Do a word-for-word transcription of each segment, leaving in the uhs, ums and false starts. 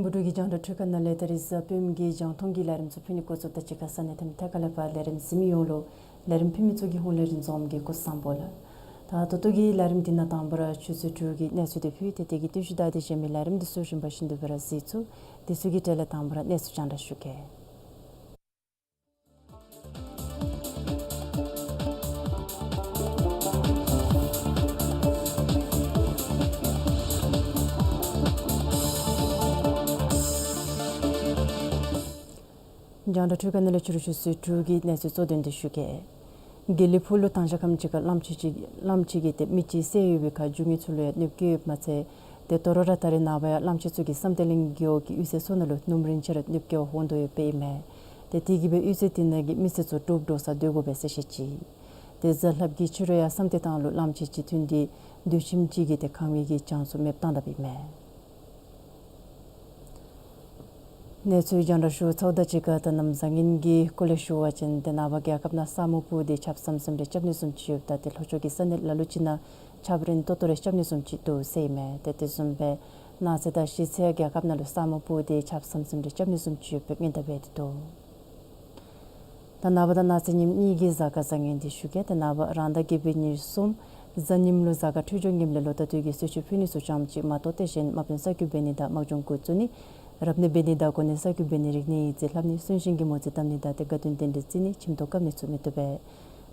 བུ་ཕྲུག་གི་རྒྱང་བསྒྲགས་འཕྲུལ་ཁང་ནང་ལས་ད་རིས་གཟའ་སྤེནམ་གྱི་རྒྱང་མཐོང་གི་ལས་རིམ་ཚུ་ཕུལ་ནི་འགོ་བཙུགསཔ་ད་གཅིག་ཁར་ས་གནས་དང་ཐད་ཀར་ལས་ཕར་ལས་རིམ་གཟིགས་མི་ཡོངས་ལུ་ལས་རིམ་ཕུལ་མི་ཚུ་གི་ཧོངས་ལས་རིན་འཛོམས་ཀྱིས་སྐུ་གཟུགས་བཟང་པོ་ལགས། ད་ད་ལྟོ་གི་ལས་རིམ་འདི་ནང་དང་པ་ར་ཆུ་ཚོད་དྲུག་གི་གནས་ཚུལ་དེ་ཕུལ་ཏེ་དེ་གི་བརྟུལ་ཞུགས་དང་དེ་བཞིན་མི་ལས་རིམ་འདི་ཚུ་རིམ་པ་བཞིན་དུ་སྦེ་ར་གཟིགས་ཚུགས། དེ་ཚུ་གི་གྲས་ལས་དང་པ་ར་གནས་ཚུལ་རྒྱང་བསྒྲགས་ཞུ་གེ། རྒྱང་བསྒྲགས་འཕྲུལ་ཁང་ནང་ལས་ཕྱི་རུ་ཆུ་ཚོད་དྲུག་གི་གནས་ཚུལ་གཙོ་དོན་འདི་ཞུ་གེ། དགེ་ལེགས་ཕུག་ལུ་ཐང་ཤ་ཁམས་ཅིག་ཁར་གླངམོ་ཆེ་ཅིག་གླངམོ་ཆེ་གིས་ཏེ་མི་ཅིག་བསད་ཡོད་པའི་ཁར་རྒྱུས་མངའ་ཚུ་ལུ་ཡང་གནོདཔ་བཀལ་ཡོདཔ་མ་ཚད་ཏེ་དོ་རུང་ར་ད་རེས་ནངས་པ་ཡང་གླངམོ་ཆེ་ཚུ་གིས་བསམ་གཏན་གླིང་རྒེད་འོག་གི་གཡུས་ཚན་ཚུ་ནང་ལུ་སྣུམ་རིན་ཆེ་ར་གནོདཔ་བཀལ་བར་འོང་དོ་ཡོདཔ་ཨིན་མས། ཏེ་དེ་གིས་སྦེ་གཡུས་ཚན་དེ་ནང་གི་མི་སེར་ཚུ་འབྲོག་འབྲོག་སར་སྡོད་དགོ་པས་ཟེར་བཤད་ཅི། ཏེ་གཟའ་ལྷགཔ་གི་ཕྱི་རུ་ཡང་བསམ་གཏན་ཐང་ལུ་གླངམོ་ཆེ་ཅིག་ཐོན་ཏེ་སྡོད་ཁྱིམ་ཅིག་གི་ཏེ་ཁང་བའི་གི་གྱང་ཚུ་མེདཔ་བཏང་དཔ་ཨིན་མས། གནས་ཚུལ་རྒྱང་བསྒྲགས་ཞུ་ཚརཝ་དང་གཅིག་ཁར་ད་གནམ་བཟང་ངན་གྱི་སྐོར་ལས་ཞུ་བ་ཅིན་ཏེ་ནངས་པ་རྒྱལ་ཁབ་ནང་ས་སྨུག་སྤུབས་ཏེ་ཆརཔ་ཟམ་ཟིམ་རེ་རྐྱབ་ནི་བཟུམ་ཅིག་ཡོདཔ་ད་ཏེ་ལྷོ་ཕྱོགས་ཀྱི་ས་གནས་ལ་ལུ་ཅིག་ནང་ཆརཔ་རན་ཏོག་ཏོ་རེ་རྐྱབ་ནི་བཟུམ་ཅིག་འདུག་ཟེར་ཨིན་མས། ཏེ་དེ་བཟུམ་སྦེ་གནངས་ཚེ་དང་གཞེས་ཚེ་རྒྱལ་ཁབ་ནང་ལུ་ས་སྨུག་སྤུབས་ཏེ་ཆརཔ་ཟམ་ཟིམ་རེ་རྐྱབ་ནི་བཟུམ་ཅིག་ཡོད་པའི་སྔོན་བརྡ་འབད་དེ་འདུག། ད་ནངས་པ་དང་གནངས་ཚེ་ཉིནམ་གཉིས་ཀྱི་གཟའ་སྐར་བཟང་ངན་འདི་ཞུ་གེ། ཏེ་ནངས་པ་རང་ཟླ་བརྒྱད་པའི་ཉེར་གསུམ་གཟའ་ཉིམ་ལུ་གཟའ་སྐར་འཕྲོད་སྦྱོར་ངནམ་ལས་ལོ་ཟླ་སྟོད་ཀྱི་གསོལ་མཆོད་ཕུལ་ནི་ཚུ་ཙམ་ཅིག་མ་གཏོགས་ཏེ་གཞན་དམག་དཔོན་གསར་འགོད་འབད་ནི་དང་དམག་སྦྱོང་འགོ་བཙུགས་ནི་རབ་གནས་འབད་ནི་དང་གོ་གནས་གསར་བསྐོ་འབད་ནི་རིག་གནས་ཡིག་རྩིས་ལྷབ་ནི་གསུང་བཤད་ཀྱི་མོ་རྩིས་བཏབ་ནི་དང་ཏེ་དགའ་སྟོན་རྟེན་འབྲེལ་བརྩི་ནི་ཁྱིམ་ཐོག་བཀབ་ནི་ཚུ་མི་བཏུབ་པས།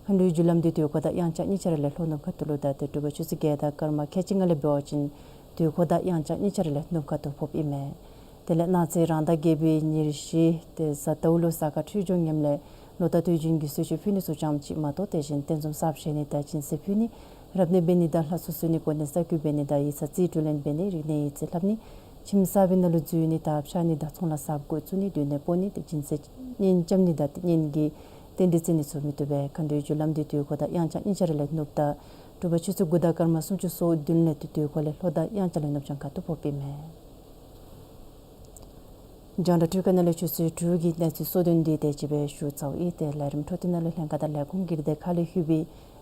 མཁའ་འགྲོའི་རྒྱུ་ལམ་འདི་དུས་འཁོར་དང་དབྱངས་འཆར་གཉིས་ཆ་ར་ལས་ལྷོ་ནུབ་ཁ་ཐུག་ལུ་དང་ཏེ་དྲོ་པ་ཆུ་ཚོད་བརྒྱད་དང་སྐར་མ་ཁལ་གཅིག་ལྔ་ལས་འབད་བ་ཅིན་དུས་འཁོར་དང་དབྱངས་འཆར་གཉིས་ཆ་ར་ལས་ནུབ་ཁ་ཐུག་ཕོགཔ་ཨིན་མས། དེ་ལས་གནངས་ཚེ་རང་ཟླ་བརྒྱད་པའི་ཉེར་བཞི་ཏེ་གཟའ་ཟླཝ་ལུ་གཟའ་སྐར་འཕྲོད་སྦྱོར་ངནམ་ལས་ལོ་ཟླ་སྟོད་འབྱོན་གྱི་གསོལ་མཆོད་ཕུལ་ནི་ཚུ་ཙམ་ཅིག་མ་གཏོགས་ཏེ་གཞན་རྟེན་གསུམ་གསརཔ་བཞེངས་ནི་དང་སྦྱིན་སྲེག་ཕུལ་ནི་རབ་གནས་འབད་ནི་དང་ལྷ་གསོལ་གསོལ་ནི་གོ་གནས་གསར་བསྐོ་འབད་ནི་དང་ཡིག་ཚང་རྩིས་སྤྲོད་ལེན་འབད་ནི་རིག་གནས་ཡིག་རྩིས་ལྷབ་ནི་ཁྱིམ་གསར་པའི་ནང་ལུ་འཛུལ་ནི་དང་ཕྱགས་སྙིགས་དང་ཚོང་ལཱ་གསརཔ་འགོ་བཙུགས་ནི་སྡོད་གནས་སྤོ་ནི་ཏེ་སྦྱིན་སྲེག་གཉེན་རྐྱབ་ནི་དང་ཏེ་གཉེན་གྱི་རྟེན་འབྲེལ་བརྩི་ནི་ཚུ་མི་བཏུབ་པས། མཁའ་འགྲོའི་རྒྱུ་ལམ་འདི་དུས་འཁོར་དང་དབྱངས་འཆར་གཉིས་ཆ་ར་ལས་ནུབ་ད་དྲོ་པ་ཆུ་ཚོད་དགུ་དང་སྐར་མ་སུམ་ཅུ་སོ་བདུན་ལས་ཏེ་དུས་འཁོར་ལས་ལྷོ་དང་དབྱངས་འཆར་ལས་ནུབ་བྱང་ཁ་ཐུག་ཕོགཔ་ཨིན་མས། རྒྱང་བསྒྲགས་འཕྲུལ་ཁང་ནང་ལས་ཆུ་ཚོད་དྲུག་གི་གནས་ཚུལ་གཙོ་དོན་འདི་དེ་ཅིག་སྦེ་ཞུ་ཚརཝ་ཨིན། ཏེ་ལས་རིམ་འཕྲོ་མཐུད་ནང་ལུ་ལྷན་ཁག་དང་ལས་ཁུངས་ཀྱི་དེ་ཁ་ལས་ལྷོད་པའི་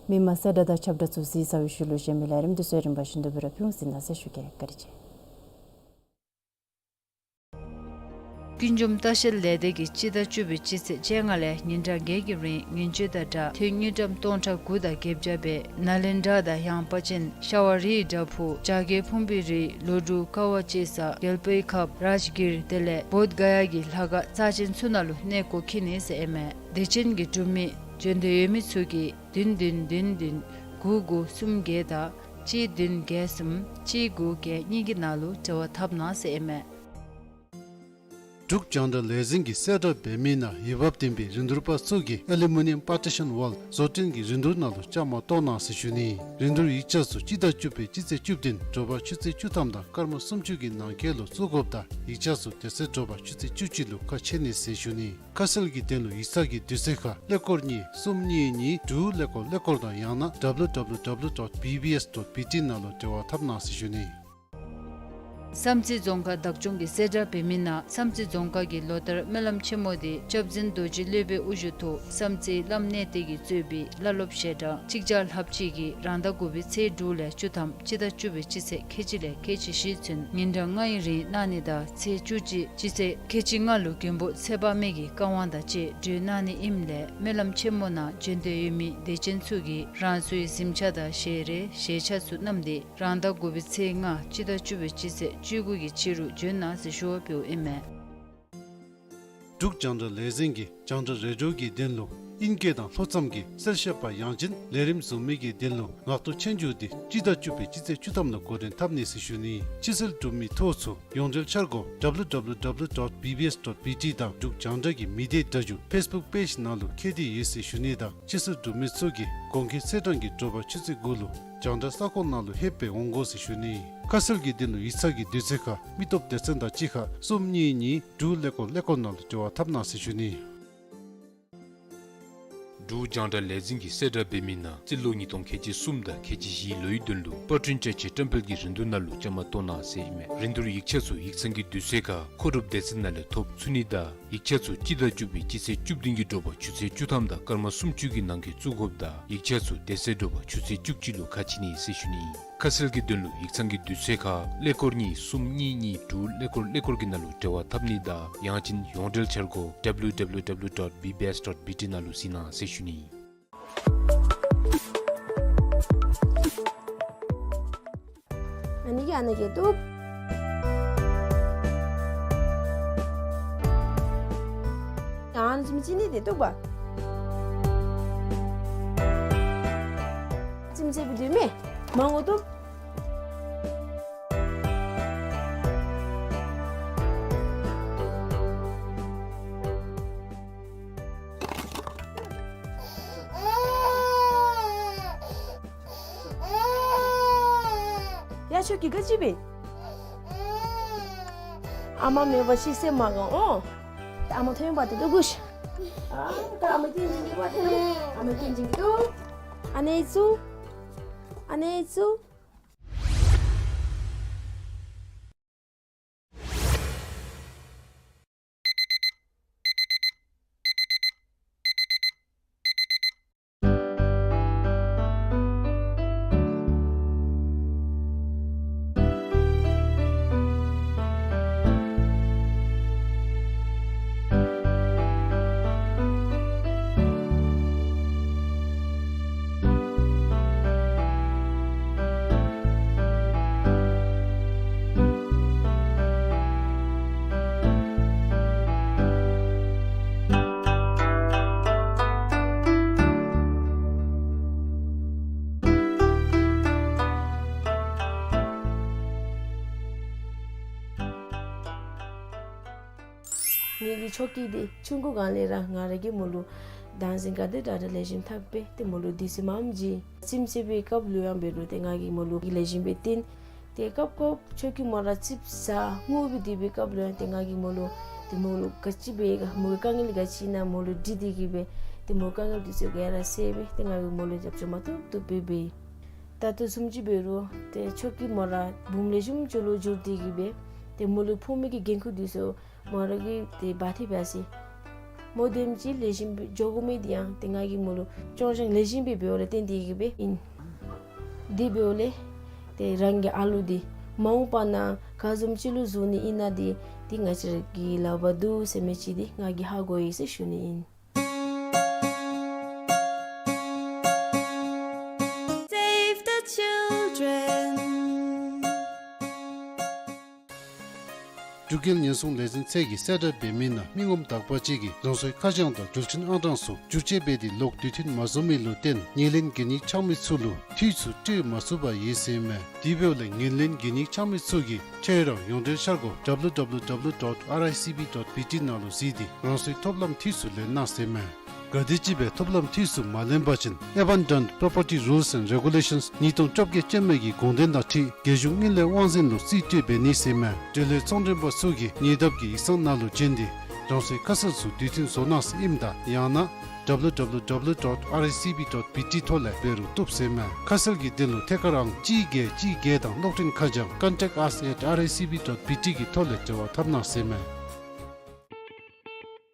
མི་མང་གསལ་བསྒྲགས་དང་ཁྱབ་བསྒྲགས་ཚུ་གཟིགས་ཚར་བའི་ཤུལ་ལུ་གཞན་མི་ལས་རིམ་འདི་ཚུ་རིམ་པ་བཞིན་དུ་སྦེ་ར་ཕུལ་འོང་ཟེར་གནང་ཟེར་ཞུ་གེ། བཀའ་དྲིན་ཆེ། ཀུན་འབྱུང་ལྟ་བཤལ་ལས་སྡེ་གིས་སྤྱི་ཟླ་བཅུ་པའི་སྤྱི་ཚེས་བཅོ་ལྔ་ལས་ཉིན་གྲངས་བརྒྱད་ཀྱི་རིང་ཉིན་བཅུ་དང་སྦྲགས་ཐོན་དངུལ་ཀྲམ་སྟོང་ཕྲག་དགུ་དང་བརྒྱད་བརྒྱ་སྦེ་ནཱ་ལེནྡྲ་དང་ཡངས་པ་ཅན་ཤ་བ་རིའི་བྲག་ཕུག་བྱ་རྒོད་ཕུང་པོའི་རི་ལོ་དྲུག་ཀ་བ་ལྕེ་ས་གལ་པོའི་ཁབ་རཱཇ་གིར་དེ་ལས་བོདྷ་ག་ཡ་གི་ལྷ་ཁང་རྩ་ཅན་ཚུ་ནང་ལུ་གནས་སྐོར་འཁྱིད་ནི་ཟེར་ཨིན་མས། དད་ཅན་གྱི་འབྲུག་མི་འབྱོན་འདོད་ཡོད་མི་ཚུ་གིས་བདུན་བདུན་བདུན་བདུན་དགུ་དགུ་གསུམ་བརྒྱད་དང་གཅིག་བདུན་བརྒྱད་གསུམ་གཅིག་དགུ་བརྒྱད་གཉིས་ཀྱི་ནང་ལུ་འབྲེལ་བ་འཐབ་གནང་ཟེར་ཨིན་མས། འབྲུག་རྒྱང་བསྒྲགས་ལས་འཛིན་གྱིས་གསལ་བསྒྲགས་འབད་མི་ནང་འོས་འབབ་ལྡན་པའི་རིན་བསྡུར་པ་ཚུ་གིས་ཨེ་ལུ་མི་ནི་ཡམ་པར་ཊི་ཤཱན་ཝཱལ་བཟོ་སྐྲུན་གྱི་རིན་བསྡུར་ནང་ལུ་བཅའ་མར་གཏོགས་གནང་ཟེར་ཞུ་ནི། རིན་བསྡུར་ཡིག་ཆ་ཚུ་སྤྱི་ཟླ་བཅུ་པའི་སྤྱི་ཚེས་བཅུ་བདུན་དྲོ་པ་ཆུ་ཚོད་བཅུ་ཐམ་དང་སྐར་མ་སུམ་ཅུ་གི་ནང་འཁོད་ལུ་བཙུགས་དགོཔ་ད་ཡིག་ཆ་ཚུ་དེ་ཚེ་དྲོ་པ་ཆུ་ཚོད་བཅུ་གཅིག་ལུ་ཁ་ཕྱེ་ནི་ཟེར་ཞུ་ནི། ཁ་གསལ་གྱི་དོན་ལུ་ཡིག་ཚང་གི་དུས་ཚོད་ཁར་ཀླད་ཀོར་གཉིས་གསུམ་གཉིས་གཉིས་དྲུག་ཀླད་ཀོར་ཀླད་ཀོར་དང་ཡང་ན་W W W dot B B S dot B T ནང་ལུ་འབྲེལ་བ་འཐབ་གནང་ཟེར་ཞུ་ནི། བསམ་རྩེ་རྫོང་ཁག་བདག་སྐྱོང་གིས་གསལ་བསྒྲགས་འབད་མི་ནང་བསམ་རྩེ་རྫོང་ཁག་གི་ལོ་ལྟར་སྨོན་ལམ་ཆེན་མོ་འདི་སྐྱབས་རྗེ་རྡོ་རྗེ་སློབ་དཔོན་དབུ་བཞུགས་ཐོག་བསམ་རྩེ་བླམ་གནས་བརྟན་གྱིས་གཙོས་པའི་བླ་སློབ་ཞལ་གྲངས་གཅིག་བརྒྱ་ལྷགཔ་ཅིག་གིས་རང་ཟླ་དགུ་པའི་ཚེས་དྲུག་ལས་བཅུ་ཐམ་སྤྱི་ཟླ་བཅུ་པའི་སྤྱི་ཚེས་ཁལ་གཅིག་ལས་ཁལ་གཅིག་བཞི་ཚུན་ཉིན་གྲངས་ལྔའི་རིང་གནང་ནི་དང་ཚེས་བཅུ་གཅིག་སྤྱི་ཚེས་ཁལ་གཅིག་ལྔ་ལུ་མགོན་པོ་ཚེ་དཔག་མེད་ཀྱི་བཀའ་དབང་དང་བཅས་གྲོལ་གནང་ནི་ཨིནམ་ལས་སྨོན་ལམ་ཆེན་མོ་ནང་འབྱོན་འདོད་ཡོད་མི་དད་ཅན་ཚུ་གིས་རང་སོའི་གཟིམ་ཆས་དང་ཞལ་རས་ཞལ་ཆས་ཚུ་བསྣམས་ཏེ་རང་ཟླ་དགུ་པའི་ཚེས་ལྔ་སྤྱི་ཟླ་བཅུ་པའི་སྤྱི་ཚེས་བཅུ་དགུ་གི་ཕྱི་རུ་འབྱོན་གནང་ཟེར་ཞུ་བ་འབདཝ་ཨིན་མས། འབྲུག་རྒྱང་བསྒྲགས་ལས་འཛིན་གྱིས་རྒྱང་བསྒྲགས་རེ་ཌི་ཡོ་གི་དོན་ལུ་ཨིང་སྐད་དང་ལྷོ་མཚམས་ཀྱི་གསལ་བཤད་པ་ཡང་ཅིན་ལས་རིམ་བཟུང་མི་གི་དོན་ལུ་ངག་ཐོག་སྤྱན་འཇུག་འདི་སྤྱི་ཟླ་བཅུ་པའི་སྤྱི་ཚེས་བཅུ་ཐམ་ལུ་འགོ་འདྲེན་འཐབ་ནི་ཟེར་ཞུ་ནི། ཕྱི་སེལ་གྲུབ་མི་ཐོ་ཚུ་ཡོངས་འབྲེལ་འཆར་སྒོ་W W W dot B B S dot B T དང་འབྲུག་རྒྱང་བསྒྲགས་ཀྱི་མི་སྡེ་སྒྲ་སྒྱུར་ཕེསི་བུཀ་པེཇ་ནང་ལུ་མཁྱེན་ཏེ་ཡོད་ཟེར་ཞུ་ནི་དང་ཕྱི་སེལ་གྲུབ་མི་ཚུ་གིས་དགོངས་འཁོད་ཚེས་གྲངས་ཀྱི་དྲོ་པ་ཆུ་ཚོད་དགུ་ལུ་རྒྱང་བསྒྲགས་ས་ཁོངས་ནང་ལུ་ལྷོདཔ་སྦེ་འོང་དགོ་ཟེར་ཞུ་ནི། ཁ་གསལ་གྱི་དོན་ལུ་ཡིག་ཚང་གི་དུས་ཚོད་ཁར་མི་སྟོབས་སྡེ་ཚན་དང་གཅིག་ཁར་གསུམ་གཉིས་གཉིས་དྲུག་ཀླད་ཀོར་ཀླད་ཀོར་ནང་ལུ་འབྲེལ་བ་འཐབ་གནང་ཟེར་ཞུ་ནི། འབྲུག་རྒྱང་བསྒྲགས་ལས་འཛིན་གྱིས་གསལ་བསྒྲགས་འབད་མི་ནང་རྩིས་ལོ་ཉིས་སྟོང་ཁལ་གཅིག་གསུམ་དང་ཁལ་གཅིག་བཞིའི་ལོའི་དོན་ལུ་པར་སྐྲུན་བཅའ་ཆས་བཀྲམ་སྤེལ་གྱི་རིན་བསྡུར་ནང་ལུ་བཅའ་མར་གཏོགས་གནང་ཟེར་ཨིན་མས། རིན་བསྡུར་ཡིག་ཆ་ཚུ་ཡིག་ཚང་གི་དུས་ཚོད་ཁར་མཁོ་སྒྲུབ་སྡེ་ཚན་ནང་ལས་ཐོབ་ཚུགས་ནི་དང་ཡིག་ཆ་ཚུ་སྤྱི་ཟླ་བཅུ་པའི་སྤྱི་ཚེས་བཅུ་བདུན་གྱི་དྲོ་པ་ཆུ་ཚོད་བཅུ་ཐམ་དང་སྐར་མ་སུམ་ཅུ་གི་ནང་འཁོད་བཙུགས་དགོཔ་ད་ཡིག་ཆ་ཚུ་དེ་ཚེ་དྲོ་པ་ཆུ་ཚོད་བཅུ་གཅིག་ལུ་ཁ་ཕྱེ་ནི་ཟེར་ཞུ་ནི། ཁ་གསལ་གྱི་དོན་ལུ་ཡིག་ཚང་གི་དུས་ཚོད་ཁར་ཀླད་ཀོར་གཉིས་གསུམ་གཉིས་གཉིས་དྲུག་ཀླད་ཀོར་ཀླད་ཀོར་གྱི་ནང་ལུ་འབྲེལ་བ་འཐབ་ནི་དང་ཡང་ཅིན་ཡོངས་འབྲེལ་འཆར་སྒོ་W W W dot B B S dot B T ནང་ལུ་གཟིགས་གནང་ཟེར་ཞུ་ནི། ཨ་ནི་གི་ཨ་ནི་གི་འདུག། ཨ་ནི་ཅིག་མི་ཅིག་ནི་དེ་འདུག་པ། ཅིག་མི་ཅིག་བི་ཌིའོ་མེ་མང་པོ་འདུག། ཡ་ཁྱོད་ཀྱིས་ག་ཅི་འབད། ཨ་མ་མེད་པ་ཅིན་སེམས་མ་དགའ་འོང་། ད་ཨ་མ་ཐོན་པ་དེ་འདུག་གུ་ཤ། ཨ་ད་ཨ་མ་སྐྱིད་སྐྱིད་འདུག་པ་དེ་ནི་ཨ་མ་སྐྱིད་སྐྱིད་འདུག། ཨ་ནེ་ཙུ། ཨ་ནེ་ཙུ། ངེ་གི་ཆོ་གི་འདི་ཆུང་ཀུ་སྒང་ལས་ར་ང་ར་གིས་མོ་ལུ་བདག་འཛིན་ག་དེ་དྲག་དྲག་ལེགས་ཤོམ་འཐབ་སྦེ་ཏེ་མོ་ལུ་དུས་ཚོད་མངམ་ཅིག་ཁྱིམ་མཚེས་པའི་སྐབས་ལུ་ཡང་འབད་རུང་ཏེ་ང་གིས་མོ་ལུ་ལེགས་ཤོམ་སྦེ་སྟོན། ཏེ་སྐབས་སྐབས་ཆོ་གི་མོ་ར་ཙིགཔ་ཟ་ངུ་སྦེ་སྡོད་པའི་སྐབས་ལུ་ཡང་ཏེ་ང་གིས་མོ་ལུ་ཏེ་མོ་ལུ་ག་ཅི་འབད་ག་མོ་གི་དཀའ་ངལ་ག་ཅི་ཨིན་ན་མོ་ལུ་དྲི་སྟེ་གི་སྦེ་ཏེ་མོ་དཀའ་ངལ་འདི་ཚུ་ག་ར་སེལ་སྦེ་ཏེ་ང་གིས་མོ་ལུ་རྒྱབ་སྐྱོར་མ་བཏུབ་བཏུབ་སྦེ་འབད། ད་ལྟོ་བཟུམ་ཅིག་འབད་རུང་ཏེ་ཆོ་གི་མོ་ར་བུམོ་ལེགས་ཤོམ་ཅིག་ལུ་འགྱུར་ཏེ་གི་སྦེ་ཏེ་མོ་ལུ་ཕོག་མི་གི་འགན་ཁུར་འདི་ཚུ་མོ་ར་གིས་ཏེ་འབག་སྟེ་འབད་ཟེར། མོ་དེམ་ཅིག་ལེགས་ཤོམ་སྦེ་འགྱོ་དགོ་མི་འདི་ཡང་ཏེ་ང་གིས་མོ་ལུ་སྐྱོང་སྦྱང་ལེགས་ཤོམ་སྦེ་འབདཝ་ལས་བརྟེན་ཏེ་གི་སྦེ་ཨིན། དེ་འབདཝ་ལས་ཏེ་རང་གི་ཨ་ལུ་འདི་མ་འོངས་པ་ནང་ག་བཟུམ་ཅིག་ལུ་བཟོ་ནི་ཨིན་ན་འདི་ཏེ་ང་བཅས་ར་གི་ལག་པར་འདུག་ཟེར་མི་ཅིག་འདི་ང་གིས་ཧ་གོ་ཡི་ཟེར་ཞུ་ནི་ཨིན། Save the children. འབྲུག་རྒྱལ་ཉེན་སྲུང་ལས་འཛིན་ཚད་ཀྱིས་གསལ་བསྒྲགས་འབད་མི་ནང་མི་ངོམ་དག་པ་ཅིག་གིས་རང་སོའི་ཁ་བྱང་དང་འགྲུལ་འཕྲིན་ཨང་གྲངས་ཚུ་བསྒྱུར་བཅོས་འབད་དེ་ལོག་དུས་མཐུན་མ་བཟོ་མི་ལུ་བརྟེན་ངོས་ལེན་གན་ཡིག་འཆང་མི་ཚུ་ལུ་འཐུས་ཚུ་སྤྲོད་མ་ཚུགས་པར་ཡོད་ཟེར་མས། དེ་འབདཝ་ལས་ངོས་ལེན་གན་ཡིག་འཆང་མི་ཚུ་གིས་ཁྱོད་རའི་ཡོངས་འབྲེལ་འཆར་སྒོ་W W W dot R I C B dot B T ནང་ལུ་གཟིགས་ཏེ་རང་སོའི་ཐོབ་ལམ་འཐུས་ཚུ་ལེན་གནང་ཟེར་མས། ག་དེམ་ཅིག་སྦེ་ཐོབ་ལམ་འཐུས་ཚུ་མ་ལེན་པ་ཅིན་Abandoned Property Rules and Regulations ཉིས་སྟོང་བཅོ་བརྒྱད་ཅན་མའི་གི་དགོངས་དོན་དང་འཁྲིལ་རྒྱལ་གཞུང་དངུལ་ལས་དབང་འཛིན་ལུ་རྩིས་སྤྲོད་འབད་ནི་ཟེར་མས། འབྲེལ་ཡོད་ཚོང་མགྲོན་པ་ཚུ་གིས་ཉེ་འདབས་ཀྱི་ཡིག་ཚང་ནང་ལུ་བྱོན་ཏེ་རང་སོའི་ཁ་གསལ་ཚུ་དུས་མཐུན་བཟོ་གནང་ཟེར་ཨིནམ་ད་ཡང་ན་W W W dot R I C B dot B T ཐོག་ལས་འབད་རུང་བཏུབ་ཟེར་མས། ཁ་གསལ་གྱི་དོན་ལུ་ཐད་ཀར་ཨང་གཅིག་བརྒྱད་གཅིག་བརྒྱད་དང་གློག་འཕྲིན་ཁ་བྱང་contact us at R I C B dot B T གི་ཐོག་ལས་འབྲེལ་བ་འཐབ་གནང་ཟེར་མས།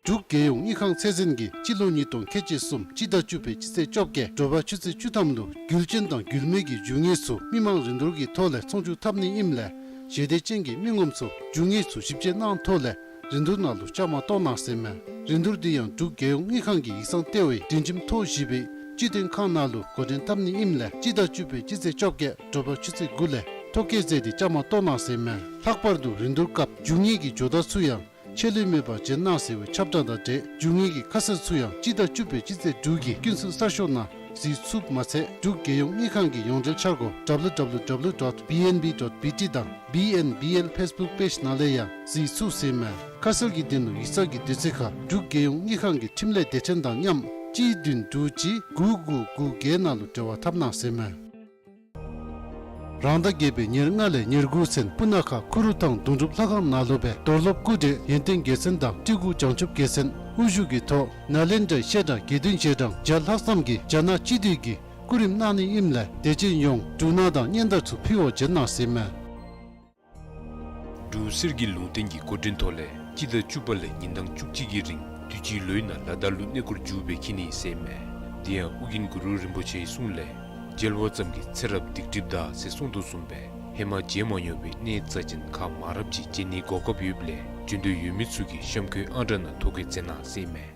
འབྲུག་རྒྱལ་ཡོངས་དངུལ་ཁང་ཚད་འཛིན་གྱིས་སྤྱི་ལོ་ཉིས་སྟོང་ཁལ་གཅིག་གསུམ་སྤྱི་ཟླ་བཅུ་པའི་སྤྱི་ཚེས་བཅོ་བརྒྱད་དྲོ་པ་ཆུ་ཚོད་བཅུ་ཐམ་ལུ་རྒྱུ་ཅན་དང་རྒྱུ་མེད་ཀྱི་རྒྱུ་དངོས་ཚུ་མི་མང་རིན་བསྡུར་གྱི་ཐོག་ལས་ཚོང་བསྒྱུར་འཐབ་ནི་ཨིནམ་ལས་ཞལ་འདེབས་ཅན་གྱི་མི་ངོམ་ཚུ་རྒྱུ་དངོས་ཚུ་ཞིབ་དཔྱད་གནང་ཐོག་ལས་རིན་བསྡུར་ནང་ལུ་བཅའ་མར་གཏོགས་གནང་ཟེར་མས། རིན་བསྡུར་འདི་ཡང་འབྲུག་རྒྱལ་ཡོངས་དངུལ་ཁང་གི་ཡིག་ཚང་ལྟེ་བའི་སྒྲིང་ཁྱིམ་ཐོག་བཞི་པའི་སྤྱི་དོན་ཁང་ནང་ལུ་འགོ་འདྲེན་འཐབ་ནི་ཨིནམ་ལས་སྤྱི་ཟླ་བཅུ་པའི་སྤྱི་ཚེས་བཅོ་བརྒྱད་དྲོ་པ་ཆུ་ཚོད་དགུ་ལས་ཐོ་བཀོད་མཛད་དེ་བཅའ་མར་གཏོགས་གནང་ཟེར་མས། ལྷག་པར་དུ་རིན་བསྡུར་སྐབས་རྒྱུ་དངོས་ཀྱི་ཇོ་བདག་ཚུ་ཡང་ཆད་ལུས་མེད་པར་བྱོན་གནང་ཟེར་བའི་ཁྱབ་བསྒྲགས་དང་འབྲེལ་རྒྱུ་དངོས་ཀྱི་ཁ་གསལ་ཚུ་ཡང་སྤྱི་ཟླ་བཅུ་པའི་སྤྱི་ཚེས་དྲུག་གི་སྐྱིན་ཚབ་གསར་ཤོག་ནང་གཟིགས་ཚུགསཔ་མ་ཚད་འབྲུག་རྒྱལ་ཡོངས་དངུལ་ཁང་གི་ཡོངས་འབྲེལ་འཆར་སྒོ་W W W dot B N B dot B T དང་B N B L Facebook page ནང་ལས་ཡང་གཟིགས་ཚུགས་ཟེར་མས། ཁ་གསལ་གྱི་དོན་ལུ་ཡིག་ཚང་གི་དུས་ཚོད་ཁར་འབྲུག་རྒྱལ་ཡོངས་དངུལ་ཁང་གི་འཕྲིན་ལས་སྡེ་ཚན་དང་མཉམ་གཅིག་བདུན་དྲུག་གཅིག་དགུ་དགུ་དགུ་བརྒྱད་ནང་ལུ་འབྲེལ་བ་འཐབ་གནང་ཟེར་མས། རང་ཟླ་བརྒྱད་པའི་ཉེར་ལྔ་ལས་ཉེར་དགུ་ཚུན་སྤུ་ན་ཁ་ཁུ་རུ་ཐང་དུང་སྒྲུབ་ལྷ་ཁང་ནང་ལུ་སྦེ་རྡོར་སློབ་སྐུ་བགྲེས་ཡོན་ཏན་རྒྱལ་མཚན་དང་སྤྲུལ་སྐུ་བྱང་ཆུབ་རྒྱལ་མཚན་དབུ་བཞུགས་ཀྱི་ཐོག་ནཱ་ལེནྡྲའི་བཤད་གྲྭ་དགེ་འདུན་རྗེས་འབྲང་རྒྱ་ལྷག་བསམ་གྱིས་རྒྱ་ནག་སྤྱི་འཐུས་ཀྱི་སྐུ་རིམ་གནང་ནི་ཨིནམ་ལས་དད་ཅན་ཡོངས་འབྲུ་སྣ་དང་སྙན་དར་ཚུ་ཕུལ་བར་བྱོན་གནང་ཟེར་མས། འབྲུག་གསེར་གྱི་ལུང་བསྟན་གྱི་འགོ་འདྲེན་ཐོག་ལས་སྤྱི་ཟླ་བཅུ་པ་ལས་ཉིན་གྲངས་བཅུ་གཅིག་གི་རིང་དུས་ཅི་ལོའི་ནང་ལ་དྭགས་ལུ་གནས་སྐོར་མཇུག་སྦེ་འཁྱིད་ནི་ཟེར་མས། དེ་ཡང་ཨོ་རྒྱན་གུ་རུ་རིན་པོ་ཆེའི་གསུང་ལས་ མཇལ་བ་ཙམ་གྱིས་ཚེ་རབས་སྡིག་སྒྲིབ་དག་ཟེར་གསུངས་དོ་བཟུམ་སྦེ་ཧེ་མ་མཇལ་མ་མྱོང་བའི་གནས་རྩ་ཅན་ཁག་མང་རབས་ཅིག་མཇལ་ནིའི་གོ་སྐབས་ཡོདཔ་ལས་འབྱོན་འདོད་ཡོད་མི་ཚུ་གིས་གཤམ་འཁོད་ཨང་གྲངས་ནང་ཐོ་བཀོད་མཛད་གནང་ཟེར་ཨིན་མས།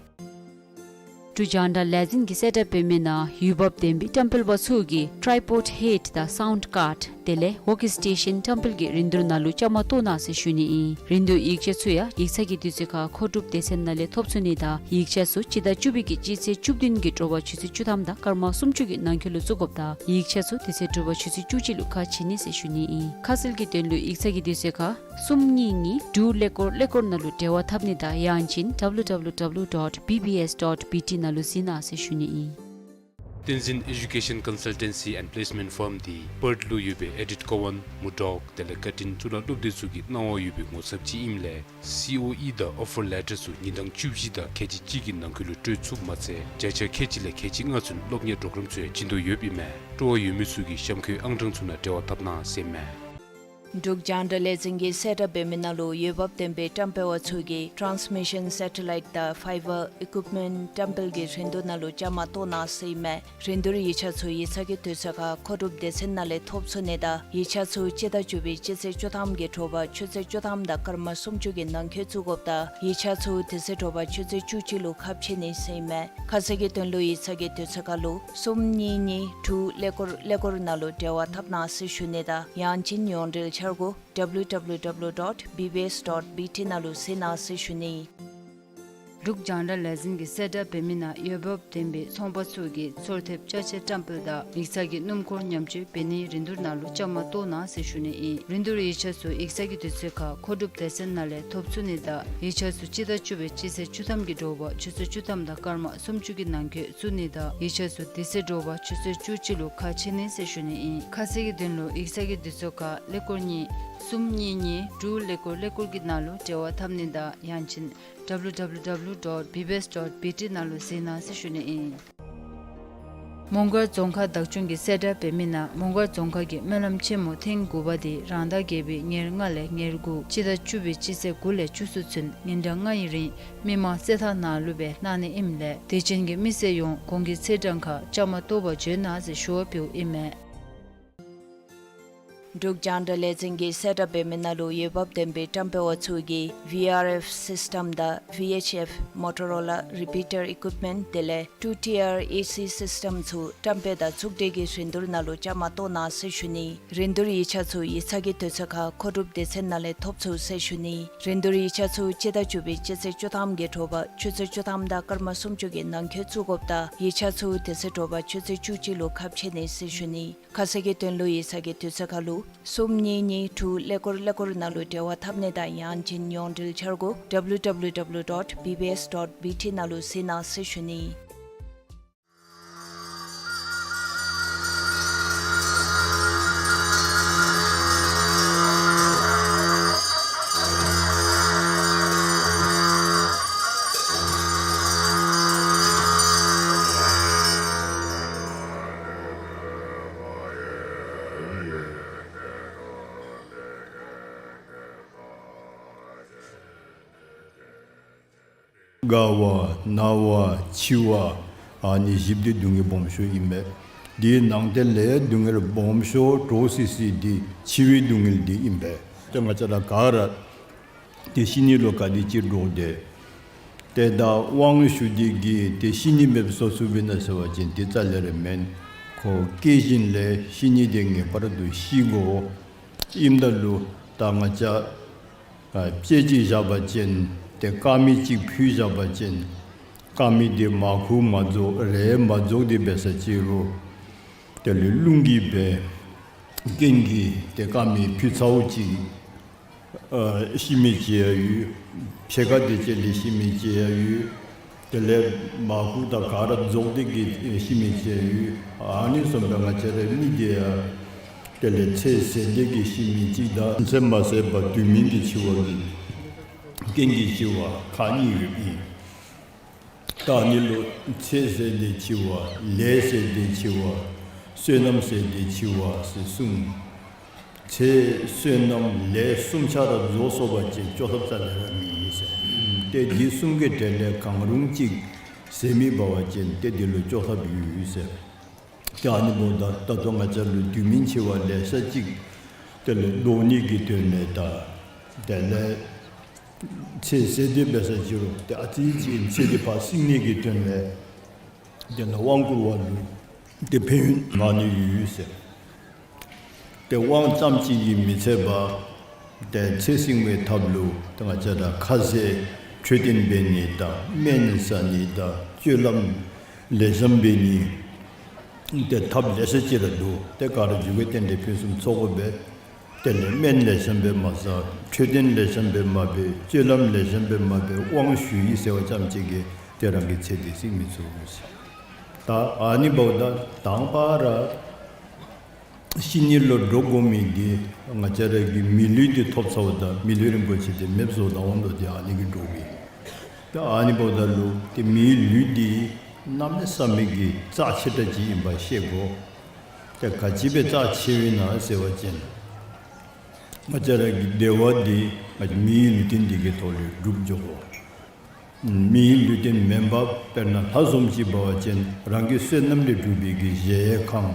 འབྲུག་རྒྱང་བསྒྲགས་ལས་འཛིན་གྱིས་གསལ་བསྒྲགས་འབད་མི་ནང་འོས་འབབ་ལྡན་པའི་བཀྲམ་སྤེལ་པ་ཚུ་གིས་ཊའི་པོཌ་ཧེཌ་དང་སའུནཌ་ཀཱརཌ་དེ་ལས་ཝོརཀ་སི་ཊེ་ཤཱན་བཀྲམ་སྤེལ་གྱི་རིན་བསྡུར་ནང་ལུ་བཅའ་མར་གཏོགས་གནང་ཟེར་ཞུ་ནི་ཨིན། རིན་བསྡུར་ཡིག་ཆ་ཚུ་ཡང་ཡིག་ཚང་གི་དུས་ཚོད་ཁར་མཁོ་སྒྲུབ་སྡེ་ཚན་ནང་ལས་ཐོབ་ཚུགས་ནི་དང་ཡིག་ཆ་ཚུ་སྤྱི་ཟླ་བཅུ་པའི་གི་སྤྱི་ཚེས་བཅུ་བདུན་གྱི་དྲོ་པ་ཆུ་ཚོད་བཅུ་ཐམ་དང་སྐར་མ་སུམ་ཅུ་གི་ནང་འཁོད་ལུ་བཙུགས་དགོཔ་དང་ཡིག་ཆ་ཚུ་དེ་ཚེ་དྲོ་པ་ཆུ་ཚོད་བཅུ་གཅིག་ལུ་ཁ་ཕྱེ་ནི་ཟེར་ཞུ་ནི་ཨིན། ཁ་གསལ་གྱི་དོན་ལུ་ཡིག་ཚང་གི་དུས་ཚོད་ཁར་གསུམ་གཉིས་གཉིས་དྲུག་ཀླད་ཀོར་ཀླད་ཀོར་ནང་ལུ་འབྲེལ་བ་འཐབ་ནི་དང་ཡང་ཅིན་ཌབ་ལུ་ཌབ་ལུ་ཌབ་ལུ་ཌོཊ་བི་བི་ཨེསི་ཌོཊ་བི་ཊི་ནང་ལུ་གཟིགས་གནང་ཟེར་ཞུ་ནི་ཨིན། བསྟན་འཛིན་ཨེ་ཌུ་ཀེ་ཤཱན་ཀོན་སལ་ཊེན་སི་ཨེནཌ་པི་ལེསི་མེནཊ་ཕརམ་འདི་པརཐ་ལུ་ཡོད་པའི་ཨེ་ཌིཐ་ཀོ་ཝཱན་མུར་ཌོག་དེ་ལས་ཀར་ཊིན་གཙུག་ལག་སློབ་སྡེ་ཚུ་གི་གནང་བ་ཡོད་པའི་ངོ་ཚབ་ཅིག་ཨིནམ་ལས་སི་ཨོ་ཨི་དང་ཨོ་ཕར་ལེ་ཊར་ཚུ་ཉིན་གྲངས་བཅུ་བཞི་དང་ཁལ་གཅིག་གཅིག་གི་ནང་འཁོད་ལུ་སྤྲོད་ཚུགསཔ་མ་ཚད་བརྒྱ་ཆ་ཁལ་གཅིག་ལས་ཁལ་གཅིག་ལྔ་ཚུན་སློབ་གཉེར་པོརོ་གརམ་ཚུ་ཡང་བྱིན་དོ་ཡོདཔ་ཨིན་མས། སྤྲོ་བ་ཡོད་མི་ཚུ་གིས་གཤམ་འཁོད་ཨང་གྲངས་ཚུ་ནང་འབྲེལ་བ་འཐབ་གནང་ཟེར་ཨིན་མས། འབྲུག་རྒྱང་བསྒྲགས་ལས་འཛིན་གྱིས་གསལ་བསྒྲགས་འབད་མི་ནང་ལུ་འོས་འབབ་ལྡན་པའི་བཀྲམ་སྤེལ་པ་ཚུ་གིས་ཊཱནསི་མི་ཤཱན་སེ་ཊ་ལའིཊ་དང་ཕའི་བར་ཨི་ཀུཡིཔ་མེནཊ་བཀྲམ་སྤེལ་གྱི་རིན་བསྡུར་ནང་ལུ་བཅའ་མར་གཏོགས་གནང་ཟེར་ཨིན་མས། རིན་བསྡུར་ཡིག་ཆ་ཚུ་ཡིག་ཚང་གི་དུས་ཚོད་ཁར་མཁོ་སྒྲུབ་སྡེ་ཚན་ནང་ལས་ཐོབ་ཚུགས་ནི་དང་ཡིག་ཆ་ཚུ་སྤྱི་ཟླ་བཅུ་པའི་སྤྱི་ཚེས་བཅུ་ཐམ་གྱི་དྲོ་པ་ཆུ་ཚོད་བཅུ་ཐམ་དང་སྐར་མ་སུམ་ཅུ་གི་ནང་འཁོད་བཙུགས་དགོཔ་དང་ཡིག་ཆ་ཚུ་དེ་ཚེ་དྲོ་པ་ཆུ་ཚོད་བཅུ་གཅིག་ལུ་ཁ་ཕྱེ་ནི་ཟེར་ཨིན་མས། ཁ་གསལ་གྱི་དོན་ལུ་ཡིག་ཚང་གི་དུས་ཚོད་ཁར་ལུ་གསུམ་གཉིས་གཉིས་དྲུག་ཀླད་ཀོར་ཀླད་ཀོར་ནང་ལུ་འབྲེལ་བ་འཐབ་གནང་ཟེར་ཞུ་ནི་དང་ཡང་ཅིན་ཡོངས་འབྲེལ་འཆར་སྒོ་ཌབ་ལུ་ཌབ་ལུ་ཌབ་ལུ་ཌོཊ་བི་བི་ཨེསི་ཌོཊ་བི་ཊི་ནང་ལུ་གཟིགས་གནང་ཟེར་ཞུ་ནི། འབྲུག་རྒྱང་བསྒྲགས་ལས་འཛིན་གྱིས་གསལ་བསྒྲགས་འབད་མི་ནང་འོས་འབབ་ལྡན་པའི་ཚོང་པ་ཚུ་གིས་ཚོང་དེབ་ཅ་ཆས་བཀྲམ་སྤེལ་དང་ཡིག་ཚང་གི་སྣུམ་འཁོར་ཉམས་བཅོས་འབད་ནིའི་རིན་བསྡུར་ནང་ལུ་བཅའ་མར་གཏོགས་གནང་ཟེར་ཞུ་ནི་ཨིན། རིན་བསྡུར་ཡིག་ཆ་ཚུ་ཡིག་ཚང་གི་དུས་ཚོད་ཁར་མཁོ་སྒྲུབ་སྡེ་ཚན་ནང་ལས་ཐོབ་ཚུགས་ནི་དང་ཡིག་ཆ་ཚུ་སྤྱི་ཟླ་བཅུ་པའི་སྤྱི་ཚེས་བཅུ་ཐམ་གྱི་དྲོ་པ་ཆུ་ཚོད་བཅུ་ཐམ་དང་སྐར་མ་སུམ་ཅུ་གི་ནང་འཁོད་བཙུགས་ནི་དང་ཡིག་ཆ་ཚུ་དེ་ཚེ་དྲོ་པ་ཆུ་ཚོད་བཅུ་གཅིག་ལུ་ཁ་ཕྱེ་ནི་ཟེར་ཞུ་ནི་ཨིན། ཁ་གསལ་གྱི་དོན་ལུ་ཡིག་ཚང་གི་དུས་ཚོད་ཁར་ཀླད་ཀོར་གཉིས་གསུམ་གཉིས་གཉིས་དྲུག་ཀླད་ཀོར་ཀླད་ཀོར་གྱི་ནང་ལུ་འབྲེལ་བ་འཐབ་ནི་དང་ཡང་ཅིན་ཌབ་ལུ་ཌབ་ལུ་ཌབ་ལུ་ཌོཊ་བི་བི་ཨེསི་ཌོཊ་བི་ཊི་ནང་ལུ་གཟིགས་གནང་ཟེར་ཞུ་ནི་ཨིན། མོང་སྒར་རྫོང་ཁག་བདག་སྐྱོང་གིས་གསལ་བསྒྲགས་འབད་མི་ནང་མོང་སྒར་རྫོང་ཁག་གི་སྨོན་ལམ་ཆེན་མོ་ཐེངས་དགུ་པ་དེ་རང་ཟླ་བརྒྱད་པའི་ཉེར་ལྔ་ལས་ཉེར་དགུ་སྤྱི་ཟླ་བཅུ་པའི་སྤྱི་ཚེས་དགུ་ལས་བཅུ་གསུམ་ཚུན་ཉིན་གྲངས་ལྔ་ཡི་རིང་མི་མང་རྩེད་ཐང་ནང་ལུ་སྦེ་གནང་ནི་ཨིནམ་ལས་དད་ཅན་གྱི་མི་སེར་ཡོངས་གོང་གི་ཚེས་གྲངས་ཁར་བཅའ་མར་གཏོགས་པར་འབྱོན་གནང་ཟེར་ཞུ་བ་ཕུལཝ་ཨིན་མས། འབྲུག་རྒྱང་བསྒྲགས་ལས་འཛིན་གྱིས་གསལ་བསྒྲགས་འབད་མི་ནང་ལུ་འོས་འབབ་ལྡན་པའི་བཀྲམ་སྤེལ་པ་ཚུ་གིས་ཝི་ཨར་ཨེཕ་སིསི་ཊམ་དང་ཝི་ཨེཆ་ཨེཕ་མོ་ཊོ་རོ་ལ་རི་པི་ཊར་ཨི་ཀུཡིཔ་མེནཊ་དེ་ལས་ཊུ་ཊི་ཨར་ཨེ་སི་སིསི་ཊམ་ཚུ་བཀྲམ་སྤེལ་དང་བཙུགས་སྒྲིག་གི་རིན་བསྡུར་ནང་ལུ་བཅའ་མར་གཏོགས་གནང་ཟེར་ཞུ་ནི། རིན་བསྡུར་ཡིག་ཆ་ཚུ་ཡིག་ཚང་གི་དུས་ཚོད་ཁར་མཁོ་སྒྲུབ་སྡེ་ཚན་ནང་ལས་ཐོབ་ཚུགས་ཟེར་ཞུ་ནི། རིན་བསྡུར་ཡིག་ཆ་ཚུ་སྤྱི་ཟླ་བཅུ་པའི་སྤྱི་ཚེས་བཅུ་ཐམ་གྱི་དྲོ་པ་ཆུ་ཚོད་བཅུ་ཐམ་དང་སྐར་མ་སུམ་ཅུ་གི་ནང་འཁོད་བཙུགས་དགོཔ་དང་ཡིག་ཆ་ཚུ་དེ་ཚེ་དྲོ་པ་ཆུ་ཚོད་བཅུ་གཅིག་ལུ་ཁ་ཕྱེ་ནི་ཟེར་ཞུ་ནི། ཁ་གསལ་གྱི་དོན་ལུ་ཡིག་ཚང་གི་དུས་ཚོད་ཁར་ལུ་གསུམ་གཉིས་གཉིས་དྲུག་ཀླད་ཀོར་ཀླད་ཀོར་ནང་ལུ་འབྲེལ་བ་འཐབ་ནི་དང་ཡང་ཅིན་ཡོངས་འབྲེལ་འཆར་སྒོ་ཌབ་ལུ་ཌབ་ལུ་ཌབ་ལུ་ཌོཊ་བི་བི་ཨེསི་ཌོཊ་བི་ཊི་ནང་ལུ་གཟིགས་གནང་ཟེར་ཞུ་ནི། དགའ་བ་ན་བ་འཆི་བ་ཨ་ནི་བཞི་འདི་སྡུག་བསྔལ་སྦོམ་ཤོས་ཨིན་པས། དེའི་ནང་དེ་ལས་སྡུག་བསྔལ་སྦོམ་ཤོས་འདྲོག་སི་སི་འདི་འཆི་བའི་སྡུག་བསྔལ་འདི་ཨིན་པས། ཏེ་ང་བཅས་ར་ག་ར་ཏེ་ཤི་ནི་ལུ་ག་དེ་ཅིག་འདྲོག་སྟེ་ཏེ་ད་དབང་ཞུ་སྟེ་གིས་ཏེ་ཤི་ནི་མེདཔ་བཟོ་ཚུགས་པས་ན་ཟེར་བ་ཅིན་ཏེ་རྩ་ལས་ར་མེན། ཁོ་སྐྱེ་བཞིན་ལས་ཤི་ནི་དེ་ངེས་པར་དུ་ཤི་དགོ། ཨིནམ་ད་ལུ་ད་ང་བཅས་ཨ་དཔེ་ཅིག་བཞག་པ་ཅིན་ཏེ་དཀར་མེ་ཅིག་ཕུལ་བཞག་པ་ཅིན་དཀར་མེ་འདི་མར་ཁུ་མ་རྫོགས་རས་མ་རྫོགས་ཏེ་འབད་ས་ཅིག་རུང་དེ་ལུ་རླུང་གིས་འབད་རྐྱེན་གྱིས་ཏེ་དཀར་མེ་ཕུལ་ཚརཝ་ཅིག་ཨ་ཤི་མི་ཅིག་ཡང་ཡོད། ཕྱེད་ཀ་དེ་ཅིག་ལས་ཤི་མི་ཅིག་ཡང་ཡོད། དེ་ལས་མར་ཁུ་དང་ག་ར་རྫོགས་ཏེ་གིས་ཤི་མི་ཅིག་ཡང་ཡོད། ཨ་ནི་བཟུམ་སྦེ་ང་བཅས་རའི་མི་འདི་ཡང་དེ་ལས་ཚེ་ཟད་དེ་གིས་ཤི་མི་ཅིག་དང་ཚེ་མ་ཟད་པར་དུས་མིན་གྱི་འཆི་བ་གི་རྐྱེན་གྱིས་ཤི་བ་ཁག་གཉིས་ཡོདཔ་ཨིན། ད་ཨ་ནི་ལུ་ཚེ་ཟད་དེ་འཆི་བ་ལས་ཟད་དེ་འཆི་བ་བསོད་ནམས་ཟད་དེ་འཆི་བ་ཟེར་གསུམ། ཚེ་བསོད་ནམས་ལས་གསུམ་ཆ་ར་རྫོགས་སོང་པ་ཅིན་སྐྱོབ་ཐབས་རྩ་ལས་ར་མེད་ཟེར། ཏེ་འདི་གསུམ་གྱི་གྲས་ལས་གང་རུང་ཅིག་ཟད་མི་འབད་བ་ཅིན་ཏེ་འདི་ལུ་སྐྱོབ་ཐབས་ཡོད་ཟེར། ཏེ་ཨ་ནི་འབདཝ་ད་ད་ལྟོ་ང་བཅས་ལུ་དུས་མིན་འཆི་བ་ལེ་ཤ་ཅིག་དེ་ལས་བཟློག་ནི་གི་དོན་ལས་དང་དེ་ལས་ཚེ་ཟད་དེ་འབད་ས་ཅི་རུང་ཏེ་ཨ་ཙི་ཅིག་ཚེ་འདི་ཕར་བསྲིང་ནི་གི་དོན་ལས་དེ་ལས་དབང་བསྐུར་བ་ལུ་ཏེ་ཕན་ཡོན་མང་ནི་ཡོད་ཟེར། ཏེ་དབང་ཙམ་ཅིག་གིས་མི་ཚད་པར་ཏེ་ཚེ་བསྲིང་བའི་ཐབས་ལུ་ཏེ་ང་བཅས་ར་ཁ་ཟས་འཕྲོད་བསྟེན་འབད་ནི་དང་སྨན་ཟ་ནི་དང་སྤྱོད་ལམ་ལེགས་ཤོམ་འབད་ནི་ཏེ་ཐབས་ལེ་ཤ་ཅིག་ར་འདུག། ཏེ་ག་ར་མཇུག་གི་རྟེན་འབྲེལ་ཕུན་སུམ་ཚོགས་པ་འབད། དེ་ལས་སྨན་ལེགས་ཤོམ་སྦེ་མ་ཟ། འཕྲོད་བསྟེན་ལེགས་ཤོམ་སྦེ་མ་འབད། སྤྱོད་ལམ་ལེགས་ཤོམ་སྦེ་མ་འབད། དབང་ཞུ་ཡི་ཟེར་བ་ཙམ་ཅིག་གིས་ཏེ་རང་གི་ཚེ་འདི་བསྲིང་མི་ཚུགས་ཟེར། ད་ཨ་ནི་འབདཝ་ད་དང་པ་ར་ཤི་ནི་ལུ་འགྲོ་དགོ་མི་འདི་ང་བཅས་ར་གི་མི་ལུས་འདི་ཐོབ་ཚརཝ་ད་མི་ལུས་རིན་པོ་ཆེ་འདི་མེདཔ་བཟོ་ད་འོང་དོ། ཏེ་ཨ་ནི་གིས་འགྲོ་གི། ད་ཨ་ནི་འབདཝ་ད་ལུ་ཏེ་མིའི་ལུས་འདི་གནམ་མེད་ས་མེད་ཀྱི་རྩ་ཆེ་དྲགས་ཅིག་ཨིནམ་ཤེས་དགོ། ཏེ་ག་ཅི་སྦེ་རྩ་ཆེཝ་ཨིན་ན་ཟེར་བ་ཅིན་ང་བཅས་ར་གི་བདེ་བ་འདི་ང་བཅས་མིའི་ལུས་རྟེན་འདི་གི་ཐོག་ལས་སྒྲུབ་འགྱོ་དགོ། མིའི་ལུས་རྟེན་མེན་པར་དཔེར་ན་ལྷ་བཟུམ་ཅིག་འབད་བ་ཅིན་རང་གི་བསོད་ནམས་ལས་གྲུབ་པའི་གི་གཞལ་ཡས་ཁང་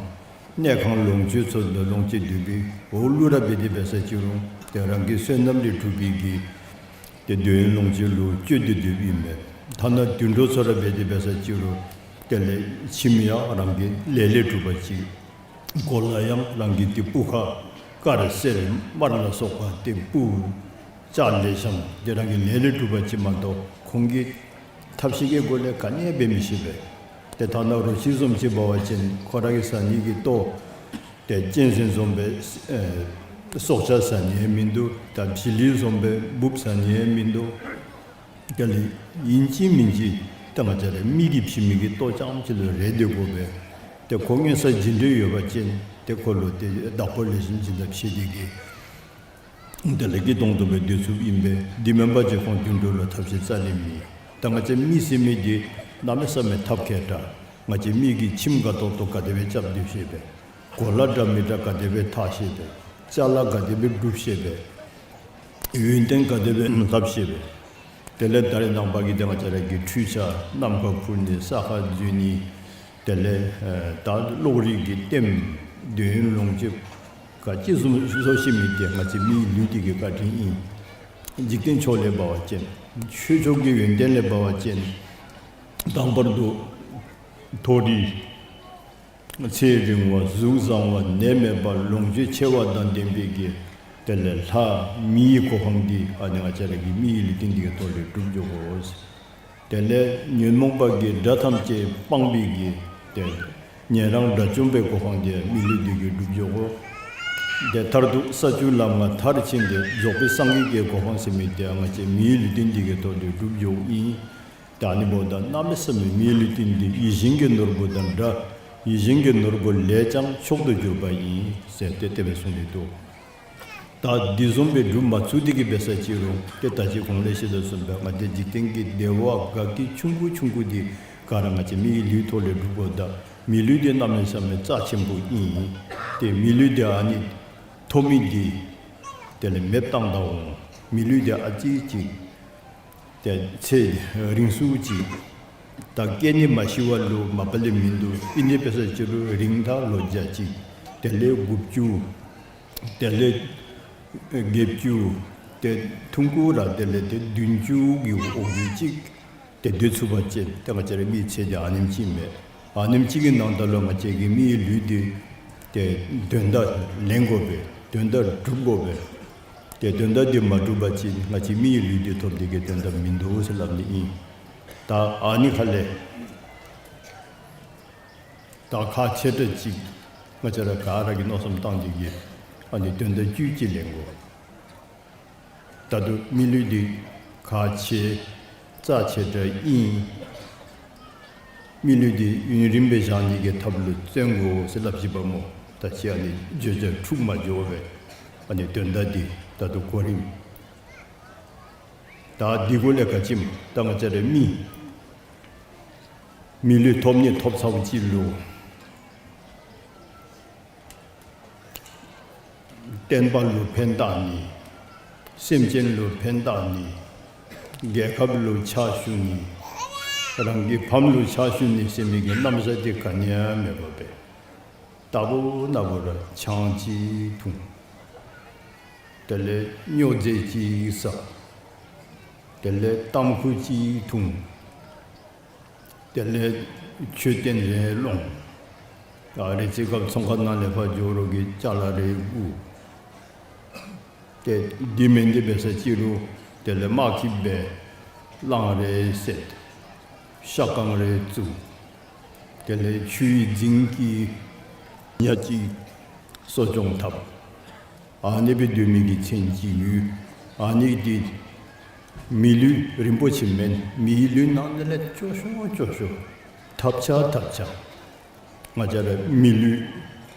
གནས་ཁང་ལོངས་སྤྱོད་ཚུ་ལུ་ལོངས་སྤྱོད་འདོད་པའི་འོག་ལུ་ར་འབད་དེ་འབད་ས་ཅི་རུང་ཏེ་རང་གི་བསོད་ནམས་ལས་གྲུབ་པའི་གི་ཏེ་འདོད་ཡོན་ལོངས་སྤྱོད་ལུ་སྤྱོད་དེ་སྡོདཔ་ཨིན་མས། ཐ་ན་དུད་འགྲོ་ཚུ་ར་འབད་དེ་འབད་ས་ཅི་རུང་དེ་ལས་ཁྱིམ་ཡང་རང་གི་ལས་ལས་གྲུབ་པ་ཅིག། གོ་ལ་ཡང་རང་གི་ཏེ་སྤུ་ཁ་དཀར་སེར་དམར་ལ་སོགས་པ་ཏེ་སྤུ་ལྕགས་ལེགས་ཤོམ་ཏེ་རང་གི་ལས་ལས་གྲུབ་པ་ཅིག་མ་གཏོགས་ཁོང་གིས་ཐབས་ཤེས་ཀྱི་སྒོ་ལས་ག་ནི་ཡང་འབད་མི་ཤེས་པས། ཏེ་ཐ་ན་རོ་ཁྱི་བཟུམ་ཅིག་འབད་བ་ཅིན་ཁོ་ར་གིས་ཟ་ནི་གི་ལྟོ་ཏེ་གཅན་གཟན་བཟུམ་སྦེ་ཨེ་སྲོག་ཆགས་ཟ་ནི་ཡང་མིན་འདུག། ད་བྱི་ལི་བཟུམ་སྦེ་འབུཔ་ཟ་ནི་ཡང་མིན་འདུག། དེ་ལས་ཨིན་ཅི་མིན་ཅི་ད་ང་བཅས་ར་མི་གིས་བྱིན་མི་གི་ལྟོ་རྐྱངམ་ཅིག་ལུ་རེ་སྡོད་དགོ་པས། ཏེ་ཁོ་ངན་སོང་འཇིགས་འདྲེ་ཡོད་པ་ཅིན་ཏེ་ཁོ་ལུ་ཏེ་བདག་པོ་ལེགས་ཤོམ་བྱིན་ཐབས་ཤེས་དེ་གིས་དེ་ལས་སྐྱིད་ཏོང་ཏོ་སྦེ་སྡོད་ཚུགསཔ་ཨིན་པས། དེ་མེན་པ་ཅིན་ཁོང་དུད་འགྲོ་ལུ་ཐབས་ཤེས་རྩ་ལས་མེད། ད་ང་བཅས་མི་ཟེར་མི་འདི་གནམ་མེད་ས་མེད་ཐབས་མཁས་དྲགས། ང་བཅས་མི་གིས་ཁྱིམ་དགའ་ཏོག་ཏོ་ག་དེ་སྦེ་རྐྱབ་སྡོད་ཤེས་པས། གོ་ལ་འདྲ་མི་འདྲ་ག་དེ་སྦེ་འཐག་ཤེས་པས། ཅ་ལ་ག་དེ་སྦེ་སྒྲུབ་ཤེས་པས། ཡོན་ཏན་ག་དེ་སྦེ་ལྷབ་ཤེས་པས། དེ་ལས་ད་རེས་ནངས་པ་གི་ཏེ་ང་བཅས་ར་གི་འཕྲུལ་ཆས་ནམ་མཁའ་འཕུར་ནི་ས་ཁར་འཛུལ་ནི་དེ་ལས་ཨེ་ད་གློག་རིག་གི་ལྟདམོ་འདོད་ཡོན་ལོངས་སྤྱོད་ག་ཅི་བཟུམ་བཟོ་ཤེས་མི་འདི་ང་བཅས་མིའི་ལུས་འདི་གི་བཀའ་དྲིན་ཨིན། འཇིག་རྟེན་ཕྱོགས་ལས་འབད་བ་ཅིན་ཆོས་ཕྱོགས་ཀྱི་ཡོན་ཏན་ལས་འབད་བ་ཅིན་དང་པར་དུ་མཐོ་རིས་ཚེ་རིང་བ་གཟུགས་བཟང་བ་ནད་མེད་པ་ལོངས་སྤྱོད་ཆེ་བ་དང་ལྡན་པའི་གི་དེ་ལས་ལྷ་མིའི་གོ་འཕང་འདི་ཨ་ནི་ང་བཅས་ར་གི་མིའི་ལུས་རྟེན་འདི་གི་ཐོག་ལས་སྒྲུབ་འགྱོ་དགོ། དེ་ལས་ཉོན་མོངས་པ་གི་དགྲ་ཐམས་ཅད་སྤངས་པའི་གི་ཏེ་ཉན་རང་དགྲ་བཅོམ་པའི་གོ་འཕང་འདི་མི་ལུས་འདི་གིས་སྒྲུབ་འགྱོ་དགོ། ཏེ་མཐར་ཐུག་ས་བཅུ་ལམ་ལྔ་མཐར་ཕྱིན་ཏེ་རྫོགས་པའི་སངས་རྒྱས་ཀྱི་གོ་འཕང་ཟེར་མི་འདི་ང་བཅས་མིའི་ལུས་རྟེན་འདི་གི་ཐོག་ལས་སྒྲུབ་འགྱོཝ་ཨིན། ད་ཨ་ནི་འབདཝ་ད་གནམ་མེད་ས་མེད་མིའི་ལུས་རྟེན་འདི་ཡིད་བཞིན་གྱི་ནོར་བུ་དང་འདྲ། ཡིད་བཞིན་གྱི་ནོར་བུ་ལས་ཀྱང་མཆོག་ཏུ་གྱུར་པ་ཡིན་ཟེར་ཏེ་དེ་སྦེ་གསུངས་ཏེ་འདུག། ད་འདི་བཟུམ་སྦེ་སྒྲུབ་མ་ཚུགས་ཏེ་གི་འབད་ས་ཅི་རུང་ཏེ་ད་ཅི་གོང་ལས་བཤད་དོ་བཟུམ་སྦེ་ང་བཅས་འཇིག་རྟེན་གྱི་བདེ་བ་དགའ་སྐྱིད་ཆུང་ཀུ་ཆུང་ཀུ་འདི་ག་ར་ང་བཅས་མིའི་ལུས་ཐོག་ལས་སྒྲུབ་དགོ། ད་མི་ལུས་འདི་གནམ་མེད་ས་མེད་རྩ་ཆེན་པོ་ཨིན། ཏེ་མི་ལུས་འདི་ཨ་ནི་ཐོབ་མི་འདི་དེ་ལས་མེདཔ་བཏང་ད་འོང་། མི་ལུས་འདི་ཨ་ཙི་ཅིག་ཏེ་ཚེ་རིང་སུ་ཅིག། ད་སྐྱེ་ནི་མ་ཤི་བ་ལུ་མ་པ་ལས་མིན་འདུག། ཨིན་ཏེ་འབད་ས་ཅི་རུང་རིང་ད་ལོ་བརྒྱ་ཅིག། དེ་ལས་དགུ་བཅུ། དེ་ལས་བརྒྱད་ཅུ། ཏེ་ཐུང་ཀུ་ར་དེ་ལས་ཏེ་བདུན་ཅུ་གི་འོག་ལུ་ཅིག་ཏེ་སྡོད་ཚུགས་པ་ཅིན་ཏེ་ང་བཅས་ར་མིའི་ཚེ་འདི་ཨ་ནེམ་ཅིག་མས། ཨ་ནེམ་ཅིག་གི་ནང་ད་ལུ་ང་བཅས་ཀྱི་མིའི་ལུས་འདི་ཏེ་དོན་དག་ལེན་དགོ་པས། དོན་དག་སྒྲུབ་དགོ་པས། ཏེ་དོན་དག་འདི་མ་སྒྲུབ་པ་ཅིན་ང་བཅས་མིའི་ལུས་འདི་ཐོབ་སྟེ་གི་དོན་དག་མིན་འདུག་ཟེར་སླབ་ནི་ཨིན། ད་ཨ་ནི་ཁ་ལས་ད་ཁག་ཆེ་དྲགས་ཅིག་ང་བཅས་ར་ག་ར་གིས་མནོ་བསམ་བཏང་སྟེ་གི་ཨ་ནི་དོན་དག་བཅུད་ཅིག་ལེན་དགོ། ད་ལྟོ་མི་ལུས་འདི་ཁག་ཆེ་རྩ་ཆེ་དྲགས་ཨིན། མི་ལུས་འདི་ཡུན་རིངམོ་སྦེ་བཞག་ནི་གི་ཐབས་ལུ་བརྩོན་དགོ་ཟེར་སླབ་ཅི་པ་སྨོ། ད་ཅི་ཨ་ནི་བརྗོད་བྱ་འཁྲུགས་མ་འགྱོ་བར་ཨ་ནི་དོན་དག་འདི་ད་ལྟོ་གོ་རིམ། ད་འདི་གུ་ལས་ག་ཅི་སྨོ། ད་ང་བཅས་ར་མི་མི་ལུས་ཐོབ་ནི་ཐོབ་ཚརཝ་ཅིག་ལུ་བསྟན་པ་ལུ་ཕན་བཏགས་ནི། སེམས་ཅན་ལུ་ཕན་བཏགས་ནི། རྒྱལ་ཁབ་ལུ་ཕྱག་ཞུ་ནི། རང་གི་ཕམ་ལུ་ཕྱག་ཞུ་ནི་ཟེར་མི་གི་རྣམ་གཞག་འདི་ག་ནི་ཡང་མེད་པར་སྦེ། ལྟ་བུ་ན་བུ་ར་ཆང་ཅིག་འཐུང་། དེ་ལས་སྨྱོ་རྫས་ཅིག་ཟ། དེ་ལས་ཏམ་ཁུ་ཅིག་འཐུང་། དེ་ལས་མཆོད་རྟེན་རེ་སློང་། ད་རེ་ཚེ་སྐབས་ཚོང་ཁང་ནང་ལས་ཕར་འགྱོ་རོགས་ཀྱི་ཅ་ལ་རེ་བསྒུག། ཏེ་འདི་མེན་འདི་འབད་ས་ཅི་རུང་དེ་ལས་དམག་གི་སྦེ་གླང་རེ་བསད། ཤ་རྐང་རེ་བཙུགས། དེ་ལས་ཆུའི་རྫིང་གི་ཉ་ཅིག་གསོ་སྐྱོང་འཐབ། ཨ་ནི་སྦེ་སྡོད་མི་གི་ཚུན་ཅིག་ཡོད། ཨ་ནི་འདི་མི་ལུས་རིན་པོ་ཆེ་མེན། མིའི་ལུས་ནང་དེ་ལས་སྐྱོ་ཤོས་སྐྱོ་ཤོས། ཐབས་ཆག་ཐབས་ཆག། ང་བཅས་ར་མི་ལུས་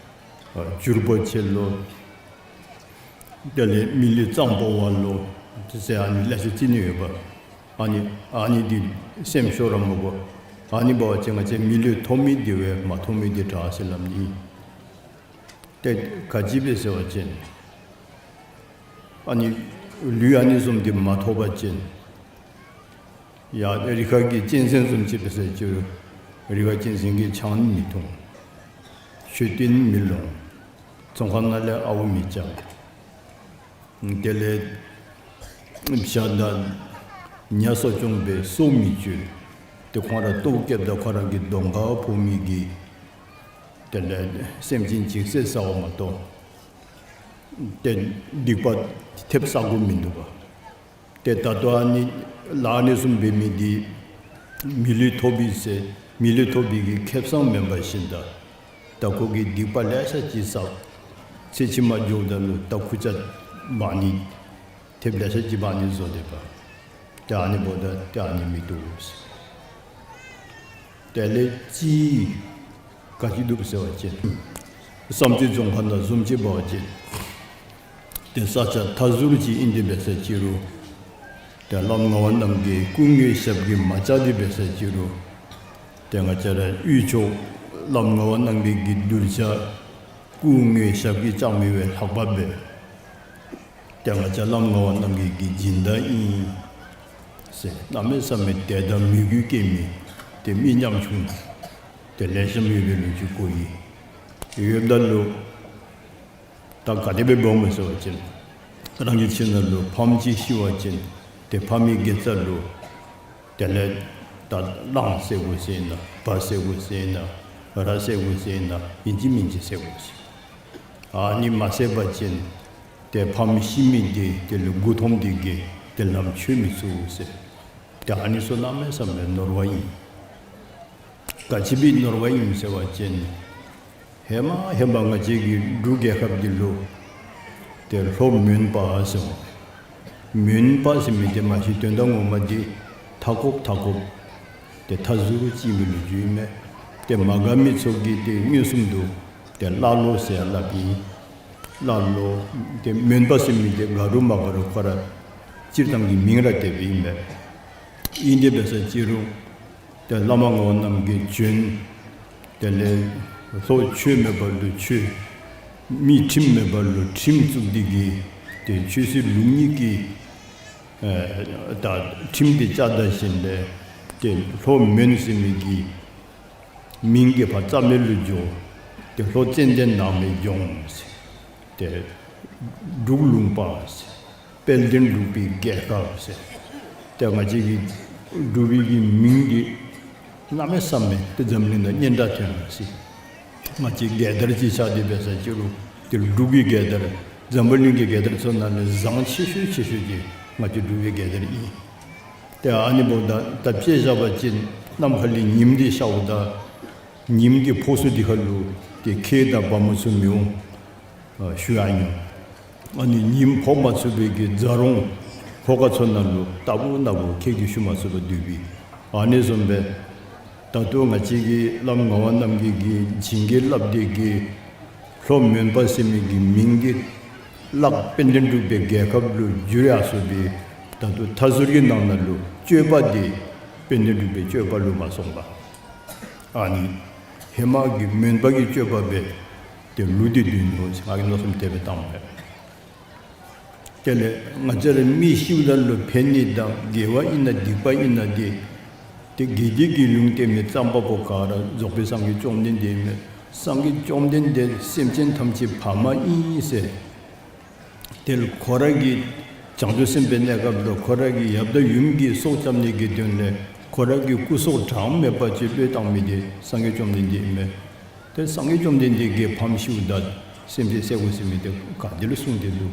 ཨ་འགྱུར་བ་ཆེ་ལོ། དེ་ལས་མི་ལུས་གཙང་པོ་བ་ལོ། དེ་ཟེར་ཨ་ནི་ལེ་ཤ་ཅིག་ནི་ཡོདཔ། ཨ་ནི་ཨ་ནི་འདི་སེམས་ཤོར་ར་མི་དགོ། ཨ་ནི་འབད་བ་ཅིན་ང་བཅས་མི་ལུས་ཐོབ་མི་འདི་བས་མ་ཐོབ་མི་འདི་དྲག་ཟེར་སླབ་ནི་ཨིན། ཏེ་ག་ཅི་སྦེ་ཟེར་བ་ཅིན་ཨ་ནི་ལུས་ཨ་ནི་བཟུམ་འདི་མ་ཐོབ་པ་ཅིན་ཡ་རི་ཁ་གི་གཅན་གཟན་བཟུམ་ཅིག་འབད་ས་ཅི་རུང་རི་ཁ་གཅན་གཟན་གྱིས་ཆང་མི་འཐུང་། མཆོད་རྟེན་མི་སློང་། ཚོང་ཁང་ནང་ལས་ཨརཝ་མི་རྐྱབ། དེ་ལས་བྱ་དང་ཉ་གསོ་སྐྱོང་འབད་སོ་མི་གཅོད། ཏེ་ཁོང་ར་ལྟོཝ་བཀྱེསཔ་ད་ཁོང་ར་གི་གདོང་ཁར་ཕོག་མི་གི་དེ་ལས་སེམས་ཅན་ཅིག་བསད་ཟཝ་མ་གཏོགས་ཏེ་སྡིག་པ་ཐེབས་ཟ་དགོཔ་མིན་འདུག་པ། ཏེ་ད་ལྟོ་ཨ་ནི་ལཱ་ཨ་ནི་བཟུམ་འབད་མི་འདི་མི་ལུས་ཐོབ་པའི་ཟེར་མི་ལུས་ཐོབ་པའི་གི་ཁེ་བཟང་མེན་པ་བཞིན་དུ་ད་ཁོ་གིས་སྡིག་པ་ལེ་ཤ་ཅིག་བསགས། ཚེ་ཕྱི་མ་འགྱོཝ་ད་ལུ་ད་ཁུར་ཆ་འབག་ནི་ཐེབས་ལེ་ཤ་ཅིག་འབག་ནི་བཟོ་དེས་པ། ཏེ་ཨ་ནི་འབདཝ་ད་ཏེ་ཨ་ནི་མི་བཏུབ་ཟེར། དེ་ལས་ཅིག་ག་ཅི་འདུག་ཟེར་བ་ཅིན་བསམ་རྩེ་རྫོང་ཁག་ནང་བཟུམ་ཅིག་འབད་བ་ཅིན་ཏེ་ས་ཆ་མཐའ་ཟུར་ཅིག་ཨིན་ཏེ་འབད་ས་ཅི་རུང་ཏེ་བླམ་ངག་དབང་རྣམ་རྒྱལ་སྐུ་དངོས་ཞབས་ཀྱིས་མ་བཅགས་ཏེ་འབད་ས་ཅི་རུང་ཏེ་ང་བཅས་ར་དབུས་ཕྱོགས་བླམ་ངག་དབང་རྣམ་རྒྱལ་གྱི་གདུལ་བྱ་སྐུ་དངོས་ཞབས་ཀྱིས་བཅགས་མི་བས་ལྷག་པ་འབད། ཏེ་ང་བཅས་བླམ་ངག་དབང་རྣམ་རྒྱལ་གྱི་སྦྱིན་བདག་ཨིན་ཟེར་གནམ་མེད་ས་མེད་དད་དང་མོས་གུས་སྐྱེ་མི་ཏེ་མི་ཉམ་ཆུང་ཏེ་ལེགས་ཤོམ་ཡོད་པའི་ལོ་རྒྱུས་གོ་ཡི། ཡོདཔ་ད་ལུ་ད་ག་དེ་སྦེ་འབདཝ་མས་ཟེར་བ་ཅིན་རང་གི་ཁྱིམ་ནང་ལུ་ཕམ་ཅིག་ཤི་བ་ཅིན་ཏེ་ཕམ་གྱི་དགེ་རྩ་ལུ་དེ་ལས་ད་གླང་བསད་དགོ་ཟེར་ན་བ་བསད་དགོ་ཟེར་ན་ར་བསད་དགོ་ཟེར་ན་ཨིན་ཅི་མིན་ཅི་བསད་དགོ་ཟེར། ཨ་ནི་མ་བསད་པ་ཅིན་ཏེ་ཕམ་ཤི་མི་འདི་དེ་ལུ་མགུ་འཐོམས་ཏེ་གིས་ཏེ་ལམ་ཆོད་མི་ཚུགས་ཟེར། ཏེ་ཨ་ནི་ཚུ་གནམ་མེད་ས་མེད་ནོར་བ་ཨིན། ག་ཅི་སྦེ་ནོར་བ་ཨིན་ཟེར་བ་ཅིན་ཧེ་མ་ཧེ་མ་ང་བཅས་ཀྱི་འབྲུག་རྒྱལ་ཁབ་འདི་ལུ་ཏེ་ལྷོ་མོན་པ་ཟེར་བ། མོན་པ་ཟེར་མི་འདི་མ་གཞི་དོན་དག་ངོ་མ་འདི་མཐའ་འཁོབ་མཐའ་འཁོབ་ཏེ་མཐའ་ཟུར་ཅིག་ཨིན་པའི་ལོ་རྒྱུས་ཨིན་མས། ཏེ་མ་དགའ་མི་ཚུ་གིས་ཏེ་མངོན་སུམ་དུ་ཏེ་ཀླ་ཀློ་ཟེར་ཡང་སླབ་ཨིན། ཀླ་ཀློ་ཏེ་མོན་པ་ཟེར་མི་འདི་དགའ་རུང་མ་དགའ་རུང་ཁོ་ར་སྤྱིར་བཏང་གི་མིང་ར་དེ་སྦེ་ཨིན་མས། ཨིན་ཏེ་འབད་ས་ཅི་རུང་ཏེ་བླ་མ་ངག་དབང་རྣམ་རྒྱལ་བྱོན། དེ་ལས་ལྷོ་ཆོས་མེད་པ་ལུ་ཆོས། མི་ཁྲིམས་མེད་པ་ལུ་ཁྲིམས་བཙུགས་ཏེ་གིས་ཏེ་ཆོས་སྲིད་ལུགས་གཉིས་ཀྱི་ཨེ་ད་ཁྲིམས་འདི་བཅའ་ད་ཞིནམ་ལས་ཏེ་ལྷོ་མོན་ཟེར་མི་གི་མིང་གིས་ཕར་རྩ་མེད་ལུ་འགྱོ། ཏེ་ལྷོ་ཙན་དན་ནགས་མོའི་ལྗོངས་ཟེར། ཏེ་འབྲུག་ལུང་པ་ཟེར། དཔལ་ལྡན་འབྲུག་པའི་རྒྱལ་ཁབ་ཟེར། ཏེ་ང་བཅས་ཀྱི་འབྲུག་པའི་གི་མིང་འདི་གནམ་མེད་ས་མེད་ཏེ་འཛམ་གླིང་ནང་སྙན་གྲགས་ཐོན་ཡར་སོ་ཡི། ང་བཅས་རྒྱལ་དར་ཅིག་ཤར་ཏེ་འབད་ས་ཅི་རུང་ཏེ་འབྲུག་གི་རྒྱལ་དར་འཛམ་བུ་གླིང་གི་རྒྱལ་དར་ཚུ་ནང་ལས་བཟང་ཆེ་ཤོས་ཆེ་ཤོས་ཅིག་ང་བཅས་འབྲུག་པའི་རྒྱལ་དར་ཨིན། ཏེ་ཨ་ནི་འབདཝ་ད་ད་དཔེ་བཞག་པ་ཅིན་གནམ་ཁ་ལས་ཉིམ་འདི་ཤརཝ་ད་ཉིམ་འདི་ཕོག་ས་འདི་ཁར་ལུ་ཏེ་ཁྱེགས་དང་བ་མོ་ཚུ་མི་འོང་། ཨ་ཞུ་ཡང་ཉོ། ཨ་ནི་ཉིམ་ཕོག་མ་ཚུགས་པའི་གི་རྫ་རོང་ལྷོ་ཁ་ཚུ་ནང་ལུ་ལྟ་བུ་ན་བུ་ཁྱེགས་ཀྱིས་ཞུ་མ་ཚུགས་པར་སྡོད་པས། ཨ་ནི་བཟུམ་སྦེ་ད་ལྟོ་ང་བཅས་ཀྱི་བླམ་ངག་དབང་རྣམ་རྒྱལ་གྱིས་བྱིན་གྱིས་བརླབས་ཏེ་གིས་ལྷོ་མོན་པ་ཟེར་མི་གི་མིང་འདི་གླགས་དཔལ་ལྡན་འབྲུག་པའི་རྒྱལ་ཁབ་ལུ་བསྒྱུར་ཡར་སོ་སྦེ་ད་ལྟོ་མཐའ་ཟུར་གྱི་ནང་ན་ལུ་སྤྱོད་པ་འདི་དཔལ་ལྡན་འབྲུག་པའི་སྤྱོད་པ་ལུ་མ་སོང་པར་ཨ་ནི་ཧེ་མ་གི་མོན་པ་གི་སྤྱོད་པ་སྦེ་ཏེ་ལུས་ཏེ་སྡོད་ནུག་ཟེར་ང་གིས་མནོ་བསམ་དེ་སྦེ་བཏངམ་མས། དེ་ལས་ང་བཅས་ར་མི་ཤིཝ་ད་ལུ་ཕན་ནི་དང་དགེ་བ་ཨིན་ན་སྡིག་པ་ཨིན་ན་འདི་ཏེ་དགེ་སྡིག་གི་ལུང་བསྟན་མི་རྩོམ་པ་པོ་ག་ར་རྫོགས་པའི་སངས་རྒྱས་བཅོམ་ལྡན་འདས་ཨིན་མས། སངས་རྒྱས་བཅོམ་ལྡན་འདས་སེམས་ཅན་ཐམས་ཅད་ཕ་མ་ཨིན་ཟེར། དེ་ལས་ཁོ་ར་གི་བྱང་ཆུབ་སེམས་དཔའི་གནས་སྐབས་ལུ་ཁོ་ར་གི་ཡབ་དང་ཡུམ་གྱི་སྲོག་སྐྱབ་ནི་གི་དོན་ལས་ཁོ་ར་གི་སྐུ་སྲོག་གྲངས་མེད་པ་ཅིག་བློས་བཏང་མི་དེ་སངས་རྒྱས་བཅོམ་ལྡན་འདས་ཨིན་མས། ཏེ་སངས་རྒྱས་བཅོམ་ལྡན་འདས་ཀྱིས་ཕམ་ཤིཝ་ད་སེམས་ཅན་བསད་དགོ་ཟེར་མི་དེ་ག་ཏེ་ལུ་གསུངས་ཏེ་འདུག།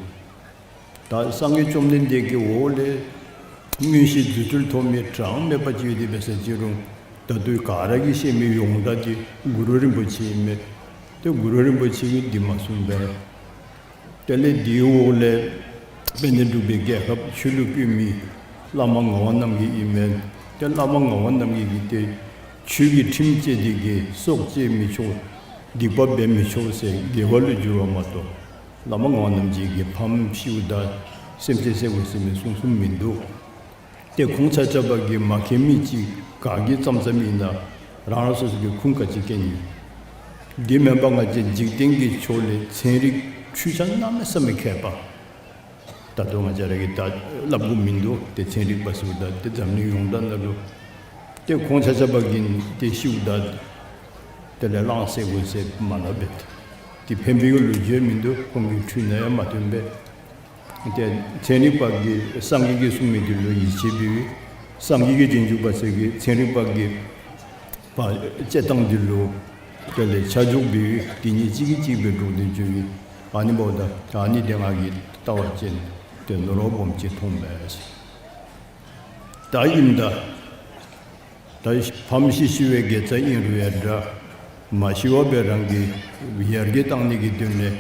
ད་སངས་རྒྱས་བཅོམ་ལྡན་འདས་ཀྱི་འོག་ལས་མངོན་ཤེས་རྫུ་འཕྲུལ་ཐོབ་མི་གྲངས་མེད་པ་ཅིག་ཡོད་དེ་འབད་ས་ཅི་རུང་ད་ལྟོ་ག་ར་གིས་ཤེས་མི་ཡོངས་གྲགས་དེ་གུ་རུ་རིན་པོ་ཆེ་ཨིན་མས། ཏེ་གུ་རུ་རིན་པོ་ཆེ་གིས་འདི་མ་གསུངས་པས། དེ་ལས་དེའི་འོག་ལས་དཔལ་ལྡན་འབྲུག་པའི་རྒྱལ་ཁབ་ཆོས་ལུ་བཀོད་མི་བླ་མ་ངག་དབང་རྣམ་རྒྱལ་ཨིན་མས། ཏེ་བླ་མ་ངག་དབང་རྣམ་རྒྱལ་གྱིས་ཏེ་ཆོས་ཀྱི་ཁྲིམས་བཅས་དེ་གིས་སྲོག་བཅད་མི་ཆོག། སྡིག་པ་འབད་མི་ཆོག་ཟེར་རྒྱལ་བ་ལུ་བསྒྱུར་བ་མ་གཏོགས་བླ་མ་ངག་དབང་རྣམ་རྒྱལ་གྱིས་ཕམ་ཤིཝ་ད་སེམས་ཅན་བསད་དགོ་ཟེར་མི་གསུངས་གསུངསམ་མིན་འདུག། ཏེ་ཁོང་ཆ་ཁྱབ་ཀྱིས་མ་མཁྱེན་མི་ཅིག་ག་གིས་བརྩམས་བརྩམསམ་ཨིན་ན་རང་རང་སོ་སོ་གི་ཁུངས་ག་ཅི་མཁྱེན་ཡི། དེ་མེན་པར་ང་བཅས་འཇིག་རྟེན་གྱི་ཕྱོགས་ལས་ཚན་རིག་འཕྲུལ་ཆས་གནམ་མེད་ས་མེད་མཁས་པ། ད་ལྟོ་ང་བཅས་ར་གིས་ད་སླབ་དགོཔ་མིན་འདུག། ཏེ་ཚན་རིག་པ་ཟེརཝ་ད་ཏེ་འཛམ་གླིང་ཡོངས་གྲགས་ནང་ལུ་ཏེ་ཁོང་ཆ་ཁྱབ་ཀྱིས་ཏེ་ཤིཝ་ད་དེ་ལས་གླང་བསད་དགོ་ཟེར་མ་སླབ་པས། ཏེ་ཕན་པའི་ལོ་རྒྱུས་མིན་འདུག། ཁོང་གི་འཕྲུལ་ནང་ཡང་མ་ཐོན་པས། ཏེ་ཚན་རིག་པ་གིས་སངས་རྒྱས་ཀྱིས་གསུངས་མི་དེ་ལུ་ཡིད་ཆེས་འབད་བའི་སངས་རྒྱས་ཀྱི་རྗེས་འཇུག་པ་ཚུ་གིས་ཚན་རིག་པ་གི་པ་དཔྱད་གཏང་དེ་ལུ་དེ་ལས་ཆ་འཇོག་འབད་བའི་དེ་གཉིས་གཅིག་གིས་གཅིག་སྦེ་འགྲོགས་ཏེ་འགྱོ་བའི་ཨ་ནི་འབདཝ་ད་ཨ་ནི་དེ་ང་གིས་བལྟ་བ་ཅིན་ཏེ་ནོར་བ་སྦོམ་ཅིག་མཐོང་པས། ད་ཨིནམ་ད་ད་ཕམ་ཤི་ཤི་བའི་དགེ་རྩ་ཨིན་རུང་ཡང་འདྲ། མ་ཤི་བར་སྦེ་རང་གི་ཡར་རྒྱས་གཏང་ནི་གི་དོན་ལས་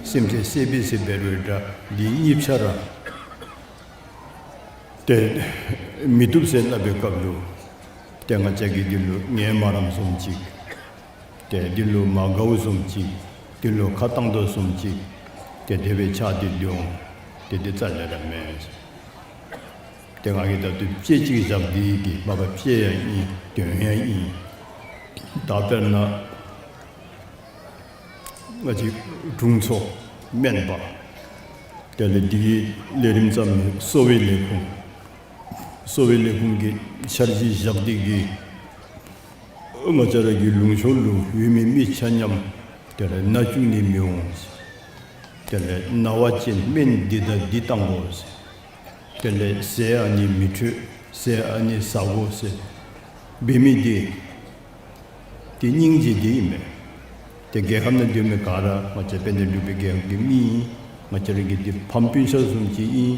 སེམས་ཅན་བསད་པས་ཟེར་འབད་རུང་འདྲ། འདི་གཉིས་ཆ་ར་ཏེ་མི་བཏུབ་ཟེར་སླབ་པའི་སྐབས་ལུ་ཏེ་ང་བཅས་ཀྱིས་འདི་ལུ་ངན་སྨྲ་རམ་བཟུམ་ཅིག། ཏེ་འདི་ལུ་མ་དགའཝ་བཟུམ་ཅིག། འདི་ལུ་ཁ་བཏང་དོ་བཟུམ་ཅིག། ཏེ་དེ་སྦེ་ཆགས་ཏེ་འདུག། ཏེ་འདི་རྩ་ལས་ར་མེན། ཏེ་ང་གིས་ད་ལྟོ་དཔེ་ཅིག་བཞག་སྟེ་གིས་མ་པ་དཔེ་ཡང་ཨིན་དོན་ཡང་ཨིན། ད་དཔེར་ན་ང་བཅས་དྲུང་འཚོ་སྨན་པ་དེ་ལས་འདི་གི་ལས་རིམ་བརྩམས་མི་གསོ་བའི་ལས་ཁུངས་གསོ་བའི་ལས་ཁུངས་ཀྱིས་འཆར་གཞི་བཞག་སྟེ་གིས་ང་བཅས་ར་གི་ལུང་ཕྱོགས་ལུ་ཡོད་མི་མི་ཆ་མཉམ་དེ་ལས་ན་བཅུག་ནི་མི་འོང་། དེ་ལས་ན་བ་ཅིན་སྨན་འདི་དང་འདི་བཏང་དགོ། དེ་ལས་ཟས་ཨ་ནི་མི་འཕྲོད། ཟས་ཨ་ནི་ཟ་དགོ་ཟེར་འབད་མི་འདི་ཏེ་སྙིང་རྗེ་འདི་ཨིན་མས། ཏེ་རྒྱལ་ཁབ་ནང་སྡོད་མི་ག་ར་ང་བཅས་དཔལ་ལྡན་འབྲུག་པའི་རྒྱལ་ཁབ་ཀྱི་མི་ཨིན། ང་བཅས་ར་གི་འདི་ཕམ་སྤུན་ཆ་བཟུམ་ཅིག་ཨིན།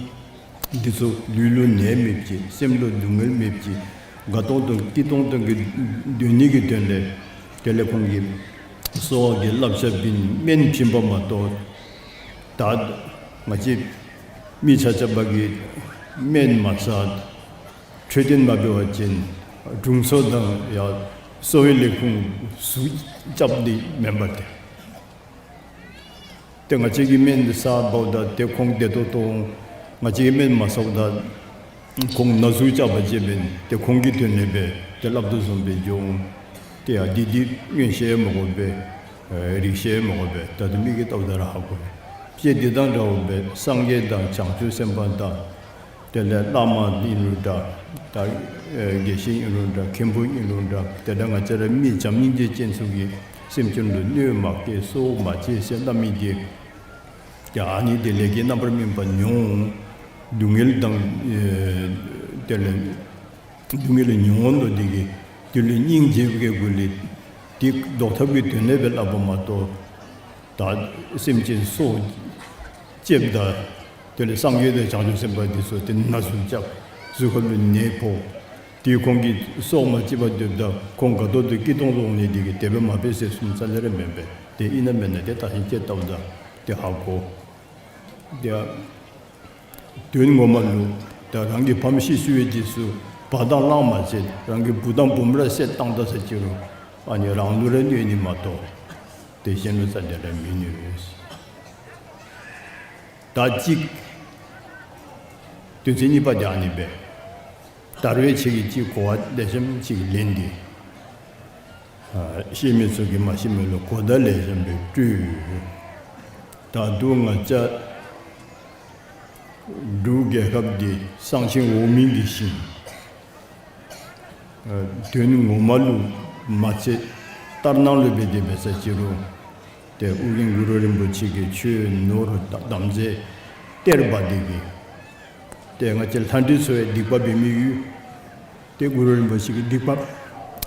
འདི་ཚུ་ལུས་ལུ་ནད་མེདཔ་ཅིག། སེམས་ལུ་སྡུག་བསྔལ་མེདཔ་ཅིག། དགའ་ཏོང་ཏོ་སྐྱིད་ཏོང་ཏོ་གི་སྡོད་ནི་གི་དོན་ལས་དེ་ལས་ཁོང་གི་གསོ་བ་གི་བསླབ་བྱ་བྱིན་སྨན་བྱིན་པ་མ་གཏོགས་ད་ང་བཅས་མི་ཆ་ཁྱབ་ཀྱིས་སྨན་མ་ཟ་འཕྲོད་བསྟེན་མ་འབད་བ་ཅིན་དྲུང་འཚོ་དང་ཡང་གསོ་བའི་ལས་ཁུངས་ཟུག་རྐྱབ་ནི་མེན་པ་ཏེ། ཏེ་ང་བཅས་ཀྱིས་སྨན་འདི་ཟ་འབདཝ་ད་ཏེ་ཁོང་བདེ་ཏོག་ཏོ་འོང་། ང་བཅས་ཀྱིས་སྨན་མ་ཟཝ་ད་ཁོང་ན་ཟུག་རྐྱབ་པ་ཅིན་ཏེ་ཁོང་གི་དོན་ལས་འབད་ཏེ་སླབ་དོ་བཟུམ་སྦེ་འགྱོ་འོང་། ཏེ་ཡ་འདི་འདི་མངོན་ཤེས་མ་དགོ་པས། ཨེ་རིག་ཤེས་མ་དགོ་པས། ད་ལྟོ་མི་གིས་བལྟཝ་ད་ར་ཧ་གོ་བས། དཔེ་འདི་དང་འདྲཝ་སྦེ་སངས་རྒྱས་དང་བྱང་ཆུབ་སེམས་དཔའ་དང་དེ་ལས་བླ་མ་ཨིན་རུང་འདྲ། ད་ཨེ་དགེ་བཤེས་ཨིན་རུང་འདྲ། མཁན་པོ་ཨིན་རུང་འདྲ། དེ་འདྲ་ང་བཅས་ར་མི་བྱམས་སྙིང་རྗེ་ཅན་ཚུ་གིས་སེམས་ཅན་ལུ་གནོད་མ་བསྐྱལ་སྲོག་མ་བཅད་ཟེར་སླབ་མི་འདི་ཡ་ཨ་ནི་འདི་ལས་ཀྱི་རྣམ་པར་སྨིན་པ་མྱོང་། སྡུག་བསྔལ་དང་ཨེ་དེ་ལས་སྡུག་བསྔལ་མྱོང་དོ་འདི་གིས་དེ་ལུ་སྙིང་རྗེ་བའི་སྒོ་ལས་དེ་བཟློག་ཐབས་ཀྱི་དོན་ལས་སྦེ་སླབ་པ་མ་གཏོགས། ད་སེམས་ཅན་སྲོག་བཅདཔ་ད་དེ་ལས་སངས་རྒྱས་དང་བྱང་ཆུབ་སེམས་དཔའ་འདི་ཚུ་ཏེ་ན་ཟུག་རྐྱབ། གཟུགས་ཁ་ལུ་ནད་ཕོག། དེ་ཁོང་གིས་སྲོག་མ་བཅད་པར་སྡོདཔ་ད་ཁོང་དགའ་ཏོག་ཏོ་སྐྱིད་ཏོང་ཏོ་འོང་ནི་འདི་གིས་དེ་སྦེ་མ་འབད་ཟེར་གསུངས་ས་ལས་ར་མེན་པས། ཏེ་ཨིན་ན་མེན་ན་ཏེ་ད་ཧིང་ཅིག་བལྟཝ་ད་ཏེ་ཧ་གོ། ཏེ་དོན་ངོ་མ་ལུ་ད་རང་གི་ཕམ་ཤི་ཤི་བའི་རྗེས་སུ་བ་དང་གླང་མ་བཅད། རང་གི་བུ་དང་བུམོ་ར་བསད་བཏང་ད་ཟེར་ཅི་རུང་ཨ་ནི་རང་ལུ་ར་གནོད་ནི་མ་གཏོགས་ཏེ་གཞན་ལུ་རྩ་ལས་ར་མི་གནོད། ད་གཅིག་དོན་ཚན་གཉིས་པ་འདི་ཨ་ནི་སྦེ། དར་བའི་ཆེད་ཀྱི་གཅིག་གོ་བ་ལེགས་ཤོམ་ཅིག་ལེན་ཏེ། ཨ་ཤེས་མི་ཚུ་གིས་མ་ཤེས་མི་ལུ་གོ་བརྡ་ལེགས་ཤོམ་སྦེ་སྤྲོད། ད་རུང་ང་བཅས་འབྲུག་རྒྱལ་ཁབ་འདི་གསང་ཆེན་འོག་མིན་གྱི་ཞིང་། ཨ་དོན་ངོ་མ་ལུ་མ་ཚད་ད་ ལྟར་སྣང་ལུ་འབད་དེ་འབད་ས་ཅིག་རུང་ཏེ་ཨོ་རྒྱན་གུ་རུ་རིན་པོ་ཆེ་གིས་ཆོས་ནོར་དང་དམ་རྫས་སྟེར་བ་འདི་གིས་ཏེ་ང་བཅས་ལྷ་འདྲེ་ཚུ་ཡང་སྡིག་པ་འབད་མི་ཡོད། ཏེ་གུ་རུ་རིན་པོ་ཆེ་གིས་སྡིག་པ་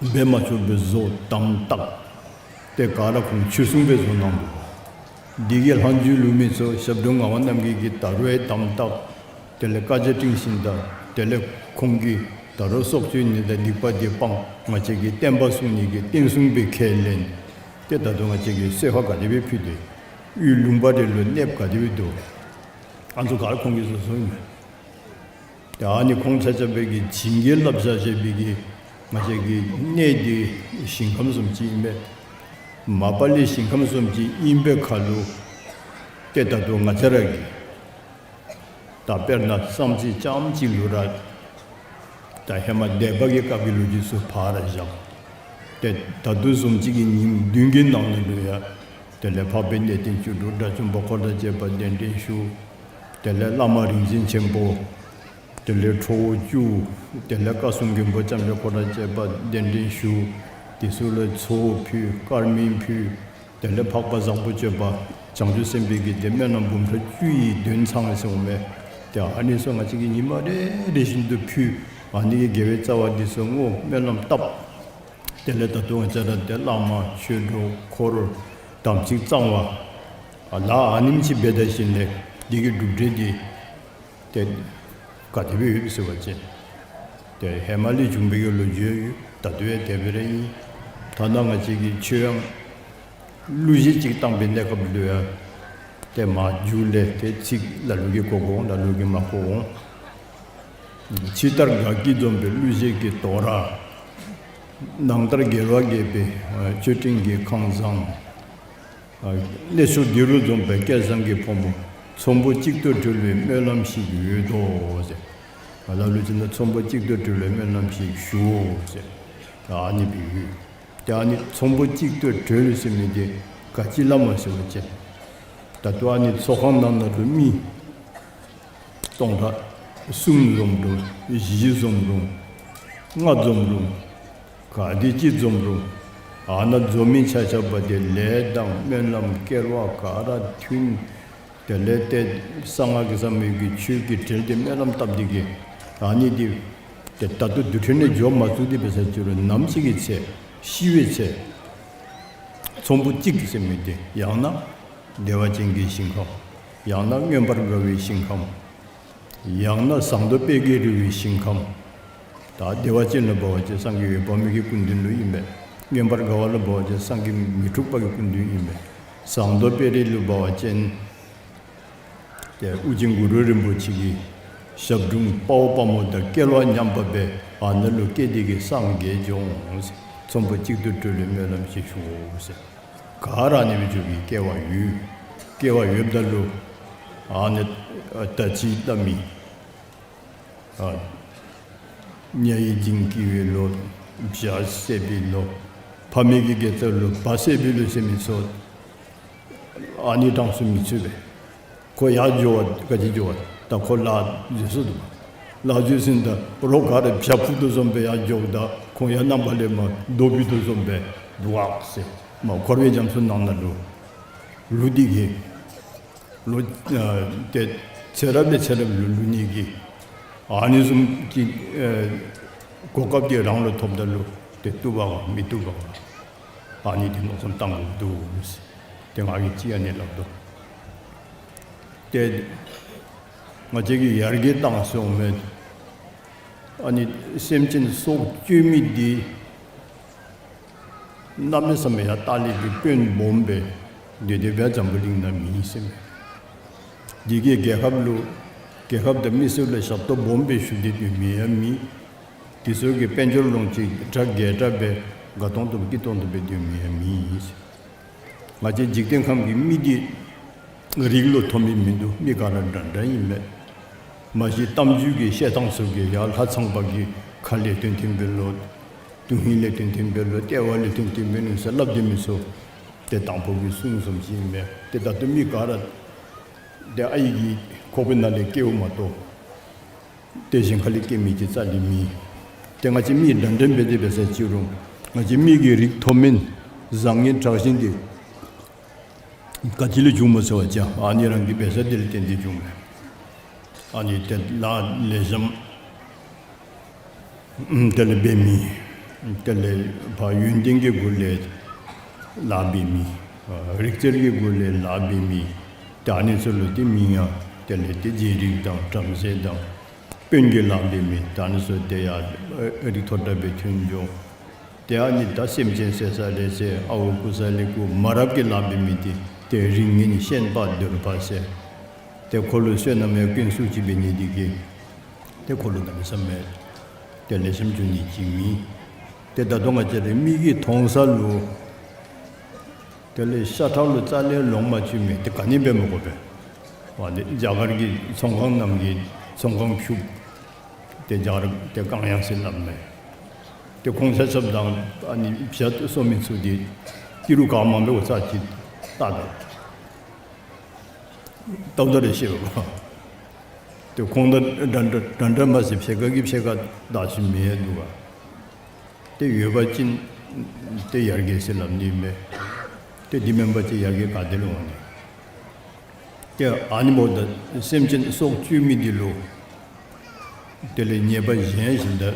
འབད་མ་ཆོག་པའི་བཟོ་དམ་བཏགས་ཏེ་ག་ར་ཁོང་ཆོས་སྲུང་སྦེ་བཟོ་གནང་འདུག། འདི་གིས་ལྷག་ཞུ་ལུ་མི་ཚུ་ཞབས་དྲུང་ངག་དབང་རྣམ་རྒྱལ་གྱིས་ད་རུང་ཡང་དམ་བཏགས། དེ་ལས་བཀའ་རྒྱ་སྤྲིང་ཞིནམ་ད་དེ་ལས་ཁོང་གིས་ད་རུང་སྲོག་གཅོད་ནི་དང་སྡིག་པ་འདི་སྤང་ང་བཅས་ཀྱི་བསྟན་པ་སྲུང་ནི་གི་བསྟན་སྲུང་སྦེ་ཁས་ལེན། ཏེ་ད་ལྟོ་ང་བཅས་ཀྱིས་གསོལ་ཁ་ག་དེ་སྦེ་ཕུལ་ཏེ་ཡུལ་ལུང་པ་རེ་ལུ་གནསཔ་ག་དེ་སྦེ་འདུག། ཨ་ནི་ཚུ་ག་ར་ཁོང་གིས་བཟོ་བཟོཝ་ཨིན་མས། ཏེ་ཨ་ནི་ཁོང་ཆ་ཁྱབ་སྦེ་གིས་བྱིན་གྱིས་བརླབས་བཞག་བཞག་པའི་གི་ང་བཅས་ཀྱི་གནས་འདི་ཞིང་ཁམས་བཟུམ་ཅིག་ཨིན་པས། མ་པ་ལས་ཞིང་ཁམས་བཟུམ་ཅིག་ཨིན་པའི་ཁར་ལུ་ཏེ་ད་ལྟོ་ང་བཅས་ར་གིས་ད་དཔེར་ན་བསམ་རྩེ་རྐྱངམ་གཅིག་ལུ་ར་ད་ཧེ་མ་སྡེ་པ་གི་སྐབས་ཀྱི་ལོ་རྒྱུས་ཚུ་ཕར་བཞག། ཏེ་ད་ལྟོ་བཟུམ་ཅིག་གི་ཉིནམ་བདུན་གྱི་ནང་ན་ལུ་ཡང་དེ་ལས་འཕགས་པའི་གནས་བརྟན་བཅུ་དྲུག་དགྲ་བཅོམ་པ་འཁོར་དང་བཅས་པ་གདན་འདྲེན་ཞུ། དེ་ལས་བླ་མ་རིག་འཛིན་ཆེན་པོ། དེ་ལས་ཁྲོ་བོ་བཅུ། དེ་ལས་བཀའ་སྲུང་མགོན་པོ་ལྕམ་དྲལ་འཁོར་དང་བཅས་པ་གདན་འདྲེན་ཞུ། དེ་ཚུ་ལུ་ཚོགས་ཕུལ་དཀར་མེ་ཕུལ། དེ་ལས་འཕགས་པ་བཟང་པོ་སྤྱོད་པ་བྱང་ཆུབ་སེམས་དཔའི་གི་ཏེ་སྨོན་ལམ་འབུམ་ཕྲག་བཅུ་ཡི་དོན་ཚང་ཟེར་འོང་མས། ཏེ་ཨ་ནི་ཚུ་ང་བཅས་ཀྱིས་ཉི་མ་རེ་རེ་བཞིན་དུ་ཕུལ། ཨ་ནི་གི་དགེ་བའི་རྩ་བ་འདི་ཚུ་བསྔོ་སྨོན་ལམ་བཏབ། དེ་ལས་ད་ལྟོ་ང་བཅས་ར་ཏེ་བླ་མ་ཆོས་གྲོགས་འཁོར་དམ་ཚིག་གཙང་བ་ཨ་ལ་ཨ་ནེམ་ཅིག་འབད་ད་ཞིནམ་ལས་འདི་གི་གྲུབ་འབྲས་འདི་ཏེ་ག་དེ་སྦེ་ཡོདཔ་ཟེར་བ་ཅིན་ཏེ་ཧེ་མ་ལས་བྱུང་བའི་གི་ལོ་རྒྱུས་ཡོད། ད་ལྟོ་ཡང་དེ་སྦེ་ར་ཨིན། ཐ་ན་ང་བཅས་ཀྱིས་ཆོས་ཡང་གླུ་གཞས་ཅིག་བཏང་བའི་གནས་སྐབས་ལུ་ཡང་ཏེ་མཇུག་ལས་ཏེ་ཚིག་ལ་ལུ་གིས་གོ་དགོ་འོང་ལ་ལུ་གིས་མ་གོ་འོང་། ཕྱི་ལྟར་དགའ་སྐྱིད་འཛོམས་པའི་གླུ་གཞས་ཀྱི་དོ་ར། ནང་ལྟར་དགེ་བ་རྒྱས་པའི་མཆོད་སྤྲིན་གྱི་ཁང་བཟང་། གནས་མཆོག་འདི་རུ་འཛོམས་པའི་སྐལ་བཟང་གི་ཕོ་མོ། ཚོམ་བུ་གཅིག་ཏུ་གྲོལ་བའི་སྨོན་ལམ་ཞིག་ཡོད་དོ་ཟེར། ལ་ལུ་ཅིག་ནང་ཚོམ་བུ་གཅིག་ཏུ་གྲོལ་བའི་སྨོན་ལམ་ཞིག་ཞུའོ་ཟེར། ཨ་ནི་སྦེ་ཡོད། ཏེ་ཨ་ནི་ཚོམ་བུ་གཅིག་ཏུ་གྲོལ་ཟེར་མི་འདི་ག་ཅི་སླབ་སྨོ་ཟེར་བ་ཅིན་ད་ལྟོ་ཨ་ནི་ཚོགས་ཁང་ནང་ན་ལུ་མི་སྟོང་ཕྲག་གསུམ་འཛོམས་རུང་བཞི་འཛོམས་རུང་ལྔ་འཛོམས་རུང་ག་དེ་ཅིག་འཛོམས་རུང་ཨ་ནཱ་འཛོམས་མི་ཆ་ཁྱབ་པ་དེ་ལས་དང་སྨོན་ལམ་སྐལ་བ་ག་ར་མཐུན། དེ་ལས་ཏེ་གསང་སྔགས་ཀྱི་ཟབ་མོའི་གི་ཆོས་ཀྱི་གྲལ་དེ་སྨོན་ལམ་བཏབ་སྟེ་གི་ཨ་ནི་འདི་ཏེ་ད་ལྟོ་དུས་ཚོད་ནང་འགྱོ་མ་ཚུགས་ཏེ་འབད་ས་ཅིག་རུང་ནམ་ཞིག་གི་ཚེ་ཤི་བའི་ཚེ་ཚོམ་བུ་གཅིག་ཟེར་མི་འདི་ཡང་ན་བདེ་བ་ཅན་གྱི་ཞིང་ཁམས། ཡང་ན་མངོན་པར་དགའ་བའི་ཞིང་ཁམས། ཡང་ན་ཟངས་མདོག་དཔལ་གྱིས་རི་བོའི་ཞིང་ཁམས། ད་བདེ་བ་ཅན་ལུ་འབད་བ་ཅིན་སངས་རྒྱས་འོད་དཔག་མེད་ཀྱི་སྐུ་མདུན་ལུ་ཨིན་པས། མངོན་པར་དགའ་བ་ལུ་འབད་བ་ཅིན་སངས་རྒྱས་མི་འཁྲུགས་པ་གི་སྐུ་མདུན་ཨིན་པས། ཟངས་མདོག་དཔལ་རི་ལུ་འབད་བ་ཅིན་ཏེ་ཨོ་རྒྱན་གུ་རུ་རིན་པོ་ཆེ་གི་ཞབས་དྲུང་དཔའ་བོ་དཔའ་མོ་དང་སྐལ་བ་མཉམ་པ་སྦེ་ཨ་ནཱ་ལུ་སྐྱེས་ཏེ་གི་སངས་རྒྱས་འགྱོ་འོང་ཟེར། ཚོམ་བུ་གཅིག་ཏུ་གྲོལ་བའི་སྨོན་ལམ་ཞིག་ཞུའོ་ཟེར། ག་ར་ཨ་ནི་སྦེ་འགྱོ་བའི་སྐལ་བ་ཡོད། སྐལ་བ་ཡོདཔ་ད་ལུ་ཨ་ནི་ད་ཅི་སླབ་མི་ཨ་ཉ་ཡི་འཇིང་སྐྱིད་པའི་ལོ། བྱ་བསད་པའི་ལོ། ཕ་མེས་ཀྱི་དགེ་རྩ་ལུ་བ་བསད་པའི་ལོ་ཟེར་མི་ཚུ་ཨ་ནི་གྲངས་སུ་མི་ཚུད་པས། ཁོ་ཡར་འགྱོ་བ་ག་ཅི་འགྱོ་བ་ད་ཁོ་ལཱ་འཛོལ་སོ་འདུག། ལཱ་འཛོལ་ཟིན་ད་རོགས་ག་ར་བྱ་འཕུར་དོ་བཟུམ་སྦེ་ཡར་འགྱོཝ་ད་ཁོང་ཡང་ནམ་མཁའ་ལས་མར་རྡོ་འཕུར་དོ་བཟུམ་སྦེ་འདུག་ཟེར། མར་འཁོར་བའི་རྒྱ་མཚོ་ནང་ན་ལུ་ལུ་འདི་གིས་ལོ་ཨ་ཏེ་ཚེ་རབས་ལས་ཚེ་རབས་ལུ་ལུས་ནི་གི་ཨ་ནི་བཟུམ་གྱི་ཨེ་གོ་སྐབས་འདི་རང་ལུ་ཐོབ་ད་ལུ་ཏེ་བཏུབ་པ་ག་མི་བཏུབ་པ་ག་ཨ་ནི་འདི་མནོ་བསམ་བཏང་དགོཔ་འདུག་ཟེར། ཏེ་ང་གིས་ཅིག་ཨ་ནི་སླབ་དོ། ཏེ་ང་བཅས་ཀྱིས་ཡར་རྒྱས་བཏང་སོང་མས། ཨ་ནི་སེམས་ཅན་སྲོག་གཅོད་མི་འདི་གནམ་མེད་ས་མེད་ཡང་ལྟག་ལས་ཀྱི་དཔོན་སྦོམ་སྦེ་སྡོད་དེ་སྦེ་འཛམ་བུ་གླིང་ནང་མེད་ཟེར་མས། འདི་གིས་རྒྱལ་ཁབ་ལུ་རྒྱལ་ཁབ་དང་མི་སེར་ལུ་ཞབས་ཏོག་སྦོམ་སྦེ་ཞུ་སྟེ་སྡོད་མི་ཡང་མེད། དེ་ཚུ་གིས་དཔལ་འབྱོར་ལོངས་སྤྱོད་གྲ་རྒྱས་དྲགས་སྦེ་དགའ་ཏོང་ཏོ་སྐྱིད་ཏོང་ཏོ་སྦེ་སྡོད་མི་ཡང་མེད་ཟེར། ང་བཅས་འཇིག་རྟེན་ཁམས་ཀྱི་མི་འདི་རིགས་ལུ་མཐོ་དམན་མིན་འདུག། མི་ག་ར་འདྲ་འདྲ་ཨིན་མས། མ་གཞི་གཏམ་རྒྱུད་ཀྱི་བཤད་ཐངས་ཚུ་གིས་ཡར་ལྷ་ཚངས་པ་གི་ཁ་ལས་ཐོན་ཐོན་པའི་ལོ། དོན་ཧིང་ལས་ཐོན་ཐོན་པའི་ལོ། ལྟེ་བ་ལས་ཐོན་ཐོན་པའི་ལོ་ཟེར་སླབ་སྡོད་མི་ཚུ་ཏེ་དང་ཕུ་གི་གསུང་བཟུམ་ཅིག་ཨིན་མས། ཏེ་ད་ལྟོ་མི་ག་ར་ཏེ་ཨའི་གི་ཁོག་པའི་ནང་ལས་སྐྱེཝ་མ་གཏོགས་ཏེ་གཞན་ཁ་ལས་སྐྱེ་མི་ཅིག་རྩ་ལས་མེད། ཏེ་ང་བཅས་མི་འདྲ་འདྲ་འབད་དེ་འབད་ས་ཅིག་རུང་ང་བཅས་མི་གི་རིགས་མཐོ་དམན་ བཟང་ངན་དྲག་ཞན་འདི་ག་ཅི་ལས་བྱུངམ་སྨོ་ཟེར་བ་ཅིན་ཨ་ནི་རང་གི་འབད་ས་འདི་ལས་བརྟེན་ཏེ་བྱུངམ་མས། ཨ་ནི་ཏེ་ལཱ་ལེགས་ཤོམ་དེ་ལས་འབད་མི་དེ་ལས་ཕར་ཡོན་ཏན་གྱི་སྒོ་ལས་ལཱ་འབད་མི་རིག་རྩལ་གྱི་སྒོ་ལས་ལཱ་འབད་མི་ཏེ་ཨ་ནི་ཚུ་ལུ་ཏེ་མིང་ཡང་དེ་ལས་ཏེ་རྗེ་རིགས་དང་བྲམ་ཟེ་དང་དཔོན་གྱི་ལཱ་འབད་མི་ད་ནི་ཚུ་ཏེ་ཡར་རིགས་མཐོ་དྲགས་སྦེ་ཐོན་འགྱོ། ཏེ་ཨ་ནི་ད་སེམས་ཅན་བསད་ས་ལས་བསད་ཨརཝ་རྐུ་ས་ལས་རྐུ་མ་རབས་ཀྱི་ལཱ་འབད་མི་འདི་ཏེ་རིགས་ངན་ཤན་པ་གདོལ་པ་ཟེར། ཏེ་ཁོ་ལུ་བསོད་ནམས་ཡར་སྐྱོན་སུ་ཅིག་འབད་ནི་འདི་གིས་ཏེ་ཁོ་ལུ་གནམ་མེད་ས་མེད་ཏེ་ལེགས་ཤོམ་འགྱོ་ནི་ཅིག་མེད། ཏེ་ད་ལྟོ་ང་བཅས་ར་མིག་གིས་མཐོང་ས་ལུ་དེ་ལས་ཤ་ཁྲག་ལུ་རྩ་ལས་ལོང་མ་བཅུག་མི་དེ་ག་ནི་འབད་མི་དགོ་པས། འོ་དེ་རྒྱ་གར་གྱི་ཚོང་ཁང་རྣམས་ཀྱི་ཚོང་ཁང་ཕྱུགཔོ་དེ་རྒྱ་གར་དེ་གང་ཡང་ཟེར་སླབ་མས། དེ་ཁོང་ཆ་ཁྱབ་དང་ཨ་ནི་བྱ་སོ་མི་ཚུ་དེ་ཏི་རུ་གང་མང་པོ་ས་ཅིག་ལྟ་ད་ལྟ་བུ་ད་རེ་ཤེས་པ། དེ་ཁོང་དང་འདྲ་འདྲ་འདྲ་འདྲ་མ་ཟད་ཕྱེད་ཀ་གིས་ཕྱེད་ཀ་བདག་ཤུལ་མི་ཡང་འདུག་ག། ཏེ་ཡོད་པ་ཅིན་ཏེ་ཡར་རྒྱས་ཟེར་སླབ་ནི་མས། ཏེ་འདི་མེན་པ་ཅིན་ཡར་རྒྱས་ག་ཏེ་ལས་འོང་ནི། ཏེ་ཨ་ནི་འབདཝ་ད་སེམས་ཅན་སྲོག་གཅོད་མི་འདི་ལུ་དེ་ལས་ཉེས་པ་གཞན་བཞིན་དུ་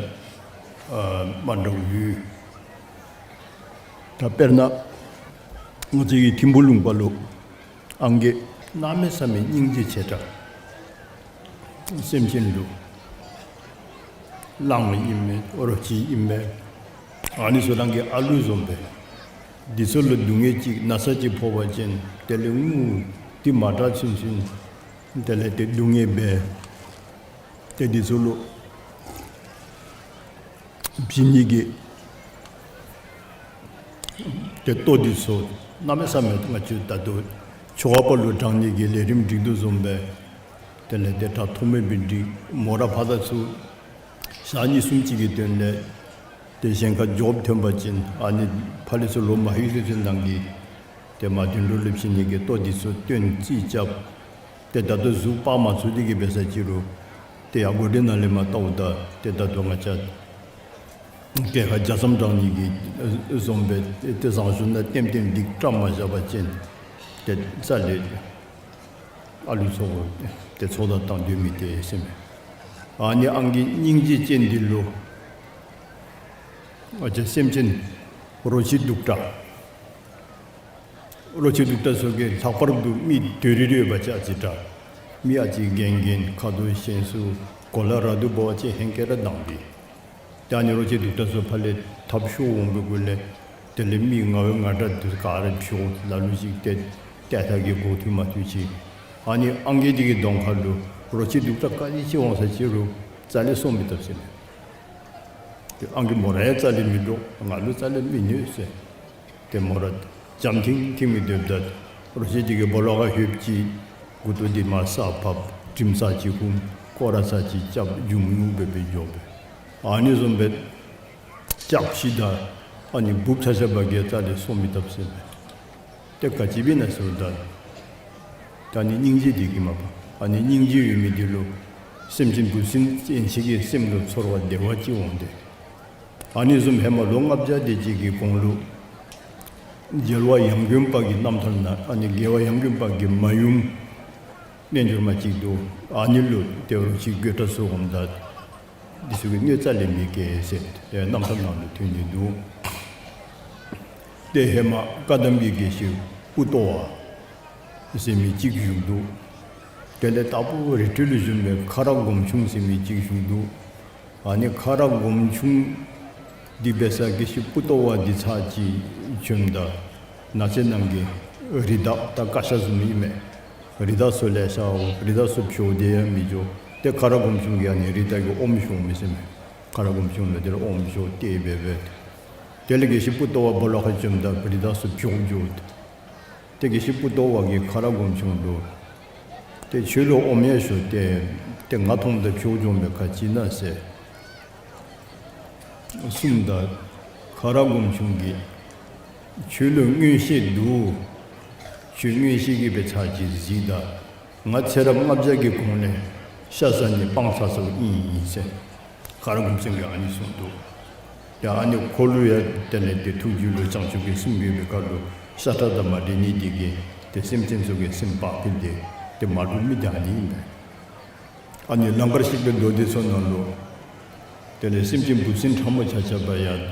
ཨ་མ་འདྲཝ་ཡོད། ད་དཔེར་ན་ང་བཅས་ཀྱི་ཐིམ་ཕུ་ལུང་པ་ལུ་ཨང་རྒས་གནམ་མེད་ས་མེད་སྙིང་རྗེ་ཆེ་དྲགས། སེམས་ཅན་ལུ་གླང་ཨིན་མས་རོ་ཁྱི་ཨིན་མས། ཨ་ནི་ཚུ་རང་གི་ཨ་ལུ་བཟུམ་སྦེ། འདི་ཚུ་ལུ་སྡུག་བསྔལ་ཅིག་ན་ཚ་ཅིག་ཕོག་པ་ཅིན་དེ་ལས་ངུ་སྟེ་མ་དྲག་ཚུན་ཚུན་དེ་ལས་ཏེ་སྡུག་བསྔལ་འབད། ཏེ་འདི་ཚུ་ལུ་བྱིན་ནི་གི་ཏེ་ལྟོ་འདི་ཚུ་གནམ་མེད་ས་མེད་ང་བཅས་ད་ལྟོ་ཆོ་ག་པ་ལུ་དྲང་ནི་གི་ལས་རིམ་སྒྲིག་དོ་བཟུམ་སྦེ། དེ་ལས་ཏེ་དྲག་ཐོགས་མེད་སྦེ་སྒྲིག། མོ་ར་ཕར་དང་ཚུར་ཞག་གཉིས་གསུམ་ཅིག་གི་དོན་ལས་ཏེ་གཞན་ཁར་འགྱོ་ཐོན་པ་ཅིན་ཨ་ནི་ཕར་ལས་ཚུར་ལོག་མ་ལྷོད་ཚུན་ཚོད་ནང་གི་ཏེ་མ་དོན་འགྲོ་ལུ་བྱིན་ནི་གི་ལྟོ་འདི་ཚུ་སྟོན་རྩིས་རྐྱབ། ཏེ་ད་ལྟོ་གཟུགས་སྤར་མ་ཚུགས་དེ་གིས་འབད་ས་ཅི་རུང་ཏེ་ཡར་སྒོ་འདི་ནང་ལས་མར་བལྟཝ་ད་ཏེ་ད་ལྟོ་ང་བཅས་གྱལ་ཁ་རྒྱ་ཟམ་དྲང་ནི་གི་བཟུམ་སྦེ་ཏེ་བཟང་སྤྱོད་ནང་ལྟེམ་ལྟེམ་སྒྲིག་བཀྲམ་མ་བཞག་པ་ཅིན་ཏེ་རྩ་ལས་ཨ་ལུ་ཚུ་ཏེ་ཚོགས་བདའ་བཏང་སྡོད་མི་དེ་ཟེར་མས། ཨ་ནི་ཨང་རྒས་སྙིང་རྗེ་ཅན་འདི་ལུ་ང་བཅས་སེམས་ཅན་རོ་ཁྱི་གདུག་དྲགས། རོ་ཁྱི་གདུག་དྲགས་ཚུ་གིས་ལྷག་པར་དུ་མི་དོ་རི་རི་ཡོད་པ་ཅིན་ཨ་ཙི་དྲག། མི་ཨ་ཙི་རྒན་རྒན་ཁ་དོག་ཞན་སུ་གོ་ལ་ར་དུ་འབད་བ་ཅིན་ཧེང་སྐལ་ར་དྭངས་པས། ད་ཨ་ནི་རོ་ཁྱི་གདུག་དྲགས་ཚུ་ཕར་ལས་ཐབས་ཤོར་འོང་པའི་གུ་ལས་དེ་ལས་མི་ང་བའི་ང་དྲག་འདི་ག་ར་ཕྱོགས་ལ་ལུ་ཅིག་ཏེ་ཏེ་ཐ་གི་འགོ་ཐུག་མ་ཐུག་ཅིག། ཨ་ནི་ཨང་རྒས་འདི་གི་གདོང་ཁ་ལུ་རོ་ཁྱི་གདུག་དྲགས་ག་དེ་ཅིག་འོང་ས་ཅི་རུང་རྩ་ལས་གསོ་མི་བཏུབ་ཟེར་མས། ཏེ་ཨང་རྒས་མོ་ར་ཡང་རྩ་ལས་མི་འདྲོག། ང་ལུ་རྩ་ལས་མི་གནོད་ཟེར། ཏེ་མོ་ར་འཇམ་ཐིང་ཐིང་སྦེ་སྡོདཔ་ད་རོ་ཁྱི་འདི་གིས་སྦོ་ལོགས་ཁར་ལྷོདཔ་ཅིག་མགུ་ཏོ་འདི་མར་ས་ཕབ། དྲིམ་ཚར་ཅིག་ཧུམ། སྐོར་ར་ཚར་ཅིག་རྐྱབ། འཇུམ་ཉུག་སྦེ་སྦེ་འགྱོ་སྦེ། ཨ་ནི་བཟུམ་སྦེ་རྐྱབ་ཤི་ད་ཨ་ནི་འབུཔ་ཆ་ཁྱབ་ཀྱིས་རྩ་ལས་གསོ་མི་བཏུབ་ཟེར་མས། ཏེ་ག་ཅི་འབད་ན་ཟེརཝ་ད་ད་ཨ་ནི་སྙིང་རྗེ་འདི་གིས་མ་པ། ཨ་ནི་སྙིང་རྗེ་ཡོད་མི་འདི་ལུ་སེམས་ཅན་འབུ་སྲིན་ཡན་ཆད་ཀྱི་སེམས་ལུ་ཚོར་བ་བདེ་བ་ཅིག་འོང་སྟེ། ཨ་ནི་བཟུམ་ཧེ་མ་ལོ་ལྔ་བརྒྱ་དེ་ཅིག་གི་གོང་ལུ་རྒྱལ་བ་ཡང་དགོན་པ་གི་རྣམ་ཐར་ནང་ཨ་ནི་རྒྱལ་བ་ཡང་དགོན་པ་གི་མ་ཡུམ་རྣལ་འབྱོར་མ་ཅིག་འདུག། ཨ་ནི་ལུ་ཏེ་རོ་ཁྱི་རྒོད་དྲགས་ཚུ་འོངམ་ད་འདི་ཚུ་གིས་གནོད་རྩ་ལས་མི་བཀལ་ཟེར་ཏེ་རྣམ་ཐར་ནང་ལུ་ཐོན་ནི་འདུག། ཏེ་ཧེ་མ་བཀའ་གདམས་ཀྱི་དགེ་བཤེས་པུ་ཏོ་བ་ཟེར་མི་ཅིག་བཞུགས་འདུག། དེ་ལས་དྭགས་པོ་རི་ཁྲོད་ལུ་བཞུགས་པའི་ཁ་རག་སྒོམ་ཆུང་ཟེར་མི་ཅིག་བཞུགས་འདུག། ཨ་ནི་ཁ་རག་སྒོམ་ཆུང་འདི་འབད་ས་དགེ་བཤེས་པུ་ཏོ་བ་འདི་ཚར་ཅིག་བྱོནམ་ད་ནགས་ཚལ་ནང་གི་རི་དྭགས་ད་ཀ་ཤ་བཟུམ་ཨིན་མས། རི་དྭགས་ཚུ་ལེ་ཤ་འོང་། རི་དྭགས་ཚུ་བྱོག་སྟེ་ཡང་མི་འགྱོ། ཏེ་ཁ་རག་སྒོམ་ཆུང་གིས་ཨ་ནི་རི་དྭགས་ཀྱི་ཨོམ་ཤོང་མི་ཟེར་མས། ཁ་རག་སྒོམ་ཆུང་ལུ་དེ་ལས་ཨོམ་ཤོང་སྟེར་སྦེ་སྦེ། དེ་ལས་དགེ་བཤེས་པུ་ཏོ་བ་སྦོ་ལོགས་ཁར་བྱོནམ་ད་རི་དྭགས་ཚུ་བྱོག་འགྱོ། ཏེ་དགེ་བཤེས་པུ་ཏོ་བ་གིས་ཁ་རག་སྒོམ་ཆུང་ལུ་ཏེ་ཁྱོད་ལུ་ཨོམ་ཡང་ཤོང་སྟེར། ཏེ་ང་མཐོངམ་ད་བྱོག་འགྱོ་མི་ག་ཅི་ཨིན་ན་ཟེར་གསུངམ་ད་ཁ་རག་སྒོམ་ཆུང་གིས་ཁྱོད་ལུ་མངོན་ཤེས་འདུག། ཁྱོད་མངོན་ཤེས་ཀྱིས་སྦེ་ཚར་ཅིག་གཟིགས་ད། ང་ཚེ་རབས་ལྔ་བརྒྱ་གི་གོང་ལས་ཤ་བཟའ་ནི་སྤང་ཚར་སོངམ་ཨིན་ཟེར་ཁ་རག་སྒོམ་ཆུང་གིས་ཨ་ནི་གསུངས་འདུག། ཡ་ཨ་ནི་ཁོ་ལུ་ཡང་དེ་ལས་ཏེ་ཐུགས་རྒྱུད་ལུ་བྱང་ཆུབ་ཀྱི་སེམས་ཡོད་པའི་ཁར་ལུ་ཤ་ཁྲག་དང་མ་འདྲེས་ནི་དེ་གིས་ཏེ་སེམས་ཅན་ཚུ་གི་སེམས་བག་ཕེབས་ཏེ་ཏེ་མ་འདྲོག་མི་དེ་ཨ་ནི་ཨིན་པས། ཨ་ནི་ལང་ཀར་གཤེགས་པའི་མདོ་སྡེ་ཚུ་ནང་ལུ་དེ་ལས་སེམས་ཅན་འབུ་སྲིན་ཕྲ་མོ་ཆ་ཁྱབ་ཡང་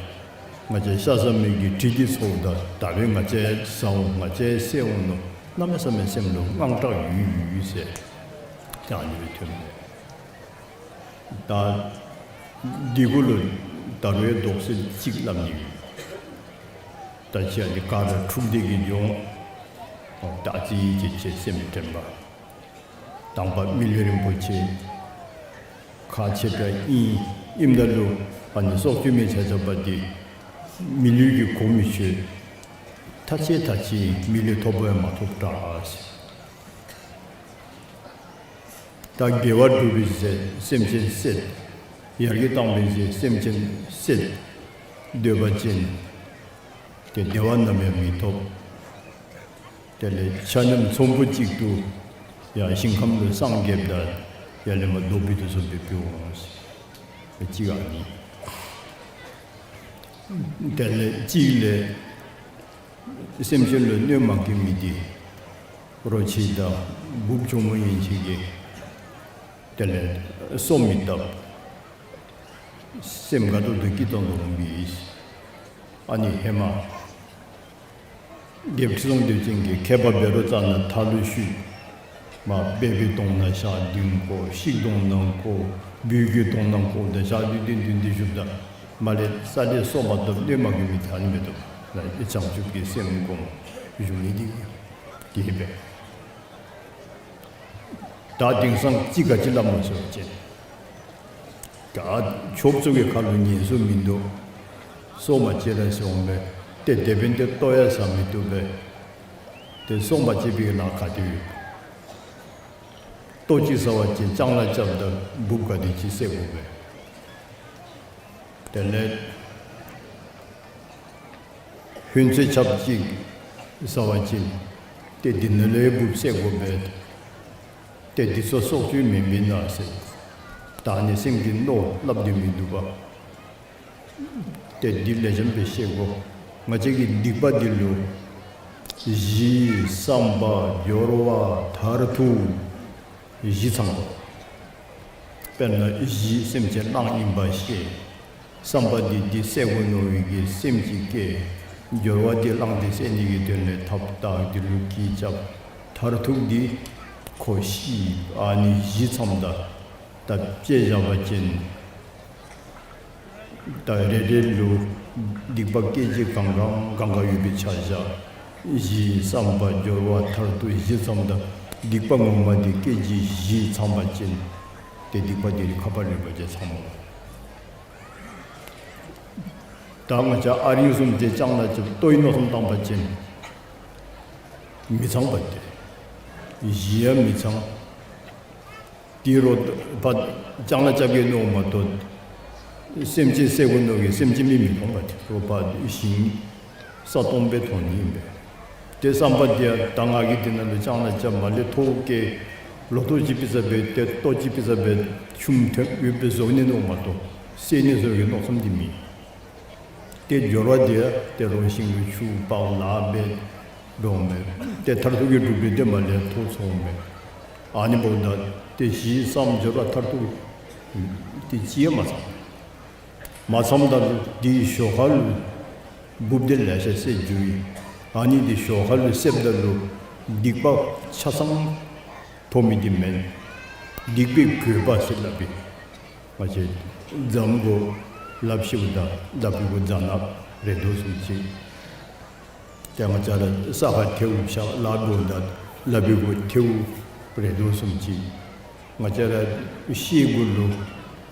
ང་བཅས་ཤ་ཟ་མི་གི་དྲི་གིས་ཚོརཝ་ད་ད་རེས་ང་བཅས་ཟ་འོང་ང་བཅས་བསད་འོང་མནོ་གནམ་མེད་ས་མེད་སེམས་ལུ་དངངས་སྐྲག་ཡོད་ཡོད་ཟེར་ཏེ་ཨ་ནི་སྦེ་ཐོན་མས། ད་འདི་གུ་ལུ་ད་རུང་ཡང་དོགས་སེལ་གཅིག་སླབ་ནི་ཡོད། ད་ཅི་ཨ་ནི་ག་ར་འཁྲུགས་འདི་གི་འགྱོ་འོང་། ད་ཅི་ཅི་ཅི་སེམས་དྲན་པ། དང་པ་མི་ལུས་རིན་པོ་ཆེ་ཁག་ཆེ་དྲགས་ཨིན། ཨིནམ་ད་ལུ་ཨ་ནི་སྲོག་གཅོད་མི་ཆ་ཁྱབ་འདི་མི་ལུས་ཀྱི་གོ་མི་ཆོད། ཐག་ཆད་ཐག་ཆད་མི་ལུས་ཐོབ་པ་ཡང་མ་ཐོབ་དྲགས། ད་དགེ་བ་སྒྲུབ་པའི་ཚེ་སེམས་ཅན་བསད། ཡར་རྒྱས་བཏང་བའི་ཚེ་སེམས་ཅན་བསད། འདོད་པ་ཅན། ཏེ་བདེ་བ་ནམ་ཡང་མི་ཐོབ། དེ་ལས་ཆ་མཉམ་ཚོམ་བུ་གཅིག་ཏུ་ཡང་ཞིང་ཁམས་ལུ་སངས་རྒྱསཔ་ད་ཡར་ལས་མར་རྡོ་སྦིས་དོ་བཟུམ་སྦེ་འབད་འོང་ཟེར། གཅིག་ཨ་ནི། དེ་ལས་གཅིག་ལས་སེམས་ཅན་ལུ་གནོད་མ་བསྐྱལ་མི་འདི་རོ་ཁྱི་དང་འབུཔ་གྱོག་མོ་ཡན་ཆད་ཀྱིས་དེ་ལས་གསོ་མི་བཏུབ། སེམས་དགའ་ཏོག་ཏོ་སྐྱིད་ཏོང་ཏོ་འོང་པས། ཨ་ནི་ཧེ་མ་རྒྱལཔོ་ཁྲི་སྲོང་ལྡེའུ་བཙན་གྱིས་མཁས་པ་བཻ་རོ་ཙ་ན་ཐར་ལུ་ཞུ། མ་སྦལ་པའི་གདོང་ནང་ཞག་བདུན་བཀོ། ཤིང་གདོང་ནང་བཀོ། སྦུལ་གྱི་གདོང་ནང་བཀོ། ད་ཞག་བདུན་བདུན་བདུན་བདུན་བཞུགསཔ་ད་མར་ལས་ས་ལས་གསོ་མ་བཏུབ་གནོད་མ་བསྐྱལ་མི་ད་ཨ་ནི་མེད་དོ། ལ་བྱང་ཆུབ་ཀྱི་སེམས་བསྒོམ་བཞུགས་ནི་འདི་གིས་འབད། ད་དེང་སང་ཅི་ག་ཅི་སླབ་མོ་ཟེར་བ་ཅིན་ད་ཕྱོགས་ཚུ་གི་ཁ་ལུ་ཉན་སུ་མིན་འདུག། གསོ་མ་བྱེད་ར་ཟེར་འོང་པས། ཏེ་དེ་འབདན་ཏེ་ལྟོ་ཡང་ཟ་མི་བཏུབ་པས། ཏེ་གསོ་མ་བྱེད་པའི་ལཱ་ག་ཏེ་ཡོད། ལྟོ་ཅིག་ཟ་བ་ཅིན་ལྕང་ལཱ་རྐྱབ་ད་འབུཔ་ག་དེ་ཅིག་བསད་དགོ་པས། དེ་ལས་ཧོན་ཚོད་ཆབ་ཅིག་ཟ་བ་ཅིན་ཏེ་འདི་ནང་ལས་འབུཔ་བསད་དགོ་པས། ཏེ་འདི་ཚུ་སྲོག་གཅོད་མེན་པས་ན་ཟེར། ད་ཨ་ནི་སེམས་ཀྱི་མནོ་སླབ་སྟེ་མི་འདུག་པ། ཏེ་འདི་ལེགས་ཤོམ་སྦེ་ཤེས་དགོ། ང་བཅས་ཀྱི་སྡིག་པ་འདི་ལུ་གཞི་བསམ་པ་སྦྱོར་བ་མཐར་ཐུག་གཞི་ཚང་པ། དཔེར་ན་གཞི་སེམས་ཅན་གླང་ཨིན་པ་ཤེས། བསམ་པ་འདི་འདི་བསད་དགོ་མནོ་བའི་གི་སེམས་ཅིག་སྐྱེ། སྦྱོར་བ་འདི་གླང་འདི་བསད་ནི་གི་དོན་ལས་ཐབས་དང་འདི་ལུ་གི་རྐྱབ། མཐར་ཐུག་འདི་ཁོ་ཤི། ཨ་ནི་གཞི་ཚངམ་ད་ད་དཔྱེ་བཞག་པ་ཅིན་ད་རེ་རེ་ལུ་སྡིག་པ་སྐད་ཅིག་གང་གང་གང་ག་ཡོད་པའི་ཆ་བཞག། གཞི་བསམ་པ་སྦྱོར་བ་མཐར་ཐུག་གཞི་ཚངམ་ད་སྡིག་པ་ངོ་མ་འདི་སྐད་ཅིག་གཞི་ཚང་པ་ཅིན་ཏེ་སྡིག་པ་འདི་ནི་ཁ་པར་རིམ་པ་ཅིག་ཚང་མ། ད་ང་བཅས་ཨ་རིང་བཟུམ་ཅིག་ལྕང་ལཱ་རྐྱབ་ལྟོའི་མནོ་བསམ་བཏང་པ་ཅིན་མི་ཚང་པ་སྟེ། གཞི་ཡང་མི་ཚང་། དེ་རུ་ཕར་ལྕང་ལཱ་རྐྱབ་གེ་མནོཝ་མ་གཏོགས་སེམས་ཅན་བསད་དགོ་མནོ་གེ་སེམས་ཅན་མི་མི་མཐོང་པ་སྟེ། རོགས་ཕར་ཞིང་ས་སྟོང་སྦེ་མཐོང་ནི་ཨིན་པས། ཏེ་བསམ་པ་འདི་ཡང་ད་ང་གིས་འདི་ནང་ལུ་ལྕང་ལཱ་རྐྱབ་མ་ལས་ཐོག་བཀལ་ལོ་ཐོག་ཅིག་ཕྱིས་ས་སྦེ་ཏེ་ལྟོ་ཅིག་ཕྱིས་ས་སྦེ་ཆུམ་ཐོན་ཡོདཔ་སྦེ་བཟོ་ནི་མནོཝ་མ་གཏོགས་བསད་ནི་བཟོ་གེ་མནོ་བསམ་འདི་མེད། ཏེ་སྦྱོར་བ་འདི་ཡང་ཏེ་རོགས་ཞིང་ལུ་ཆུ་ཕར་ལཱ་འབད་འགྱོཝ་མས། ཏེ་མཐར་ཐུག་གི་གྲུབ་པའི་ཏེ་མ་ལས་ཐོག་ཚོགས་མས། ཨ་ནི་འབདཝ་ད་ཏེ་གཞི་བསམ་སྦྱོར་བ་མཐར་ཐུག་ཏེ་ཅི་ཡང་མ་ཚང་། མ་ཚངམ་ད་ལུ་འདི་ཞོར་ཁ་ལུ་འབུཔ་འདི་ལེ་ཤ་བསད་འགྱོ་ཡི། ཨ་ནི་འདི་ཞོར་ཁ་ལུ་བསདཔ་ད་ལུ་སྡིག་པ་ཆ་ཚང་ཐོབ་མི་འདི་མེན། སྡིག་པའི་གོས་པ་ཟེར་སླབ་པས། ང་བཅས་རྫམ་གུ་ལགཔ་བཤེད་དགོཔ་ད་ལགཔ་གི་གུ་རྫ་ནག་རེག་དོ་བཟུམ་ཅིག། ཏེ་ང་བཅས་ར་ས་ཁར་ཐལཝ་ཕྱག་ལཱ་འབདཝ་ད་ལགཔ་གི་གུ་ཐལཝ་རེག་དོ་བཟུམ་ཅིག། ང་བཅས་ར་ཤེལ་གུ་ལུ་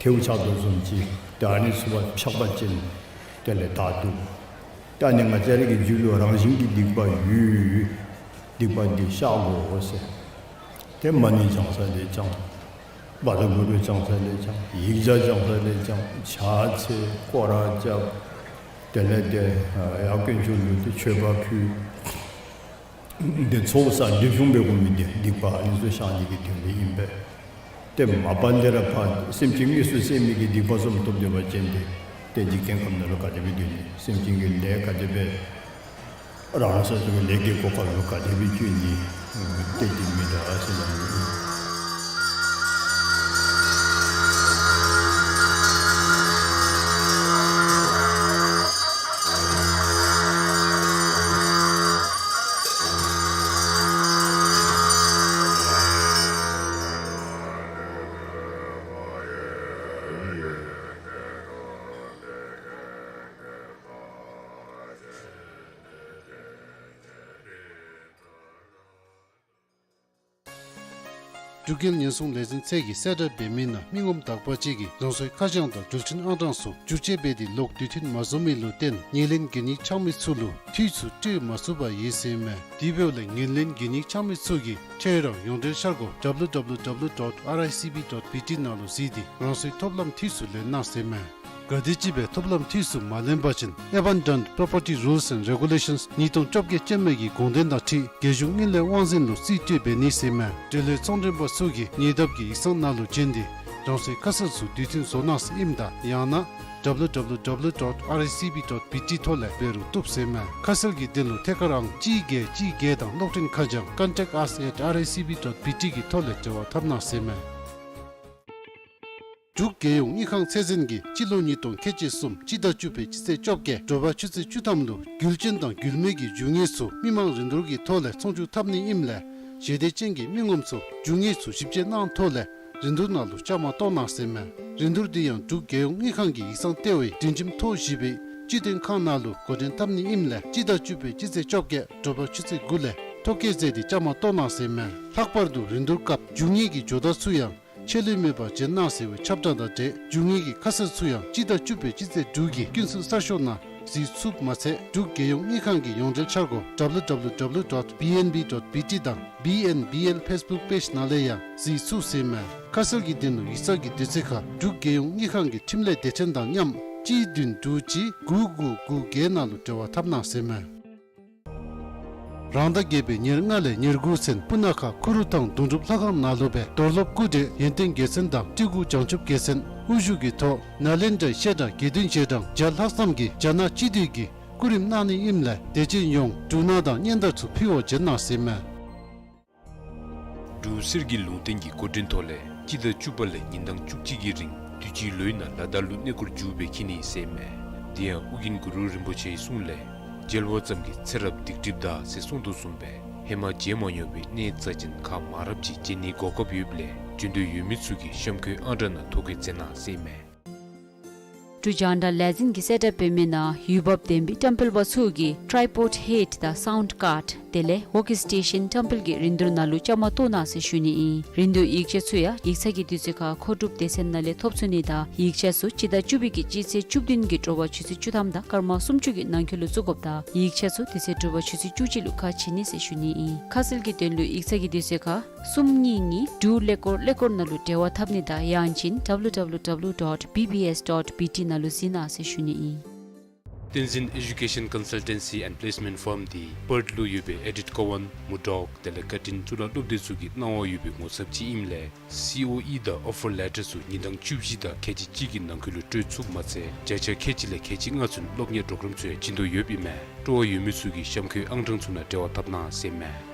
ཐལཝ་ཆགས་དོ་བཟུམ་ཅིག། ཏེ་ཨ་ནི་ཚུ་ཕར་ཕྱག་པ་ཅིན་དེ་ལས་དག་འདུག། ཏེ་ཨ་ནི་ང་བཅས་ར་གི་རྒྱུད་ལུ་རང་བཞིན་གྱི་སྡིག་པ་ཡོད། སྡིག་པ་འདི་བཤགས་དགོ་ཟེར། ཏེ་མ་ཎི་བགྱང་ས་ལས་བགྱང་། བཛྲ་གུ་རུ་བགྱང་ས་ལས་བགྱང་། ཡིག་བརྒྱ་བགྱང་ས་ལས་བགྱང་། ཕྱག་འཚལ་སྐོར་ར་རྐྱབ། དེ་ལས་ཏེ་ཡར་དཀོན་མཆོག་ལུ་ཏེ་མཆོད་པ་ཕུལ། འདི་ཚོགས་བསགས་སྒྲིབ་སྦྱོང་འབད་དགོ་མི་འདི་སྡིག་པ་ཨ་ནི་ཚུ་བཤགས་ནི་གི་དོན་ལུ་ཨིན་པས། ཏེ་མ་པ་ལས་ར་ཕར་སེམས་ཅན་དངོས་སུ་བསད་མི་གི་སྡིག་པ་བཟུམ་ཐོབ་སྡོད་པ་ཅིན་ཏེ་ ཏེ་འཇིག་རྟེན་ཁམས་ནང་ལུ་ག་དེ་སྦེ་སྡོད་ནི། སེམས་ཅན་གྱི་ལས་ག་དེ་སྦེ་རང་སོ་སོ་གི་ལས་ཀྱི་གོ་སྐབས་ལུ་ག་དེ་སྦེ་སྤྱོད་ནི། ཏེ་འདི་མི་འདྲ་ཟེར་ལ། འབྲུག་རྒྱལ་ཉེན་སྲུང་ལས་འཛིན་ཚད་ཀྱིས་གསལ་བསྒྲགས་འབད་མི་ནང་མི་ངོམ་དག་པ་ཅིག་གིས་རང་སོའི་ཁ་བྱང་དང་འགྲུལ་འཕྲིན་ཨང་གྲངས་སོགས་འགྱུར་བཅོས་འབད་དེ་ལོག་དུས་མཐུན་མ་བཟོ་མི་ལུ་བརྟེན་ངོས་ལེན་གན་ཡིག་འཆང་མི་ཚུ་ལུ་འཐུས་ཚུ་སྤྲོད་མ་ཚུགས་པར་ཡོད་ཟེར་མས། དེ་འབདཝ་ལས་ངོས་ལེན་གན་ཡིག་འཆང་མི་ཚུ་གིས་ཁྱོད་རའི་ཡོངས་འབྲེལ་འཆར་སྒོ་W W W dot R I C B dot B T ནང་ལུ་གཟིགས་ཏེ་རང་སོའི་ཐོབ་ལམ་འཐུས་ཚུ་ལེན་གནང་ཟེར་མས། ག་དེམ་ཅིག་སྦེ་ཐོབ་ལམ་འཐུས་ཚུ་མ་ལེན་པ་ཅིན་Abandoned Property Rules and Regulations ཉིས་སྟོང་བཅོ་བརྒྱད་ཅན་མའི་གི་དགོངས་དོན་དང་འཁྲིལ་རྒྱལ་གཞུང་དངུལ་ལས་དབང་འཛིན་ལུ་རྩིས་སྤྲོད་འབད་ནི་ཟེར་མས། འབྲེལ་ཡོད་ཚོང་མགྲོན་པ་ཚུ་གིས་ཉེ་འདབས་ཀྱི་ཡིག་ཚང་ནང་ལུ་བྱོན་ཏེ་རང་སོའི་ཁ་གསལ་ཚུ་དུས་མཐུན་བཟོ་གནང་ཟེར་ཨིནམ་ད་ཡང་ན W W W dot R I C B dot B T ཐོག་ལས་འབད་རུང་བཏུབ་ཟེར་མས། ཁ་གསལ་གྱི་དོན་ལུ་ཐད་ཀར་ཨང་གཅིག་བརྒྱད་གཅིག་བརྒྱད་དང་གློག་འཕྲིན་ཁ་བྱང་contact us at R I C B dot B T གི་ཐོག་ལས་འབྲེལ་བ་འཐབ་གནང་ཟེར་མས། འབྲུག་རྒྱལ་ཡོངས་དངུལ་ཁང་ཚད་འཛིན་གྱིས་སྤྱི་ལོ་ཉིས་སྟོང་ཁལ་གཅིག་གསུམ་སྤྱི་ཟླ་བཅུ་པའི་སྤྱི་ཚེས་བཅོ་བརྒྱད་དྲོ་པ་ཆུ་ཚོད་བཅུ་ཐམ་ལུ་རྒྱུ་རྐྱེན་དང་རྒྱུ་མེད་ཀྱི་རྒྱུ་དངོས་ཚུ་མི་མང་རིན་བསྡུར་གྱི་ཐོག་ལས་ཚོང་བསྒྱུར་འཐབ་ནི་ཨིནམ་ལས་ཞལ་འདེབས་ཅན་གྱི་མི་ངོམ་ཚུ་རྒྱུ་དངོས་ཚུ་ཞིབ་དཔྱད་གནང་ཐོག་ལས་རིན་བསྡུར་ནང་ལུ་བཅའ་མར་གཏོགས་གནང་ཟེར་མས། རིན་བསྡུར་འདི་ཡང་འབྲུག་རྒྱལ་ཡོངས་དངུལ་ཁང་གི་ཡིག་ཚང་ལྟེ་བའི་སྒྲིང་ཁྱིམ་ཐོག་བཞི་པའི་སྤྱི་དོན་ཁང་ནང་ལུ་འགོ་འདྲེན་འཐབ་ནི་ཨིནམ་ལས་སྤྱི་ཟླ་བཅུ་པའི་སྤྱི་ཚེས་བཅོ་བརྒྱད་དྲོ་པ་ཆུ་ཚོད་དགུ་ལས་ཐོ་བཀོད་མཛད་དེ་བཅའ་མར་གཏོགས་གནང་ཟེར་མས། ལྷག་པར་དུ་རིན་བསྡུར་སྐབས་རྒྱུ་དངོས་ཀྱི་ཇོ་བདག་ཚུ་ཡང་ཆད་ལུས་མེད་པར་བྱོན་གནང་ཟེར་བའི་ཁྱབ་བསྒྲགས་དང་འབྲེལ་རྒྱུ་དངོས་ཀྱི་ཁ་གསལ་ཚུ་ཡང་སྤྱི་ཟླ་བཅུ་པའི་སྤྱི་ཚེས་དྲུག་གི་ཀུན་གསལ་གསར་ཤོག་ནང་གཟིགས་ཚུགསཔ་མ་ཚད་འབྲུག་རྒྱལ་ཡོངས་དངུལ་ཁང་གི་ཡོངས་འབྲེལ་འཆར་སྒོ་W W W dot B N B dot B T དང་B N B L Facebook page ནང་ལས་ཡང་གཟིགས་ཚུགས་ཟེར་མས། ཁ་གསལ་གྱི་དོན་ལུ་ཡིག་ཚང་གི་དུས་ཚོད་ཁར་འབྲུག་རྒྱལ་ཡོངས་དངུལ་ཁང་གི་འཕྲིན་ལས་སྡེ་ཚན་དང་མཉམ་གཅིག་བདུན་དྲུག་གཅིག་དགུ་དགུ་དགུ་བརྒྱད་ནང་ལུ་འབྲེལ་བ་འཐབ་གནང་ཟེར་མས། རང་ཟླ་བརྒྱད་པའི་ཉེར་ལྔ་ལས་ཉེར་དགུ་ཚུན་སྤུ་ན་ཁ་ཁུ་རུ་ཐང་དུང་སྒྲུབ་ལྷ་ཁང་ནང་ལུ་སྦེ་རྡོར་སློབ་སྐུ་བགྲེས་ཡོན་ཏན་རྒྱལ་མཚན་དང་སྤྲུལ་སྐུ་བྱང་ཆུབ་རྒྱལ་མཚན་དབུ་བཞུགས་ཀྱི་ཐོག་ནཱ་ལེནྡྲའི་བཤད་གྲྭ་དགེ་འདུན་ཆོས་གྲྭ་རྒྱ་ལྷག་བསམ་གྱི་རྒྱ་ནག་སྤྱི་འཐུས་ཀྱི་སྐུ་རིམ་གནང་ནི་ཨིནམ་ལས་དད་ཅན་ཡོངས་འབྲུ་སྣ་དང་སྙན་དར་ཚུ་ཕུལ་བར་བྱོན་གནང་ཟེར་མས། འབྲུག་གསེར་གྱི་ལུང་བསྟན་གྱི་འགོ་འདྲེན་ཐོག་ལས་སྤྱི་ཟླ་བཅུ་པ་ལས་ཉིན་གྲངས་བཅུ་གཅིག་གི་རིང་དུས་ཅི་ལོའི་ནང་ལ་དྭགས་ལུ་གནས་སྐོར་མཇུག་སྦེ་འཁྱིད་ནི་ཟེར་མས། དེ་ཡང་ཨོ་རྒྱན་གུ་རུ་རིན་པོ་ཆེའི་གསུང་ལས་མཇལ་བ་ཙམ་གྱིས་ཚེ་རབས་སྡིག་སྒྲིབ་འདག་ཟེར་གསུངས་དོ་བཟུམ་སྦེ་ཧེ་མ་མཇལ་མ་མྱོང་བའི་གནས་རྩ་ཅན་ཁག་མང་རབས་ཅིག་མཇལ་ནིའི་གོ་སྐབས་ཡོདཔ་ལས་འབྱོན་འདོད་ཡོད་མི་ཚུ་གིས་གཤམ་འཁོད་ཨང་གྲངས་ནང་ཐོ་བཀོད་མཛད་གནང་ཟེར་མས། འབྲུག་རྒྱང་བསྒྲགས་ལས་འཛིན་གྱིས་གསལ་བསྒྲགས་འབད་མི་ནང་འོས་འབབ་ལྡན་པའི་བཀྲམ་སྤེལ་པ་ཚུ་གིས་ཊའི་པོཌ་ཧེཌ་དང་སའུནཌ་ཀཱརཌ་དེ་ལས་ཝོརྐ་སི་ཊེ་ཤཱན་བཀྲམ་སྤེལ་གྱི་རིན་བསྡུར་ནང་ལུ་བཅའ་མར་གཏོགས་གནང་ཟེར་ཞུ་ནི་ཨིན། རིན་བསྡུར་ཡིག་ཆ་ཚུ་ཡང་ཡིག་ཚང་གི་དུས་ཚོད་ཁར་མཁོ་སྒྲུབ་སྡེ་ཚན་ནང་ལས་ཐོབ་ཚུགས་ནི་དང་ཡིག་ཆ་ཚུ་སྤྱི་ཟླ་བཅུ་པའི་གི་སྤྱི་ཚེས་བཅུ་བདུན་གྱི་དྲོ་པ་ཆུ་ཚོད་བཅུ་ཐམ་དང་སྐར་མ་སུམ་ཅུ་གི་ནང་འཁོད་ལུ་བཙུགས་དགོཔ་དང་ཡིག་ཆ་ཚུ་དེ་ཚེ་དྲོ་པ་ཆུ་ཚོད་བཅུ་གཅིག་ལུ་ཁ་ཕྱེ་ནི་ཟེར་ཞུ་ནི་ཨིན། ཁ་གསལ་གྱི་དོན་ལུ་ཡིག་ཚང་གི་དུས་ཚོད་ཁར་གསུམ་གཉིས་གཉིས་དྲུག་ཀླད་ཀོར་ཀླད་ཀོར་ནང་ལུ་འབྲེལ་བ་འཐབ་ནི་དང་ཡང་ཅིན་W W W dot B B S dot B T ནང་ལུ་གཟིགས་གནང་ཟེར་ཞུ་ནི་ཨིན། བསྟན་འཛིན་ཨེ་ཌུ་ཀེ་ཤཱན་ཀོན་སཱལ་ཊན་སི་ཨེནཌ་པི་ལེསི་མེནཊ་ཕརམ་འདི་པརཐ་ལུ་ཡོད་པའི་ཨེ་ཌིཐ་ཀོ་ཝཱན་མུར་ཌོག་དེ་ལས་ཀར་ཊིན་གཙུག་ལག་སློབ་སྡེ་ཚུ་གིས་གནང་བ་ཡོད་པའི་ངོ་ཚབ་ཅིག་ཨིནམ་ལས་སི་ཨོ་ཨི་དང་ཨོ་ཕར་ལེ་ཊར་ཚུ་ཉིན་གྲངས་བཅུ་བཞི་དང་ཁལ་གཅིག་གཅིག་གི་ནང་འཁོད་ལུ་སྤྲོད་ཚུགསཔ་མ་ཚད་བརྒྱ་ཆ་ཁལ་གཅིག་ལས་ཁལ་གཅིག་ལྔ་ཚུན་སློབ་གཉེར་གྲོགས་རམ་ཚུ་ཡང་བྱིན་དོ་ཡོདཔ་ཨིན་མས། སྤྲོ་བ་ཡོད་མི་ཚུ་གིས་གཤམ་འཁོད་ཨང་གྲངས་ཚུ་ནང་འབྲེལ་བ་འཐབ་གནང་ཟེར་མས།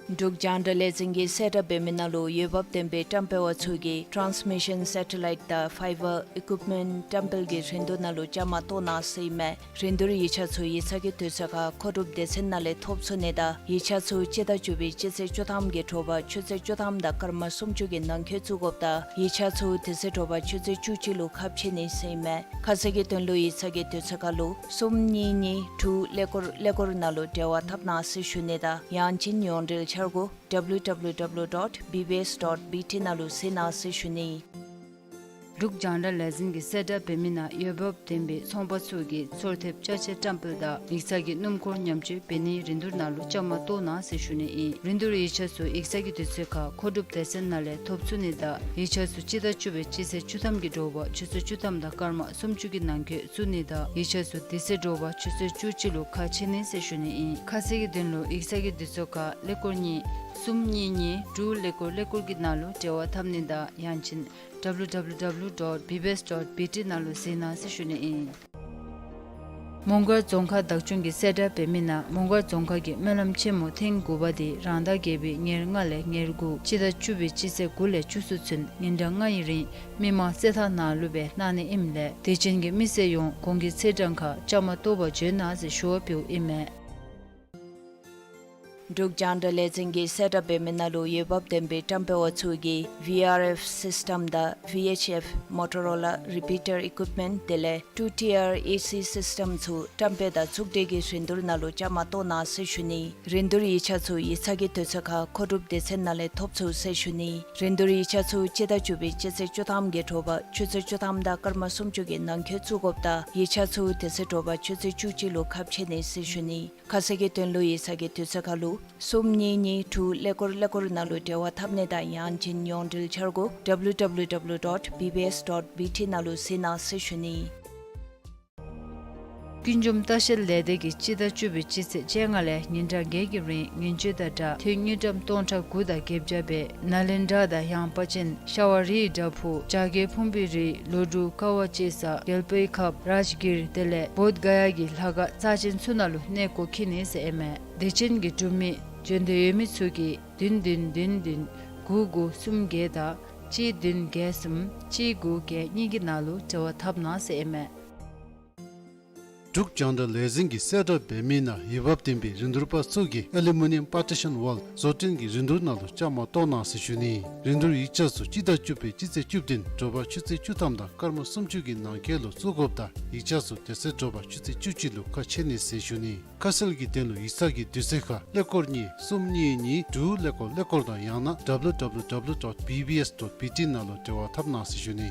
འབྲུག་རྒྱང་བསྒྲགས་ལས་འཛིན་གྱིས་གསལ་བསྒྲགས་འབད་མི་ནང་ལུ་འོས་འབབ་ལྡན་པའི་བཀྲམ་སྤེལ་པ་ཚུ་གིས་ཊཱནསི་མི་ཤཱན་སེ་ཊ་ལའིཊ་དང་ཕའི་བར་ཨི་ཀུཡིཔ་མེནཊ་བཀྲམ་སྤེལ་གྱི་རིན་བསྡུར་ནང་ལུ་བཅའ་མར་གཏོགས་གནང་ཟེར་ཨིན་མས། རིན་བསྡུར་ཡིག་ཆ་ཚུ་ཡིག་ཚང་གི་དུས་ཚོད་ཁར་མཁོ་སྒྲུབ་སྡེ་ཚན་ནང་ལས་ཐོབ་ཚུགས་ནི་དང་ཡིག་ཆ་ཚུ་སྤྱི་ཟླ་བཅུ་པའི་སྤྱི་ཚེས་བཅུ་ཐམ་གྱི་དྲོ་པ་ཆུ་ཚོད་བཅུ་ཐམ་དང་སྐར་མ་སུམ་ཅུ་གི་ནང་འཁོད་བཙུགས་དགོཔ་དང་ཡིག་ཆ་ཚུ་དེ་ཚེ་དྲོ་པ་ཆུ་ཚོད་བཅུ་གཅིག་ལུ་ཁ་ཕྱེ་ནི་ཟེར་ཨིན་མས། ཁ་གསལ་གྱི་དོན་ལུ་ཡིག་ཚང་གི་དུས་ཚོད་ཁར་ལུ་གསུམ་གཉིས་གཉིས་དྲུག་ཀླད་ཀོར་ཀླད་ཀོར་ནང་ལུ་འབྲེལ་བ་འཐབ་གནང་ཟེར་ཞུ་ནི་དང་ཡང་ཅིན་ཡོངས་འབྲེལ་འཆར་སྒོ་W W W dot B B S dot B T ནང་ལུ་གཟིགས་གནང་ཟེར་ཞུ་ནི། འབྲུག་རྒྱང་བསྒྲགས་ལས་འཛིན་གྱིས་གསལ་བསྒྲགས་འབད་མི་ནང་འོས་འབབ་ལྡན་པའི་ཚོང་པ་ཚུ་གིས་ཚོར་ཐེབས་ཅ་ཆས་བཀྲམ་སྤེལ་དང་ཡིག་ཚང་གི་སྣུམ་འཁོར་ཉམས་བཅོས་འབད་ནིའི་རིན་བསྡུར་ནང་ལུ་བཅའ་མར་གཏོགས་གནང་ཟེར་ཞུ་ནི་ཨིན། རིན་བསྡུར་ཡིག་ཆ་ཚུ་ཡིག་ཚང་གི་དུས་ཚོད་ཁར་མཁོ་སྒྲུབ་སྡེ་ཚན་ནང་ལས་ཐོབ་ཚུགས་ནི་དང་ཡིག་ཆ་ཚུ་སྤྱི་ཟླ་བཅུ་པའི་སྤྱི་ཚེས་བཅུ་ཐམ་གྱི་དྲོ་པ་ཆུ་ཚོད་བཅུ་ཐམ་དང་སྐར་མ་སུམ་ཅུ་གི་ནང་འཁོད་བཙུགས་ནི་དང་ཡིག་ཆ་ཚུ་དེ་ཚེ་དྲོ་པ་ཆུ་ཚོད་བཅུ་གཅིག་ལུ་ཁ་ཕྱེ་ནི་ཟེར་ཞུ་ནི་ཨིན། ཁ་གསལ་གྱི་དོན་ལུ་ཡིག་ཚང་གི་དུས་ཚོད་ཁར་ཀླད་ཀོར་གཉིས་གསུམ་གཉིས་གཉིས་དྲུག་ཀླད་ཀོར་ཀླད་ཀོར་གྱི་ནང་ལུ་འབྲེལ་བ་འཐབ་ནི་དང་ཡང་ཅིན་ W W W dot B B S dot B T ནང་ལུ་གཟིགས་གནང་ཟེར་ཞུ་ནི་ཨིན། མོང་སྒར་རྫོང་ཁག་བདག་སྐྱོང་གིས་གསལ་བསྒྲགས་འབད་མི་ནང་མོང་སྒར་རྫོང་ཁག་གི་སྨོན་ལམ་ཆེན་མོ་ཐེངས་དགུ་པ་དེ་རང་ཟླ་བརྒྱད་པའི་ཉེར་ལྔ་ལས་ཉེར་དགུ་སྤྱི་ཟླ་བཅུ་པའི་སྤྱི་ཚེས་དགུ་ལས་བཅུ་གསུམ་ཚུན་ཉིན་གྲངས་ལྔ་ཡི་རིང་མི་མང་རྩེད་ཐང་ནང་ལུ་སྦེ་གནང་ནི་ཨིནམ་ལས་དད་ཅན་གྱི་མི་སེར་ཡོངས་གོང་གི་ཚེས་གྲངས་ཁར་བཅའ་མར་གཏོགས་པར་བྱོན་གནང་ཟེར་ཞུ་བ་འབདཝ་ཨིན་མས། འབྲུག་རྒྱང་བསྒྲགས་ལས་འཛིན་གྱིས་གསལ་བསྒྲགས་འབད་མི་ནང་ལུ་འོས་འབབ་ལྡན་པའི་བཀྲམ་སྤེལ་བ་ཚུ་གིས་V R F system དང་V H F Motorola repeater equipment དེ་ལས་two tier A C system ཚུ་བཀྲམ་སྤེལ་དང་གཙུག་གྲས་ཀྱི་རིན་བསྡུར་ནང་ལུ་བཅའ་མར་གཏོགས་གནང་ཟེར་ཞུ་ནི། རིན་བསྡུར་ཡིག་ཆ་ཚུ་ཡིག་ཚང་གི་དུས་ཚོད་ཁར་མཁོ་སྒྲུབ་སྡེ་ཚན་ནང་ལས་ཐོབ་ཚུགས་ཟེར་ཞུ་ནི། རིན་བསྡུར་ཡིག་ཆ་ཚུ་སྤྱི་ཟླ་བཅུ་པའི་སྤྱི་ཚེས་བཅུ་ཐམ་གྱི་དྲོ་པ་ཆུ་ཚོད་བཅུ་ཐམ་དང་སྐར་མ་སུམ་ཅུ་གི་ནང་འཁོད་བཙུགས་དགོཔ་དང་ཡིག་ཆ་ཚུ་དེ་ཚེ་དྲོ་པ་ཆུ་ཚོད་བཅུ་གཅིག་ལུ་ཁ་ཕྱེ་ནི་ཟེར་ཞུ་ནི། ཁ་གསལ་གྱི་དོན་ལུ་ཡིག་ཚང་གི་དུས་ཚོད་ཁར་ལུ་གསུམ་གཉིས་གཉིས་དྲུག་ཀླད་ཀོར་ཀླད་ཀོར་ནང་ལུ་འབྲེལ་བ་འཐབ་ནི་དང་ཡང་ཅིན་ཡོངས་འབྲེལ་འཆར་སྒོ་W W W dot B B S dot B T ནང་ལུ་གཟིགས་གནང་ཟེར་ཞུ་ནི། ཀུན་འབྱུང་ལྟ་བཤལ་ལས་སྡེ་གིས་སྤྱི་ཟླ་བཅུ་པའི་སྤྱི་ཚེས་བཅོ་ལྔ་ལས་ཉིན་གྲངས་བརྒྱད་ཀྱི་རིང་ངན་བྱུས་དང་སྦྲགས་ཐོན་དངུལ་ཀྲམ་སྟོང་ཕྲག་དགུ་དང་བརྒྱད་བརྒྱ་སྦེ་ནཱ་ལེནྡྲ་དང་ཡངས་པ་ཅན་ཤ་བ་རིའི་བྲག་ཕུག་བྱ་རྒོད་ཕུང་པོའི་རི་ལོ་འབྲུག་ཀ་བ་ལྕེ་ས་རྒྱལ་པོའི་ཁབ་རཱཇ་གིར་དེ་ལས་བོདྷ་ག་ཡ་གི་ལྷ་ཁང་རྩ་ཅན་ཚུ་ནང་ལུ་གནས་སྐོར་འཁྱིད་ནི་ཟེར་ཨིན་མས། དད་ཅན་གྱི་འབྲུག་མི་བྱོན་འདོད་ཡོད་མི་ཚུ་གིས་བདུན་བདུན་བདུན་བདུན་དགུ་དགུ་གསུམ་བརྒྱད་དང་གཅིག་བདུན་བརྒྱད་གསུམ་གཅིག་དགུ་བརྒྱད་གཉིས་ཀྱི་ནང་ལུ་འབྲེལ་བ་འཐབ་གནང་ཟེར་ཨིན་མས། འབྲུག་རྒྱང་བསྒྲགས་ལས་འཛིན་གྱིས་གསལ་བསྒྲགས་འབད་མི་ནང་འོས་འབབ་ལྡན་པའི་རིན་བསྡུར་པ་ཚུ་གིས་ཨ་ལུ་མི་ནི་ཡམ་པར་ཊི་ཤཱན་ཝཱལ་བཟོ་སྐྲུན་གྱི་རིན་བསྡུར་ནང་ལུ་བཅའ་མར་གཏོགས་གནང་ཟེར་ཞུ་ནི། རིན་བསྡུར་ཡིག་ཆ་ཚུ་སྤྱི་ཟླ་བཅུ་པའི་སྤྱི་ཚེས་བཅུ་བདུན་དྲོ་པ་ཆུ་ཚོད་བཅུ་ཐམ་དང་སྐར་མ་སུམ་ཅུ་གི་ནང་འཁོད་ལུ་བཙུགས་དགོཔ་དང་ཡིག་ཆ་ཚུ་དེ་ཚེ་དྲོ་པ་ཆུ་ཚོད་བཅུ་གཅིག་ལུ་ཁ་ཕྱེ་ནི་ཟེར་ཞུ་ནི། ཁ་གསལ་གྱི་དོན་ལུ་ཡིག་ཚང་གི་དུས་ཚོད་ཁར་ཀླད་ཀོར་གཉིས་གསུམ་གཉིས་གཉིས་དྲུག་ཀླད་ཀོར་ཀླད་ཀོར་དང་ཡང་ན་W W W dot B B S dot B T ནང་ལུ་འབྲེལ་བ་འཐབ་གནང་ཟེར་ཞུ་ནི།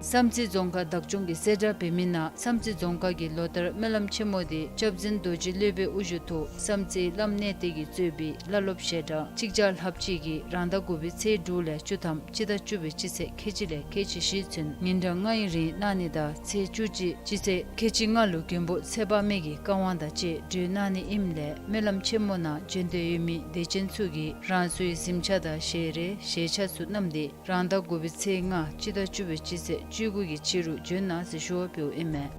བསམ་རྩེ་རྫོང་ཁག་བདག་སྐྱོང་གིས་གསལ་བསྒྲགས་འབད་མི་ནང་བསམ་རྩེ་རྫོང་ཁག་གི་ལོ་ལྟར་སྨོན་ལམ་ཆེན་མོ་དེ་སྐྱབས་འཛིན་རྡོ་རྗེ་སློབ་དཔོན་དབུ་བཞུགས་ཐོག་བསམ་རྩེ་བླམ་གནས་བརྟན་གྱིས་གཙོས་པའི་བླ་སློབ་ཞལ་གྲངས་གཅིག་བརྒྱ་ལྷགཔ་ཅིག་གིས་རང་ཟླ་དགུ་པའི་ཚེས་དྲུག་ལས་བཅུ་ཐམ་སྤྱི་ཟླ་བཅུ་པའི་སྤྱི་ཚེས་ཁལ་གཅིག་ལས་ཁལ་གཅིག་བཞི་ཚུན་ཉིན་གྲངས་ལྔ་ཡི་རིང་གནང་ནི་དང་ཚེས་བཅུ་གཅིག་སྤྱི་ཚེས་ཁལ་གཅིག་ལྔ་ལུ་མགོན་པོ་ཚེ་དཔག་མེད་ཀྱི་བཀའ་དབང་དང་བཅས་གྲོལ་གནང་ནི་ཨིནམ་ལས་སྨོན་ལམ་ཆེན་མོ་ནང་བྱོན་འདོད་ཡོད་མི་དད་ཅན་ཚུ་གིས་རང་སོའི་གཟིམ་ཆས་དང་ཞལ་རས་ཞལ་ཆས་ཚུ་བསྣམས་ཏེ་རང་ཟླ་དགུ་པའི་ཚེས་ལྔ་སྤྱི་ཟླ་བཅུ་པའི་སྤྱི་ཚེས་བཅུ་དགུ་གི་ཕྱི་རུ་བྱོན་གནང་ཟེར་ཞུ་བ་འབདཝ་ཨིན་མས།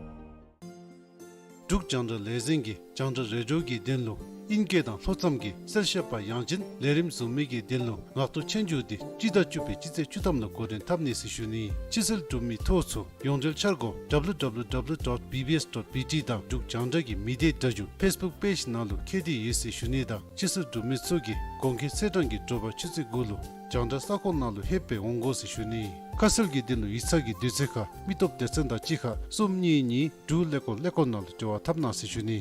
འབྲུག་རྒྱང་བསྒྲགས་ལས་འཛིན་གྱིས་རྒྱང་བསྒྲགས་རེ་ཌིའོ་གི་དོན་ལུ་ཨིན་སྐད་དང་ལྷོ་མཚམས་ཀྱི་གསལ་བཤད་པ་ཡང་ཅིན་ལས་རིམ་བཟུང་མི་གི་དོན་ལུ་ངག་ཐོག་སྤྱོད་འཇུག་དེ་སྤྱི་ཟླ་བཅུ་པའི་སྤྱི་ཚེས་བཅུ་ཐམ་ལུ་འགོ་འདྲེན་འཐབ་ནི་ཟེར་ཞུ་ནི། ཕྱི་སེལ་འབྲུག་མི་ཐོ་ཚུ་ཡོངས་འབྲེལ་འཆར་སྒོ་W W W dot B B S dot B T དང་འབྲུག་རྒྱང་བསྒྲགས་ཀྱི་མི་སྡེ་སྒྲ་སྒྱུར་ཕེསི་བུཀ་པེཇ་ནང་ལུ་ཁྱེར་ཏེ་ཡོད་ཟེར་ཞུ་ནི་དང་ཕྱི་སེལ་འབྲུག་མི་ཚུ་གིས་གོང་འཁོད་ཚེས་གྲངས་ཀྱི་དྲོ་པ་ཆུ་ཚོད་དགུ་ལུ་རྒྱང་བསྒྲགས་ས་ཁོངས་ནང་ལུ་ལྷོདཔ་སྦེ་འོང་དགོ་ཟེར་ཞུ་ནི། ཁ་གསལ་གྱི་དོན་ལུ་ཡིག་ཚང་གི་དུས་ཚོད་ཁར་མི་སྟོབས་སྡེ་ཚན་དང་གཅིག་ཁར་གསུམ་གཉིས་གཉིས་དྲུག་ཀླད་ཀོར་ཀླད་ཀོར་ནང་ལུ་འབྲེལ་བ་འཐབ་གནང་ཟེར་ཞུ་ནི།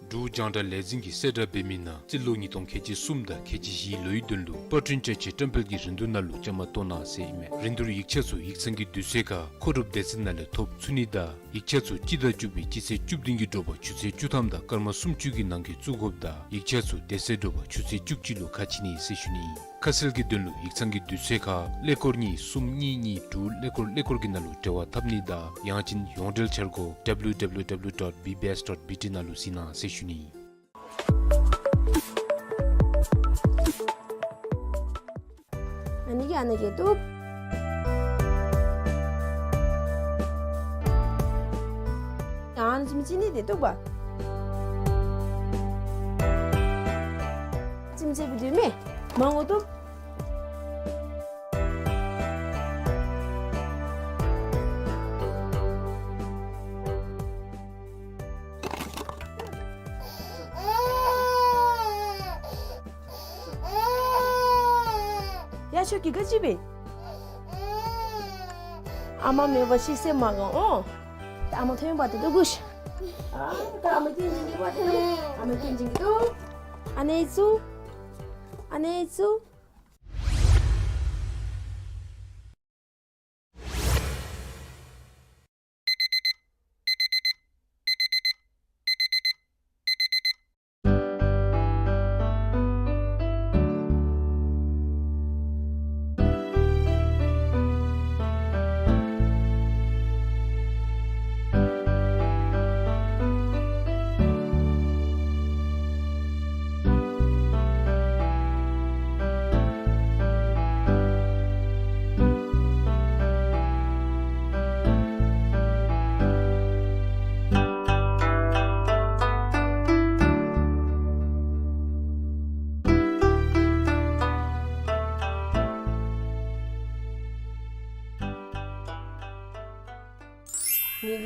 འབྲུག་རྒྱང་བསྒྲགས་ལས་འཛིན་གྱིས་གསལ་བསྒྲགས་འབད་མི་ནང་རྩིས་ལོ་ཉིས་སྟོང་ཁལ་གཅིག་གསུམ་དང་ཁལ་གཅིག་བཞིའི་ལོའི་དོན་ལུ་པར་སྐྲུན་བཅའ་ཆས་བཀྲམ་སྤེལ་གྱི་རིན་བསྡུར་ནང་ལུ་བཅའ་མར་གཏོགས་གནང་ཟེར་ཨིན་མས། རིན་བསྡུར་ཡིག་ཆ་ཚུ་ཡིག་ཚང་གི་དུས་ཚོད་ཁར་མཁོ་སྒྲུབ་སྡེ་ཚན་ནང་ལས་ཐོབ་ཚུགས་ནི་དང་ཡིག་ཆ་ཚུ་སྤྱི་ཟླ་བཅུ་པའི་སྤྱི་ཚེས་བཅུ་བདུན་གྱི་དྲོ་པ་ཆུ་ཚོད་བཅུ་ཐམ་དང་སྐར་མ་སུམ་ཅུ་གི་ནང་འཁོད་བཙུགས་དགོཔ་དང་ཡིག་ཆ་ཚུ་དེ་ཚེ་དྲོ་པ་ཆུ་ཚོད་བཅུ་གཅིག་ལུ་ཁ་ཕྱེ་ནི་ཟེར་ཞུ་ནི། ཁ་གསལ་གྱི་དོན་ལུ་ཡིག་ཚང་གི་དུས་ཚོད་ཁར་ཀླད་ཀོར་གཉིས་གསུམ་གཉིས་གཉིས་དྲུག་ཀླད་ཀོར་ཀླད་ཀོར་གྱི་ནང་ལུ་འབྲེལ་བ་འཐབ་ནི་དང་ཡང་ཅིན་ཡོངས་འབྲེལ་འཆར་སྒོ་W W W dot B B S dot B T ནང་ལུ་གཟིགས་གནང་ཟེར་ཞུ་ནི། ཨ་ནི་གིས་ཨ་ནི་གིས་བཏུབ། ཡང་ཨ་ནི་ཅིག་མི་ཅིག་ནི་དེ་བཏུབ་པ། ཅིག་མི་ཅིག་བཏུབ་མེ། མང་པོ་བཏུབ། ཡ་ཁྱོད་ཀྱིས་ག་ཅི་འབད། ཨ་མ་མེད་པར་ཤི་སེམས་མ་དགའ་འོང་། ད་ཨ་མ་ཐོན་པ་དེ་ལུ་གུ་ཤ། ཨ་ད་ཨ་མ་སྐྱེངས་ཅིག་གི་བ་དེ་ལུ་ཨ་མ་སྐྱེངས་ཅིག་གི་ལུ། ཨ་ནེ་ཙུ། ཨ་ནེ་ཙུ།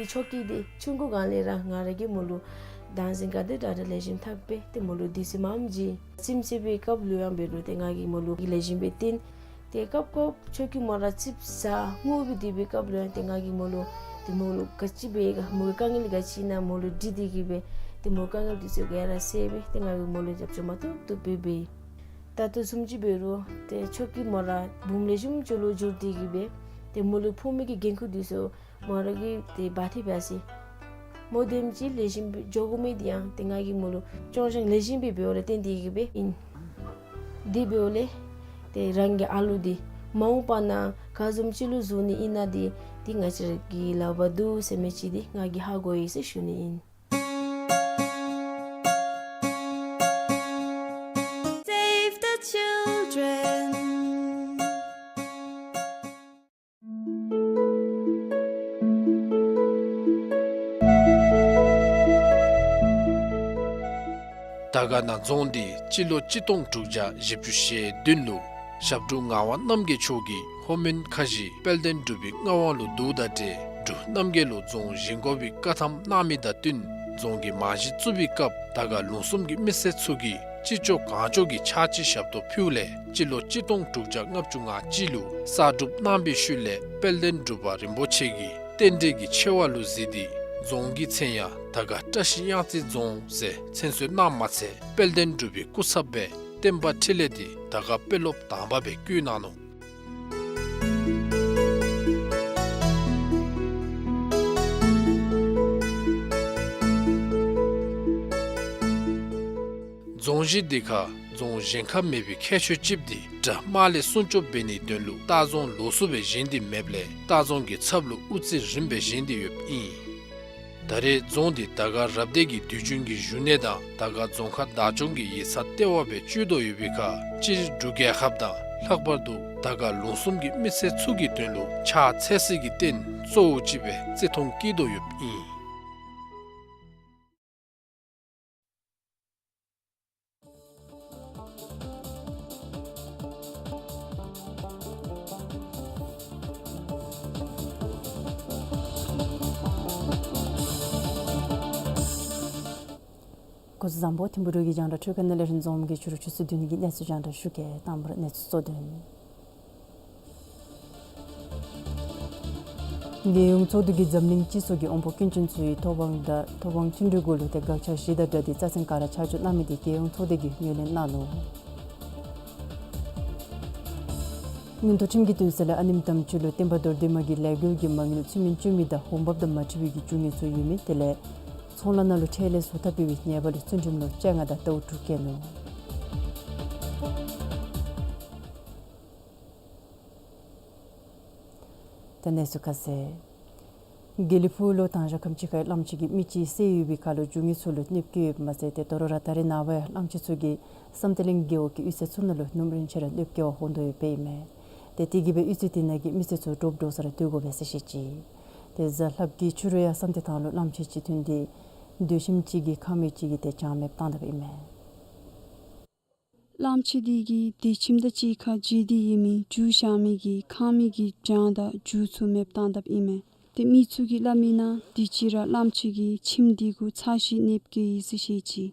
ཆོ་གི་འདི་ཆུང་ཀུ་སྒང་ལས་ར་ང་ར་གིས་མོ་ལུ་ཌཱནསིང་ག་དེ་དྲག་དྲག་ལེགས་ཤོམ་འཐབ་སྦེ་ཏེ་མོ་ལུ་དུས་ཚོད་མངམ་བྱིན། ཁྱིམ་ཚེས་པའི་སྐབས་ལུ་ཡང་འབད་རུང་ཏེ་ང་གིས་མོ་ལུ་ལེགས་ཤོམ་སྦེ་སྟོན། ཏེ་སྐབས་སྐབས་ཆོ་གི་མོ་ར་ཙིགཔ་ཟ་ངུ་སྦེ་སྡོད་པའི་སྐབས་ལུ་ཡང་ཏེ་ང་གིས་མོ་ལུ་ཏེ་མོ་ལུ་ག་ཅི་འབད་ག་མོ་གི་དཀའ་ངལ་ག་ཅི་ཨིན་ན་མོ་ལུ་དྲི་སྟེ་གིས་སྦེ་ཏེ་མོ་དཀའ་ངལ་འདི་ཚུ་ག་ར་སེལ་སྦེ་ཏེ་ང་གིས་མོ་ལུ་རྒྱབ་སྐྱོར་མ་བཏུབ་བཏུབ་སྦེ་འབད། ད་ལྟོ་བཟུམ་ཅིག་འབད་རུང་ཏེ་ཆོ་གི་མོ་ར་བུམོ་ལེགས་ཤོམ་ཅིག་ལུ་འགྱུར་ཏེ་གིས་སྦེ་ཏེ་མོ་ལུ་ཕོག་མི་གི་འགན་ཁུར་འདི་ཚུ་མོ་ར་གིས་ཏེ་འབག་སྟེ་འབག་ཟེར། མོ་དེམ་ཅིག་ལེགས་ཤོམ་སྦེ་འགྱོ་དགོ་མི་འདི་ཡང་ཏེ་ང་གིས་མོ་ལུ་སྐྱོང་སྦྱང་ལེགས་ཤོམ་སྦེ་འབདཝ་ལས་བརྟེན་ཏེ་གིས་སྦེ་ཨིན། དེ་འབདཝ་ལས་ཏེ་རང་གི་ཨ་ལུ་འདི་མ་འོངས་པ་ནང་ག་བཟུམ་ཅིག་ལུ་བཟོ་ནི་ཨིན་ན་འདི་འདི་ང་བཅས་ར་གི་ལག་པར་འདུག་ཟེར་མི་ཅིག་འདི་ང་གིས་ཧ་གོ་ཡི་ཟེར་ཞུ་ནི་ཨིན། Save the children. དར་དཀར་ན་རྫོང་འདི་སྤྱི་ལོ་གཅིག་སྟོང་དྲུག་བརྒྱ་བཞི་བཅུ་ཞེ་བདུན་ལུ་ཞབས་དྲུང་ངག་དབང་རྣམ་རྒྱལ་མཆོག་གིས་ལྷོ་མོན་ཁ་བཞི་དཔལ་ལྡན་འབྲུག་པའི་མངའ་དབང་ལུ་བསྡུཝ་དང་འབྲེལ་འབྲུག་རྣམ་རྒྱལ་ལུ་རྫོང་བཞེངས་དགོ་པའི་བཀའ་ཐམ་གནང་མི་དང་བསྟུན་རྫོང་གི་རྨང་གཞི་བཙུགས་པའི་སྐབས་དར་དཀར་ལུང་གསུམ་གྱི་མི་སེར་ཚུ་གིས་ཅི་ལྕོགས་གང་ལྕོགས་ཀྱིས་ཕྱག་ཕྱི་ཞབས་ཏོག་ཕུལཝ་ལས་སྤྱི་ལོ་གཅིག་སྟོང་དྲུག་བརྒྱ་ལྔ་བཅུ་ང་གཅིག་ལུ་གསར་སྒྲུབ་གནང་བའི་ཤུལ་ལས་དཔལ་ལྡན་འབྲུག་པ་རིན་པོ་ཆེ་གིས་རྟེན་འབྲེལ་གྱི་ཆེ་བ་ལུ་གཟིགས་ཏེ་རྫོང་གི་མཚན་ཡང་དར་དཀར་བཀྲ་ཤིས་གཡང་རྩེ་རྫོང་ཟེར་མཚན་གསོལ་གནངམ་མ་ཚད་དཔལ་ལྡན་འབྲུག་པའི་སྐུ་ཚབ་སྦེ་བསྟན་པ་འཕྲིན་ལས་འདི་དར་དཀར་དཔོན་སློབ་དང་པ་སྦེ་བསྐོ་གནང་ནུག། རྫོང་གཞི་འདི་ཁར་རྫོང་གཞན་ཁར་མེད་པའི་ཁྱད་ཆོས་ཅིག་འདི་དགྲ་དམག་ལས་སྲུང་སྐྱོབ་འབད་ནིའི་དོན་ལུ་ལྟ་རྫོང་ལོགས་སུ་སྦེ་བཞེངས་ཏེ་མེདཔ་ལས་ལྟ་རྫོང་གི་ཚབ་ལུ་དབུ་རྩེ་རིམ་པ་སྦེ་བཞེངས་ཏེ་ཡོདཔ་ཨིན། ད་རེས་རྫོང་འདི་དར་དཀར་རབ་སྡེ་གི་དུས་རྒྱུན་གྱི་བཞུགས་གནས་དང་དར་དཀར་རྫོང་ཁག་བདག་སྐྱོང་གི་ཡིག་ཚང་ལྟེ་བ་སྦེ་སྤྱོད་དོ་ཡོད་པའི་ཁར་སྤྱིར་འབྲུག་རྒྱལ་ཁབ་དང་ལྷག་པར་དུ་དར་དཀར་ལུང་གསུམ་གྱི་མི་སེར་ཚུ་གི་དོན་ལུ་ཕྱག་འཚལ་སའི་རྟེན་གཙོ་བོ་ཅིག་སྦེ་བརྩི་མཐོང་བསྐྱེད་དོ་ཡོདཔ་ཨིན། སྐུ་གཟུགས་བཟང་པོ། ཐིམ་ཕུ་འབྲུག་གི་རྒྱང་བསྒྲགས་འཕྲུལ་ཁང་ནང་ལས་རིན་འཛོམས་ཀྱིས་ཕྱི་རུ་ཆུ་ཚོད་བདུན་གྱི་གནས་ཚུལ་རྒྱང་བསྒྲགས་ཞུ་གེ། དང་པ་ར་གནས་ཚུལ་གཙོ་དོན། རྒྱལ་ཡོངས་ཚོགས་འདུ་གིས་འཛམ་གླིང་སྤྱི་ཚོགས་ཀྱི་དབང་པོ་སྐྱོན་ཅན་ཚུ་གིས་ཐོབ་དབང་དང་ཐོབ་དབང་བསྟུན་གྲོས་སྐོར་ལུ་ཏེ་དགག་བྱ་བཞི་དང་སྦྲགས་ཏེ་རྩ་ཚན་ག་ར་ཆ་འཇོག་གནང་མི་འདི་རྒྱལ་ཡོངས་ཚོགས་སྡེ་གིས་ངོས་ལེན་གནང་ནུག། མངོན་མཐོ་ཁྲིམས་ཀྱི་དོན་གསལ་ལས་ཨ་ནེམ་དམ་ཆོས་ལུ་བསྟན་པ་མདོར་བསྡུས་མ་གི་ལས་འགུལ་གྱི་མ་དངུལ་ཚུལ་མིན་སྤྱོད་མི་དང་འོང་འབབ་དང་མ་འཁྲིལ་བའི་གི་རྒྱུ་དངོས་ཚུ་ཡོད་མི་དེ་ལས་ཚོང་ལཱ་ནང་ལུ་ཁྲལ་ལས་ཟུར་ཐབས་འབད་བའི་ཉེས་པ་ལུ་བཙོན་ཁྲིམས་ལོ་བཅོ་ལྔ་དང་ཟླཝ་དྲུག་བཀལ་ནུག། ད་གནས་ཚུལ་ཁ་གསལ། དགེ་ལེགས་ཕུག་ལུ་དང་ཞག་ཁམས་ཅིག་ཁར་གླངམོ་ཆེ་གིས་མི་གཅིག་བསད་ཡོད་པའི་ཁར་ལུ་རྒྱུ་དངོས་ཚུ་ལུ་གནོདཔ་བཀལ་ཡོདཔ་མ་ཚད་ཏེ་དོ་རུང་ར་ད་རེས་ནངས་པ་ཡང་གླངམོ་ཆེ་ཚུ་གིས་བསམ་གཏན་གླིང་རྒེད་འོག་གི་གཡུས་ཚན་ཚུ་ནང་ལུ་ནུབ་རིན་ཆེན་ར་གནོདཔ་བཀལ་བར་འོང་དོ་ཡོདཔ་ཨིན་མས། ཏེ་དེ་གིས་སྦེ་གཡུས་ཚན་དེ་ནང་གི་མི་སེར་ཚུ་འདྲོག་འདྲོག་ས་ར་སྡོད་དགོ་པས་ཟེར་བཤད་ཅི། ཏེ་གཟའ་ལྷགཔ་གི་ཕྱི་རུ་ཡང་བསམ་གཏན་ཐང་ལུ་གླངམོ་ཆེ་ཅིག་ཐོན་ཏེ་སྡོད་ཁྱིམ་ཅིག་གི་ཁང་མིག་ཅིག་གི་ཏེ་གྱང་མེདཔ་བཏང་དཔ་ཨིན་མས། གླངམོ་ཆེ་དེ་གིས་སྡོད་ཁྱིམ་དང་གཅིག་ཁར་མཇལ་ཏེ་ཡོད་མི་རྒྱུ་བཞག་མི་གི་ཁང་མིག་གི་གྱང་དང་རྒྱུ་ཚུ་མེདཔ་བཏང་དཔ་ཨིན་མས། ཏེ་མི་ཚུ་གིས་སླབ་མིའི་ནང་དུས་ཅི་ར་གླངམོ་ཆེ་གིས་ཁྱིམ་དེ་གུ་ཚ་ཞིང་གནོདཔ་བཀལ་ཡི་ཟེར་བཤད་ཅི།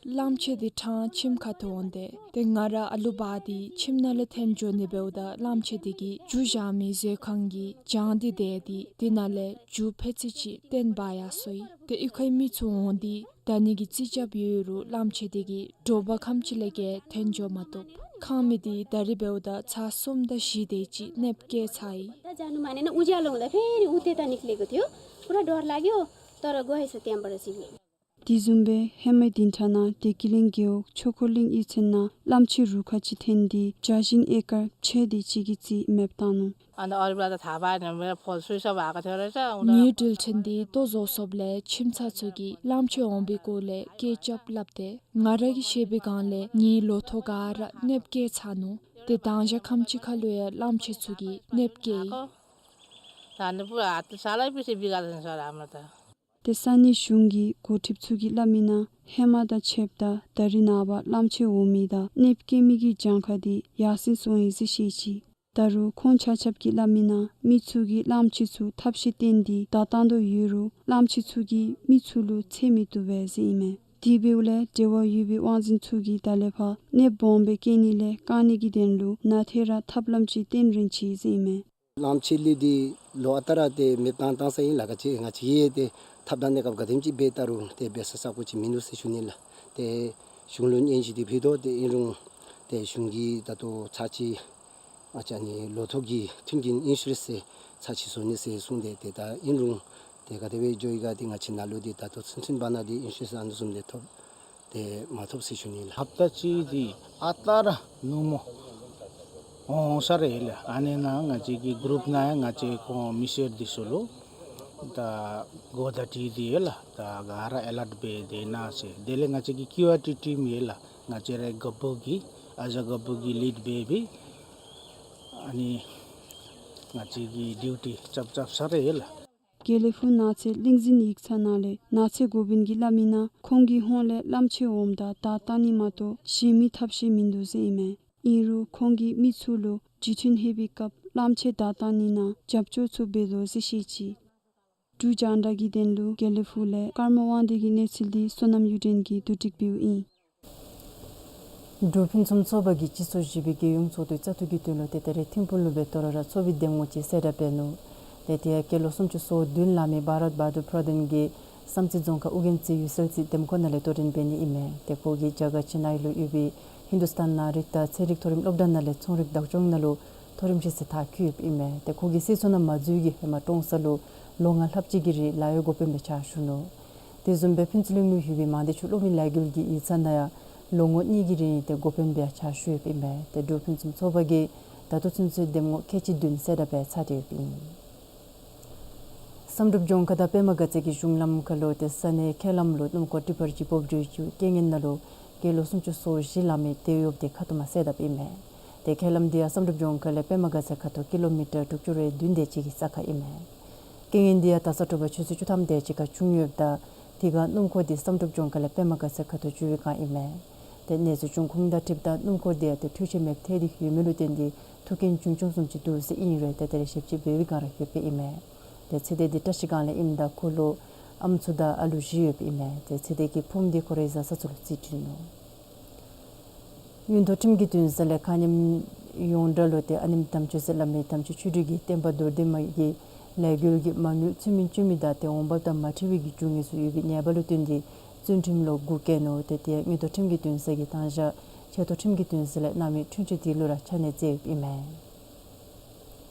གླངམོ་ཆེ་དེ་ཕྲང་ཁྱིམ་ཁ་ཐུག་འོང་སྟེ་ཏེ་ང་ར་ཨ་ལུ་འབག་སྟེ་ཁྱིམ་ནང་ལས་ཐོན་འགྱོ་ནི་འབདཝ་ད་གླངམོ་ཆེ་དེ་གིས་རྒྱུ་བཞག་མི་མཛོད་ཁང་གི་གྱང་དེ་དེད་དེ་དེ་ནང་ལས་རྒྱུ་ཕལ་ཆེར་ཅིག་བཏོན་འབག་ཡར་སོ་ཡི། ཏེ་གཡུས་ཁའི་མི་ཚུ་འོང་སྟེ་ད་ནི་གི་རྩིས་རྐྱབ་ཡོད་རུང་གླངམོ་ཆེ་དེ་གིས་དྲོ་པ་ཁམས་ཅིག་ལས་བརྒལ་ཐོན་འགྱོ་མ་བཏུབ། ཁང་མིག་དེ་ད་རེས་འབདཝ་ད་ཚར་གསུམ་དང་བཞི་དེ་ཅིག་གནོདཔ་བཀལ་ཚར་ཡི། ད་ཇ་ནུ་མ་ནེ་ན་ཨུ་ཇ་ལོང་ལ་ཕེ་རི་ཨུ་ཏེ་ད་ནིག་ལེ་གོ་ཐེའོ། པུ་ར་ཌོར་ལ་གིའོ། ཏོ་ར་གོ་ཧེ་ས་ཏེམ་པ་ར་སི་ལེ། དེ་བཟུམ་སྦེ་ཧེ་མའི་དིན་ཐ་ན་བདེ་སྐྱིད་གླིང་རྒེད་འོག་ཆོས་འཁོར་གླིང་གཡུས་ཚན་ནང་གླངམོ་ཆེ་རུ་ཁག་ཅིག་ཐོན་ཏེ་བྱ་ཞིང་ཨེ་ཀར་ཕྱེད་དེ་ཅིག་གི་རྩིས་མེདཔ་བཏང་ནུག། ངེའི་འགྲུལ་འཕྲིན་འདི་ལྟོ་བཟོ་སོཔ་ལས་ཁྱིམ་ཚང་ཚུ་གིས་གླངམོ་ཆེ་འོང་པའི་སྐོར་ལས་སྐད་རྐྱབ་སླབ་སྟེ་ང་ར་གིས་ཤེས་པའི་སྒང་ལས་ངེའི་ལོ་ཐོག་ག་ར་གནོདཔ་བཀལ་ཚར་ནུག། ཏེ་དང་ཞག་ཁམས་ཅིག་ཁ་ལུ་ཡང་གླངམོ་ཆེ་ཚུ་གིས་གནོདཔ་བཀལ་ཡི། ད་ནི་པུ་ཨ་ཏི་ས་ལ་པི་སི་བི་ག་ལ་ནི་ས་ར་མ་ད། ཏེ་ས་གནས་གཞུང་གི་འགོ་ཁྲིདཔ་ཚུ་གིས་སླབ་མིའི་ནང་ཧེ་མ་དང་ཕྱདཔ་ད་ད་རེས་ནངས་པ་གླངམོ་ཆེ་འོང་མི་དང་གནོདཔ་བཀལ་མི་གི་གྱངས་ཁ་དེ་ཡར་སེང་སོང་ཡི་ཟེར་བཤད་ཅི། ད་རུང་ཁོང་ཆ་ཁྱབ་ཀྱིས་སླབ་མིའི་ནང་མི་ཚུ་གིས་གླངམོ་ཆེ་ཚུ་ཐབས་ཤེས་བཏོན་ཏེ་བརྡ་བཏང་དོ་ཡོད་རུང་གླངམོ་ཆེ་ཚུ་གིས་མི་ཚུ་ལུ་འཚེར་མི་བཏུབ་པས་ཟེར་ཨིན་མས། དེ་འབདཝ་ལས་འབྲེལ་བ་ཡོད་པའི་དབང་འཛིན་ཚུ་གིས་ད་ལས་ཕར་གནོདཔ་སྦོམ་སྦེ་བཀལ་ནི་ལས་བཀག་ནིའི་དོན་ལུ་ནཱ་ཐད་ར་ཐབས་ལམ་ཅིག་བཏོན་རན་ཅི་ཟེར་ཨིན་མས། གླངམོ་ཆེ་ལས་འདི་ལོ་ཨ་རྟག་ར་ཏེ་མེདཔ་བཏང་བཏང་ས་ཨིན་ལགས། ག་ཅི་ང་བཅས་ཡང་ཏེ་ཐབས་དང་གནས་སྐབས་ག་དེམ་ཅིག་འབད་ད་རུང་ཏེ་འབད་ས་ས་གོ་ཅིག་མིན་འདུག་ཟེར་ཞུ་ནི་ལགས། ཏེ་གཞུང་ལུ་སྙན་ཞུ་འདི་ཕུལ་དོ། ཏེ་ཨིན་རུང་ཏེ་གཞུང་གིས་ད་ལྟོ་ཚར་གཅིག་ང་བཅས་ཨ་ནི་ལོ་ཐོག་གི་མཐུན་རྐྱེན་ཨིན་ཤུ་རེནསི་ཚར་གཅིག་བཟོ་ནི་ཟེར་གསུངས་ཏེ། ཏེ་ད་ཨིན་རུང་ཏེ་ག་དེ་སྦེ་འགྱོ་ཡི་ག་ཏེ་ང་བཅས་ནཱ་ལུ་འདི་ད་ལྟོ་ཚུན་ཚོད་བར་ན་འདི་ཨིན་ཤུ་རེནསི་ཨ་ནི་བཟུམ་འདི་ཐོབ་ཏེ་མ་ཐོབ་ཟེར་ཞུ་ནི་ལགས། ཧབ་ཏ་གཅིག་འདི་ཨ་རྟག་ར་ནུབ་མོ་འོང་ས་རེ་ལགས། ཨ་ནི་ནང་ང་བཅས་ཀྱི་གུ་རུབ་ནང་ཡང་ང་བཅས་ཁོང་མི་སེར་འདི་ཚུ་ལུ་ད་གོ་བརྡ་སྤྲོད་དེ་ཡོད་ལགས། ད་ག་ར་ཨེ་ལརཊ་འབད་དེ་ན་ཟེར། དེ་ལས་ང་བཅས་ཀྱི་ཀིའུ་ཨར་ཊི་ཊིམ་ཡོད་ལགས། ང་བཅས་རའི་རྒཔོ་གིས་ཨ་ཞང་རྒཔོ་གིས་ལིཌ་འབད་སྦེ་ཨ་ནི་ང་བཅས་ཀྱིས་ཌིའུ་ཊི་རྐྱབ་རྐྱབ་ས་རེ་ལགས། དགེ་ལེགས་ཕུག་ནགས་ཚལ་གླིང་འཛིན་ཡིག་ཚང་ནང་ལས་ནགས་ཚལ་འགོ་དཔོན་གྱིས་སླབ་མིའི་ནང་ཁོང་གི་ཧོངས་ལས་གླངམོ་ཆེ་འོངམ་ད་བརྡ་བཏང་ནི་མ་གཏོགས་གཞན་མི་ཐབས་ཤེས་མིན་འདུག་ཟེར་ཨིན་མས། ཨིན་རུང་ཁོང་གིས་མི་ཚུ་ལུ་རྗེས་མཐུན་ལྷོད་པའི་སྐབས་གླངམོ་ཆེ་བརྡ་བཏང་ནི་ནང་རྒྱབ་སྐྱོར་ཚུ་འབད་དོ་ཟེར་བཤད་ཅི། འབྲུག་རྒྱང་བསྒྲགས་ཀྱི་དོན་ལུ་དགེ་ལེགས་ཕུག་ལས་ཀརྨ་དབང་འདུས་ཀྱི་གནས་ཚུལ་འདི་བསོད་ནམས་གཡུ་སྒྲོན་གྱིས་བསྡུ་སྒྲིག་འབདཝ་ཨིན། འབྲུག་ཕུན་སུམ་ཚོགས་པ་གིས་སྤྱི་ཚོགས་བཞི་པའི་རྒྱལ་ཡོངས་ཚོགས་འདུའི་བཙག་འཐུ་གི་དོན་ལུ་ཏེ་ད་རེས་ཐིམ་ཕུག་ལུ་སྦེ་དོ་རུང་ར་ཚོགས་པའི་འདེམས་ངོ་ཅིག་གསལ་བསྒྲགས་འབད་ནུག། ཏེ་དེ་ཡང་སྐྱེས་ལོ་སུམ་ཅུ་སོ་བདུན་ལང་མི་བྷ་རཏ་བྷ་དུར་པྲ་དྷཱན་གྱིས་བསམ་རྩེ་རྫོང་ཁག་ཨོ་རྒྱན་རྩེ་ཡུལ་སྲོལ་རྩེ་འདེམས་བསྐོ་ནང་ལས་དོ་འགྲན་འབད་ནི་ཨིན་མས། ཏེ་ཁོ་གིས་རྒྱ་གར་ཆེ་ནའི་ལུ་ཡོད་པའི་ཧིན་དུ་སྟཱན་ནཱ་རིག་དང་ཚན་རིག་མཐོ་རིམ་སློབ་གྲྭ་ནང་ལས་ཚོང་རིག་བདག་སྐྱོང་ནང་ལུ་མཐོ་རིམ་ཤེས་ཚད་མཐར་འཁྱོལ་ཡོདཔ་ཨིན་མས། ཏེ་ཁོ་གིས་སྲིད་ཚོགས་ནང་མ་འཛུལ་བའི་ཧེ་མ་ཀྲོང་གསར་ལུ་ལོ་ལྔ་ལྷགཔ་ཅིག་གི་རིང་ལཱ་གཡོག་འགོ་དཔོན་སྦེ་ཕྱག་ཞུ་ནུག། དེ་བཟུམ་སྦེ་ཕུན་ཚོགས་གླིང་ལུ་ཡོད་པའི་མང་སྡེ་ཆུ་གློག་མེ་ལས་འགུལ་གྱི་ཡིག་ཚང་ནང་ཡང་ལོ་ངོ་གཉིས་ཀྱི་རིང་ཏེ་འགོ་དཔོན་སྦེ་ཕྱག་ཞུ་ཡོདཔ་ཨིན་མས། ཏེ་འབྲུག་ཕུན་སུམ་ཚོགས་པ་གིས་ད་ལྟོ་ཚུན་ཚོད་འདེམས་ངོ་ཁལ་གཅིག་བདུན་གསལ་བསྒྲགས་འབད་ཚར་ཏེ་ཡོདཔ་ཨིན། བསམ་གྲུབ་ལྗོངས་མཁར་དང་པདྨ་དགའ་ཚལ་གྱི་གཞུང་ལམ་ཁ་ལུ་ཏེ་ས་གནས་མཁལ་ལམ་ལུ་སྣུམ་འཁོར་ཊི་པར་ཅིག་སྤོ་བྲུལ་ཞུ་རྐྱེན་ངན་ནང་ལུ་སྐྱེས་ལོ་སུམ་ཅུ་སོ་བཞི་ལང་མི་ཏེ་ཡོདཔ་དེ་ཁ་ཐུག་མ་གསལ་བསྒྲགས་ཨིན་མས། ཏེ་མཁལ་ལམ་འདི་ཡང་བསམ་གྲུབ་ལྗོངས་མཁར་ལས་པདྨ་དགའ་ཚལ་ཁ་ཐུག་ཀི་ལོ་མི་ཊར་དྲུག་ཅུ་རེ་བདུན་དེ་ཅིག་གི་ས་ཁར་ཨིན་མས། རྐྱེན་ངན་འདི་ཡང་ད་ས་དྲོ་པ་ཆུ་ཚོད་བཅུ་ཐམ་དེ་ཅིག་ཁར་བྱུང་ཡོདཔ་ད་དེ་ཁར་སྣུམ་འཁོར་འདི་བསམ་གྲུབ་ལྗོངས་མཁར་ལས་པདྨ་དགའ་ཚལ་ཁ་ཐུག་འགྱོ་བའི་བསྒང་ཨིན་མས། ཏེ་གནས་ཚུལ་བྱུང་ཁུངས་དང་འཁྲིལཝ་ད་སྣུམ་འཁོར་འདི་ཡང་ཏེ་འཕྲུལ་ཆས་མེདཔ་ཐལ་ཏེ་ཡོད་མི་ལུ་བརྟེན་ཏེ་ཐུག་རྐྱེན་བྱུང་བྱུངམ་བཟུམ་ཅིག་འདུག་ཟེར་ཨིན་རུང་ཏེ་ད་རེས་ཞིབ་དཔྱད་འབད་བའི་བསྒང་ར་ཡོདཔ་ཨིན་མས། ཏེ་ཚེ་འདས་འདི་བཀྲིས་སྒང་ལས་ཨིནམ་ད་ཁོ་ལུ་ཨམ་སྲུ་དང་ཨ་ལུ་བཞི་ཡོདཔ་ཨིན་མས། ཏེ་ཚེ་འདས་ཀྱི་ཕམ་འདི་ཁོ་རའི་བཟའ་ཚང་ཚུ་ལུ་རྩིས་སྤྲོད་ནུག། མངོན་མཐོ་ཁྲིམས་ཀྱི་འདུན་ས་ལས་ཁ་ཉིནམ་ཡོངས་གྲགས་ལུ་ཏེ་ཨ་ནེམ་དམ་ཆོས་ཟེར་སླབ་མི་དམ་ཆོས་ཆོས་སྒྲོན་གྱིས་བསྟན་པ་རྡོར་གདན་མ་གི་ལས་འགུལ་གྱི་མ་དངུལ་ཚུལ་མིན་སྤྱོད་མི་དང་ཏེ་འོང་འབབ་དང་མ་འཁྲིལ་བའི་གི་རྒྱུ་དངོས་ཚུ་ཡོད་པའི་ཉེས་པ་ལུ་བརྟེན་ཏེ་བཙོན་ཁྲིམས་ལོ་དགུ་བཀལ་ནུག། ཏེ་དེ་ཡང་མངོན་མཐོ་ཁྲིམས་ཀྱི་འདུན་ས་གིས་དང་ཞག་ཆེ་མཐོ་ཁྲིམས་ཀྱི་འདུན་ས་ལས་གནང་མི་འཁྲུན་ཆོད་དེ་ལུ་ར་ཆ་གནས་མཛད་ཡོདཔ་ཨིན་མས།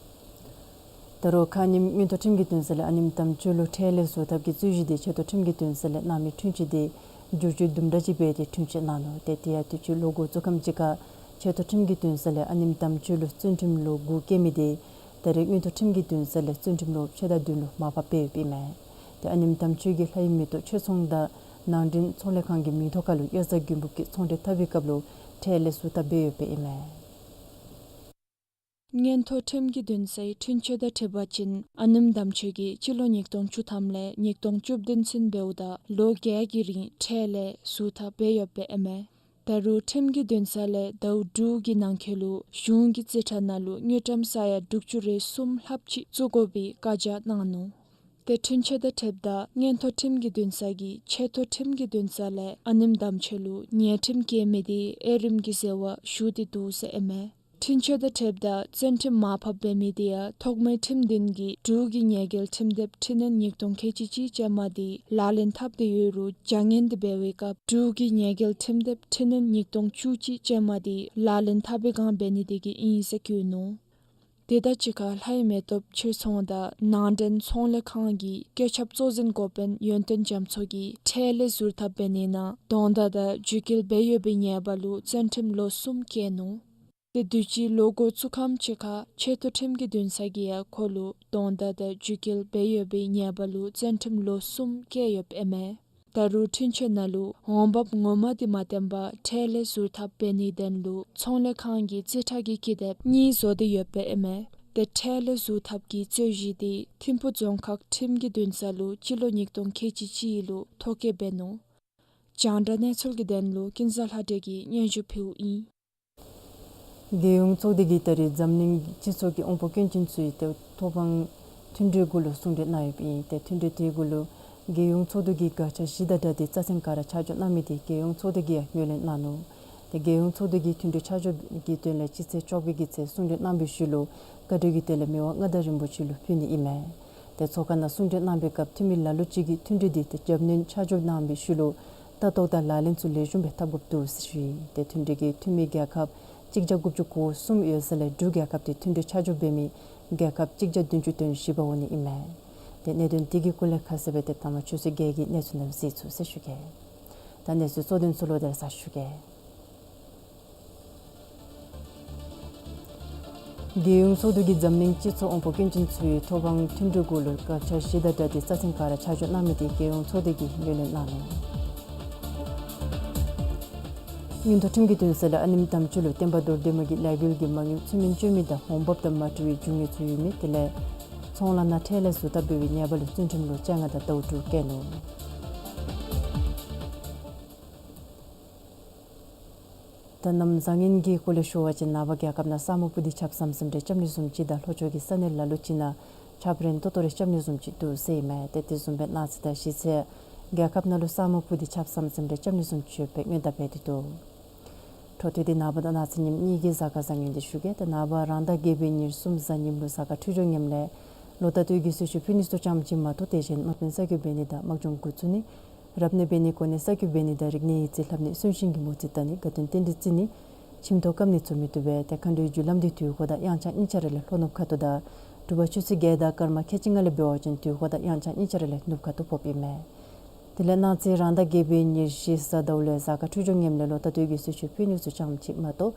ད་རུང་ཁ་ཉིནམ་མངོན་མཐོ་ཁྲིམས་ཀྱི་འདུན་ས་ལས་ཨ་ནེམ་དམ་ཆོས་ལུ་ཁྲལ་ལས་ཟུར་ཐབས་ཀྱི་རྩོད་གཞི་དེ་ཆེ་མཐོ་ཁྲིམས་ཀྱི་འདུན་ས་ལས་གནང་མི་འཁྲུན་ཆོད་དེ་བསྒྱུར་བཅོས་དུམ་གྲ་ཅིག་འབད་དེ་འཁྲུན་ཆོད་གནང་ནུག། ཏེ་དེ་ཡང་དུས་ཅི་ལོ་འགོ་བཙུགས་ཁམས་ཅིག་ཁར་ཆེ་མཐོ་ཁྲིམས་ཀྱི་འདུན་ས་ལས་ཨ་ནེམ་དམ་ཆོས་ལུ་བཙོན་ཁྲིམས་ལོ་དགུ་བཀལ་མི་དེ་ད་རེས་མངོན་མཐོ་ཁྲིམས་ཀྱི་འདུན་ས་ལས་བཙོན་ཁྲིམས་ལོ་ཕྱེད་དང་བདུན་ལུ་མར་ཕབ་འབད་ཡོདཔ་ཨིན་མས། ཏེ་ཨ་ནེམ་དམ་ཆོས་ཀྱིས་ལྷའི་མེ་ཏོག་ཆོས་ཚོང་དང་ནང་འདྲེན་ཚོང་ལས་ཁང་གི་མིང་ཐོག་ཁར་ལུ་གཡུ་རྩ་མགོན་པོ་གི་ཚོང་འབྲེལ་འཐབ་པའི་སྐབས་ལུ་ཁྲལ་ལས་ཟུར་ཐབས་འབད་ཡོདཔ་ཨིན་མས། མངོན་མཐོ་ཁྲིམས་ཀྱི་འདུན་སའི་འཁྲུན་ཆོད་དང་འཁྲིལ་བ་ཅིན་ཨ་ནེམ་དམ་ཆོས་ཀྱིས་སྤྱི་ལོ་ཉིས་སྟོང་བཅུ་ཐམ་ལས་ཉིས་སྟོང་བཅུ་བདུན་ཚུན་འབདཝ་ད་ལོ་བརྒྱད་ཀྱི་རིང་ཁྲལ་ལས་ཟུར་ཐབས་འབད་ཡོདཔ་ཨིན་མས། ད་རུང་ཁྲིམས་ཀྱི་འདུན་ས་ལས་ཟླཝ་དྲུག་གི་ནང་འཁོད་ལུ་གཞུང་གི་རྩིས་ཁྲ་ནང་ལུ་དངུལ་ཀྲམ་ས་ཡ་དྲུག་ཅུ་རེ་གསུམ་ལྷགཔ་ཅིག་བཙུགས་དགོ་པའི་བཀའ་རྒྱ་གནང་ནུག། ཏེ་འཁྲུན་ཆོད་དང་འཁྲིལཝ་ད་མངོན་མཐོ་ཁྲིམས་ཀྱི་འདུན་ས་གིས་ཆེ་མཐོ་ཁྲིམས་ཀྱི་འདུན་ས་ལས་ཨ་ནེམ་དམ་ཆོས་ལུ་ཉེས་ཁྲིམས་བཀལ་མི་དེ་ཨེ་རིམ་གྱི་ཟེར་བ་ཞུ་སྟེ་འདུག་ཟེར་ཨིན་མས། འཁྲུན་ཆོད་དང་འཁྲིལཝ་ད་བཙོན་ཁྲིམས་མར་ཕབ་འབད་མི་དེ་ཡང་ཐོག་མའི་ཁྲིམས་འདུན་གྱིས་འབྲུག་གི་ཉེས་འགེལ་ཁྲིམས་དེབ་འཕྲི་སྣོན་ཉིས་སྟོང་ཁལ་གཅིག་གཅིག་ཅན་མ་དེ་ལག་ལེན་འཐབ་སྟེ་ཡོད་རུང་བྱ་ངན་དེ་འབད་བའི་སྐབས་འབྲུག་གི་ཉེས་འགེལ་ཁྲིམས་དེབ་འཕྲི་སྣོན་ཉིས་སྟོང་བཅུ་གཅིག་ཅན་མ་དེ་ལག་ལེན་འཐབ་པའི་བསྒང་འབད་ནི་དེ་གིས་ཨིན་ཟེར་བཀོད་ནུག། དེ་དང་གཅིག་ཁར་ལྷའི་མེ་ཏོག་ཆོས་ཚོང་དང་ནང་འདྲེན་ཚོང་ལས་ཁང་གི་བཀོད་ཁྱབ་གཙོ་འཛིན་འགོ་དཔོན་ཡོན་ཏན་རྒྱ་མཚོ་གིས་ཁྲལ་ལས་ཟུར་ཐབས་འབད་ནི་ནང་དོན་དག་དང་རྒྱུད་འགལ་འབད་ཡོད་པའི་ཉེས་པ་ལུ་བཙོན་ཁྲིམས་ལོ་གསུམ་བཀལ་ནུག། ཏེ་དུས་ཅི་ལོ་འགོ་བཙུགས་ཁམས་ཅིག་ཁར་ཆེ་མཐོ་ཁྲིམས་ཀྱི་འདུན་ས་གིས་ཡང་ཁོ་ལུ་དོན་དག་དང་རྒྱུད་འགལ་འབད་ཡོད་པའི་ཉེས་པ་ལུ་བཙོན་ཁྲིམས་ལོ་གསུམ་བཀལ་ཡོདཔ་ཨིན་མས། ད་རུང་འཁྲུན་ཆོད་ནང་ལུ་འོང་འབབ་ངོ་མ་དེ་མ་བཏོན་པར་ཁྲལ་ལས་ཟུར་ཐབས་འབད་ནིའི་དོན་ལུ་ཚོང་ལས་ཁང་གི་རྩིས་ཁྲ་གི་ཀི་དེབ་གཉིས་བཟོ་སྟེ་ཡོདཔ་ཨིན་མས། ཏེ་ཁྲལ་ལས་ཟུར་ཐབས་ཀྱི་རྩོད་གཞི་དེ་ཐིམ་ཕུ་རྫོང་ཁག་ཁྲིམས་ཀྱི་འདུན་ས་ལུ་སྤྱི་ལོ་ཉིས་སྟོང་ཁལ་གཅིག་གཅིག་ལུ་ཐོ་བཀོད་འབད་ནུག། རྒྱང་བསྒྲགས་གནས་ཚུལ་གྱི་དོན་ལུ་ཀུན་བཟང་ལྷ་སྒྲོན་གྱིས་སྙན་ཞུ་ཕུལཝ་ཨིན། རྒྱལ་ཡོངས་ཚོགས་སྡེ་གིས་ད་རིས་འཛམ་གླིང་སྤྱི་ཚོགས་ཀྱི་དབང་པོ་སྐྱོན་ཅན་ཚུ་ཡི་ཏེ་ཐོབ་དབང་མཐུན་གྲོས་གུ་ལུ་གསུང་གྲོས་གནང་ཡོདཔ་ཨིན། ཏེ་མཐུན་གྲོས་དེ་གུ་ལུ་རྒྱལ་ཡོངས་ཚོགས་འདུ་གི་དགག་བྱ་བཞི་དང་སྦྲགས་ཏེ་རྩ་ཚན་ག་ར་ཆ་འཇོག་གནང་མི་དེ་རྒྱལ་ཡོངས་ཚོགས་སྡེ་གིས་ཡང་ངོས་ལེན་གནང་ནུག། ཏེ་རྒྱལ་ཡོངས་ཚོགས་སྡེ་གིས་མཐུན་གྲོས་ཆ་འཇོག་གི་དོན་ལས་སྤྱི་ཚེས་བཅོ་བརྒྱད་ཀྱི་ཚེ་གསུང་གྲོས་གནང་བའི་ཤུལ་ལུ་བཀའ་འཁྲོལ་གྱི་དོན་ལས་མི་དབང་མངའ་བདག་རིན་པོ་ཆེ་ལུ་ཕུལ་ནི་ཨིན་མས། ཏེ་ཚོགས་ཁང་ནང་གསུང་གྲོས་གནང་བའི་སྐབས་འཐུས་མི་ལ་ལུ་ཅིག་གིས་མཐུན་གྲོས་དེ་ཏེ་རྒྱབ་སྣོན་ཆ་འཇོག་གནང་བའི་ཤུལ་ལུ་ལྟ་རྟོག་དང་ལག་ལེན་ཚུ་ལེགས་ཤོམ་སྦེ་འཐབ་དགོཔ་འདུག་ཟེར་ཞུ་ཡི། ཏེ་མཐུན་གྲོས་ཀྱིས་འཐུས་མི་རྒྱལ་ཁབ་གཅིག་བརྒྱ་དགུ་བཅུ་གོ་གསུམ་ཡོད་ས་ལས་འབྲུག་རྒྱལ་ཁབ་དེ་མཐུན་གྲོས་ཆ་འཇོག་འབད་མི་རྒྱལ་ཁབ་གཅིག་བརྒྱ་བདུན་ཅུ་དོན་བཞི་པ་འོང་ནི་ཨིན་མས། ཏེ་གནད་དོན་དེ་གི་སྐོར་ལས་ཁ་གསལ་སྦེ་ཏེ་ད་མ་ཆུ་ཚོད་བརྒྱད་ཀྱི་གནས་ཚུལ་ནང་གཟིགས་ཚུགས་ཟེར་ཞུ་གེ། ད་གནས་ཚུལ་གཙོ་དོན་ཚུ་ལོག་སྟེ་ར་ཞུ་གེ། རྒྱལ་ཡོངས་ཚོགས་འདུ་གིས་འཛམ་གླིང་སྤྱི་ཚོགས་དབང་པོ་སྐྱོན་ཅན་ཚུའི་ཐོབ་དབང་མཐུན་གྲོས་གུ་ལུ་དགག་བྱ་བཞི་དང་སྦྲགས་ཏེ་རྩ་ཚན་ག་ར་ཆ་འཇོག་གནང་མི་དེ་རྒྱལ་ཡོངས་ཚོགས་སྡེ་གིས་ངོས་ལེན་གནང་ནུག། མངོན་མཐོ་ཁྲིམས་ཀྱི་འདུན་ས་ལས་ཨ་ནེམོ་དམ་ཆོས་ལུ་བསྟན་པ་རྡོར་གདན་མ་གི་ལས་འགུལ་གྱི་མ་དངུལ་ཚུལ་མིན་སྤྱོད་མི་དང་འོང་འབབ་དང་མ་འཁྲིལ་བའི་རྒྱུ་དངོས་ཚུ་ཡོད་མི་དེ་ལས་ཚོང་ལཱ་ནང་ཁྲལ་ལས་ཟུར་བཏབ་འབད་བའི་ཉེས་པ་ལུ་བཙོན་ཁྲིམས་ལོ་བཅོ་ལྔ་དང་ཟླཝ་དྲུག་བཀལ་ནུག། ད་གནམ་བཟང་ངན་གྱི་སྐོར་ལས་ཞུ་བ་ཅིན་ནངས་པ་རྒྱལ་ཁབ་ནང་ས་སྨུག་སྤུབས་ཏེ་ཆརཔ་ཟམ་ཟིམ་རེ་རྐྱབ་ནི་བཟུམ་ཅིག་དང་ལྷོ་ཕྱོགས་ཀྱི་ས་གནས་ལ་ལུ་ཅིག་ནང་ཆརཔ་རན་ཏོག་ཏོ་རེ་རྐྱབ་ནི་བཟུམ་ཅིག་འདུག་ཟེར་ཨིན་མས། ཏེ་དེ་བཟུམ་སྦེ་གནངས་ཚེ་དང་གཞེས་ཚེ་རྒྱལ་ཁབ་ནང་ལུ་ས་སྨུག་སྤུབས་ཏེ་ཆརཔ་ཟམ་ཟིམ་རེ་རྐྱབ་ནི་བཟུམ་ཅིག་ཡོདཔ་སྦེ་སྔོན་བརྡ་འབད་དེ་འདུག། འཕྲོ་མཐུད་དེ་ནངས་པ་དང་གནངས་ཚེ་ཉིནམ་གཉིས་ཀྱི་གཟའ་སྐར་བཟང་ངན་དེ་ཞུ་གེ། ཏེ་ནངས་པ་རང་ཟླ་བརྒྱད་པའི་ཉེར་གསུམ་གཟའ་ཉིམ་ལུ་གཟའ་སྐར་འཕྲོད་སྦྱོར་ངནམ་ལས་ལོ་རྟག་ཏུ་གི་གསོལ་མཆོད་ཕུལ་ནི་ཚུ་ཙམ་ཅིག་མ་གཏོགས་དེ་བཞིན་དམག་དཔོན་གསར་འགོད་འབད་ནི་དང་དམག་སྦྱོང་འགོ་བཙུགས་ནི་རབ་གནས་འབད་ནི་གོ་གནས་གསར་འགོད་འབད་ནི་དང་རིག་གནས་ཡིག་རྩིས་ལྷབ་ནི་གསོན་གཤིན་གྱི་མོ་རྩིས་བལྟ་ནི་དགའ་སྟོན་རྟེན་འབྲེལ་བརྩི་ནི་ཁྱིམ་ཐོག་བཀབ་ནི་ཚུ་མི་བཏུབ་པས། ཏེ་མཁའ་འགྲོའི་རྒྱུ་ལམ་འདི་དུས་འཁོར་དང་དབྱངས་འཆར་གཉིས་ཆ་ར་ལས་ལྷོ་ནུབ་ཁ་ཐུག་དང་དྲོ་པ་ཆུ་ཚོད་བརྒྱད་དང་སྐར་མ་ཁལ་གཅིག་ལྔ་ལས་འབད་བ་ཅིན་དུས་འཁོར་དང་དབྱངས་འཆར་གཉིས་ཆ་ར་ལས་ནུབ་ཁ་ཐུག་ཕོགཔ་ཨིན་མས། དེ་ལས་གནངས་ཚེ་རང་ཟླ་བརྒྱད་པའི་ཉེར་བཞི་གཟའ་ཟླཝ་ལུ་གཟའ་སྐར་འཕྲོད་སྦྱོར་ངནམ་ལས་ལོ་རྟག་ཏུ་གི་གསོལ་མཆོད་ཕུལ་ནི་ཚུ་ཙམ་ཅིག་མ་གཏོགས་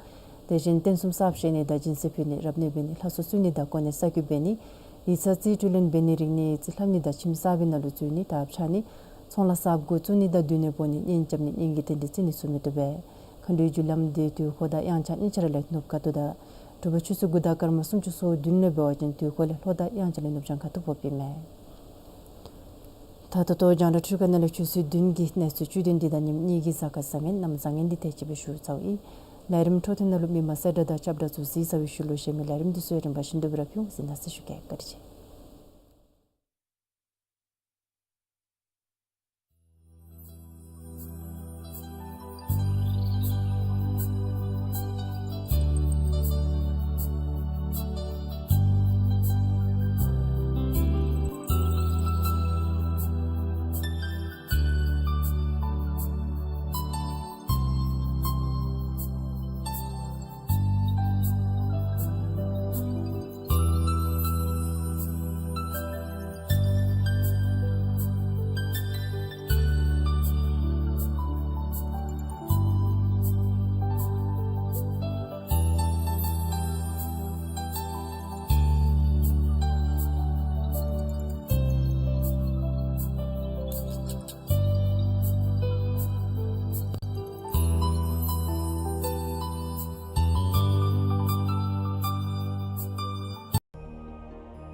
དེ་བཞིན་རྟེན་གསུམ་གསརཔ་བཞེངས་ནི་དང་སྦྱིན་སྲེག་ཕུལ་ནི་རབ་གནས་འབད་ནི་ལྷ་གསོལ་གསོལ་ནི་དང་གོ་གནས་གསར་འགོད་འབད་ནི་ཡིག་ཚང་རྩིས་སྤྲོད་ལེན་འབད་ནི་རིག་གནས་ཡིག་རྩིས་ལྷབ་ནི་དང་ཁྱིམ་གསར་པའི་ནང་ལུ་འཛུལ་ནི་དར་ཕྱར་ནི་ཚོང་ལཱ་གསརཔ་འགོ་བཙུགས་ནི་དང་སྡོད་གནས་སྤོ་ནི་གཉེན་རྐྱབ་ནི་གཉེན་གྱི་རྟེན་འབྲེལ་བརྩི་ནི་ཚུ་མི་བཏུབ་པས། མཁའ་འགྲོའི་རྒྱུ་ལམ་འདི་དུས་འཁོར་དང་དབྱངས་འཆར་གཉིས་ཆ་ར་ལས་ནུབ་ཁ་ཐུག་དང་དྲོ་པ་ཆུ་ཚོད་དགུ་དང་སྐར་མ་སུམ་ཅུ་སོ་བདུན་ལས་འབད་བ་ཅིན་དུས་འཁོར་ལས་ལྷོ་དང་དབྱངས་འཆར་ལས་ནུབ་བྱང་ཁ་ཐུག་ཕོགཔ་ཨིན་མས། ད་ད་ལྟོ་རྒྱང་བསྒྲགས་འཕྲུལ་ཁང་ནང་ལས་ཆུ་ཚོད་བདུན་གྱི་གནས་ཚུལ་བཅུད་དོན་འདི་དང་ཉིནམ་གཉིས་ཀྱི་གཟའ་སྐར་བཟང་ངན་གནམ་བཟང་ངན་འདི་དེ་ཅིག་སྦེ་ཞུ་ཚརཝ་ཨིན། ལས་རིམ་འཕྲོ་མཐུད་ནང་ལུ་མི་མང་གསལ་བསྒྲགས་དང་ཁྱབ་བསྒྲགས་ཚུ་གཟིགས་ཚར་བའི་ཤུལ་ལུ་གཞན་མི་ལས་རིམ་འདི་ཚུ་ཡང་རིམ་པ་བཞིན་དུ་སྦེ་ར་ཕུལ་འོང་གཟིགས་གནང་ཟེར་ཞུ་གེ། བཀའ་དྲིན་ཆེ།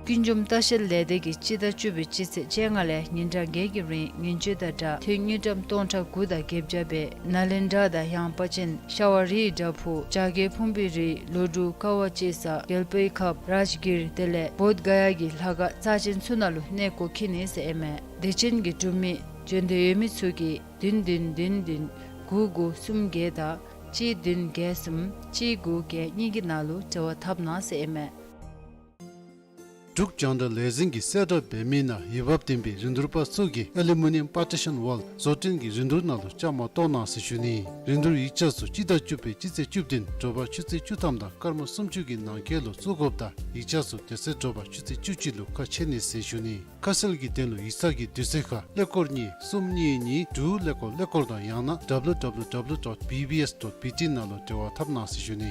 ཀུན་འབྱུང་ལྟ་བཤལ་ལས་སྡེ་གིས་སྤྱི་ཟླ་བཅུ་པའི་སྤྱི་ཚེས་བཅོ་ལྔ་ལས་ཉིན་གྲངས་བརྒྱད་ཀྱི་རིང་ཉིན་བཅུ་དང་སྦྲགས་ཐོན་དངུལ་ཀྲམ་སྟོང་ཕྲག་དགུ་དང་བརྒྱད་བརྒྱ་སྦེ་ནཱ་ལེནྡྲ་དང་ཡངས་པ་ཅན་ཤ་བ་རིའི་བྲག་ཕུག་བྱ་རྒོད་ཕུང་པོའི་རི་ལོ་འབྲུག་ཀ་བ་གཅེས་ས་རྒྱལ་པོའི་ཁབ་རཱཇ་གིར་དེ་ལས་བོདྷ་ག་ཡ་གི་ལྷ་ཁང་རྩ་ཅན་ཚུ་ནང་ལུ་གནས་སྐོར་འཁྱིད་ནི་ཟེར་ཨིན་མས། དད་ཅན་གྱི་འབྲུག་མི་འབྱོན་འདོད་ཡོད་མི་ཚུ་གིས་བདུན་བདུན་བདུན་བདུན་དགུ་དགུ་གསུམ་བརྒྱད་དང་གཅིག་བདུན་བརྒྱད་གསུམ་གཅིག་དགུ་བརྒྱད་གཉིས་ཀྱི་ནང་ལུ་འབྲེལ་བ་འཐབ་གནང་ཟེར་ཨིན་མས། འབྲུག་རྒྱང་བསྒྲགས་ལས་འཛིན་གྱིས་གསལ་བསྒྲགས་འབད་མི་ནང་འོས་འབབ་ལྡན་པའི་རིན་བསྡུར་པ་ཚུ་གིས་ཨ་ལུ་མི་ནི་ཡམ་པར་ཊི་ཤཱན་ཝཱལ་བཟོ་སྐྲུན་གྱི་རིན་བསྡུར་ནང་ལུ་བཅའ་མར་གཏོགས་གནང་ཟེར་ཞུ་ནི། རིན་བསྡུར་ཡིག་ཆ་ཚུ་སྤྱི་ཟླ་བཅུ་པའི་སྤྱི་ཚེས་བཅུ་བདུན་དྲོ་པ་ཆུ་ཚོད་བཅུ་ཐམ་དང་སྐར་མ་སུམ་ཅུ་གི་ནང་འཁོད་ལུ་བཙུགས་དགོཔ་དང་ཡིག་ཆ་ཚུ་དེ་ཚེ་དྲོ་པ་ཆུ་ཚོད་བཅུ་གཅིག་ལུ་ཁ་ཕྱེ་ནི་ཟེར་ཞུ་ནི། ཁ་གསལ་གྱི་དོན་ལུ་ཡིག་ཚང་གི་དུས་ཚོད་ཁར་ཀླད་ཀོར་གཉིས་གསུམ་གཉིས་གཉིས་དྲུག་ཀླད་ཀོར་ཀླད་ཀོར་དང་ཡང་ན་W W W dot B B S dot B T ནང་ལུ་འབྲེལ་བ་འཐབ་གནང་ཟེར་ཞུ་ནི།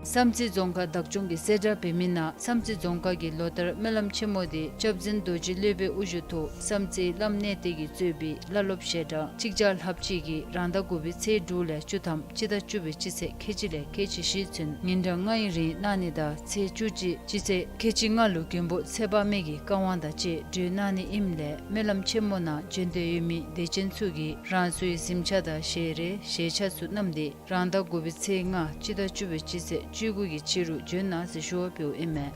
བསམ་རྩེ་རྫོང་ཁག་བདག་སྐྱོང་གིས་གསལ་བསྒྲགས་འབད་མི་ནང་བསམ་རྩེ་རྫོང་ཁག་གི་ལོ་ལྟར་སྨོན་ལམ་ཆེན་མོ་དེ་སྐྱབས་འཛིན་རྡོ་རྗེ་སློབ་དཔོན་དབུ་བཞུགས་ཐོག་བསམ་རྩེ་བླམ་གནས་བརྟན་གྱིས་གཙོས་པའི་བླ་སློབ་ཞལ་གྲངས་གཅིག་བརྒྱ་ལྷགཔ་ཅིག་གིས་རང་ཟླ་དགུ་པའི་ཚེས་དྲུག་ལས་བཅུ་ཐམ་སྤྱི་ཟླ་བཅུ་པའི་སྤྱི་ཚེས་ཁལ་གཅིག་ལས་ཁལ་གཅིག་བཞི་ཚུན་ཉིན་གྲངས་ལྔའི་རིང་གནང་ནི་དང་ཚེས་བཅུ་གཅིག་སྤྱི་ཚེས་ཁལ་གཅིག་ལྔ་ལུ་མགོན་པོ་ཚེ་དཔག་མེད་ཀྱི་བཀའ་དབང་དང་བཅས་གྲོལ་གནང་ནི་ཨིནམ་ལས་སྨོན་ལམ་ཆེན་མོ་ནང་བྱོན་འདོད་ཡོད་མི་དད་ཅན་ཚུ་གིས་རང་སོའི་གཟིམ་ཆས་དང་ཞལ་རས་ཞལ་ཆས་ཚུ་བསྣམས་ཏེ་རང་ཟླ་དགུ་པའི་ཚེས་ལྔ་སྤྱི་ཟླ་བཅུ་པའི་སྤྱི་ཚེས་བཅུ་དགུ་གི་ཕྱི་རུ་བྱོན་གནང་ཟེར་ཞུ་བ་འབདཝ་ཨིན་མས།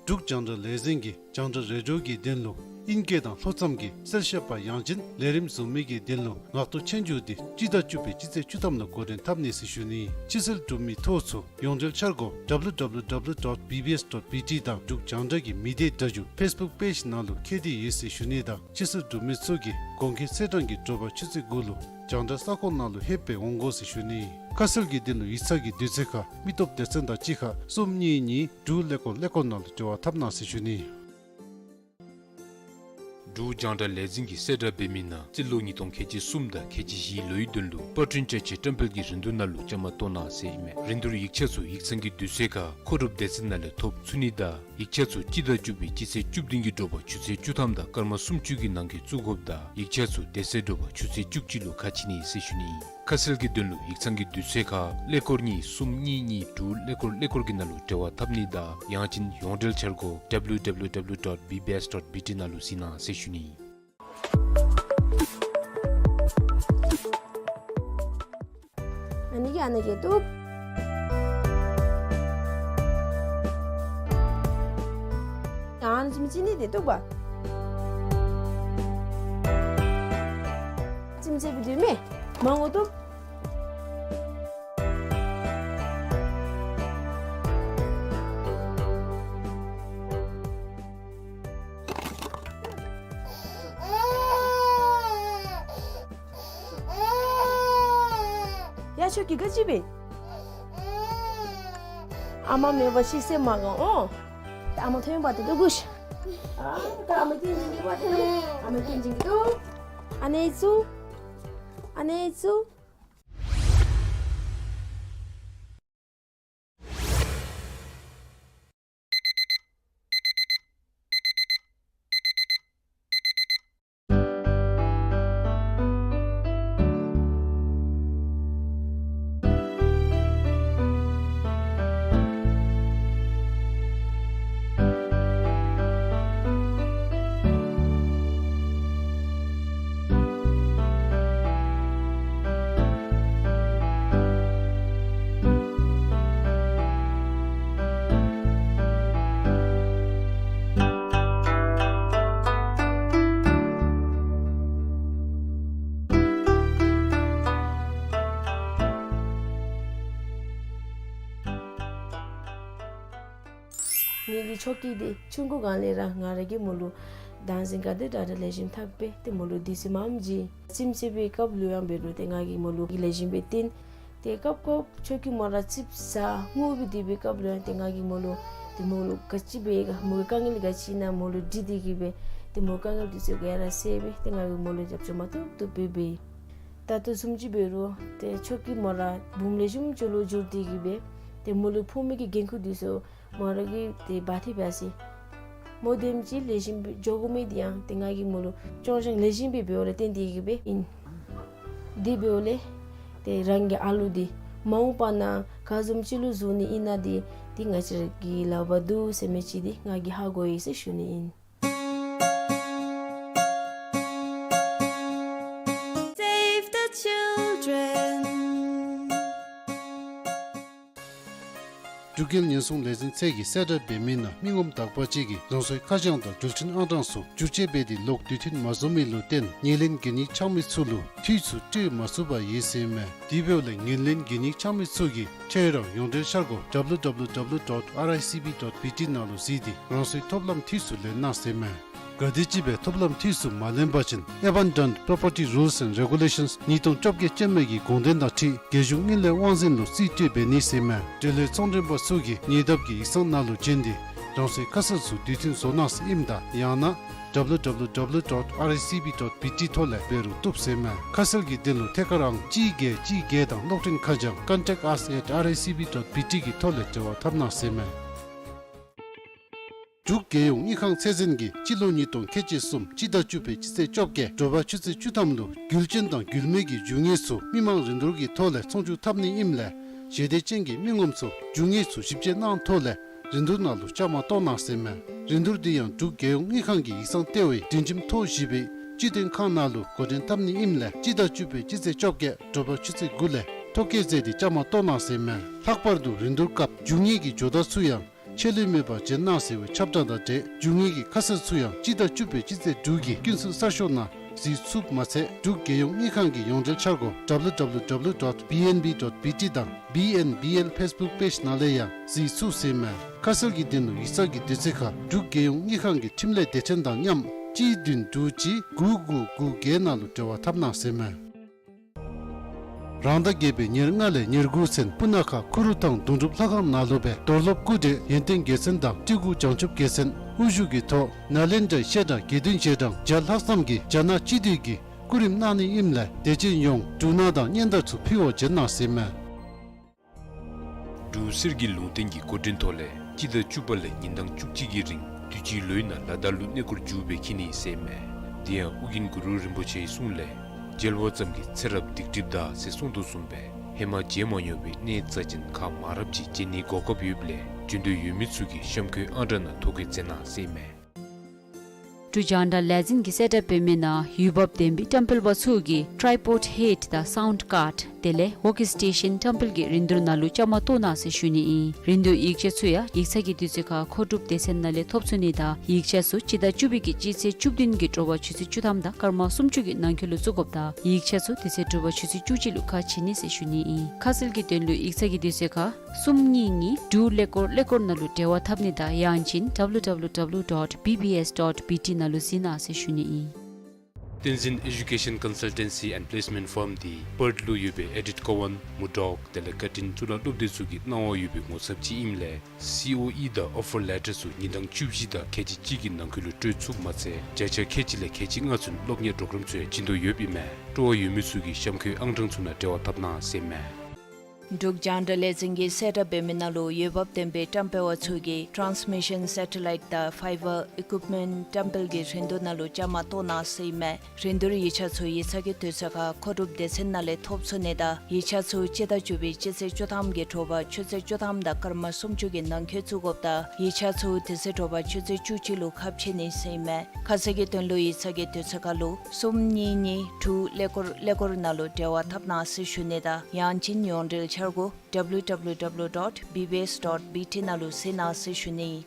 འབྲུག་རྒྱང་བསྒྲགས་ལས་འཛིན་གྱིས་རྒྱང་བསྒྲགས་རེ་ཌི་ཡོ་གི་དོན་ལུ་ཨིན་སྐད་དང་ལྷོ་མཚམས་ཀྱི་གསལ་བཤད་པ་ཡང་ཅིན་ལས་རིམ་བཟོ་མི་གི་དོན་ལུ་ངག་ཐོག་ཆོས་རྒྱུགས་དེ་སྤྱི་ཟླ་བཅུ་པའི་སྤྱི་ཚེས་བཅུ་ཐམ་ལུ་འགོ་འདྲེན་འཐབ་ནི་ཟེར་ཞུ་ནི། ཕྱི་སེལ་གྲུབ་མི་ཐོ་ཚུ་ཡོངས་འབྲེལ་འཆར་སྒོ་W W W dot B B S dot B T དང་འབྲུག་རྒྱང་བསྒྲགས་ཀྱི་མི་སྡེ་སྒྲ་སྒྱུར་ཕེསི་བུཀ་པེཇ་ནང་ལུ་ཁྱད་དེ་ཡོད་ཟེར་ཞུ་ནི་དང་ཕྱི་སེལ་གྲུབ་མི་ཚུ་གིས་དགོངས་འགལ་ཚེས་གྲངས་ཀྱི་དྲོ་པ་ཆུ་ཚོད་དགུ་ལུ་རྒྱང་བསྒྲགས་ས་ཁོངས་ནང་ལུ་ལྷོདཔ་སྦེ་འོང་དགོ་ཟེར་ཞུ་ནི། ཁ་གསལ་གྱི་དོན་ལུ་ཡིག་ཚང་གི་དུས་ཚོད་ཁར་མི་སྟོབས་སྡེ་ཚན་དང་གཅིག་ཁར་གསུམ་གཉིས་གཉིས་དྲུག་ཀླད་ཀོར་ཀླད་ཀོར་ནང་ལུ་འབྲེལ་བ་འཐབ་གནང་ཟེར་ཞུ་ནི། འབྲུག་རྒྱང་བསྒྲགས་ལས་འཛིན་གྱིས་གསལ་བསྒྲགས་འབད་མི་ནང་རྩིས་ལོ་ཉིས་སྟོང་ཁལ་གཅིག་གསུམ་དང་ཁལ་གཅིག་བཞིའི་ལོའི་དོན་ལུ་པར་སྐྲུན་བཅའ་ཆས་བཀྲམ་སྤེལ་གྱི་རིན་བསྡུར་ནང་ལུ་བཅའ་མར་གཏོགས་གནང་ཟེར་ཨིན་མས། རིན་བསྡུར་ཡིག་ཆ་ཚུ་ཡིག་ཚང་གི་དུས་ཚོད་ཁར་མཁོ་སྒྲུབ་སྡེ་ཚན་ནང་ལས་ཐོབ་ཚུགས་ནི་དང་ཡིག་ཆ་ཚུ་སྤྱི་ཟླ་བཅུ་པའི་སྤྱི་ཚེས་བཅུ་བདུན་གྱི་དྲོ་པ་ཆུ་ཚོད་བཅུ་ཐམ་དང་སྐར་མ་སུམ་ཅུ་གི་ནང་འཁོད་བཙུགས་དགོཔ་དང་ཡིག་ཆ་ཚུ་དེ་ཚེ་དྲོ་པ་ཆུ་ཚོད་བཅུ་གཅིག་ལུ་ཁ་ཕྱེ་ནི་ཟེར་ཞུ་ནི། ཁ་གསལ་གྱི་དོན་ལུ་ཡིག་ཚང་གི་དུས་ཚོད་ཁར་ཀླད་ཀོར་གཉིས་གསུམ་གཉིས་གཉིས་དྲུག་ཀླད་ཀོར་ཀླད་ཀོར་གྱི་ནང་ལུ་འབྲེལ་བ་འཐབ་ནི་དང་ཡང་ཅིན་ཡོངས་འབྲེལ་འཆར་སྒོ་W W W dot B B S dot B T ནང་ལུ་གཟིགས་གནང་ཟེར་ཞུ་ནི། ཨ་ནི་གིས་ཨ་ནི་གིས་བཏུབ། ཨ་ནི་ཅིག་མི་ཅིག་ནི་དེ་བཏུབ་པ། ཅིག་མི་ཅིག་བཏུབ་མས། མང་པོ་བཏུབ། ཡ་ཁྱོད་ཀྱིས་ག་ཅི་འབད། ཨ་མ་མེད་པར་ཤི་སེམས་མ་དགའ་འོང་། ཨ་མ་ཐོན་པ་དེ་ལྟོ་གུ་ཤ། ཨ་ད་ཨ་མ་སྐྱིད་ཅིག་གི་པ་དེ་ལྟོ། ཨ་མ་སྐྱིད་ཅིག་གི་ལྟོ། ཨ་ནེ་ཙུ། ཨ་ནེ་ཙུ། ངེ་གི་ཆོས་སྐྱིད་འདི་ཆུང་ཀུ་སྒང་ལས་ར་ང་ར་གིས་མོ་ལུ་བདག་འཛིན་ག་དེ་དྲག་དྲག་ལེགས་ཤོམ་འཐབ་སྦེ་ཏེ་མོ་ལུ་དུས་ཚོད་མངམ་ཅིག་རྩེདམོ་རྩེ་བའི་སྐབས་ལུ་ཡང་འབད་རུང་ཏེ་ང་གིས་མོ་ལུ་ལེགས་ཤོམ་སྦེ་བསྟེན། ཏེ་སྐབས་སྐབས་ཆོས་སྐྱིད་མོ་ར་ཙིགཔ་ཟ་ངུ་སྦེ་སྡོད་པའི་སྐབས་ལུ་ཡང་ཏེ་ང་གིས་མོ་ལུ་ཏེ་མོ་ལུ་ག་ཅི་འབད་ག་མོ་གི་དཀའ་ངལ་ག་ཅི་ཨིན་ན་མོ་ལུ་དྲི་སྟེ་གིས་སྦེ་ཏེ་མོ་དཀའ་ངལ་དེ་ཚུ་ག་ར་སེལ་སྦེ་ཏེ་ང་གིས་མོ་ལུ་རྒྱབ་སྐྱོར་མ་བཏུབ་བཏུབ་སྦེ་འབད། ད་ལྟོ་བཟུམ་ཅིག་འབད་རུང་ཏེ་ཆོས་སྐྱིད་མོ་ར་བུམོ་ལེགས་ཤོམ་ཅིག་ལུ་འགྱུར་ཏེ་གིས་སྦེ་ཏེ་མོ་ལུ་ཕོག་མི་གི་འགན་ཁུར་དེ་ཚུ་མོ་ར་གིས་ཏེ་འབག་སྟེ་འབད་ཡི། མོ་དེམ་ཅིག་ལེགས་ཤོམ་སྦེ་འགྱོ་དགོ་མི་དེ་ཡང་ཏེ་ང་གིས་མོ་ལུ་སྐྱོང་བཞག་ལེགས་ཤོམ་སྦེ་འབདཝ་ལས་བརྟེན་ཏེ་གིས་སྦེ་ཨིན། དེ་འབདཝ་ལས་ཏེ་རང་གི་ཨ་ལུ་འདི་མ་འོངས་པ་ནང་ག་བཟུམ་ཅིག་ལུ་བཟོ་ནི་ཨིན་ན་འདི་ཏེ་ང་བཅས་ར་གི་ལག་པར་འདུག་ཟེར་མི་ཅིག་འདི་ང་གིས་ཧ་གོ་ཡི་ཟེར་ཞུ་ནི་ཨིན། Save the children. འབྲུག་རྒྱལ་ཉེན་སྲུང་ལས་འཛིན་ཚད་ཀྱིས་གསལ་བསྒྲགས་འབད་མི་ནང་མི་ངོམ་དག་པ་ཅིག་གིས་རང་སོའི་ཁ་བྱང་དང་འགྲུལ་འཕྲིན་ཨང་གྲངས་ཚུ་བསྒྱུར་བཅོས་འབད་དེ་ལོག་དུས་མཐུན་མ་བཟོ་མི་ལུ་བརྟེན་ཉེར་ལེན་གན་ཡིག་འཆང་མི་ཚུ་ལུ་འཐུས་ཚུ་སྤྲོད་མ་ཚུགས་པར་ཡོད་ཟེར་མས། དེ་འབདཝ་ལས་ཉེར་ལེན་གན་ཡིག་འཆང་མི་ཚུ་གིས་ཁྱེད་རང་ཡོངས་འབྲེལ་འཆར་སྒོ་W W W dot R I C B dot B T ནང་ལུ་གཟིགས་ཏེ་རང་སོའི་ཐོབ་ལམ་འཐུས་ཚུ་ལེན་གནང་ཟེར་མས། ག་དེམ་ཅིག་སྦེ་ཐོབ་ལམ་འཐུས་ཚུ་མ་ལེན་པ་ཅིན་Abandoned Property Rules and Regulations ཉིས་སྟོང་བཅོ་བརྒྱད་ཅན་མའི་གི་དགོངས་དོན་དང་འཁྲིལ་རྒྱལ་གཞུང་དངུལ་ལས་དབང་འཛིན་ལུ་རྩིས་སྤྲོད་འབད་ནི་ཟེར་མས། འབྲེལ་ཡོད་ཚོང་མགྲོན་པ་ཚུ་གིས་ཉེ་འདབས་ཀྱི་ཡིག་ཚང་ནང་ལུ་བྱོན་ཏེ་རང་སོའི་ཁ་གསལ་ཚུ་དུས་མཐུན་བཟོ་གནང་ཟེར་ཨིནམ་ད་ཡང་ན་ W W W dot R I C B dot B T ཐོག་ལས་འབད་རུང་བཏུབ་ཟེར་མས། ཁ་གསལ་གྱི་དོན་ལུ་ཐད་ཀར་ཨང་གཅིག་བརྒྱད་གཅིག་བརྒྱད་དང་གློག་འཕྲིན་ཁ་བྱང་contact us at R I C B dot B T གི་ཐོག་ལས་འབྲེལ་བ་འཐབ་གནང་ཟེར་མས། འབྲུག་རྒྱལ་ཡོངས་དངུལ་ཁང་ཚད་འཛིན་གྱིས་སྤྱི་ལོ་ཉིས་སྟོང་ཁལ་གཅིག་གསུམ་སྤྱི་ཟླ་བཅུ་པའི་སྤྱི་ཚེས་བཅོ་བརྒྱད་དྲོ་པ་ཆུ་ཚོད་བཅུ་ཐམ་ལུ་རྒྱུ་ཅན་དང་རྒྱུ་མེད་ཀྱི་རྒྱུ་དངོས་ཚུ་མི་མང་རིན་བསྡུར་གྱི་ཐོག་ལས་ཚོང་བསྒྱུར་འཐབ་ནི་ཨིནམ་ལས་ཞལ་འདེབས་ཅན་གྱི་མི་ངོམ་ཚུ་རྒྱུ་དངོས་ཚུ་ཞིབ་དཔྱད་གནང་ཐོག་ལས་རིན་བསྡུར་ནང་ལུ་བཅའ་མར་གཏོགས་གནང་ཟེར་མས། རིན་བསྡུར་འདི་ཡང་འབྲུག་རྒྱལ་ཡོངས་དངུལ་ཁང་གི་ཡིག་ཚང་ལྟེ་བའི་སྒྲིག་ཁྲིམས་ཐོ་བཞི་པའི་སྤྱི་དོན་ཁང་ནང་ལུ་འགོ་འདྲེན་འཐབ་ནི་ཨིནམ་ལས་སྤྱི་ཟླ་བཅུ་པའི་སྤྱི་ཚེས་བཅོ་བརྒྱད་དྲོ་པ་ཆུ་ཚོད་དགུ་ལས་ཐོ་བཀོད་མཛད་དེ་བཅའ་མར་གཏོགས་གནང་ཟེར་མས། ལྷག་པར་དུ་རིན་བསྡུར་སྐབས་རྒྱུ་དངོས་ཀྱི་ཇོ་བདག་ཚུ་ཡང་ཆད་ལུས་མེད་པར་བྱོན་གནང་ཟེར་བའི་ཁྱབ་བསྒྲགས་དང་འབྲེལ་རྒྱུ་དངོས་ཀྱི་ཁ་གསལ་ཚུ་ཡང་སྤྱི་ཟླ་བཅུ་པའི་སྤྱི་ཚེས་དྲུག་གི་ཀུན་གསལ་གསར་ཤོག་ནང་གཟིགས་ཚུགསཔ་མ་ཚད་འབྲུག་རྒྱལ་ཡོངས་དངུལ་ཁང་གི་ཡོངས་འབྲེལ་འཆར་སྒོ་W W W dot B N B dot B T དང་B N B L Facebook page ནང་ལས་ཡང་གཟིགས་ཚུགས་ཟེར་མས། ཁ་གསལ་གྱི་དོན་ལུ་ཡིག་ཚང་གི་དུས་ཚོད་ཁར་འབྲུག་རྒྱལ་ཡོངས་དངུལ་ཁང་གི་འཕྲིན་ལས་སྡེ་ཚན་དང་མཉམ་གཅིག་བདུན་དྲུག་གཅིག་དགུ་དགུ་དགུ་བརྒྱད་ནང་ལུ་འབྲེལ་བ་འཐབ་གནང་ཟེར་མས། རང་ཟླ་བརྒྱད་པའི་ཉེར་ལྔ་ལས་ཉེར་དགུ་ཚུན་སྤུ་ན་ཁ་ཁུ་རུ་ཐང་དུང་སྒྲུབ་ལྷ་ཁང་ནང་ལུ་སྦེ་རྡོར་སློབ་སྐུ་བགྲེས་ཡོན་ཏན་རྒྱལ་མཚན་དང་སྤྲུལ་སྐུ་བྱང་ཆུབ་རྒྱལ་མཚན་དབུ་བཞུགས་ཀྱི་ཐོག་ནཱ་ལེནྡྲའི་བཤད་གྲྭ་དགེ་འདུན་རྗེས་འབྲང་བརྒྱ་ལྷག་ཙམ་གྱིས་རྒྱ་ནག་སྤྱི་འཐུས་ཀྱི་སྐུ་རིམ་གནང་ནི་ཨིནམ་ལས་དད་ཅན་ཡོངས་འབྲུ་སྣ་དང་སྙན་དར་ཚུ་ཕུལ་བར་བྱོན་གནང་ཟེར་མས། འབྲུག་གསེར་གྱི་ལུང་བསྟན་གྱི་སྐུ་མགྲོན་ཐོག་ལས་སྤྱི་ཟླ་བཅུ་པ་ལས་ཉིན་གྲངས་བཅུ་གཅིག་གི་རིང་དུས་ཅི་ལོའི་ནང་ལ་དྭགས་ལུ་གནས་སྐོར་མཇུག་སྦེ་འཁྱིད་ནི་ཟེར་མས། དེ་ཡང་ཨོ་རྒྱན་གུ་རུ་རིན་པོ་ཆེའི་གསུང་ལས་མཇལ་བ་ཙམ་གྱིས་ཚེ་རབས་སྡིག་སྒྲིབ་འདག་ཟེར་གསུངས་དོ་བཟུམ་སྦེ་ཧེ་མ་མཇལ་མ་མྱོང་བའི་གནས་རྩ་ཅན་ཁག་མང་རབས་ཅིག་མཇལ་ནིའི་གོ་སྐབས་ཡོདཔ་ལས་འབྱོན་འདོད་ཡོད་མི་ཚུ་གིས་གཤམ་འཁོད་ཨང་གྲངས་ནང་ཐོ་བཀོད་མཛད་གནང་ཟེར་མས། འབྲུག་རྒྱང་བསྒྲགས་ལས་འཛིན་གྱིས་གསལ་བསྒྲགས་འབད་མི་ནང་འོས་འབབ་ལྡན་པའི་བཀྲམ་སྤེལ་པ་ཚུ་གིས་Tripod Head དང་Sound Card དེ་ལས་Workstation བཀྲམ་སྤེལ་གྱི་རིན་བསྡུར་ནང་ལུ་བཅའ་མར་གཏོགས་གནང་ཟེར་ཞུ་ནི་ཨིན། རིན་བསྡུར་ཡིག་ཆ་ཚུ་ཡང་ཡིག་ཚང་གི་དུས་ཚོད་ཁར་མཁོ་སྒྲུབ་སྡེ་ཚན་ནང་ལས་ཐོབ་ཚུགས་ནི་དང་ཡིག་ཆ་ཚུ་སྤྱི་ཟླ་བཅུ་པའི་གི་སྤྱི་ཚེས་བཅུ་བདུན་གྱི་དྲོ་པ་ཆུ་ཚོད་བཅུ་ཐམ་དང་སྐར་མ་སུམ་ཅུ་གི་ནང་འཁོད་ལུ་བཙུགས་དགོཔ་དང་ཡིག་ཆ་ཚུ་དེ་ཚེ་དྲོ་པ་ཆུ་ཚོད་བཅུ་གཅིག་ལུ་ཁ་ཕྱེ་ནི་ཟེར་ཞུ་ནི་ཨིན། ཁ་གསལ་གྱི་དོན་ལུ་ཡིག་ཚང་གི་དུས་ཚོད་ཁར་གསུམ་གཉིས་གཉིས་དྲུག་ཀླད་ཀོར་ཀླད་ཀོར་ནང་ལུ་འབྲེལ་བ་འཐབ་ནི་དང་ཡང་ཅིན་W W W dot B B S dot B T ནང་ལུ་གཟིགས་གནང་ཟེར་ཞུ་ནི་ཨིན། བསྟན་འཛིན་Education Consultancy and Placement Firm འདི་པརཐ་ལུ་ཡོད་པའི་ཨེ་ཌིཐ་ཀོ་ཝན་མུར་ཌོག་དེ་ལས་ཀར་ཊིན་གཙུག་ལག་སློབ་སྡེ་ཚུ་གིས་གནང་བ་ཡོད་པའི་ངོ་ཚབ་ཅིག་ཨིནམ་ལས་སི་ཨོ་ཨི་དང་ཨོ་ཕར་ལེ་ཊར་ཚུ་ཉིན་གྲངས་བཅུ་བཞི་དང་ཁལ་གཅིག་གཅིག་གི་ནང་འཁོད་ལུ་སྤྲོད་ཚུགསཔ་མ་ཚད་བརྒྱ་ཆ་ཁལ་གཅིག་ལས་ཁལ་གཅིག་ལྔ་ཚུན་སློབ་གཉེར་པོརོ་གརམ་ཚུ་ཡང་བྱིན་དོ་ཡོདཔ་ཨིན་མས། སྤྲོ་བ་ཡོད་མི་ཚུ་གིས་གཤམ་འཁོད་ཨང་གྲངས་ཚུ་ནང་འབྲེལ་བ་འཐབ་གནང་ཟེར་མས། འབྲུག་རྒྱང་བསྒྲགས་ལས་འཛིན་གྱིས་གསལ་བསྒྲགས་འབད་མི་ནང་ལུ་འོས་འབབ་ལྡན་པའི་བཀྲམ་སྤེལ་པ་ཚུ་གིས་Transmission Satellite དང་Fiber Equipment བཀྲམ་སྤེལ་གྱི་རིན་བསྡུར་ནང་ལུ་བཅའ་མར་གཏོགས་གནང་ཟེར་ཨིན་མས། རིན་བསྡུར་ཡིག་ཆ་ཚུ་ཡིག་ཚང་གི་དུས་ཚོད་ཁར་མཁོ་སྒྲུབ་སྡེ་ཚན་ནང་ལས་ཐོབ་ཚུགས་ནི་དང་ཡིག་ཆ་ཚུ་སྤྱི་ཟླ་བཅུ་པའི་སྤྱི་ཚེས་བཅུ་ཐམ་གྱི་དྲོ་པ་ཆུ་ཚོད་བཅུ་ཐམ་དང་སྐར་མ་སུམ་ཅུ་གི་ནང་འཁོད་བཙུགས་དགོཔ་དང་ཡིག་ཆ་ཚུ་དེ་ཚེ་དྲོ་པ་ཆུ་ཚོད་བཅུ་གཅིག་ལུ་ཁ་ཕྱེ་ནི་ཟེར་ཨིན་མས། ཁ་གསལ་གྱི་དོན་ལུ་ཡིག་ཚང་གི་དུས་ཚོད་ཁར་ལུ་གསུམ་གཉིས་གཉིས་དྲུག་ཀླད་ཀོར་ཀླད་ཀོར་ནང་ལུ་འབྲེལ་བ་འཐབ་གནང་ཟེར་ཞུ་ནི་དང་ཡང་ཅིན་ཡོངས་འབྲེལ་འཆར་སྒོ་W W W dot B B S dot B T ནང་ལུ་གཟིགས་གནང་ཟེར་ཞུ་ནི།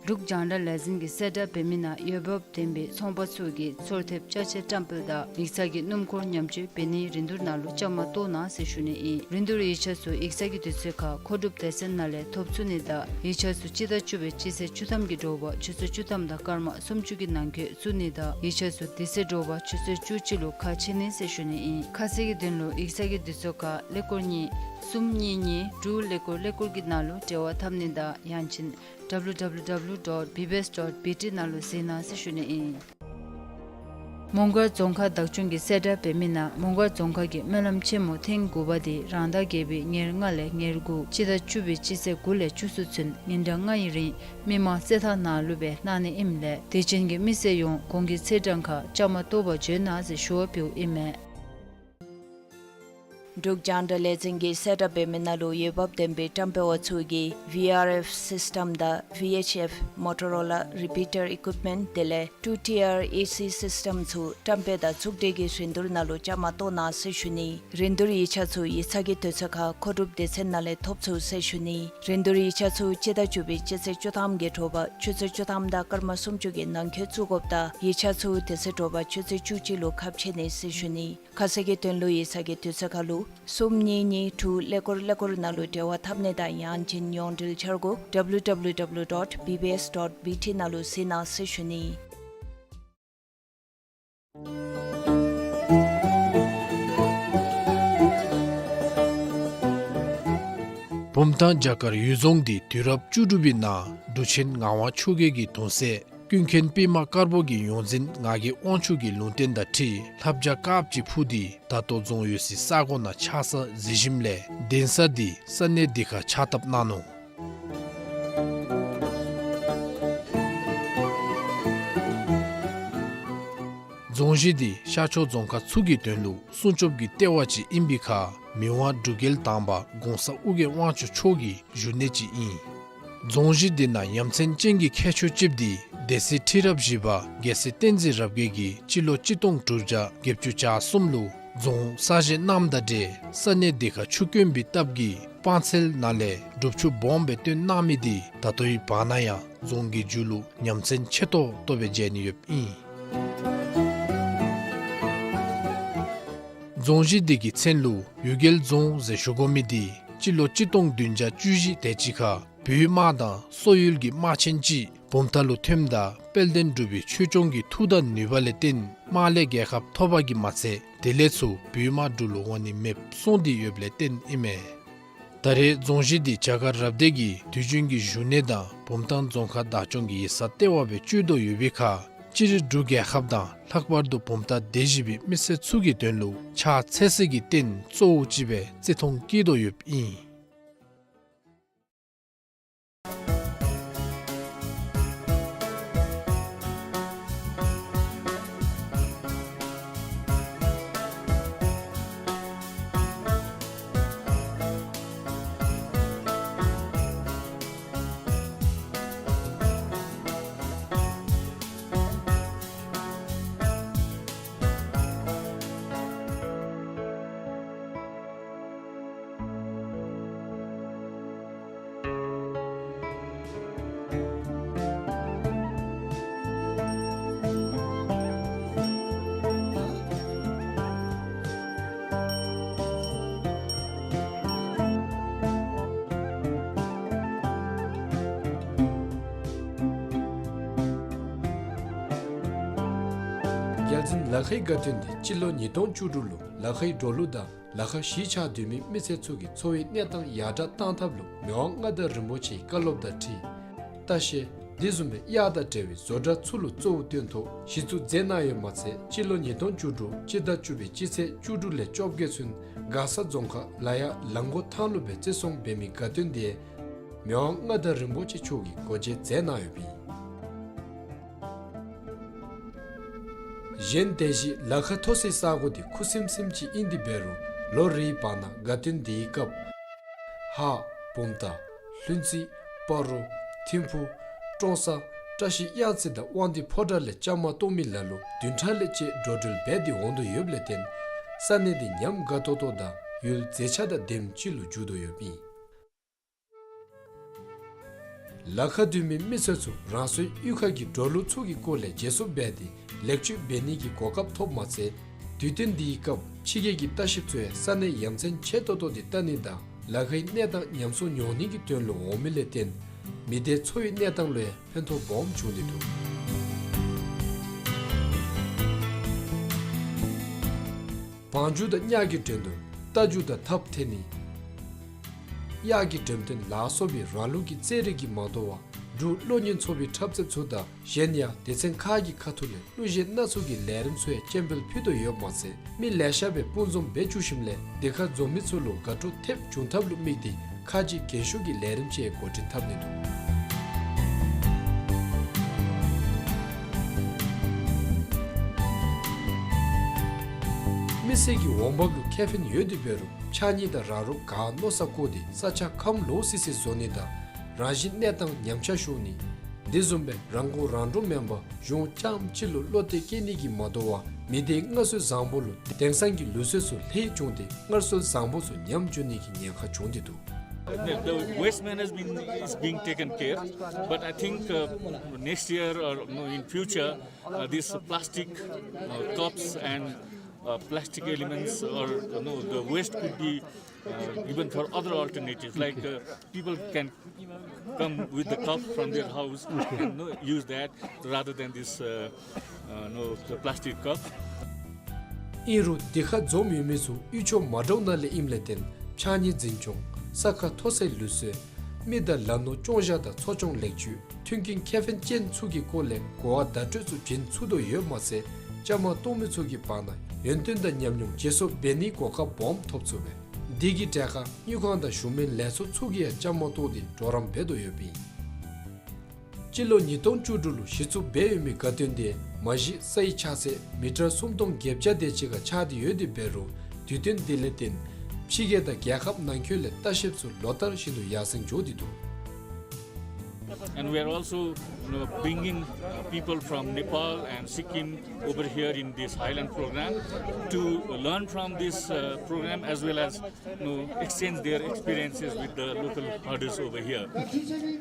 འབྲུག་རྒྱང་བསྒྲགས་ལས་འཛིན་གྱིས་གསལ་བསྒྲགས་འབད་མི་ནང་འོས་འབབ་ལྡན་པའི་ཚོང་པ་ཚུ་གིས་ཚོར་ཐེབས་ཅ་ཆས་བཀྲམ་སྤེལ་དང་ཡིག་ཚང་གི་སྣུམ་འཁོར་ཉམས་བཅོས་འབད་ནིའི་རིན་བསྡུར་ནང་ལུ་བཅའ་མར་གཏོགས་གནང་ཟེར་ཞུ་ནི་ཨིན། རིན་བསྡུར་ཡིག་ཆ་ཚུ་ཡིག་ཚང་གི་དུས་ཚོད་ཁར་མཁོ་སྒྲུབ་སྡེ་ཚན་ནང་ལས་ཐོབ་ཚུགས་ནི་དང་ཡིག་ཆ་ཚུ་སྤྱི་ཟླ་བཅུ་པའི་སྤྱི་ཚེས་བཅུ་ཐམ་གྱི་དྲོ་པ་ཆུ་ཚོད་བཅུ་ཐམ་དང་སྐར་མ་སུམ་ཅུ་གི་ནང་འཁོད་བཙུགས་ནི་དང་ཡིག་ཆ་ཚུ་དེ་ཚེ་དྲོ་པ་ཆུ་ཚོད་བཅུ་གཅིག་ལུ་ཁ་ཕྱེ་ནི་ཟེར་ཞུ་ནི་ཨིན། ཁ་གསལ་གྱི་དོན་ལུ་ཡིག་ཚང་གི་དུས་ཚོད་ཁར་ཀླད་ཀོར་གཉིས་གསུམ་གཉིས་གཉིས་དྲུག་ཀླད་ཀོར་ཀླད་ཀོར་གྱི་ནང་ལུ་འབྲེལ་བ་འཐབ་ནི་དང་ཡང་ཅིན་W W W dot B B S dot B T ནང་ལུ་གཟིགས་གནང་ཟེར་ཞུ་ནི་ཨིན། མོང་སྒར་རྫོང་ཁག་བདག་སྐྱོང་གིས་གསལ་བསྒྲགས་འབད་མི་ནང་མོང་སྒར་རྫོང་ཁག་གི་སྨོན་ལམ་ཆེན་མོ་ཐེངས་དགུ་པ་དེ་རང་ཟླ་བརྒྱད་པའི་ཉེར་ལྔ་ལས་ཉེར་དགུ་སྤྱི་ཟླ་བཅུ་པའི་སྤྱི་ཚེས་དགུ་ལས་བཅུ་གསུམ་ཚུན་ཉིན་གྲངས་ལྔ་ཡི་རིང་མི་མང་རྩེད་ཐང་ནང་ལུ་སྦེ་གནང་ནི་ཨིནམ་ལས་དད་ཅན་གྱི་མི་སེར་ཡོངས་གོང་གི་ཚེས་གྲངས་ཁར་བཅའ་མར་གཏོགས་པར་བྱོན་གནང་ཟེར་ཞུ་བ་ཕུལཝ་ཨིན་མས། འབྲུག་རྒྱང་བསྒྲགས་ལས་འཛིན་གྱིས་གསལ་བསྒྲགས་འབད་མི་ནང་ལུ་འོས་འབབ་ལྡན་པའི་བཀྲམ་སྤེལ་པ་ཚུ་གིས་V R F system དང་V H F Motorola repeater equipment དེ་ལས་two tier A C system ཚུ་བཀྲམ་སྤེལ་དང་བཙུགས་སྒྲིག་གི་རིན་བསྡུར་ནང་ལུ་བཅའ་མར་གཏོགས་གནང་ཟེར་ཞུ་ནི། རིན་བསྡུར་ཡིག་ཆ་ཚུ་ཡིག་ཚང་གི་དུས་ཚོད་ཁར་མཁོ་སྒྲུབ་སྡེ་ཚན་ནང་ལས་ཐོབ་ཚུགས་ཟེར་ཞུ་ནི། རིན་བསྡུར་ཡིག་ཆ་ཚུ་སྤྱི་ཟླ་བཅུ་པའི་སྤྱི་ཚེས་བཅུ་ཐམ་གྱི་དྲོ་པ་ཆུ་ཚོད་བཅུ་ཐམ་དང་སྐར་མ་སུམ་ཅུ་གི་ནང་འཁོད་བཙུགས་དགོཔ་དང་ཡིག་ཆ་ཚུ་དེ་ཚེ་དྲོ་པ་ཆུ་ཚོད་བཅུ་གཅིག་ལུ་ཁ་ཕྱེ་ནི་ཟེར་ཞུ་ནི། ཁ་གསལ་གྱི་དོན་ལུ་ཡིག་ཚང་གི་དུས་ཚོད་ཁར་ལུ་གསུམ་གཉིས་གཉིས་དྲུག་ཀླད་ཀོར་ཀླད་ཀོར་ནང་ལུ་འབྲེལ་བ་འཐབ་ནི་དང་ཡང་ཅིན་ཡོངས་འབྲེལ་འཆར་སྒོ་W W W dot B B S dot B T ནང་ལུ་གཟིགས་གནང་ཟེར་ཞུ་ནི། བུམ་ཐང་བྱ་དཀར་འོད་རྫོང་འདི་དུས་རབས་བཅུ་དྲུག་པའི་ནང་འབྲུག་ཆེན་ངག་དབང་ཆོས་རྒྱལ་གྱི་གདུང་སྲས་ ཀུན་མཁྱེན་པདྨ་དཀར་པོ་གི་ཡོངས་འཛིན་ངག་གི་དབང་ཕྱུག་གི་ལུང་བསྟན་དང་འཁྲིལ་ལྷ་བྱ་དཀརཔོ་ཅིག་འཕུར་ཏེ་ད་ལྟོ་རྫོང་ཡོད་སའི་ས་གོ་ནང་ཆགས་ས་གཟིགས་ཞིནམ་ལས་གདན་ས་འདི་ས་གནས་འདི་ཁར་ཕྱག་བཏབ་གནང་ནུག། རྫོང་གཞི་འདི་ཤར་ཕྱོགས་རྫོང་ཁག་ཚུ་གི་དོན་ལུ་སྲུང་སྐྱོབ་ཀྱི་ལྟེ་བ་ཅིག་ཨིན་པའི་ཁར་མི་དབང་འབྲུག་རྒྱལ་དང་པ་གོང་ས་ཨོ་རྒྱན་དབང་ཕྱུག་མཆོག་གི་བཞུགས་གནས་ཅིག་ཨིན། རྫོང་གཞི་འདི་ནང་ཡ་མཚན་ཅན་གྱི་ཁྱད་ཆོས་ཅིག་འདི་སྡེ་སྲིད་ཁྲི་རབས་བཞི་པ་རྒྱལ་སྲས་བསྟན་འཛིན་རབ་རྒྱས་ཀྱིས་སྤྱི་ལོ་གཅིག་སྟོང་དྲུག་བརྒྱ་བརྒྱད་ཅུ་གྱ་གསུམ་ལུ་རྫོང་གསར་བཞེངས་གནངམ་དང་འབྲེལ་ས་གནས་འདི་ཁར་ཆུ་དཀོན་པའི་སྟབས་ཀྱིས་སྤང་ཚལ་ནང་ལས་སྒྲུབ་ཆུ་སྦོམ་སྦེ་བཏོན་གནང་མི་འདི་ད་ལྟོའི་བར་ན་ཡང་རྫོང་གི་མཇུག་ལུ་ཡ་མཚན་ཆེ་ཏོག་ཏོ་སྦེ་མཇལ་ནི་ཡོདཔ་ཨིན། རྫོང་གཞི་འདི་གི་མཚན་ལུ་གཡུལ་རྒྱལ་རྫོང་ཟེར་ཞུ་དགོ་མི་འདི་སྤྱི་ལོ་གཅིག་སྟོང་བདུན་བརྒྱ་བཅུ་བཞི་དེ་ཅིག་ཁར་བོད་དམག་དང་སོག་ཡུལ་གྱི་དམག་ཆེན་ཅིག་བུམ་ཐང་ལུ་ཐོནམ་ད་དཔལ་ལྡན་འབྲུག་པའི་ཆོས་སྐྱོང་གི་མཐུ་དང་ནུས་པ་ལས་བརྟེན་དམག་ལས་རྒྱལ་ཁ་ཐོབ་པ་གིས་མ་ཚད་དེ་ལས་ཚུར་བོད་དམག་འབྲུག་ལུ་འོང་ནི་མེདཔ་སོང་སྟེ་ཡོདཔ་ལས་བརྟེན་ཨིན་མས། ད་རེས་རྫོང་གཞི་འདི་རྒྱ་གར་རབ་སྡེ་གི་དུས་རྒྱུན་གྱི་བཞུགས་གནས་དང་བུམ་ཐང་རྫོང་ཁག་བདག་སྐྱོང་གི་ཡིག་ཚང་ལྟེ་བ་སྦེ་སྤྱོད་དོ་ཡོད་པའི་ཁར་སྤྱིར་འབྲུག་རྒྱལ་ཁབ་དང་ལྷག་པར་དུ་བུམ་ཐང་སྡེ་བཞི་པའི་མི་སེར་ཚུ་གི་དོན་ལུ་ཕྱག་འཚལ་སའི་རྟེན་གཙོ་བོ་ཅིག་སྦེ་བརྩི་མཐོང་བསྐྱེད་དོ་ཡོདཔ་ཨིན། རྒྱལ་འཛིན་ལ་ཁའི་དགའ་སྟོན་འདི་སྤྱི་ལོ་ཉིས་སྟོང་བཅུ་དྲུག་ལུ་ལ་ཁའི་འབྲོག་གླུ་དང་ལ་ཁ་གཞིས་ཆགས་སྡོད་མི་མི་སེར་ཚུ་གི་འཚོ་བའི་གནས་སྟངས་ཡར་དྲག་གཏང་ཐབས་ལུ་མི་དབང་མངའ་བདག་རིན་པོ་ཆེའི་བཀའ་སློབ་དང་འཁྲིལ་ལྟ་བཤལ་དེ་བཟུམ་སྦེ་གཡག་དང་འབྲེལ་བའི་བཟོ་གྲྭ་ཚུ་ལུ་གཙོ་བོ་བཏོན་ཐོག་གཞི་བཙུགས་མཛད་གནང་ཡོདཔ་མ་ཚད་སྤྱི་ལོ་ཉིས་སྟོང་བཅུ་དྲུག་སྤྱི་ཟླ་བཅུ་པའི་སྤྱི་ཚེས་བཅུ་དྲུག་ལས་བཅོ་བརྒྱད་ཚུན་མགར་ས་རྫོང་ཁག་ལ་ཡག་ལ་མགོ་ཐང་ལུ་སྦེ་བརྩི་སྲུང་འབད་མི་དགའ་སྟོན་འདི་མི་དབང་མངའ་བདག་རིན་པོ་ཆེ་མཆོག་གིས་སྒོ་འབྱེད་མཛད་གནང་ཡོདཔ་ཨིན། གཞན་དེ་བཞིན་ལ་ཁ་མཐོ་སའི་ས་གོ་འདི་ཁུ་སིམ་སིམ་ཅིག་ཨིན་ཏེ་འབད་རུང་ལོ་རེའི་བར་ན་དགའ་སྟོན་འདིའི་སྐབས་ཧཱ་བུམ་ཐང་ལྷུན་རྩེ་སྤ་རོ་ཐིམ་ཕུ་ཀྲོང་གསར་བཀྲ་ཤིས་གཡང་རྩེ་དང་དབང་འདུས་ཕོ་བྲང་ལས་བཅའ་མར་གཏོགས་མི་ལ་ལུ་བདུན་ཕྲག་ལས་བཅད་འགྲོ་འགྲུལ་འབད་དེ་འོང་དོ་ཡོདཔ་ལས་བརྟེན་ས་གནས་འདི་ཉམས་དགའ་ཏོག་ཏོ་དང་ཡུལ་མཛེས་ཆ་དང་ལྡནམ་ཅིག་ལུ་འགྱུར་དོ་ཡོདཔ་ཨིན། ལ་ཁ་སྡོད་མི་མི་སེར་ཚུ་རང་སོའི་གཡུས་ཁ་གི་འབྲོག་གླུ་ཚུ་གི་སྐོར་ལས་བརྗེ་སོར་འབད་དེ་ལེགས་བཅོས་འབད་ནི་གི་གོ་སྐབས་ཐོབ་མ་ཚད་དུས་སྟོན་འདིའི་སྐབས་ཕྱི་རྒྱལ་གྱི་ལྟ་བཤལཔ་ཚུ་ཡང་ས་གནས་ཡ་མཚན་ཆེ་ཏོག་ཏོ་འདི་བལྟ་ནི་དང་ལ་ཁའི་གནས་སྟངས་ཉམས་སུ་མྱོང་ནི་གི་དོན་ལུ་འོང་མི་ལས་བརྟེན་མི་སྡེ་འཚོ་བའི་གནས་སྟངས་ལུ་ཡང་ཕན་ཐོགས་སྦོམ་བྱུང་སྟེ་འདུག། བང་རྒྱུག་དང་གཉའ་གི་འགྲན་བསྡུར། རྟ་རྒྱུག་དང་ཐགཔ་འཐེན་ནི། གཡག་གི་འགྲེམས་སྟོན་ལ་སོགས་པའི་རང་ལུགས་ཀྱི་རྩེད་རིགས་ཀྱིས་མ་དོ་བར་འབྲུག་གློག་བརྙན་ཚོགས་པའི་འཁྲབ་རྩེདཔ་ཚུ་དང་གཞན་ཡང་སྡེ་ཚན་ཁག་གི་ཁ་ཐུག་ལས་གླུ་གཞས་སྣ་ཚོགས་ཀྱི་ལས་རིམ་ཚུ་ཡང་སྤྱན་འབུལ་ཕུལ་དོ་ཡོདཔ་མ་ཚད་མི་ལེ་ཤ་སྦེ་དཔུང་འཛོམས་འབད་བཅུག་ཞིནམ་ལས་འདི་ཁར་འཛོམས་མི་ཚུ་ལུ་དགའ་སྤྲོ་ཐེབས་འབྱུང་ཐབས་ལུ་དམིགས་ཏེ་ཁ་རྗེ་རྒྱན་ཤོག་གི་ལས་རིམ་ཅིག་འགོ་འདྲེན་འཐབ་ནི་འདུག། མི་སེར་གྱི་འོང་འབབ་ལུ་ཁེ་ཕན་ཡོད་དེ་འབད་རུང་ཕྱགས་སྙིགས་དང་ར་རོ་ག་མནོ་ས་བཀོ་སྟེ་ས་ཆ་ཁམས་ལོག་སི་སི་བཟོ་ནི་དང་རང་བཞིན་གནས་སྟངས་ཉམས་ཆག་ཤོར་ནི། དེ་བཟུམ་སྦེ་རང་མགོ་རང་འདྲོངས་མེན་པར་གཞུང་རྐྱངམ་གཅིག་ལུ་བློ་གཏད་བསྐྱེད་ནི་གིས་མ་དོ་བར་མི་སྡེའི་སྔར་སྲོལ་བཟང་པོ་ལུ་དེང་སང་གི་ལུགས་སྲོལ་ཚུ་ལྷད་བྱུང་སྟེ་སྔར་སྲོལ་བཟང་པོ་ཚུ་ཉམས་འགྱོ་ནི་གི་ཉེན་ཁ་བྱུང་སྟེ་འདུག། The, the waste management is being taken care, but I think, uh, next year or, you know, in future, uh, these plastic, uh, cups and, uh, plastic elements or, you know, the waste could be, uh, given for other alternatives. Like, uh, people can come with the cup from their house and, you know, use that rather than this, uh, uh, you know, the plastic cup. ཨིན་རུང་འདི་ཁར་འཛོམས་ཡོད་མི་ཚུ་གཡུས་ཕྱོགས་མ་འདྲཝ་ནང་ལས་ཨིནམ་ལས་བརྟེན་ཕྱགས་སྙིགས་འཛིན་སྐྱོང་ས་ཁ་མཐོ་སའི་ལུགས་སྲོལ་ མི་དང་ལ་ནོར་བཅོང་བཞག་དང་འཚོ་སྐྱོང་ལེགས་བཅོས་མཐུན་རྐྱེན་ཁེ་ཕན་ཅན་ཚུ་གི་སྐོར་ལས་གོ་བ་བརྡ་སྤྲོད་ཚུ་བྱིན་ཚུགས་དོ་ཡོདཔ་མ་ཚད་བཅའ་མར་གཏོགས་མི་ཚུ་གི་བར་ན་ཡོན་ཏན་དང་ཉམས་མྱོང་བརྗེ་སོར་འབད་ནིའི་གོ་སྐབས་སྦོམ་ཐོབ་ཚུགས་པས། དེ་གི་གྲལ་ཁར་དངུལ་ཁང་དང་གཞུང་མིན་ལས་ཚོགས་ཚུ་གིས་ཡང་བཅའ་མར་གཏོགས་ཏེ་གྲོགས་རམ་འབད་དོ་ཡོདཔ་ཨིན། སྤྱི་ལོ་ཉིས་སྟོང་བཅུ་དྲུག་ལུ་གཞི་བཙུགས་འབད་ཡོད་མི་དགའ་སྟོན་དེ་མ་གཞི་སའི་ཆགས་ཚད་མི་ཊར་སུམ་སྟོང་བརྒྱད་བརྒྱ་དེ་ཅིག་ཁར་ཆགས་ཏེ་ཡོད་དེ་འབད་རུང་དུས་སྟོན་དེ་ལས་བརྟེན་ཕྱི་རྒྱལ་དང་རྒྱལ་ཁབ་ནང་འཁོད་ལས་ལྟ་བཤལཔ་ཚུ་ལོ་ལྟར་བཞིན་དུ་ཡར་སེང་འགྱོ་སྟེ་འདུག། And we are also, you know, bringing, uh, people from Nepal and Sikkim over here in this highland program to learn from this, uh, program as well as, you know, exchange their experiences with the local herders over here.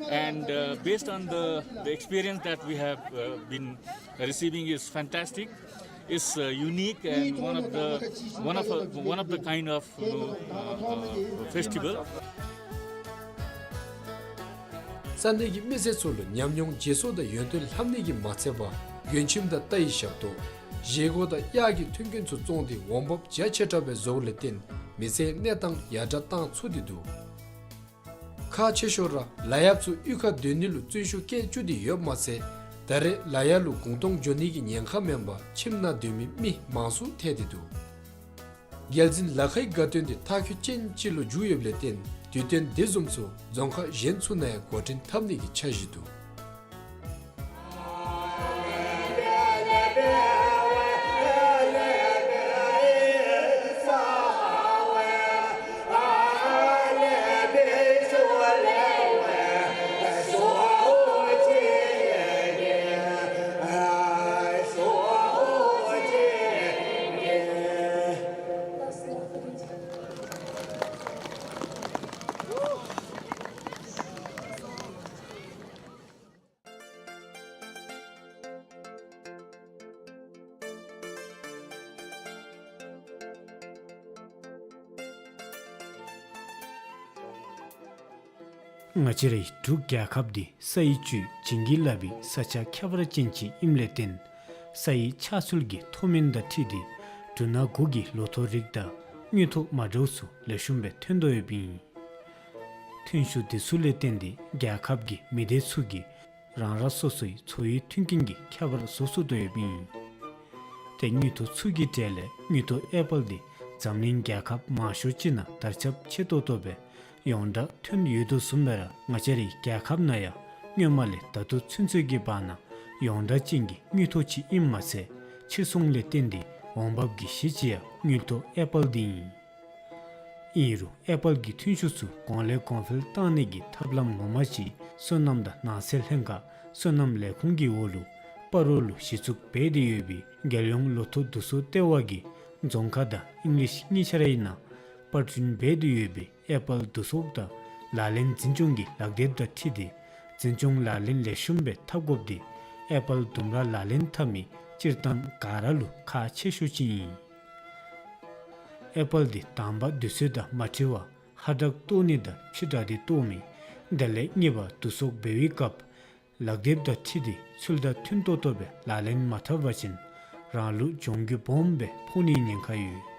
And, uh, based on the, the experience that we have, uh, been receiving is fantastic. It's, uh, unique and one of the, one of a, one of the kind of, you know, uh, uh, festival. ས་གནས་ཀྱི་མི་སེར་ཚུ་ལུ་ཉམས་མྱོང་བརྗེ་སོར་དང་ཡོན་ཏན་ལྷབ་ནི་གིས་མ་ཚད་པར་མགྲོན་ཁྱིམ་དང་རྟའི་ཞབས་ཏོག་བཞེས་སྒོ་དང་གཡག་གི་མཐུན་རྐྱེན་ཚུ་བཙོངས་ཏེ་འོང་འབབ་རྒྱ་ཆེ་དྲགས་སྦེ་བཟོཝ་ལས་བརྟེན་མི་ཚེའི་གནས་སྟངས་ཡར་དྲགས་བཏང་ཚུགས་ཏེ་འདུག། ཁག་ཆེ་ཤོས་ར་ལ་ཡགཔ་ཚུ་གཡུས་ཁར་སྡོད་ནི་ལུ་བརྩོན་ཤུགས་བསྐྱེད་བཅུག་སྟེ་ཡོདཔ་མ་ཚད་ད་རེས་ལ་ཡག་ལུ་གུང་སྟོང་འགྱོ་ནི་གི་ཉེན་ཁ་མེན་པར་ཁྱིམ་ནང་སྡོད་མི་མི་མང་སུ་ཐལ་ཏེ་འདུག། རྒྱལ་འཛིན་ལ་ཁའི་དགའ་སྟོན་དེ་མཐའ་འཁྱོལ་ཅན་ཅིག་ལུ་འགྱུར་ཡོདཔ་ལས་བརྟེན་དུས་སྟོན་དེ་བཟུམ་ཚུ་རྫོང་ཁག་གཞན་ཚུ་ནང་ཡང་འགོ་འདྲེན་འཐབ་ནི་གི་འཆར་གཞི་འདུག། ང་བཅས་རའི་འབྲུག་རྒྱལ་ཁབ་འདི་སའི་བཅུད་བྱིན་གྱིས་བརླབས་པའི་ས་ཆ་ཁྱད་པར་ཅན་ཅིག་ཨིནམ་ལས་བརྟེན་སའི་ཆགས་ཚུལ་གྱི་མཐོ་དམན་དང་འཁྲིལ་ཏེ་འབྲུ་སྣ་དགུ་གི་ལོ་ཐོག་རིགས་དང་དངོས་ཐོག་མ་འདྲཝ་ཚུ་ལེགས་ཤོམ་སྦེ་ཐོན་དོ་ཡོདཔ་ཨིན། ཐོན་ཤུགས་དེ་ཚུ་ལས་བརྟེན་ཏེ་རྒྱལ་ཁབ་ཀྱི་མི་སྡེ་ཚུ་གིས་རང་རང་སོ་སོའི་འཚོ་བའི་མཐུན་རྐྱེན་གྱི་ཁྱད་པར་བཟོ་ཚུགས་དོ་ཡོདཔ་ཨིན། ཏེ་དངོས་ཐོག་ཚུ་གི་གྲས་ལས་དངོས་ཐོག་ཨེ་པཱལ་འདི་འཛམ་གླིང་རྒྱལ་ཁབ་མང་ཤོས་ཅིག་ནང་དར་ཁྱབ་ཆེ་ཏོག་ཏོ་སྦེ་ཡོངས་གྲགས་ཐོན་ཡོད་དོ་བཟུམ་སྦེ་ར་ང་བཅས་རའི་རྒྱལ་ཁབ་ནང་ཡང་སྔོན་མ་ལས་ད་ལྟོ་ཚུན་ཚོད་ཀྱི་བར་ན་ཡོངས་གྲགས་ཅན་གྱི་དངོས་ཐོག་ཅིག་ཨིནམ་མ་ཚད་ཕྱིར་ཚོང་ལས་བརྟེན་ཏེ་འོང་འབབ་ཀྱི་གཞི་ཅིག་ཡང་དངོས་ཐོག་ཨེ་པཱལ་འདི་ཨིན། ཨིན་རུང་ཨེ་པཱལ་གྱི་ཐོན་ཤུགས་ཚུ་གོང་ལས་གོང་འཕེལ་བཏང་ནི་གི་ཐབས་ལམ་ངོ་མ་ཅིག་སོ་ནམ་དང་ནགས་ཚལ་ལྷན་ཁག་སོ་ནམ་ལས་ཁུངས་ཀྱི་འོག་ལུ་སྤ་རོ་ལུ་གཞི་བཙུགས་འབད་དེ་ཡོད་པའི་རྒྱལ་ཡོངས་ལོ་ཐོག་བསྡུ་གསོག་ལྟེ་བ་གིས་རྫོང་ཁ་དང་ཨིང་ལིཤ་གཉིས་ཆ་རའི་ནང་པར་སྐྲུན་འབད་དེ་ཡོད་པའི་ཨེ་པཱལ་བསྡུ་གསོག་དང་ལག་ལེན་འཛིན་སྐྱོང་གི་ལག་དེབ་དང་འཁྲིལ་ཏེ་འཛིན་སྐྱོང་ལག་ལེན་ལེགས་ཤོམ་སྦེ་འཐབ་དགོཔ་འདི་ཨེ་པཱལ་ལྡུམ་ར་ལག་ལེན་འཐབ་མི་སྤྱིར་བཏང་ག་ར་ལུ་ཁག་ཆེ་ཤོས་ཅིག་ཨིན། ཨེ་པཱལ་འདི་དང་པ་དུས་ཚོད་དང་མ་འཁྲིལ་བར་ཧ་དྲག་བཏོག་ནི་དང་ཕྱི་དྲགས་ཏེ་བཏོག་མི་དེ་ལས་གཉིས་པ་བསྡུ་གསོག་འབད་བའི་སྐབས་ལག་དེབ་དང་འཁྲིལ་ཏེ་ཚུལ་དང་མཐུན་ཏོག་ཏོ་སྦེ་ལག་ལེན་མ་འཐབ་པ་ཅིན་རང་ལུ་གྱོང་གུད་སྦོམ་སྦེ་ཕོག་ནིའི་ཉེན་ཁ་ཡོད།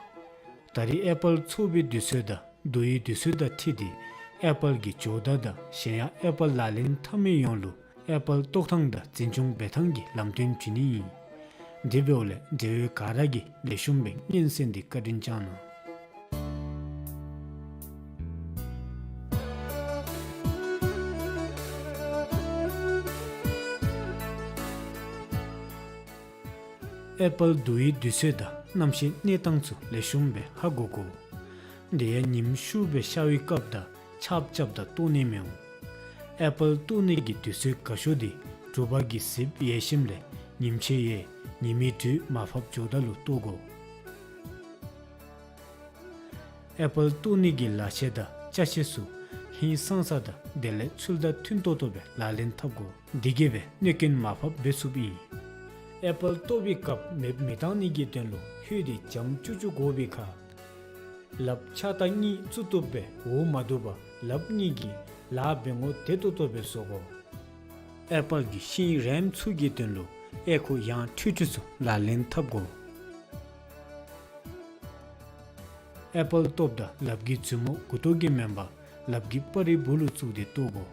ད་རེས་ཨེ་པཱལ་བཙོག་པའི་དུས་ཚོད་དང་བསྡུ་བའི་དུས་ཚོད་དང་འཁྲིལ་ཏེ་ཨེ་པཱལ་གྱི་ཇོ་བདག་དང་གཞན་ཡང་ཨེ་པཱལ་ལག་ལེན་འཐབ་མི་ཡོངས་ལུ་ཨེ་པཱལ་བཏོག་ཐངས་དང་འཛིན་སྐྱོང་འབད་ཐངས་ཀྱི་ལམ་སྟོན་བྱིན་ནི་ཨིན། དེ་འབདཝ་ལས་འབྲེལ་ཡོད་ག་ར་གིས་ལེགས་ཤོམ་སྦེ་སྙན་གསན་ཏེ་བཀའ་དྲིན་བསྐྱང་གནང་། ཨེ་པཱལ་བསྡུ་བའི་དུས་ཚོད་དང་གནམ་གཤིས་གནས་སྟངས་ཚུ་ལེགས་ཤོམ་སྦེ་ཧ་གོ་དགོ། དེ་ཡང་ཉིམ་ཤུགས་སྦེ་ཤར་བའི་སྐབས་དང་ཆརཔ་རྐྱབ་ད་བཏོག་ནི་མི་འོང་། ཨེ་པཱལ་བཏོག་ནི་གི་དུས་ཚོད་དགའ་ཤོས་འདི་དྲོ་པ་གི་གཟིགཔ་ཡལ་ཞིནམ་ལས་ཉིམ་ཕྱེད་ཡལ་ཉི་མའི་དྲོད་མར་ཕབ་འགྱོཝ་ད་ལུ་བཏོག་དགོ། ཨེ་པཱལ་བཏོག་ནི་གི་ལག་ཆས་དང་ཅ་ཆས་ཚུ་ཧིང་སངས་ས་དང་དེ་ལས་ཚུལ་དང་མཐུན་ཏོག་ཏོ་སྦེ་ལག་ལེན་འཐབ་དགོ། དེ་གིས་སྦེ་གནོད་རྐྱེན་མར་ཕབ་འབད་ཚུགསཔ་ཨིན། ཨེ་པཱལ་བཏོག་པའི་སྐབས་མེདཔ་མི་བཏང་ནི་གི་དོན་ལུ་ཧོད་འདི་འཇམ་ཅུག་ཅུ་དགོ་པའི་ཁར་ལགཔ་ཕྱག་ལྟག་གཉིས་བཙུགས་བཏུབ་སྦེ་འོག་མ་བསྡུ་བར་ལགཔ་གཉིས་ཀྱིས་ལཱ་འབད་ངོ་བདེ་ཏོག་ཏོ་སྦེ་བཟོ་དགོ། ཨེ་པཱལ་གྱི་ཤིང་རིངམ་ཚུ་གི་དོན་ལུ་ཨེ་ཁུ་ཡང་འཕྲུལ་འཕྲུལ་ཚུ་ལག་ལེན་འཐབ་དགོ། ཨེ་པཱལ་བཏོགཔ་ད་ལགཔ་གི་མཛུབ་མོ་མགུ་ཏོ་གིས་མེན་པར་ ལགཔ་གི་སྤར་རི་སྦུག་ལུ་བཙུགས་ཏེ་གཏོར་དགོ།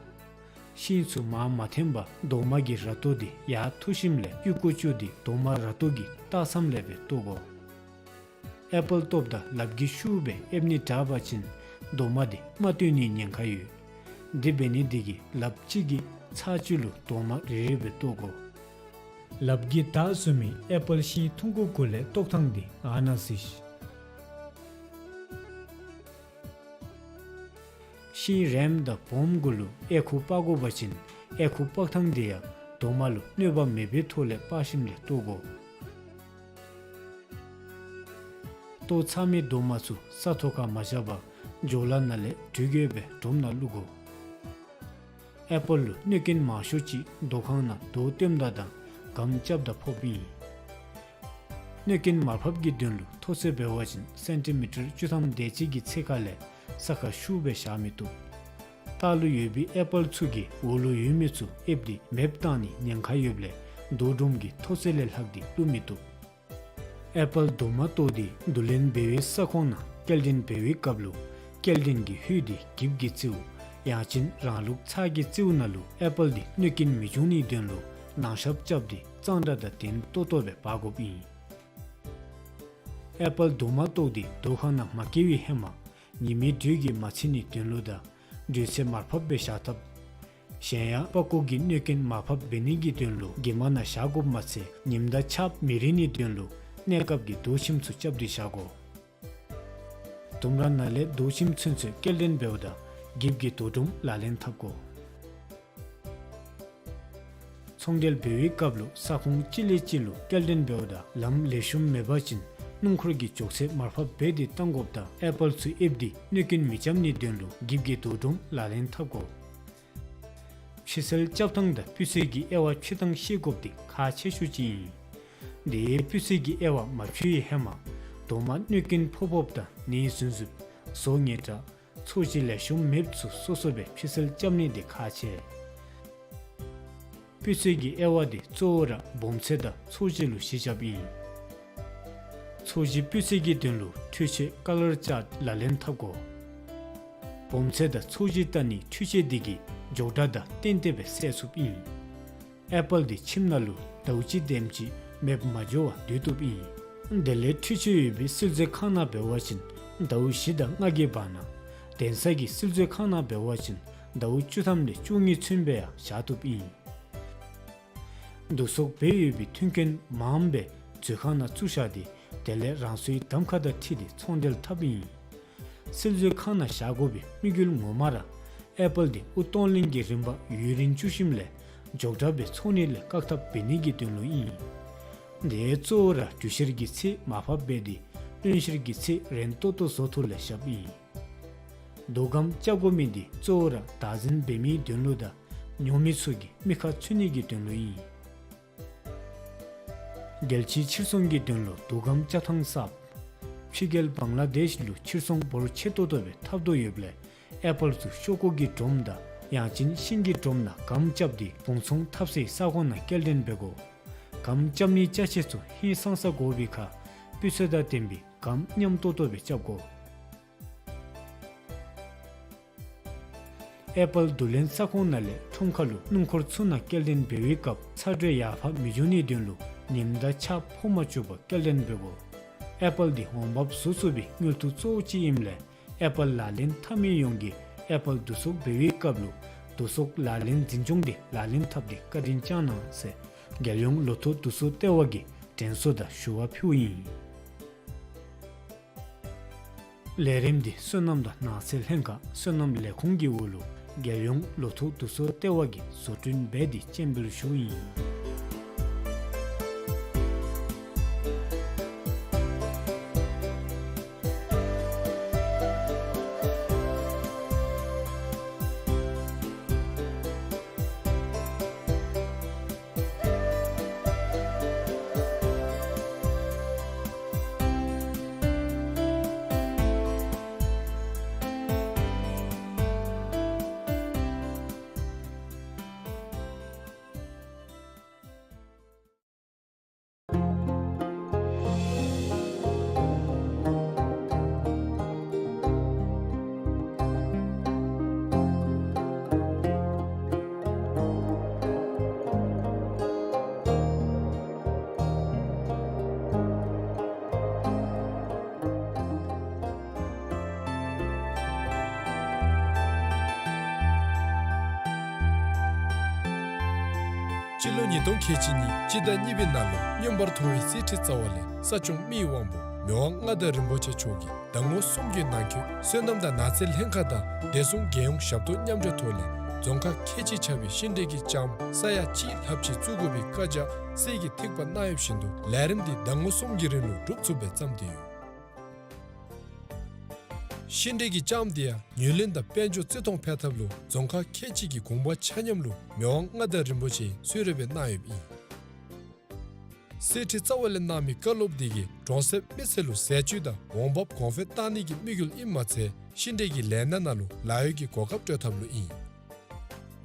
ཤིང་ཚུ་མར་མ་འཐེན་པར་རྡོག་མ་གི་ར་ཏོ་འདི་ཡར་འཐུ་ཞིནམ་ལས་ཡུ་གུ་བཅུག་སྟེ་རྡོག་མ་ར་ཏོ་གི་ལྟག་མཚམས་ལས་སྦེ་གཏོར་དགོ། ཨེ་པཱལ་གཏོརཝ་ད་ལགཔ་གིས་ཤུགས་སྦེ་ཨེབ་ནི་དྲག་པ་ཅིན་རྡོག་མ་འདི་མ་བཏོན་ནིའི་ཉེན་ཁ་ཡོད། དེ་འབད་ནི་འདི་གིས་ལགཔ་གཅིག་གིས་ཚར་གཅིག་ལུ་རྡོག་མ་རེ་རེ་སྦེ་གཏོར་དགོ། ལགཔ་གིས་བདའ་ཚུགས་མི་ཨེ་པཱལ་ཤིང་ཐུང་ཀུ་གུ་ལས་གཏོར་ཐངས་འདི་ཨ་ནཱ་གཟིགས། ཤིང་རེངམ་དང་སྦོམ་གུ་ལུ་ཨེ་ཁུ་སྤར་དགོ་པ་ཅིན་ཨེ་ཁུ་སྤར་ཐངས་འདི་ཡང་རྡོག་མ་ལུ་གནོད་པ་མེད་པའི་ཐོག་ལས་སྤར་ཞིནམ་ལས་གཏོར་དགོ། གཏོར་ཚར་མི་རྡོག་མ་ཚུ་ས་ཐོག་ཁར་མ་བཞག་པར་ཇོ་ལ་ནང་ལས་དྲུད་གེ་སྦེ་སྒྲོམ་ནང་བླུག་དགོ། ཨེ་པཱལ་ལུ་གནོད་རྐྱེན་མང་ཤོས་ཅིག་རྡོ་ཁང་ནང་རྡོ་བཏོནམ་ད་དང་སྒམ་རྐྱབ་ད་ཕོགཔ་ཨིན། གནོད་རྐྱེན་མར་ཕབ་ཀྱི་དོན་ལུ་མཐོ་ཚད་འབད་བ་ཅིན་སེན་ཊི་མི་ཊར་བཅུ་ཐམ་དེ་ཅིག་གི་ཚད་ཁ་ལས་ས་ཁར་ཤུགས་སྦེ་བཞག་མི་བཏུབ། ལྟག་ལུ་ཡོད་པའི་ཨེ་པཱལ་ཚུ་གིས་འོག་ལུ་ཡོད་མི་ཚུ་ཨེབ་སྟེ་མེདཔ་བཏང་ནིའི་ཉེན་ཁ་ཡོདཔ་ལས་རྡོ་སྒྲོམ་གྱི་མཐོ་ཚད་ལས་ལྷག་སྟེ་བླུག་མི་བཏུབ། ཨེ་པཱལ་རྡོག་མ་གཏོར་ཏེ་བསྡུ་ལེན་འབད་བའི་ས་ཁོངས་ནང་སྐྱེལ་འདྲེན་འབད་བའི་སྐབས་ལུ་སྐྱེལ་འདྲེན་གྱི་ཧུད་འདི་འགྱིབ་ཀྱི་རྩེའུ་ཡང་ཅིན་རང་ལུགས་ཚར་གྱི་རྩེའུ་ནང་ལུ་ཨེ་པཱལ་འདི་གནོད་རྐྱེན་མི་འབྱུང་ནིའི་དོན་ལུ་ནང་ཞབས་རྐྱབ་སྟེ་གཙང་སྦྲ་དང་ལྡན་ཏོག་ཏོ་སྦེ་འབག་དགོཔ་ཨིན། ཨེ་པཱལ་རྡོག་མ་གཏོར་ཏེ་རྡོ་ཁང་ནང་མ་བསྐྱལ་བའི་ཧེ་མ་ཉི་མའི་དྲོད་ཀྱིས་མ་ཚིག་ནིའི་དོན་ལུ་དང་དྲོད་ཚད་མར་ཕབ་སྦེ་བཞག་ཐབས། གཞན་ཡང་པགས་ཀོ་གི་གནོད་རྐྱེན་མར་ཕབ་འབད་ནི་གི་དོན་ལུ་གྱིབ་མ་ནང་བཞག་དགོཔ་མ་ཚད་ཉིམ་དང་ཆརཔ་མི་རིལ་ནིའི་དོན་ལུ་གནས་སྐབས་ཀྱི་རྡོ་ཁྱིམ་ཚུ་རྐྱབ་སྟེ་བཞག་དགོ། ལྡུམ་ར་ནང་ལས་རྡོ་ཁྱིམ་ཚུན་ཚོད་སྐྱེལ་འདྲེན་འབདཝ་ད་འགྱིབ་ཀྱི་རྡོ་སྒྲོམ་ལག་ལེན་འཐབ་དགོ། ཚོང་འབྲེལ་འབད་བའི་སྐབས་ལུ་ས་ཁོངས་གཅིག་ལས་གཅིག་ལུ་སྐྱེལ་འདྲེན་འབདཝ་ད་ལམ་ལེགས་ཤོམ་མེད་པ་ཅིན་སྣུམ་འཁོར་གྱི་མགྱོགས་ཚད་མར་ཕབ་འབད་དེ་བཏང་དགོཔ་དང་ཨེ་པཱལ་ཚུ་ཨེབ་སྟེ་གནོད་རྐྱེན་མི་རྐྱབ་ནིའི་དོན་ལུ་འགྱིབ་ཀྱི་རྡོ་སྒྲོམ་ལག་ལེན་འཐབ་དགོ། ཕྱི་སེལ་རྐྱབ་ཐངས་དང་སྤུས་ཚད་ཀྱི་དབྱེ་བ་ཕྱེ་ཐངས་ཤེས་དགོཔ་འདི་ཁག་ཆེ་ཤོས་ཅིག་ཨིན། དེ་སྤུས་ཚད་ཀྱི་དབྱེ་བ་མ་ཕྱེ་བའི་ཧེ་མ་རྡོག་མ་གནོད་རྐྱེན་ཕོག་ཕོགཔ་དང་ནད་ཟུན་ཟུནམ་ཟོག་ངན་དྲགས་ཚོས་གཞི་ལེགས་ཤོམ་མེདཔ་ཚུ་སོ་སོ་སྦེ་ཕྱི་སེལ་རྐྱབ་ནི་འདི་ཁག་ཆེ། སྤུས་ཚད་ཀྱི་དབྱེ་བ་འདི་གཙོ་བོ་ར་སྦོམ་ཚད་དང་ཚོས་གཞི་ལུ་གཞི་བཞགཔ་ཨིན། ཚོས་གཞི་སྤུས་ཚད་ཀྱི་དོན་ལུ་འཕྲུལ་ཆས་ཀ་ལར་ཅཱརཊ་ལག་ལེན་འཐབ་དགོ། སྦོམ་ཚད་དང་ཚོས་གཞི་བལྟ་ནིའི་འཕྲུལ་ཆས་འདི་གིས་མགྱོགས་དྲགས་དང་ཏན་ཏན་སྦེ་བསལ་ཚུགསཔ་ཨིན། ཨེ་པཱལ་འདི་ཁྱིམ་ནང་ལུ་ཟླཝ་གཅིག་དེམ་ཅིག་མེདཔ་མ་འགྱོ་བར་སྡོད་བཏུབ་ཨིན། དེ་ལས་འཕྲུལ་ཆས་ཡོད་པའི་བསིལ་མཛོད་ཁང་ནང་འབད་བ་ཅིན་ཟླཝ་བཞི་དང་ལྔ་གི་བར་ན། གདན་ས་གི་བསིལ་མཛོད་ཁང་ནང་འབད་བ་ཅིན་ཟླཝ་བཅུ་ཐམ་ལས་བཅུ་གཉིས་ཚུན་སྦེ་ཡང་བཞག་བཏུབ་ཨིན། བསྡུ་གསོག་འབད་ཡོད་པའི་མཐུན་རྐྱེན་མངམ་སྦེ་མཛོད་ཁང་ནང་བཙུགས་བཞག་སྟེ་དེ་ལས་རང་སོའི་གདམ་ཁ་དང་འཁྲིལ་ཏེ་ཚོང་འབྲེལ་འཐབ་ཨིན། བསིལ་མཛོད་ཁང་ནང་བཞག་དགོ་པའི་དམིགས་ཡུལ་ངོ་མ་ར་ཨེ་པཱལ་འདི་དབུགས་གཏོང་ལེན་གྱི་རིམ་པ་ཡུན་རིང་བཅུག་ཞིནམ་ལས་མགྱོགས་དྲགས་སྦེ་ཚོ་ནི་ལས་བཀག་ཐབས་འབད་ནི་གི་དོན་ལུ་ཨིན། དེ་གཙོ་བོ་ར་དུས་ཤར་གྱི་ཚེ་མར་ཕབ་འབད་དེ་སྟོན་ཤར་གྱི་ཚེ་རན་ཏོག་ཏོ་བཟོ་ཐོག་ལས་བཞགཔ་ཨིན། རྡོ་སྒམ་རྐྱབ་དགོ་མི་འདི་གཙོ་བོ་ར་བདག་འཛིན་འབད་མིའི་དོན་ལུ་དང་ཉོ་མི་ཚུ་གི་མིག་ཁར་ཚུད་ནི་གི་དོན་ལུ་ཨིན། རྒྱལ་སྤྱིའི་ཕྱིར་ཚོང་གི་དོན་ལུ་རྡོ་སྒམ་རྐྱབ་ཐངས་གསརཔ། ཕྱི་རྒྱལ་བང་ལ་དེཤ་ལུ་ཕྱིར་ཚོང་འབོར་ཆེ་ཏོག་ཏོ་སྦེ་འཐབ་དོ་ཡོདཔ་ལས་ཨེ་པཱལ་ཚུ་ཤོག་ཀུ་གི་སྒྲོམ་དང་ཡང་ཅིན་ཤིང་གི་སྒྲོམ་ནང་སྒམ་རྐྱབ་སྟེ་བུང་ཚོང་འཐབ་སའི་ས་ཁོངས་ནང་སྐྱེལ་འདྲེན་འབད་དགོ། སྒམ་རྐྱབ་ནིའི་ཅ་ཆས་ཚུ་ཧིང་སངས་ས་དགོ་པའི་ཁར་སྤུས་ཚད་དང་ལྡན་པའི་སྒམ་མཉམ་ཏོག་ཏོ་སྦེ་རྐྱབ་དགོ། ཨེ་པཱལ་བསྡུ་ལེན་ས་ཁོངས་ནང་ལས་ཁྲོམ་ཁ་ལུ་སྣུམ་འཁོར་ཚུ་ནང་སྐྱེལ་འདྲེན་འབད་བའི་སྐབས་ཚ་དྲོད་ཡར་འཕར་མི་འགྱོ་ནིའི་དོན་ལུ་ཉིམ་དང་ཆརཔ་ཕོག་མ་བཅུག་པར་སྐྱེལ་འདྲེན་འབད་དགོ། ཨེ་པཱལ་འདི་འོང་འབབ་བཟོ་ཚུགས་པའི་དངུལ་འཐུ་གཙོ་བོ་ཅིག་ཨིནམ་ལས་ཨེ་པཱལ་ལག་ལེན་འཐབ་མི་ཡོངས་ཀྱིས་ཨེ་པཱལ་བསྡུ་གསོག་འབད་བའི་སྐབས་ལུ་བསྡུ་གསོག་ལག་ལེན་འཛིན་སྐྱོང་འདི་ལག་ལེན་འཐབ་སྟེ་བཀའ་དྲིན་བསྐྱང་གནང་ཟེར་རྒྱལ་ཡོངས་ལོ་ཐོག་བསྡུ་གསོག་ལྟེ་བ་གིས་དྲན་གསོ་དང་ཞུ་བ་ཕུལཝ་ཨིན། ལས་རིམ་འདི་སོ་ནམ་དང་ནགས་ཚལ་ལྷན་ཁག་སོ་ནམ་ལས་ཁུངས་ཀྱི་འོག་ལུ་རྒྱལ་ཡོངས་ལོ་ཐོག་བསྡུ་གསོག་ལྟེ་བ་གིས་བཟོ་སྐྲུན་འབད་དེ་སྤྱན་འབུལ་ཞུཝ་ཨིན། ཉིས་སྟོང་ཁལ་གཅིག་གཉིས་སྤྱི་ཟླ་གཉིས་པའི་ནང་ལུ་མངོན་པར་མཐོ་བའི་གསེར་ཁྲི་རྩ་བ་ལས་ས་སྐྱོང་མི་ཡི་དབང་པོ་མི་དབང་མངའ་བདག་རིན་པོ་ཆེ་མཆོག་གིས་ཟླ་ངོ་གསུམ་གྱི་ནང་འཁོད་སོ་ནམ་དང་ནགས་ཚལ་ལྷན་ཁག་དང་བདེ་སྲུང་རྒྱལ་ཡོངས་ཞབས་ཏོག་མཉམ་འབྲེལ་ཐོག་ལས་རྫོང་ཁག་ཁལ་གཅིག་ཆགས་པའི་ཤིང་འབྲས་ཀྱི་ལྕངམ་ས་ཡ་གཅིག་ལྷགཔ་ཅིག་བཙུགས་དགོ་པའི་བཀའ་རྒྱ་གསེར་གྱི་ཐིགཔ་གནང་ཡོདཔ་བཞིན་དུ་ལས་རིམ་འདི་ཟླ་ངོ་གསུམ་གྱི་རིང་ལུ་གྲུབ་ཚུགསཔ་སྦེ་བརྩམས་ཏེ་ཡོད། ཤིང་འབྲས་ཀྱི་ལྕངམ་འདི་ཡང་ངོས་ལེན་དང་དཔལ་འབྱོར་བརྩི་མཐོང་འཕེལ་ཐབས་ལུ་རྫོང་ཁག་ཁལ་གཅིག་གི་དགོངས་པ་ཆ་མཉམ་ལུ་མི་དབང་མངའ་བདག་རིན་པོ་ཆེ་གསོལ་རས་སྦེ་གནང་ཡོདཔ་ཨིན། གསེར་ཁྲི་རྩ་བ་ལས་གནང་མི་བཀའ་སློབ་འདི་གིས་གྲོང་གསེབ་མི་སེར་ལུ་ཟས་བཅུད་དང་འོང་འབབ་གོང་འཕེལ་གཏང་ནི་གི་དམིགས་ཡུལ་ཨིནམ་མ་ཚད་ཤིང་འབྲས་ཀྱི་ལས་སྣ་ནང་ལུ་ལཱ་གཡོག་གི་གོ་སྐབས་སྤྲོད་ཐབས་ལུ་ཨིན།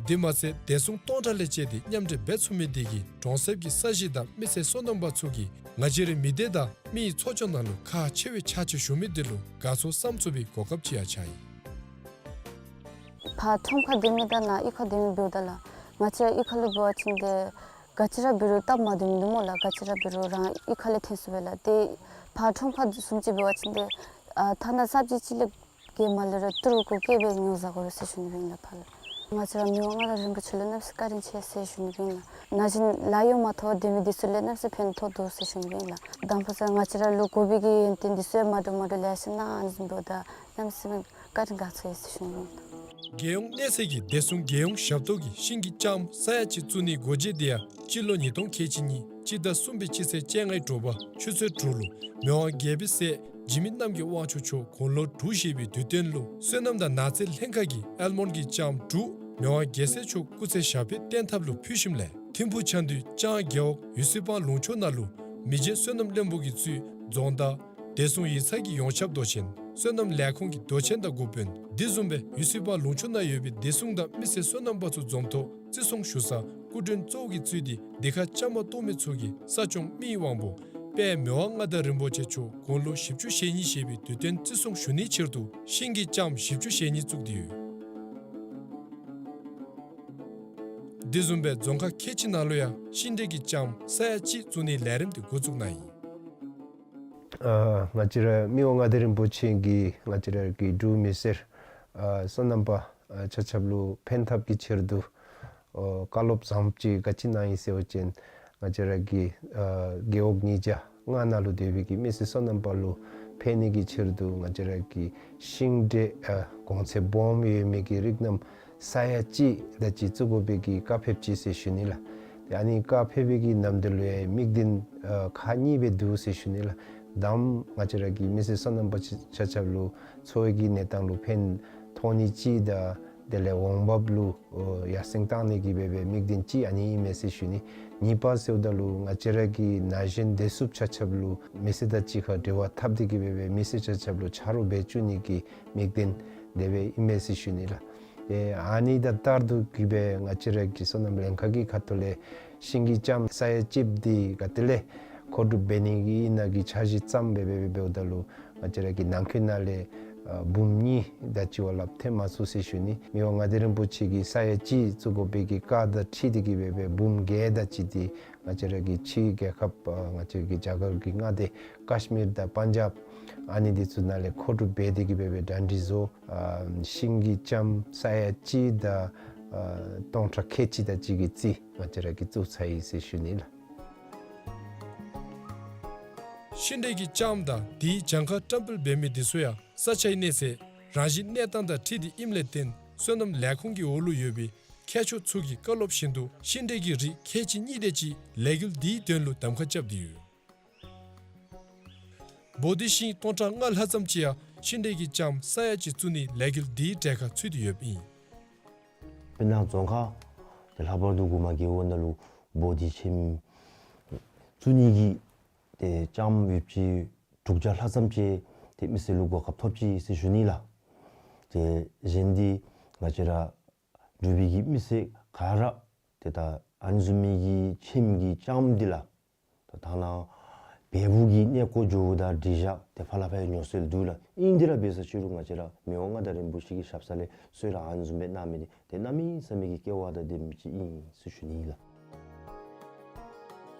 དེ་མ་ཚད་བདེ་སྲུང་སྟོང་ཕྲག་ལས་བཅད་དེ་མཉམ་འབྲེལ་འབད་ཚུགས་མི་འདི་གིས་གྲོང་གསེབ་ཀྱི་ས་གཞི་དང་མི་སེར་སོ་ནམ་པ་ཚུ་གིས་ང་བཅས་རའི་མི་སྡེ་དང་མི་ཡི་ཚོགས་སྐྱོང་ནང་ལུ་ཁག་ཆེ་བའི་ཕྱག་ཕྱིད་ཞུ་མི་འདི་ལུ་དགའ་ཚོར་བསམ་ཚུགས་པའི་གོ་སྐབས་ཅིག་ཡང་ཆགས་ཡི། ཕར་ཁྲོམ་ཁར་སྡོད་མི་དང་ནཱ་གཡུས་ཁར་སྡོད་མི་འབདཝ་ད་ལགས། ང་བཅས་གཡུས་ཁ་ལུ་འབད་བ་ཅིན་ཏེ་ག་ཅི་ར་འབད་རུང་སྟབས་མ་བདེཝ་མིན་འདུག་སྨོ་ལགས། ག་ཅི་ར་འབད་རུང་རང་གཡུས་ཁ་ལས་ཐོན་ཚུགས་པས་ལགས། ཏེ་ཕར་ཁྲོམ་ཁར་བཟུམ་ཅིག་འབད་བ་ཅིན་ཏེ་ཨ་ཐ་ན་སབ་ཇི་ཅིག་ལས་གེ་མ་ལས་ར་ཏི་རུ་གུ་གེ་སྦེ་ཉོ་བཟའ་དགོ་རུང་ཟེར་ཞུ་ནི་ཨིན་ལགས་ཕར་ལུ། ང་བཅས་ར་མི་དབང་མངའ་བདག་རིན་པོ་ཆེ་ལུ་གནམ་མེད་ས་མེད་བཀའ་དྲིན་ཆེ་ཟེར་ཞུ་ནི་ཨིན་ལགས། ན་གཞོན་ལཱ་གཡོག་མ་ཐོབ་སྡོད་མི་འདི་ཚུ་ལུ་གནམ་མེད་ས་མེད་ཕན་ཐོགས་འདུག་ཟེར་ཞུ་ནི་ཨིན་ལགས། དང་ཕུ་ས་ང་བཅས་ར་ལུ་དགོ་པའི་གི་ཡོན་ཏན་འདི་ཚུ་ཡང་མ་འདྲཝ་མ་འདྲཝ་ལེ་ཤ་གནང་ནི་འབདཝ་ད་གནམ་མེད་ས་མེད་བཀའ་དྲིན་དགའ་ཚོར་ཡོད་ཟེར་ཞུ་ནི་ཨིན་ལགས། རྒྱལ་ཡོངས་གནས་ཚད་ཀྱི་བདེ་སྲུང་རྒྱལ་ཡོངས་ཞབས་ཏོག་གིས་ཤིང་གི་ལྕངམ་ས་ཡ་གཅིག་བཙུགས་ནིའི་སྒོ་འབྱེད་འདི་ཡང་སྤྱི་ལོ་ཉིས་སྟོང་ཁལ་གཅིག་གཉིས་སྤྱི་ཟླ་གསུམ་པའི་སྤྱི་ཚེས་བཅོ་ལྔའི་དྲོ་པ་ཆུ་ཚོད་དྲུག་ལུ་མི་དབང་རྒྱལ་པོའི་སྲས་འཇིགས་མེད་རྣམ་རྒྱལ་དབང་ཕྱུག་མཆོག་དགུང་ལོ་དྲུག་བཞེས་པའི་དུས་སྟོན་ལུ་སོ་ནམ་དང་ནགས་ཚལ་ལྷན་ཁག་གིས་ཨལ་མོན་གྱི་ལྕངམ་དྲུག་མི་དབང་རྒྱལ་སྲས་མཆོག་སྐུ་ཚེ་ཞབས་པད་བརྟན་ཐབས་ལུ་ཕུལ་ཞིནམ་ལས་ཐིམ་ཕུག་ཆ་འདུས་ལྕང་རྒེད་འོག་ཡུ་སི་པང་ལུང་ཕྱོགས་ནང་ལུ་མི་རྗེ་སོ་ནམ་བློན་པོ་གིས་གཙོས་རྫོང་བདག་བདེ་སྲུང་ཡིག་ཚང་གི་ཡོངས་ཁྱབ་མདོ་ཆེན་སོ་ནམ་ལས་ཁུངས་ཀྱི་མདོ་ཆེན་དང་འགོ་དཔོན་དེ་བཟུམ་སྦེ་ཡུ་སི་པང་ལུང་ཕྱོགས་ནང་ཡོད་པའི་བདེ་སྲུང་དང་མི་སེར་སོ་ནམ་པ་ཚུ་འཛོམས་ཐོག་བརྩི་སྲུང་ཞུ་ས་སྐུ་མགྲོན་གཙོ་བོ་གིས་གཙོས་ཏེ་འདི་ཁར་བཅའ་མར་གཏོགས་མི་ཚུ་གིས་ས་སྐྱོང་མི་ཡི་དབང་པོ་དཔལ་མི་དབང་མངའ་བདག་རིན་པོ་ཆེ་མཆོག་དགུང་ལོ་བཞི་བཅུ་ཞེ་གཉིས་བཞེས་པའི་དུས་སྟོན་བརྩི་སྲུང་ཞུ་ནིའི་ཕྱིར་དུ་ཤིང་གི་ལྕངམ་བཞི་བཅུ་ཞེ་གཉིས་བཙུགས་ཏེ་ཡོད། དེ་བཟུམ་སྦེ་རྫོང་ཁག་ཁལ་གཅིག་ནང་ལུ་ཡང་ཤིང་འབྲས་ཀྱི་ལྕངམ་ས་ཡ་གཅིག་བཙུགས་ནིའི་ལས་རིམ་དེ་འགོ་བཙུགས་གནང་ཡི། ཨ་ང་བཅས་ར་མི་དབང་མངའ་བདག་རིན་པོ་ཆེ་གིས་ང་བཅས་ར་གི་འབྲུག་མི་སེར་ཨ་སོ་ནམ་པ་ཨ་ཆ་ཁྱབ་ལུ་ཕན་ཐབས་ཀྱི་ཕྱིར་དུ་ཨོ་བཀའ་སློབ་བཟང་པོ་ཅིག་ག་ཅི་གནང་ཡི་ཟེར་བ་ཅིན་ང་བཅས་ར་གི་ཨ་རྒེད་འོག་ཉིས་བརྒྱ་ལྔ་ནང་ལུ་སྡོད་པའི་གི་མི་སེར་སོ་ནམ་པ་ལུ་ཕན་ནི་གི་ཕྱིར་དུ་ང་བཅས་ར་གི་ཤིང་འབྲས་ཨ་གོང་ཚད་སྦོམ་ཡོད་མི་གི་རིགས་རྣམས་ས་ཡ་གཅིག་དེ་ཅིག་བཙུགས་དགོ་པའི་གི་བཀའ་ཕེབས་ཅི་ཟེར་ཞུ་ནི་ལགས། ཏེ་ཨ་ནི་བཀའ་ཕེབས་པའི་གི་ནམ་དུས་ལུ་ཡང་དམིགས་འདུན་ཨ་ཁག་གཉིས་སྦེ་འདུག་ཟེར་ཞུ་ནི་ལགས། དང་པ་ང་བཅས་ར་གི་མི་སེར་སོ་ནམ་པ་ཆ་ཆ་ཁྱབ་ལུ་འཚོ་བའི་གི་གནས་སྟངས་ལུ་ཕན་ཐོགས་ནི་ཅིག་དང་དེ་ལས་འོང་འབབ་ལུ་ཨོ་ཡར་སེང་བཏང་ནི་གི་སྦེ་སྦེ་དམིགས་འདུན་ཅིག་ཨ་ནི་ཨིན་མས་ཟེར་ཞུ་ནི། གཉིས་པ་ཟེརཝ་ད་ལུ་ང་བཅས་ར་གི་ན་གཞོན་བདེ་སྲུངཔ་ཆ་ཁྱབ་ལུ་མི་སེར་དང་གཅིག་ཁར་འབྲེལ་བ་འཐབ་སྟེ་གི་སྦེ་སྦེ་མི་སེར་ཆ་ཁྱབ་ལུ་ཆ་རོགས་འབད་བཅུག་ནི་གི་དམིགས་འདུན་དེ་སྦེ་ཨིན་མས་ཟེར་ཞུ་ནི་ལགས། ཏེ་ཨ་ནི་དང་ལྟར་དུ་གི་སྦེ་ང་བཅས་ར་གི་སོ་ནམ་ལྷན་ཁག་གི་ཁ་ཐུག་ལས་ཤིང་གི་ལྕངམ་ས་ཡ་གཅིག་འདི་ག་ཏེ་ལས་མཁོ་སྒྲུབ་འབད་ནི་གི་ཨིན་ན་གི་འཆར་གཞི་བརྩམས་སྦེ་སྦེ་སྦེ་འབདཝ་ད་ལུ་ང་བཅས་ར་གི་ནང་འཁོད་ནང་ལས་ཨ་འབུམ་གཉིས་དེ་ཅིག་བ་ལྷགཔ་ཐོན་མ་ཚུགས་ཟེར་ཞུ་ནི། མི་དབང་མངའ་བདག་རིན་པོ་ཆེ་གིས་ས་ཡ་གཅིག་བཙུགས་དགོ་པའི་གི་བཀའ་དང་འཁྲིལ་ཏེ་གི་སྦེ་སྦེ་འབུམ་བརྒྱད་དེ་ཅིག་འདི་ང་བཅས་ར་གི་ཕྱི་རྒྱལ་ཁབ་ཨ་ང་བཅས་ཀྱི་རྒྱ་གར་གྱི་མངའ་སྡེ་ཀཱཤ་མིར་དང་པན་ཇབ་ཨ་ནི་འདི་ཚུ་ནང་ལས་མཁོ་སྒྲུབ་འབད་དེ་གི་སྦེ་སྦེ་གྲ་སྒྲིག་བཟོ། ཨ་ཤིང་གི་ལྕངམ་ས་ཡ་གཅིག་དང་ཨ་སྟོང་ཕྲག་ཁལ་གཅིག་དེ་ཅིག་གི་རྩིས་ང་བཅས་ར་གིས་བཙུགས་ཚར་ཡི་ཟེར་ཞུ་ནི་ལགས། ཤིང་འབྲས་ཀྱི་ལྕངམ་དང་དེའི་གྱངས་ཁ་བཀྲམ་སྤེལ་འབད་མི་འདི་ཚུ་ཡང་ས་ཆའི་གནས་ཚད་རང་བཞིན་གནས་སྟངས་དང་འཁྲིལ་ཏེ་ཨིནམ་ལས་བརྟེན་སོ་ནམ་ལས་ཁུངས་ཀྱི་འོག་ལུ་ཡོད་པའི་མཁས་མཆོག་ཚུ་གི་བཀའ་སློབ་བཞིན་དུ་ཤིང་འབྲས་ཀྱི་རིགས་ཁལ་གཅིག་གཉིས་དེ་ཅིག་ལས་འགུལ་འདིའི་དོན་ལུ་གདམ་ཁ་རྐྱབ་སྟེ་ཡོད། བོ་དྷི་ཤིང་སྟོང་ཕྲག་ལྔ་ལྷག་ཙམ་ཅིག་ཡང་ཤིང་འབྲས་ཀྱི་ལྕངམ་ས་ཡ་གཅིག་བཙུགས་ནིའི་ལས་འགུལ་འདིའི་གྲལ་ཁར་ཚུད་དེ་ཡོདཔ་ཨིན། དཔེར་ན་རྫོང་ཁག་ཏེ་ལྷག་པར་དུ་གུ་མ་གི་ཝ་ན་ལུ་བོ་དྷི་ཁྱིམ་བཙུགས་ནི་གི་ཏེ་ལྕངམ་ཡོདཔ་ཅིག་དྲུག་བརྒྱ་ལྷག་ཙམ་ཅིག་ཏེ་མི་སེར་ལུ་གོ་སྐབས་ཐོབ་ཅི་ཟེར་ཞུ་ནི་ལགས། ཏེ་གཞན་འདི་ང་བཅས་ར་འབྲུག་པའི་གི་མི་སེར་ག་ར་ཏེ་ད་ཨ་ནི་བཟུམ་མའི་གི་ཁྱིམ་གྱི་ལྕངམ་འདི་ལགས། ད་ཐ་ན་བལ་པོ་གི་གནས་སྐོར་འགྱོཝ་ད་འགྲིག་བཞག་ཏེ་ཕར་ལས་ཕར་ཡང་ཉོ་སྲོལ་འདུག་ལགས། ཨིན་དེ་ར་འབད་ས་ཅིག་རུང་ང་བཅས་ར་མི་དབང་མངའ་བདག་རིན་པོ་ཆེ་གི་ཞབས་ས་ལས་གསོལ་རས་ཨ་ནི་བཟུམ་སྦེ་གནང་མི་འདི་ཏེ་གནམ་མེད་ས་མེད་ཀྱི་སྐལ་བ་དང་ལྡན་མི་ཅིག་ཨིན་ཟེར་ཞུ་ནི་ཨིན་ལགས།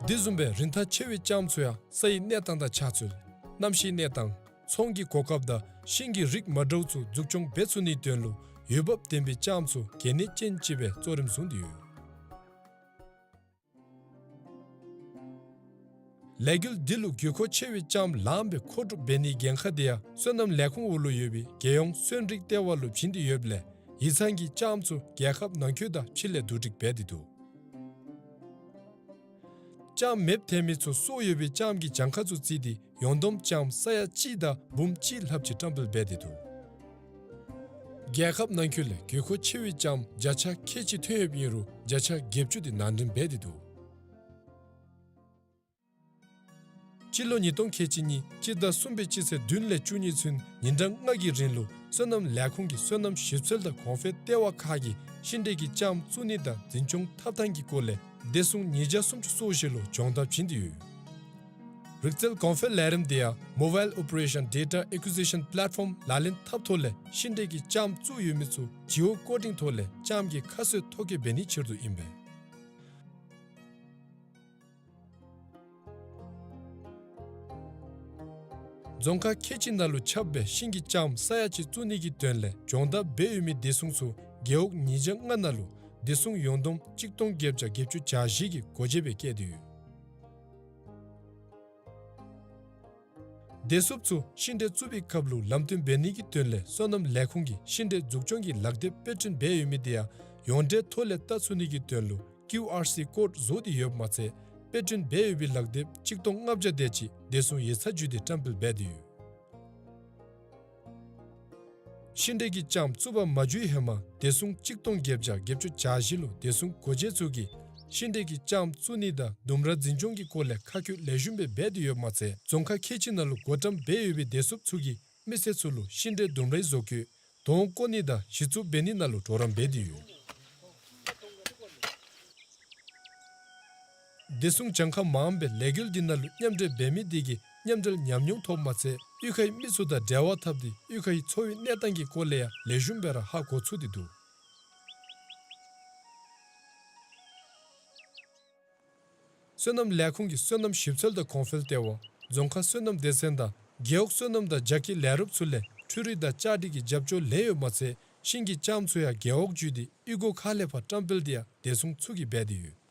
དེ་བཟུམ་སྦེ་རིན་ཐང་ཆེ་བའི་ལྕངམ་ཚུ་ཡང་ས་ཡི་གནས་སྟངས་དང་ཆགས་ཚུལ་གནམ་གཤིས་གནས་སྟངས་ཚོང་གི་གོ་སྐབས་དང་ཤིང་གི་རིགས་མ་འདྲཝ་ཚུ་འཛུགས་སྐྱོང་འབད་ཚུགས་ནིའི་དོན་ལུ་འོས་འབབ་ལྡན་པའི་ལྕངམ་ཚུ་གལ་གནད་ཅན་ཅིག་སྦེ་གཙོ་རིམ་བཟུང་སྟེ་ཡོད། ལས་འགུལ་འདི་ལུ་དགོས་མཁོ་ཆེ་བའི་ལྕངམ་ལངམ་སྦེ་མཁོ་སྒྲུབ་འབད་ནིའི་འགན་ཁག་དེ་ཡང་སོ་ནམ་ལས་ཁུངས་འོག་ལུ་ཡོད་པའི་རྒྱལ་ཡོངས་སོན་རིགས་ལྟེ་བ་ལུ་བྱིན་ཏེ་ཡོདཔ་ལས་ཡིག་ཚང་གིས་ལྕངམ་ཚུ་རྒྱལ་ཁབ་ནང་འཁོད་དང་ཕྱི་ལས་བསྡུ་སྒྲིག་འབད་དེ་འདུག། ལྕངམ་མེདཔ་ཐལ་མི་ཚུ་སོར་ཡོད་པའི་ལྕངམ་གྱི་གྱངས་ཁ་ཚུ་བརྩིས་ཏེ་ཡོངས་བསྡོམས་ལྕངམ་ས་ཡ་གཅིག་དང་འབུམ་གཅིག་ལྷགཔ་ཅིག་བཀྲམ་སྤེལ་འབད་དེ་འདུག། རྒྱལ་ཁབ་ནང་འཁོད་ལས་དགོས་མཁོ་ཆེ་བའི་ལྕངམ་བརྒྱ་ཆ་ཁལ་གཅིག་ཐོན་ཡོདཔ་ཨིན་རུང་བརྒྱ་ཆ་བརྒྱད་ཅུ་དེ་ནང་འདྲེན་འབད་དེ་འདུག། སྤྱི་ལོ་ཉིས་སྟོང་ཁལ་གཅིག་གཉིས་སྤྱི་ཟླ་གསུམ་པའི་སྤྱི་ཚེས་བདུན་ལས་བཅུ་གཉིས་ཚུན་ཉིན་གྲངས་ལྔ་གི་རིང་ལུ་སོ་ནམ་ལས་ཁུངས་ཀྱི་སོ་ནམ་ཞིབ་འཚོལ་དང་གོང་འཕེལ་ལྟེ་བ་ཁག་གིས་ཤིང་འབྲས་ཀྱི་ལྕངམ་བཙུགས་ནི་དང་འཛིན་སྐྱོང་འཐབ་ཐངས་ཀྱི་སྐོར་ལས་བདེ་སྲུང་ཉིས་བརྒྱ་སུམ་ཅུ་སོ་བཞི་ལུ་སྦྱོང་བརྡར་བྱིན་ཏེ་ཡོད། རིག་རྩལ་གོང་འཕེལ་ལས་རིམ་དེ་ཡང་Mobile Operation Data Acquisition Platform ལག་ལེན་འཐབ་ཐོག་ལས་ཤིང་འབྲས་ཀྱི་ལྕངམ་བཙུགས་ཡོད་མི་ཚུ་Geocoding ཐོག་ལས་ལྕངམ་གྱི་ཁ་གསོ་ཐོ་བཀོད་འབད་ནིའི་ཕྱིར་དུ་ཨིན་པས། རྫོང་ཁག་ཁལ་གཅིག་ནང་ལུ་ཁྱབ་སྦེ་ཤིང་གི་ལྕངམ་ས་ཡ་གཅིག་བཙུགས་ནི་གི་དོན་ལས་སྦྱོང་བརྡར་འབད་ཡོད་མི་བདེ་སྲུང་ཚུ་རྒེད་འོག་ཉིས་བརྒྱ་ལྔ་ནང་ལུ་བདེ་སྲུང་ཡོངས་བསྡོམས་གཅིག་སྟོང་བརྒྱད་བརྒྱ་བརྒྱད་ཅུ་གྱ་བཞི་གི་སྒོ་འབྱེད་སྦེ་བཀལ་ཏེ་ཡོད། བདེ་སྲུངཔ་ཚུ་ཤིང་འབྲས་བཙུགས་པའི་སྐབས་ལུ་ལམ་སྟོན་འབད་ནི་གི་དོན་ལས་སོ་ནམ་ལས་ཁུངས་ཀྱིས་ཤིང་འབྲས་འཛུགས་སྐྱོང་གི་ལག་དེབ་དཔེ་སྐྲུན་འབད་ཡོད་མི་དེ་ཡང་ཡོངས་འབྲེལ་ཐོག་ལས་བལྟ་ཚུགས་ནི་གི་དོན་ལུ་ཀིའུ་ཨར་སི་ཀོཌ་བཟོ་སྟེ་ཡོདཔ་མ་ཚད་དཔེ་སྐྲུན་འབད་ཡོད་པའི་ལག་དེབ་གཅིག་སྟོང་ལྔ་བརྒྱ་དེ་ཅིག་བདེ་སྲུང་ཡིག་ཚང་བརྒྱུད་དེ་བཀྲམ་སྤེལ་འབད་དེ་ཡོད། ཤིང་འབྲས་ཀྱི་ལྕངམ་བཙུགས་པར་མ་འཇུག་ཧེ་མ་བདེ་སྲུང་གཅིག་སྟོང་བརྒྱད་བརྒྱ་བརྒྱད་ཅུ་གྱ་བཞི་ལུ་བདེ་སྲུང་སྒོ་འབྱེད་ཚུ་གིས་ཤིང་འབྲས་ཀྱི་ལྕངམ་བཙུགས་ནི་དང་ལྡུམ་ར་འཛིན་སྐྱོང་གི་སྐོར་ལས་ཁ་བཀོད་ལེགས་ཤོམ་སྦེ་འབད་དེ་ཡོདཔ་མ་ཚད་རྫོང་ཁག་ཁལ་གཅིག་ནང་ལུ་བགོ་བཀྲམ་འབད་ཡོད་པའི་བདེ་སྲུངཔ་ཚུ་གིས་མི་སེར་ཚུ་ལུ་ཤིང་འབྲས་ལྡུམ་རའི་བཟོ་བཀོད་དོང་བརྐོ་ནི་དང་གཞི་བཙུགས་འབད་ནི་ནང་ལུ་གྲོགས་རམ་འབད་དེ་ཡོད། བདེ་སྲུང་གྱངས་ཁ་མངམ་སྦེ་ལས་འགུལ་འདི་ནང་ལུ་མཉམ་འབྲེལ་འབད་མི་དེ་གིས་མཉམ་འབྲེལ་ཉམས་མྱོང་ཐོབ་མ་ཚད་གཡུས་ཁའི་མི་ཚུ་དང་འབྲེལ་བ་འཐབ་སྟེ་གཡུས་ཁའི་འཚོ་བའི་གནས་སྟངས་ཀྱི་སྐོར་ལས་ཡང་ལེགས་ཤོམ་སྦེ་ར་ཧ་གོ་ཚུགས་ཏེ་འདུག། སོ་ནམ་ལས་ཁུངས་ཀྱི་སོ་ནམ་ཞིབ་འཚོལ་དང་གོང་འཕེལ་ལྟེ་བ་རྫོང་ཁག་སོ་ནམ་སྡེ་ཚན་དང་རྒེད་འོག་སོ་ནམ་དང་རྒྱ་སྐྱེད་ལས་རོགསཔ་ཚུ་ལས་འཕྲུལ་རིག་དང་བཅའ་སྒྲིག་གི་རྒྱབ་སྐྱོར་ལེན་ཡོདཔ་མ་ཚད་ཤིང་གི་ལྕངམ་ཚུ་ཡང་རྒེད་འོག་བརྒྱུད་དེ་གཡུས་སྒོ་ཁག་ལས་ཕར་བཀྲམ་སྤེལ་དེ་ཡང་བདེ་སྲུང་ཚུ་གིས་འབད་དེ་ཡོད།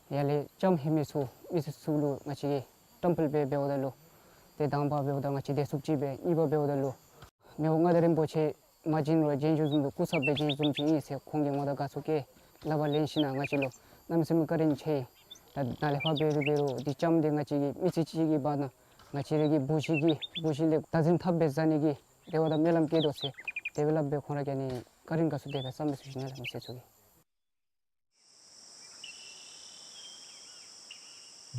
ཡར་ལས་ལྕངམ་ལྷོད་མི་ཚུ་མི་སེར་ཚུ་ལུ་ང་བཅས་ཀྱིས་བཀྲམ་སྤེལ་འབད་འབདཝ་ད་ལུ་ཏེ་དང་པ་འབདཝ་ད་ང་བཅས་བདེ་སྲུངཔ་ཅིག་སྦེ་གཉིས་པ་འབདཝ་ད་ལུ་མི་དབང་མངའ་བདག་རིན་པོ་ཆེ་མ་བྱོན་རུང་བྱོན་བྱོནམ་བཟུམ་ལུ་སྐུ་ཚབ་སྦེ་བྱོན་བྱོནམ་ཅིག་ཨིན་ཟེར་ཁོང་གིས་ངོ་དང་དགའ་ཚོར་བསྐྱེད་སླབ་པ་ལེན་ཞིནམ་ང་བཅས་ལུ་གནམ་མེད་ས་མེད་བཀའ་དྲིན་ཆེ། ད་ནཱ་ལས་ཕར་འབད་རུང་འབད་རུང་འདི་ལྕངམ་འདི་ང་བཅས་ཀྱི་མི་ཚེ་གཅིག་གི་བར་ན་ང་བཅས་ར་གི་བུ་གཞི་གིས་བུ་གཞི་ལས་བདག་འཛིན་འཐབ་སྦེ་བཟའ་ནི་གི་བདེ་བ་དང་སྨོན་ལམ་བསྐྱེད་དོ་ཟེར་དེ་སྦེ་སླབ་སྦེ་ཁོང་ར་གིས་ཨ་ནི་བཀའ་དྲིན་དགའ་ཚོར་དེ་སྦེ་བསམ་སྦེ་ཞུ་ནི་ལགས། མི་སེར་ཚུ་གིས།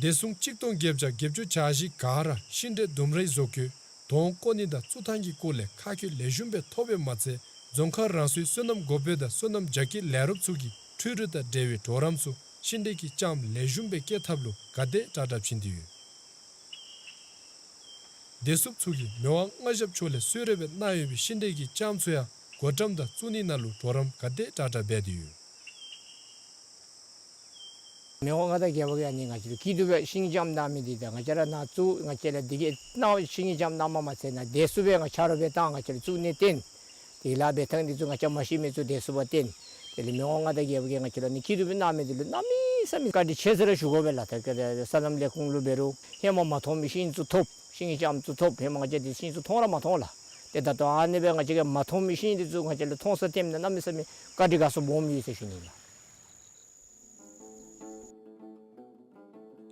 བདེ་སྲུང་གཅིག་སྟོང་བརྒྱད་བརྒྱ་བརྒྱད་ཅུ་གྱ་བཞི་ག་ར་ཤིང་འབྲས་ལྡུམ་རའི་བཟོ་བཀོད་དོང་བརྐོ་ནི་དང་བཙུགས་ཐངས་ཀྱི་སྐོར་ལས་ཁ་བཀོད་ལེགས་ཤོམ་སྦེ་ཐོབ་པའི་མ་ཚད་རྫོང་ཁག་རང་སོའི་སོ་ནམ་འགོ་དཔོན་དང་སོ་ནམ་རྒྱ་སྐྱེད་ལས་རོགསཔ་ཚུ་གིས་འཕྲུལ་རིག་དང་འབྲེལ་བའི་གྲོགས་རམ་ཚུ་ཤིང་འབྲས་ཀྱི་ལྕངམ་ལེགས་ཤོམ་སྦེ་སྐྱེད་ཐབས་ལུ་ག་དེ་དྲག་དྲག་བྱིན་ཏེ་ཡོད། བདེ་སྲུངཔ་ཚུ་གིས་མི་དབང་མངའ་ཞབས་མཆོག་ལས་གསོལ་རས་སྦེ་གནང་ཡོད་པའི་ཤིང་འབྲས་ཀྱི་ལྕངམ་ཚུ་ཡང་བགོ་བཀྲམ་དང་བཙུགས་ནི་ནང་ལུ་གྲོགས་རམ་ག་དེ་དྲག་དྲག་འབད་དེ་ཡོད། མི་དབང་མངའ་བདག་རྒྱལ་པོ་གིས་ཨ་ནི་ང་བཅས་ལུ་སྐྱིད་སྡུག་སྦེ་ཤིང་ལྕངམ་གནང་མི་འདི་དང་ང་བཅས་ར་ནཱ་བཙུགས་ང་བཅས་ལུ་འདི་གི་གནང་ཤིང་ལྕངམ་གནངམ་མ་ཚད་ནཱ་བདེ་སྲུངཔ་སྦེ་ང་ཆ་རོགས་སྦེ་བཏང་ང་བཅས་ལུ་བཙུགས་ནི་བརྟེན། དེ་ལཱ་འབད་ཐངས་འདི་ཚུ་ང་བཅས་མ་ཤེས་མི་ཚུ་བདེ་སྲུངཔ་བསྟེན། དེ་ལས་མི་དབང་མངའ་བདག་རྒྱལ་པོ་གིས་ང་བཅས་ལུ་ཨ་ནི་སྐྱིད་སྡུག་སྦེ་གནང་མི་འདི་ལུ་གནམ་མེད་ས་མེད་བཀའ་དྲིན་ཆེ་ཟེར་ར་ཞུ་དགོ་པས་ལགས། ད་ག་ར་སོ་ནམ་ལས་ཁུངས་ལུ་འབད་རུང་ཧེ་མ་མ་མཐོང་མི་ཤིང་ཚུ་ཐོབ། ཤིང་ལྕངམ་ཚུ་ཐོབ། ཧེ་མ་ང་བཅས་འདི་ཤིང་ཚུ་མཐོང་ར་མ་མཐོང་ལགས། ཏེ་ད་ལྟོ་ཨ་ནི་སྦེ་ང་བཅས་ཀྱིས་མ་མཐོང་མི་ཤིང་འདི་ཚུ་ང་བཅས་ལུ་མཐོང་ས་ཐོནམ་ད་གནམ་མེད་ས་མེད་བཀའ་དྲིན་དགའ་ཚོར་སྦོམ་ཡོད་ཟེར་ཞུ་ནི་ལགས།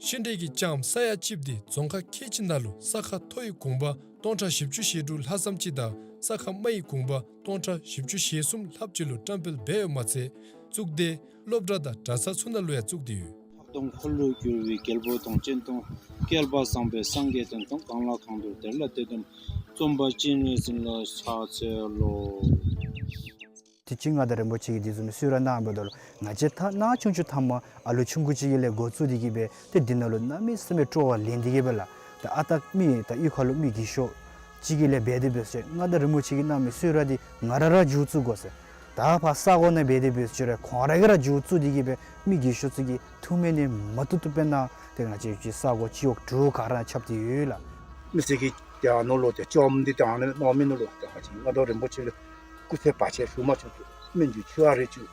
ཤིང་འབྲས་ཀྱི་ལྕངམ་ས་ཡ་གཅིགཔ་འདི་རྫོང་ཁག་ཁལ་གཅིག་ནང་ལུ་ས་ཁ་མཐོ་བའི་གུང་པ་སྟོང་ཕྲག་བཞི་བཅུ་ཞེ་དྲུག་ལྷག་ཙམ་ཅིག་དང་ས་ཁ་དམའ་བའི་གུང་པ་སྟོང་ཕྲག་བཞི་བཅུ་ཞེ་གསུམ་ལྷགཔ་ཅིག་ལུ་བཀྲམ་སྤེལ་འབད་ཡོདཔ་མ་ཚད་གཙུག་སྡེ་སློབ་གྲྭ་དང་གྲྭ་ཚང་ཚུ་ནང་ལུ་ཡང་བཙུགས་ཏེ་ཡོད། ལྷག་མཐོང་འཁོར་ལོས་སྒྱུར་བའི་རྒྱལ་པོ་དང་། སྤྱན་སྟོང་བསྐལ་པ་བཟང་པོའི་སངས་རྒྱས་དང་། གང་ལ་གང་འདུལ་དེ་ལ་དེ་བསྟིམ། རྩོམ་པ་སྤྱན་རས་གཟིགས་ལ་ཕྱག་འཚལ་ལོ། དུས་ཅི་མངའ་བདག་རིན་པོ་ཆེ་གིས་དེ་བཟུམ་གསོལ་རས་གནང་འབདཝ་ད་ལུ་ང་བཅས་ད་ནཱ་ཆུང་ཆུང་ཐ་མ་ཨ་ལུ་ཆུང་ཀུ་ཅིག་གི་ལས་འགོ་བཙུགས་ཏེ་གི་སྦེ་ཏེ་འདི་ནང་ལུ་གནམ་མེད་ས་མེད་སྤྲོ་བ་ལེན་ཏེ་གི་སྦེ་ལགས། ད་ཨ་རྟག་མི་ད་གཡུས་ཁ་ལུ་མི་རྒས་ཤོས་ཅིག་གི་ལས་འབད་དེ་འབད་ཟེར་མངའ་བདག་རིན་པོ་ཆེ་གིས་གནང་མི་གསོལ་རས་འདི་ང་ར་ར་མཇུག་བཙུགས་དགོ་ཟེར། ད་ཕར་ས་གོ་ནང་འབད་དེ་འབད་ཟེར་ར་ཁོང་ར་གིས་ར་མཇུག་བཙུགས་ཏེ་གི་སྦེ་མི་རྒས་ཤོས་ཚུ་གིས་ཐུགས་སྨོན་ནི་མ་བཏུབ་བཏུབ་སྦེ་གནང་། ཏེ་ང་བཅས་ཀྱི་ས་གོ་སྤྱི་འོག་དྲུག་ག་ར་ཁྱབ་སྟེ་ཡོད་ལགས། མི་སེར་གྱིས་ཏེ་ཨ་ནཱ་ལུ་ཏེ་ལྕངམ་འདི་ཏེ་ཨ་ནཱ་གནང་མི་ནང་ལུ་ཏེ་ང་བཅས་མངའ་བདག་རིན་པོ་ཆེ་ལུ་སྐུ་ཚེ་བར་ཆད་ཞུ་མ་བཅུག། སྨན་གྱི་མཆོད་པ་རེ་བཅུག།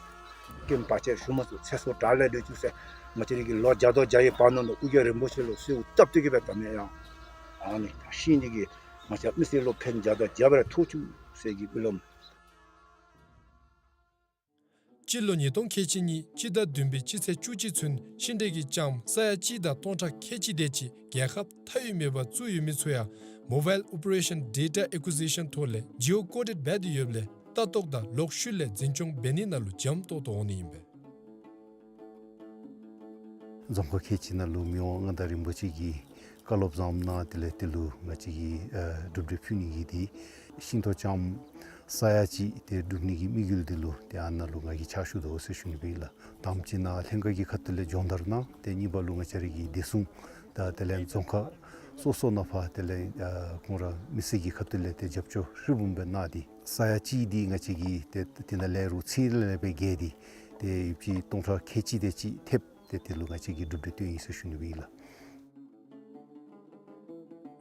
རྐྱེན་བར་ཆད་ཞུ་མ་བཅུག། ཚེ་སྲོག་དགྲ་ལས་སྒྲོལ་བཅུག་ཟེར་ ང་བཅས་ར་གི་ལོ་བརྒྱ་དང་བརྒྱ་ཡི་བར་ན་ལུ་ཨོ་རྒྱན་རིན་པོ་ཆེ་ལུ་གསོལཝ་བཏབ་སྟེ་གི་སྦེ་ད་མེན་ཡང་ཨ་ནི་ད་ཤིང་འདི་གིས་ང་བཅས་མི་སེར་ལུ་ཕན་བརྒྱ་དང་བརྒྱ་སྦེ་ར་ཐོགས་བཅུག་ཟེར་གྱི་སྨོན་ལམ། སྤྱི་ལོ་ཉིས་སྟོང་ཁལ་གཅིག་གཉིས་སྤྱི་ཟླ་བདུན་པའི་སྤྱི་ཚེས་བཅུ་གཅིག་ཚུན་ཤིང་འབྲས་ཀྱི་ལྕངམ་ས་ཡ་གཅིག་དང་སྟོང་ཕྲག་ཁལ་གཅིག་དེ་ཅིག་རྒྱལ་ཁབ་མཐའ་དབུས་མེད་པར་བཙུགས་ཡོད་མི་ཚུ་ཡང་Mobile Operation Data Acquisition ཐོག་ལས་Geo Coded འབད་དེ་ཡོདཔ་ལས་ལྟ་རྟོག་དང་ལོག་ཤུལ་ལས་འཛིན་སྐྱོང་འབད་ནི་ནང་ལུ་འཇམ་ཏོག་ཏོ་འོང་ནི་ཨིན་པས། རྫོང་ཁག་ཁལ་གཅིག་ནང་ལུ་མི་དབང་མངའ་བདག་རིན་པོ་ཆེ་གིས་བཀའ་སློབ་བཟངམ་གནང་དེ་ལས་དེ་ལུ་ང་བཅས་ཀྱིས་ཨ་གྲུབ་འབྲས་ཕུལ་ནི་གི་འདི་ཤིང་ཏོག་ལྕངམ་ས་ཡ་གཅིག་དེ་སྒྲུབ་ནི་གི་དམིགས་ཡུལ་འདི་ལུ་ཏེ་ཨ་ནཱ་ལུ་ང་གིས་ཕྱག་ཞུ་དོ་ཟེར་ཞུ་ནི་སྦེ་ཨིན་ལགས། དང་པ་ཅིག་ནཱ་ལྷན་ཁག་གི་ཁ་ཐུག་ལས་སྦྱོང་བརྡར་གནང་། ཏེ་གཉིས་པ་ལུ་ང་བཅས་ར་གི་བདེ་སྲུང་དང་དེ་ལས་རྫོང་ཁག་སོ་སོ་ནང་ཕར་དེ་ལས་ཨ་ཁོང་ར་མི་སེར་གྱི་ཁ་ཐུག་ལས་ཏེ་རྒྱབ་སྐྱོར་ཧྲིལ་བུམ་སྦེ་གནང་སྟེ་ས་ཡ་གཅིག་འདི་ང་བཅས་ཀྱིས་ཏེ་དེ་ནང་ལས་རུང་ཚད་ལས་སྦེ་བརྒལ་ཏེ་ཏེ་ཡོདཔ་ཅིག་སྟོང་ཕྲག་ཁལ་གཅིག་དེ་ཅིག་ཐེབས། ཏེ་དེ་ལུ་ང་བཅས་ཀྱིས་གྲུབ་འབྲས་བཏོན་ཡི་ཟེར་ཞུ་ནི་སྦེ་ཨིན་ལགས།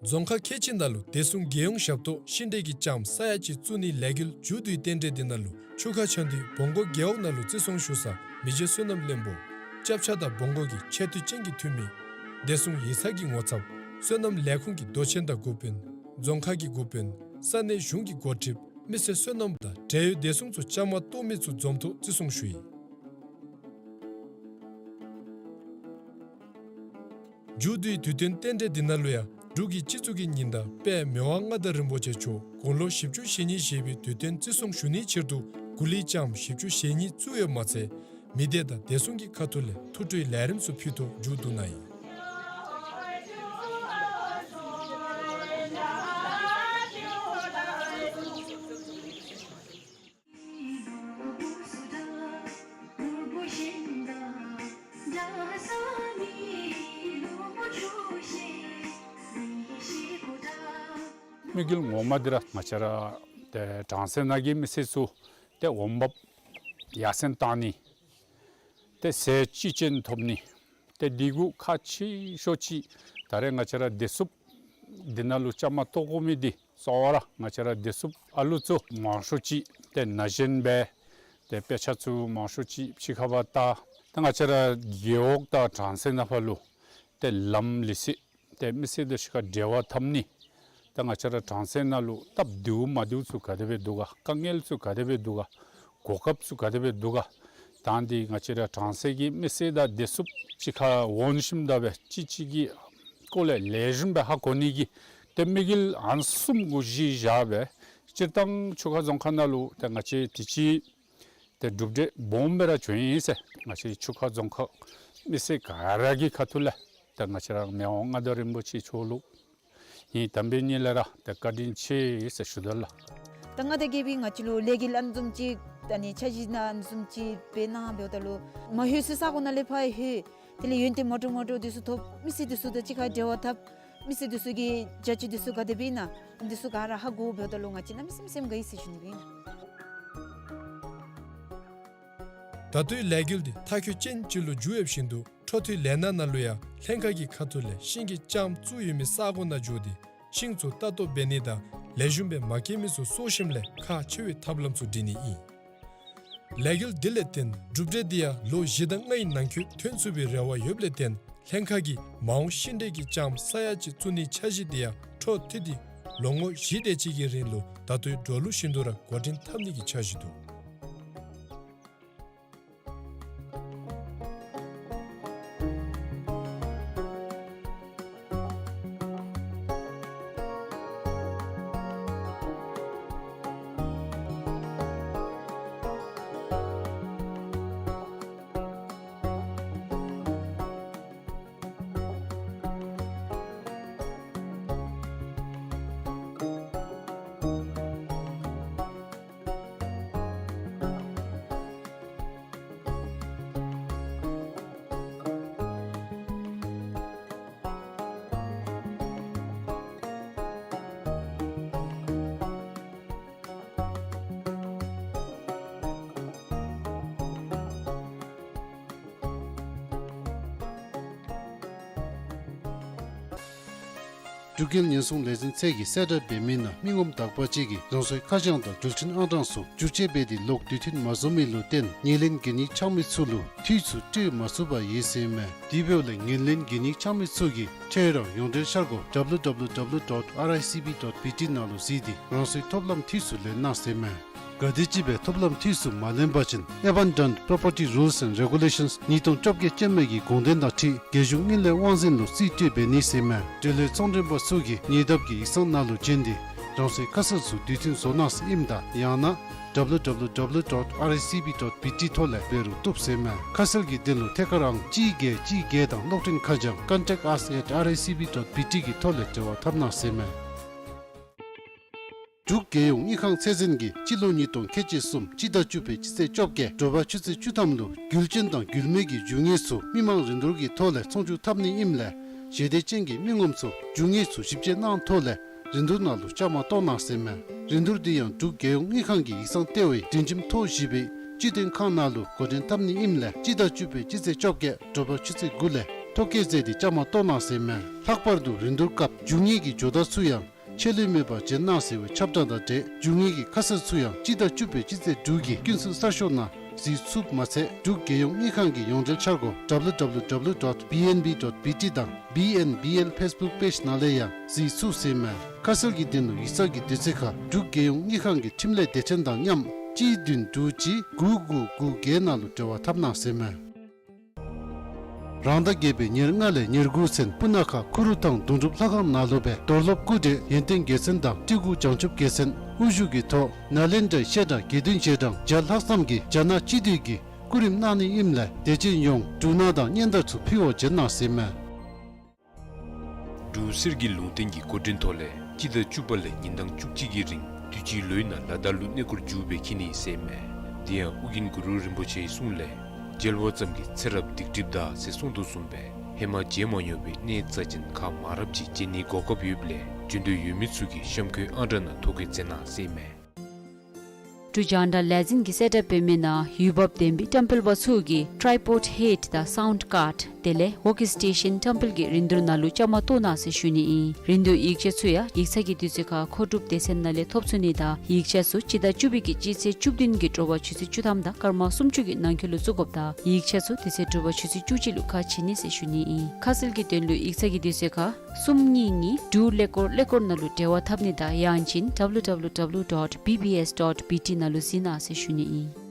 རྫོང་ཁག་ཁལ་གཅིག་ནང་ལུ་བདེ་སྲུང་རྒྱལ་ཡོངས་ཞབས་ཏོག་ཤིང་འབྲས་ཀྱི་ལྕངམ་ས་ཡ་གཅིག་བཙུགས་ནིའི་ལས་འགུལ་མཇུག་བསྡུའི་རྟེན་འབྲེལ་འདི་ནང་ལུ་ཆུ་ཁ་ཆ་འདུས་བོང་རྒོ་རྒེད་འོག་ནང་ལུ་བརྩི་སྲུང་ཞུ་ས་མི་རྗེ་བསོད་ནམས་བློན་པོ་སྐྱབས་ཆ་དང་བོང་རྒོ་གི་ཆེ་བསྟོད་ཅན་གྱི་འཐུས་མི་བདེ་སྲུང་ཡིག་ཚང་གི་ངོ་ཚབ་སོ་ནམ་ལས་ཁུངས་ཀྱི་མདོ་ཆེན་དང་འགོ་དཔོན་རྫོང་ཁག་གི་འགོ་དཔོན་ས་གནས་གཞུང་གི་འགོ་ཁྲིདཔ་མི་སེར་སོ་ནམ་དང་འབྲེལ་ཡོད་བདེ་སྲུང་ཚུ་བཅའ་མར་གཏོགས་མི་ཚུ་འཛོམས་ཐོག་བརྩི་སྲུང་ཞུ་ཡི། མཇུག་བསྡུའི་དུས་སྟོན་རྟེན་འབྲེལ་འདི་ནང་ལུ་ཡང་འབྲུག་གི་སྤྱི་གཙུག་གི་ཉི་ཟླ་དཔལ་མི་དབང་མངའ་བདག་རིན་པོ་ཆེ་མཆོག་དགུང་ལོ་བཞི་བཅུ་ཞེ་གཉིས་བཞེས་པའི་དུས་སྟོན་བརྩི་སྲུང་ཞུ་ནིའི་ཕྱིར་དུ་གུ་ལི་ལྕངམ་བཞི་བཅུ་ཞེ་གཉིས་བཙུགས་ཡོདཔ་མ་ཚད་མི་སྡེ་དང་བདེ་སྲུང་གི་ཁ་ཐུག་ལས་ཐུགས་སྤྲོའི་ལས་རིམ་ཚུ་ཕུལ་ཐོག་མཇུག་བསྡུ་གནང་ཡི། དམིགས་ཡུལ་ངོ་མ་འདི་ར་ང་བཅས་ར་ཏེ་གྲངས་སུ་ན་གི་མི་སེར་ཚུ་ཏེ་འོང་འབབ་ཡར་སེང་བཏང་ནི། ཏེ་ཟས་ཅི་ཅན་ཐོབ་ནི། ཏེ་འདི་གུ་ཁག་ཆེ་ཤོས་ཅིག་ད་རེས་ང་བཅས་ར་བདེ་སྲུངཔ་འདི་ནང་ལུ་བཅའ་མར་གཏོགས་དགོ་མི་འདི་གཙོ་བོ་ར་ང་བཅས་ར་བདེ་སྲུངཔ་ཨ་ལུ་ཚུ་མང་ཤོས་ཅིག་ཏེ་ན་གཞོན་སྦེ་ཏེ་དཔེ་ཆ་ཚུ་མང་ཤོས་ཅིག་ཕྱི་ཁར་བལྟ། ཏེ་ང་བཅས་ར་རྒེད་འོག་དང་གྲངས་སུ་ན་ཕར་ལུ་ཏེ་ལམ་ལི་སི་ཏེ་མི་སེར་དང་གཅིག་ཁར་འབྲེལ་བ་འཐབ་ནི། ད་ང་བཅས་ར་གྲངས་སུ་ན་ལུ་སྟབས་བདེཝ་མ་བདེཝ་ཚུ་ག་དེ་སྦེ་འདུག་ག། དཀའ་ངལ་ཚུ་ག་དེ་སྦེ་འདུག་ག། གོ་སྐབས་ཚུ་ག་དེ་སྦེ་འདུག་ག། ད་འདི་ང་བཅས་ར་གྲངས་སུ་གི་མི་སེར་དང་བདེ་སྲུངཔ་གཅིག་ཁར་འོང་ཞིནམ་ད་སྦེ་གཅིག་གཅིག་གི་སྐོར་ལས་ལེགས་ཤོམ་སྦེ་ཧ་གོ་ནི་གི་ཏེ་དམིགས་ཡུལ་ཨ་ནི་བཟུམ་གུ་གཞི་བཞག་སྦེ་སྤྱིར་བཏང་ཆུ་ཁ་རྫོང་ཁག་ནང་ལུ་ཏེ་ང་བཅས་དུས་ཅི་ཏེ་གྲུབ་འབྲས་སྦོམ་སྦེ་ར་བྱུང་ཡི་ཟེར་ང་བཅས་ཆུ་ཁ་རྫོང་ཁག་མི་སེར་ག་ར་གི་ཁ་ཐུག་ལས་ད་ང་བཅས་ར་མི་དབང་མངའ་བདག་རིན་པོ་ཆེ་མཆོག་ལུ་ངེའི་དམ་པའི་ཉིད་ལས་ར་ད་བཀའ་དྲིན་ཆེ་ཟེར་ཞུ་དོ་ལགས། ད་མངའ་བདག་རྒྱལ་པོའི་ང་བཅས་ལུ་ལས་འགུལ་ཨ་ནི་བཟུམ་ཅིག་ད་ནི་འཆར་གཞི་ནང་ཨ་ནི་བཟུམ་ཅིག་སྦེ་གནང་འབདཝ་ད་ལུ་མ་ལྷོད་སའི་ས་གོ་ནང་ལས་ཕར་ལྷོད། དེ་ལས་ཡོན་ཏན་མ་འདྲཝ་མ་འདྲཝ་འདི་ཚུ་ཐོབ། མི་སེར་འདི་ཚུ་དང་གཅིག་ཁར་འབྲེལ་བ་འཐབ། མི་སེར་འདི་ཚུ་གི་བྱ་སྤྱོད་འདི་ཚུ་ག་དེ་སྦེ་ཨིན་ན་འདི་ཚུ་ག་ར་ཧ་གོ་འབདཝ་ད་ལུ་ང་བཅས་གནམ་མེད་ས་མེད་སེམས་དགའ་ཡི་ཟེར་ཞུ་ནི་ཨིན། ད་ལྟོའི་ལས་འགུལ་འདི་མཐའ་འཁྱོལ་ཅན་ཅིག་ལུ་འགྱུར་ཡོད་བཞིན་དུ་འཕྲོ་མཐུད་ལས་སྣ་ནང་ལུ་ཡང་ལྷན་ཁག་གི་ཁ་ཐུག་ལས་ཤིང་གི་ལྕངམ་བཙུགས་ཡོད་མི་ས་གོ་ནང་འགྱོ་སྟེ་ཤིང་ཚུ་ལྟ་རྟོག་འབད་ནི་དང་ལེགས་ཤོམ་སྦེ་མ་སྐྱེས་མི་ཚུ་གསོ་ཞིནམ་ལས་ཁག་ཆེ་བའི་ཐབས་ལམ་ཚུ་སྒྲིག་ནི་ཨིན། ལས་འགུལ་འདི་ལས་བརྟེན་གྲུབ་འབྲས་འདི་ཡང་ལོ་བཞི་དང་ལྔའི་ནང་འཁོད་ཐོན་ཚུགས་པའི་རེ་བ་ཡོདཔ་ལས་བརྟེན་ལྷན་ཁག་གིས་མ་འོངས་ཤིང་འབྲས་ཀྱི་ལྕངམ་ས་ཡ་གཅིག་བཙུགས་ནིའི་འཆར་གཞི་འདི་ཡང་འཕྲོ་མཐུད་དེ་ལོ་ངོ་བཞི་དེ་ཅིག་གི་རིང་ལུ་ད་ལྟོའི་འགྲོ་ལུགས་བཞིན་དུ་ར་འགོ་འདྲེན་འཐབ་ནི་གི་འཆར་གཞི་འདུག། འབྲུག་རྒྱལ་ཉེན་སྲུང་ལས་འཛིན་ཚད་ཀྱིས་གསལ་བསྒྲགས་འབད་མི་ནང་མི་ངོམ་དག་པ་ཅིག་གིས་རང་སོའི་ཁ་བྱང་དང་འགྲུལ་འཕྲིན་ཨང་གྲངས་སོགས་བསྒྱུར་བཅོས་འབད་དེ་ལོག་དུས་མཐུན་མ་བཟོ་མི་ལུ་བརྟེན་ཉེར་ལེན་གན་ཡིག་འཆང་མི་ཚུ་ལུ་འཐུས་ཚུ་སྤྲོད་མ་ཚུགས་པར་ཡོད་ཟེར་མས། དེ་འབདཝ་ལས་ཉེར་ལེན་གན་ཡིག་འཆང་མི་ཚུ་གིས་ཁྱེད་རང་ཡོངས་འབྲེལ་འཆར་སྒོ་W W W dot R I C B dot B T ནང་ལུ་གཟིགས་ཏེ་རང་སོའི་ཐོབ་ལམ་འཐུས་ཚུ་ལེན་གནང་ཟེར་མས། ག་དེམ་ཅིག་སྦེ་ཐོབ་ལམ་འཐུས་ཚུ་མ་ལེན་པ་ཅིན་Abandoned Property Rules and Regulations ཉིས་སྟོང་བཅོ་བརྒྱད་ཅན་མའི་གི་དགོངས་དོན་དང་འཁྲིལ་རྒྱལ་གཞུང་དངུལ་ལས་དབང་འཛིན་ལུ་རྩིས་སྤྲོད་འབད་ནི་ཟེར་མས། འབྲེལ་ཡོད་ཚོང་མགྲོན་པ་ཚུ་གིས་ཉེ་འདབས་ཀྱི་ཡིག་ཚང་ནང་ལུ་བྱོན་ཏེ་རང་སོའི་ཁ་གསལ་ཚུ་དུས་མཐུན་བཟོ་གནང་ཟེར་ཨིནམ་ད་ཡང་ན་W W W dot R I C B dot B T ཐོག་ལས་འབད་རུང་བཏུབ་ཟེར་མས། ཁ་གསལ་གྱི་དོན་ལུ་ཐད་ཀར་ཨང་གཅིག་བརྒྱད་གཅིག་བརྒྱད་དང་གློག་འཕྲིན་ཁ་བྱང་contact us at R I C B dot B T གི་ཐོག་ལས་འབྲེལ་བ་འཐབ་གནང་ཟེར་མས། འབྲུག་རྒྱལ་ཡོངས་དངུལ་ཁང་ཚད་འཛིན་གྱིས་སྤྱི་ལོ་ཉིས་སྟོང་ཁལ་གཅིག་གསུམ་སྤྱི་ཟླ་བཅུ་པའི་སྤྱི་ཚེས་བཅོ་བརྒྱད་དྲོ་པ་ཆུ་ཚོད་བཅུ་ཐམ་ལུ་རྒྱུ་རྐྱེན་དང་རྒྱུ་མེད་ཀྱི་རྒྱུ་དངོས་ཚུ་མི་མང་རིན་བསྡུར་གྱི་ཐོག་ལས་ཚོང་བསྒྱུར་འཐབ་ནི་ཨིནམ་ལས་ཞལ་འདེབས་ཅན་གྱི་མི་ངོམ་ཚུ་རྒྱུ་དངོས་ཚུ་ཞིབ་དཔྱད་གནང་ཐོག་ལས་རིན་བསྡུར་ནང་ལུ་བཅའ་མར་གཏོགས་གནང་ཟེར་མས། རིན་བསྡུར་འདི་ཡང་འབྲུག་རྒྱལ་ཡོངས་དངུལ་ཁང་གི་ཡིག་ཚང་ལྟེ་བའི་སྒྲིང་ཁྱིམ་ཐོག་བཞི་པའི་སྤྱི་དོན་ཁང་ནང་ལུ་འགོ་འདྲེན་འཐབ་ནི་ཨིནམ་ལས་སྤྱི་ཟླ་བཅུ་པའི་སྤྱི་ཚེས་བཅོ་བརྒྱད་དྲོ་པ་ཆུ་ཚོད་དགུ་ལས་ཐོ་བཀོད་མཛད་དེ་བཅའ་མར་གཏོགས་གནང་ཟེར་མས། ལྷག་པར་དུ་རིན་བསྡུར་སྐབས་རྒྱུ་དངོས་ཀྱི་ཇོ་བདག་ཚུ་ཡང་ཆད་ལུས་མེད་པར་བྱོན་གནང་ཟེར་བའི་ཁྱབ་བསྒྲགས་དང་འབྲེལ་རྒྱུ་དངོས་ཀྱི་ཁ་གསལ་ཚུ་ཡང་སྤྱི་ཟླ་བཅུ་པའི་སྤྱི་ཚེས་དྲུག་གི་ཀུན་གསལ་གསར་ཤོག་ནང་གཟིགས་ཚུགསཔ་མ་ཚད་འབྲུག་རྒྱལ་ཡོངས་དངུལ་ཁང་གི་ཡོངས་འབྲེལ་འཆར་སྒོ་W W W dot B N B dot B T དང་B N B L Facebook page ནང་ལས་ཡང་གཟིགས་ཚུགས་ཟེར་མས། ཁ་གསལ་གྱི་དོན་ལུ་ཡིག་ཚང་གི་དུས་ཚོད་ཁར་འབྲུག་རྒྱལ་ཡོངས་དངུལ་ཁང་གི་འཕྲིན་ལས་སྡེ་ཚན་དང་མཉམ་གཅིག་བདུན་དྲུག་གཅིག་དགུ་དགུ་དགུ་བརྒྱད་ནང་ལུ་འབྲེལ་བ་འཐབ་གནང་ཟེར་མས། རང་ཟླ་བརྒྱད་པའི་ཉེར་ལྔ་ལས་ཉེར་དགུ་ཚུན་སྤུ་ན་ཁ་ཁུ་རུ་ཐང་དུང་སྒྲུབ་ལྷ་ཁང་ནང་ལུ་སྦེ་རྡོར་སློབ་སྐུ་བགྲེས་ཡོན་ཏན་རྒྱལ་མཚན་དང་སྤྲུལ་སྐུ་བྱང་ཆུབ་རྒྱལ་མཚན་དབུ་བཞུགས་ཀྱི་ཐོག་ནཱ་ལེནྡྲའི་བཤད་གྲྭ་དགེ་འདུན་རྗེས་འབྲང་རྒྱ་ལྷག་བསམ་གྱིས་རྒྱ་ནག་སྤྱི་འཐུས་ཀྱི་སྐུ་རིམ་གནང་ནི་ཨིནམ་ལས་དད་ཅན་ཡོངས་འབྲུག་ནང་དང་སྙན་དར་ཚུ་ཕུལ་བར་བྱོན་གནང་ཟེར་མས། འབྲུག་གསེར་གྱི་ལུང་བསྟན་གྱི་འགོ་འདྲེན་ཐོག་ལས་སྤྱི་ཟླ་བཅུ་པ་ལས་ཉིན་གྲངས་བཅུ་གཅིག་གི་རིང་དུས་ཅི་ལོའི་ནང་ལ་དྭགས་ལུ་གནས་སྐོར་མཇུག་སྦེ་འཁྱིད་ནི་ཟེར་མས། དེ་ཡང་ཨོ་རྒྱན་གུ་རུ་རིན་པོ་ཆེའི་གསུང་ལས་མཇལ་བ་ཙམ་གྱིས་ཚེ་རབས་སྡིག་སྒྲིབ་དག་ཟེར་གསུངས་དོ་བཟུམ་སྦེ་ཧེ་མ་མཇལ་མ་མྱོང་བའི་གནས་རྩ་ཅན་ཁག་མང་རབས་ཅིག་མཇལ་ནིའི་གོ་སྐབས་ཡོདཔ་ལས་འབྱོན་འདོད་ཡོད་མི་ཚུ་གིས་གཤམ་འཁོད་ཨང་གྲངས་ནང་ཐོ་བཀོད་མཛད་གནང་ཟེར་མས། འབྲུག་རྒྱང་བསྒྲགས་ལས་འཛིན་གྱིས་གསལ་བསྒྲགས་འབད་མི་ནང་འོས་འབབ་ལྡན་པའི་བཀྲམ་སྤེལ་པ་ཚུ་གིས་ཊའི་པོཌ་ཧེཌ་དང་སའུནཌ་ཀཱརཌ་དེ་ལས་ཝོརྐ་སི་ཊེ་ཤཱན་བཀྲམ་སྤེལ་གྱི་རིན་བསྡུར་ནང་ལུ་བཅའ་མར་གཏོགས་གནང་ཟེར་ཞུ་ནི་ཨིན། རིན་བསྡུར་ཡིག་ཆ་ཚུ་ཡང་ཡིག་ཚང་གི་དུས་ཚོད་ཁར་མཁོ་སྒྲུབ་སྡེ་ཚན་ནང་ལས་ཐོབ་ཚུགས་ནི་དང་ཡིག་ཆ་ཚུ་སྤྱི་ཟླ་བཅུ་པའི་གི་སྤྱི་ཚེས་བཅུ་བདུན་གྱི་དྲོ་པ་ཆུ་ཚོད་བཅུ་ཐམ་དང་སྐར་མ་སུམ་ཅུ་གི་ནང་འཁོད་ལུ་བཙུགས་དགོཔ་དང་ཡིག་ཆ་ཚུ་དེ་ཚེ་དྲོ་པ་ཆུ་ཚོད་བཅུ་གཅིག་ལུ་ཁ་ཕྱེ་ནི་ཟེར་ཞུ་ནི་ཨིན། ཁ་གསལ་གྱི་དོན་ལུ་ཡིག་ཚང་གི་དུས་ཚོད་ཁར་གསུམ་གཉིས་གཉིས་དྲུག་ཀླད་ཀོར་ཀླད་ཀོར་ནང་ལུ་འབྲེལ་བ་འཐབ་ནི་དང་ཡང་ཅིན་W W W dot B B S dot B T ནང་ལུ་གཟིགས་གནང་ཟེར་ཞུ་ནི་ཨིན།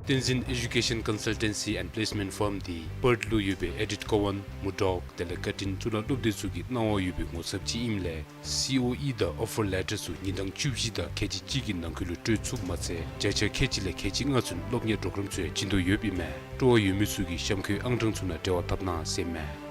བསྟན་འཛིན་ཨེ་ཌུ་ཀེ་ཤཱན་ཀོན་སལ་ཊེན་སི་ཨེནཌ་པི་ལེསི་མེནཊ་ཕརམ་འདི་པརཐ་ལུ་ཡོད་པའི་ཨེ་ཌིཐ་ཀོ་ཝཱན་མུར་ཌོག་དེ་ལས་ཀར་ཊིན་གཙུག་ལག་སློབ་སྡེ་ཚུ་གི་གནང་བ་ཡོད་པའི་ངོ་ཚབ་ཅིག་ཨིནམ་ལས་སི་ཨོ་ཨི་དང་ཨོ་ཕར་ལེ་ཊར་ཚུ་ཉིན་གྲངས་བཅུ་བཞི་དང་ཁལ་གཅིག་གཅིག་གི་ནང་འཁོད་ལུ་སྤྲོད་ཚུགསཔ་མ་ཚད་བརྒྱ་ཆ་ཁལ་གཅིག་ལས་ཁལ་གཅིག་ལྔ་ཚུན་སློབ་གཉེར་པོ་རོ་གརམ་ཚུ་ཡང་བྱིན་དོ་ཡོདཔ་ཨིན་མས། སྤྲོ་བ་ཡོད་མི་ཚུ་གིས་གཤམ་འཁོད་ཨང་གྲངས་ཚུ་ནང་འབྲེལ་བ་འཐབ་གནང་ཟེར་མས།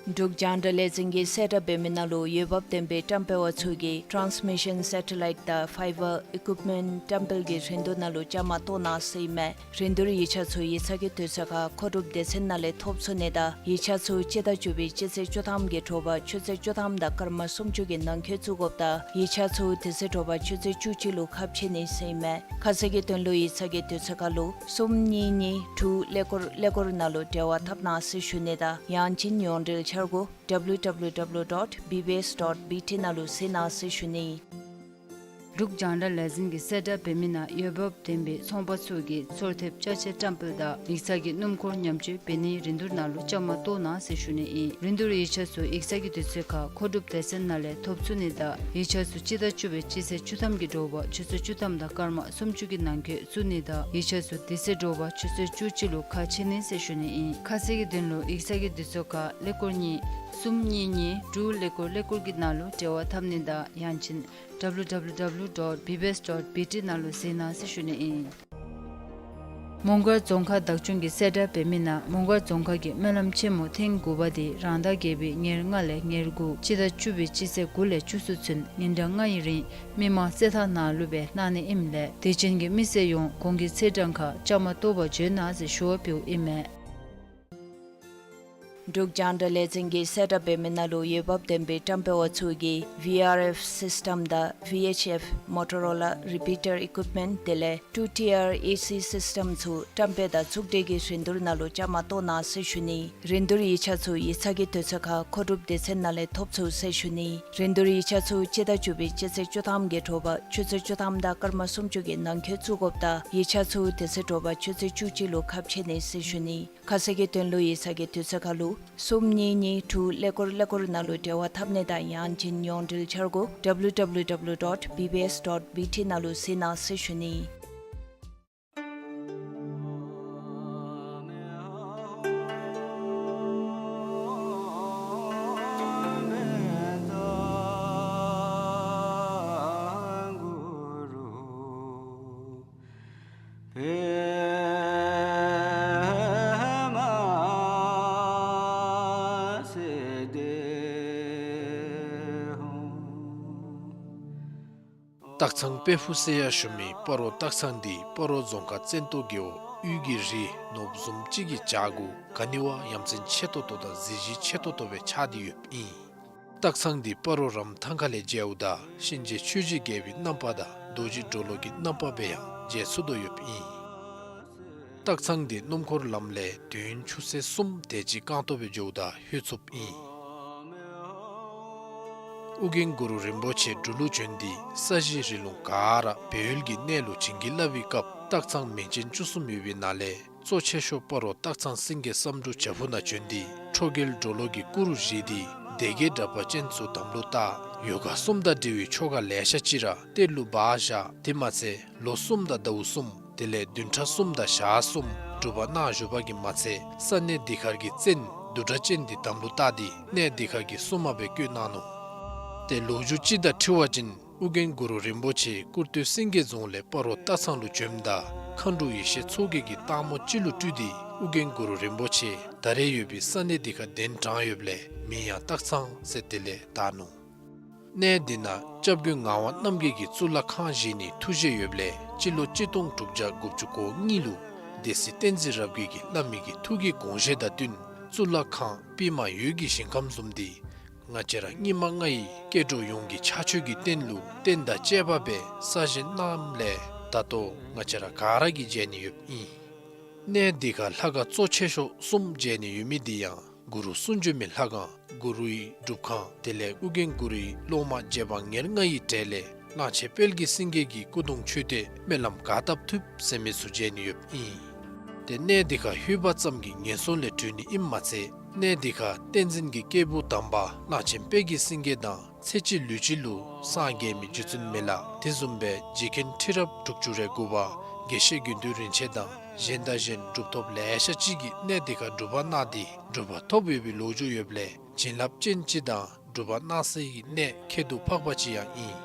འབྲུག་རྒྱང་བསྒྲགས་ལས་འཛིན་གྱིས་གསལ་བསྒྲགས་འབད་མི་ནང་ལུ་འོས་འབབ་ལྡན་པའི་བཀྲམ་སྤེལ་པ་ཚུ་གིས་ཊཱནསི་མི་ཤཱན་སེ་ཊ་ལའིཊ་དང་ཕའི་བར་ཨི་ཀུཡིཔ་མེནཊ་བཀྲམ་སྤེལ་གྱི་རིན་བསྡུར་ནང་ལུ་བཅའ་མར་གཏོགས་གནང་ཟེར་ཨིན་མས། རིན་བསྡུར་ཡིག་ཆ་ཚུ་ཡིག་ཚང་གི་དུས་ཚོད་ཁར་མཁོ་སྒྲུབ་སྡེ་ཚན་ནང་ལས་ཐོབ་ཚུགས་ནི་དང་ཡིག་ཆ་ཚུ་སྤྱི་ཟླ་བཅུ་པའི་སྤྱི་ཚེས་བཅུ་ཐམ་གྱི་དྲོ་པ་ཆུ་ཚོད་བཅུ་ཐམ་དང་སྐར་མ་སུམ་ཅུ་གི་ནང་འཁོད་བཙུགས་དགོཔ་དང་ཡིག་ཆ་ཚུ་དེ་ཚེ་དྲོ་པ་ཆུ་ཚོད་བཅུ་གཅིག་ལུ་ཁ་ཕྱེ་ནི་ཟེར་ཨིན་མས། ཁ་གསལ་གྱི་དོན་ལུ་ཡིག་ཚང་གི་དུས་ཚོད་ཁར་ལུ་གསུམ་གཉིས་གཉིས་དྲུག་ཀླད་ཀོར་ཀླད་ཀོར་ནང་ལུ་འབྲེལ་བ་འཐབ་གནང་ཟེར་ཞུ་ནི་དང་ཡང་ཅིན་ཡོངས་འབྲེལ་འཆར་སྒོ་W W W dot B B S dot B T ནང་ལུ་གཟིགས་གནང་ཟེར་ཞུ་ནི་ཨིན། འབྲུག་རྒྱང་བསྒྲགས་ལས་འཛིན་གྱིས་གསལ་བསྒྲགས་འབད་མི་ནང་འོས་འབབ་ལྡན་པའི་ཚོང་པ་ཚུ་གིས་ཚོར་ཐེབས་ཅ་ཆས་བཀྲམ་སྤེལ་དང་ཡིག་ཚང་གི་སྣུམ་འཁོར་ཉམས་བཅོས་འབད་ནིའི་རིན་བསྡུར་ནང་ལུ་བཅའ་མར་གཏོགས་གནང་ཟེར་ཞུ་ནི་ཨིན། རིན་བསྡུར་ཡིག་ཆ་ཚུ་ཡིག་ཚང་གི་དུས་ཚོད་ཁར་མཁོ་སྒྲུབ་སྡེ་ཚན་ནང་ལས་ཐོབ་ཚུགས་ནི་དང་ཡིག་ཆ་ཚུ་སྤྱི་ཟླ་བཅུ་པའི་སྤྱི་ཚེས་བཅུ་ཐམ་གྱི་དྲོ་པ་ཆུ་ཚོད་བཅུ་ཐམ་དང་སྐར་མ་སུམ་ཅུ་གི་ནང་འཁོད་བཙུགས་ནི་དང་ཡིག་ཆ་ཚུ་དེ་ཚེ་དྲོ་པ་ཆུ་ཚོད་བཅུ་གཅིག་ལུ་ཁ་ཕྱེ་ནི་ཟེར་ཞུ་ནི་ཨིན། ཁ་གསལ་གྱི་དོན་ལུ་ཡིག་ཚང་གི་དུས་ཚོད་ཁར་ཀླད་ཀོར་གཉིས་གསུམ་གཉིས་གཉིས་དྲུག་ཀླད་ཀོར་ཀླད་ཀོར་གྱི་ནང་ལུ་འབྲེལ་བ་འཐབ་ནི་དང་ཡང་ཅིན་W W W dot B B S dot B T ནང་ལུ་གཟིགས་གནང་ཟེར་ཞུ་ནི་ཨིན། མོང་སྒར་རྫོང་ཁག་བདག་སྐྱོང་གིས་གསལ་བསྒྲགས་འབད་མི་ནང་མོང་སྒར་རྫོང་ཁག་གི་སྨོན་ལམ་ཆེན་མོ་ཐེངས་དགུ་པ་དེ་རང་ཟླ་བརྒྱད་པའི་ཉེར་ལྔ་ལས་ཉེར་དགུ་སྤྱི་ཟླ་བཅུ་པའི་སྤྱི་ཚེས་དགུ་ལས་བཅུ་གསུམ་ཚུན་ཉིན་གྲངས་ལྔ་ཡི་རིང་མི་མང་རྩེད་ཐང་ནང་ལུ་སྦེ་གནང་ནི་ཨིནམ་ལས་དད་ཅན་གྱི་མི་སེར་ཡོངས་གོང་གི་ཚེས་གྲངས་ཁར་བཅའ་མར་གཏོགས་པར་བྱོན་གནང་ཟེར་ཞུ་བ་ཕུལཝ་ཨིན་མས། འབྲུག་རྒྱང་བསྒྲགས་ལས་འཛིན་གྱིས་གསལ་བསྒྲགས་འབད་མི་ནང་ལུ་འོས་འབབ་ལྡན་པའི་བཀྲམ་སྤེལ་བ་ཚུ་གིས་V R F system དང་V H F Motorola repeater equipment དེ་ལས་two tier A C system ཚུ་བཀྲམ་སྤེལ་དང་ཚོགས་སྒྲིག་གི་རིན་བསྡུར་ནང་ལུ་བཅའ་མར་གཏོགས་གནང་ཟེར་ཞུ་ནི། རིན་བསྡུར་ཡིག་ཆ་ཚུ་ཡིག་ཚང་གི་དུས་ཚོད་ཁར་མཁོ་སྒྲུབ་སྡེ་ཚན་ནང་ལས་ཐོབ་ཚུགས་ཟེར་ཞུ་ནི། རིན་བསྡུར་ཡིག་ཆ་ཚུ་སྤྱི་ཟླ་བཅུ་པའི་སྤྱི་ཚེས་བཅུ་ཐམ་གྱི་དྲོ་པ་ཆུ་ཚོད་བཅུ་ཐམ་དང་སྐར་མ་སུམ་ཅུ་གི་ནང་འཁོད་བཙུགས་དགོཔ་དང་ཡིག་ཆ་ཚུ་དེ་ཚེ་དྲོ་པ་ཆུ་ཚོད་བཅུ་གཅིག་ལུ་ཁ་ཕྱེ་ནི་ཟེར་ཞུ་ནི། ཁ་གསལ་གྱི་དོན་ལུ་ཡིག་ཚང་གི་དུས་ཚོད་ཁར་ལུ་གསུམ་གཉིས་གཉིས་དྲུག་ཀླད་ཀོར་ཀླད་ཀོར་ནང་ལུ་འབྲེལ་བ་འཐབ་ནི་དང་ཡང་ཅིན་ཡོངས་འབྲེལ་འཆར་སྒོ་W W W dot B B S dot B T ནང་ལུ་གཟིགས་གནང་ཟེར་ཞུ་ནི། སྟག་ཚང་དཔལ་ཕུག་ཟེར་ཡང་ཞུ་མི་སྤ་རོ་སྟག་ཚང་འདི་སྤ་རོ་རྫོང་ཁག་བཙན་ཏོ་རྒེད་འོག་དབུས་ཀྱི་རི་ནོར་བུ་བཟུམ་ཅིག་གི་བྱག་གུ་ག་ནི་བ་ཡ་མཚན་ཆེ་ཏོག་ཏོ་དང་གཟི་བརྗིད་ཆེ་ཏོག་ཏོ་སྦེ་ཆགས་ཏེ་ཡོདཔ་ཨིན། སྟག་ཚང་འདི་སྤ་རོ་རམ་ཐང་ཁ་ལས་མཇལཝ་ད་གཤིན་རྗེ་ཆོས་ཀྱི་རྒྱལ་པོའི་རྣམ་པ་དང་རྡོ་རྗེ་གྲོ་ལོད་ཀྱི་རྣམ་པ་སྦེ་ཡང་མཇལ་ཚུགས་དོ་ཡོདཔ་ཨིན། སྟག་ཚང་འདི་སྣུམ་འཁོར་ལམ་ལས་དུས་ཡུན་ཆུ་ཚོད་གསུམ་དེ་ཅིག་རྐང་སྟོང་སྦེ་འགྱོཝ་ད་ལྷོད་ཚུགསཔ་ཨིན། ཨོ་རྒྱན་གུ་རུ་རིན་པོ་ཆེ་འབྲུག་ལུ་བྱོན་ཏེ་ས་གཞི་རི་ལུང་ག་ར་སྦས་ཡུལ་གྱི་གནས་ལུ་བྱིན་གྱིས་བརླབས་པའི་སྐབས་སྟག་ཚང་མིང་ཅན་བཅུ་གསུམ་ཡོད་པའི་ནང་ལས་གཙོ་ཆེ་ཤོས་སྤ་རོ་སྟག་ཚང་སེང་གེ་བསམ་འགྲུབ་བྱག་ཕུག་ནང་བྱོན་ཏེ་ཁྲོ་རྒྱལ་གྲོ་ལོད་ཀྱི་སྐུ་རུ་བཞེངས་ཏེ་སྡེ་བརྒྱད་དྲེགས་པ་ཅན་ཚུ་དམ་ལུ་བཏགས། ཡོ་ག་གསུམ་དང་འབྲེལ་བའི་ཆོ་ག་ལེ་ཤ་ཅིག་ར་གཏེར་ལུ་སྦ་བཞག། དེ་མ་ཚད་ལོ་གསུམ་དང་ཟླཝ་གསུམ་དེ་ལས་བདུན་ཕྲག་གསུམ་དང་ཞག་གསུམ་སྒྲུབ་པ་གནང་བཞུགས་པ་གིས་མ་ཚད་ས་གནས་འདི་ཁར་གྱི་བཙན་བདུད་སྒྲ་ཅན་འདི་དམ་ལུ་བཏགས་ཏེ་གནས་འདི་ཁར་གྱི་སྲུང་མ་སྦེ་བསྐོས་གནང་ནུག། ཏེ་ལོ་རྒྱུས་ཅིག་དང་འཁྲིལ་བ་ཅིན་ཨོ་རྒྱན་གུ་རུ་རིན་པོ་ཆེ་ཀུར་སྟོད་སེང་གེ་རྫོང་ལས་སྤ་རོ་སྟག་ཚང་ལུ་བྱོནམ་ད་མཁའ་འགྲོ་ཡེ་ཤེས་མཚོ་རྒྱལ་གྱིས་སྟག་མོ་ཅིག་ལུ་སྤྲུལ་ཏེ་ཨོ་རྒྱན་གུ་རུ་རིན་པོ་ཆེ་ད་རེས་ཡོད་པའི་ས་གནས་འདི་ཁར་གདན་དྲངས་ཡོདཔ་ལས་མིང་ཡང་སྟག་ཚང་ཟེར་དེ་ལས་བཏགས་ནུག། གནས་འདི་ནང་སྐྱབས་མགོན་ངག་དབང་རྣམ་རྒྱལ་གྱིས་གཙུག་ལག་ཁང་བཞེངས་ནིའི་ཐུགས་བཞེད་ཡོདཔ་ལས་སྤྱི་ལོ་གཅིག་སྟོང་དྲུག་བརྒྱ་དགུ་བཅུ་གོ་གཉིས་ལུ་སྡེ་སྲིད་བསྟན་འཛིན་རབ་རྒྱས་ཀྱིས་བླ་མའི་གི་ཐུགས་ཀྱི་དགོངས་བཞེད་དང་བསྟུན་གཙུག་ལག་ཁང་པདྨ་འོད་ཀྱི་ཞིང་ཁམས་བཟུམ་འདི་ང་བཅས་ར་སྙིགས་མ་ལྔ་ཡི་སྐྱེ་འགྲོ་ཡོངས་ཀྱི་ཕྱག་མཆོད་ཀྱི་རྟེན་ལུ་རྟེན་དང་བཅས་པ་སྦེ་གསར་བཞེངས་གནངམ་ལས་ད་ལྟོ་ང་བཅས་ར་ག་ར་གིས་མཇལ་ནི་ཡོདཔ་ཨིན། གནས་འདི་ཁར་ལྷ་ཁང་གཙོ་ཆེ་ཤོས་གསུམ་མཇལ་ནི་ཡོད་མི་འདི་ཡང་གུ་རུ་གསུང་བྱོན་མའི་ལྷ་ཁང་གུ་རུའི་སྒྲུབ་ཁང་དེ་ལས་ཨོ་རྒྱན་གུ་རུའི་སློབ་མ་རྗེ་འབངས་ཉེར་ལྔ་ཡི་གྲས་ལས་གླང་ཆེན་དཔལ་གྱི་སེང་གེ་གི་སྐུ་གདུང་མཆོད་རྟེན་སྨོན་ལམ་ག་བཏབ་ཐུབ་ཟེར་མི་ཚུ་མཇལ་ནི་ཡོདཔ་ཨིན། ཏེ་གནས་འདི་ཁར་ལྷོད་པ་ཙམ་གྱིས་ངན་སོང་ལས་གྲོལ་ནི་ཨིནམ་མ་ཚད་གནས་འདི་ཁར་བསྟན་འཛིན་གྱི་སྐྱེས་བུ་དམ་པ་གླང་ཆེན་དཔལ་གྱི་སེང་གེ་དང་ཚེ་གཅིག་ལུས་གཅིག་ལུ་སངས་རྒྱས་མི་རྗེ་བཙུན་མི་ལ་དེ་བཟུམ་སྦེ་རྗེ་མཁན་ཁྲི་རབས་དྲུག་ཅུ་རེ་དགུ་པ་དགེ་བཤེས་དགེ་འདུན་རིན་ཆེན་དང་གཞན་དང་གཞན་གྲུབ་ཐོབ་ལེ་ཤ་ཅིག་གིས་གནས་འདི་ཁར་སྒྲུབ་པ་གནང་སྟེ་གྲུབ་པ་ཐོབ་ཡོད་པའི་ལོ་རྒྱུས་ཡོདཔ་ལས་བྱིན་རླབས་ཅན་ཅིག་དང་སྒྲུབ་པ་གནང་སའི་གནས་ཁྱད་དུ་འཕགས་པ་ཅིག་ཡང་ཨིན།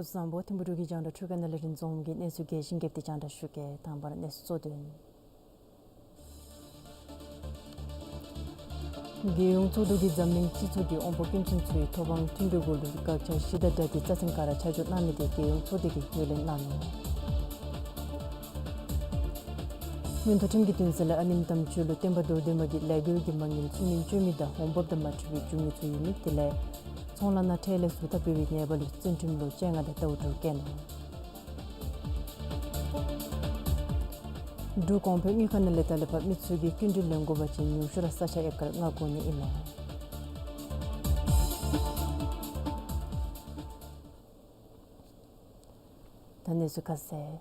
སྐུ་གཟུགས་བཟང་པོ། ཐིམ་ཕུ་འབྲུག་གི་རྒྱང་བསྒྲགས་འཕྲུལ་ཁང་ནང་ལས་རིན་འཛོམས་ཀྱིས་གནས་ཚུལ་རྒྱས་ཤིང་རྒྱསཔ་སྦེ་རྒྱང་བསྒྲགས་ཞུ་གེ། དང་པ་ར་གནས་ཚུལ་གཙོ་དོན། རྒྱལ་ཡོངས་ཚོགས་འདུ་གིས་འཛམ་གླིང་སྤྱི་ཚོགས་ཀྱི་དབང་པོ་སྐྱོན་ཅན་ཚུའི་ཐོབ་དབང་མཐུན་འབྲེལ་གུ་ལུ་དགག་བྱ་བཞི་དང་སྦྲགས་ཏེ་རྩ་ཚན་ག་ར་ཆ་འཇོག་གནང་མི་དེ་རྒྱལ་ཡོངས་ཚོགས་སྡེ་གིས་ངོས་ལེན་གནང་ནུག། མངོན་མཐོ་ཁྲིམས་ཀྱི་འདུན་ས་ལས་ཨ་ནེམོ་དམ་ཆོས་ལུ་བསྟན་པ་རྡོར་གདན་མ་གི་ལས་འགུལ་གྱི་མ་དངུལ་ཚུལ་མིན་སྤྱོད་མི་དང་འོང་འབབ་དང་མ་འཁྲིལ་བའི་རྒྱུ་དངོས་ཚུ་ཡོད་མི་དེ་ལས་ཚོང་ལཱ་ནང་ཁྲལ་ལས་ཟུར་ཐབས་འབད་བའི་ཉེས་པ་ལུ་བཙོན་ཁྲིམས་ལོ་བཅོ་ལྔ་དང་ཟླཝ་དྲུག་བཀལ་ནུག། འབྲུག་གོང་འཕེལ་དངུལ་ཁང་ནང་ལས་ད་ལས་ཕར་མི་ཚུ་གིས་སྐྱིན་འགྲུལ་ལེན་དགོ་པ་ཅིན་ཉུང་ཤོས་ར་ས་ཆ་ཨེ་ཀར་ལྔ་དགོ་ནི་ཨིན་མས། ད་གནས་ཚུལ་ཁ་གསལ།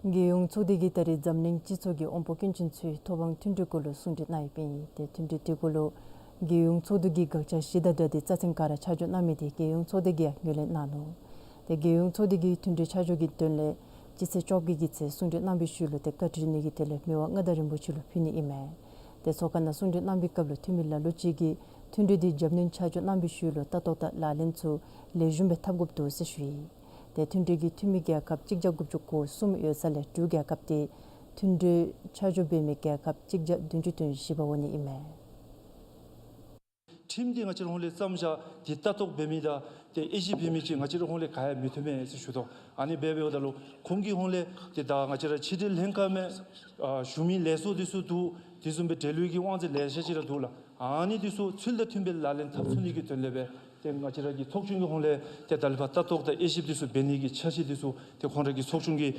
རྒྱལ་ཡོངས་ཚོགས་སྡེ་གིས་ད་རེས་འཛམ་གླིང་སྤྱི་ཚོགས་ཀྱི་དབང་པོ་སྐྱོན་ཅན་ཚུའི་ཐོབ་དབང་མཐུན་འབྲེལ་གུ་ལུ་གསུང་གྲོས་གནང་ཡོདཔ་ཨིན། ཏེ་མཐུན་གྲོས་དེ་གུ་ལུ་རྒྱལ་ཡོངས་ཚོགས་འདུ་གིས་དགག་བྱ་བཞི་དང་སྦྲགས་ཏེ་རྩ་ཚན་ག་ར་ཆ་འཇོག་གནང་མི་དེ་རྒྱལ་ཡོངས་ཚོགས་སྡེ་གིས་ཡང་ངོས་ལེན་གནང་ནུག། ཏེ་རྒྱལ་ཡོངས་ཚོགས་སྡེ་གིས་མཐུན་གྲོས་ཆ་འཇོག་གི་དོན་ལས་སྤྱི་ཚེས་བཅོ་བརྒྱད་ཀྱི་ཚེ་གསུང་གྲོས་གནང་བའི་ཤུལ་ལུ་ཏེ་བཀའ་འཁྲོལ་ནི་གི་དོན་ལས་མི་དབང་མངའ་བདག་རིན་པོ་ཆེ་ལུ་ཕུལ་ནི་ཨིན་མས། ཏེ་ཚོགས་ཁང་ནང་གསུང་གྲོས་གནང་བའི་སྐབས་ལུ་འཐུས་མི་ལ་ལུ་ཅིག་གིས་མཐུན་གྲོས་དེ་རྒྱབ་སྣོན་ཆ་འཇོག་གནང་བའི་ཤུལ་ལུ་ལྟ་རྟོག་དང་ལག་ལེན་ཚུ་ལེགས་ཤོམ་སྦེ་འཐབ་དགོཔ་འདུག་ཟེར་ཞུ་ཡི། ཏེ་མཐུན་འབྲེལ་གྱི་འཐུས་མི་རྒྱལ་ཁབ་གཅིག་བརྒྱ་དགུ་བཅུ་གོ་གསུམ་ཡོད་ས་ལས་འབྲུག་རྒྱལ་ཁབ་དེ་མཐུན་འབྲེལ་ཆ་འཇོག་འབད་མི་རྒྱལ་ཁབ་གཅིག་བརྒྱ་བདུན་ཅུ་དོན་བཞི་པ་འོང་ནི་ཨིན་མས། ཁྲིམས་འདི་ང་བཅས་ར་ཧོང་ལས་བརྩམས་བཞག་འདི་ལྟ་རྟོག་འབད་མི་དང་ཏེ་དབྱེ་ཞིབ་འབད་མི་ཅིག་ང་བཅས་ར་ཧོང་ལས་ག་ཡང་མི་ཐོན་མས་ཟེར་ཞུ་དོ། ཨ་ནི་འབད་འབདཝ་ད་ལུ་ཁོང་གི་ཧོང་ལས་ཏེ་ད་ང་བཅས་ར་ཕྱི་འབྲེལ་ལྷན་ཁག་མས་ཨ་ཞུ་མི་ལས་ཚོགས་འདི་ཚུ་འདུག། དེ་བཟུམ་སྦེ་འབྲེལ་ཡོད་ཀྱི་དབང་འཛིན་ལེ་ཤ་ཅིག་ར་འདུག་ལགས། ཨ་ནི་འདི་ཚུ་ཚུལ་དང་མཐུན་པའི་ལག་ལེན་འཐབ་ཚུགས་ནི་གི་དོན་ལས་སྦེ་ཏེ་ང་བཅས་ར་གི་ཚོགས་ཆུང་གི་ཧོང་ལས་ཏེ་ད་ལས་ཕར་ལྟ་རྟོག་དང་དབྱེ་ཞིབ་འདི་ཚུ་འབད་ནི་གི་འཆར་གཞི་འདི་ཚུ་ཏེ་ཁོང་ར་གི་ཚོགས་ཆུང་གི་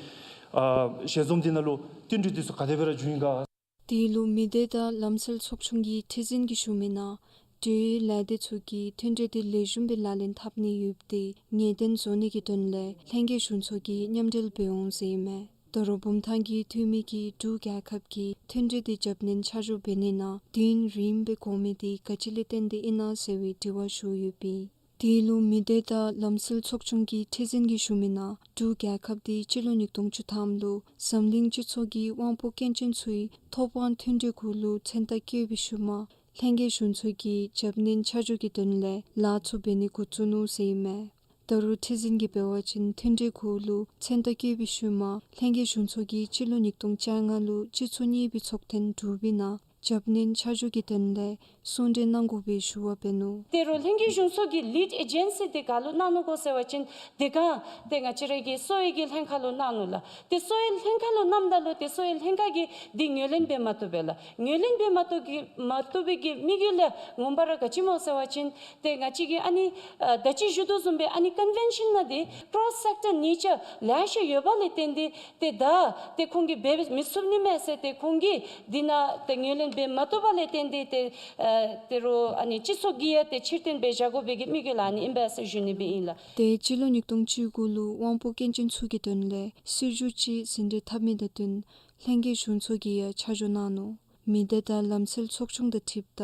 ཨ་ཞལ་འཛོམས་འདི་ནང་ལུ་བསྟུན་གྲོས་འདི་ཚུ་ག་དེ་སྦེ་ར་བྱུང་ཡི་ག། དེ་ལུ་མི་སྡེ་དང་ལམ་སྲོལ་ཚོགས་ཆུང་གི་ཁྲི་འཛིན་གྱིས་ཞུ་མི་ནང་འབྲེལ་ཡོད་ལས་སྡེ་ཚུ་གིས་མཐུན་འབྲེལ་འདི་ལེགས་ཤོམ་སྦེ་ལག་ལེན་འཐབ་ནི་ཡོདཔ་འདི་ངེས་གཏན་བཟོ་ནི་གི་དོན་ལས་ལྷན་རྒྱས་གཞུང་ཚོགས་ཀྱིས་མཉམ་འབྲེལ་འབད་འོང་ཟེར་ཨིན་མས། ད་རུང་བུམ་ཐང་གི་འཐུས་མི་གིས་འབྲུག་རྒྱལ་ཁབ་ཀྱིས་མཐུན་འབྲེལ་འདི་རྒྱབ་སྣོན་ཆ་འཇོག་འབད་ནི་ནང་དུས་ཡུན་རིངམོ་སྦེ་འགོར་མི་འདི་ག་ཅི་ལས་བརྟེན་ཏེ་ཨིན་ན་ཟེར་བའི་དྲི་བ་ཞུ་ཡོདཔ་ཨིན། དེ་ལུ་མི་སྡེ་དང་ལམ་སྲོལ་ཚོགས་ཆུང་གི་ཁྲི་འཛིན་གྱིས་ཞུ་མི་ནང་འབྲུག་རྒྱལ་ཁབ་འདི་སྤྱི་ལོ་ཉིས་སྟོང་བཅུ་ཐམ་ལུ་འཛམ་གླིང་སྤྱི་ཚོགས་ཀྱི་དབང་པོ་སྐྱོན་ཅན་ཚུའི་ཐོབ་དབང་མཐུན་འབྲེལ་གུ་ལུ་མཚན་རྟགས་བཀོད་པའི་ཤུལ་མ་ལྷན་རྒྱས་གཞུང་ཚོགས་ཀྱིས་རྒྱབ་སྣོན་ཆ་འཇོག་གི་དོན་ལས་ལཱ་ཚུ་འབད་ནི་འགོ་བཙུགས་ནུག་ཟེར་ཨིན་མས། ད་རུང་ཁྲི་འཛིན་གྱིས་འབད་བ་ཅིན་མཐུན་འབྲེལ་གུ་ལུ་མཚན་རྟགས་བཀོད་པའི་ཤུལ་མ་ལྷན་རྒྱས་གཞུང་ཚོགས་ཀྱིས་སྤྱི་ལོ་ཉིས་སྟོང་བཅོ་ལྔ་ལུ་སྤྱི་ཚོགས་གཉིས་པའི་ཚོགས་ཐེངས་དྲུག་པའི་ནང་རྒྱབ་སྣོན་ཆ་འཇོག་གི་དོན་ལས་གསུང་གྲོས་གནང་དགོ་པའི་ཞུ་བ་འབད་ནུག། ད་རུང་ལྷན་རྒྱས་གཞུང་ཚོགས་ཀྱི་ལིཌ་ཨེ་ཇེན་སི་འདི་ག་ལུ་གནང་ནུག་གོ་ཟེར་བ་ཅིན་དེ་ག་ཏེ་ང་བཅས་ར་གི་གསོ་བའི་གི་ལྷན་ཁག་ལུ་གནང་ནུག་ལགས། ཏེ་གསོ་བའི་ལྷན་ཁག་ལུ་གནངམ་ད་ལུ་ཏེ་གསོ་བའི་ལྷན་ཁག་གིས་འདི་ངོས་ལེན་འབད་མ་བཏུབ་པས་ལགས། ངོས་ལེན་འབད་མ་བཏུབ་ཀྱི་མ་བཏུབ་པའི་གི་དམིགས་ཡུལ་ལས་ངོ་མ་ར་ག་ཅི་སྨོ་ཟེར་བ་ཅིན་ཏེ་ང་བཅས་ཀྱི་ཨ་ནི་ཨ་ད་ཅི་ཞུ་དོ་བཟུམ་སྦེ་ཨ་ནི་ཀོན་ཝེན་ཤཱན་ནང་འདི་ཀྲོསི་སེཀ་ཊར་ནེ་ཅར་ལེ་ཤ་ཡོད་པ་ལས་བརྟེན་ཏེ་ཏེ་ད་ཏེ་ཁོང་གིས་འབད་མི་ཚུགས་ནི་མས་ཟེར་ཏེ་ཁོང་གིས་འདི་ནང་ཏེ་ངོས་ལེན་འབད་མ་བཏུབ་པ་ལས་བརྟེན་ཏེ་ཏེ་ཨ་ད་རུང་ཨ་ནི་སྤྱི་ཚོགས་ཀྱིས་ཡང་ཏེ་ཕྱིར་འཐེན་འབད་བཞག་དགོ་པའི་གི་དམིགས་ཡུལ་ཨ་ནི་ཨིན་པས་ཟེར་ཞུ་ནི་སྦེ་ཨིན་ལགས། ཏེ་སྤྱི་ལོ་ཉིས་སྟོང་བཅུ་དགུ་ལུ་དབང་པོ་སྐྱོན་ཅན་ཚུ་གི་དོན་ལས་སྲིད་བྱུས་ཅིག་ཟིན་བྲིས་འཐབ་མི་དང་བསྟུན་ལྷན་རྒྱས་གཞུང་ཚོགས་ཀྱིས་ཡང་ཆ་འཇོག་གནང་ནུག། མི་སྡེ་དང་ལམ་སྲོལ་ཚོགས་ཆུང་དང་འཁྲིལཝ་ད་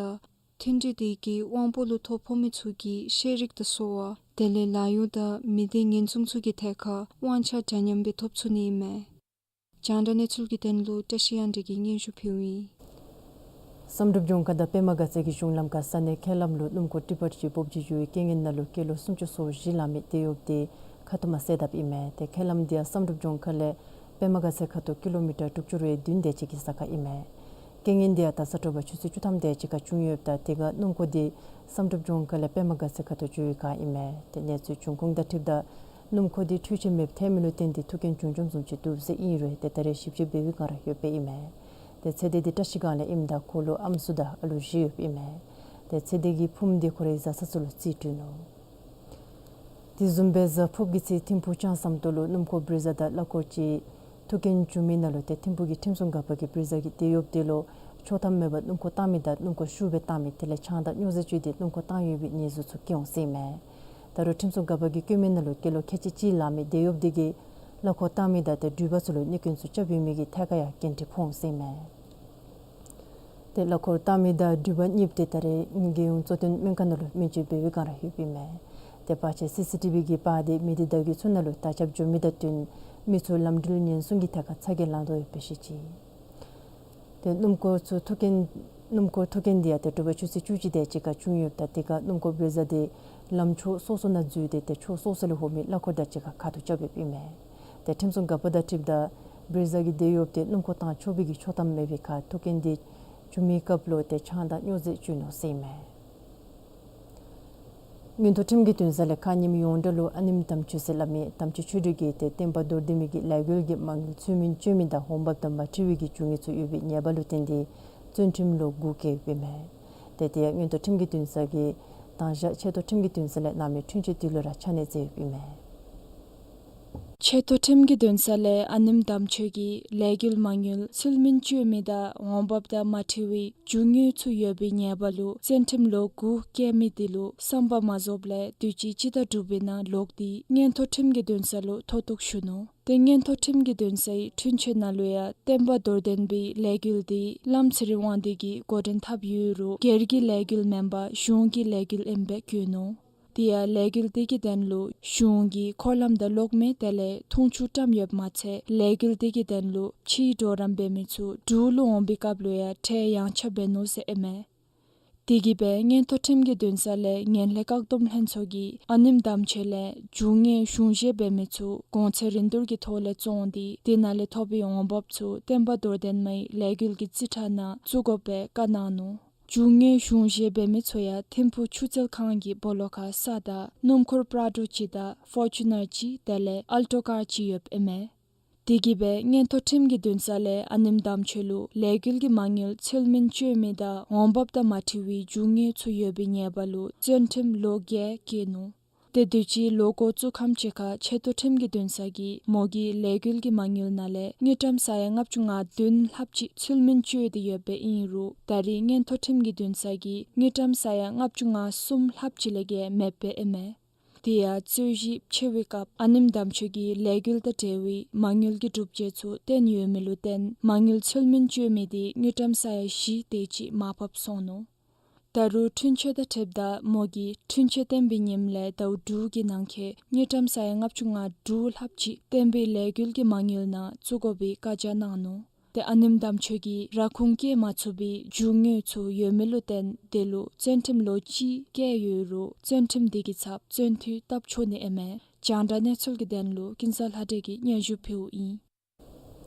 མཐུན་འབྲེལ་འདི་གིས་དབང་པོ་ལུ་ཐོ་ཕོག་མི་ཚུ་གི་ཤེས་རིག་དང་གསོ་བ་དེ་ལས་ལཱ་གཡོག་དང་མི་སྡེ་ཉེན་སྲུང་ཚུ་གི་ཐད་ཁར་དབང་ཆ་འདྲ་མཉམ་སྦེ་ཐོབ་ཚུགས་ནི་ཨིན་མས། རྒྱང་བསྒྲགས་གནས་ཚུལ་གྱི་དོན་ལུ་བཀྲ་ཤིས་དབྱངས་སྒྲོན་གྱིས་སྙན་ཞུ་ཕུལཝ་ཨིན། བསམ་གྲུབ་ལྗོངས་མཁར་དང་པདྨ་དགའ་ཚལ་གྱི་གཞུང་ལམ་ཁར་ས་གནས་མཁལ་ལམ་ལུ་སྣུམ་འཁོར་ཊི་པར་ཅིག་སྦུབ་ཅིག་འགྱོ་བའི་རྐྱེན་ངན་ནང་ལུ་སྐྱེས་ལོ་སུམ་ཅུ་སོ་བཞི་ལང་མི་སྡོད་ཡོདཔ་དེ་ཁ་ཐུག་མ་བསད་དཔ་ཨིན་མས། ཏེ་མཁལ་ལམ་འདི་ཡང་བསམ་གྲུབ་ལྗོངས་མཁར་ལས་པདྨ་དགའ་ཚལ་ཁ་ཐུག་ཀི་ལོ་མི་ཊར་དྲུག་ཅུ་རེ་བདུན་དེ་ཅིག་གི་ས་ཁར་ཨིན་མས། རྐྱེན་ངན་འདི་ཡང་ད་ས་དྲོ་པ་ཆུ་ཚོད་བཅུ་ཐམ་དེ་ཅིག་ཁར་བྱུང་ཡོདཔ་ད་དེ་ཁར་སྣུམ་འཁོར་འདི་བསམ་གྲུབ་ལྗོངས་མཁར་ལས་པདྨ་དགའ་ཚལ་ཁ་ཐུག་འགྱོ་བའི་བསྒང་ཨིན་མས། ཏེ་གནས་ཚུལ་བྱུང་ཁུངས་དང་འཁྲིལཝ་ད་སྣུམ་འཁོར་འདི་འཕྲུལ་ཆས་མེདཔ་ཐལ་མི་ལུ་བརྟེན་ཏེ་ཐུག་རྐྱེན་བྱུང་བྱུངམ་བཟུམ་ཅིག་འདུག་ཟེར་ཨིན་རུང་ཏེ་ད་རེས་ཞིབ་དཔྱད་འབད་བའི་བསྒང་ར་ཡོདཔ་ཨིན་མས། ཏེ་ཚེ་འདས་འདི་བཀྲ་ཤིས་སྒང་ལས་ཨིནམ་ད་ཁོ་ལུ་ཨམ་སྲུ་དང་ཨ་ལུ་བཞི་ཡོདཔ་ཨིན་མས། ཏེ་ཚེ་འདས་ཀྱི་ཕུངམ་འདི་ཁོ་རའི་བཟའ་ཚང་ཚུ་ལུ་རྩིས་སྤྲོད་ནུག། དེ་བཟུམ་སྦེ་གཟའ་ཕུརཔ་གི་ཚེ་ཐིམ་ཕུག་ལྕང་ཟམ་ཏོག་ལུ་སྣུམ་འཁོར་བྷྲི་ཛ་དང་གླ་འཁོར་ཅིག་ཐུག་རྐྱེན་བྱུང་མི་ནང་ལུ་ཏེ་ཐིམ་ཕུག་གི་ཁྲིམས་སྲུང་འགག་པ་གིས་བྷྲི་ཛ་གི་སྡོད་ཡོདཔ་དེ་ལུ་ཆོག་ཐམ་མེད་པར་སྣུམ་འཁོར་བཏང་མི་དང་སྣུམ་འཁོར་ཤུགས་སྦེ་བཏང་མི་དེ་ལས་ཆང་དང་སྨྱོ་རྫས་སྤྱོད་དེ་སྣུམ་འཁོར་བཏང་ཡོད་པའི་ཉེས་འཛུགས་ཚུ་བཀལ་འོང་ཟེར་ཨིན་མས། ད་རུང་ཁྲིམས་སྲུང་འགག་པ་གིས་བཀོད་མི་ནང་ལུ་སྐྱེས་ལོ་ཁལ་གཅིག་གཅིག་ལང་མི་སྡོད་ཡོདཔ་དེ་གིས་གླ་འཁོར་བཏང་མི་དང་ཏེ་འགྲུལ་པ་ཚུ་ལུ་གནོད་སྐྱོན་ཚུ་རྐྱབ་ཡོད་མི་གི་ཐད་ཁར་ཡང་འགན་འཁྲི་ཕོག་འོང་ཟེར་ཨིན་མས། ཏེ་གླ་འཁོར་བཏང་མི་དང་འགྲུལ་པ་གཉིསཔོ་དེ་ད་རེས་རྒྱལ་ཡོངས་གཙོ་བསྟེན་སྨན་ཁང་ནང་ལུ་སྨན་བཅོས་འབད་བའི་བསྒང་ར་ཡོདཔ་ཨིན་མས། ཏེ་བར་ཆད་སི་སི་ཊི་བི་གི་པར་དེ་མི་སྡེ་བརྡ་བརྒྱུད་ཚུ་ནང་ལུ་དར་ཁྱབ་འགྱོ་མི་དང་བསྟུན་མི་ཚུ་ལམ་འགྲུལ་ཉེན་སྲུང་གི་ཐད་ཁར་ཚ་གྱང་ལང་དོ་ཡོདཔ་སྦེ་བཤད་ཅི། ཏེ་སྣུམ་འཁོར་ཚུ་ཐུག་རྐྱེན་སྣུམ་འཁོར་ཐུག་རྐྱེན་འདི་ཡང་ཏེ་དྲོ་པ་ཆུ་ཚོད་བཅུ་གཅིག་དེ་ཅིག་ཁར་བྱུང་ཡོདཔ་ད་དེ་ཁར་སྣུམ་འཁོར་བྷྲི་ཛ་དེ་ལམ་ཕྱོགས་སོ་སོ་ནང་འཛུལ་ཏེ་ཏེ་ཕྱོགས་སོ་སོ་ལས་ཧོ་མི་གླ་འཁོར་དང་གཅིག་ཁར་ཁ་ཐུག་རྐྱབ་ཡོདཔ་ཨིན་མས། ཏེ་ཁྲིམས་སྲུང་འགག་པ་དང་འཁྲིལཝ་ད་བྷྲི་ཛ་གི་སྡོད་ཡོདཔ་དེ་སྣུམ་འཁོར་བཏང་ཆོག་པའི་གི་ཆོག་ཐམ་མེད་པའི་ཁར་ཐུག་རྐྱེན་འདི་བྱུང་མི་སྐབས་ལུ་ཏེ་ཆང་དང་སྨྱོ་རྫས་སྤྱོད་ནུག་ཟེར་ཨིན་མས། མངོན་མཐོ་ཁྲིམས་ཀྱི་འདུན་ས་ལས་ཁ་ཉིནམ་ཡོངས་གྲགས་ལུ་ཨ་ནེམོ་དམ་ཆོས་ཟེར་སླབ་མི་དམ་ཆོས་ཆོས་སྒྲོན་གྱིས་ཏེ་བསྟན་པ་མདོར་བསྡུས་མི་གི་ལས་འགུལ་གྱི་མ་དངུལ་ཚུལ་མིན་སྤྱོད་མི་དང་འོང་འབབ་དང་མ་འཁྲིལ་བའི་གི་རྒྱུ་དངོས་ཚུ་ཡོད་པའི་ཉེས་པ་ལུ་བརྟེན་ཏེ་བཙོན་ཁྲིམས་ལོ་དགུ་བཀལ་ཡོདཔ་ཨིན་མས། ཏེ་དེ་ཡང་མངོན་མཐོ་ཁྲིམས་ཀྱི་འདུན་ས་གིས་དང་ཞག་ཆེ་མཐོ་ཁྲིམས་ཀྱི་འདུན་ས་ལས་གནང་མི་འཁྲུན་ཆོད་དེ་ལུ་ར་ཆ་གནས་མཛད་ཡོདཔ་ཨིན་མས། ཆེ་མཐོ་ཁྲིམས་ཀྱི་འདུན་ས་ལས་ཨ་ནེམོ་དམ་ཆོས་ཀྱིས་ལས་འགུལ་མ་དངུལ་ཚུལ་མིན་སྤྱོད་མི་དང་འོང་འབབ་དང་མ་འཁྲིལ་བའི་རྒྱུ་དངོས་ཚུ་ཡོད་པའི་ཉེས་པ་ལུ་བཙོན་ཁྲིམས་ལོ་དགུ་བཀལ་མི་དེ་ལུ་བསམ་པ་མ་རྫོགསཔ་ལས་དུས་ཅི་སྤྱི་ཟླ་དྲུག་པའི་ནང་ལོག་སྟེ་མངོན་མཐོ་ཁྲིམས་ཀྱི་འདུན་ས་ལུ་མཐོ་གཏུགས་ཞུ་ནུག། ཏེ་མངོན་མཐོ་ཁྲིམས་ཀྱི་འདུན་སའི་འཁྲུན་ཆོད་ནང་ལུ་ཡང་བསྟན་པ་མདོར་བསྟན་པའི་ལས་འགུལ་དེ་བླམ་ཚེ་རིང་དབང་འདུས་ཀྱིས་འགོ་འདྲེན་འཐབ་ཡོད་རུང་སྒེར་གྱི་ལས་འགུལ་མེན་པར་གཞུང་གི་ལས་འགུལ་ཨིནམ་སྦེ་བཀོད་ནུག། དེ་ཡང་ལས་འགུལ་དེ་གི་དོན་ལུ་གཞུང་གིས་འཁོར་ལམ་དང་གློག་མེ་དེ་ལས་འཐུང་ཆུ་བཀྲམ་ཡོདཔ་མ་ཚད་ལས་འགུལ་དེ་གི་དོན་ལུ་ཕྱིའི་གྲོགས་རམ་འབད་མི་ཚུ་འབྲུག་ལུ་འོང་པའི་སྐབས་ལུ་ཡང་ཁྲལ་ཡངས་ཆག་འབད་ནུག་ཟེར་ཨིན་མས། དེ་གིས་སྦེ་མངོན་མཐོ་ཁྲིམས་ཀྱི་འདུན་ས་ལས་ངན་ལྷད་བཀག་སྡོམ་ལྷན་ཚོགས་ཀྱིས་ཨ་ནེམ་དམ་ཆོས་ལས་རྒྱུ་དངོས་གཞུང་བཞེས་འབད་མི་ཚུ་གོང་ཚད་རིན་བསྡུར་གྱི་ཐོག་ལས་བཙོངས་ཏེ་དེ་ནང་ལས་ཐོབ་པའི་འོང་འབབ་ཚུ་བསྟན་པ་རྡོར་གདན་མའི་ལས་འགུལ་གྱི་རྩིས་ཁྲ་ནང་བཙུགས་དགོ་པའི་བཀའ་གནང་ནུག། རྒྱུ་དངོས་གཞུང་བཞེས་འབད་མི་ཚུ་ཡང་ཐིམ་ཕུག་ཆུ་རྩལ་ཁང་གི་སྦོ་ལོགས་ཁར་ས་དང་སྣུམ་འཁོར་པྲ་ཌོ་གཅིག་དང་ཕོར་ཅུ་ནར་གཅིག་དེ་ལས་ཨལ་ཊོ་ཀར་གཅིག་ཡོདཔ་ཨིན་མས། དེ་གིས་སྦེ་མངོན་མཐོ་ཁྲིམས་ཀྱི་འདུན་ས་ལས་ཨ་ནེམ་དམ་ཆོས་ལུ་ལས་འགུལ་གྱི་མ་དངུལ་ཚུལ་མིན་སྤྱོད་མི་དང་འོང་འབབ་དང་མ་འཁྲིལ་བའི་རྒྱུ་དངོས་ཚུ་ཡོད་པའི་ཉེས་པ་ལུ་བཙོན་ཁྲིམས་ལོ་བརྒྱད་བཀལ་ནུག། དེ་དུས་ཅི་ལོ་འགོ་བཙུགས་ཁམས་ཅིག་ཁར་ཆེ་མཐོ་ཁྲིམས་ཀྱི་འདུན་ས་གིས་མོ་གི་ལས་འགུལ་གྱི་མ་དངུལ་ནང་ལས་དངུལ་ཀྲམ་ས་ཡ་ལྔ་བཅུ་ང་བདུན་ལྷགཔ་ཅིག་ཚུལ་མིན་སྤྱོད་དེ་ཡོདཔ་ཨིན་རུང་ད་རེས་མངོན་མཐོ་ཁྲིམས་ཀྱི་འདུན་ས་གིས་དངུལ་ཀྲམ་ས་ཡ་ལྔ་བཅུ་ང་གསུམ་ལྷགཔ་ཅིག་ལས་བརྒལ་མེདཔ་ཨིན་མས། དེ་ཡང་རྩོད་གཞི་ཕྱེ་བའི་སྐབས་ཨ་ནེམ་དམ་ཆོས་ཀྱིས་ལས་འགུལ་དང་འབྲེལ་བའི་མ་དངུལ་གྱི་སྒྲུབ་བྱེད་ཚུ་བཏོན་ཡོད་མི་ལུ་བརྟེན་མ་དངུལ་ཚུལ་མིན་སྤྱོད་མི་དེ་དངུལ་ཀྲམ་ས་ཡ་བཞི་དེ་ཅིག་མར་ཕབ་སོང་ནུག། ད་རུང་འཁྲུན་ཆོད་དང་འཁྲིལཝ་ད་མོ་གིས་འཁྲུན་ཆོད་བཏོན་པའི་ཉིནམ་ལས་ཟླཝ་དྲུག་གི་ནང་འཁོད་དངུལ་ཀྲམ་ས་ཡ་ལྔ་བཅུ་ང་དྲུག་ལྷགཔ་ཅིག་བསྟན་པའི་ལས་འགུལ་གྱི་མ་དངུལ་ནང་བཙུགས་དགོ་པའི་བཀའ་རྒྱ་གནང་ནུག། ཏེ་ཨ་ནེམ་དམ་ཆོས་ཀྱིས་ར་ཁུངས་བཀལ་མ་ཚུགས་པའི་རྒྱུ་དངོས་ཚུ་ཡོད་མི་ལུ་བརྟེན་དེ་ལུ་བཙོན་ཁྲིམས་ལོ་གཅིག་བཀལ་ཡོད་རུང་བཙོན་ཁྲིམས་དེ་གི་ཚབ་བཙོན་འཐུས་བཏབ་ཆོག་ནི་ཨིན་མས། རྒྱང་བསྒྲགས་གནས་ཚུལ་གྱི་དོན་ལུ་ཀུན་བཟང་ལྷ་སྒྲོན་གྱིས་སྙན་ཞུ་ཕུལཝ་ཨིན།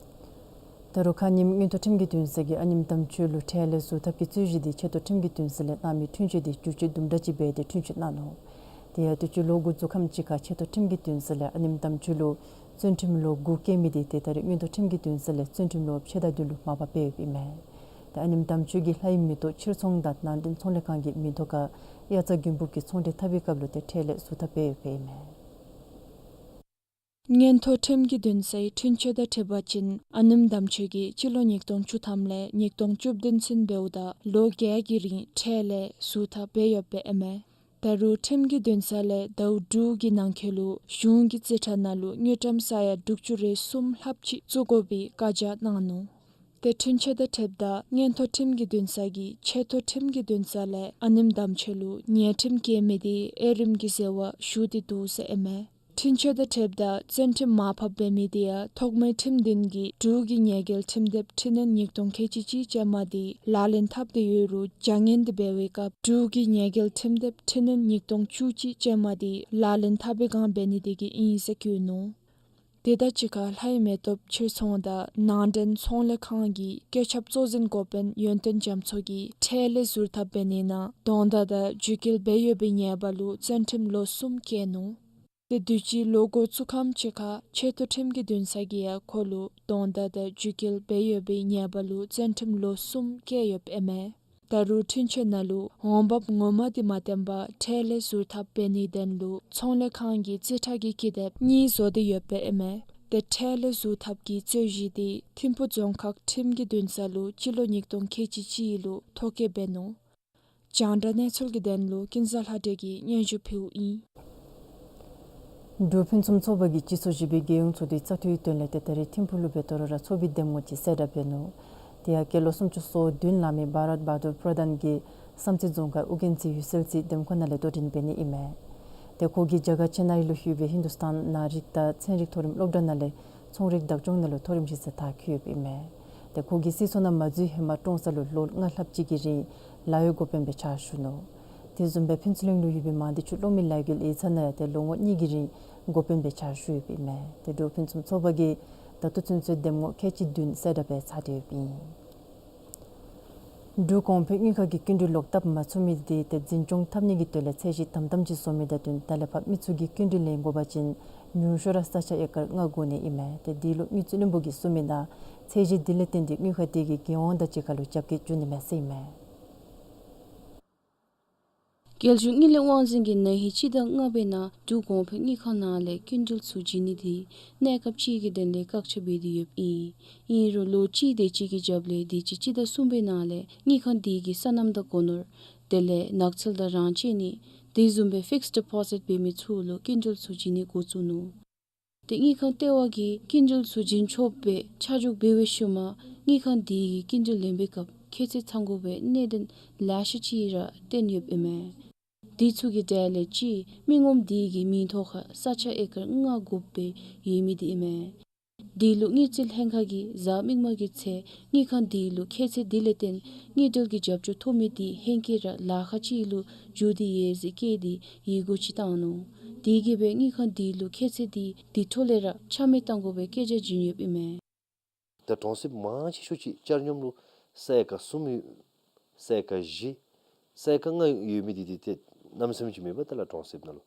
ད་རུང་ཁ་ཉིནམ་མངོན་མཐོ་ཁྲིམས་ཀྱི་འདུན་ས་གིས་ཨ་ནེམ་དམ་ཆོས་ལུ་ཁྲལ་ལས་ཟུར་ཐབས་ཀྱི་རྩོད་གཞི་དེ་ཆེ་མཐོ་ཁྲིམས་ཀྱི་འདུན་ས་ལས་གནང་མི་འཁྲུན་ཆོད་དེ་བསྒྱུར་བཅོས་དུམ་གྲ་ཅིག་འབད་དེ་འཁྲུན་ཆོད་གནང་ནུག། དེ་ཡང་དུས་ཅི་ལོ་འགོ་བཙུགས་ཁམས་ཅིག་ཁར་ཆེ་མཐོ་ཁྲིམས་ཀྱི་འདུན་ས་ལས་ཨ་ནེམ་དམ་ཆོས་ལུ་བཙོན་ཁྲིམས་ལོ་དགུ་བཀལ་མི་དེ་ཏེ་ད་རེས་མངོན་མཐོ་ཁྲིམས་ཀྱི་འདུན་ས་ལས་བཙོན་ཁྲིམས་ལོ་ཕྱེད་དང་བདུན་ལུ་མར་ཕབ་འབད་ཡོདཔ་ཨིན་མས། ཏེ་ཨ་ནེམ་དམ་ཆོས་ཀྱིས་ལྷའི་མེ་ཏོག་ཕྱིར་ཚོང་དང་ནང་འདྲེན་ཚོང་ལས་ཁང་གི་མིང་ཐོག་ཁར་དབྱར་རྩྭ་དགུན་འབུབ་ཀྱི་ཚོང་འབྲེལ་འཐབ་པའི་སྐབས་ལུ་ཏེ་ཁྲལ་ལས་ཟུར་ཐབས་འབད་ཡོདཔ་ཨིན་མས། མངོན་མཐོ་ཁྲིམས་ཀྱི་འདུན་སའི་འཁྲུན་ཆོད་དང་འཁྲིལ་བ་ཅིན་ཨ་ནེམ་དམ་ཆོས་ཀྱིས་སྤྱི་ལོ་ཉིས་སྟོང་བཅུ་ཐམ་ལས་ཉིས་སྟོང་བཅུ་བདུན་ཚུན་འབདཝ་ད་ལོ་བརྒྱད་ཀྱི་རིང་ཁྲལ་ལས་ཟུར་ཐབས་འབད་ཡོདཔ་ཨིན་མས། ད་རུང་ཁྲིམས་ཀྱི་འདུན་ས་ལས་ཟླཝ་དྲུག་གི་ནང་འཁོད་ལུ་གཞུང་གི་རྩིས་ཁྲ་ནང་ལུ་དངུལ་ཀྲམ་ས་ཡ་དྲུག་ཅུ་རེ་གསུམ་ལྷགཔ་ཅིག་བཙུགས་དགོ་པའི་བཀའ་རྒྱ་གནང་ནུག། ཏེ་འཁྲུན་ཆོད་དང་འཁྲིལཝ་ད་མངོན་མཐོ་ཁྲིམས་ཀྱི་འདུན་ས་གིས་ཆེ་མཐོ་ཁྲིམས་ཀྱི་འདུན་ས་ལས་ཨ་ནེམ་དམ་ཆོས་ལུ་ཉེས་ཁྲིམས་བཀལ་མི་དེ་དབྱེ་རིམ་གྱི་ཟེར་བ་ཞུ་སྟེ་འདུག་ཟེར་ཨིན་མས། འཁྲུན་ཆོད་དང་འཁྲིལཝ་ད་བཙོན་ཁྲིམས་མར་ཕབ་འབད་མི་དེ་ཡང་ཐོག་མའི་ཁྲིམས་འདུན་གྱི་འབྲུག་གི་ཉེས་འགེལ་ཁྲིམས་དེབ་འཕྲི་སྣོན་ཉིས་སྟོང་ཁལ་གཅིག་གཅིག་ཅན་མ་དེ་ལག་ལེན་འཐབ་སྟེ་ཡོད་རུང་བྱ་ངན་དེ་འབད་བའི་སྐབས་འབྲུག་གི་ཉེས་འགེལ་ཁྲིམས་དེབ་འཕྲི་སྣོན་ཉིས་སྟོང་བཅུ་གཅིག་ཅན་མ་དེ་ལག་ལེན་འཐབ་པའི་སྒང་འབད་ནི་དེ་གིས་ཨིན་ཟེར་བཀོད་ནུག། དེ་དང་གཅིག་ཁར་ལྷའི་མེ་ཏོག་ཕྱིར་ཚོང་དང་ནང་འདྲེན་ཚོང་ལས་ཁང་གི་བཀོད་ཁྱབ་གཙོ་འཛིན་འགོ་དཔོན་ཡོན་ཏན་རྒྱ་མཚོ་གིས་ཁྲལ་ལས་ཟུར་ཐབས་འབད་ནི་ནང་དོན་དག་དང་རྒྱུད་འགལ་འབད་ཡོད་པའི་ཉེས་པ་ལུ་བཙོན་ཁྲིམས་ལོ་གསུམ་བཀལ་ནུག། ཏེ་དུས་ཅི་ལོ་འགོ་བཙུགས་ཁམས་ཅིག་ཁར་ཆེ་མཐོ་ཁྲིམས་ཀྱི་འདུན་ས་གིས་ཡང་ཁོ་ལུ་དོན་དག་དང་རྒྱུད་འགལ་འབད་ཡོད་པའི་ཉེས་པ་ལུ་བཙོན་ཁྲིམས་ལོ་གསུམ་བཀལ་ཡོདཔ་ཨིན་མས། ད་རུང་འཁྲུན་ཆོད་ནང་ལུ་འོང་འབབ་ངོ་མ་དེ་མ་བཏོན་པར་ཁྲལ་ལས་ཟུར་ཐབས་འབད་ནིའི་དོན་ལུ་ཚོང་ལས་ཁང་གི་རྩིས་ཁྲ་གི་ཀི་དེབ་གཉིས་བཟོ་སྟེ་ཡོདཔ་ཨིན་མས། ཏེ་ཁྲལ་ལས་ཟུར་ཐབས་ཀྱི་རྩོད་གཞི་དེ་ཐིམ་ཕུག་རྫོང་ཁག་ཁྲིམས་ཀྱི་འདུན་ས་ལུ་སྤྱི་ལོ་ཉིས་སྟོང་ཁལ་གཅིག་གཅིག་ལུ་ཐོ་བཀོད་འབད་ནུག། རྒྱང་བསྒྲགས་གནས་ཚུལ་གྱི་དོན་ལུ་ཀུན་བཟང་ལྷ་སྒྲོན་གྱིས་སྙན་ཞུ་ཕུལཝ་ཨིན། འབྲུག་ཕུན་སུམ་ཚོགས་པ་གིས་སྤྱི་ཚོགས་བཞི་པའི་རྒྱལ་ཡོངས་ཚོགས་འདུའི་བཙག་འཐུའི་དོན་ལས་ཏེ་ད་རིས་ཐིམ་ཕུག་ལུ་འབད་དོ་རུང་ར་ཚོགས་པའི་འདེམས་ངོ་ཅིག་གསལ་བསྒྲགས་འབད་ནུག། དེ་ཡང་སྐྱེས་ལོ་སུམ་ཅུ་སོ་བདུན་ལང་མི་བྷ་རཏ་བྷ་དུར་པྲ་དྷཱན་གྱིས་བསམ་རྩེ་རྫོང་ཁག་ཨོ་རྒྱན་རྩེ་ཡུལ་སྲོལ་རྩེད་འདེམས་ཁོངས་ནང་ལས་དོ་འགྲན་འབད་ནི་ཨིན་མས། ཏེ་ཁོ་གིས་རྒྱ་གར་ཆེན་ནའི་ལུ་ཡོད་པའི་ཧིན་དུ་སྟཱན་ནག་རིག་དང་ཚན་རིག་མཐོ་རིམ་སློབ་གྲྭ་ནང་ལས་ཚོང་རིག་བདག་སྐྱོང་ནང་ལུ་མཐོ་རིམ་ཤེས་ཚད་མཐར་འཁྱོལ་ཡོདཔ་ཨིན་མས། ཏེ་ཁོ་གིས་སྲིད་ཚོགས་ནང་མ་འཛུལ་ཧེ་མ་ཀྲོང་གསར་ལུ་ལོ་ལྔ་ལྷགཔ་ཅིག་གི་རིང་ལཱ་གཡོག་འགོ་དཔོན་སྦེ་ཕྱག་ཞུ་ནུག། དེ་བཟུམ་སྦེ་ཕུན་ཚོགས་གླིང་ལུ་ཡོད་པའི་མང་སྡེ་ཆུ་གློག་མེ་ལས་འགུལ་ཡིག་ཚང་ནང་ཡང་ཏེ་ལོ་ངོ་གཉིས་ཀྱི་རིང་འགོ་དཔོན་སྦེ་ཕྱག་ཞུ་ཡོདཔ་ཨིན་མས། ཏེ་འབྲུག་ཕུན་སུམ་ཚོགས་པ་གིས་ད་ལྟོ་ཚུན་ཚོད་འདེམས་ངོ་ཁལ་གཅིག་བདུན་གསལ་བསྒྲགས་འབད་ཚར་ཏེ་ཡོདཔ་ཨིན། འབྲུག་གོང་འཕེལ་དངུལ་ཁང་གིས་སྐྱིན་འགྲུལ་ལོག་བཏབ་མ་ཚུགས་མི་དེ་ཏེ་འཛིན་སྐྱོང་འཐབ་ནི་གི་དོན་ལས་ཚད་གཞི་དམ་དམ་ཅིག་བཟོ་མི་དང་བསྟུན་ད་ལས་ཕར་མི་ཚུ་གིས་སྐྱིན་འགྲུལ་ལེན་དགོ་པ་ཅིན་ཉུང་ཤོས་ར་ས་ཆ་ཨེ་ཀར་ལྔ་དགོ་ནི་ཨིན་མས། ཏེ་དེ་ལུ་དངུལ་རྩིས་བློན་པོ་གིས་གསུངས་མི་ནང་ཚད་གཞི་དེ་ལས་བརྟེན་ཏེ་དངུལ་ཁང་དེ་གིས་རྒྱལ་ཡོངས་དང་གཅིག་ཁར་ལུ་རྒྱབ་སྐྱོར་ཞུ་ནི་མས་ཟེར་ཨིན་མས། རྒྱལ་གཞུང་དངུལ་ལས་དབང་འཛིན་གྱིས་ན་ཧིང་སྤྱི་ཟླ་ལྔ་པའི་ནང་འབྲུག་གོང་འཕེལ་དངུལ་ཁང་ནང་ལས་སྐྱིན་འགྲུལ་ཚུ་བྱིན་ནི་དེ་གནས་སྐབས་ཅིག་གི་དོན་ལས་བཀག་ཆ་འབད་དེ་ཡོདཔ་ཨིན། ཨིན་རུང་ལོ་གཅིག་དེ་ཅིག་གི་རྒྱབ་ལས་དུས་ཅི་སྤྱི་ཟླ་གསུམ་པའི་ནང་ལས་དངུལ་ཁང་དེ་གིས་སོ་ནམ་དང་སྒོ་ནོར་དེ་ལས་ནགས་ཚལ་དང་རང་གཅེས་ནི་དེ་བཟུམ་སྦེ་ཕིགསི་ཌི་པོ་ཟིཊ་འབད་མི་ཚུ་ལུ་སྐྱིན་འགྲུལ་ཚུ་བྱིན་ནི་འགོ་བཙུགས་ནུག། ཏེ་དངུལ་ཁང་ལྟེ་བ་གིས་སྐྱིན་འགྲུལ་ཚུ་བྱིན་ཆོགཔ་སྦེ་ཆ་འཇོག་འབད་བའི་ཤུལ་མ་དངུལ་ཁང་དེ་གིས་སྐྱིན་འགྲུལ་ལེན་པའི་སྐབས་ཁྱད་ཚད་ཚང་དགོ་པའི་གནད་དོན་ལེ་ཤ་ཅིག་ར་བཏོན་ཡོདཔ་ཨིན་མས། དེ་ཚུ་གི་གྲས་ལས་གཅིག་མི་ངོམ་དེ་གི་མིང་ཐོག་ཁར་ས་ཆ་ཨེ་ཀར་ལྔ་དགོཔ་སྦེ་ཡོད་མི་དེ་ཨིན་མས། དེ་ལུ་དངུལ་རྩིས་ལྷན་ཁག་གིས་གཟའ་མིག་དམར་གྱི་ཚེ་དངུལ་ཁང་དེ་ལུ་ཁྱད་ཚད་དེ་ལས་བརྟེན་དངུལ་འབྲེལ་གྱི་རྒྱབ་སྐྱོར་ཐོབ་མི་དེ་ཧེང་སྐལ་ར་ལཱ་ཁག་ཅིག་ལུ་འགྱུར་ཏེ་ཡོད་ཟེར་བཀོད་དེ་ཡི་གུ་ཅིག་བཏང་ནུག། དེ་གིས་སྦེ་དངུལ་ཁང་དེ་ལུ་ཁྱད་ཚད་དེ་དེ་འཕྲོ་ལས་ར་ཆ་མེད་བཏང་དགོ་པའི་སྐད་ཆ་བྱིན་ཡོདཔ་ཨིན་མས། ད་གྲོང་གསེབ་མང་ཆེ་ཤོས་ཅིག་བཅའ་སྙོམས་ལུ་ས་ཨེ་ཀར་གསུམ་ཡོད། ས་ཨེ་ཀར་བཞི། ས་ཨེ་ཀར་ལྔ་ཡོད་མི་དེ་དེ་ཏེ་གནམ་མེད་ས་མེད་ཅིག་མེད་པ་ད་ལགས་གྲོང་གསེབ་ནང་ལུ།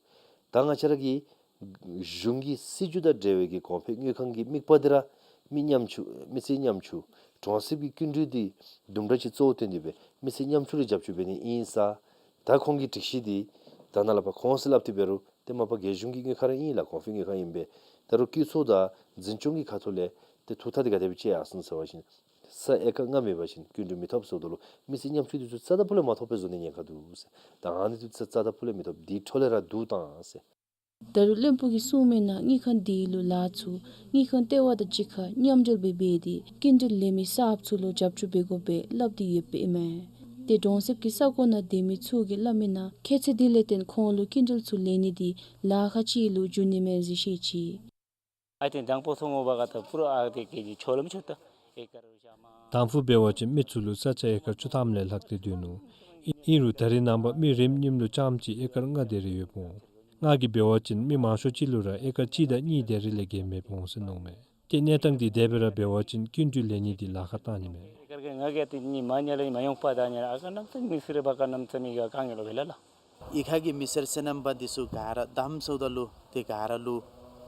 ད་ང་བཅས་ར་གི་གཞུང་གི་སྲིད་བྱུས་དང་འབྲེལ་བའི་གི་གོང་འཕེལ་དངུལ་ཁང་གི་དམིགས་པ་དེ་ར་མི་ཉམ་ཆུང་མི་སེར་ཉམ་ཆུང་གྲོང་གསེབ་ཀྱི་སྐྱིན་འགྲུལ་དེ་དུམ་གྲ་ཅིག་གཙོ་བོ་བཏོན་ཏེ་སྦེ་མི་སེར་ཉམ་ཆུང་ལུ་རྒྱབ་སྐྱོར་འབད་ནི་ཨིན་ས། ད་ཁོང་གི་སྒྲིག་གཞི་དེ་ད་ནཱ་ལས་ཕར་ཁོང་ཚུ་སླབ་སྟེ་འབད་རུང་ཏེ་མ་པ་རྒྱལ་གཞུང་གི་དངུལ་ཁང་ར་ཨིན་ལགས། གོང་འཕེལ་དངུལ་ཁང་ཨིན་པས། ད་རུང་སྤྱི་ཚོགས་དང་འཛིན་སྐྱོང་གི་ཁ་ཐུག་ལས་ཏེ་ཐུགས་ཐག་དེ་ག་དེ་སྦེ་བཅད་ཡར་སོང་ཟེར་བ་ཅིན་ས་ཨེ་ཀར་ལྔ་མེད་པ་ཅིན་སྐྱིན་འགྲུལ་མི་ཐོབ་ཟེརཝ་ད་ལུ་མི་སེར་ཉམ་ཆུང་དེ་ཚུ་རྩ་དང་ཕུ་ལས་མ་ཐོབ་པའི་བཟོ་ནི་ཉེན་ཁ་འདུག་ཟེར། ད་ཨ་ནི་དེ་ཚུ་རྩ་དང་ཕུ་ལས་མི་ཐོབ། དེ་འཕྲོ་ལས་ར་བསྡུ་བཏང་ཟེར། ད་རུང་བློན་པོ་གིས་གསུངས་མི་ནང་དངུལ་ཁང་དེ་ལུ་ལཱ་ཚུ་དངུལ་ཁང་ལྟེ་བ་དང་གཅིག་ཁར་མཉམ་འབྲེལ་འབད་འབད་དེ་སྐྱིན་འགྲུལ་ལེན་མི་གསརཔ་ཚུ་ལུ་རྒྱབ་སྐྱོར་འབད་དགོ་པའི་སླབ་སྟེ་ཡོདཔ་ཨིན་མས། ཏེ་གྲོང་གསེབ་ཀྱི་ས་གོ་ནང་སྡོད་མི་ཚུ་གིས་སླབ་མི་ནང་ཁྱད་ཚད་དེ་ལས་བརྟེན་ཁོང་ལུ་སྐྱིན་འགྲུལ་ཚུ་ལེན་ནི་དེ་ལཱ་ཁག་ཅིག་ལུ་འགྱུར་ནི་མས་ཟེར་བཤད་ཅི། དང་ཕུ་འབད་བ་ཅིན་མི་ཚུ་ལུ་ས་ཆ་ཨེ་ཀར་བཅུ་ཐམ་ལས་ལྷག་སྟེ་སྡོད་ནུག། ཨིན་རུང་ད་རེས་ནངས་པ་མི་རིམ་གཉིསམ་ལུ་རྐྱངམ་གཅིག་ཨེ་ཀར་ལྔ་དེ་རེ་ཡོདཔ་འོང་། ང་གིས་འབད་བ་ཅིན་མི་མང་ཤོས་ཅིག་ལུ་ར་ཨེ་ཀར་གཅིག་དང་གཉིས་དེ་རེ་ལས་བརྒལ་མེདཔ་འོང་ཟེར་མནོཝ་མས། ཏེ་གནས་སྟངས་དེ་དེ་སྦེ་ར་འབད་བ་ཅིན་སྐྱིན་འགྲུལ་ལེན་ནི་དེ་ལཱ་ཁག་བཏང་ནི་མས། ཨི་ཁ་གི་མི་སེར་སོ་ནམ་པ་འདི་ཚུ་ག་ར་དམ་ཚུ་ད་ལུ་ཏེ་ག་ར་ལུ་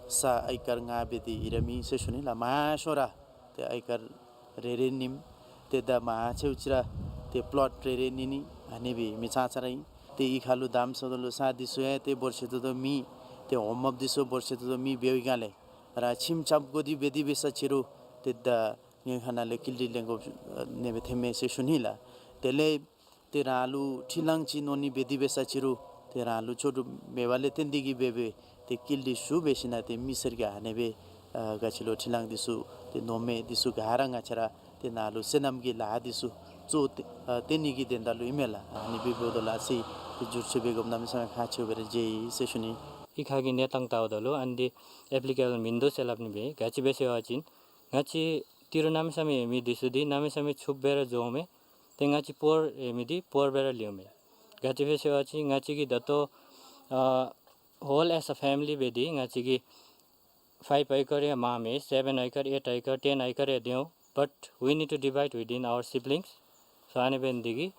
ས་ཨེ་ཀར་ལྔ་སྦེ་དེ་ཨིན་ར་མེད་ཟེར་ཞུ་ནི་ལགས། མང་ཤོས་ར་ཏེ་ཨེ་ཀར་རེ་རེ་ནིམ། ཏེ་ད་མང་ཆེཝ་ཅིག་ར་ཏེ་པློཊ་རེ་རེ་ནི་ནི་ཨ་ནི་སྦེ་མི་ཙང་ཙ་ར་ཨིན། ཏེ་ཨི་ཁ་ལུ་དམ་ཚུ་ད་ལུ་ས་འདི་ཚུ་ཡང་ཏེ་འབོར་ཆེ་ཏོག་ཏོ་མེད། ཏེ་འོང་འབབ་འདི་ཚུ་འབོར་ཆེ་ཏོག་ཏོ་མེད། འབདཝ་ལས་ར་ཁྱིམ་རྐྱབ་དགོ་དེ་འབད་དེ་འབད་ས་ཅིག་རུང་ཏེ་ད་དངུལ་ཁང་ནང་ལས་སྐྱིན་འགྲུལ་ལེན་དགོཔ་ཨ་ནི་སྦེ་ཐོནམ་མས་ཟེར་ཞུ་ནི་ལགས། དེ་ལས་ཏེ་རང་ལུ་འཕྲུལ་གླང་ཅིག་ནོར་ནི་འབད་དེ་འབད་ས་ཅིག་རུང་ཏེ་རང་ལུ་ལྕོགས་གྲུབ་མེད་པ་ལས་བརྟེན་ཏེ་གིས་འབད་འབད་ཏེ་སྐྱིན་འགྲུལ་ཞུ་འབད་ཞིན་ན་ཏེ་མི་སེར་གྱིས་ཨ་ནི་སྦེ་ཨ་ག་ཅི་ལོ་འཕྲུལ་གླང་འདི་ཚུ་ཏེ་ནོར་མི་འདི་ཚུ་ག་ར་ང་བཅས་ར་ཏེ་ནཱ་ལུ་སོ་ནམ་གྱི་ལཱ་འདི་ཚུ་གཙོ་བོ་ཏེ་ཨ་བཏོན་ནི་གི་དོན་དག་ལུ་ཨིན་མས་ལགས། ཨ་ནི་སྦེ་འབདཝ་ད་ལུ་ཨ་ཙི་ཏེ་བསྒྱུར་བཅོས་འབད་དགོཔ་གནམ་མེད་ས་མེད་ཁག་ཆེཝ་སྦེ་ར་མཇལ་ཡི་ཟེར་ཞུ་ནི། ཨི་ཁ་གི་གནས་སྟངས་བལྟཝ་ད་ལུ་ཨ་ནི་འདི་ཨེཔ་ལི་ཀེ་བཱལ་མིན་འདུག་ཟེར་སླབ་ནི་མས། ག་ཅི་སྦེ་ཟེར་བ་ཅིན་ང་བཅས་ཏི་རུ་གནམ་མེད་ས་མེད་ཡོད་མི་འདི་ཚུ་འདི་གནམ་མེད་ས་མེད་ཆུ་སྦེ་ར་རྫོགས་མས། ཏེ་ང་བཅས་པཱར་ཡོད་མི་འདི་པཱར་སྦེ་ར་ལུས་མས། ག་ཅི་སྦེ་ཟེར་བ་ཅིན་ང་བཅས་ཀྱི་ད་ལྟོ་ཨ་ཧོལ་ཨེས་ཨེ་ཕེ་མི་ལི་སྦེ་འདི་ང་བཅས་ཀྱི་ཕའིབ་ཨེ་ཀར་ཡང་མང་མས། སེ་བེན་ཨེ་ཀར་ཨེཊ་ཨེ་ཀར་ཊེན་ཨེ་ཀར་ཡང་འདུག། But we need to divide within our siblings. So ཨ་ནི་འབད་ནི་འདི་གིས་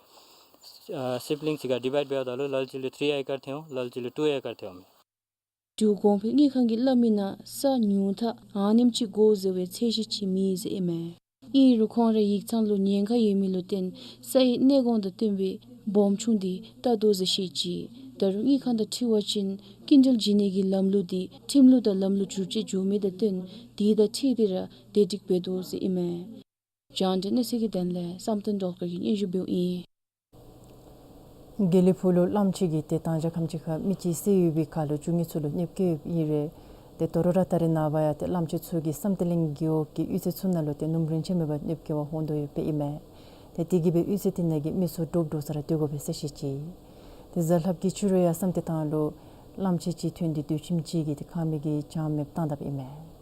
ཨ་སིབ་ལིངས་གཅིག་ཁར་ཌི་བའིཌ་འབདཝ་ད་ལུ་ལ་ལུ་ཅིག་ལུ་ཐི་རི་ཨེ་ཀར་ཐོན་འོང་། ལ་ལུ་ཅིག་ལུ་ཊུ་ཨེ་ཀར་ཐོན་འོང་མས། འབྲུག་གོང་འཕེལ་དངུལ་ཁང་གིས་སླབ་མི་ནང་ས་ཉུང་མཐའ་ཨ་ནེམ་ཅིག་དགོ་ཟེར་བའི་ཚད་གཞི་ཅིག་མེད་ཟེར་ཨིན་མས། ཨིན་རུང་ཁོང་རའི་ཡིག་ཚང་ལུ་ཉེན་ཁ་ཡོད་མི་ལུ་བརྟེན་སའི་གནས་གོང་དང་བསྟུན་པའི་སྦོམ་ཆུང་དེ་བལྟ་དོ་ཟེར་བཤད་ཅི། ད་རུང་དངུལ་ཁང་དང་འཁྲིལ་བ་ཅིན་སྐྱིན་འགྲུལ་བྱིན་ནི་གི་ལམ་ལུགས་དེ་ཁྲིམས་ལུགས་དང་ལམ་ལུགས་བསྒྱུར་བཅོས་འགྱོ་མི་དང་བསྟུན་དེ་དང་འཁྲིལ་ཏེ་ར་བདེ་སྒྲིག་འབད་དོ་ཟེར་ཨིན་མས། རྒྱང་བསྒྲགས་གནས་ཚུལ་གྱི་དོན་ལས་བསམ་གཏན་སྒྲོལ་དཀར་གྱིས་སྙན་ཞུ་འབདཝ་ཨིན། དགེ་ལེགས་ཕུག་ལུ་གླངམོ་ཆེ་གིས་ཏེ་དང་ཞག་ཁམས་ཅིག་ཁར་མི་གཅིག་བསད་ཡོད་པའི་ཁར་ལུ་རྒྱུ་དངོས་ཚུ་ལུ་གནོདཔ་བཀལཝ་ཨིན་རུང་ཏེ་དོ་རུང་ར་ད་རེས་ནངས་པ་ཡང་ཏེ་གླངམོ་ཆེ་ཚུ་གིས་བསམ་གཏན་གླིང་རྒེད་འོག་གི་གཡུས་ཚན་ཚུ་ནང་ལུ་ཏེ་སྣུམ་རིན་ཆེན་མེད་པར་གནོདཔ་བཀལ་བར་འོང་དོ་ཡོདཔ་ཨིན་མས། ཏེ་དེ་གིས་སྦེ་གཡུས་ཚན་དེ་ནང་གི་མི་ཚུ་འདྲོག་འདྲོག་ས་ར་སྡོད་དགོ་པས་ཟེར་བཤད་ཅི། ཏེ་གཟའ་ལྷགཔ་གི་ཕྱི་རུ་ཡང་བསམ་གཏན་ཐང་ལུ་གླངམོ་ཆེ་ཅིག་ཐོན་ཏེ་དུད་ཁྱིམ་ཅིག་གི་ཏེ་ཁང་མིག་གི་གྱང་མེདཔ་བཏང་དཔ་ཨིན་མས།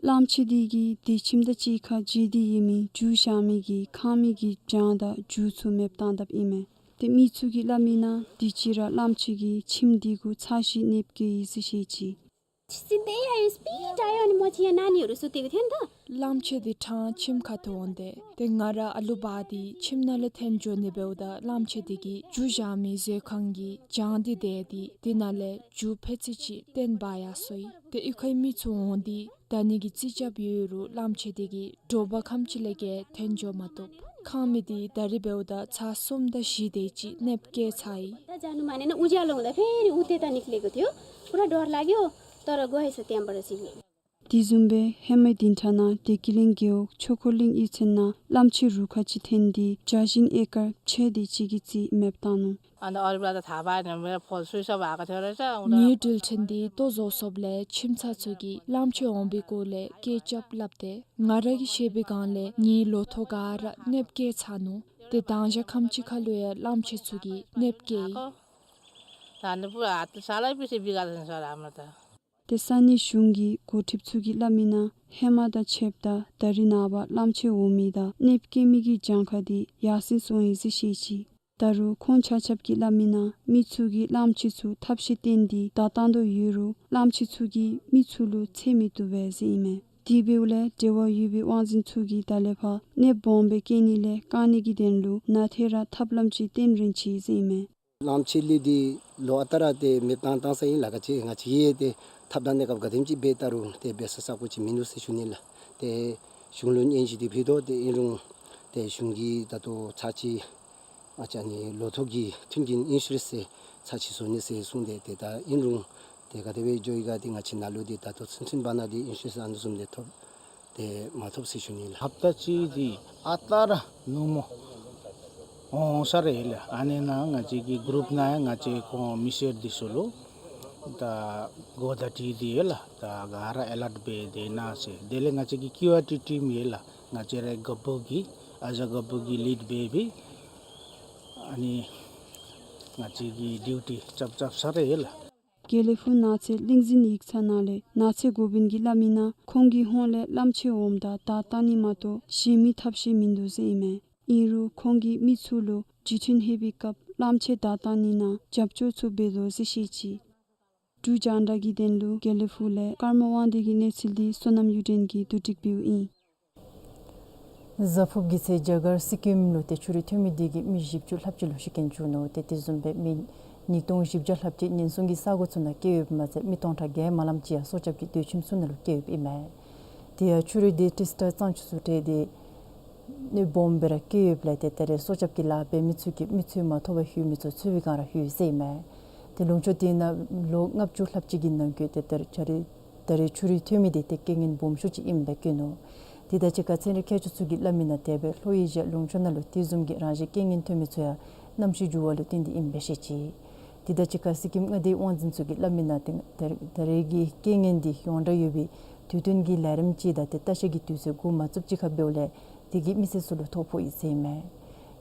གླངམོ་ཆེ་དེ་གིས་དུད་ཁྱིམ་དང་གཅིག་ཁར་འགྱོ་སྟེ་ཡོད་མི་རྒྱུ་བཞག་མི་གི་ཁང་མིག་གི་གྱང་དང་རྒྱུ་ཚུ་མེདཔ་བཏང་དཔ་ཨིན་མས། ཏེ་མི་ཚུ་གིས་སླབ་མི་ནང་དུས་ཅི་ར་གླངམོ་ཆེ་གིས་ཁྱིམ་དེ་གུ་ཚ་ཞིང་གནོདཔ་བཀལ་ཡི་ཟེར་བཤད་ཅི། གླངམོ་ཆེ་དེ་ཕྲང་ཁྱིམ་ཁ་ཐོན་འོང་སྟེ་ཏེ་ང་ར་ཨ་ལུ་འབག་སྟེ་ཁྱིམ་ནང་ལས་ཐོན་འགྱོ་ནི་འབདཝ་ད་གླངམོ་ཆེ་དེ་གིས་རྒྱུ་བཞག་མི་མཛོད་ཁང་གི་གྱང་དེ་བརྡལ་ཏེ་དེ་ནང་ལས་རྒྱུ་ཕལ་ཆེར་ཅིག་བཏོན་འབག་ཡར་སོ་ཡི། ཏེ་གཡུས་ཁའི་མི་ཚུ་འོང་སྟེ་བལྟ་ནི་གི་རྩིས་རྐྱབ་ཡོད་རུང་གླངམོ་ཆེ་དེ་གིས་དྲོ་པ་ཁམས་ཅིག་ལས་བརྒལ་ཐོན་འགྱོ་མ་བཏུབ། ཁང་མིག་དེ་ད་རེས་འབདཝ་ད་ཚར་གསུམ་དང་བཞི་དེ་ཅིག་གནོདཔ་བཀལ་ཚར་ཡི། དེ་བཟུམ་སྦེ་ཧེ་མའི་བདུན་ཕྲག་ནང་བདེ་སྐྱིད་གླིང་རྒེད་འོག་ཆོས་འཁོར་གླིང་གཡུས་ཚན་ནང་གླངམོ་ཆེ་རུ་ཁག་ཅིག་ཐོན་ཏེ་བྱ་ཞིང་ཨེ་ཀར་ཕྱེད་དེ་ཅིག་གི་རྩིས་མེདཔ་བཏང་ནུག། ངེའི་འགྲུལ་འཕྲིན་འདི་ལྟོ་བཟོ་སོངམ་ལས་ཁྱིམ་ཚང་ཚུ་གིས་གླངམོ་ཆེ་འོང་པའི་སྐོར་ལས་སྐད་རྐྱབ་སླབ་སྟེ་ང་ར་གིས་ཤེས་པའི་སྒང་ལས་ངེའི་ལོ་ཐོག་ག་ར་གནོདཔ་བཀལ་ཚར་ནུག། ཏེ་དང་ཞག་ཁམས་ཅིག་ཁར་ལུ་ཡང་གླངམོ་ཆེ་ཚུ་གིས་གནོདཔ་བཀལ་ཡི། ད་ནི་པུ་ཨ་ཏི་ས་ལ་པི་སི་བི་ག་ལ་སོང་ར་མ་ད། ཏེ་ས་གནས་གཞུང་གི་འགོ་ཁྲིདཔ་ཚུ་གིས་སླབ་མི་ནང་ཧེ་མ་དང་ཕྱདཔ་ད་ད་རིས་ནངས་པ་གླངམོ་ཆེ་འོང་མི་དང་གནོདཔ་བཀལ་མི་གི་གྱངས་ཁ་འདི་ཡར་སེང་སོང་ཡི་ཟེར་བཤད་ཅི། ད་རུང་ཁོང་ཆ་ཁྱབ་ཀྱིས་སླབ་མི་ནང་མི་ཚུ་གིས་གླངམོ་ཆེ་ཚུ་ཐབས་ཤེས་བཏོན་ཏེ་བརྡ་བཏང་དོ་ཡོད་རུང་གླངམོ་ཆེ་ཚུ་གིས་མི་ཚུ་ལུ་འཚེར་མི་བཏུབ་པས་ཟེར་ཨིན་མས། དེ་འབདཝ་ལས་འབྲེལ་བ་ཡོད་པའི་དབང་འཛིན་ཚུ་གིས་ད་ལས་ཕར་གནོདཔ་སྦོམ་སྦེ་བཀལ་ནི་ལས་བཀག་ནི་གི་དོན་ལུ་ནཱ་ཏེ་ར་ཐབས་ལམ་ཅིག་བཏོན་རན་ཅི་ཟེར་ཨིན་མས། གླངམོ་ཆེ་ལས་འདི་ལོ་ཨ་རྟག་ར་ཏེ་མེདཔ་བཏང་བཏང་ས་ཨིན་ལགས། ག་ཅི་ང་བཅས་ཀྱིས་ཏེ་ཐབས་དང་གནས་སྐབས་ག་དེམ་ཅིག་འབད་ད་རུང་ཏེ་འབད་ས་ས་གོ་ཅིག་མིན་འདུག་ཟེར་ཞུ་ནི་ལགས། ཏེ་གཞུང་ལུ་སྙན་ཞུ་འདི་ཕུལ་དོ། ཏེ་ཨིན་རུང་ཏེ་གཞུང་གིས་ད་ལྟོ་ཚར་གཅིག་ཨ་ཙི་ཨ་ནི་ལོ་ཐོག་གི་མཐུན་རྐྱེན་ཨིན་ཤུ་རེནསི་ཚར་གཅིག་བཟོ་ནི་ཟེར་གསུངས་ཏེ། ཏེ་ད་ཨིན་རུང་ཏེ་ག་དེ་སྦེ་འགྱོ་ཡི་ག་འདི་ང་བཅས་ནཱ་ལུ་འདི་ད་ལྟོ་ཚུན་ཚོད་འབད་ན་འདི་ཨིན་ཤུ་རེནསི་ཨ་ནི་བཟུམ་འདི་ཐོབ་ཏེ་མ་ཐོབ་ཟེར་ཞུ་ནི་ལགས། ཧབ་ཏ་གཅིག་འདི་ཨ་རྟག་ར་ནུབ་མོ་འོང་ས་ར་ཡོད་ལགས། ཨ་ནི་ནང་ང་བཅས་ཀྱི་གུ་རུབ་ནང་ཡང་ང་བཅས་ཁོང་མི་སེར་འདི་ཚུ་ལུ་ད་གོ་བརྡ་སྤྲོད་དེ་ཡོད་ལགས། ད་ག་ར་ཨེ་ལརཊ་འབད་དེ་ན་ཟེར། དེ་ལས་ང་བཅས་ཀྱི་ཀིའུ་ཨར་ཊི་ཊིམ་ཡོད་ལགས། ང་བཅས་རའི་རྒཔོ་གིས་ཨ་ཞང་རྒཔོ་གིས་ལིཌ་འབད་འབད་ཨ་ནི་ང་བཅས་ཀྱི་ཌིའུ་ཊི་རྐྱབ་རྐྱབ་ས་ར་ཡོད་ལགས། དགེ་ལེགས་ཕུག་ནགས་ཚལ་གླིང་འཛིན་ཡིག་ཚང་ནང་ལས་ནགས་ཚལ་འགོ་དཔོན་གྱིས་སླབ་མི་ནང་ཁོང་གི་ཧོངས་ལས་གླངམོ་ཆེ་འོངམ་ད་བརྡ་བཏང་ནི་མ་གཏོགས་གཞན་མི་ཐབས་ཤེས་མིན་འདུག་ཟེར་ཨིན་མས། ཨིན་རུང་ཁོང་གིས་མི་ཚུ་ལུ་རྒྱུས་མཐུན་ལྷོད་པའི་སྐབས་གླངམོ་ཆེ་བརྡ་བཏང་ནི་ནང་རྒྱབ་སྐྱོར་ཚུ་འབད་དོ་ཟེར་བཤད་ཅི། འབྲུག་རྒྱང་བསྒྲགས་ཀྱི་དོན་ལུ་དགེ་ལེགས་ཕུག་ལས་ཀརྨ་དབང་འདུས་ཀྱི་གནས་ཚུལ་འདི་བསོད་ནམས་གཡུ་སྒྲོན་གྱིས་བསྡུ་སྒྲིག་འབདཝ་ཨིན། གཟའ་ཕུརཔ་གི་ཚེ་རྒྱ་གར་སི་ཀིམ་ལུ་ཏེ་ཆུ་རུད་ཐོན་མི་འདི་གིས་མི་བཞི་བཅུ་ལྷགཔ་ཅིག་ལུ་ཤི་རྐྱེན་བྱུང་ནུག། ཏེ་དེ་བཟུམ་སྦེ་མི་ཉིས་སྟོང་བཞི་བརྒྱ་ལྷགཔ་ཅིག་ཉེན་སྲུང་གི་ས་གོ་ཚུ་ནང་བསྐྱལ་ཡོདཔ་མ་ཚད་མི་སྟོང་ཕྲག་བརྒྱད་མ་ལངམ་ཅིག་ཡང་སྲོག་སྐྱབས་ཀྱི་སྡོད་ཁྱིམ་ཚུ་ནང་ལུ་བསྐྱལ་ཡོདཔ་ཨིན་མས། དེ་ཡང་ཆུ་རུད་འདི་ཊི་སི་ཊར་གཙང་ཆུ་ཚུ་འདྲེས་ཏེ་གནོད་སྦོམ་སྦེ་ར་བཀལ་ཡོདཔ་ལས་ཏེ་ད་རེས་སྲོག་སྐྱབས་ཀྱི་ལཱ་འབད་མི་ཚུ་གིས་མི་འཚོལ་མ་ཐོབ་པར་ལྷོད་མི་ཚུ་འཚོལ་བའི་བསྒང་ར་ལྷོད་ཡི་ཟེར་ཨིན་མས། ཏེ་ལུང་ཕྱོགས་དེ་ནང་ལོ་ལྔ་བཅུ་ལྷགཔ་ཅིག་གི་ནང་འཁོད་ཏེ་ད་རེས་ད་རེས་ཆུ་རུད་ཐོན་མི་འདི་ཏེ་རྐྱེན་ངན་སྦོམ་ཤོས་ཅིག་ཨིནམ་སྦེ་བཀོད་ནུག། དེ་དང་གཅིག་ཁར་ཚན་རིག་མཁས་མཆོག་ཚུ་གིས་སླབ་མི་ནང་དེ་སྦེ་ལྷོ་ཨེ་ཤི་ཡ་ལུང་ཕྱོགས་ནང་ལུ་དེ་བཟུམ་གྱི་རང་བཞིན་རྐྱེན་ངན་ཐོན་མི་ཚུ་ཡང་གནམ་གཤིས་འགྱུར་བ་ལུ་བརྟེན་ཏེ་ཨིནམ་སྦེ་བཤད་ཅི། དེ་དང་གཅིག་ཁར་སི་ཀིམ་མངའ་སྡེའི་དབང་འཛིན་ཚུ་གིས་སླབ་མི་ནང་ཏེ་ད་ད་རེས་ཀྱི་རྐྱེན་ངན་འདི་ཡོངས་གྲགས་ཡོད་པའི་དུས་སྟོན་གྱི་ལས་རིམ་ཅིག་དང་ཏེ་ལྟ་བཤལ་གྱི་དུས་ཚོད་འགོ་མ་བཙུགསཔ་ཅིག་ཁར་འབདཝ་ལས་དེ་གིས་མི་སེར་ཚུ་ལུ་ཐོ་ཕོག་ཡི་ཟེར་ཨིན་མས།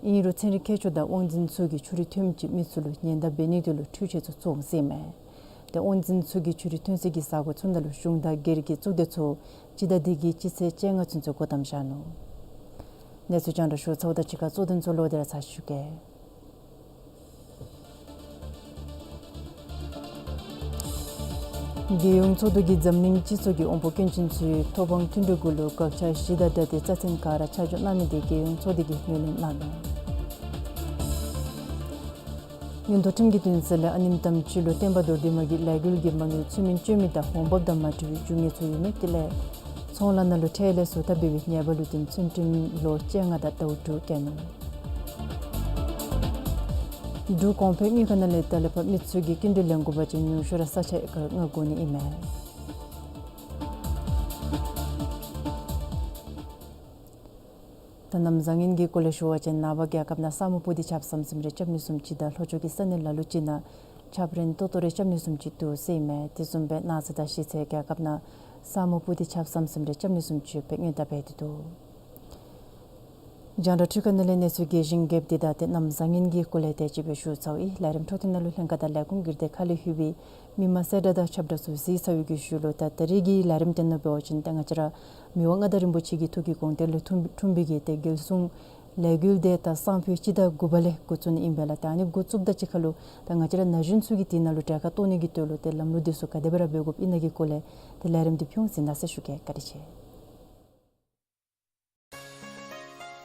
ཨིན་རུང་ཚན་རིག་མཁས་མཆོག་དང་དབང་འཛིན་ཚུ་གིས་ཆུ་རུད་ཐོནམ་ཅིག་མི་ཚུ་ལུ་ཉེན་བརྡ་འབད་ནིའི་དོན་ལུ་འཕྲུལ་ཆས་ཚུ་བཙུགས་འོང་ཟེར་ཨིན་མས། ཏེ་དབང་འཛིན་ཚུ་གིས་ཆུ་རུད་ཐོན་སའི་གི་ས་གོ་ཚུ་ནང་ལུ་གཞུང་དང་སྒེར་གྱི་གཙུག་སྡེ་ཚུ་སྤྱི་ཟླ་འདི་གི་སྤྱི་ཚེས་བཅོ་ལྔ་ཚུན་ཚོད་སྒོ་བསྡམ་བཞག་ནུག། གནས་ཚུལ་རྒྱང་བསྒྲགས་ཞུ་ཚརཝ་དང་གཅིག་ཁར་གཙོ་དོན་ཚུ་ལོག་སྟེ་ར་ཚར་ཞུ་གེ། རྒྱལ་ཡོངས་ཚོགས་འདུ་གིས་འཛམ་གླིང་སྤྱི་ཚོགས་ཀྱི་དབང་པོ་སྐྱོན་ཅན་ཚུའི་ཐོབ་དབང་བསྟུན་གྲོས་གུ་ལུ་དགག་བྱ་བཞི་དང་སྦྲགས་ཏེ་རྩ་ཚན་ག་ར་ཆ་འཇོག་གནང་མི་འདི་རྒྱལ་ཡོངས་ཚོགས་སྡེ་གིས་ངོས་ལེན་གནང་ནུག། མངོན་མཐོ་ཁྲིམས་ཀྱི་འདུན་ས་ལས་ཨ་ནེམ་དམ་ཆོས་ལུ་བསྟན་པ་རྡོར་བདེ་མ་གིས་ལས་འགུལ་གྱི་མ་དངུལ་ཚུལ་མིན་སྤྱོད་མི་དང་འོང་འབབ་དང་མ་འཁྲིལ་བའི་རྒྱུ་དངོས་ཚུ་ཡོད་མི་དེ་ལས་ཚོང་ལཱ་ནང་ལུ་ཁྲལ་ལས་བཟོ་ཐབས་འབད་བའི་ཉེས་པ་ལུ་བརྟེན་ཚུན་ཁྲིམས་ལོ་བཅོ་ལྔ་དང་ཟླཝ་དྲུག་བཀལ་ནུག། འབྲུག་གོང་འཕེལ་དངུལ་ཁང་ནང་ལས་ད་ལས་ཕར་མི་ཚུ་གིས་སྐྱིན་འགྲུལ་ལེན་དགོ་པ་ཅིན་ཉུང་ཤོས་ར་ས་ཆ་ཨེ་ཀར་ལྔ་དགོ་ནི་ཨིན་མས། ད་གནམ་བཟང་ངན་གྱི་སྐོར་ལས་ཞུ་བ་ཅིན་ནངས་པ་རྒྱལ་ཁབ་ནང་ས་སྨུག་སྤུབས་ཏེ་ཆརཔ་ཟམ་ཟིམ་རེ་རྐྱབ་ནི་བཟུམ་ཅིག་དང་ལྷོ་ཕྱོགས་ཀྱི་ས་གནས་ལ་ལུ་ཅིག་ནང་ཆརཔ་རན་ཏོག་ཏོ་རེ་རྐྱབ་ནི་བཟུམ་ཅིག་འདུག་ཟེར་ཨིན་མས། དེ་བཟུམ་སྦེ་གནངས་ཚེ་དང་གཞེས་ཚེ་རྒྱལ་ཁབ་ནང་ས་སྨུག་སྤུབས་ཏེ་ཆརཔ་ཟམ་ཟིམ་རེ་རྐྱབ་ནི་བཟུམ་ཅིག་ཡོད་པའི་སྔོན་བརྡ་འབད་དེ་འདུག། རྒྱང་བསྒྲགས་འཕྲུལ་ཁང་ནང་ལས་གནས་ཚུལ་རྒྱས་ཤིང་རྒྱསཔ་འདི་དང་ཏེ་གནམ་བཟང་ངན་གྱི་སྐོར་ལས་དེ་ཅིག་སྦེ་ཞུ་ཚརཝ་ཨིན། ལས་རིམ་འཕྲོ་མཐུད་ནང་ལུ་ལྷན་ཁག་དང་ལས་ཁུངས་ཀྱི་དེ་ཁ་ལས་ལྷོད་པའི་མི་མང་གསལ་བསྒྲགས་དང་ཁྱབ་བསྒྲགས་ཚུ་གཟིགས་ཚར་བའི་གི་ཤུལ་ལུ་ད་ད་རིས་ཀྱི་ལས་རིམ་དེ་ནང་འབད་བ་ཅིན་ཏེ་ང་བཅས་ར་མི་དབང་མངའ་བདག་རིན་པོ་ཆེ་གི་ཐུགས་ཀྱི་དགོངས་དོན་ལུ་མཐུན་མཐུན་པའི་གི་ཏེ་རྒྱལ་སྲུང་ལས་འགུལ་དེ་ད་སང་ཕོད་སྤྱི་ཟླ་དགུ་པ་ལས་འགོ་བཙུགས་ནི་ཨིན་པས་ལགས། ད་ཨ་ནི་འགོ་བཙུགསཔ་དང་གཅིག་ཁར་ལུ་ད་ང་བཅས་ར་ན་གཞོན་ཚུ་གིས་དེ་ནང་ལུ་གྲལ་ཁར་གཏོགས་ནི་གི་དོན་ལུ་ཏེ་ལམ་ལུགས་དེ་ཚུ་ག་དེ་སྦེ་ར་འབད་དགོཔ་ཨིན་ན་གི་སྐོར་ལས་ཏེ་ལས་རིམ་འདི་ཕུལ་འོང་ཟེར་ན་ཟེར་ཞུ་གེ། བཀའ་དྲིན་ཆེ།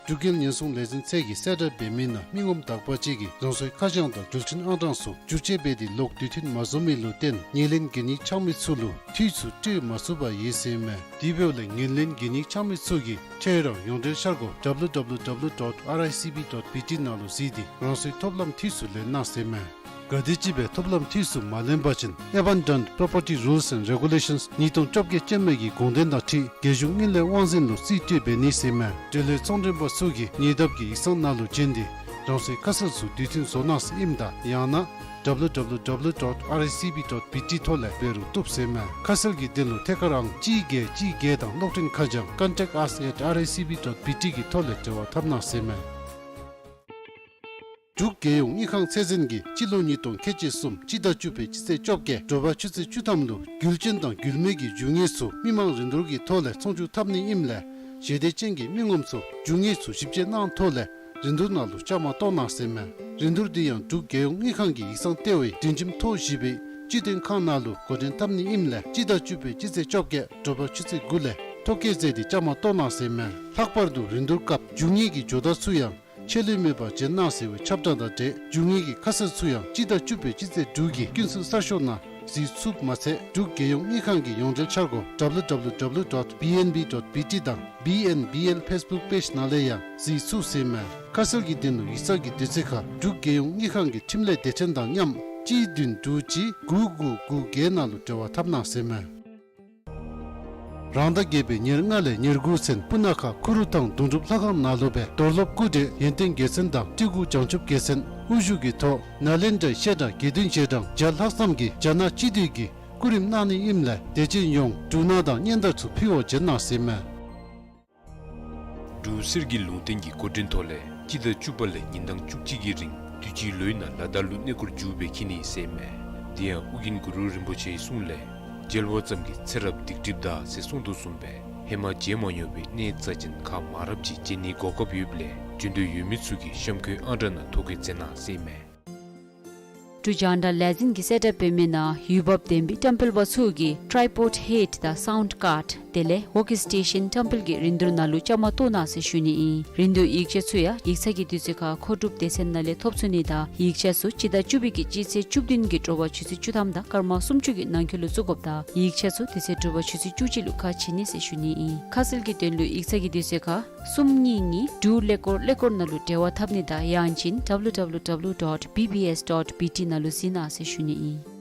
འབྲུག་རྒྱལ་ཉེན་སྲུང་ལས་འཛིན་ཚད་ཀྱིས་གསལ་བསྒྲགས་འབད་མི་ནང་མི་ངོམ་དག་པ་ཅིག་གིས་རང་སོའི་ཁ་བྱང་དང་འགྲུལ་འཕྲིན་ཨང་གྲངས་སོགས་བསྒྱུར་བཅོས་འབད་དེ་ལོག་དུས་མཐུན་མ་བཟོ་མི་ལུ་བརྟེན་ངོས་ལེན་གན་ཡིག་འཆང་མི་ཚུ་ལུ་འཐུས་ཚུ་སྤྲོད་མ་ཚུགས་པར་ཡོད་ཟེར་ཨིན་མས། དེ་འབདཝ་ལས་ངོས་ལེན་གན་ཡིག་འཆང་མི་ཚུ་གིས་ཁྱོད་རའི་ཡོངས་འབྲེལ་འཆར་སྒོ་W W W dot R I C B dot B T ནང་ལུ་གཟིགས་ཏེ་རང་སོའི་ཐོབ་ལམ་འཐུས་ཚུ་ལེན་གནང་ཟེར་ཨིན་མས། ག་དེམ་ཅིག་སྦེ་ཐོབ་ལམ་འཐུས་ཚུ་མ་ལེན་པ་ཅིན་Abandoned Property Rules and Regulations ཉིས་སྟོང་བཅོ་བརྒྱད་ཅན་མའི་གི་དགོངས་དོན་དང་འཁྲིལ་རྒྱལ་གཞུང་དངུལ་ལས་དབང་འཛིན་ལུ་རྩིས་སྤྲོད་འབད་ནི་ཟེར་ཨིན་མས། འབྲེལ་ཡོད་ཚོང་མགྲོན་པ་ཚུ་གིས་ཉེ་འདབས་ཀྱི་ཡིག་ཚང་ནང་ལུ་བྱོན་ཏེ་རང་སོའི་ཁ་གསལ་ཚུ་དུས་མཐུན་བཟོ་གནང་ཟེར་ཨིནམ་ད་ཡང་ན་W W W dot R I C B dot B T ཐོག་ལས་འབད་རུང་བཏུབ་ཟེར་ཨིན་མས། ཁ་གསལ་གྱི་དོན་ལུ་ཐད་ཀར་ཨང་གཅིག་བརྒྱད་གཅིག་བརྒྱད་དང་གློག་འཕྲིན་ཁ་བྱང་contact us at R I C B dot B T གི་ཐོག་ལས་འབྲེལ་བ་འཐབ་གནང་ཟེར་ཨིན་མས། འབྲུག་རྒྱལ་ཡོངས་དངུལ་ཁང་ཚད་འཛིན་གྱིས་སྤྱི་ལོ་ཉིས་སྟོང་ཁལ་གཅིག་གསུམ་སྤྱི་ཟླ་བཅུ་པའི་སྤྱི་ཚེས་བཅོ་བརྒྱད་དྲོ་པ་ཆུ་ཚོད་བཅུ་ཐམ་ལུ་རྒྱུ་ཅན་དང་རྒྱུ་མེད་ཀྱི་རྒྱུ་དངོས་ཚུ་མི་མང་རིན་བསྡུར་གྱི་ཐོག་ལས་ཚོང་བསྒྱུར་འཐབ་ནི་ཨིནམ་ལས་ཞལ་འདེབས་ཅན་གྱི་མི་ངོམ་ཚུ་རྒྱུ་དངོས་ཚུ་ཞིབ་དཔྱད་གནང་ཐོག་ལས་རིན་བསྡུར་ནང་ལུ་བཅའ་མར་གཏོགས་གནང་ཟེར་མས། རིན་བསྡུར་འདི་ཡང་འབྲུག་རྒྱལ་ཡོངས་དངུལ་ཁང་གི་ཡིག་ཚང་ལྟེ་བའི་སྒྲིང་ཁྱིམ་ཐོག་བཞི་པའི་སྤྱི་དོན་ཁང་ནང་ལུ་འགོ་འདྲེན་འཐབ་ནི་ཨིནམ་ལས་སྤྱི་ཟླ་བཅུ་པའི་སྤྱི་ཚེས་བཅོ་བརྒྱད་དྲོ་པ་ཆུ་ཚོད་དགུ་ལས་ཐོ་བཀོད་མཛད་དེ་བཅའ་མར་གཏོགས་གནང་ཟེར་མས། ལྷག་པར་དུ་རིན་བསྡུར་སྐབས་རྒྱུ་དངོས་ཀྱི་ཇོ་བདག་ཚུ་ཡང་ཆད་ལུས་མེད་པར་བྱོན་གནང་ཟེར་བའི་ཁྱབ་བསྒྲགས་དང་འབྲེལ་རྒྱུ་དངོས་ཀྱི་ཁ་གསལ་ཚུ་ཡང་སྤྱི་ཟླ་བཅུ་པའི་སྤྱི་ཚེས་དྲུག་གི་ཀུན་གསལ་གསར་ཤོག་ནང་གཟིགས་ཚུགསཔ་མ་ཚད་འབྲུག་རྒྱལ་ཡོངས་དངུལ་ཁང་གི་ཡོངས་འབྲེལ་འཆར་སྒོ་W W W dot B N B dot B T དང་B N B L Facebook page ནང་ལས་ཡང་གཟིགས་ཚུགས་ཟེར་མས། ཁ་གསལ་གྱི་དོན་ལུ་ཡིག་ཚང་གི་དུས་ཚོད་ཁར་འབྲུག་རྒྱལ་ཡོངས་དངུལ་ཁང་གི་འཕྲིན་ལས་སྡེ་ཚན་དང་མཉམ་གཅིག་བདུན་དྲུག་གཅིག་དགུ་དགུ་དགུ་བརྒྱད་ནང་ལུ་འབྲེལ་བ་འཐབ་གནང་ཟེར་མས། རང་ཟླ་བརྒྱད་པའི་ཉེར་ལྔ་ལས་ཉེར་དགུ་ཚུན་སྤུ་ན་ཁ་ཁུ་རུ་ཐང་དོན་གྲུབ་ལྷ་ཁང་ནང་ལུ་སྦེ་རྡོར་སློབ་སྐུ་བགྲེས་ཡོན་ཏན་རྒྱལ་མཚན་དང་སྤྲུལ་སྐུ་བྱང་ཆུབ་རྒྱལ་མཚན་དབུ་བཞུགས་ཀྱི་ཐོག་ནཱ་ལེནྡྲའི་བཤད་གྲྭ་དགེ་འདུན་ཆོས་གྲྭ་བརྒྱ་ལྷག་ཙམ་གྱིས་རྒྱ་ནག་སྤྱི་འཐུས་ཀྱི་སྐུ་རིམ་གནང་ནི་ཨིནམ་ལས་དད་ཅན་ཡོངས་འབྲུག་ནང་དང་སྙན་དར་ཚུ་ཕུལ་བར་བྱོན་གནང་ཟེར་མས། འབྲུག་གསེར་གྱི་ལུང་བསྟན་གྱི་འགོ་འདྲེན་ཐོག་ལས་སྤྱི་ཟླ་བཅུ་པ་ལས་ཉིན་གྲངས་བཅུ་གཅིག་གི་རིང་དུས་ཅི་ལོའི་ནང་ལ་དྭགས་ལུ་གནས་སྐོར་མཇུག་སྦེ་འཁྱིད་ནི་ཟེར་མས། དེ་ཡང་ཨོ་རྒྱན་གུ་རུ་རིན་པོ་ཆེའི་གསུང་ལས་མཇལ་བ་ཙམ་གྱིས་ཚེ་རབས་སྡིག་སྒྲིབ་འདག་ཟེར་གསུངས་དོ་བཟུམ་སྦེ་ཧེ་མ་མཇལ་མ་མྱོང་བའི་གནས་རྩ་ཅན་ཁག་མང་རབས་ཅིག་མཇལ་ནིའི་གོ་སྐབས་ཡོདཔ་ལས་འབྱོན་འདོད་ཡོད་མི་ཚུ་གིས་གཤམ་འཁོད་ཨང་གྲངས་ནང་ཐོ་བཀོད་མཛད་གནང་ཟེར་མས། འབྲུག་རྒྱང་བསྒྲགས་ལས་འཛིན་གྱི་གསལ་བསྒྲགས་འབད་མི་ནང་འོས་འབབ་ལྡན་པའི་བཀྲམ་སྤེལ་པ་ཚུ་གིས་ཊའི་པོཌ་ཧེཌ་དང་སའུནཌ་ཀཱརཌ་དེ་ལས་ཝོརྐ་སི་ཊེ་ཤཱན་བཀྲམ་སྤེལ་གྱི་རིན་བསྡུར་ནང་ལུ་བཅའ་མར་གཏོགས་གནང་ཟེར་ཞུ་ནི་ཨིན། རིན་བསྡུར་ཡིག་ཆ་ཚུ་ཡང་ཡིག་ཚང་གི་དུས་ཚོད་ཁར་མཁོ་སྒྲུབ་སྡེ་ཚན་ནང་ལས་ཐོབ་ཚུགས་ནི་དང་ཡིག་ཆ་ཚུ་སྤྱི་ཟླ་བཅུ་པའི་གི་སྤྱི་ཚེས་བཅུ་བདུན་གྱི་དྲོ་པ་ཆུ་ཚོད་བཅུ་ཐམ་དང་སྐར་མ་སུམ་ཅུ་གི་ནང་འཁོད་ལུ་བཙུགས་དགོཔ་དང་ཡིག་ཆ་ཚུ་དེ་ཚེ་དྲོ་པ་ཆུ་ཚོད་བཅུ་གཅིག་ལུ་ཁ་ཕྱེ་ནི་ཟེར་ཞུ་ནི་ཨིན། ཁ་གསལ་གྱི་དོན་ལུ་ཡིག་ཚང་གི་དུས་ཚོད་ཁར་གསུམ་གཉིས་གཉིས་དྲུག་ཀླད་ཀོར་ཀླད་ཀོར་ནང་ལུ་འབྲེལ་བ་འཐབ་ནི་དང་ཡང་ཅིན་W W W dot B B S dot B T ནང་ལུ་གཟིགས་གནང་ཟེར་ཞུ་ནི་ཨིན།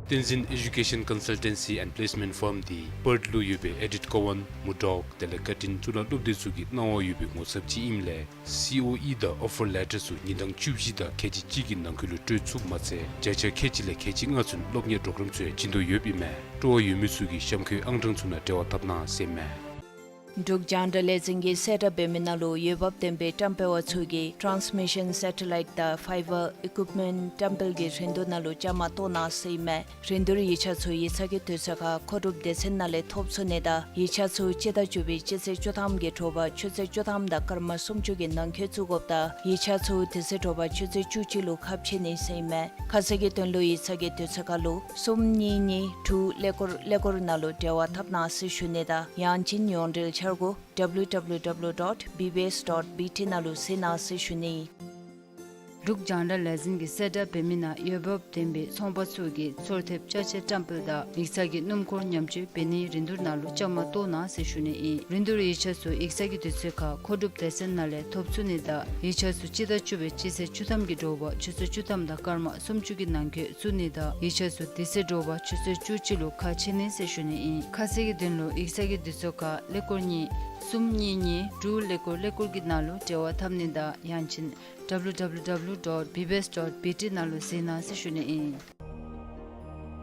བསྟན་འཛིན་Education Consultancy and Placement Firm འདི་པརཐ་ལུ་ཡོད་པའི་ཨེ་ཌིཊ་ཀོ་ཝཱན་མུར་ཌོག་དེ་ལས་ཀར་ཊིན་གཙུག་ལག་སློབ་སྡེ་ཚུ་གིས་གནང་བ་ཡོད་པའི་ངོ་ཚབ་ཅིག་ཨིནམ་ལས་སི་ཨོ་ཨི་དང་ཨོ་ཕར་ལེ་ཊར་ཚུ་ཉིན་གྲངས་བཅུ་བཞི་དང་ཁལ་གཅིག་གཅིག་གི་ནང་འཁོད་ལུ་སྤྲོད་ཚུགསཔ་མ་ཚད་བརྒྱ་ཆ་ཁལ་གཅིག་ལས་ཁལ་གཅིག་ལྔ་ཚུན་སློབ་གཉེར་གྲོགས་རམ་ཚུ་ཡང་བྱིན་དོ་ཡོདཔ་ཨིན་མས། སྤྲོ་བ་ཡོད་མི་ཚུ་གིས་གཤམ་འཁོད་ཨང་གྲངས་ཚུ་ནང་འབྲེལ་བ་འཐབ་གནང་ཟེར་མས། འབྲུག་རྒྱང་བསྒྲགས་ལས་འཛིན་གྱི་གསལ་བསྒྲགས་འབད་མི་ནང་ལུ་འོས་འབབ་ལྡན་པའི་བཀྲམ་སྤེལ་བ་ཚུ་གིས་ཊཱནསི་མི་ཤཱན་སེ་ཊ་ལའིཊ་དང་ཕའི་བར་ཨི་ཀུཡིཔ་མེནཊ་བཀྲམ་སྤེལ་གྱི་རིན་བསྡུར་ནང་ལུ་བཅའ་མར་གཏོགས་གནང་ཟེར་ཨིན་མས། རིན་བསྡུར་ཡིག་ཆ་ཚུ་ཡིག་ཚང་གི་དུས་ཚོད་ཁར་མཁོ་སྒྲུབ་སྡེ་ཚན་ནང་ལས་ཐོབ་ཚུགས་ནི་དང་ཡིག་ཆ་ཚུ་སྤྱི་ཟླ་བཅུ་པའི་སྤྱི་ཚེས་བཅུ་ཐམ་གྱི་དྲོ་པ་ཆུ་ཚོད་བཅུ་ཐམ་དང་སྐར་མ་སུམ་ཅུ་གི་ནང་འཁོད་བཙུགས་དགོཔ་དང་ཡིག་ཆ་ཚུ་དེ་ཚེ་དྲོ་པ་ཆུ་ཚོད་བཅུ་གཅིག་ལུ་ཁ་ཕྱེ་ནི་ཟེར་ཨིན་མས། ཁ་གསལ་གྱི་དོན་ལུ་ཡིག་ཚང་གི་དུས་ཚོད་ཁར་ལུ་གསུམ་གཉིས་གཉིས་དྲུག་ཀླད་ཀོར་ཀླད་ཀོར་ནང་ལུ་འབྲེལ་བ་འཐབ་གནང་ཟེར་ཞུ་ནི་དང་ཡང་ཅིན་ཡོངས་འབྲེལ་འཆར་སྒོ་W W W dot B B S dot B T ནང་ལུ་གཟིགས་གནང་ཟེར་ཞུ་ནི། འབྲུག་རྒྱང་བསྒྲགས་ལས་འཛིན་གྱི་གསལ་བསྒྲགས་འབད་མི་ནང་འོས་འབབ་ལྡན་པའི་ཚོང་པ་ཚུ་གིས་ཚོར་ཐེབས་ཅ་ཆས་བཀྲམ་སྤེལ་དང་ཡིག་ཚང་གི་སྣུམ་འཁོར་ཉམས་བཅོས་འབད་ནིའི་རིན་བསྡུར་ནང་ལུ་བཅའ་མར་གཏོགས་གནང་ཟེར་ཞུ་ནི་ཨིན། རིན་བསྡུར་ཡིག་ཆ་ཚུ་ཡིག་ཚང་གི་དུས་ཚོད་ཁར་མཁོ་སྒྲུབ་སྡེ་ཚན་ནང་ལས་ཐོབ་ཚུགས་ནི་དང་ཡིག་ཆ་ཚུ་སྤྱི་ཟླ་བཅུ་པའི་སྤྱི་ཚེས་བཅུ་ཐམ་གྱི་དྲོ་པ་ཆུ་ཚོད་བཅུ་ཐམ་དང་སྐར་མ་སུམ་ཅུ་གི་ནང་འཁོད་བཙུགས་ནི་དང་ཡིག་ཆ་ཚུ་དེ་ཚེ་དྲོ་པ་ཆུ་ཚོད་བཅུ་གཅིག་ལུ་ཁ་ཕྱེ་ནི་ཟེར་ཞུ་ནི་ཨིན། ཁ་གསལ་གྱི་དོན་ལུ་ཡིག་ཚང་གི་དུས་ཚོད་ཁར་ཀླད་ཀོར་གཉིས་གསུམ་གཉིས་གཉིས་དྲུག་ཀླད་ཀོར་ཀླད་ཀོར་གྱི་ནང་ལུ་འབྲེལ་བ་འཐབ་ནི་དང་ཡང་ཅིན་W W W dot B B S dot B T ནང་ལུ་གཟིགས་གནང་ཟེར་ཞུ་ནི་ཨིན།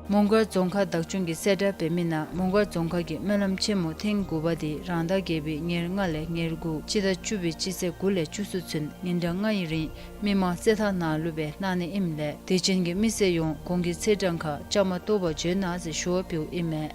མོང་སྒར་རྫོང་ཁག་བདག་སྐྱོང་གི་གསལ་བསྒྲགས་འབད་མི་ནང་མོང་སྒར་རྫོང་ཁག་གི་སྨོན་ལམ་ཆེན་མོ་ཐེངས་དགུ་པ་དེ་རང་ཟླ་བརྒྱད་པའི་ཉེར་ལྔ་ལས་ཉེར་དགུ་སྤྱི་ཟླ་བཅུ་པའི་སྤྱི་ཚེས་དགུ་ལས་བཅུ་གསུམ་ཚུན་ཉིན་གྲངས་ལྔའི་རིང་མི་མང་རྩེད་ཐང་ནང་ལུ་སྦེ་གནང་ནི་ཨིནམ་ལས་དད་ཅན་གྱི་མི་སེར་ཡོངས་གོང་གི་ཚེས་གྲངས་ཁར་བཅའ་མར་གཏོགས་པར་བྱོན་གནང་ཟེར་ཞུ་བ་ཕུལཝ་ཨིན་མས།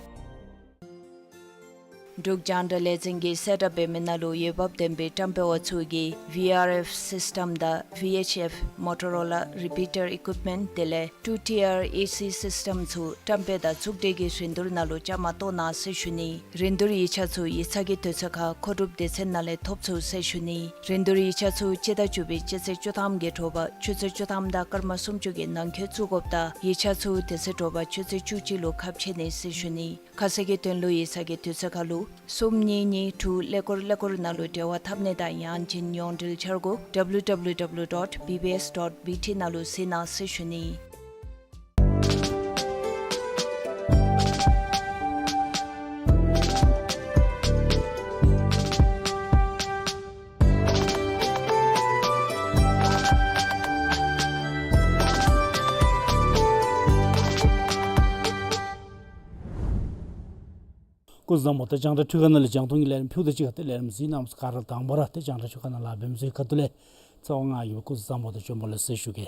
འབྲུག་རྒྱང་བསྒྲགས་ལས་འཛིན་གྱི་གསལ་བསྒྲགས་འབད་མི་ནང་ལུ་འོས་འབབ་ལྡན་པའི་བཀྲམ་སྤེལ་བ་ཚུ་གིས་V R F སིསི་ཊམ་དང་V H F མོ་ཊོ་རོ་ལ་རི་པི་ཊར་ཨི་ཀུཡིཔ་མེནཊ་དེ་ལས་ཊུ་ཊི་ཨར་ཨེ་སི་སིསི་ཊམ་ཚུ་བཀྲམ་སྤེལ་དང་བཙུགས་སྒྲིག་གི་རིན་བསྡུར་ནང་ལུ་བཅའ་མར་གཏོགས་གནང་ཟེར་ཞུ་ནི། རིན་བསྡུར་ཡིག་ཆ་ཚུ་ཡིག་ཚང་གི་དུས་ཚོད་ཁར་མཁོ་སྒྲུབ་སྡེ་ཚན་ནང་ལས་ཐོབ་ཚུགས་ཟེར་ཞུ་ནི། རིན་བསྡུར་ཡིག་ཆ་ཚུ་སྤྱི་ཟླ་བཅུ་པའི་སྤྱི་ཚེས་བཅུ་ཐམ་གྱི་དྲོ་པ་ཆུ་ཚོད་བཅུ་ཐམ་དང་སྐར་མ་སུམ་ཅུ་གི་ནང་འཁོད་བཙུགས་དགོཔ་དང་ཡིག་ཆ་ཚུ་དེ་ཚེ་དྲོ་པ་ཆུ་ཚོད་བཅུ་གཅིག་ལུ་ཁ་ཕྱེ་ནི་ཟེར་ཞུ་ནི། ཁ་གསལ་གྱི་དོན་ལུ་ཡིག་ཚང་གི་དུས་ཚོད་ཁར་ལུ་གསུམ་གཉིས་གཉིས་དྲུག་ཀླད་ཀོར་ཀླད་ཀོར་ནང་ལུ་འབྲེལ་བ་འཐབ་ནི་དང་ཡང་ཅིན་ཡོངས་འབྲེལ་འཆར་སྒོ་W W W dot B B S dot B T ནང་ལུ་གཟིགས་གནང་ཟེར་ཞུ་ནི། སྐུ་གཟུགས་བཟང་པོ། ཏེ་རྒྱང་བསྒྲགས་འཕྲུལ་ཁང་ནང་ལས་རྒྱང་མཐོང་གི་ལས་རིམ་ཕུལཝ་ད་གཅིག་ཁར་ཏེ་ལས་རིམ་གཟིགས་གནང་མི་ཚུ་ག་ར་དང་པ་ར་ཏེ་རྒྱང་བསྒྲགས་འཕྲུལ་ཁང་ནང་ལཱ་འབད་མི་ཚུ་གི་ཁ་ཐུག་ལས་ རྩ་བ་ང་གིས་སྐུ་གཟུགས་བཟང་པོ་དང་བྱོན་པ་ལེགས་ཟེར་ཞུ་གེ།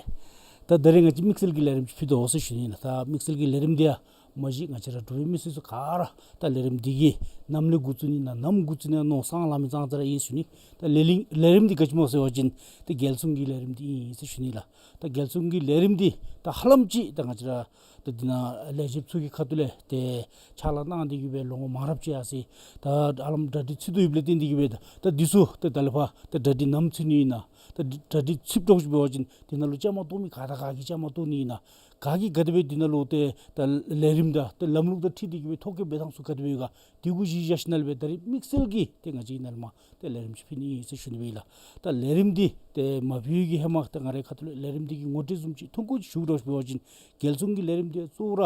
ད་ད་རིས་ང་བཅས་དམིགས་བསལ་གྱི་ལས་རིམ་ཅིག་ཕུལ་དོ་ཟེར་ཞུ་ནི་ལགས། ད་དམིགས་བསལ་གྱི་ལས་རིམ་འདི་ཡང་མ་གཞི་ང་བཅས་ར་འབྲུག་པའི་མི་སེར་ཚུ་ག་ར་ད་ལས་རིམ་འདི་གི་ནམ་ལས་འགོ་བཙུགས་ནི་ན་ནམ་འགོ་བཙུགས་ནི་ན་མནོ་བསམ་ལང་མི་ཙང་ཙ་ར་ཨིན་ཟེར་ཞུ་ནི། ད་ལས་རིམ་ལས་རིམ་འདི་ག་ཅི་སྨོ་ཟེར་བ་ཅིན་ད་རྒྱལ་སྲུང་གི་ལས་རིམ་འདི་ཨིན་ཟེར་ཞུ་ནི་ལགས། ད་རྒྱལ་སྲུང་གི་ལས་རིམ་འདི་ད་ཧ་ལམ་ཅིག་ད་ང་བཅས་ར་ད་འདི་ནང་ལས་བྱེདཔ་ཚུ་གི་ཁ་ཐུག་ལས་ཏེ་ཕྱག་ལཱ་གནང་སྟེ་གི་སྦེ་ལོ་ངོ་མང་རབས་ཅིག་ཡར་སོ་ཡི། ད་ཧ་ལམ་གྲ་སྒྲིག་ཚུད་དོ་ཡོདཔ་ལས་བརྟེན་ཏེ་གི་སྦེ་ད་ད་འདི་ཚུ་ད་ད་ལས་ཕར་ད་གྲ་སྒྲིག་ནམ་ཚུད་ནི་ཨིན་ན། ད་གྲ་སྒྲིག་ཚུདཔ་འདྲཝ་ཅིག་འབད་བ་ཅིན་འདི་ནང་ལུ་བཅའ་མར་གཏོགས་མི་ག་དང་ག་གིས་བཅའ་མར་གཏོགས་ནི་ཨིན་ན། ག་གིས་ག་དེ་སྦེ་འདི་ནང་ལུ་ཏེ་ད་ལས་རིམ་དང་ཏེ་ལམ་ལུགས་དང་འཁྲིལ་ཏེ་གི་སྦེ་ཐོ་བཀོད་འབད་ཐངས་ཚུ་ག་དེ་སྦེ་ཡོད་ག། དེ་གུ་གཞི་བཞག་ཞིནམ་ལས་སྦེ་ད་རིས་དམིགས་བསལ་གྱི་ཏེ་ང་བཅས་ནཱ་ལས་མར་ཏེ་ལས་རིམ་ཅིག་ཕུལ་ནི་ཨིན་ཟེར་ཞུ་ནི་སྦེ་ཨིན་ལགས། ད་ལས་རིམ་འདི་ཏེ་མ་ཕུལ་བའི་གི་ཧེ་མ་ད་ང་རའི་ཁ་ཐུག་ལས་ལས་རིམ་འདི་གི་ངོ་སྤྲོད་བཟུམ་ཅིག་ཐུང་ཀུ་ཅིག་ཞུ་དགོཔ་འབད་བ་ཅིན་རྒྱལ་སྲུང་གི་ལས་རིམ་འདི་གཙོ་བོ་ར་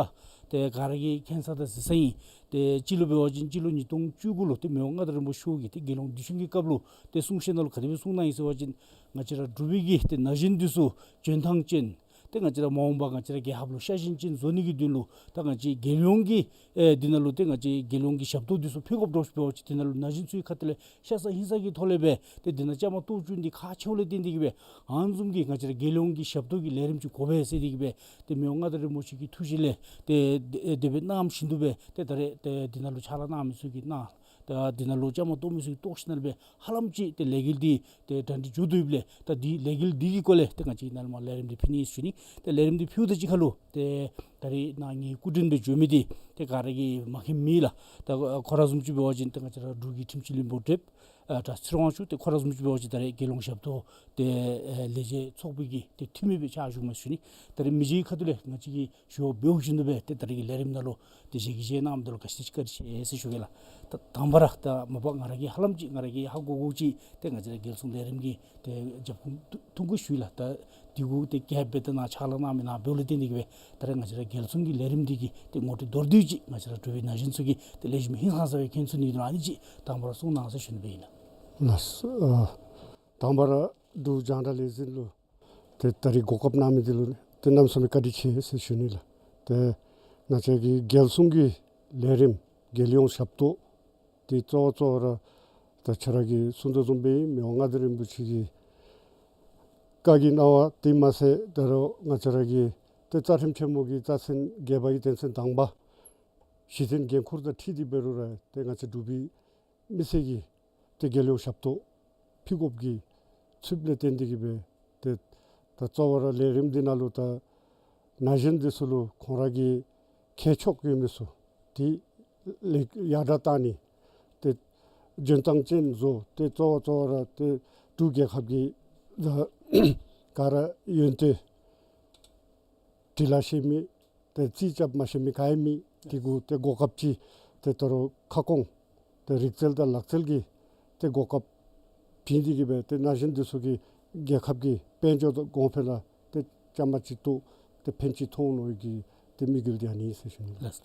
ཏེ་ག་ར་གིས་མཁྱེན་ས་དང་གཟིགས་ས་ཨིན། ཏེ་སྤྱི་ལོ་འབད་བ་ཅིན་སྤྱི་ལོ་ཉིས་སྟོང་བཅུ་དགུ་ལུ་ཏེ་མི་དབང་མངའ་བདག་རིན་པོ་ཆེ་མཆོག་གིས་ཏེ་རྒྱལ་ཡོངས་དུས་ཆེན་གྱི་སྐབས་ལུ་ཏེ་གསུང་བཤད་ནང་ལུ་ག་དེ་སྦེ་གསུངས་གནང་ཡི་ཟེར་བ་ཅིན་ང་བཅས་ར་འབྲུག་པའི་གི་ཏེ་ན་གཞོན་འདི་ཚུ་འཇོན་ཐངས་ཅན་ཏེ་ང་བཅས་ར་མ་འོངས་པ་ང་བཅས་ར་རྒྱལ་ཁབ་ལུ་ཤ་ཞེན་ཅན་བཟོ་ནི་གི་དོན་ལུ་ད་ང་བཅས་རྒྱལ་ཡོངས་ཀྱི་ཨེ་འདི་ནང་ལུ་ཏེ་ང་བཅས་རྒྱལ་ཡོངས་ཀྱི་ཞབས་ཏོག་འདི་ཚུ་ཕུལ་དགོཔ་འདྲཝ་ཅིག་འབད་བ་ཅིན་འདི་ནང་ལུ་ན་གཞོན་ཚུ་གི་ཁ་ཐུག་ལས་ཤ་ཚ་ཧིང་ཚ་གི་ཐོག་ལས་སྦེ་ཏེ་འདི་ནང་བཅའ་མར་གཏོགས་བཅུག་ནི་འདི་ཁག་ཆེཝ་ལས་བརྟེན་ཏེ་གི་སྦེ་ཨ་ནི་བཟུམ་གྱི་ང་བཅས་ར་རྒྱལ་ཡོངས་ཀྱི་ཞབས་ཏོག་གི་ལས་རིམ་ཅིག་དགོ་པས་ཟེར་ཏེ་གི་སྦེ་ཏེ་མི་དབང་མངའ་བདག་རིན་པོ་ཆེ་གི་ཐུགས་བཞེད་ལས་ཏེ་དེ་དེ་སྦེ་གནངམ་བཞིན་དུ་སྦེ་ཏེ་ད་རེས་ཏེ་འདི་ནང་ལུ་ཕྱག་ལཱ་གནང་མི་ཚུ་གིས་གནང་། ད་འདི་ནང་ལུ་བཅའ་མར་གཏོགས་མི་ཚུ་གིས་གཏོགས་ཞིནམ་ལས་སྦེ་ཧ་ལམ་ཅིག་ཏེ་ལས་འགུལ་འདི་ཏེ་གྲ་སྒྲིག་མཇུག་བསྡུ་ཡོདཔ་ལས་ད་འདི་ལས་འགུལ་འདི་གི་སྐོར་ལས་ཏེ་ང་བཅས་ནཱ་ལས་མར་ལས་རིམ་འདི་ཕུལ་ནི་ཨིན་ཟེར་ཞུ་ནི། ཏེ་ལས་རིམ་འདི་ཕུལཝ་ད་གཅིག་ཁར་ལུ་ཏེ་ད་རིས་ནཱ་ངེའི་སྐུ་མགྲོན་སྦེ་འབྱོན་མི་འདི་ཏེ་ག་ར་གིས་མ་མཁྱེན་མེད་ལགས། ད་ཁོ་ར་བཟུམ་ཅིག་འབད་བ་ཅིན་ཏེ་ང་བཅས་ར་འབྲུག་གི་ཁྲིམས་སྤྱི་བློན་པོ་བགྲེསཔ་ཨ་གྲྭ་ཚེ་རིང་དབང་ཕྱུག། ཏེ་ཁོ་ར་བཟུམ་ཅིག་འབད་བ་ཅིན་ད་རེས་རྒྱལ་ཡོངས་ཞབས་ཏོག་ཏེ་ཨེ་ལས་བྱེད་ཚོགས་པའི་གི་ཏེ་འཐུས་མི་སྦེ་ཕྱག་ཞུཝ་མས་ཟེར་ཞུ་ནི། ད་རེས་མི་རྗེ་གི་ཁ་ཐུག་ལས་ང་བཅས་ཀྱིས་ཞུ་བ་འབདཝ་བཞིན་དུ་སྦེ་ཏེ་ད་རེས་ཀྱི་ལས་རིམ་ནང་ལུ་ཏེ་ཞལ་གྱིས་བཞེས་གནང་མི་འདི་ལུ་ག་ཅི་ཅིག་བཀའ་དྲིན་ཆེ་ཟེར་ཞུ་གེ་ལགས། ད་དང་པ་ར་ད་མ་པ་ང་ར་གིས་ཧ་ལམ་ཅིག་ང་ར་གིས་ཧ་གོ་གོཝ་ཅིག་ཏེ་ང་བཅས་ར་རྒྱལ་སྲུང་ལས་རིམ་གྱི་ཏེ་རྒྱབ་ཁུངས་ཐུང་ཐུང་ཀུ་ཞུ་ཡི་ལགས། ད་འདི་གུ་ཏེ་རྒྱབ་སྦེ་ཏེ་ནཱ་ཕྱག་ལཱ་གནང་མི་ནཱ་འབདཝ་ལས་བརྟེན་ཏེ་གི་སྦེ་ད་རེས་ང་བཅས་ར་རྒྱལ་སྲུང་གི་ལས་རིམ་འདི་གི་ཏེ་ངོ་སྤྲོད་མདོར་བསྡུས་ཅིག་ང་བཅས་ར་འབྲུག་པའི་ན་གཞོན་ཚུ་གིས་ཏེ་ལེགས་ཤོམ་ཧིང་སངས་ས་སྦེ་མཁྱེན་ཚུགས་ནི་དོན་ལུ་ཨ་ནི་ཅིག་དང་པ་ར་གསུང་གནང་ཟེར་ཞུ་ནི་སྦེ་ཨིན་ལགས། ལགས་སོ། ཨ་དང་པ་ར་འབྲུག་རྒྱང་བསྒྲགས་ལས་འཛིན་ལུ་ཏེ་ད་རིས་གོ་སྐབས་གནང་མི་འདི་ལུ་ཏེ་གནམ་མེད་ས་མེད་བཀའ་དྲིན་ཆེ་ཟེར་ཞུ་ནི་ལགས། ཏེ་ང་བཅས་ཀྱི་རྒྱལ་སྲུང་གི་ལས་རིམ་རྒྱལ་ཡོངས་ཞབས་ཏོག་འདི་གཙོ་བོ་གཙོ་བོ་ར་ད་ཁྱོད་ར་གིས་གསུང་དོ་བཟུམ་སྦེ་མི་དབང་མངའ་བདག་རིན་པོ་ཆེ་གི་བཀའ་གི་གནང་བ་དེ་མ་ཚད་ད་རུང་ང་བཅས་ར་གི་ཏེ་རྩ་ཁྲིམས་ཆེན་མོ་གི་རྩ་ཚན་བརྒྱད་པ་གི་དོན་ཚན་དང་པ་གཞི་རྟེན་འགན་ཁུར་དང་འཁྲིལ་ཏེ་འབད་རུང་ར་ཏེ་ང་བཅས་འབྲུག་པའི་མི་སེར་གྱིས་ཏེ་རྒྱལ་ཡོངས་ཞབས་ཏོག་ཕུལ་དགོཔ་གི་ཚུདཔ་ལས་བརྟེན་ཏེ་གི་སྦེ་ཏེ་ད་གཙོ་བོ་ར་ལས་རིམ་འདི་ནང་ལུ་ད་ན་གཞོན་འདི་ཚུ་ལུ་ཁོང་ར་གི་མཁས་མཆོག་ཡོད་མི་ཚུ་འདི་ལེགས་ཡར་དྲག་བཏང་ནི་ཏེ་འཇོན་ཐང་ཅན་བཟོ་སྟེ་གཙོ་བོ་གཙོ་བོ་ར་ཏེ་འབྲུག་རྒྱལ་ཁབ་ཀྱི་ད་ག་ར་ཡོན་ཏན་འབྲི་ལ་ཤེས་མི་ཏེ་རྩིས་རྐྱབ་མ་ཤེས་མི་ག་ཡང་མེད། དེ་གུ་ཏེ་གོ་སྐབས་ཅིག་ཏེ་ད་རུང་ཁ་སྐོང་ཏེ་རིག་རྩལ་དང་ལག་རྩལ་གྱི་ཏེ་གོ་སྐབས་བྱིན་ཏེ་གི་སྦེ་ཏེ་ན་གཞོན་འདི་ཚུ་གིས་རྒྱལ་ཁབ་ཀྱི་དཔལ་འབྱོར་དང་གོང་འཕེལ་ལུ་ཏེ་བཅའ་མར་ཅིག་གཏོགས་ཏེ་ཕན་ཅིག་ཐོགས་ནི་གི་ཏེ་དམིགས་ཡུལ་འདི་ཨ་ནི་ཟེར་ཞུ་ནི། ལགས་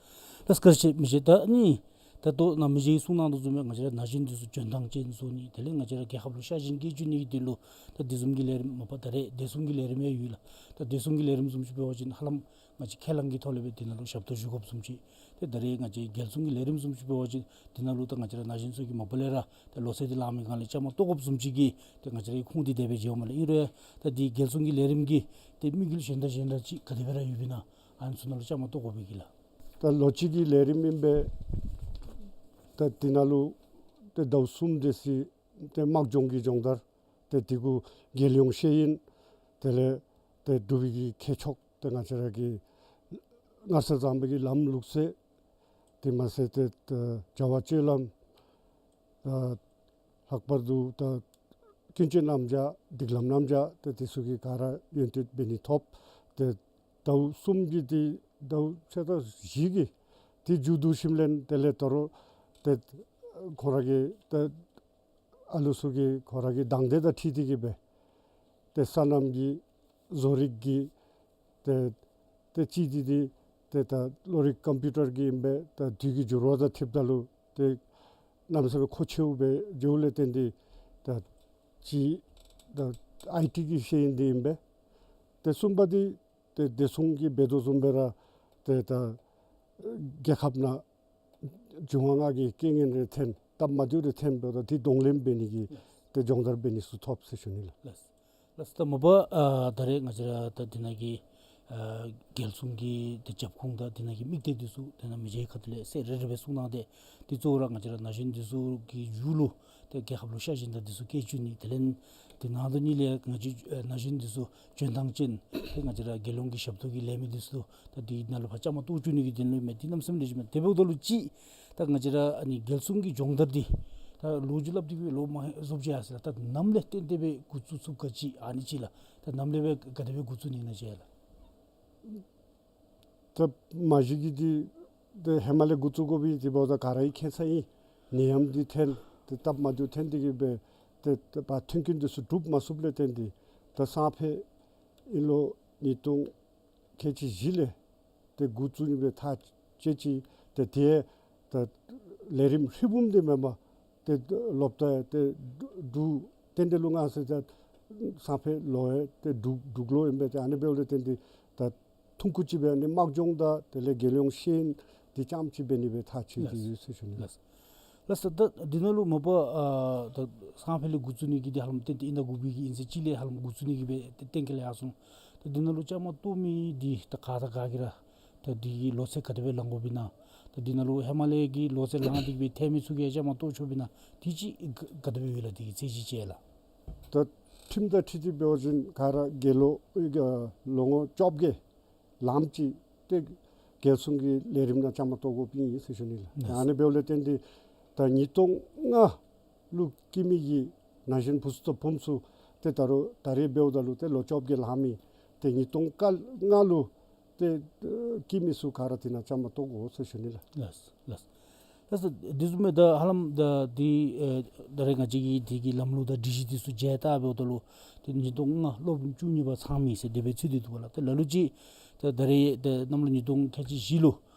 ལགས། བཀའ་དྲིན་ཆེ་མི་རྗེ། ད་ཨ་ནི་ད་ལྟོ་ནཱ་མི་རྗེ་གིས་གསུང་གནང་དོ་བཟུམ་སྦེ་ང་བཅས་ར་ན་གཞོན་འདི་ཚུ་འཇོན་ཐང་ཅན་བཟོ་ནི་དེ་ལས་ང་བཅས་ར་རྒྱལ་ཁབ་ལུ་ཤ་ཞེན་སྐྱེ་བཅུག་ནི་གི་དོན་ལུ་ད་དེ་བཟུམ་གྱི་ལས་རིམ་མ་པ་ད་རེས་བདེ་སྲུང་གི་ལས་རིམ་ཡང་ཡོད་ལགས། ད་བདེ་སྲུང་གི་ལས་རིམ་བཟུམ་ཅིག་འབད་བ་ཅིན་ཧ་ལམ་ང་བཅས་ཁས་བླངས་ཀྱི་ཐོག་ལས་སྦེ་དེ་ནང་ལུ་ཞབས་ཏོག་ཞུ་དགོཔ་བཟུམ་ཅིག། ཏེ་ད་རེས་ང་བཅས་རྒྱལ་སྲུང་གི་ལས་རིམ་བཟུམ་ཅིག་འབད་བ་ཅིན་དེ་ནང་ལུ་ད་ང་བཅས་ར་ན་གཞོན་ཚུ་གིས་མ་པ་ལས་ར་ད་ལོ་ཚད་འདི་ལང་མི་སྒང་ལས་བཅའ་མར་གཏོགས་དགོཔ་བཟུམ་ཅིག་གི་ཏེ་ང་བཅས་རའི་ཁུངས་འདི་དེ་སྦེ་མཇལཝ་མས་ལགས། ཨིན་རུང་ཡང་ད་འདི་རྒྱལ་སྲུང་གི་ལས་རིམ་གྱི་ཏེ་དམིགས་ཡུལ་གཞན་དང་གཞན་དང་ཅིག་ག་དེ་སྦེ་ར་ཡོདཔ་ཨིན་ན་ཨ་ནི་ཚུ་ནང་ལུ་བཅའ་མར་གཏོགས་དགོ་པས་གི་ལགས། ད་ལོ་གཅིག་གི་ལས་རིམ་ཨིན་པས། ད་དེ་ནང་ལུ་ཏེ་ཟླཝ་གསུམ་དེ་ཅིག་ཏེ་དམག་སྦྱོང་གི་སྦྱོང་བརྡར་ཏེ་དེ་གུ་རྒྱལ་ཡོངས་ཤེས་ཡོན་དེ་ལས་ཏེ་འབྲུག་པའི་གི་མཁས་མཆོག་ཏེ་ང་བཅས་ར་གི་སྔར་སྲོལ་བཟང་པོའི་གི་ལམ་ལུགས་སྲོལ་དེ་མ་ཚད་ཏེ་ཏེ་བྱ་བ་སྤྱོད་ལམ་ཨ་ལྷག་པར་དུ་ད་ཀུན་སྤྱོད་རྣམ་གཞག་སྒྲིག་ལམ་རྣམ་གཞག་ཏེ་དེ་ཚུ་གི་ག་ར་ཡོན་ཏན་འབད་ནི་ཐོབ། ཏེ་ཟླཝ་གསུམ་གྱི་ཏེ་ཟླཝ་ཕྱེད་དང་བཞི་གི་ཏེ་མཇུག་བསྡུ་ཞིནམ་ལས་དེ་ལས་ད་རུང་ཏེ་ཁོང་ར་གི་ཏེ་ཨ་ལུ་ཚུ་གི་ཁོང་ར་གི་དང་འདོད་དང་འཁྲིལ་ཏེ་གི་སྦེ་ཏེ་སོ་ནམ་གྱི་བཟོ་རིག་གི་ཏེ་ཏེ་གཅིག་འདི་འདི་ཏེ་ད་གློག་རིག་ཀམ་པིའུ་ཊར་གྱི་ཨིན་པས། ད་དུས་ཀྱི་འགྱུར་བ་དང་འཁྲིལཝ་ད་ལུ་ཏེ་གནམ་མེད་ས་མེད་མཁོ་ཆེཝ་སྦེ་འགྱོཝ་ལས་བརྟེན་ཏེ་ད་ཅིག་ད་ཨའི་ཊི་གི་ཤེས་ཡོན་འདི་ཨིན་པས། ཏེ་གསུམ་པ་འདི་ཏེ་བདེ་སྲུང་གིས་འབད་དོ་བཟུམ་སྦེ་ར་ཏེ་ད་རྒྱལ་ཁབ་ནང་འབྱུང་བ་ལྔ་གི་རྐྱེན་ངན་རེ་ཐོན་སྟབས་མ་བདེཝ་རེ་ཐོན་འབདཝ་ད་དེ་གདོང་ལེན་འབད་ནི་གི་ཏེ་སྦྱོང་བརྡར་འབད་ནི་ཚུ་ཐོབ་ཟེར་ཞུ་ནི་ལགས། ལགས། ད་མ་པ་ཨ་ད་རེས་ང་བཅས་ར་ད་འདི་ནང་གི་ཨ་རྒྱལ་སྲུང་གི་ཏེ་རྒྱབ་ཁུངས་དང་འདི་ནང་གི་དམིགས་གཏད་འདི་ཚུ་ཏེ་ནཱ་མི་རྗེ་ཁ་ཐུག་ལས་གསལ་རེ་རེ་སྦེ་གསུང་གནང་སྟེ། དེ་གཙོ་བོ་ར་ང་བཅས་ར་ན་གཞོན་འདི་ཚུ་གི་མཇུག་ལུ་ཏེ་རྒྱལ་ཁབ་ལུ་ཤ་ཞེན་དང་འདི་ཚུ་སྐྱེ་བཅུག་ནི། དེ་ལས་དེ་ནང་དོན་ཉིད་ལས་ང་བཅས་ཨ་ན་གཞོན་འདི་ཚུ་འཇོན་ཐང་ཅན་ཏེ་ང་བཅས་ར་རྒྱལ་ཡོངས་ཀྱི་ཞབས་ཏོག་གི་ལས་མི་འདི་ཚུ་ད་འདི་ནང་ལུ་ཕར་བཅའ་མར་གཏོགས་བཅུག་ནི་གི་དོན་ལུ་མས། འདི་གནམ་མེད་ས་མེད་ལེགས་ཤོམ་མས། དེ་འབདཝ་ད་ལུ་ཅིག་ད་ང་བཅས་ར་ཨ་ནི་རྒྱལ་སྲུང་གི་སྦྱོང་བརྡར་འདི་ད་ལོ་རྒྱུས་སླབ་སྟེ་གི་སྦེ་ལོ་མང་རྫོགས་ཅི་ཡར་སོ་ཡི་ལགས། ད་ནམ་ལས་བརྟེན་ཏེ་སྦེ་འགོ་བཙུགས་ཚུགས་ག་ཅི་ཨ་ནི་ཅིག་ལགས། ད་ནམ་ལས་སྦེ་ག་དེ་སྦེ་འགོ་བཙུགས་ནི་ཨིན་ན་ཅིག་ལགས། ད་མ་གཞི་གི་འདི་ཏེ་ཧེ་མ་ལས་འགོ་བཙུགས་དགོ་པའི་འདི་འབདཝ་ད་ག་ར་གིས་མཁྱེན་ས་ཨིན། ནད་ཡམས་འདི་ཐོན་ཏེ་སྟབས་མ་བདེཝ་ཐོན་ཏེ་གི་སྦེ་ཏེ་ཏེ་ཕར་མཐུན་རྐྱེན་འདི་ཚུ་སྒྲུབ་མ་ཚུགསཔ་ལས་བརྟེན་ཏེ་ད་སང་ཕོད་ཨིན་ལོ་ཉིས་སྟོང་ཁལ་གཅིག་བཞི་ལས་ཏེ་འགོ་བཙུགས་ནི་སྦེ་ཐག་བཅད་ཅི། ཏེ་དེ་ད་ལས་རིམ་ཧྲིལ་བུམ་འདི་མེན་པར་ཏེ་སློབ་གྲྭ་ཏེ་འབྲུག་རྟེན་འབྲེལ་ལུ་མངའ་གསོལ་ད་སང་ཕོད་ལོ་ཡང་ཏེ་འབྲུག་འབྲུག་ལོ་ཨིན་པས། ཏེ་ཨ་ནི་འབདཝ་ལས་བརྟེན་ཏེ་ད་ཐུང་ཀུ་ཅིག་སྦེ་ཨ་ནི་དམག་སྦྱོང་དང་དེ་ལས་རྒྱལ་ཡོངས་ཤེས་ཡོན་འདི་རྐྱངམ་ཅིག་འབད་ནི་སྦེ་ཐག་བཅད་དེ་ཡོད་ཟེར་ཞུ་ནི་ལགས། ལགས་སོ། ད་འདི་ནང་ལུ་མ་པ་ཨ་ད་སང་ཕོད་ལས་འགོ་བཙུགས་ནི་གི་འདི་ཧ་ལམ་ཏན་ཏན་ཨིན་ད་དགུ་པའི་གི་ཨིན་ཟེར་གཅིག་ལས་ཧ་ལམ་འགོ་བཙུགས་ནི་གི་སྦེ་ཏེ་གཏན་འཁེལ་ཡར་སོང་། ད་འདི་ནང་ལུ་བཅའ་མར་གཏོགས་མི་འདི་ད་ག་དང་ག་གིས་ར་ད་འདི་གི་ལོ་ཚད་ག་དེ་སྦེ་ལང་དགོཔ་ཨིན་ན། ད་འདི་ནང་ལུ་ཧེ་མ་ལས་ཀྱི་ལོ་ཚད་ལང་སྟེ་གི་སྦེ་ཐོན་མི་ཚུ་གིས་བཅའ་མར་གཏོགས་ཆོགཔ་ཨིན་ན། དེ་ཅིག་ག་ག་དེ་སྦེ་ཡོད་ལགས། དེ་གི་ཚད་གཞི་ཅིག་ལགས། ད་ཁྲིམས་དང་འཁྲིལ་ཏེ་འབད་བ་ཅིན་ག་ར་རྒྱལ་ལོ་ཨ་ལོ་ངོ་བཅོ་བརྒྱད་ལངམ་ཅིག་ཏེ་རྒྱལ་སྲུང་གི་ལས་རིམ་ནང་བཅའ་མར་གཏོགས་དགོཔ་ཨིན་ཟེར་ཞུ་ནི་ལགས། ཨ་ནི་འབདཝ་ལས་བརྟེན་ཏེ་ད་ཉིས་སྟོང་ལྔ་ལུ་སྐྱེས་མི་གི་ན་གཞོན་བུ་ཚུ་དང་བུམོ་ཚུ་ཏེ་ད་རུང་ད་རེས་འབདཝ་ད་ལུ་ཏེ་ལོ་བཅོ་བརྒྱད་ལང་མི་ཏེ་ཉིས་སྟོང་ལྔ་ལུ་ཏེ་སྐྱེས་མི་ཚུ་ག་ར་འདི་ནང་བཅའ་མར་གཏོགས་དགོ་ཟེར་ཞུ་ནི་ལགས། ལགས་ལགས། ལགས་སོ། དེ་བཟུམ་སྦེ་ད་ཧ་ལམ་ད་འདི་ཨེ་ད་རེས་ང་བཅས་ཀྱི་འདི་གི་ལམ་ལུགས་དང་སྒྲིག་གཞི་འདི་ཚུ་མཇལ་བལྟ་འབདཝ་ད་ལུ་ཏེ་ཉིས་སྟོང་ལྔ་སློབ་རིམ་བཅུ་གཉིས་པ་ཚང་མི་ཟེར་དེ་སྦེ་ཚུད་དེ་འདུག་པ་ལགས། ཏེ་ལ་ལུ་ཅིག་ད་ད་རེས་ད་གནམ་ལོ་ཉིས་སྟོང་ཁལ་གཅིག་བཞི་ལུ་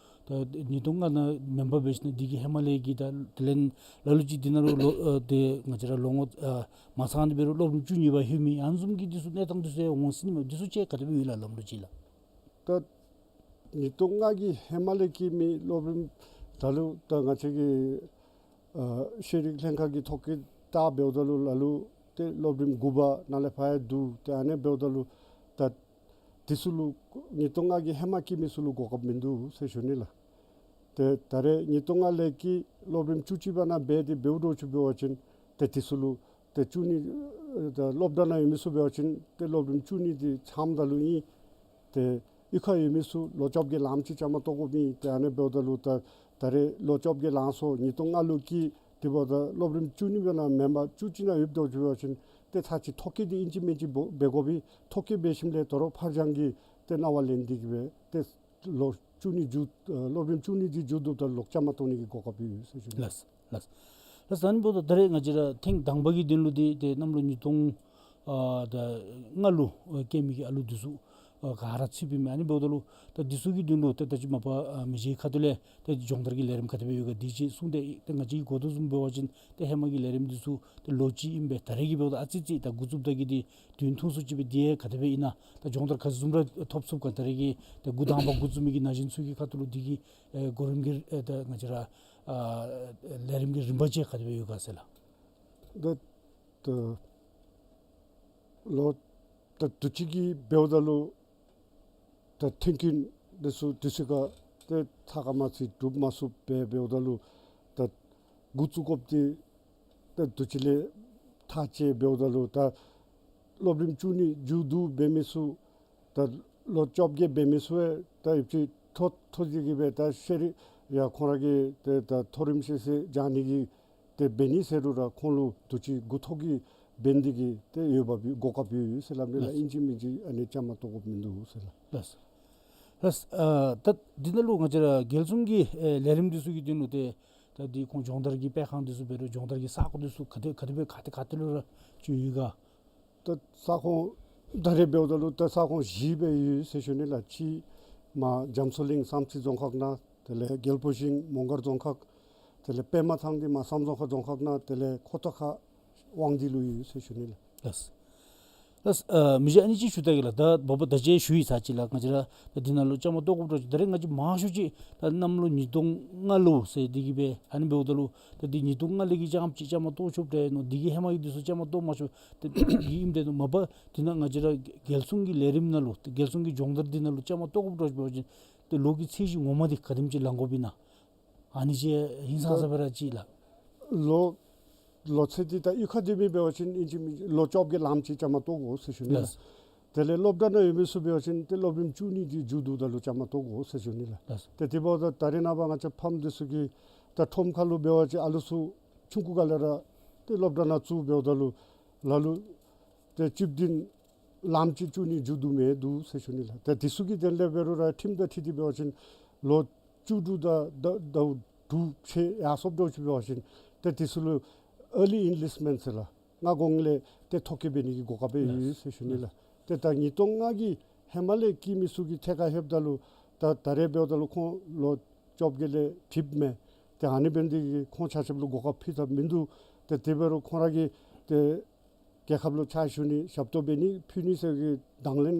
ད་ཉིས་སྟོང་ལྔ་ནང་མེན་པར་འབད་ཞིནམ་ལས་འདི་གི་ཧེ་མ་ལས་ཀྱི་ད་དེ་ལས་ལ་ལུ་ཅིག་འདི་ནང་ལུ་ལོ་ཨ་ཏེ་ང་བཅས་ར་ལོ་ངོ་ཨ་མ་ཚང་སྟེ་འབད་རུང་སློབ་རིམ་བཅུ་གཉིས་པ་ལྷོད་མི་ཨ་ནི་བཟུམ་གྱི་འདི་ཚུ་གནས་སྟངས་འདི་ཚུ་ཡང་འོང་སྲིད་ནི་མས། འདི་ཚུ་ཅིག་ག་དེ་སྦེ་ཡོད་ལགས་ལམ་ལུགས་ཅིག་ལགས། ད་ཉིས་སྟོང་ལྔ་གི་ཧེ་མ་ལས་སྐྱེས་མི་སློབ་རིམ་ད་ལུ་ད་ང་བཅས་ཀྱི་ཨ་ཤེས་རིག་ལྷན་ཁག་གི་ཐོ་བཀོད་བལྟ་འབདཝ་ད་ལུ་ལ་ལུ་ཏེ་སློབ་རིམ་དགུ་པ་ནང་ལས་ཕར་ཡང་འདུག། ཏེ་ཨ་ནི་འབདཝ་ད་ལུ་ད་འདི་ཚུ་ལུ་ཉིས་སྟོང་ལྔ་གི་ཧེ་མ་སྐྱེས་མི་ཚུ་ལུ་གོ་སྐབས་མིན་འདུག་ཟེར་ཞུ་ནི་ལགས། ཏེ་ད་རེས་ཉིས་སྟོང་ལྔ་ལས་ཀྱི་སློབ་རིམ་བཅུ་གཅིག་པ་ནང་འབད་དེ་འབདཝ་འདྲཝ་ཅིག་འབད་བ་ཅིན་ཏེ་འདི་ཚུ་ལུ་ཏེ་བཅུ་གཉིས་ད་སློབ་གྲྭ་ནང་ཡོད་མི་ཚུ་འབད་བ་ཅིན་ཏེ་སློབ་རིམ་བཅུ་གཉིས་འདི་མཚམས་ད་ལུ་ཨིན། ཏེ་གཡུས་ཁར་ཡོད་མི་ཚུ་ལོ་བཅོ་བརྒྱད་ལངམ་ཅིག་བཅའ་མར་གཏོགས་དགོཔ་ཨིན། ཏེ་ཨ་ནི་འབདཝ་ད་ལུ་ད་ད་རེས་ལོ་བཅོ་བརྒྱད་ལངས་སོ་ཉིས་སྟོང་ལྔ་ལུ་སྐྱེས་དེ་འབདཝ་ད་སློབ་རིམ་བཅུ་གཉིས་པ་ནང་མེན་པར་བཅུ་གཅིག་ནང་ཡོདཔ་འདྲཝ་ཅིག་འབད་བ་ཅིན་ཏེ་ཚར་གཅིག་ཐོ་བཀོད་འདི་ཨིན་ཅི་མིན་ཅི་འབད་འབད་དགོ་པས། ཐོ་བཀོད་འབད་ཞིནམ་ལས་དོ་རུང་ཕར་འགྱངས་ཀྱི་ཏེ་གནང་བ་ལེན་ཏེ་གི་སྦེ་ཏེ་ལོ་བཅུ་གཉིས་མཇུག་ཨ་སློབ་རིམ་བཅུ་གཉིས་འདི་མཇུག་བསྡུཝ་ད་ལོག་བཅའ་མར་གཏོགས་ནི་གི་གོ་སྐབས་ཡོད་ཟེར་ཞུ་ནི། ལགས་ལགས། ལགས་སོ། ཨ་ནི་འབདཝ་ད་ད་རེས་ང་བཅས་ར་ཐེངས་དང་པ་གི་དོན་ལུ་འདི་ཏེ་གནམ་ལོ་ཉིས་སྟོང་ཨ་ད་ལྔ་ལུ་ཨ་སྐྱེས་མི་གི་ཨ་ལུ་འདི་ཚུ་ཨ་ག་ར་ཚུདཔ་ཨིན་མས། ཨ་ནི་འབདཝ་ད་ལུ་ད་འདི་ཚུ་གི་དོན་ལུ་ཏེ་ད་ཅི་མ་པ་ཨ་མི་རྗེའི་ཁ་ཐུག་ལས་ཏེ་སྦྱོང་བརྡར་གྱི་ལས་རིམ་ག་དེ་སྦེ་ཡོད་ག་འདི་ཅིག་གསུངས་ཏེ། ཏེ་ང་བཅས་ཀྱིས་གོ་དོ་བཟུམ་འབད་བ་ཅིན་ཏེ་ཧེ་མ་གི་ལས་རིམ་འདི་ཚུ་ཏེ་ལོ་གཅིག་ཨིན་པས། ད་རེས་ཀྱི་འབདཝ་ད་ཨ་ཙི་ཙི་ད་འགོ་བཙུགསཔ་ད་གི་འདི་དུས་ཐུང་སུ་ཅིག་སྦེ་འདི་ཡང་ག་དེ་སྦེ་ཨིན་ན་ད་སྦྱོང་བརྡར་ག་ཅི་བཟུམ་ར་ཐོབ་ཚུགས་ག། ད་རེས་ཀྱི་ད་འགོ་དང་པ་འགོ་བཙུགས་མི་གི་ན་གཞོན་ཚུ་གི་ཁ་ཐུག་ལུ་འདི་གི་ཨེ་གོ་རིམ་གྱི་ཨེ་ད་ང་བཅས་ར་ཨ་ལས་རིམ་གྱི་རིམ་པ་ཅིག་ག་དེ་སྦེ་ཡོད་ག་ཟེར་ལགས། ད་ད་ལོ་ད་དུས་ཅི་གི་འབདཝ་ད་ལུ་ད་མཐུན་རྐྱེན་འདི་ཚུ་དུས་ཅི་ཁར་ཏེ་ཚ་ཁ་མ་ཚིག་སྒྲུབ་མ་ཚུགསཔ་སྦེ་འབདཝ་ད་ལུ་ད་འགོ་བཙུགས་དགོཔ་འདི་ད་དུས་ཅི་ལས་ཐག་བཅད་འབདཝ་ད་ལུ་ད་སློབ་རིམ་བཅུ་གཉིས་མཇུག་བསྡུ་འབད་མི་ཚུ་ད་ལོ་བཅོ་བརྒྱད་འབད་མི་ཚུ་ཡང་ད་ཡོདཔ་ཅིག་མཐོ་མཐོ་ཅིག་གི་སྦེ་ད་ཤེས་རིག་ཡང་ཁོང་ར་གི་ཏེ་ད་མཐོ་རིམ་ཤེས་ཚད་སྦྱང་ནི་གི་ཏེ་འབད་ནི་ཟེར་རུང་ར་ཁོང་ལུ་དུས་ཅི་འགོ་ཐོག་གི་འབད་ནི་འདི་གི་ཏེ་འོས་འབབ་གོ་སྐབས་ཡོད་ཟེར་སླབ་ནི་ལགས། ལགས། ཨིན་ཅི་མིན་ཅི་ཨ་ནི་བཅའ་མར་གཏོགས་དགོཔ་མིན་འདུག་ཟེར་ལགས། ལགས། ལགས། ཨ་ད་འདི་ནང་ལུ་ང་བཅས་ར་རྒྱལ་སྲུང་གི་ཨེ་ལས་རིམ་འདི་ཚུ་གི་དོན་ལུ་ཏེ་ད་འདི་ཁོང་སྦྱོང་བརྡར་གྱི་སྤེལ་ཁང་འདི་ཚུ་འབད་རུང་སྦྱོང་བརྡར་གྱི་ས་ཁོངས་འདི་ཚུ་ག་ཏེ་ག་ཏེ་སྦེ་ག་ཏེ་ག་ཏེ་ལུ་ར་ཅིག་ཡོད་ག། ད་ས་ཁོངས་ད་རེས་འབདཝ་ད་ལུ་ད་ས་ཁོངས་བཞི་སྦེ་ཡོད་ཟེར་ཞུ་ནི་ལགས། གཅིག་མར་རྒྱ་མཚོ་གླིང་བསམ་རྩེ་རྫོང་ཁག་ནང་དེ་ལས་རྒྱལ་པོ་ཤིང་མོང་སྒར་རྫོང་ཁག། དེ་ལས་པདྨ་ཐང་འདི་མར་བསམ་རྫོང་ཁག་རྫོང་ཁག་ནང་དེ་ལས་ཁོ་ཐང་ཁ་དབང་འདུས་ལུ་ཡོད་ཟེར་ཞུ་ནི་ལགས། ལགས། ལགས། ཨ་མི་རྗེ་ཨ་ནི་ཅིག་ཞུ་ད་གེ་ལགས། ད་འབདཝ་ད་ད་ཅི་ཞུ་ཡི་ཚར་ཅིག་ལགས། ང་བཅས་ར་ད་འདི་ནང་ལུ་བཅའ་མར་གཏོགས་དགོཔ་འདྲཝ་ཅིག་ད་རེས་ང་བཅས་མང་ཤོས་ཅིག་ད་གནམ་ལོ་ཉིས་སྟོང་ལྔ་ལུ་ཟེར་འདི་གིས་སྦེ་ཨ་ནི་འབདཝ་ད་ལུ་ད་འདི་ཉིས་སྟོང་ལྔ་ལས་ཀྱི་རྐྱངམ་ཅིག་བཅའ་མར་གཏོགས་ཆོགཔ་འདྲཝ་ཨིན་ནོ། འདི་གི་ཧེ་མ་གི་འདི་ཚུ་བཅའ་མར་གཏོགས་མ་ཆོགཔ་ད་འདི་གིས་ཨིནམ་འདྲཝ་ཨིན་ནོ། མ་པ་འདི་ནང་ང་བཅས་ར་རྒྱལ་སྲུང་གི་ལས་རིམ་ནང་ལུ་ད་རྒྱལ་སྲུང་གི་སྦྱོང་བརྡར་འདི་ནང་ལུ་བཅའ་མར་གཏོགས་དགོཔ་འདྲཝ་ཅིག་འབད་བ་ཅིན་ད་ལོ་གི་ཚད་གཞི་ངོ་མ་འདི་ག་དེམ་ཅིག་ལང་དགོཔ་ཨིན་ན། ཨ་ནི་ཅིག་ཧིང་སངས་ས་སྦེ་ར་ཅིག་ལགས། ལོ་ལོ་ཚད་འདི་ད་གཡུས་ཁར་སྡོད་མི་འབད་བ་ཅིན་ཨིན་ཅི་མིན་ཅི་ལོ་བཅོ་བརྒྱད་ལངམ་ཅིག་བཅའ་མར་གཏོགས་དགོ་ཟེར་ཞུ་ནི་ལགས། ལགས། དེ་ལས་སློབ་གྲྭ་ནང་ཡོད་མི་ཚུ་འབད་བ་ཅིན་ཏེ་སློབ་རིམ་བཅུ་གཉིས་འདི་མཇུག་བསྡུཝ་ད་ལུ་བཅའ་མར་གཏོགས་དགོ་ཟེར་ཞུ་ནི་ལགས། ལགས། ཏེ་དེ་འབདཝ་ད་ད་རེས་ནངས་པ་ང་བཅས་ཕམ་འདི་ཚུ་གིས་ད་ཁྲོམ་ཁ་ལུ་འབད་བ་ཅིན་ཨ་ལུ་ཚུ་ཆུང་ཀུ་སྒང་ལས་ར་ཏེ་སློབ་གྲྭ་ནང་བཙུགས་འབདཝ་ད་ལུ་ལ་ལུ་ཏེ་བཅུ་བདུན་ལངམ་ཅིག་བཅུ་གཉིས་མཇུག་བསྡུ་མི་འདུག་ཟེར་ཞུ་ནི་ལགས། ཏེ་དེ་ཚུ་གི་དོན་ལས་འབད་རུང་ར་ཁྲིམས་དང་འཁྲིལ་ཏེ་འབད་བ་ཅིན་ལོ་བཅུ་དྲུག་དང་ཟླཝ་དྲུག་ཕྱེད་ཡར་སོངམ་འདྲཝ་ཅིག་འབད་བ་ཅིན་ཏེ་དེ་ཚུ་ལུ་ཨར་ལི་ཨིན་ལིསཊ་མེནཊ་ཟེར་ལགས། སྔ་གོང་ལས་ཏེ་ཐོ་བཀོད་འབད་ནི་གི་གོ་སྐབས་ཡོད་ཟེར་ཞུ་ནི་ལགས། ཏེ་ད་ཉིས་སྟོང་ལྔ་གི་ཧེ་མ་ལས་སྐྱེས་མི་ཚུ་གི་ཐད་ཁར་ལྷོདཔ་ད་ལུ་ད་ད་རེས་འབདཝ་ད་ལུ་ཁོང་ལོ་བཅོ་བརྒྱད་ལས་འགྲིབ་མས། ཏེ་ཨ་ནི་འབད་ནི་དེ་གིས་ཁོང་ཆ་ཁྱབ་ལུ་གོ་སྐབས་ཕུལ་ཐབས་མིན་འདུག། ཏེ་དེ་འབད་རུང་ཁོང་ར་གིས་ཏེ་རྒྱལ་ཁབ་ལུ་ཕྱག་ཞུ་ནི་ཞབས་ཏོག་འབད་ནི་ཕུལ་ནི་ཟེར་གྱི་དང་ལེན་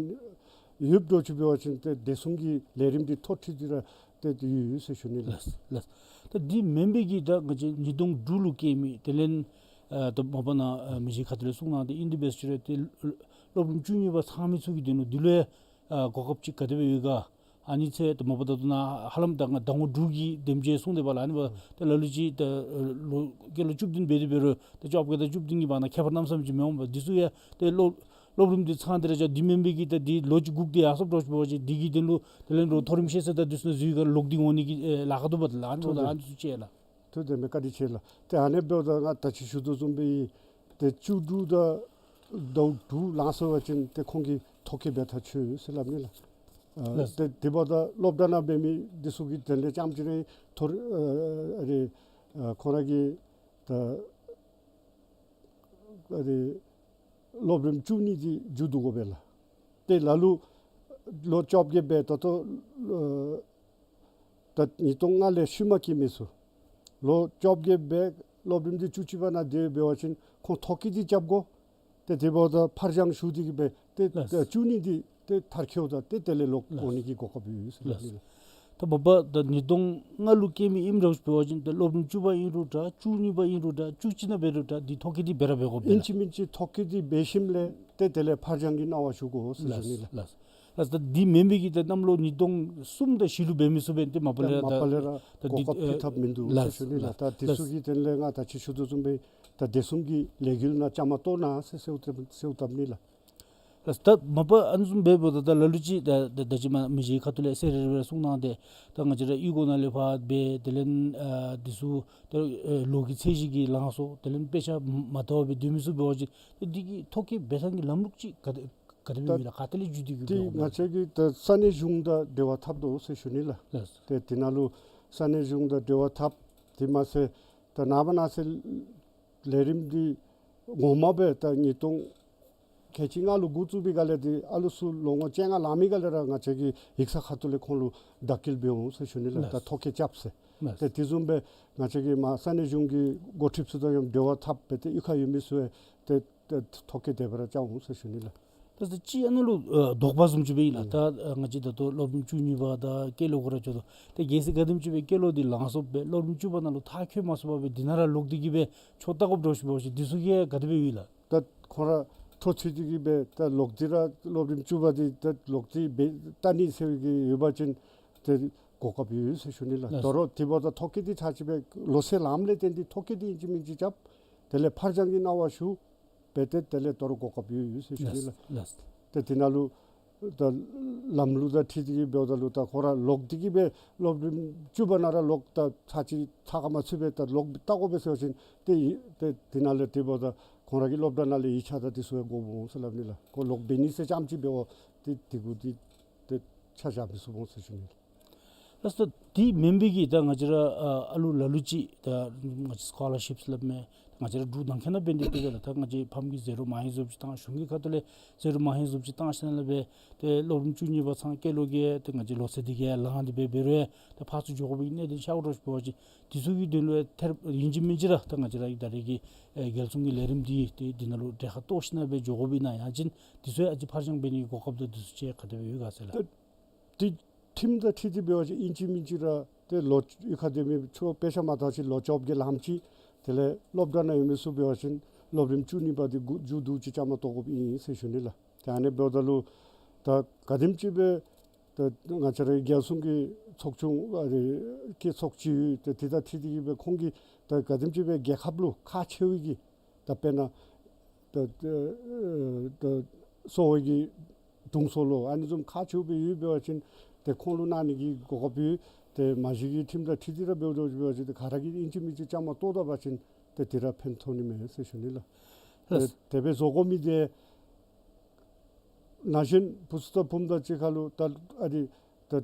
ཡོདཔ་འདྲཝ་ཅིག་འབད་བ་ཅིན་ཏེ་བདེ་སྲུང་གི་ལས་རིམ་འདི་ཐོ་ཁྲིད་དེ་ར་ཏེ་ཡོད་ཡོད་ཟེར་ཞུ་ནི་ལགས། ལགས་ལགས། ད་འདི་མེན་པའི་གི་ད་ང་བཅས་ཉིས་སྟོང་དྲུག་ལུ་སྐྱེས་མི་དེ་ལས་ཨ་ད་མ་པ་ནཱ་ཨ་མི་རྗེ་ཁ་ཐུག་ལས་གསུང་གནང་སྟེ་ཨིན་དེ་འབད་ཞུ་རུང་ཏེ་སློབ་རིམ་བཅུ་གཉིས་པ་ཚང་མི་ཚུ་གི་དོན་ལུ་འདི་ལུ་ཡང་ཨ་གོ་སྐབས་ཅིག་ག་དེ་སྦེ་ཡོད་ག། ཨ་ནི་ཚུ་ད་མ་པ་ད་ལྟོ་ནཱ་ཧ་ལམ་ད་ང་ཟླ་ངོ་དྲུག་གི་དེམ་ཅིག་གསུངས་ཏེ་འབདཝ་ལས་ཨ་ནི་འབདཝ་ད་ལ་ལུ་ཅིག་ད་ལོ་སྐྱེས་ལོ་བཅུ་བདུན་འབད་དེ་འབད་རུང་ད་བཅོ་བརྒྱད་དང་བཅུ་བདུན་གྱི་བར་ན་ཁྱད་པར་གནམ་མེད་ས་མེད་ཅིག་མི་འོང་པས། འདི་ཚུ་ཡང་ད་སློབ་སློབ་རིམ་འདི་ཚང་སྟེ་ར་ཅིག་འདི་མེན་པའི་གི་ད་འདི་ལོ་ཅིག་སྒུག་སྟེ་ཡར་སོངམ་འདྲཝ་ཅིག་འབད་བ་ཅིན་འདི་གི་དོན་ལུ་དེ་ལས་རོགས་མཐོ་རིམ་ཤེས་ཚད་དང་འདི་ཚུ་ནང་འཛུལ་ག་ལོག་སྟེ་འོང་ནི་གི་ཨེ་ལཱ་ཁག་འདུག་པ། ད་ལགས་ཨ་ནི་འབདཝ་ད་ཨ་ནི་ཚུ་ཅིག་ལགས། ཐུགས་དམ་པའི་བཀའ་དྲིན་ཆེ་ལགས། ཏེ་ཨ་ནི་འབདཝ་ད་ང་ད་ཅི་ཞུ་དོ་བཟུམ་སྦེ་ཏེ་བཅུ་དྲུག་དང་ཟླཝ་དྲུག་ལང་སོང་པ་ཅིན་ཏེ་ཁོང་གིས་ཐོ་བཀོད་འབད་ཐག་ཆོད་ཟེར་སླབ་ནི་ལགས། ཨ་ལགས། ཏེ་དེ་འབདཝ་ད་སློབ་གྲྭ་ནང་འབད་མི་འདི་ཚུ་གི་དོན་ལས་རྐྱངམ་ཅིག་རེ་ཐོ་རེ་ཨ་རེ་ཨ་ཁོང་ར་གི་ད་ཨ་རེ་སློབ་རིམ་བཅུ་གཉིས་འདི་མཇུག་བསྡུ་དགོ་པས་ལགས། ཏེ་ལ་ལུ་ལོ་བཅོ་བརྒྱད་འབད་ད་ལྟོ་ཨ་ད་ཉིས་སྟོང་ལྔ་ལས་ཤུལ་མ་སྐྱེས་མི་ཚུ་ལོ་བཅོ་བརྒྱད་འབད་སློབ་རིམ་འདི་བཅུ་གཅིག་པ་ནང་སྡོད་འབད་བ་ཅིན་ཁོང་ཐོ་བཀོད་འདི་རྐྱབ་དགོ། ཏེ་དེ་འབདཝ་ད་ཕར་འགྱངས་ཞུ་སྟེ་གི་སྦེ་ཏེ་ལགས། ད་བཅུ་གཉིས་འདི་ཏེ་མཐར་འཁྱོལཝ་ད་ཏེ་དེ་ལས་ལོག་ལགས། འོང་ནི་གི་གོ་སྐབས་ཡོད་ཟེར་ལགས། ལགས། ད་མ་པ་ད་ཉིས་སྟོང་ལྔ་ལུ་སྐྱེས་མི་ཨིནམ་འདྲཝ་ཅིག་འབད་བ་ཅིན་ད་སློབ་རིམ་བཅུ་པ་ཨིན་རུང་འདྲ་བཅུ་གཉིས་པ་ཨིན་རུང་འདྲ་བཅུ་གཅིག་ནང་འབད་རུང་འདྲ་འདི་ཐོ་བཀོད་འདི་འབད་ར་འབད་དགོ་པས་ལགས། ཨིན་ཅི་མིན་ཅི་ཐོ་བཀོད་འདི་འབད་ཞིནམ་ལས་ཏེ་དེ་ལས་ཕར་འགྱངས་ཀྱི་གནང་བ་ཞུ་དགོ་ཟེར་ཞུ་ནི་ལགས། ལགས། ལགས། ད་འདི་མེན་པའི་གི་ད་གནམ་ལོ་ཉིས་སྟོང་གསུམ་དང་བཞི་ལུ་འབད་མི་ཚུ་འབད་ཏེ་མ་པ་ལས་ར་མ་པ་ལས་ར་ད་འདི་གོ་སྐབས་ཨེ་ཕུལ་ཐབས་མིན་འདུག་ལགས། ཟེར་ཞུ་ནི་ལགས། ལགས། ད་འདི་ཚུ་གི་དོན་ལས་ང་ད་ཅི་ཞུ་དོ་བཟུམ་སྦེ་ད་བདེ་སྲུང་གི་ལས་འགུལ་ནང་བཅའ་མར་གཏོགས་གནང་ཟེར་ཟེརཝ་ད་ཟེརཝ་བཏབ་ནི་ལགས། ལགས། ད་མ་པ་ཨ་ནི་བཟུམ་འབདཝ་ད་ད་ལ་ལུ་ཅིག་ད་ད་ད་ཅི་མ་མི་རྗེ་ཁ་ཐུག་ལས་ཟེར་རེ་རེ་གསུང་གནང་སྟེ་ད་ང་བཅས་ར་གཡུས་སྒོ་ནང་ལས་ཕར་འབད་དེ་ལས་ཨ་འདི་ཚུ་ད་ཨེ་ལོ་གི་ཚད་གཞི་གི་ལང་སོང་དེ་ལས་དཔེ་ཆ་མ་བལྟ་བར་སྦེ་སྡོད་མི་ཚུ་འབད་བ་ཅིན་ཏེ་འདི་གི་ཐོ་བཀོད་འབད་ཐངས་ཀྱི་ལམ་ལུགས་ཅིག་ག་དེ་ག་དེ་སྦེ་ད་ཡོད་ལགས། ག་ཏེ་ལས་བརྒྱུད་དེ་གི་འདི་འབད་འོང་ང་ལགས། བཅས་ཀྱིས་ད་ས་གནས་གཞུང་དང་འབྲེལ་བ་འཐབ་དོ་ཟེར་ཞུ་ནི་ལགས། ལགས། ཏེ་དེ་ནང་ལུ་ས་གནས་གཞུང་དང་འབྲེལ་བ་འཐབ། དེ་མ་ཚད་ད་ནངས་པ་གནངས་ཚེ་ལས་རིམ་འདི་ངོ་མ་སྦེ་ད་ཉིས་སྟོང་ཁལ་གཅིག་ལྔ་ལུ་འགོ་བཙུགས་པའི་སྒང་ལས་འདི་ཨ་ལུ་ཚུ་ལོ་ངོ་བཅོ་ལྔ་ལང་མི་སྒང་ལས་ར་ང་བཅས་ཀྱིས་ཡིག་ཚང་ཁ་ཐུག་ལས་ཁོང་ལུ་བདག་སྐྱེལ་འབད་འོང་ཟེར་ཞུ་ནི་ལགས། ལགས། ད་ཐོ་བཀོད་རྐྱབ་ཟེར། ལགས། ཏེ་དེ་བཟུམ་སྦེ་ང་བཅས་ཀྱིས་མར་ས་གནས་གཞུང་གི་འགོ་ཁྲིདཔ་ཚུ་དང་ཡང་འབྲེལ་བ་འཐབ་སྦེ་ཏེ་གཡུས་ཁར་ཡོད་མི་ཚུ་ཡང་ཏེ་ཏེ་ཐོ་བཀོད་དེ་སྦེ་ར་རྐྱབ་འོང་ཟེར་ཞུ་ནི་ལགས། ད་ད་ཅི་ཨ་ནཱ་ལུ་ཨ་དོགས་པ་བཟུམ་ཅིག་སྦེ་ཨིན་ལགས། ཨུམ། ད་ཨ་ང་བཅས་ད་ལྟོ་སློབ་རིམ་བཅུ་གཉིས་པ་དང་སྐྱེས་ལོ་གུ་ར་འགྱོ་དོ། ད་གལ་སྲིད་ག་དེམ་ཅིག་སྦེ་སྐྱེས་ལོ་འདི་ལང་སོངམ་སྦེ་སློབ་རིམ་བཅུ་པ་ནང་ལུ་མཐར་འཁྱོལ་མ་ཚུགས་པར་སྦེ་འདི་ནང་ར་ལོག་སྟེ་གི་སྦེ་ཆོས་བལྟ་དགོཔ་འདྲཝ་ཅིག་འབད་བ་ཅིན་འདི་ཚུ་གིས་ག་དེ་སྦེ་ཡོད་ལགས། ད་ཁོང་ར་འཕྲོ་མཐུད་དེ་གི་སྦེ་ད་ལོག་སྟེ་ར་སློབ་རིམ་བཅུ་པ་འདི་ད་ལོག་སྟེ་སྦེ་བལྟ་ནི་ཟེར་གྱི་ཡོད་པ་ཅིན་ཏེ་གོ་སྐབས་ཡོད་ཟེར་ཞུ་ནི་ལགས། ལགས། དོ་རུང་དེ་འབདཝ་ད་ཐོ་བཀོད་འདི་ཚར་ཅིག་སྦེ་ལོ་ཚད་ལངམ་ལས་བརྟེན་ཏེ་ཐོ་བཀོད་འདི་ཨིན་ཅི་མིན་ཅི་རྐྱབ། དེ་ལས་ཕར་འགྱངས་ཀྱི་གནང་བ་ཞུ། འབད་དེ་དེ་ལས་དོ་རུང་གོ་སྐབས་ཡོད་ཡོད་ཟེར་ཞུ་ནི་ལགས། ལགས། ལགས། ཏེ་དེ་ནང་ལུ་ད་ལམ་ལུགས་དང་འཁྲིལ་ཏེ་གི་འབདཝ་ད་ལུ་ད་ཁོང་ར་ལོག་སྟེ་གི་སྦེ་སློབ་རིམ་བཅུ་པ་ནང་ར་ལོག་ད་ཚར་ཅིག་ཚར་ཁ་མ་ཚུད་པར་ད་ལོག་བལྟ་དགོ་པས་ཟེར་བ་ཅིན་ཏེ་ཏེ་དེ་ནང་ལས་དེ་འབདཝ་ད་ཁོང་ར་གི་སློབ་གྲྭ་ནང་ལས་ཡིག་ཆ་དང་དེ་ཚུ་ཡང་དགོཔ་འོང་ཟེར་སླབ་ནི་ལགས། ཁོང་ལོག་འབད་ནི་ཟེར་རྐྱངམ་ཅིག་འབདཝ་ཏེ་དེ་གུ་ཏེ་ཏེ་ཆ་བཞག་མི་ཚུགས་འོང་ཟེར་ཞུ་ནི་ལགས། ལགས། ད་དེ་མེན་པའི་གི་ད་ང་བཅས་ར་ཨ་ཨ་ལུ་ལ་ལུ་ཅིག་ད་ང་བཅས་སི་ཀོ་ལར་ཤིབ་སླབ་མས། ང་བཅས་ར་འབྲུག་ནང་འཁོད་ནང་འབད་ནི་འདི་འབདཝ་ད་ལུ་ད་ང་བཅས་ཕམ་གྱིས་ཟད་འགྲོ་མ་ཧེང་བཟུམ་ཅིག་བཏང་གཞུང་གི་ཁ་ཐུག་ལས་ཟད་འགྲོ་མ་ཧེང་བཟུམ་ཅིག་བཏང་ཞིནམ་ལས་འབད་ཏེ་སློབ་རིམ་བཅུ་གཉིས་པ་ཚང་སྐྱེས་ལོ་གིས་ཏེ་ང་བཅས་ལོ་ཚད་འདི་གིས་ལངས་ཏེ་འབད་འབད་རུང་ཏེ་ཕར་ཚུར་འགྱོ་དགོ་པའི་གནད་དོན་ཤརཝ་འདྲཝ་ཅིག་འབད་བ་ཅིན་འདི་ཚུ་གི་དོན་ལུ་ཡང་ཐད་ཨིན་ཅི་མིན་ཅི་ར་ད་ང་བཅས་ར་གི་ད་རེས་ཀྱི་ཨེ་རྒྱལ་སྲུང་གི་ལས་རིམ་འདི་ཏེ་འདི་ནང་ལུ་གྲལ་ཁར་གཏོགས་ཞིནམ་ལས་འབད་འགྱོ་དགོ་པས་ན་ཡང་ཅིན་འདི་ཚུ་ཡང་ཨ་ཙི་ཕར་འགྱངས་འབད་ནིའི་གོ་སྐབས་དང་འདི་ཚུ་ཅིག་ག་དེ་སྦེ་ཡོད་ག་ཟེར་ལགས། ཏེ་ཁྲིམས་དང་འཁྲིལ་ཏེ་འབད་བ་ཅིན་ཨིན་ཅི་མིན་ཅི་ར་ཏེ་ལོ་གཡུས་ཁ་སྡོད་མི་ཆོས་དཔེ་ཆ་མ་མཐོང་ཞིནམ་ལས་ལོ་བཅོ་བརྒྱད་ལངམ་ཅིག་དེ་ལས་སློབ་གྲྭ་ནང་ཡོད་མི་ཚུ་འབད་བ་ཅིན་སློབ་རིམ་བཅུ་གཉིས་པ་འདི་མཇུག་བསྡུ་ཅིག་བཅའ་མར་གཏོགས་དགོཔ་ཨིན་ཟེར་ཞུ་ནི་ལགས། ཏེ་ཨ་ནི་འབདཝ་ད་ལུ་ད་ག་དེམ་ཅིག་སྦེ་ད་ང་བཅས་རའི་རྒྱལ་སྲུང་གི་ཚོགས་ཆུང་ཨ་ནི་གི་ཚོགས་སྤྱི་ཡོད། ཏེ་དེ་དང་འཁྲིལ་ཏེ་གིས་སྦེ་ཁོང་གིས་ད་ག་དེམ་ཅིག་སྦེ་རྒྱལ་ཁབ་ལུ་ཁག་ཆེ་བའི་གི་ད་དཔེར་ན་ད་ད་གསོ་བའི་གི་དྲུང་འཚོ་ལོ་ཨ་ནི་བཟུམ་ཁག་ཆེཝ་སྦེ་ཡོདཔ་འབད་བ་ཅིན་ཏེ་ཁོང་ལུ་གནང་ནི་གི་གོ་སྐབས་ཡོད། ཏེ་མ་གཞི་གི་ཁྲིམས་དང་འཁྲིལ་ཏེ་ར་འབདཝ་འདྲཝ་ཅིག་འབད་བ་ཅིན་ཏེ་ག་ར་གིས་ཨིན་ཅི་མིན་ཅི་བཅའ་མར་གཏོགས་ད་པ་ཅིན་ཏེ་དེ་ར་ཕན་ཐོགས་ནི་མས་ཟེར་ཞུ་ནི་ལགས། ལགས། ཏེ་དེ་སྦེ་བཟོ་དགོ་མི་འདི་ན་གཞོན་བུ་ཚུ་དང་བུམོ་དང་གཅིག་ཁར་ལུ་ད་ཨ་ནི་ད་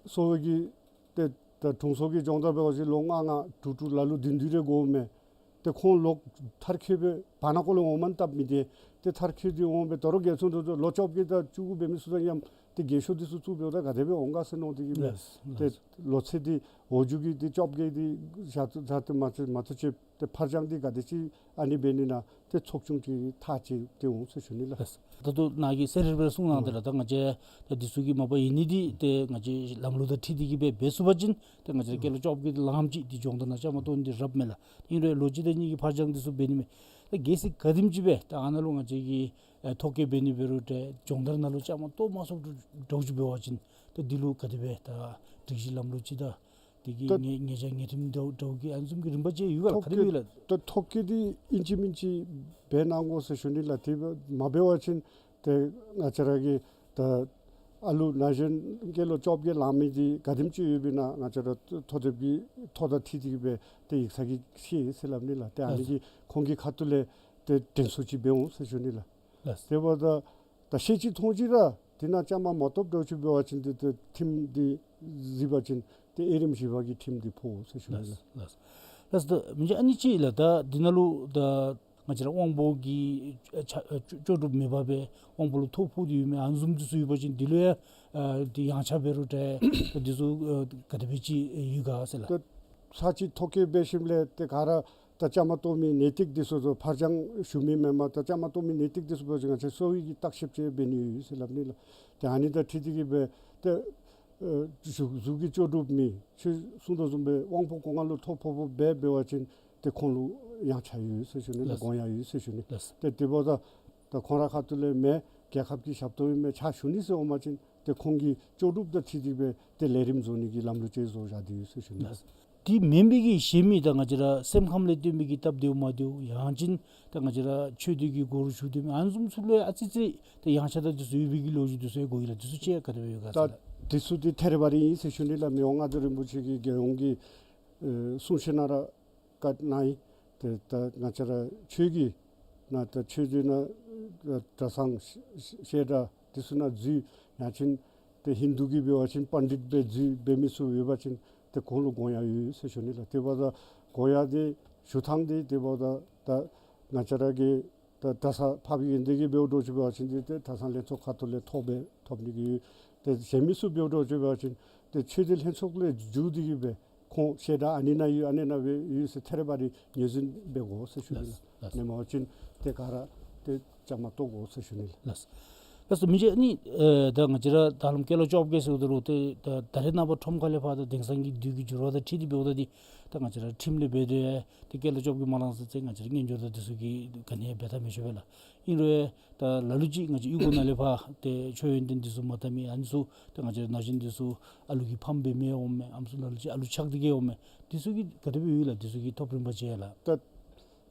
གསོ་བའི་གི་ཏེ་ད་དྲུང་འཚོ་གི་སྦྱོང་བརྡར་འབད་བ་ཅིན་ལོ་ལྔ་ལྔ་དྲུག་དྲུག་ལ་ལུ་བདུན་བདུན་རེ་དགོ་མས། ཏེ་ཁོང་ལོག་མཐར་འཁྱོལ་སྦེ་བར་ན་ཀོ་ལས་འོངམ་ད་མི་འདི་ཏེ་མཐར་འཁྱོལ་ཏེ་འོང་སྦེ་དོ་རུང་རྒྱལ་སྲུང་དོ་རུང་ལོ་བཅོ་བརྒྱད་དང་བཅུ་དགུ་འབད་མི་ཚུ་དང་མཉམ་ཏེ་རྒས་ཤོས་འདི་ཚུ་བཙུགས་འབདཝ་ད་ག་དེ་སྦེ་འོང་ག་ཟེར་མནོ་སྟེ་གིས་སྦེ། ལགས་ལགས། ཏེ་ལོ་ཚད་འདི་འོག་འཇུག་གི་འདི་བཅོ་བརྒྱད་འདི་བཞག་བཞག་སྟེ་མ་ཚུ་མ་ཚུ་ཅིག་ཏེ་ཕར་འགྱངས་འདི་ག་དེ་ཅིག་ཨ་ནི་འབད་ནི་ན་ཏེ་ཚོགས་ཆུང་ཅིག་ཐག་བཅད་དེ་འོང་ཟེར་ཞུ་ནི་ལགས། ལགས། ད་ལྟོ་ནཱ་གིས་གསལ་རི་རི་སྦེ་གསུངས་གནང་སྟེ་ལགས། ད་ང་བཅས་ད་འདི་ཚུ་གི་མ་པ་ཡིན་ནི་འདི་ཏེ་ང་བཅས་ལམ་ལུགས་དང་འཁྲིལ་ཏེ་གིས་སྦེ་འབད་ཚུགས་པ་ཅིན་ཏེ་ང་བཅས་ར་སྐྱེས་ལོ་བཅོ་བརྒྱད་ལངམ་ཅིག་འདི་སྦྱོང་བརྡར་ནང་བཅའ་མར་གཏོགས་ནི་འདི་རབ་མས་ལགས། ཨིན་རུང་ལོ་གཅིག་དང་གཉིས་ཀྱི་ཕར་འགྱངས་འདི་ཚུ་འབད་ནི་མས། ད་གལ་སྲིད་ག་དེམ་ཅིག་སྦེ་ད་ཨ་ནཱ་ལུ་ང་བཅས་ཀྱིས་ཨེ་ཐོ་བཀོད་འབད་ནི་འབད་རུང་ཏེ་སྦྱོང་བརྡར་ནང་ལུ་བཅའ་མར་གཏོགས་མ་ཚུགསཔ་འདྲཝ་ཅིག་འབད་བ་ཅིན་ད་འདི་ལུ་ག་དེ་སྦེ་ད་སྒྲིག་གཞི་ལམ་ལུགས་ཅིག་དང་དེ་གི་ད་ཉེས་ཉེས་བྱ་ཉེས་ཁྲིམས་འདྲཝ་འདྲཝ་གི་ཨ་ནི་བཟུམ་གྱི་རིམ་པ་ཅིག་ཡོད་ག་ལགས། ཐོ་ག་དེ་སྦེ་ཡོད་ལགས། ད་ཐོ་ག་འདི་ཨིན་ཅི་མིན་ཅི་འབད་གནང་དགོ་ཟེར་ཞུ་ནི་ལགས། དེ་སྦེ་མ་འབད་བ་ཅིན་ཏེ་ང་བཅས་ར་གི་ད་ཨ་ལུ་ན་གཞོན་སྐྱེས་ལོ་བཅོ་བརྒྱད་ལང་མི་འདི་ག་དེམ་ཅིག་ཡོདཔ་ཨིན་ན་ང་བཅས་ར་ཐོ་དེབ་ཀྱི་ཐོ་དང་འཁྲིལ་ཏེ་གིས་སྦེ་ཏེ་ཡིག་ཚང་གིས་ཤེས་ཟེར་སླབ་ནི་ལགས། ཏེ་ཨ་ནི་གིས་ཁོང་གི་ཁ་ཐུག་ལས་ཏེ་དྲན་གསོ་ཅིག་འབད་འོང་ཟེར་ཞུ་ནི་ལགས། ལགས། དེ་འབདཝ་ད་ད་ཤེས་ཅི་མཐོང་ཅི་ར་དེ་ནང་བཅའ་མར་མ་གཏོགསཔ་འདྲཝ་ཅིག་འབད་བ་ཅིན་ཏེ་ཏེ་ཁྲིམས་འདི་གཟིགས་པ་ཅིན་ཏེ་དབྱེ་རིམ་བཞི་པ་གི་ཁྲིམས་འདི་ཕོག་ཟེར་ཞུ་ནི་ལགས། ལགས། ལགས། ད་མི་རྗེ་ཨ་ནི་ཅིག་ལགས། ད་འདི་ནང་ལུ་ད་ང་བཅས་ར་དབང་པོ་གི་ཨ་ཆ་ཨ་ལྕོགས་ལྕོགས་གྲུབ་མེད་པར་སྦེ་དབང་པོ་ལུ་ཐོ་ཕོག་སྟེ་ཡོད་མི་ཨ་ནི་བཟུམ་འདི་ཚུ་ཡོད་པ་ཅིན་འདི་ལུ་ཡང་ཨ་ཏེ་ཡངས་ཆག་འབད་རུང་ཏེ་ད་འདི་ཚུ་ཨ་ག་དེ་སྦེ་ཅིག་ཡོད་ག་ཟེར་ལགས། ད་ཚར་གཅིག་ཐོ་བཀོད་འབད་ཞིནམ་ལས་ཏེ་ག་ར་ད་བཅའ་མར་གཏོགས་མི་ནན་ཏིག་འདི་ཚུ་ཚུ་ཕར་འགྱངས་ཞུ་མི་མེན་པར་ད་བཅའ་མར་གཏོགས་མི་ནན་ཏིག་འདི་ཚུ་འབད་བ་ཅིན་ང་བཅས་གསོ་བའི་གི་བརྟག་ཞིབ་ཅིག་འབད་ནི་ཡོད་ཟེར་སླབ་ནི་ལགས། ཏེ་ཨ་ནི་དང་འཁྲིལ་ཏེ་གིས་སྦེ་ཏེ་ཨ་གཟུགས་གཟུགས་ཀྱི་ལྕོགས་གྲུབ་མེད་ཁྱོད་གསུངས་དོ་བཟུམ་སྦེ་དབང་པོ་གོང་ལུ་ཐོ་ཕོག་ཕོགཔ་སྦེ་འབད་བ་ཅིན་ཏེ་ཁོང་ལུ་ཡངས་ཆག་ཡོད་ཟེར་ཞུ་ནི་ལགས། ལགས། དགོངས་ཡངས་ཡོད་ཟེར་ཞུ་ནི། ལགས། ཏེ་དེ་འབདཝ་ད་ད་ཁོང་རའི་ཁ་ཐུག་ལས་མེན་རྒྱལ་ཁབ་ཀྱི་ཞབས་ཏོག་ཨིན་མས་ཕྱག་ཞུ་ནི་ཟེར་འོང་པ་ཅིན་ཏེ་ཁོང་གི་ལྕོགས་གྲུབ་དང་འཁྲིལ་ཏེ་སྦེ་ཏེ་ལས་རིམ་བཟོ་ནི་གི་ལམ་ལུགས་ཅིག་བཟོ་བཞག་སྟེ་ཡོད་ཟེར་ཞུ་ནི། ལགས། དེ་མེན་པའི་གི་གཞན་མི་ད་ང་བཅས་ར་སེམས་ཁམས་ལས་བརྟེན་པའི་གི་སྟབས་བདེཝ་མ་བདེཝ་ཡང་ཅིན་ད་ང་བཅས་ར་ཆོས་སྡེ་གི་སྒོ་རུ་ཞུགས་སྡོད་མི་ཨ་ནི་བཟུམ་ཚུ་ལུ་ཡང་ཨ་ཙི་ཙི་ད་ཡངས་ཆག་དང་འདི་ཚུ་ཡོད་པའི་གི་ལོ་རྒྱུས་འདི་ཚུ་ཡང་གོ་ཡི་ལགས། འདི་ཚུ་ཅིག་ག་དེ་སྦེ་ཡོད་ག་ཟེར་ལགས། ད་འདི་ཚུ་འདི་ཐད་རི་བ་རི་ཨིན་ཟེར་ཞུ་ནི་ལགས། མི་དབང་མངའ་བདག་རིན་པོ་ཆེ་གིས་རྒྱལ་ཡོངས་ཀྱི་ཨེ་གསུང་བཤད་ནང་ར་བཀའ་གནང་ཡི། ཏེ་ད་ང་བཅས་ར་ཆོས་ཀྱི་ནང་ད་ཆོས་སྡེ་ནང་གྲྭ་ཚང་བཤད་གྲྭ་འདི་ཚུ་ནང་འཛུལ་ཡང་ཅིན་ཏེ་ཧིན་དུ་གི་འབད་བ་ཅིན་པཎྜི་ཏ་སྦེ་འཛུལ་འབད་མི་ཚུ་ཡོད་པ་ཅིན་ཏེ་ཁོང་ལུ་དགོངས་ཡངས་ཡོད་ཟེར་ཞུ་ནི་ལགས། དེ་འབདཝ་ད་དགོངས་ཡངས་འདི་ཞུ་ཐངས་འདི་དེ་འབདཝ་ད་ད་ང་བཅས་ར་གི་ད་གྲྭ་ས་འཕགས་པའི་དགེ་འདུན་གྱི་འབདཝ་འདྲཝ་ཅིག་འབད་བ་ཅིན་འདི་ཏེ་གྲྭ་ཚང་ལྷན་ཚོགས་ཁ་ཐུག་ལས་ཐོབ་སྦེ་ཐོབ་ནི་གི་ཡོད། ཏེ་གཞན་མི་ཚུ་འབདཝ་འདྲཝ་ཅིག་འབད་བ་ཅིན་ཏེ་ཆོས་སྡེ་ལྷན་ཚོགས་ལས་བརྒྱུད་དེ་གིས་སྦེ་ཁོང་བཤད་གྲྭ་ཨ་ནི་ནང་ཡོད་ཨ་ནི་ནང་སྦེ་ཡོད་ཟེར་ཐད་རི་བ་རི་ངོས་འཛིན་འབད་དགོ་ཟེར་ཞུ་ནི་ལགས། ལགས། ལགས། མེན་པ་ཅིན་ཏེ་ག་ར་ཏེ་བཅའ་མར་གཏོགས་དགོ་ཟེར་ཞུ་ནི་ལགས། ལགས། ལགས་སོ། མི་རྗེ་ཨ་ནི་ཨེ་ད་ང་བཅས་ར་ད་ལམ་སྐྱེས་ལོ་བཅོ་བརྒྱད་ཟེརཝ་ད་ལུ་ཏེ་ད་ད་རེས་ནངས་པ་ཁྲོམ་ཁ་ལས་ཕར་ད་དེང་སང་གི་དུས་ཀྱི་འགྱུར་བ་དང་འཁྲིལ་ཏེ་འབདཝ་ད་འདི་ད་ང་བཅས་ར་ཁྲིམས་ལས་འབད་དེ་ཏེ་སྐྱེས་ལོ་བཅོ་བརྒྱད་མ་ལང་ཟེར་ཚེ་ང་བཅས་ར་སྔོན་འགྱུར་དང་འདི་ཚུ་གིས་ག་ནི་འབད་ཐབས་མི་ཆོག་པས་ལགས། ཨིན་རུང་ད་ལ་ལུ་ཅིག་ང་བཅས་གཡུས་སྒོ་ནང་ལས་ཕར་ཏེ་ཆོས་ཡོན་ཏན་འདི་ཚུ་མ་དར་མི་ཨ་ནི་ཚུ་ཏེ་ང་བཅས་ན་གཞོན་འདི་ཚུ་ཨ་ལུ་གིས་ཕམ་འབད་མི་འོང་མས། ཨམ་སྲུ་ལ་ལུ་ཅིག་ཨ་ལུ་ཆགས་ཏེ་གིས་འོང་མས། འདི་ཚུ་གི་ག་དེ་སྦེ་ཡོད་ལགས། འདི་ཚུ་གི་ཐོབ་རིམ་པ་ཅིག་ཡང་ལགས། ད་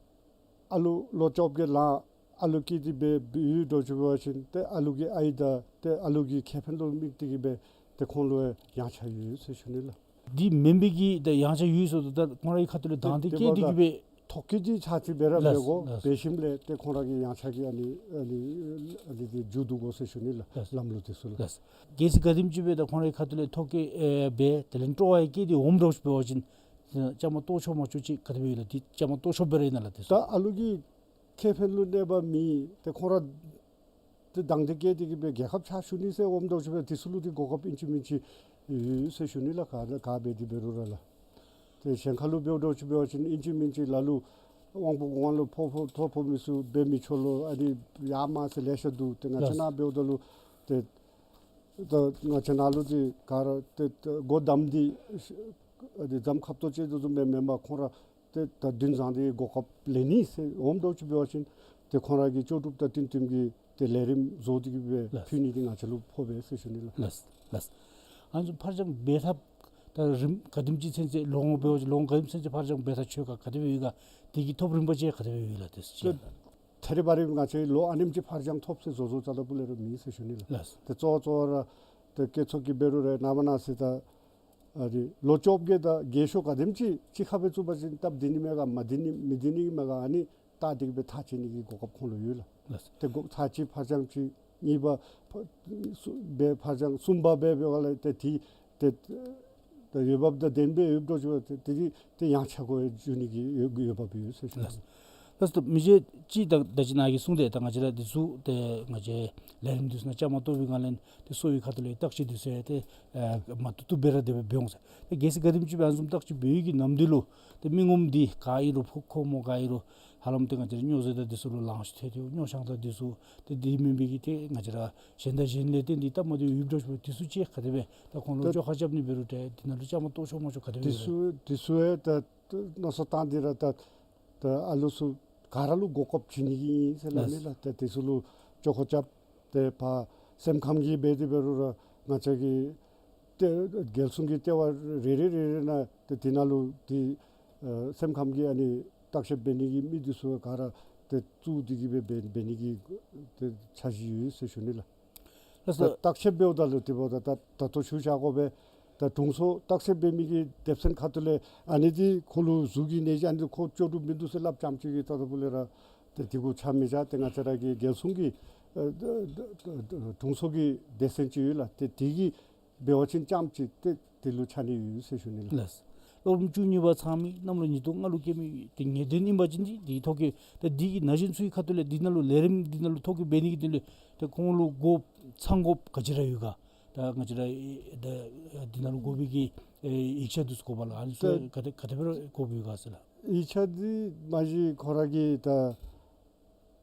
ཨ་ལུ་ལོ་བཅོ་བརྒྱད་ལང་ཨ་ལུ་སྐྱེས་ཏེ་སྦེ་ཡོད་འདྲཝ་ཅིག་འབད་བ་ཅིན་ཏེ་ཨ་ལུ་གི་ཨའི་དང་ཏེ་ཨ་ལུ་གི་ཁེ་ཕན་ལུ་དམིགས་ཏེ་གིས་སྦེ་ཏེ་ཁོང་ལུ་ཡངས་ཆག་ཡོད་ཟེར་ཞུ་ནི་ལགས། འདི་མེན་པའི་གི་ད་ཡངས་ཆག་ཡོད་ཟེརཝ་ད་ད་ཁོང་རའི་ཁ་ཐུག་ལས་དང་འདོད་བསྐྱེད་དེ་གིས་སྦེ་ཐོ་བཀོད་འདི་ཚར་གཅིག་འབད་ར་འབད་དགོ། ལགས་སོ། ལགས་སོ། འབད་ཞིནམ་ལས་ཏེ་ཁོང་ར་གི་ཡངས་ཆག་གི་ཨ་ནི་ཨ་ནི་ཨ་ནི་འདི་མཇུག་བསྡུ་དགོ་ཟེར་ཞུ་ནི་ལགས། ལགས་སོ། ལམ་ལུགས་འདི་ཚུ་ལགས། ལགས་སོ། གལ་སྲིད་ག་དེམ་ཅིག་སྦེ་ད་ཁོང་རའི་ཁ་ཐུག་ལས་ཐོ་བཀོད་ཨེ་འབད་དེ་ལས་སྤྲོ་བ་བསྐྱེད་དེ་འོངམ་འདྲཝ་ཅིག་འབད་བ་ཅིན་ བཅའ་མར་གཏོགས་ཆོག་མ་ཆོག་ཅིག་ག་དེ་སྦེ་ཡོད་ལགས། འདི་བཅའ་མར་གཏོགས་ཆོག་པ་རེ་ཨིན་ན་ལགས། དེ་ད་ཚུ་ཨ་ལུ་གི་ཁེ་ཕན་ལུ་གནོད་པ་མེད། ཏེ་ཁོང་ར་ཏེ་དང་འདོད་བསྐྱེད་དེ་གིས་སྦེ་རྒྱལ་ཁབ་ཕྱག་ཞུ་ནི་ཟེར་འོངམ་འདྲཝ་ཅིག་སྦེ་དེ་ཚུ་ལུ་ཏེ་གོ་སྐབས་ཨིན་ཅི་མིན་ཅི་ཡོད་ཟེར་ཞུ་ནི་ལགས། ག་ག་འབད་དེ་འབད་རུང་ར་ལགས། ཏེ་གཞན་ཁ་ལུ་འབདཝ་འདྲཝ་ཅིག་འབད་བ་ཅིན་ཨིན་ཅི་མིན་ཅི་ལ་ལུ་དབང་པོ་གོང་ལུ་ཕོག་ཕོག་ཐོབ་ཕོག་མི་ཚུ་འབད་མི་ཆོག་ལོ། ཨ་ནི་ཡར་མར་ཟེར་ལེ་ཤ་འདུག། ཏེ་ང་བཅས་ནཱ་འབདཝ་ད་ལུ་ཏེ་ད་ང་བཅས་ནཱ་ལུ་ཏེ་ག་ར་ཏེ་ཏེ་སྒོ་བསྡམས་ཏེ་ཨ་ནི་རྫམ་ཁབ་ཏོ་ཅིག་དེ་ཚུ་མེན་མེན་པར་ཁོང་ར་ཏེ་ད་འདུན་བཟང་ཏེ་གོ་སྐབས་ལེན་ནི་ཟེར་འོངམ་འདྲཝ་ཅིག་འབད་བ་ཅིན་ཏེ་ཁོང་ར་གི་ལྕོགས་གྲུབ་དང་བསྟུན་བསྟུན་གྱི་ཏེ་ལས་རིམ་བཟོ་སྟེ་གིས་སྦེ་ལགས། ཕུལ་ནི་འདི་ང་བཅས་ལུ་ཕོག་པས་ཟེར་ཞུ་ནི་ལགས། ལགས་ལགས། ཨ་ནི་ཚུ་ཕར་འགྱངས་འབད་ཐབས་ད་རིམ་ག་དེམ་ཅིག་ཚུན་ཚོད་ལོ་ངོ་འབད་བ་ཅིན་ལོ་ངོ་ག་དེམ་ཅིག་ཚུན་ཚོད་ཕར་འགྱངས་འབད་ཐག་ཆོད་ག་ག་དེ་སྦེ་ཡོད་ག། དེ་གི་ཐོབ་རིམ་པ་ཅིག་ག་དེ་སྦེ་ཡོད་ལགས། དེ་ཚུ་ཅིག་ད་ཐད་རི་བ་རི་ང་བཅས་ལོ་ཨ་ནེམ་ཅིག་ཕར་འགྱངས་ཐོབ་ཟེར་བཟོ་བཟོཝ་རྩ་ལས་སྤུ་ལས་ར་མེད་ཟེར་ཞུ་ནི་ལགས། ལགས། ཏེ་གཙོ་བོ་གཙོ་བོ་ར་ཏེ་སྐྱེད་ཚོགས་ཀྱི་འབད་རུང་ར་ནངས་པ་གནངས་ཚེ་ད་ཨ་ནི་ལོ་བཅོ་བརྒྱད་དང་བརྒྱད་ཤོག་ག་དེམ་ཅིག་གཅིག་ཁར་སྦེ་བཙུགས་པ་ཅིན་སྟབས་བདེ་ནི་མས་ག་མ་བདེ་ནི་མི་བདེ་ནི་མས་ག། ཨ་ནི་ད་དེ་གིས་སྦེ་ཐག་བཅད་ནི་གི་གོ་སྐབས་ཁོང་ལུ་ཡོད་ལགས། ལགས། ཏེ་གོ་ཚར་གཅིག་ཕར་འགྱངས་ཅིག་གཉིས་པ་ཕར་གསུམ་སྦེ་ཕར་འགྱངས་གསུམ་པ་སྦེ་འབད་བ་ལས་ཏེ་དེ་ཏེ་ད་འོས་འབབ་དང་ལྡནམ་སྦེ་ཡོདཔ་འདྲཝ་ཅིག་ཏེ་དེ་ཏེ་ཡང་ཆ་བགོ་བྱ་ནི་གི་འོས་འོས་འབབ་ཡོད་ཟེར་ཞུ་ནི། ལགས། ལགས་སོ། མི་རྗེ་ཅིག་ད་ད་ཅི་ནཱ་གིས་གསུངས་ཏེ་ད་ང་བཅས་ར་འདི་ཚུ་ཏེ་ང་བཅས་ལས་རིམ་འདི་ཚུ་ནང་བཅའ་མར་གཏོགས་པའི་སྒང་ལས་ཏེ་གསོ་བའི་ཁ་ཐུག་ལས་བརྟག་དཔྱད་འདི་ཚུ་ཡང་ཏེ་ཨ་མ་བཏུབ་བཏུབ་སྦེ་ར་དེ་སྦེ་འབད་འོང་ཟེར། ཏེ་གལ་སྲིད་ག་དེམ་ཅིག་སྦེ་ཨ་ནི་བཟུམ་བརྟག་དཔྱད་འབད་བའི་གི་ནམ་དུས་ལུ་ཏེ་མི་ངོམ་འདི་ག་ཨིན་རུང་ཕོ་ཁོ་མོ་ག་ཨིན་རུང་ཧ་ལམ་ཏེ་ང་བཅས་ར་སྨྱོ་རྫས་དང་འདི་ཚུ་ལུ་ལང་ཤོར་ཏེ་སྨྱོ་ཆང་དང་འདི་ཚུ་ཏེ་དེ་མེན་པའི་གི་ཏེ་ང་བཅས་ར་གཞན་དང་གཞན་ལས་བརྟེན་ཏེ་སྟབས་མ་བདེཝ་ཡོདཔ་འདྲཝ་ཅིག་འབད་དེ་ཚུ་ཅིག་ག་དེ་སྦེ་ད་ཁོང་ལུ་ད་བཅོ་ཁ་རྐྱབ་ནི་འབད་རུང་ཏེ་དེ་ནང་ལུ་བཅའ་མར་གཏོགས་ཆོག་མ་ཆོག་ག་དེ་སྦེ་དེ་ཡོད་ལགས། ཚུ་དེ་ཚུ་ཡང་ད་ད་མནོ་བསམ་བཏང་སྟེ་ར་ད་ད་ཨ་ལུ་ཚུ་ག་ར་ལུ་གོ་སྐབས་བྱིན་ནི་གི་ཨིན་ཟེར་སླབ་ནི་ལགས། ལགས། ད་དེ་ཚུ་ལུ་བཅོ་ཁ་རྐྱབ་སྟེ་ཕར་སེམས་ཁམས་ཀྱི་འབད་དེ་འབད་རུང་ར་ང་བཅས་ཀྱི་ཏེ་རྒྱལ་སྲུང་གི་ལྟེ་བ་རེ་རེ་རེ་རེ་ནང་ཏེ་དེ་ནང་ལུ་ཏེ་ཨ་སེམས་ཁམས་ཀྱི་ཨ་ནི་བརྟག་དཔྱད་འབད་ནི་གི་མི་འདི་ཚུ་ག་ར་ཏེ་བཙུགས་ཏེ་གིས་སྦེ་འབད་འབད་ནི་གི་ཏེ་འཆར་གཞི་ཡོད་ཟེར་ཞུ་ནི་ལགས། ལགས་སོ། ད་བརྟག་དཔྱད་འབདཝ་ད་ལུ་དེ་འབདཝ་ད་ད་ད་ལྟོ་ཞུ་བཞག་དགོ་པས། ད་དྲུང་འཚོ་བརྟག་དཔྱད་འབད་མི་གི་སྡེ་ཚན་ཁ་ཐུག་ལས་ཨ་ནི་འདི་ཁོ་ལུ་གཟུགས་ཀྱི་ནད་གཞི་ཨ་ནི་ཁོ་ལྕོགས་གྲུབ་མིན་འདུག་ཟེར་སླབ་རྐྱངམ་ཅིག་གིས་ད་ལྟོ་ལས་ར་ཏེ་དེ་གུ་ཆ་མི་བཞག། ཏེ་ང་བཅས་ར་གི་རྒྱལ་སྲུང་གི་ཨ་ད་ད་ད་དྲུང་འཚོ་གི་སྡེ་ཚན་ཅིག་ཡོད་ལགས། ཏེ་དེ་གིས་འབད་བ་ཅིན་རྐྱངམ་ཅིག་ཏེ་དེ་ལུ་ཆ་ནི་ཡོད་ཟེར་ཞུ་ནི་ལགས། ལགས། སློབ་རིམ་བཅུ་གཉིས་པ་ཚང་མི་གནམ་ལོ་ཉིས་སྟོང་ལྔ་ལུ་སྐྱེས་མི་ཏེ་ངེས་གཏན་ཨིན་པ་ཅིན་འདི་འདི་ཐོ་བཀོད་ད་འདི་གི་ན་གཞོན་ཚུ་གི་ཁ་ཐུག་ལས་འདི་ནང་ལུ་ལས་རིམ་འདི་ནང་ལུ་ཐོ་བཀོད་འབད་ནི་གི་དོན་ལུ་ཏེ་ཁོང་ལུ་དགོ་ཚང་དགོཔ་ག་ཅི་ར་ཡོད་ག། ད་ང་བཅས་ར་ད་འདི་ནང་ལུ་དགོ་པའི་གི་ཨེ་ཡིག་ཆ་འདི་ཚུ་དགོ་པས་ལགས། ཨ་ནི་ཚུ་ད་ག་དེ་ག་དེ་སྦེ་ར་དགོཔ་ཡོད་ག་ཟེར་ལགས། ཡིག་ཆ་འདི་མ་གཞི་ཁོ་ར་གི་ད་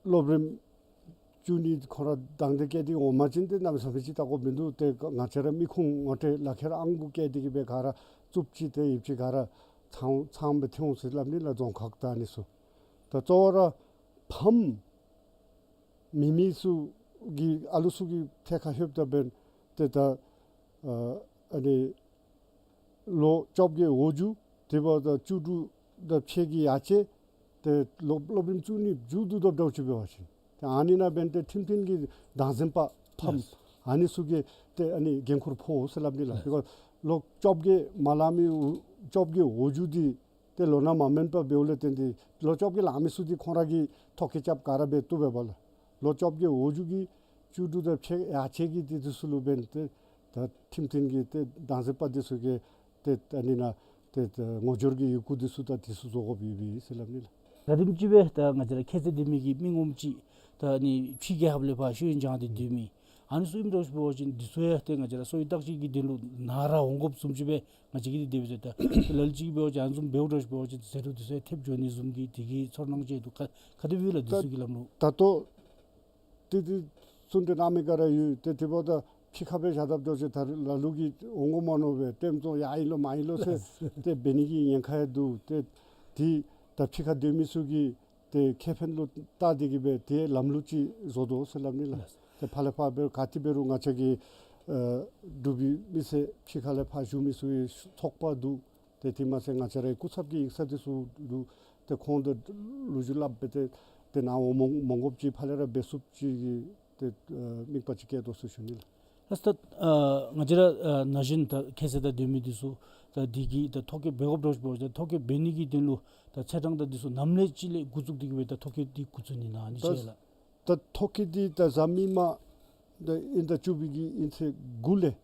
སློབ་རིམ་བཅུ་གཉིས་ཁོ་ར་དང་འདོད་བསྐྱེད་དེ་འོང་པ་ཅིན་ཏེ་གནམ་མེད་ས་མེད་ཅིག་བལྟ་དགོཔ་མིན་འདུག། ཏེ་ང་བཅས་ར་མི་ཁུངས་ངོ་སྤྲོད་ལག་ཁྱེར་ཨང་དགུ་བཀལ་ཏེ་གིས་སྦེ་ག་ར་རྩུབ་ཅིག་ཏེ་ཡོདཔ་ཅིག་ག་ར་ཚང་ཚང་སྦེ་ཐོན་འོང་ཟེར་སླབ་ནི་ལགས། རྫོང་ཁག་དང་ཨ་ནི་ཚུ་ད་གཙོ་བོ་ར་ཕམ་མེད་མི་ཚུ་གི་ཨ་ལུ་ཚུ་གི་ཐད་ཁར་ལྷོདཔ་ད་འབདན་ཏེ་ད་ཨ་ཨ་ནི་ལོ་བཅོ་བརྒྱད་འོག་འཇུག་དེ་འབདཝ་ད་བཅུ་དྲུག་དང་ཕྱེད་ཀྱི་ཡར་ཅིག་ཏེ་སློབ་སློབ་རིམ་བཅུ་གཉིས་མཇུག་བསྡུ་དོ་འདྲཝ་ཅིག་འབད་བ་ཅིན་ཏེ་ཨ་ནི་ནང་འབདན་ཏེ་ཁྲིམས་མཐུན་གྱི་བདག་འཛིན་པ་ཕམ་ལགས། ཨ་ནི་ཚུ་གིས་ཏེ་ཨ་ནི་འགན་ཁུར་ཕོག་ཟེར་སླབ་ནི་ལགས། ལགས། དེ་ག་ལོ་བཅོ་བརྒྱད་མ་ལང་མི་བཅོ་བརྒྱད་འོག་འཇུག་འདི་ཏེ་ལོ་ན་མ་མེན་པར་འབདཝ་ལས་བརྟེན་ཏེ་ལོ་བཅོ་བརྒྱད་ལང་མི་ཚུ་འདི་ཁོང་ར་གིས་ཐོ་བཀོད་རྐྱབ་ག་ར་འབད་བཏུབ་པས་ལགས། ལོ་བཅོ་བརྒྱད་འོག་འཇུག་གི་བཅུ་དྲུག་དང་ཕྱེད་ཡར་ཅིག་གི་འདི་འདི་ཚུ་ལུ་འབདན་ཏེ་ད་ཁྲིམས་མཐུན་གྱི་ཏེ་བདག་འཛིན་པ་འདི་ཚུ་གིས་ཏེ་ད་ཨ་ནི་ནང་ཏེ་ད་ངོ་སྦྱོར་གྱི་ཡི་གུ་འདི་ཚུ་དང་འདི་ཚུ་བཟོ་དགོཔ་ཡོད་པས་ཟེར་སླབ་ནི་ལགས། ག་དེམ་ཅིག་སྦེ་ད་ང་བཅས་ར་ཁྱད་ཚད་ལྡན་མི་གི་མི་ངོམ་ཅིག་ད་ཨ་ནི་ཕྱི་རྒྱལ་ཁབ་ལས་ཕར་ཤེས་ཡོན་སྦྱང་སྟེ་སྡོད་མི་ཨ་ནི་ཚུ་ཨིནམ་འདྲཝ་ཅིག་འབད་བ་ཅིན་འདི་ཚུ་ཡང་ཏེ་ང་བཅས་ར་གསོ་བའི་བརྟག་དཔྱད་ཀྱི་དོན་ལུ་ནཱ་ར་འོང་དགོཔ་བཟུམ་ཅིག་སྦེ་ང་བཅས་ཀྱིས་འདི་དེ་སྦེ་ཟེར། ད་ལ་ལུ་ཅིག་འབད་བ་ཅིན་ཨ་ནི་བཟུམ་འབདཝ་འདྲཝ་ཅིག་འབད་བ་ཅིན་ཟད་འགྲོ་འདི་ཚུ་ཡང་ཐེབས་འགྱོ་ནི་བཟུམ་གྱི་དེ་གི་ཚོར་སྣང་ཅིག་འདུག། ག་ག་དེ་སྦེ་ཡོད་ལགས་འདི་ད་ཚུ་གི་ལམ་ལུགས། ད་ལྟོ་ཏེ་ཏེ་གསུང་གྲོས་གནང་མི་ག་ར་ཡོད། ཏེ་དེ་འབདཝ་ད་ཕྱི་ཁར་སྦེ་བཞག་དཔ་འདྲཝ་ཅིག་ད་ལ་ལུ་གིས་འོང་དགོ་མ་མནོ་བས་ལྟདམོ་ཡར་ཨིན་ལོ་མར་ཨིན་ལོ་ཟེར་ཏེ་འབད་ནི་གི་ཉེན་ཁ་ཡང་འདུག། ཏེ་དེ་ད་ཕྱི་ཁར་སྡོད་མི་ཚུ་གི་ཏེ་ཁེ་ཕན་ལུ་བལྟ་སྟེ་གིས་སྦེ་ཏེ་ལམ་ལུགས་ཅིག་བཟོ་དོ་ཟེར་སླབ་ནི་ལགས། ཏེ་ཕར་ལས་ཕར་འབད་ག་ཏེ་འབད་རུང་ང་བཅས་ཀྱི་ཨ་འབྲུག་པའི་མི་སེར་ཕྱི་ཁ་ལས་ཕར་བཞུགས་མི་ཚུ་གི་ཚོགས་པ་འདུག། ཏེ་དེ་མ་ཚད་ང་བཅས་རའི་སྐུ་ཚབ་ཀྱི་ཡིག་ཚང་འདི་ཚུ་འདུག། ཏེ་ཁོང་དང་ལོ་རྒྱུས་སླབ་སྦེ་ཏེ་ཏེ་ནཱ་འོང་མ་འོང་མ་འོང་དགོཔ་ཅིག་ཕར་ལས་ར་འབད་ཚུགསཔ་ཅིག་གི་ཏེ་ཨ་དམིགས་པ་ཅིག་བསྐྱེད་དོ་ཟེར་ཞུ་ནི་ལགས། ལགས་སོ། ད་ཨ་ང་བཅས་ར་ཨ་ན་གཞོན་ད་ཁྱད་ཚད་དང་ལྡན་མི་འདི་ཚུ་ད་འདི་གི་ད་ཐོ་བཀོད་འབད་དགོཔ་འདྲཝ་ཅིག་འབད་བ་ཅིན་ཐོ་བཀོད་འབད་ནི་གི་དོན་ལུ་ད་ཚེས་གྲངས་དང་འདི་ཚུ་ནམ་ལས་ཅིག་ལས་འགོ་བཙུགས་ཏེ་གིས་སྦེ་ད་ཐོ་བཀོད་འདི་འགོ་བཙུགས་ནི་ན་ཨ་ནི་ད་ཅིག་ལགས། ད་ཐོ་བཀོད་འདི་ད་གཟའ་མིག་དམར་ད་དབྱིན་ཟླ་བཅུ་པའི་གི་དབྱིན་ཚེས་དགུ་ལས་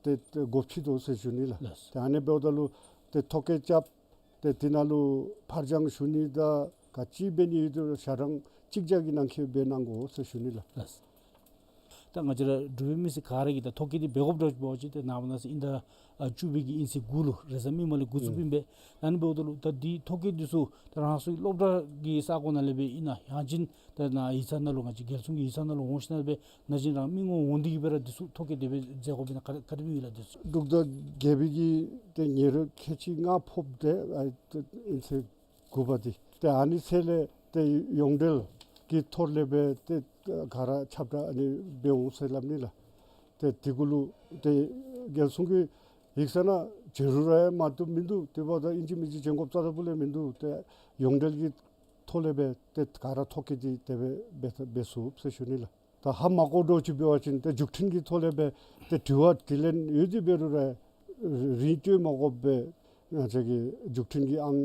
ཏེ་ཏེ་འགོ་ཁྲིད་དོ་ཟེར་ཞུ་ནི་ལགས། ལགས། ཏེ་ཨ་ནི་འབདཝ་ད་ལུ་ ཏེ་ཐོ་བཀོད་རྐྱབ། ཏེ་དེ་ནང་ལུ་ཕར་འགྱངས་ཞུ་ནི་དང་ག་ཅི་འབད་ནི་ཡོད་དེ་ཞག་གྲངས་གཅིག་བརྒྱ་གི་ནང་འཁོད་འབད་གནང་དགོ་ཟེར་ཞུ་ནི་ལགས། ལགས། ད་ང་བཅས་ར་འབྲུག་པའི་མི་སེར་ག་ར་གིས་ད་ཐོ་བཀོད་འདི་འབད་དགོཔ་འདྲཝ་ཅིག་འབད་བ་ཅིན་ཏེ་ནངས་པ་གནངས་ཚེ་དབྱིན་ཟླ་ཨ་བཅུ་པའི་གི་དབྱིན་ཚེས་དགུ་ལུ་རེས་གཟའ་མིག་དམར་ལས་འགོ་བཙུགསཔ་ཨིན་པས། ད་ཨ་ནི་འབདཝ་ད་ལུ་ད་འདི་ཐོ་བཀོད་འདི་ཚུ་ད་རང་སོའི་སློབ་གྲྭ་གི་ས་གོ་ནང་ལས་འབད་ཨིན་ན་ཡང་ཅིན་ད་ནཱ་ཡིག་ཚང་ནང་ལུ་ང་བཅས་རྒྱལ་སྲུང་གི་ཡིག་ཚང་ནང་ལུ་འོང་ཞིནམ་ལས་འབད་ན་གཞོན་རང་མི་ངོམ་འོང་སྟེ་གིས་སྦེ་ར་འདི་ཚུ་ཐོ་བཀོད་དེ་སྦེ་མཛད་དགོཔ་ཨིན་ན་ག་དེ་སྦེ་ཨིན་ལགས། འདི་ཚུ་འབྲུག་དང་རྒྱལ་པོའི་གི་ཏེ་ཉེ་རབས་ཁལ་གཅིག་ལྔ་ཕོགཔ་ཏེ་ཨ་ཏེ་དབྱིན་ཚེས་དགུ་པ་འདི། ཏེ་ཨ་ནི་ཚེ་ལས་ཏེ་ཡོངས་འབྲེལ་གྱི་ཐོག་ལས་སྦེ་ཏེ་ག་ར་ཁྱབ་བསྒྲགས་ཨ་ནི་འབད་འོང་ཟེར་སླབ་ནི་ལགས། ཏེ་དེ་གུ་ལུ་ཏེ་རྒྱལ་སྲུང་གི་ཡིག་ཚང་ནང་བྱིན་རུང་ར་ཡང་མ་བཏུབ་མིན་འདུག། དེ་འབདཝ་ད་ཨིན་ཅི་མིན་ཅི་བྱིན་དགོཔ་རྩ་དང་པོ་ལས་མིན་འདུག། ཏེ་ཡོངས་འབྲེལ་གྱི་ཐོག་ལས་སྦེ་ཏེ་ག་ར་ཐོ་བཀོད་འདི་དེ་སྦེ་འབད་འབད་ཚུགས་ཟེར་ཞུ་ནི་ལགས། ད་ཧ་མ་གོ་འདྲཝ་ཅིག་འབད་བ་ཅིན་ཏེ་མཇུག་འཕྲིན་གྱི་ཐོག་ལས་སྦེ་ཏེ་དྲི་བ་དྲིས་ལན་ཡོད་དེ་འབད་རུང་ར་རིན་སྤྲོད་མ་དགོཔ་སྦེ་ང་བཅས་ཀྱི་མཇུག་འཕྲིན་གྱི་ཨང་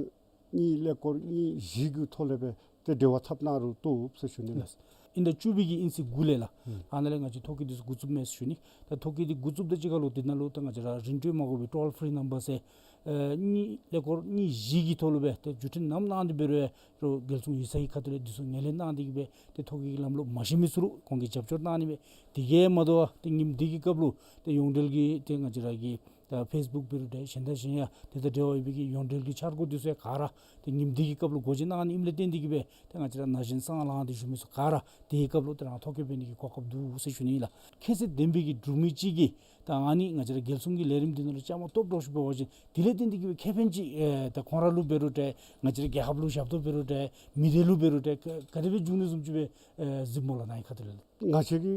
གཉིས་ཀླད་ཀོར་གཉིས་བཞི་གི་ཐོག་ལས་སྦེ་ཏེ་འབྲེལ་བ་འཐབ་གནང་རུང་བཏུབ་ཟེར་ཞུ་ནི་ལགས། ལགས། དབྱིན་ཟླ་བཅུ་པའི་གི་དབྱིན་ཚེས་དགུ་ལས་ལགས། ཨུམ། ཨ་ནཱ་ལས་ང་བཅས་ཐོ་བཀོད་འདི་ཚུ་འགོ་བཙུགས་མས་ཟེར་ཞུ་ནི། ད་ཐོ་བཀོད་འདི་འགོ་བཙུགསཔ་དང་གཅིག་ཁར་ལུ་དེ་ནང་ལུ་ད་ང་བཅས་ར་རིན་སྤྲོད་མ་དགོ་པའི་ཊོལ་ཕི་རི་ནམ་བར་ཟེར་ཨེ་གཉིས་ཀླད་ཀོར་གཉིས་བཞི་གི་ཐོག་ལུ་སྦེ་ཏེ་མཇུག་འཕྲིན་ནམ་གནང་སྟེ་འབད་རུང་རྒྱལ་སྲུང་ཡིག་ཚང་གི་ཁ་ཐུག་ལས་འདི་ཚུ་ངོས་ལེན་གནང་སྟེ་གིས་སྦེ་ཏེ་ཐོ་བཀོད་ཀྱི་ལམ་ལུགས་མ་ཤེས་མི་ཚུ་ལུ་ཁོང་གིས་རྒྱབ་སྐྱོར་གནང་ནི་མས། དེ་གིས་མ་དོ་བར་ཏེ་ཉིནམ་འདི་གི་སྐབས་ལུ་ཏེ་ཡོངས་འབྲེལ་གྱི་ཏེ་ང་བཅས་ར་གི་ད་ཕེསི་བུཀ་འབད་རུང་འདྲ་གཞན་དང་གཞན་ཡང་ཏེ་ད་འབྲེལ་བ་ཡོད་པའི་གི་ཡོངས་འབྲེལ་གྱི་འཆར་སྒོ་འདི་ཚུ་ཡང་ག་ར་ཏེ་ཉིནམ་འདི་གི་སྐབས་ལུ་སྒོ་འབྱེད་གནང་ནི་ཨིནམ་ལས་བརྟེན་ཏེ་གིས་སྦེ་ཏེ་ང་བཅས་ར་ན་གཞོན་སྲང་ལམ་འདི་བཞུགས་མི་ཚུ་ག་ར་དེའི་སྐབས་ལུ་ཏེ་རང་ཐོ་བཀོད་འབད་ནི་གི་གོ་སྐབས་འདུག་ཟེར་ཞུ་ནི་ལགས། ཁྱད་ཚད་ལྡན་པའི་གི་འབྲུག་མི་ཅིག་གིས་ད་ཨ་ནི་ང་བཅས་ར་རྒྱལ་སྲུང་གི་ལས་རིམ་འདི་ནང་ལུ་བཅའ་མར་གཏོགསཔ་འདྲཝ་ཅིག་འབད་བ་ཅིན་དེ་ལས་བརྟེན་ཏེ་གིས་སྦེ་ཁེ་ཕན་ཅིག་ཨེ་ད་ཁོང་ར་ལུ་འབད་རུང་འདྲ་ང་བཅས་ར་རྒྱལ་ཁབ་ལུ་ཞབས་ཏོག་འབད་རུང་འདྲ་མི་སྡེ་ལུ་འབད་རུང་འདྲ་ག་ག་དེ་སྦེ་འབྱུང་ནི་བཟུམ་ཅིག་སྦེ་ཨེ་གཟིགས་སྨོ་ལགས་ནཱ་གི་ཁ་ཐུག་ལས། ང་བཅས་ཀྱི་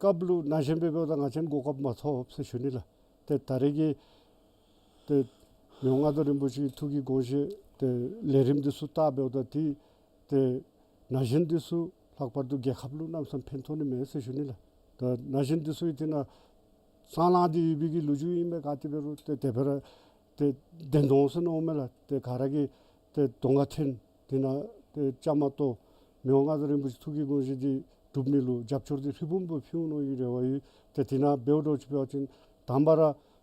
སྐབས་ལུ་ན་གཞོན་སྦེ་འབདཝ་ད་ང་བཅས་གོ་སྐབས་མ་ཐོབ་ཟེར་ཞུ་ནི་ལགས། ཏེ་ད་རེས་ཀྱི་ཏེ་མི་དབང་མངའ་བདག་རིན་པོ་ཆེའི་ཐུགས་ཀྱི་དགོངས་བཞེད་ཏེ་ལས་རིམ་འདི་ཚུ་བལྟ་འབདཝ་ད་ཏེ་ཏེ་ན་གཞོན་འདི་ཚུ་ལྷག་པར་དུ་རྒྱལ་ཁབ་ལུ་གནམ་མེད་ས་མེད་ཕན་ཐོགས་ནི་མས་ཟེར་ཞུ་ནི་ལགས། ད་ན་གཞོན་འདི་ཚུ་ཡང་དེ་ནང་སྲང་ལམ་འདི་ཡོད་པའི་གི་ལོ་རྒྱུས་ཨིན་མས། ག་ཏེ་འབད་རུང་ཏེ་དེ་སྦེ་ར་ཏེ་བདེན་དོན་ཟེར་མནོཝ་མས་ལགས། ཏེ་ག་ར་གིས་ཏེ་གདོང་ཁར་ཐོན་དེ་ནང་ཏེ་བཅའ་མར་གཏོགས་མི་དབང་མངའ་བདག་རིན་པོ་ཆེ་ཐུགས་ཀྱི་དགོངས་བཞེད་འདི་སྒྲུབ་ནི་ལུ་རྒྱབ་སྐྱོར་འདི་ཧྲིལ་བུམ་སྦེ་ཕུལ་འོང་མནོ་བའི་རེ་བ་ཡོད། ཏེ་དེ་ནང་འབདཝ་འདྲཝ་ཅིག་འབད་བ་ཅིན་དང་པ་ར་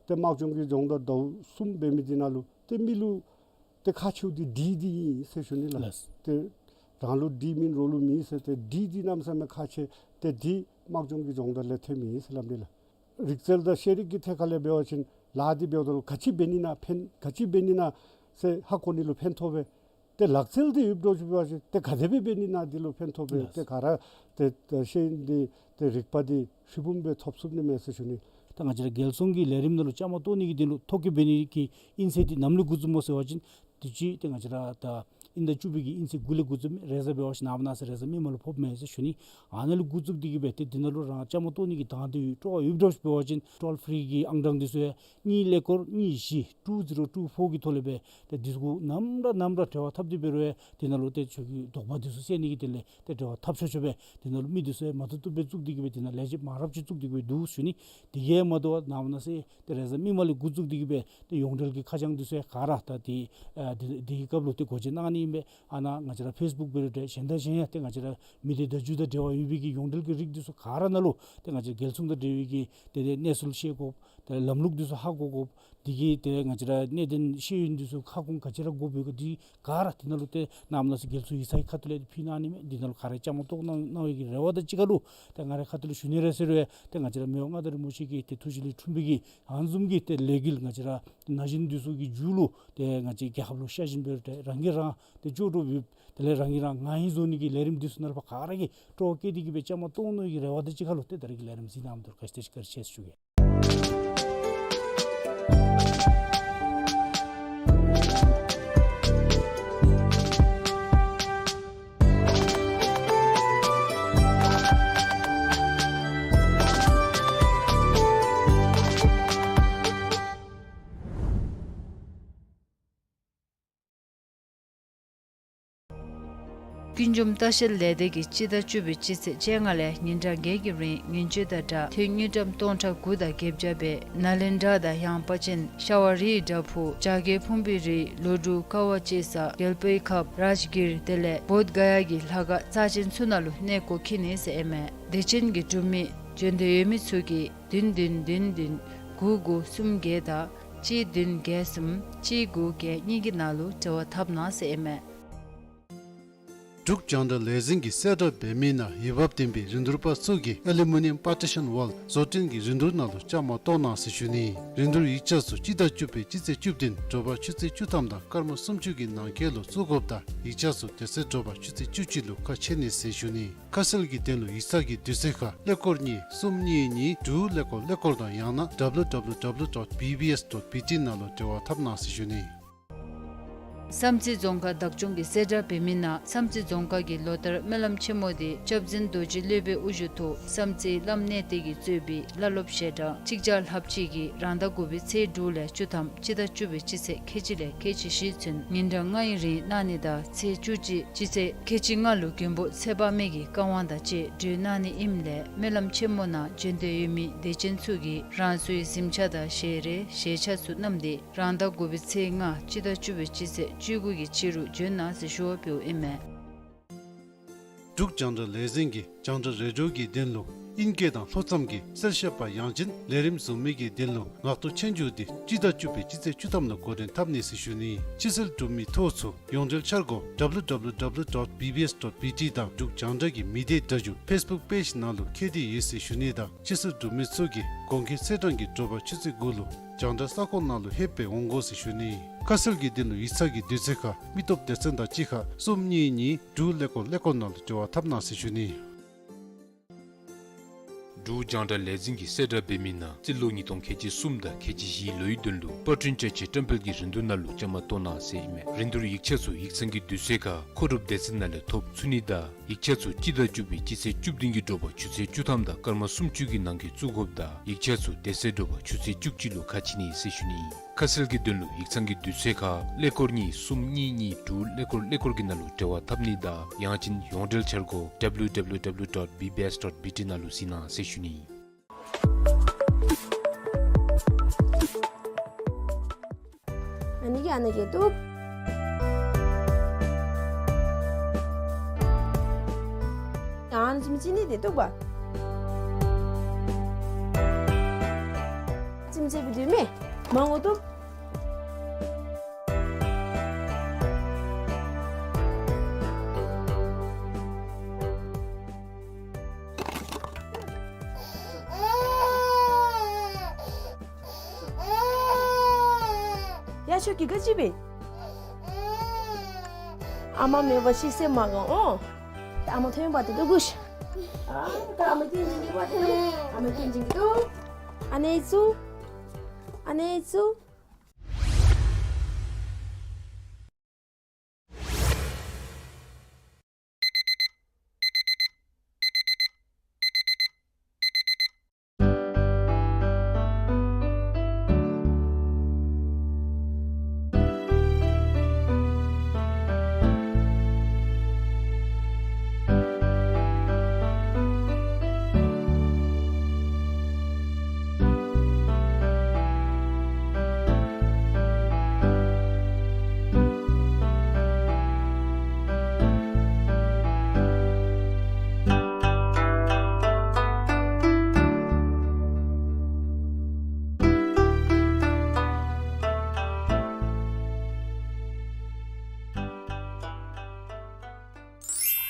ཏེ་དམག་སྦྱོང་གི་སྦྱོང་བརྡར་ཟླཝ་གསུམ་འབད་མི་འདི་ནང་ལུ་ཏེ་མི་ལུ་ཏེ་ཁག་ཆེཝ་འདི་ཌི་འདི་ཨིན་ཟེར་ཞུ་ནི་ལགས། ལགས། ཏེ་རང་ལུ་ཌི་མེད་རོགས་ལུ་མེད་ཟེར་ཏེ་ཌི་འདི་གནམ་མེད་ས་མེད་ཁག་ཆེ། ཏེ་འདི་དམག་སྦྱོང་གི་སྦྱོང་བརྡར་ལས་ཐོནམ་ཨིན་ཟེར་སླབ་ནི་ལགས། རིག་རྩལ་དང་ཤེས་རིག་གི་ཐད་ཁར་ལས་འབད་བ་ཅིན་ལཱ་འདི་འབདཝ་ད་ལུ་ག་ཅི་འབད་ནི་ན་ཕན་ག་ཅི་འབད་ནི་ན་ཟེར་ཧ་གོ་ནི་ལུ་ཕན་ཐོགས་པས། ཏེ་ལག་རྩལ་འདི་ཡོདཔ་འདྲཝ་ཅིག་འབད་བ་ཅིན་ཏེ་ག་དེ་སྦེ་འབད་ནི་ན་འདི་ལུ་ཕན་ཐོགས་པས། ལགས། ཏེ་ག་ར་ཏེ་ཤེས་ཡོན་འདི་ཏེ་རིག་པ་འདི་ཧྲིལ་བུམ་སྦེ་ཐོབ་ཚུགས་ནི་མས་ཟེར་ཞུ་ནི། ད་ང་བཅས་ར་རྒྱལ་སྲུང་གི་ལས་རིམ་ནང་ལུ་བཅའ་མར་གཏོགས་ནི་གི་དོན་ལུ་ཐོ་བཀོད་འབད་ནི་གི་དབྱིན་ཚེས་འདི་ནམ་ལས་འགོ་བཙུགསཔ་སྨོ་ཟེར་བ་ཅིན་དུས་ཅི་ཏེ་ང་བཅས་ར་ད་དབྱིན་ཟླ་བཅུ་པའི་གི་དབྱིན་ཚེས་དགུ་ལས་འགོ་བཙུགས་མས། རེས་གཟའ་འབད་བ་ཅིན་ནངས་པ་གནངས་ཚེ་རེས་གཟའ་མིག་དམར་ལུ་ཕོགཔ་མས་ཟེར་ཞུ་ནི། ཨ་ནཱ་ལུ་འགོ་བཙུགས་ཏེ་གིས་སྦེ་ཏེ་འདི་ནང་ལུ་རང་བཅའ་མར་གཏོགས་ནི་གི་དང་འདོད་སྤྲོ་བ་ཡོདཔ་འདྲཝ་ཅིག་འབད་བ་ཅིན་ཊོལ་ཕི་རི་གི་ཨང་གྲངས་འདི་ཚུ་ཡང་གཉིས་ཀླད་ཀོར་གཉིས་བཞི་two zero two four གི་ཐོག་ལས་སྦེ་ཏེ་འདི་ཚུ་གུ་ནམ་ར་ནམ་ར་འབྲེལ་བ་འཐབ་སྟེ་འབད་རུང་ཡང་འདི་ནང་ལུ་ཏེ་ཁྱོད་ཀྱི་དོགས་པ་འདི་ཚུ་སེལ་ནི་གི་དོན་ལས་ཏེ་འབྲེལ་བ་འཐབ་ཆོག་ཆོག་སྦེ་འདི་ནང་ལུ་མི་འདི་ཚུ་ཡང་མ་ཐུབ་ཐུབ་སྦེ་བཙུགས་ཏེ་གིས་སྦེ་འདི་ནང་ལས་བྱེདཔ་མང་རབས་ཅིག་བཙུགས་ཏེ་གིས་སྦེ་འདུག་ཞུ་ནི། དེ་གིས་མ་དོ་བར་ནངས་པ་གནངས་ཚེ་ཏེ་རེས་གཟའ་མིག་དམར་ལས་འགོ་བཙུགས་ཏེ་གིས་སྦེ་ཏེ་ཡོངས་འབྲེལ་གྱི་ཁ་བྱང་འདི་ཚུ་ཡང་ག་ར་ད་དེ་ཨ་དེ་དེ་གི་སྐབས་ལུ་ཏེ་འགོ་འབྱེད་གནང་ནི་ཨིན་པས། ཨ་ནཱ་ང་བཅས་ར་ཕེསི་བུཀ་འབད་རུང་འདྲ་གཞན་དང་གཞན་ཡང་ཏེ་ང་བཅས་ར་མི་སྡེ་བརྡ་བརྒྱུད་དང་འབྲེལ་བ་ཡོད་པའི་གི་ཡོངས་འབྲེལ་གྱི་རིགས་འདི་ཚུ་ག་ར་ནང་ལུ་ཏེ་ང་བཅས་རྒྱལ་སྲུང་དང་འབྲེལ་བའི་གི་ཏེ་ཏེ་གནས་ཚུལ་ཤེས་དགོཔ་ཏེ་ལམ་ལུགས་འདི་ཚུ་ཧ་གོ་དགོཔ་དེ་གི་ཏེ་ང་བཅས་ར་གནད་དོན་ཤེས་ཡོན་འདི་ཚུ་ཁ་སྐོང་ག་ཅི་ར་དགོཔ་ཡོད་ག་འདི་ག་ར་དེ་ནང་ལུ་ཏེ་ནངས་པ་གནངས་ཚེ་རྒྱལ་སྲུང་ཡིག་ཚང་གི་ཁ་ཐུག་ལས་ཏེ་ཕུལ་གནང་ནི་མས། འདི་ནང་ལུ་ག་ར་བཅའ་མར་གཏོགས་གནང་གནང་བའི་གི་རེ་བ་དང་གཅིག་ཁར་ལུ་ཏེ་ང་རའི་ཁ་ཐུག་ལས་ཞུ་ནི་རེ་ཟེར་རུང་ཡང་ཏེ་ང་བཅས་ར་མི་དབང་མངའ་བདག་རིན་པོ་ཆེ་གི་ཏེ་ཐུགས་བཞེད་ལས་འཁྲུངས་པའི་གི་ཨ་ནི་བཟུམ་གྱི་ཏེ་ལས་འགུལ་ང་བཅས་ར་ན་གཞོན་འདི་ཚུ་གི་མཇུག་ལུ་ཏེ་ང་བཅས་རྒྱལ་ཁབ་ལུ་ཤ་ཞེན་འབད་རུང་ཏེ་རང་གིས་རང་ཏེ་ལྕོགས་གྲུབ་ཡོད། དེ་ལས་རང་གིས་རང་ང་ཨིན་བཟོ་ནི་གི་ལས་རིམ་འདི་ཚུ་ནང་ལུ་ཕར་ག་ར་གིས་སྤྲོ་བ་བསྐྱེད་དེ་གིས་སྦེ་བཅའ་མར་གཏོགས་གནང་བའི་གི་རེ་བ་དང་གཅིག་ཁར་ལུ་ཏེ་ད་རེས་ཀྱི་ལས་རིམ་གཟིགས་གནང་མི་འདི་ལུ་བཀྲིན་ཆེ་ཟེར་ཞུ་གེ། ཀུན་འབྱུང་ལྟ་བཤལ་ལས་སྡེ་གིས་སྤྱི་ཟླ་བཅུ་པའི་སྤྱི་ཚེས་བཅོ་ལྔ་ལས་ཉིན་གྲངས་བརྒྱད་ཀྱི་རིང་ངན་བྱུས་དང་སྦྲགས་དུས་དངུལ་ཀྲམ་སྟོང་ཕྲག་དགུ་དང་བརྒྱད་བརྒྱ་སྦེ་ནཱ་ལེནྡྲ་དང་ཡངས་པ་ཅན་ཤ་བ་རིའི་བྲག་ཕུག་བྱ་རྒོད་ཕུང་པོའི་རི་ལོ་འབྲུག་ཀ་བ་གཅེས་ས་རྒྱལ་པོའི་ཁབ་རཱཇ་གིར་དེ་ལས་བོདྷ་ག་ཡ་གི་ལྷ་ཁང་རྩ་ཅན་ཚུ་ནང་ལུ་གནས་སྒོ་ཁྱིད་ནི་ཟེར་ཨིན་མས། དད་ཅན་གྱི་འབྲུག་མི་འབྱོན་འདོད་ཡོད་མི་ཚུ་གིས་བདུན་བདུན་བདུན་བདུན་དགུ་དགུ་གསུམ་བརྒྱད་དང་ གཅིག་བདུན་བརྒྱད་གསུམ་གཅིག་དགུ་བརྒྱད་གཉིས་ཀྱི་ནང་ལུ་འབྲེལ་བ་འཐབ་གནང་ཟེར་ཨིན་མས། འབྲུག་རྒྱང་བསྒྲགས་ལས་འཛིན་གྱིས་གསལ་བསྒྲགས་འབད་མི་ནང་འོས་འབབ་ལྡན་པའི་རིན་བསྡུར་པ་ཚུ་གིས་ཨེ་ལུ་མི་ནི་ཡམ་པར་ཊི་ཤཱན་ཝཱལ་བཟོ་སྐྲུན་གྱི་རིན་བསྡུར་ནང་ལུ་བཅའ་མར་གཏོགས་གནང་ཟེར་ཞུ་ནི། རིན་བསྡུར་ཡིག་ཆ་ཚུ་སྤྱི་ཟླ་བཅུ་པའི་སྤྱི་ཚེས་བཅུ་བདུན་དྲོ་པ་ཆུ་ཚོད་བཅུ་ཐམ་དང་སྐར་མ་སུམ་ཅུ་གི་ནང་འཁོད་ལུ་བཙུགས་དགོཔ་དང་ཡིག་ཆ་ཚུ་དེ་ཚེ་དྲོ་པ་ཆུ་ཚོད་བཅུ་གཅིག་ལུ་ཁ་ཕྱེ་ནི་ཟེར་ཞུ་ནི། ཁ་གསལ་གྱི་དོན་ལུ་ཡིག་ཚང་གི་དུས་ཚོད་ཁར་ཀླད་ཀོར་གཉིས་གསུམ་གཉིས་གཉིས་དྲུག་ཀླད་ཀོར་ཀླད་ཀོར་དང་ཡང་ན་W W W dot B B S dot B T ནང་ལུ་འབྲེལ་བ་འཐབ་གནང་ཟེར་ཞུ་ནི། བསམ་རྩེ་རྫོང་ཁག་བདག་སྐྱོང་གིས་གསལ་བསྒྲགས་འབད་མི་ནང་བསམ་རྩེ་རྫོང་ཁག་གི་ལོ་ལྟར་སྨོན་ལམ་ཆེན་མོ་དེ་སྐྱབས་རྫུན་རྡོ་རྗེ་སློབ་དཔོན་དབུ་བཞུགས་ཐོག་བསམ་རྩེ་བླམ་གནས་བརྟན་གྱིས་གཙོས་པའི་བླ་སློབ་ཞལ་གྲངས་གཅིག་བརྒྱ་ལྷགཔ་ཅིག་གིས་རང་ཟླ་དགུ་པའི་ཚེས་དྲུག་ལས་བཅུ་ཐམ་སྤྱི་ཟླ་བཅུ་པའི་སྤྱི་ཚེས་ཁལ་གཅིག་ལས་ཁལ་གཅིག་བཞི་ཚུན་ཉིན་གྲངས་ལྔའི་རིང་གནང་ནི་དང་ཚེས་བཅུ་གཅིག་སྤྱི་ཚེས་ཁལ་གཅིག་ལྔ་ལུ་མགོན་པོ་ཚེ་དཔག་མེད་ཀྱི་བཀའ་དབང་དང་བཅས་གྲོལ་གནང་ནི་ཨིནམ་ལས་སྨོན་ལམ་ཆེན་མོ་ནང་བྱོན་འདོད་ཡོད་མི་དད་ཅན་ཚུ་གིས་རང་སོའི་གཟིམ་ཆས་དང་ཞལ་རས་ཞལ་ཆས་ཚུ་བསྣམས་ཏེ་རང་ཟླ་དགུ་པའི་ཚེས་ལྔ་སྤྱི་ཟླ་བཅུ་པའི་སྤྱི་ཚེས་བཅུ་དགུ་གི་ཕྱི་རུ་བྱོན་གནང་ཟེར་ཞུ་བ་འབདཝ་ཨིན་མས། འབྲུག་རྒྱང་བསྒྲགས་ལས་འཛིན་གྱིས་རྒྱང་བསྒྲགས་རེ་ཌི་ཡོ་གི་དོན་ལུ་ཨིན་སྐད་དང་ལྷོ་མཚམས་ཀྱི་གསལ་བཤད་པ་ཡང་ཅིན་ལས་རིམ་བཟོ་མི་གི་དོན་ལུ་ངག་ཐོག་སྤྱན་འཇུག་དེ་སྤྱི་ཟླ་བཅུ་པའི་སྤྱི་ཚེས་བཅུ་ཐམ་ལུ་འགོ་འདྲེན་འཐབ་ནི་ཟེར་ཞུ་ནི། ཕྱི་སེལ་གྲུབ་མི་ཐོ་ཚུ་ཡོངས་འབྲེལ་འཆར་སྒོ་W W W dot B B S dot B T དང་འབྲུག་རྒྱང་བསྒྲགས་ཀྱི་མི་སྡེ་སྒྲ་སྒྱུར་ཕེསི་བུཀ་པེཇ་ནང་ལུ་ཁྱབ་སྟེ་ཡོད་ཟེར་ཞུ་ནི་དང་ཕྱི་སེལ་གྲུབ་མི་ཚུ་གིས་དགོངས་འགལ་ཚེས་གྲངས་ཀྱི་དྲོ་པ་ཆུ་ཚོད་དགུ་ལུ་རྒྱང་བསྒྲགས་ས་ཁོངས་ནང་ལུ་ལྷོད་པའི་འོང་དགོ་ཟེར་ཞུ་ནི། ཁ་གསལ་གྱི་དོན་ལུ་ཡིག་ཚང་གི་དུས་ཚོད་ཁར་མི་སྟོབས་སྡེ་ཚན་དང་གཅིག་ཁར་གསུམ་གཉིས་གཉིས་དྲུག་ཀླད་ཀོར་ཀླད་ཀོར་ནང་ལུ་འབྲེལ་བ་འཐབ་གནང་ཟེར་ཞུ་ནི། འབྲུག་རྒྱང་བསྒྲགས་ལས་འཛིན་གྱིས་གསལ་བསྒྲགས་འབད་མི་ནང་རྩིས་ལོ་ཉིས་སྟོང་ཁལ་གཅིག་གསུམ་དང་ཁལ་གཅིག་བཞིའི་ལོའི་དོན་ལུ་པར་སྐྲུན་བཅའ་ཆས་བཀྲམ་སྤེལ་གྱི་རིན་བསྡུར་ནང་ལུ་བཅའ་མར་གཏོགས་གནང་ཟེར་ཨིན་མས། རིན་བསྡུར་ཡིག་ཆ་ཚུ་ཡིག་ཚང་གི་དུས་ཚོད་ཁར་མཁོ་སྒྲུབ་སྡེ་ཚན་ནང་ལས་ཐོབ་ཚུགས་ནི་དང་ཡིག་ཆ་ཚུ་སྤྱི་ཟླ་བཅུ་པའི་སྤྱི་ཚེས་བཅུ་བདུན་གྱི་དྲོ་པ་ཆུ་ཚོད་བཅུ་ཐམ་དང་སྐར་མ་སུམ་ཅུ་གི་ནང་འཁོད་བཙུགས་དགོཔ་དང་ཡིག་ཆ་ཚུ་དེ་ཚེ་དྲོ་པ་ཆུ་ཚོད་བཅུ་གཅིག་ལུ་ཁ་ཕྱེ་ནི་ཟེར་ཞུ་ནི། ཁ་གསལ་གྱི་དོན་ལུ་ཡིག་ཚང་གི་དུས་ཚོད་ཁར་ཀླད་ཀོར་གཉིས་གསུམ་གཉིས་གཉིས་དྲུག་ཀླད་ཀོར་ཀླད་ཀོར་གྱི་ནང་ལུ་འབྲེལ་བ་འཐབ་ནི་དང་ཡང་ཅིན་ཡོངས་འབྲེལ་འཆར་སྒོ་W W W dot B B S dot B T ནང་ལུ་གཟིགས་གནང་ཟེར་ཞུ་ནི། ཨ་ནི་གི་ཨ་ནི་གི་ཏུ། ཨ་ནི་ཙིམ་ཙི་ནི་དེ་ཏུ་བ། ཙིམ་ཙི་བི་དུ་མེ། མང་ངོ་ཏུ། ཡ་ཆོ་གི་ག་ཅི་བེ། ཨ་མ་མེད་པ་ཤི་སེམས་མ་གང་ཨོ། ཨ་མ་ཐོན་པ་དེ་ཏུ་གུཤ། ཨ་ད་ཨ་མ་ཏིན་ཅིང་གི་བ་དེ་ཨ་མ་ཏིན་ཅིང་གི་ཏུ། ཨ་ནེ་ཙུ། ཨ་ནེ་ཙུ།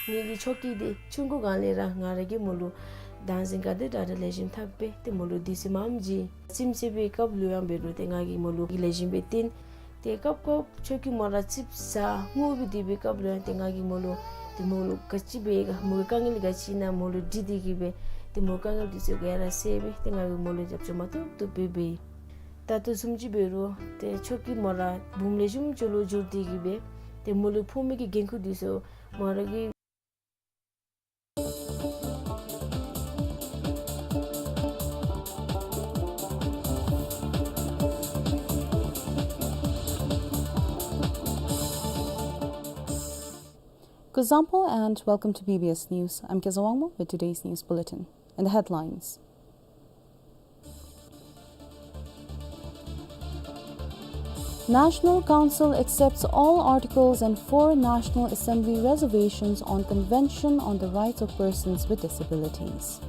ངེ་གི་ཆོ་གི་དེ་ཆུང་ཀུ་གང་ལས་ར་ང་ར་གི་མོ་ལུ་དང་ཟིན་ག་དེ་དྲག་དྲག་ལེགས་ཤོམ་ཐབས་པེ་དེ་མོ་ལུ་དུས་སུ་མངམ་ཅིག་ཙིམ་ཙི་བི་སྐབས་ལུ་ཡང་འབད་རུང་དེ་ང་གི་མོ་ལུ་ལེགས་ཤོམ་སྦེ་བསྟེན། དེ་སྐབས་སྐབས་ཆོ་གི་མོ་ར་ཙིགཔ་ཟ་ངུ་བི་དེ་བི་སྐབས་ལུ་ཡང་དེ་ང་གི་མོ་ལུ་དེ་མོ་ལུ་ག་ཅི་འབད་ག་མོ་གི་དཀའ་ངལ་ག་ཅི་ཨིན་ན་མོ་ལུ་དྲི་དེ་གི་སྦེ་དེ་མོ་དཀའ་ངལ་དེ་ཚུ་ག་ར་སེལ་སྦེ་དེ་ང་གི་མོ་ལུ་རྒྱབ་སྐྱོར་མ་བཏུབ་བཏུབ་སྦེ་འབད། ད་ལྟོ་བཟུམ་ཅིག་འབད་རུང་དེ་ཆོ་གི་མོ་ར་བུམོ་ལེགས་ཤོམ་ཅིག་ལུ་འགྱུར་དེ་གི་སྦེ་དེ་མོ་ལུ་ཕོག་མི་གི་འགན་ཁུར་དེ་ཚུ་མོ་ར་གི། Kuzuzangpo and welcome to B B S News. I'm Keza Wangmo with today's news bulletin. In the headlines. National Council accepts all articles and four National Assembly reservations on Convention on the Rights of Persons with Disabilities.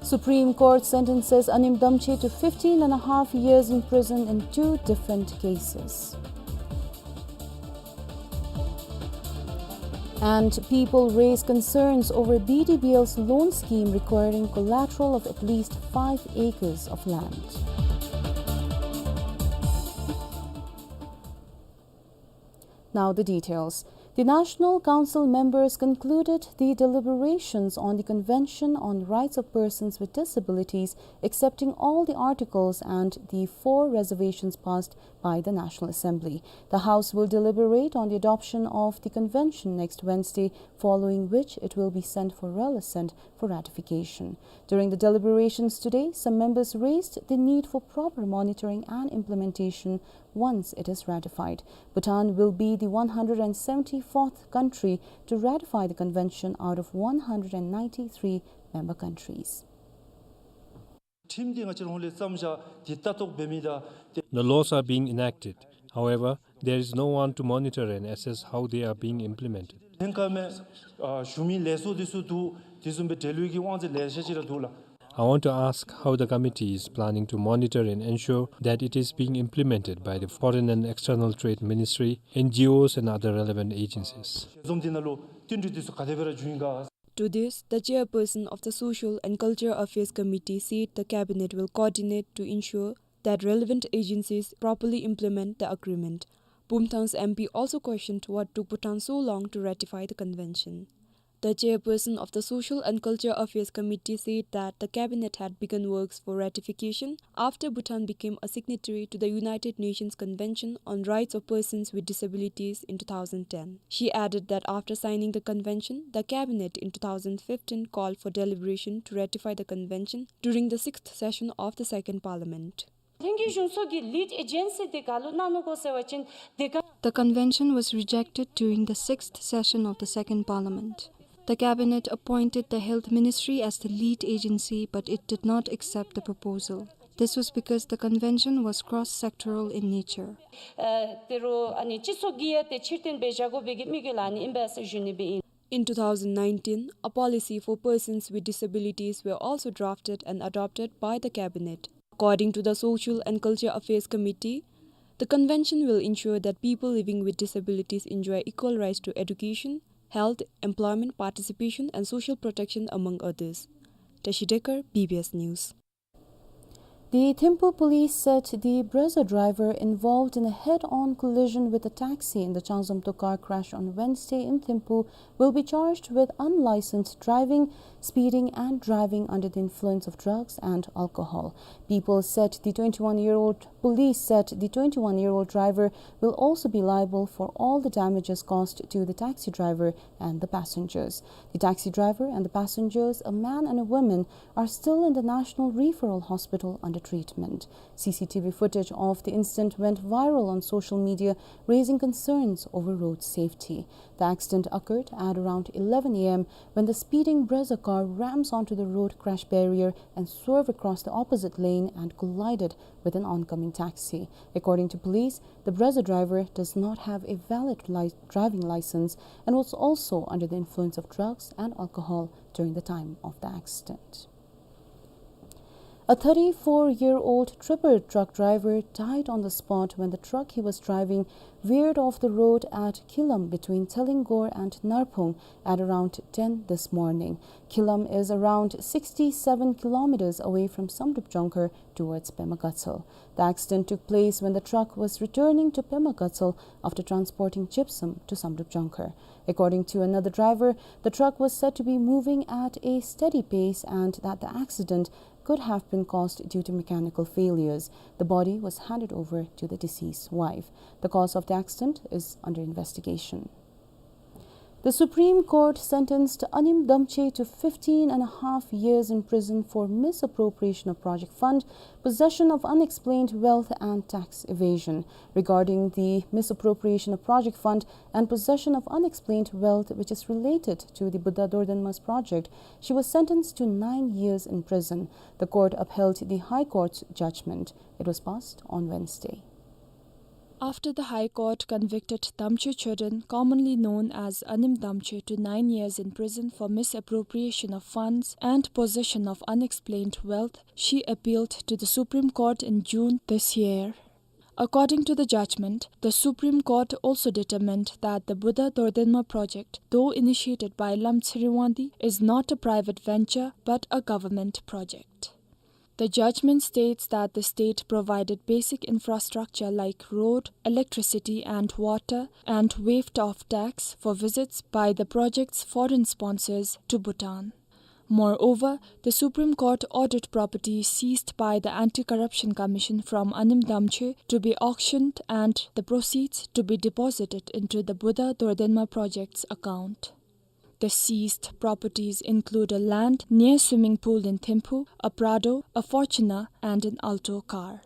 Supreme Court sentences Anim Damche to fifteen and a half years in prison in two different cases. And people raise concerns over B D B L's loan scheme requiring collateral of at least five acres of land. Now the details. The National Council members concluded the deliberations on the Convention on Rights of Persons with Disabilities, accepting all the articles and the four reservations passed by the National Assembly. The House will deliberate on the adoption of the Convention next Wednesday, following which it will be sent for royal assent for ratification. During the deliberations today, some members raised the need for proper monitoring and implementation once it is ratified. Bhutan will be the one hundred and seventy-fourth country to ratify the convention out of one hundred and ninety-three member countries. ཁྲིམས་འདི་ང་བཅས་ར་ཧོང་ལས་བརྩམས་བཞག་འདི་ལྟ་རྟོག་འབད་མི་དང་དེ། The laws are being enacted. However, there is no one to monitor and assess how they are being implemented. ལྷན་ཁག་མི་ཨ་ཞུ་མི་ལས་ཚོགས་འདི་ཚུ་འདུག། དེ་བཟུམ་སྦེ་འབྲེལ་ཡོད་ཀྱི་དབང་ཚད་ལེ་ཤ་ཅིག་ར་འདུག་ལགས། I want to ask how the committee is planning to monitor and ensure that it is being implemented by the Foreign and External Trade Ministry, N G Os and other relevant agencies. འཛོམས་འདི་ནང་ལུ་བསྟུན་གྲོས་འདི་ཚུ་ག་དེ་སྦེ་ར་འབྱུང་ཡི་ག། To this, the chairperson of the Social and Cultural Affairs Committee said the cabinet will coordinate to ensure that relevant agencies properly implement the agreement. Bumthang's M P also questioned what took Bhutan so long to ratify the convention. The chairperson of the Social and Culture Affairs Committee said that the cabinet had begun works for ratification after Bhutan became a signatory to the United Nations Convention on Rights of Persons with Disabilities in two thousand ten. She added that after signing the convention, the cabinet in two thousand fifteen called for deliberation to ratify the convention during the sixth session of the Second Parliament. ལྷན་རྒྱས་གཞུང་ཚོགས་ཀྱི་ལིཌ་ཨེ་ཇེན་སི་དེ་ག་ལུ་གནང་ནུག་གོ་ཟེར་བ་ཅིན་དེ་ག The convention was rejected during the sixth session of the Second Parliament. The cabinet appointed the Health Ministry as the lead agency, but it did not accept the proposal. This was because the convention was cross-sectoral in nature. ཨ་དེ་རུ་ཨ་ནི་སྤྱི་ཚོགས་ཀྱི་ཡ་དེ་ཕྱིར་བཏོན་འབད་བཞག་དགོ་པའི་གི་དམིགས་ཡུལ་ལུ་ཨ་ནི་ཨིན་པས་ཟེར་ཞུ་ནི་སྦེ་ཨིན། In two thousand nineteen, a policy for persons with disabilities were also drafted and adopted by the cabinet. According to the Social and Culture Affairs Committee, the convention will ensure that people living with disabilities enjoy equal rights to education, health, employment, participation, and social protection, among others. Tashi Dekar, B B S News. The Thimphu police said the Brezza driver involved in a head-on collision with a taxi in the Changzomto car crash on Wednesday in Thimphu will be charged with unlicensed driving, speeding and driving under the influence of drugs and alcohol. People said the twenty-one-year-old, police said the twenty-one-year-old driver will also be liable for all the damages caused to the taxi driver and the passengers. The taxi driver and the passengers, a man and a woman, are still in the National Referral Hospital under treatment. C C T V footage of the incident went viral on social media, raising concerns over road safety. The accident occurred at around eleven A M when the speeding Brezza car rams onto the road crash barrier and swerved across the opposite lane and collided with an oncoming taxi. According to police, the Brezza driver does not have a valid li-, driving license and was also under the influence of drugs and alcohol during the time of the accident. A thirty-four-year-old tipper truck driver died on the spot when the truck he was driving veered off the road at Khilam between Thalingor and Narphung at around ten this morning. Khilam is around sixty-seven kilometers away from Samdrup Jongkhar towards Pema Gatshel. The accident took place when the truck was returning to Pema Gatshel after transporting gypsum to Samdrup Jongkhar. According to another driver, the truck was said to be moving at a steady pace and that the accident could have been caused due to mechanical failures. The body was handed over to the deceased's wife. The cause of the accident is under investigation. The Supreme Court sentenced Anim Damche to fifteen and a half years in prison for misappropriation of project fund, possession of unexplained wealth and tax evasion. Regarding the misappropriation of project fund and possession of unexplained wealth which is related to the Buddha Dordenmas project, she was sentenced to nine years in prison. The court upheld the High Court's judgment. It was passed on Wednesday. After the High Court convicted Damche Choden, commonly known as Anim Damche, to nine years in prison for misappropriation of funds and possession of unexplained wealth, she appealed to the Supreme Court in June this year. According to the judgment, the Supreme Court also determined that the Buddha Dordenma project, though initiated by Lam Tseriwangdi, is not a private venture but a government project. The judgment states that the state provided basic infrastructure like road, electricity and water, and waived off tax for visits by the project's foreign sponsors to Bhutan. Moreover, the Supreme Court ordered property seized by the Anti-Corruption Commission from Anim Damche to be auctioned and the proceeds to be deposited into the Buddha Dordenma project's account. The seized properties include a land near swimming pool in Thimphu, a Prado, a Fortuner, and an Alto car.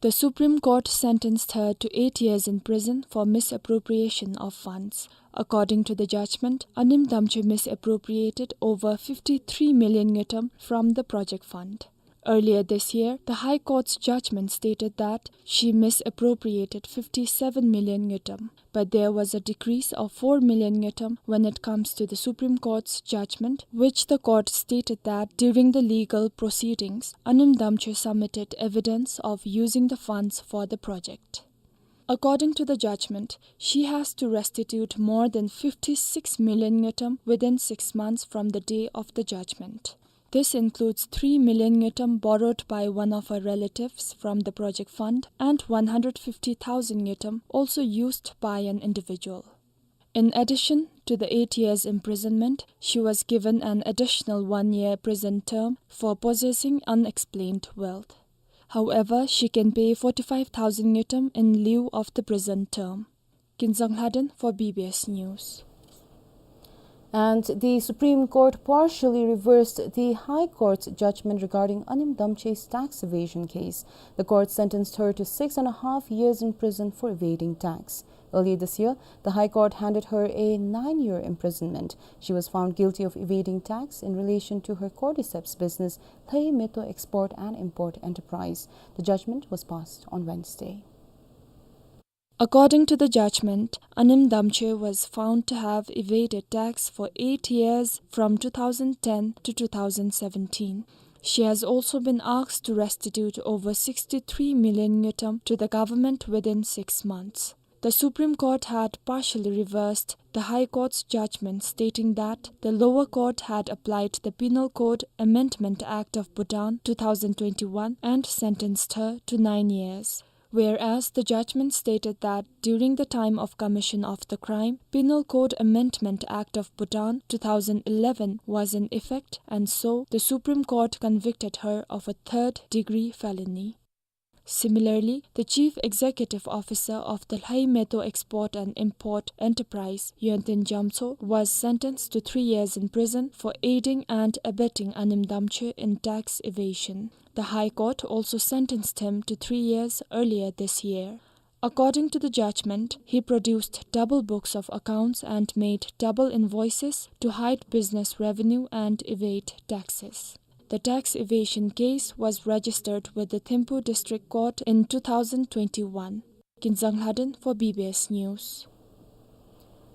The Supreme Court sentenced her to eight years in prison for misappropriation of funds. According to the judgment, Anim Damche misappropriated over fifty-three million ngultrum from the project fund. Earlier this year, the High Court's judgment stated that she misappropriated fifty-seven million ngultrum, but there was a decrease of four million ngultrum when it comes to the Supreme Court's judgment, which the court stated that during the legal proceedings, Anim Damche submitted evidence of using the funds for the project. According to the judgment, she has to restitute more than fifty-six million ngultrum within six months from the day of the judgment. This includes three million ngultrum borrowed by one of her relatives from the project fund and one hundred fifty thousand ngultrum also used by an individual. In addition to the eight years imprisonment, she was given an additional one-year prison term for possessing unexplained wealth. However, she can pay forty-five thousand ngultrum in lieu of the prison term. Kinzang Lhaden for B B S News. And the Supreme Court partially reversed the High Court's judgment regarding Anim Damche's tax evasion case. The court sentenced her to six and a half years in prison for evading tax. Earlier this year, the High Court handed her a nine-year imprisonment. She was found guilty of evading tax in relation to her cordyceps business, Lhei Meto Export and Import Enterprise. The judgment was passed on Wednesday. According to the judgment, Anim Damche was found to have evaded tax for eight years from two thousand ten to two thousand seventeen. She has also been asked to restitute over sixty-three million ngultrum to the government within six months. The Supreme Court had partially reversed the High Court's judgment, stating that the lower court had applied the Penal Code Amendment Act of Bhutan two thousand twenty-one and sentenced her to nine years. Whereas the judgment stated that during the time of commission of the crime, Penal Code Amendment Act of Bhutan two thousand eleven was in effect, and so the Supreme Court convicted her of a third-degree felony. Similarly, the Chief Executive Officer of the Lhei Meto Export and Import Enterprise, Yonten Jamtso, was sentenced to three years in prison for aiding and abetting Anim Damche in tax evasion. The High Court also sentenced him to three years earlier this year. According to the judgment, he produced double books of accounts and made double invoices to hide business revenue and evade taxes. The tax evasion case was registered with the Thimphu District Court in two thousand twenty-one. Kinzang Lhaden for B B S News.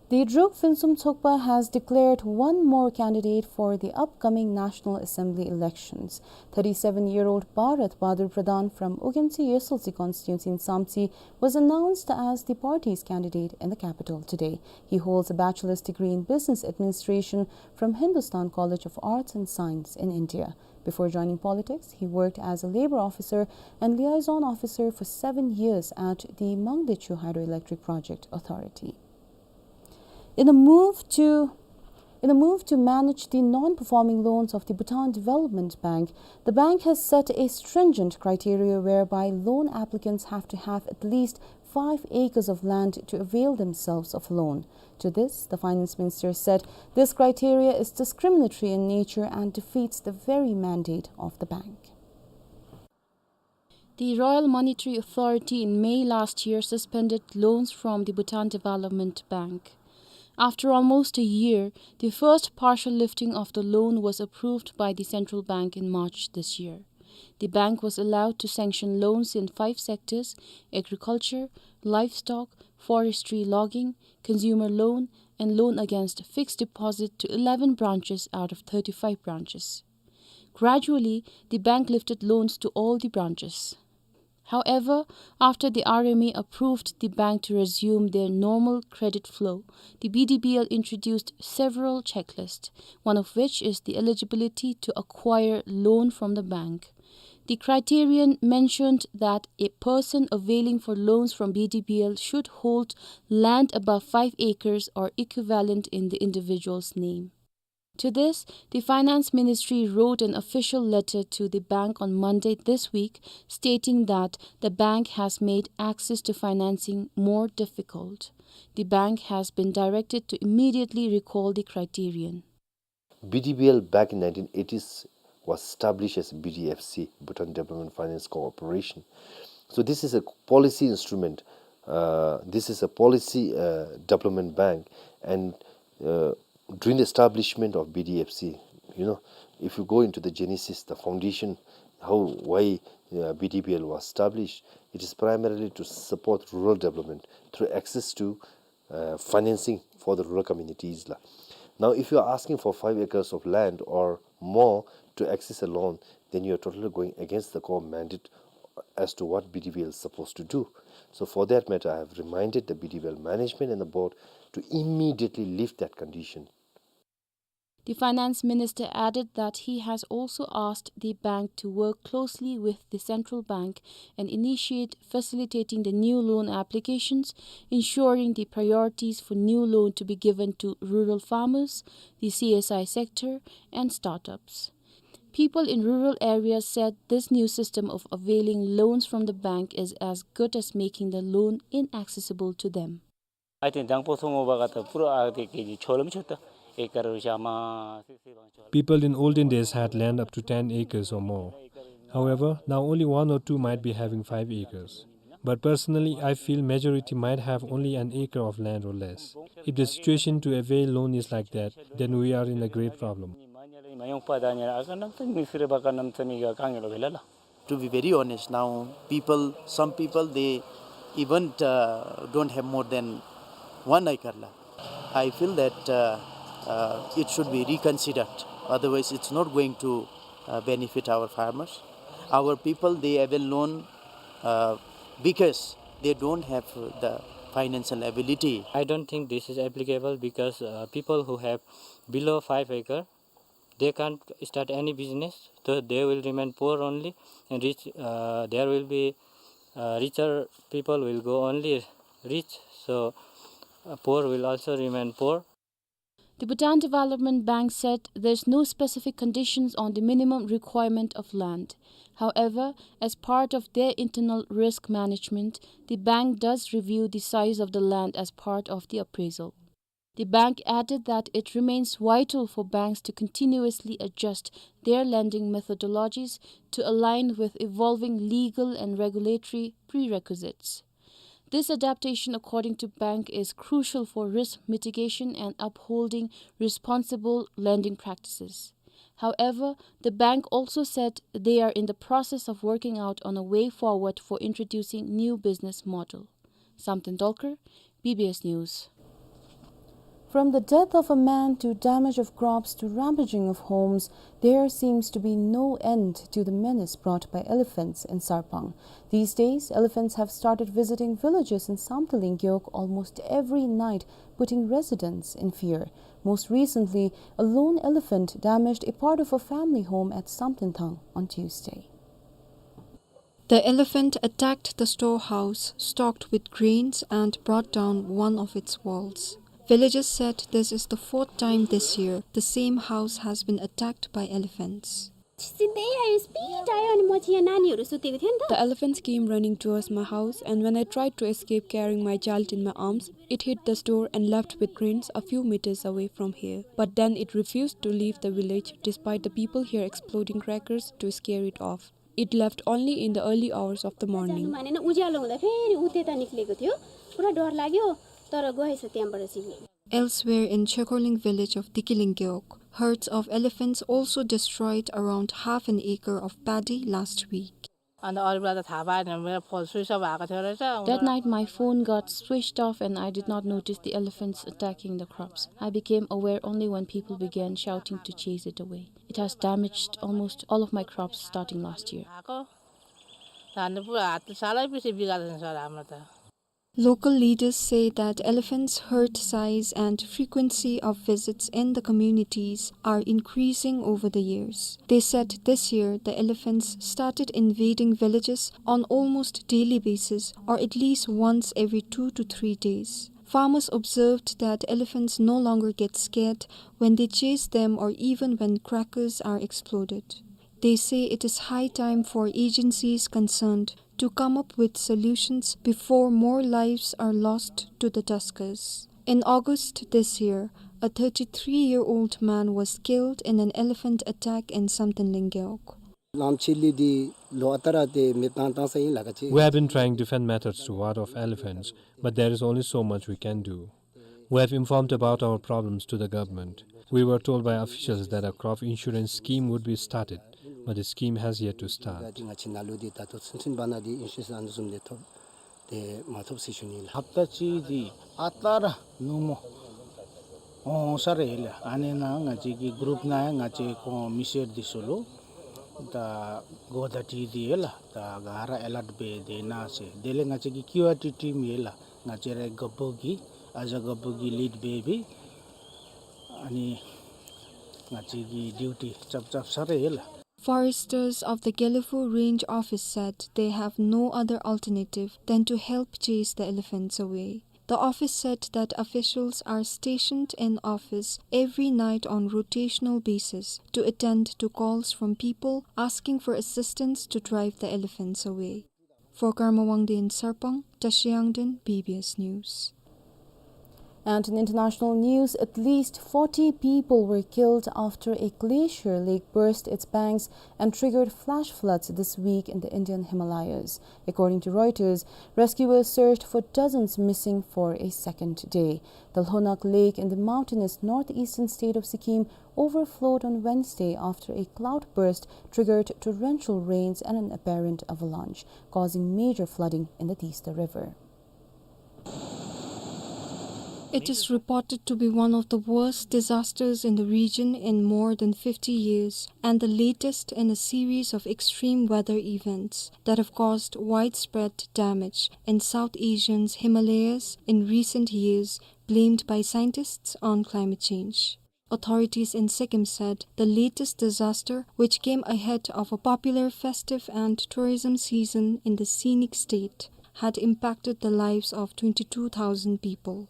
The Druk Phuentsum Tsokpa has declared one more candidate for the upcoming National Assembly elections. Thirty-seven-year-old Bharat Bahadur Pradhan from Ugentsi Yesolsi constituency in Samtse was announced as the party's candidate in the capital today. He holds a bachelor's degree in business administration from Hindustan College of Arts and Science in India. Before joining politics, he worked as a labor officer and liaison officer for seven years at the Mangdechu Hydroelectric Project Authority. In a move to, in a move to manage the non-performing loans of the Bhutan Development Bank, the bank has set a stringent criteria whereby loan applicants have to have at least five acres of land to avail themselves of loan. To this, the finance minister said this criteria is discriminatory in nature and defeats the very mandate of the bank. The Royal Monetary Authority in May last year suspended loans from the Bhutan Development Bank. After almost a year, the first partial lifting of the loan was approved by the central bank in March this year. The bank was allowed to sanction loans in five sectors: agriculture, livestock, forestry, logging, consumer loan, and loan against fixed deposit to eleven branches out of thirty-five branches. Gradually, the bank lifted loans to all the branches. However, after the R M A approved the bank to resume their normal credit flow, the B D B L introduced several checklists, one of which is the eligibility to acquire loan from the bank. The criterion mentioned that a person availing for loans from B D B L should hold land above five acres or equivalent in the individual's name. To this, the Finance Ministry wrote an official letter to the bank on Monday this week, stating that the bank has made access to financing more difficult. The bank has been directed to immediately recall the criterion. B D B L back in nineteen eighties was established as B D F C, Bhutan Development Finance Corporation. So this is a policy instrument. Uh, this is a policy, uh, development bank, and, uh, during the establishment of B D F C, you know, if you go into the genesis, the foundation, how, why, uh, B D B L was established, it is primarily to support rural development through access to, uh, financing for the rural communities la. Now, if you are asking for five acres of land or more to access a loan, then you are totally going against the core mandate as to what B D B L is supposed to do. So for that matter, I have reminded the B D B L management and the board to immediately lift that condition. The finance minister added that he has also asked the bank to work closely with the central bank and initiate facilitating the new loan applications, ensuring the priorities for new loan to be given to rural farmers, the C S I sector, and startups. People in rural areas said this new system of availing loans from the bank is as good as making the loan inaccessible to them. I think དང་པོ་ཐོག་མ་འབད་བ་ད་པུ་ར་ཨ་དེ་ཀེ་ཇི་ཆོ་ལམ་ཆོ་ད་ཨེ་ཀར་བཞག་མ་སི་སི་བང་ཆོ། People in olden days had land up to ten acres or more. However, now only one or two might be having five acres. But personally, I feel majority might have only an acre of land or less. If the situation to avail loan is like that, then we are in a great problem. To be very honest, now people, some people, they even, uh, don't have more than one acre land. I feel that, uh, uh, it should be reconsidered. Otherwise, it's not going to, uh, benefit our farmers. Our people, they avail loan, uh, because they don't have the financial ability. I don't think this is applicable because, uh, people who have below five acre, they can't start any business, so they will remain poor only, and rich, uh, there will be, uh, richer people will go only rich, so, uh, poor will also remain poor. The Bhutan Development Bank said there's no specific conditions on the minimum requirement of land. However, as part of their internal risk management, the bank does review the size of the land as part of the appraisal. The bank added that it remains vital for banks to continuously adjust their lending methodologies to align with evolving legal and regulatory prerequisites. This adaptation, according to bank, is crucial for risk mitigation and upholding responsible lending practices. However, the bank also said they are in the process of working out on a way forward for introducing new business model. Samten Dolkar, B B S News. From the death of a man to damage of crops to ravaging of homes, there seems to be no end to the menace brought by elephants in Sarpang. These days, elephants have started visiting villages in Samthaling Gewog almost every night, putting residents in fear. Most recently, a lone elephant damaged a part of a family home at Samtenthang on Tuesday. The elephant attacked the storehouse stocked with grains and brought down one of its walls. Villagers said this is the fourth time this year the same house has been attacked by elephants. सिधै आयो, स्पिड आयो, अनि म चाहिँ यहाँ नानीहरू सुतेको थियो नि त। The elephants came running towards my house, and when I tried to escape carrying my child in my arms, it hit the store and left with grains a few meters away from here. But then it refused to leave the village despite the people here exploding crackers to scare it off. It left only in the early hours of the जानु morning. मानेन, उज्यालो हुँदा फेरि ऊ त्यता निक्लेको थियो। पुरा डर लाग्यो, तर गएछ त्यहाँबाट चाहिँ। Elsewhere in Chekorling village of Dikiling Gewog, Herds of elephants also destroyed around half an acre of paddy last week. अन्त अरू बेला त थाहा पाएन, मेरो फोन स्विच अफ भएको थियो रहेछ। That night, my phone got switched off and I did not notice the elephants attacking the crops. I became aware only when people began shouting to chase it away. It has damaged almost all of my crops starting last year. धान त पुरा हात सालै पछि बिगार्छ नि सर हाम्रो त। Local leaders say that elephants' herd size and frequency of visits in the communities are increasing over the years. They said this year the elephants started invading villages on almost daily basis, or at least once every two to three days. Farmers observed that elephants no longer get scared when they chase them or even when crackers are exploded. They say it is high time for agencies concerned to come up with solutions before more lives are lost to the tuskers. In August this year, a thirty-three-year-old man was killed in an elephant attack in Samten Lengyeok. ལམ་ཆེ་ལི་འདི་ལོ་ཨ་རྟག་ར་དེ་མེདཔ་བཏང་བཏང་ས་ཨིན་ལགས་ཀ་ཅི། We have been trying different methods to ward off elephants, but there is only so much we can do. We have informed about our problems to the government. We were told by officials that a crop insurance scheme would be started, but the scheme has yet to start. ང་བཅས་ནཱ་ལུ་འདི་ད་ལྟོ་ཚུན་ཚུན་བར་ན་འདི་ཨིན་ཤུ་རེནསི་ཨ་ནི་བཟུམ་འདི་ཐོབ་སྟེ་མ་ཐོབ་ཟེར་ཞུ་ནི་ལགས། ཧབ་ཏ་གཅིག་འདི་ཨ་རྟག་ར་ནུབ་མོ་འོང་ས་རེད་ལགས། ཨ་ནི་ནང་ང་བཅས་ཀྱི་གུ་རུབ་ནང་ཡང་ང་བཅས་ཁོང་མི་སེར་འདི་ཚུ་ལུ་ད་གོ་བརྡ་སྤྲོད་དེ་ཡོད་ལགས། ད་ག་ར་ཨེ་ལརཊ་འབད་དེ་ན་ཟེར། དེ་ལས་ང་བཅས་ཀྱི་ཀིའུ་ཨར་ཊི་ཊིམ་ཡོད་ལགས། ང་བཅས་རའི་རྒཔོ་གིས་ཨ་ཞང་རྒཔོ་གིས་ལིཌ་འབད་འབད་ཨ་ནི་ང་བཅས་ཀྱི་ཌིའུ་ཊི་རྐྱབ་རྐྱབ་ས་རེད་ལགས། Foresters of the Gelephu Range office said they have no other alternative than to help chase the elephants away. The office said that officials are stationed in office every night on rotational basis to attend to calls from people asking for assistance to drive the elephants away. For Karma Wangdi in Sarpang, Tashi Yangden, B B S News. And in international news, at least forty people were killed after a glacier lake burst its banks and triggered flash floods this week in the Indian Himalayas. According to Reuters, rescuers searched for dozens missing for a second day. The Lhonak Lake in the mountainous northeastern state of Sikkim overflowed on Wednesday after a cloudburst triggered torrential rains and an apparent avalanche, causing major flooding in the Teesta River. It is reported to be one of the worst disasters in the region in more than fifty years and the latest in a series of extreme weather events that have caused widespread damage in South Asia's Himalayas in recent years, blamed by scientists on climate change. Authorities in Sikkim said the latest disaster, which came ahead of a popular festive and tourism season in the scenic state, had impacted the lives of twenty-two thousand people.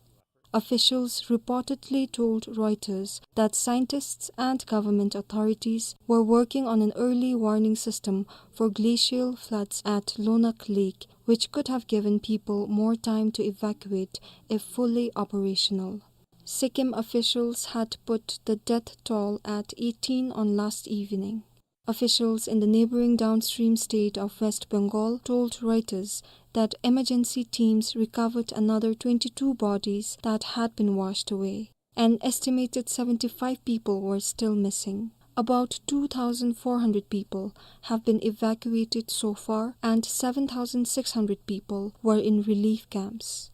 Officials reportedly told Reuters that scientists and government authorities were working on an early warning system for glacial floods at Lhonak Lake, which could have given people more time to evacuate if fully operational. Sikkim officials had put the death toll at eighteen on last evening. Officials in the neighboring downstream state of West Bengal told Reuters that emergency teams recovered another twenty-two bodies that had been washed away. An estimated seventy-five people were still missing. About two thousand four hundred people have been evacuated so far, and seven thousand six hundred people were in relief camps.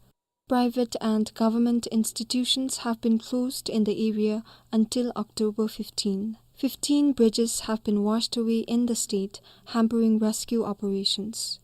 Private and government institutions have been closed in the area until October fifteen. Fifteen bridges have been washed away in the state, hampering rescue operations.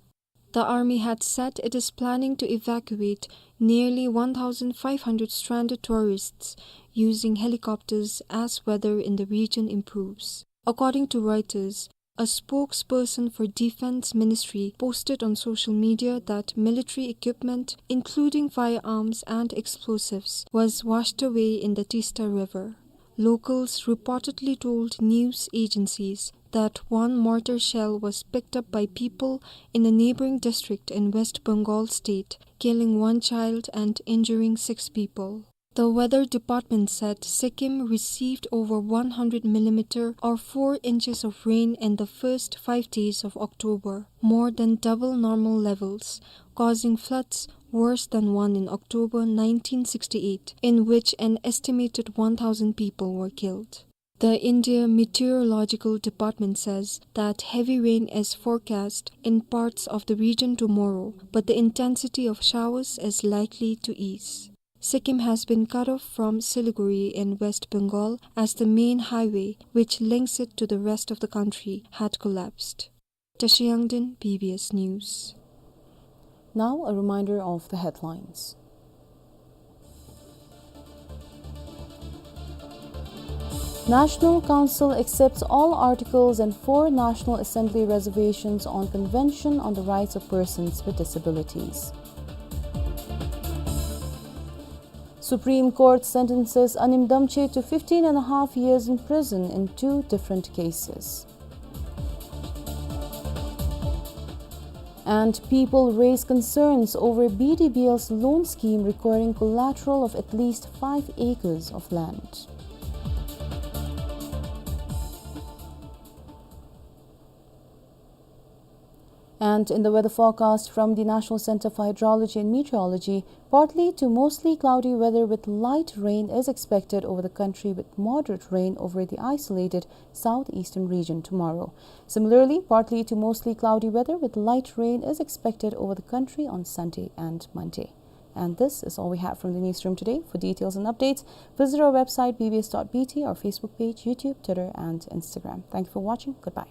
The army had said it is planning to evacuate nearly one thousand five hundred stranded tourists using helicopters as weather in the region improves. According to Reuters, a spokesperson for Defense Ministry posted on social media that military equipment, including firearms and explosives, was washed away in the Teesta River. Locals reportedly told news agencies that one mortar shell was picked up by people in a neighboring district in West Bengal state, killing one child and injuring six people. The weather department said Sikkim received over one hundred millimeter or four inches of rain in the first five days of October, more than double normal levels, causing floods worse than one in October nineteen sixty-eight, in which an estimated one thousand people were killed. The India Meteorological Department says that heavy rain is forecast in parts of the region tomorrow, but the intensity of showers is likely to ease. Sikkim has been cut off from Siliguri in West Bengal as the main highway, which links it to the rest of the country, had collapsed. Tashi Yangden, B B S News. Now, a reminder of the headlines. National Council accepts all articles and four National Assembly reservations on Convention on the Rights of Persons with Disabilities. Supreme Court sentences Anim Damche to fifteen and a half years in prison in two different cases. And people raise concerns over B D B L's loan scheme requiring collateral of at least five acres of land. And in the weather forecast from the National Center for Hydrology and Meteorology, partly to mostly cloudy weather with light rain is expected over the country, with moderate rain over the isolated southeastern region tomorrow. Similarly, partly to mostly cloudy weather with light rain is expected over the country on Sunday and Monday. And this is all we have from the newsroom today. For details and updates, visit our website, B B S dot B T, our Facebook page, YouTube, Twitter, and Instagram. Thank you for watching. Goodbye.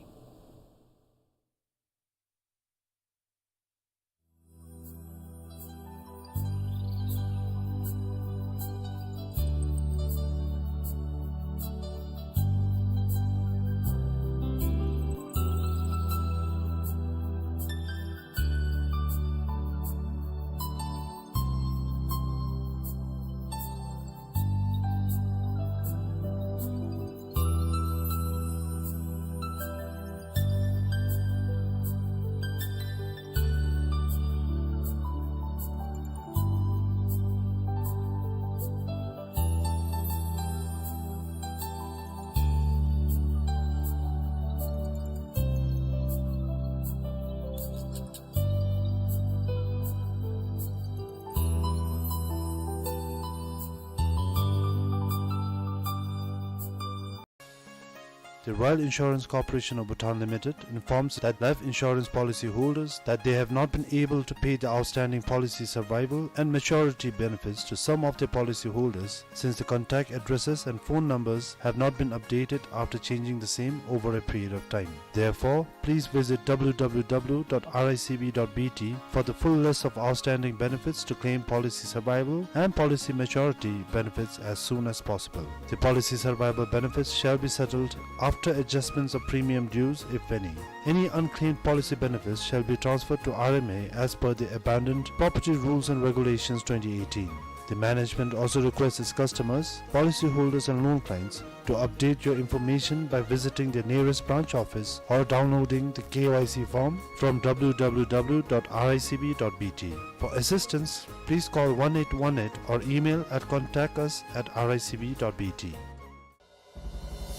The Royal Insurance Corporation of Bhutan Limited informs that life insurance policy holders that they have not been able to pay the outstanding policy survival and maturity benefits to some of their policy holders, since the contact addresses and phone numbers have not been updated after changing the same over a period of time. Therefore, please visit W W W dot R I C B dot B T for the full list of outstanding benefits to claim policy survival and policy maturity benefits as soon as possible. The policy survival benefits shall be settled after adjustments of premium dues, if any. Any unclaimed policy benefits shall be transferred to R M A as per the Abandoned Property Rules and Regulations twenty eighteen. The management also requests its customers, policyholders and loan clients to update your information by visiting the nearest branch office or downloading the K Y C form from W W W dot R I C B dot B T. For assistance, please call one eight one eight or email at contact us at R I C B dot B T.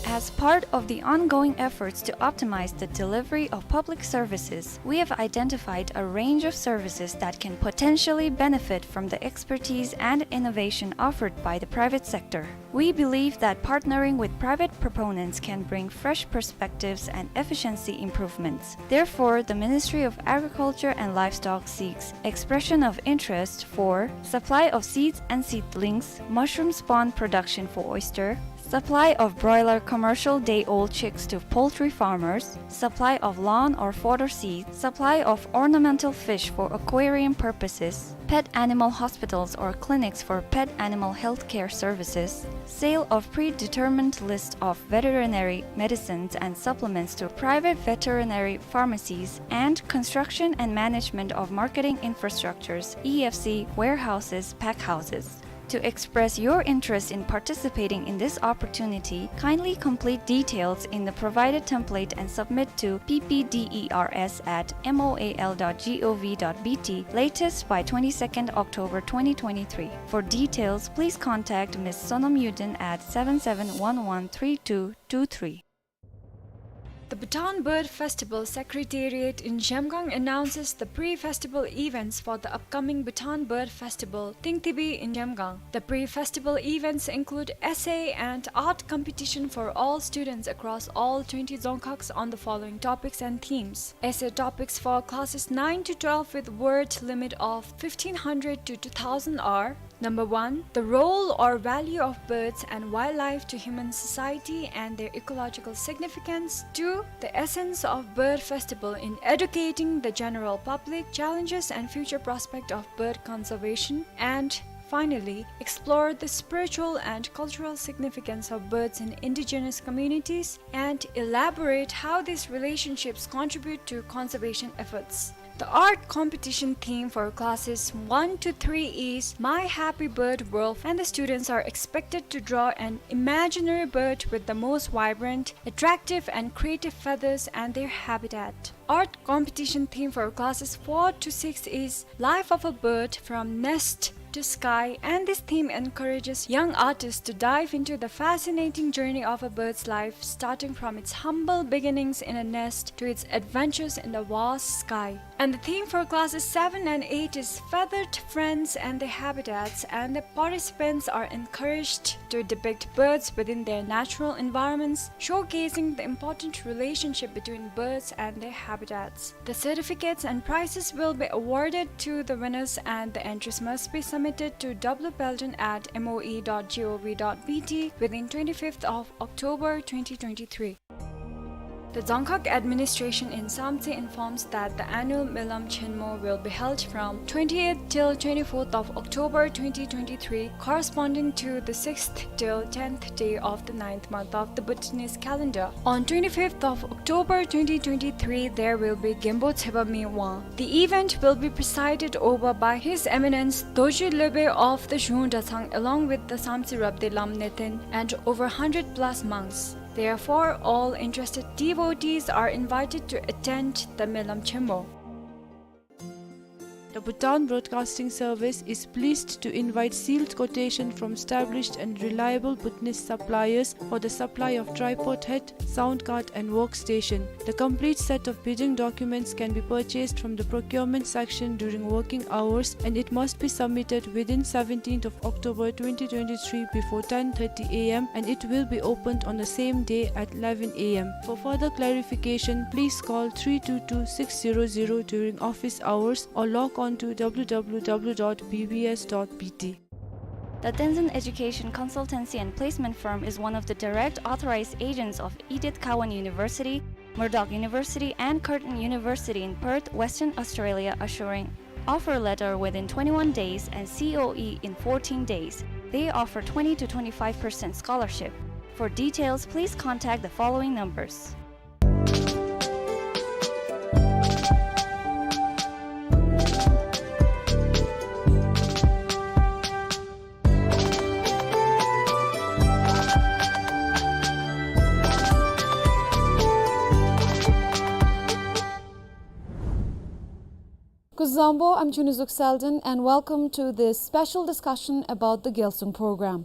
As part of the ongoing efforts to optimize the delivery of public services, we have identified a range of services that can potentially benefit from the expertise and innovation offered by the private sector. We believe that partnering with private proponents can bring fresh perspectives and efficiency improvements. Therefore, the Ministry of Agriculture and Livestock seeks expression of interest for supply of seeds and seedlings, mushroom spawn production for oyster, supply of broiler commercial day-old chicks to poultry farmers, supply of lawn or fodder seed, supply of ornamental fish for aquarium purposes, pet animal hospitals or clinics for pet animal health care services, sale of predetermined list of veterinary medicines and supplements to private veterinary pharmacies, and construction and management of marketing infrastructures, E F C, warehouses, pack houses. To express your interest in participating in this opportunity, kindly complete details in the provided template and submit to P P D E R S at M O A L dot G O V dot B T latest by twenty-second October twenty twenty-three. For details, please contact Miss Sonam Yuden at seven seven one one three two two three. The Bhutan Bird Festival Secretariat in Zhemgang announces the pre-festival events for the upcoming Bhutan Bird Festival, Tingtibi in Zhemgang. The pre-festival events include essay and art competition for all students across all twenty dzongkhags on the following topics and themes. Essay topics for classes nine to twelve with word limit of fifteen hundred to two thousand are: Number one, the role or value of birds and wildlife to human society and their ecological significance. Two, the essence of bird festival in educating the general public, challenges and future prospect of bird conservation. And finally, explore the spiritual and cultural significance of birds in indigenous communities and elaborate how these relationships contribute to conservation efforts. The art competition theme for classes one to three is My Happy Bird World, and the students are expected to draw an imaginary bird with the most vibrant, attractive, and creative feathers and their habitat. Art competition theme for classes four to six is Life of a Bird from Nest to Sky, and this theme encourages young artists to dive into the fascinating journey of a bird's life, starting from its humble beginnings in a nest to its adventures in the vast sky. And the theme for classes seven and eight is Feathered Friends and Their Habitats, and the participants are encouraged to depict birds within their natural environments, showcasing the important relationship between birds and their habitats. The certificates and prizes will be awarded to the winners, and the entries must be submitted to W Pelton at M O E dot G O V dot B T within twenty-fifth of October twenty twenty-three. The Dzongkhag administration in Samtse informs that the annual Melam Chenmo will be held from twentieth till twenty-fourth of October twenty twenty-three, corresponding to the sixth till tenth day of the ninth month of the Bhutanese calendar. On twenty-fifth of October twenty twenty-three, there will be Genpo Tsepami Wang. The event will be presided over by His Eminence Dorji Lhobe of the Zhung Dratshang, along with the Samtse Rabdey Lam Neten and over hundred plus monks. Therefore, all interested devotees are invited to attend the Melam Chenmo. The Bhutan Broadcasting Service is pleased to invite sealed quotation from established and reliable Bhutanese suppliers for the supply of tripod head, sound card and workstation. The complete set of bidding documents can be purchased from the procurement section during working hours, and it must be submitted within seventeenth of October twenty twenty-three before ten thirty A M, and it will be opened on the same day at eleven A M. For further clarification, please call three two two six zero zero during office hours or log on to W W W dot B B S dot B T. The Tenzin Education Consultancy and Placement Firm is one of the direct authorized agents of Edith Cowan University, Murdoch University, and Curtin University in Perth, Western Australia, assuring offer letter within twenty-one days and C O E in fourteen days. They offer twenty to twenty-five percent scholarship. For details, please contact the following numbers. Kuzuzangpo, I'm Chunizuk Selden, and welcome to this special discussion about the Gyalsung program.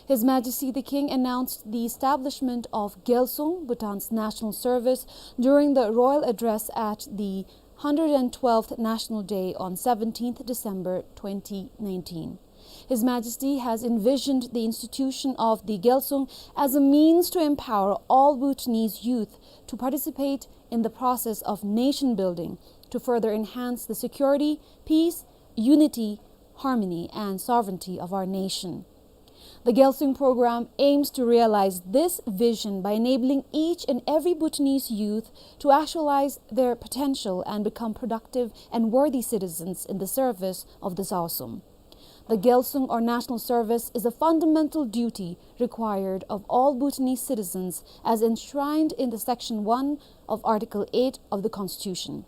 His Majesty the King announced the establishment of Gyalsung, Bhutan's national service, during the royal address at the hundred and twelfth National Day on seventeenth December twenty nineteen. His Majesty has envisioned the institution of the Gyalsung as a means to empower all Bhutanese youth to participate in the process of nation building, to further enhance the security, peace, unity, harmony, and sovereignty of our nation. The Gyalsung program aims to realize this vision by enabling each and every Bhutanese youth to actualize their potential and become productive and worthy citizens in the service of the Gyalsung. The Gyalsung, or national service, is a fundamental duty required of all Bhutanese citizens as enshrined in the Section one of Article eight of the Constitution.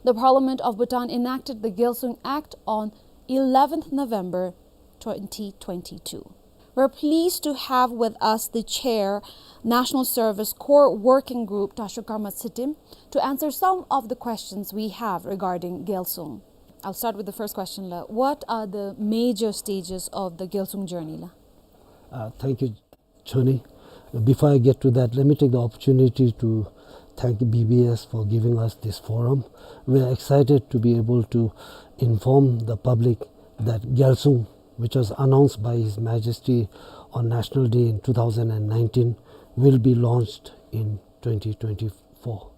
The Parliament of Bhutan enacted the Gyalsung Act on eleventh November twenty twenty-two. We're pleased to have with us the chair, National Service Core Working Group, Tashok Karma Tsitim, to answer some of the questions we have regarding Gyalsung. I'll start with the first question, la. What are the major stages of the Gyalsung journey, la? Uh, thank you, Choni. Before I get to that, let me take the opportunity to thank B B S for giving us this forum. We are excited to be able to inform the public that Gyalsung, which was announced by His Majesty on National Day in two thousand and nineteen, will be launched in twenty twenty-four.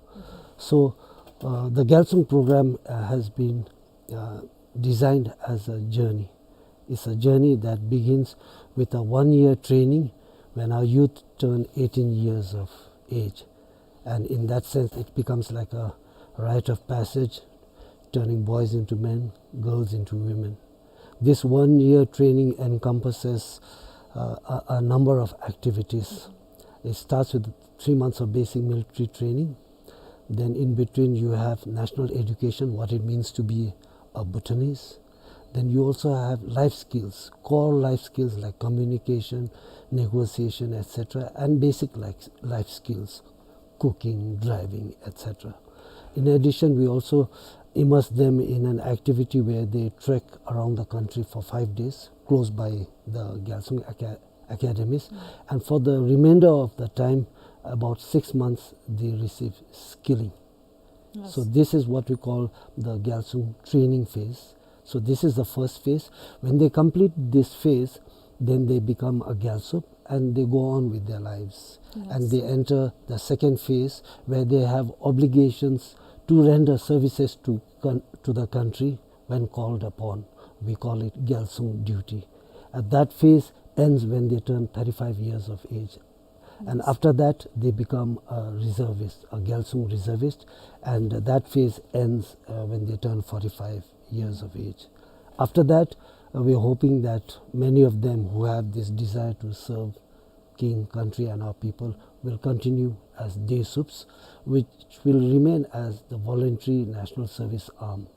So, uh, the Gyalsung program, uh, has been, uh, designed as a journey. It's a journey that begins with a one-year training when our youth turn eighteen years of age. And in that sense, it becomes like a rite of passage, turning boys into men, girls into women. This one-year training encompasses, uh, a, a number of activities. It starts with three months of basic military training. Then in between, you have national education, what it means to be a Bhutanese. Then you also have life skills, core life skills like communication, negotiation, et cetera, and basic life, life skills, cooking, driving, et cetera. In addition, we also immerse them in an activity where they trek around the country for five days, close by the Gyalsung Aca-, academies. Mm. And for the remainder of the time, about six months, they receive skilling. Yes. So this is what we call the Gyalsung training phase. So this is the first phase. When they complete this phase, then they become a Gyalsup and they go on with their lives. And, yes, they enter the second phase, where they have obligations to render services to con-, to the country when called upon. We call it Gyalsung duty. And that phase ends when they turn thirty-five years of age. And, yes, after that, they become a reservist, a Gyalsung reservist, and that phase ends, uh, when they turn forty-five years of age. After that, uh, we are hoping that many of them who have this desire to serve king, country, and our people will continue as Desups, which will remain as the voluntary national service arm.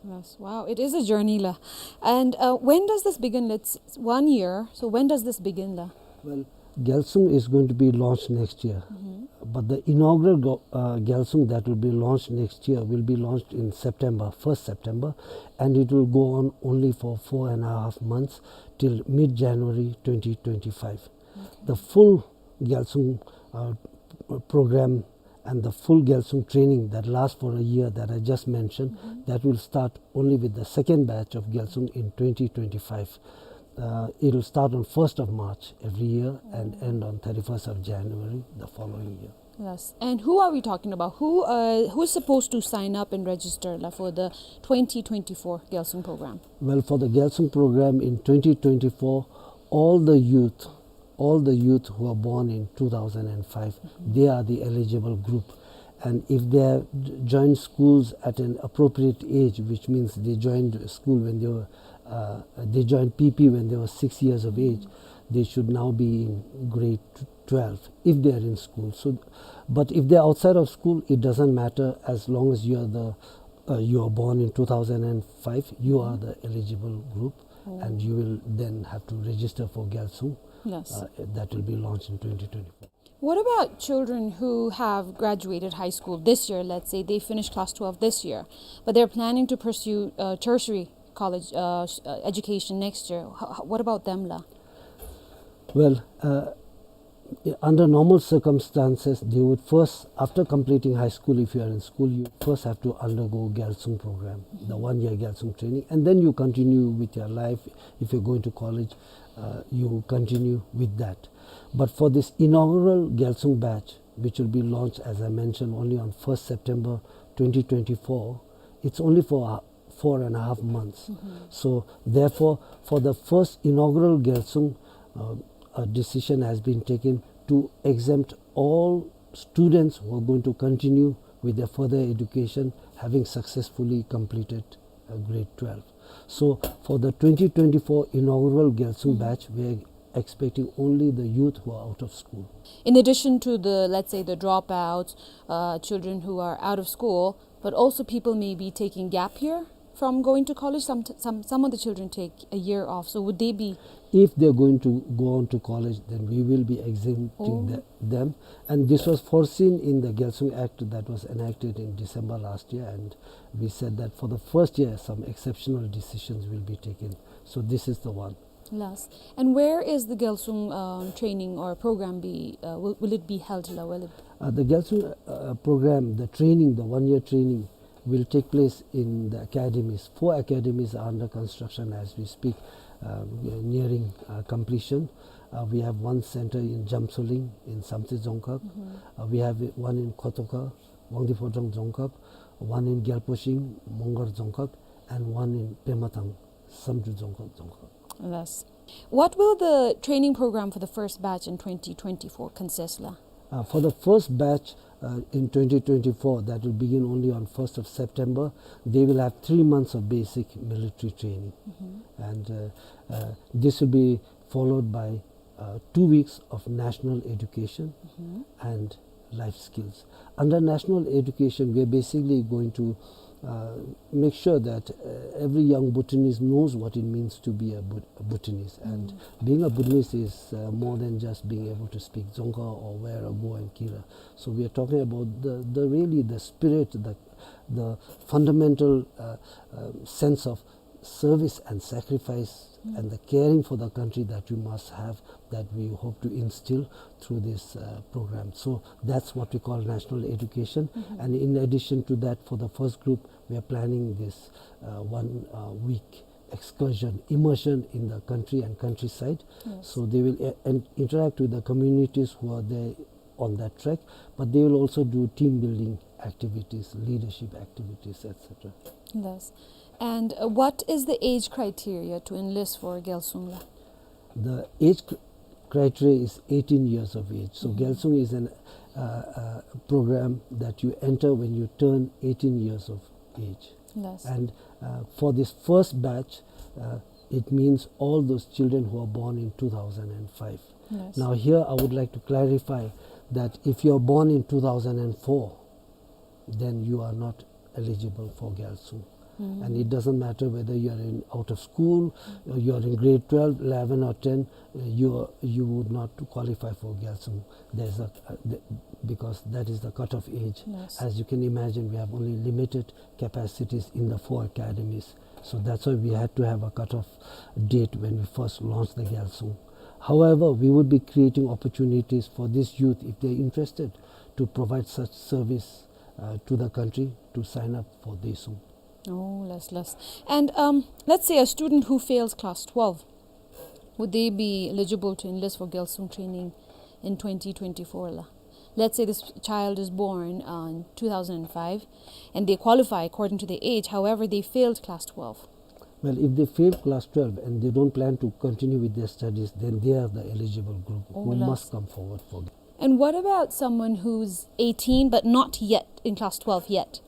Yes, wow, it is a journey la. And, uh, when does this begin? It's one year. So when does this begin la? Well, Gyalsung is going to be launched next year. Mm-hmm. But the inaugural go-, uh, Gyalsung that will be launched next year will be launched in September, first September, and it will go on only for four and a half months till mid-January twenty twenty-five. Okay. The full Gyalsung, uh, program and the full Gyalsung training that lasts for a year that I just mentioned, mm-hmm, that will start only with the second batch of Gyalsung in twenty twenty-five. Uh, it will start on first of March every year and, mm, end on thirty-first of January the following year. Yes. And who are we talking about? Who, uh, who's supposed to sign up and register la, for the twenty twenty-four Gyalsung program? Well, for the Gyalsung program in twenty twenty-four, all the youth all the youth who are born in two thousand and five, mm-hmm, they are the eligible group. And if they have j-, joined schools at an appropriate age, which means they joined school when they were, uh, they joined P P when they were six years of age, mm-hmm, they should now be in grade tw-, twelve, if they are in school. So, but if they are outside of school, it doesn't matter, as long as you are the uh, you are born in two thousand and five, you are, mm-hmm, the eligible group, oh, and you will then have to register for Gyalsung, yes, uh, that will be launched in twenty twenty-four. What about children who have graduated high school this year? Let's say they finished class twelve this year, but they're planning to pursue, uh, tertiary college, uh, s-, uh, education next year. H-, h-, what about them la? Well, uh, under normal circumstances, they would first, after completing high school, if you are in school, you first have to undergo Gyalsung program, the, mm-hmm, one-year Gyalsung training, and then you continue with your life. If you're going to college, uh, you continue with that. But for this inaugural Gyalsung batch, which will be launched, as I mentioned, only on first September twenty twenty-four, it's only for a four and a half months. Mm-hmm. So, therefore, for the first inaugural Gyalsung, uh, a decision has been taken to exempt all students who are going to continue with their further education, having successfully completed, uh, grade twelve. So, for the twenty twenty-four inaugural Gyalsung, mm-hmm, batch, we are expecting only the youth who are out of school. In addition to the, let's say, the dropouts, uh, children who are out of school, but also people may be taking gap year from going to college. Some, some, some of the children take a year off. So would they be... If they're going to go on to college, then we will be exempting, oh, the, them. And this was foreseen in the Gyalsung Act that was enacted in December last year, and we said that for the first year, some exceptional decisions will be taken. So this is the one. Yes. And where is the Gyalsung, uh, training or program be, uh, will, will it be held la? Will it... Uh, the Gyalsung, uh, program, the training, the one-year training will take place in the academies. Four academies are under construction as we speak, uh, nearing, uh, completion. Uh, we have one center in Jamsoling, in Samtse Dzongkhag. Mm-hmm. Uh, we have one in Kotoka, Wangdue Phodrang Dzongkhag, one in Gyalposhing, Mongar Dzongkhag, and one in Pematang, Samdru Dzongkhag, Dzongkhag. Yes. What will the training program for the first batch in twenty twenty-four consist la? Uh, for the first batch, uh, in twenty twenty-four, that will begin only on first of September, they will have three months of basic military training. Mm-hmm. And, uh, uh, this will be followed by, uh, two weeks of national education, mm-hmm, and life skills. Under national education, we are basically going to, uh, make sure that, uh, every young Bhutanese knows what it means to be a Bhut-, a Bhutanese. And, mm, being a Bhutanese is, uh, more than just being able to speak Dzongkha or wear a go and kira. So we are talking about the, the really the spirit, the, the fundamental, uh, uh, sense of service and sacrifice, mm, and the caring for the country that you must have, that we hope to instill through this, uh, program. So that's what we call national education. Mm-hmm. And in addition to that, for the first group, we are planning this, uh, one, uh, week excursion, immersion in the country and countryside. Yes. So they will, uh, and interact with the communities who are there on that track, but they will also do team building activities, leadership activities, et cetera. Yes. And, uh, what is the age criteria to enlist for Gyalsung la? The age cr-, criteria is eighteen years of age. So, mm-hmm, Gyalsung is an, uh, uh, program that you enter when you turn eighteen years of age. Yes. And, uh, for this first batch, uh, it means all those children who are born in two thousand and five. Yes. Now, here I would like to clarify that if you are born in two thousand and four, then you are not eligible for Gyalsung. Mm. And it doesn't matter whether you are in, out of school, or you are in grade twelve, eleven or ten, uh, you are, you would not qualify for Gyalsung. There's a, uh, the, because that is the cutoff age. Yes. As you can imagine, we have only limited capacities in the four academies. So that's why we had to have a cutoff date when we first launched the Gyalsung. However, we would be creating opportunities for this youth, if they're interested, to provide such service, uh, to the country, to sign up for Deisung. Oh, less, less. And, um, let's say a student who fails class twelve, would they be eligible to enlist for Gyalsung training in twenty twenty-four la? Let's say this child is born, uh, in two thousand and five, and they qualify according to their age. However, they failed class twelve. Well, if they fail class twelve and they don't plan to continue with their studies, then they are the eligible group who must come forward for. Oh, less. And what about someone who's eighteen but not yet in class twelve yet?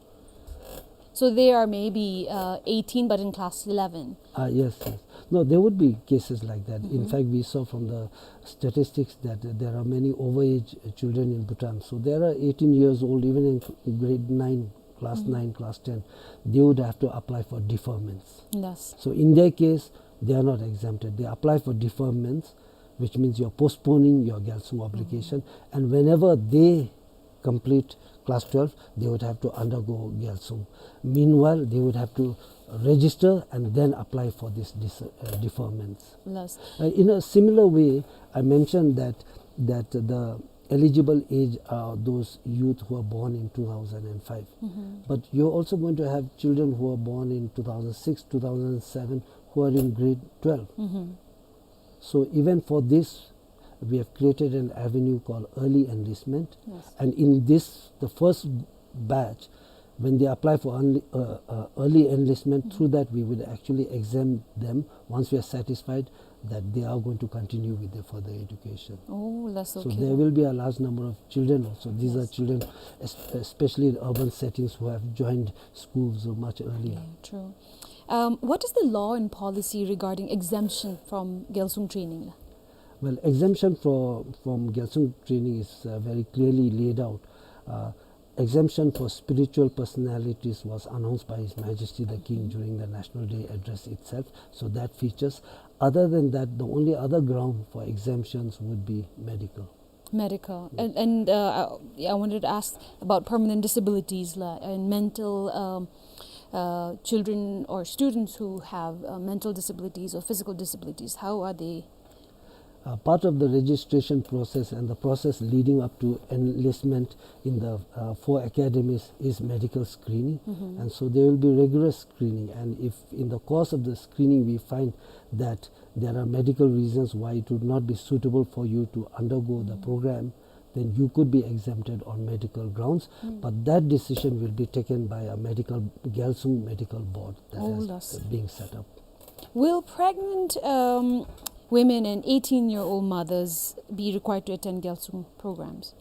So they are maybe, uh, eighteen but in class eleven. Ah, yes, yes. No, there would be cases like that. In fact, we saw from the statistics that there are many overage children in Bhutan. So there are eighteen years old, even in grade nine, class nine, class ten, they would have to apply for deferments. Yes. So in their case, they are not exempted. They apply for deferments, which means you're postponing your Gyalsung obligation. And whenever they complete class twelve, they would have to undergo Gyalsung. Meanwhile, they would have to register and then apply for this dis-, uh, deferments. Yes. Uh, in a similar way, I mentioned that, that the eligible age are those youth who are born in two thousand and five. But you're also going to have children who are born in two thousand six, two thousand seven, who are in grade twelve. So even for this, we have created an avenue called early enlistment. Yes. And in this, the first batch, when they apply for early, uh, uh, early enlistment, through that we would actually exempt them once we are satisfied that they are going to continue with their further education. Oh, that's okay. So there will be a large number of children also. These are children, es-, especially in urban settings, who have joined schools much earlier. Yeah, true. Um, what is the law and policy regarding exemption from Gyalsung training? Well, exemption for, from Gyalsung training is, uh, very clearly laid out. Uh, exemption for spiritual personalities was announced by His Majesty the King during the National Day address itself. So that features. Other than that, the only other ground for exemptions would be medical. Medical. Yes. And, and, uh, I, I wanted to ask about permanent disabilities la, and mental, um, uh, children or students who have, uh, mental disabilities or physical disabilities. How are they? Uh, part of the registration process and the process leading up to enlistment in the, uh, four academies is medical screening. Mm-hmm. And so there will be rigorous screening. And if in the course of the screening we find that there are medical reasons why it would not be suitable for you to undergo the, mm, program, then you could be exempted on medical grounds. Mm. But that decision will be taken by a medical, Gyalsung Medical Board that, oh, is, yes, being set up. Will pregnant, um, women and eighteen-year-old mothers be required to attend Gyalsung programs?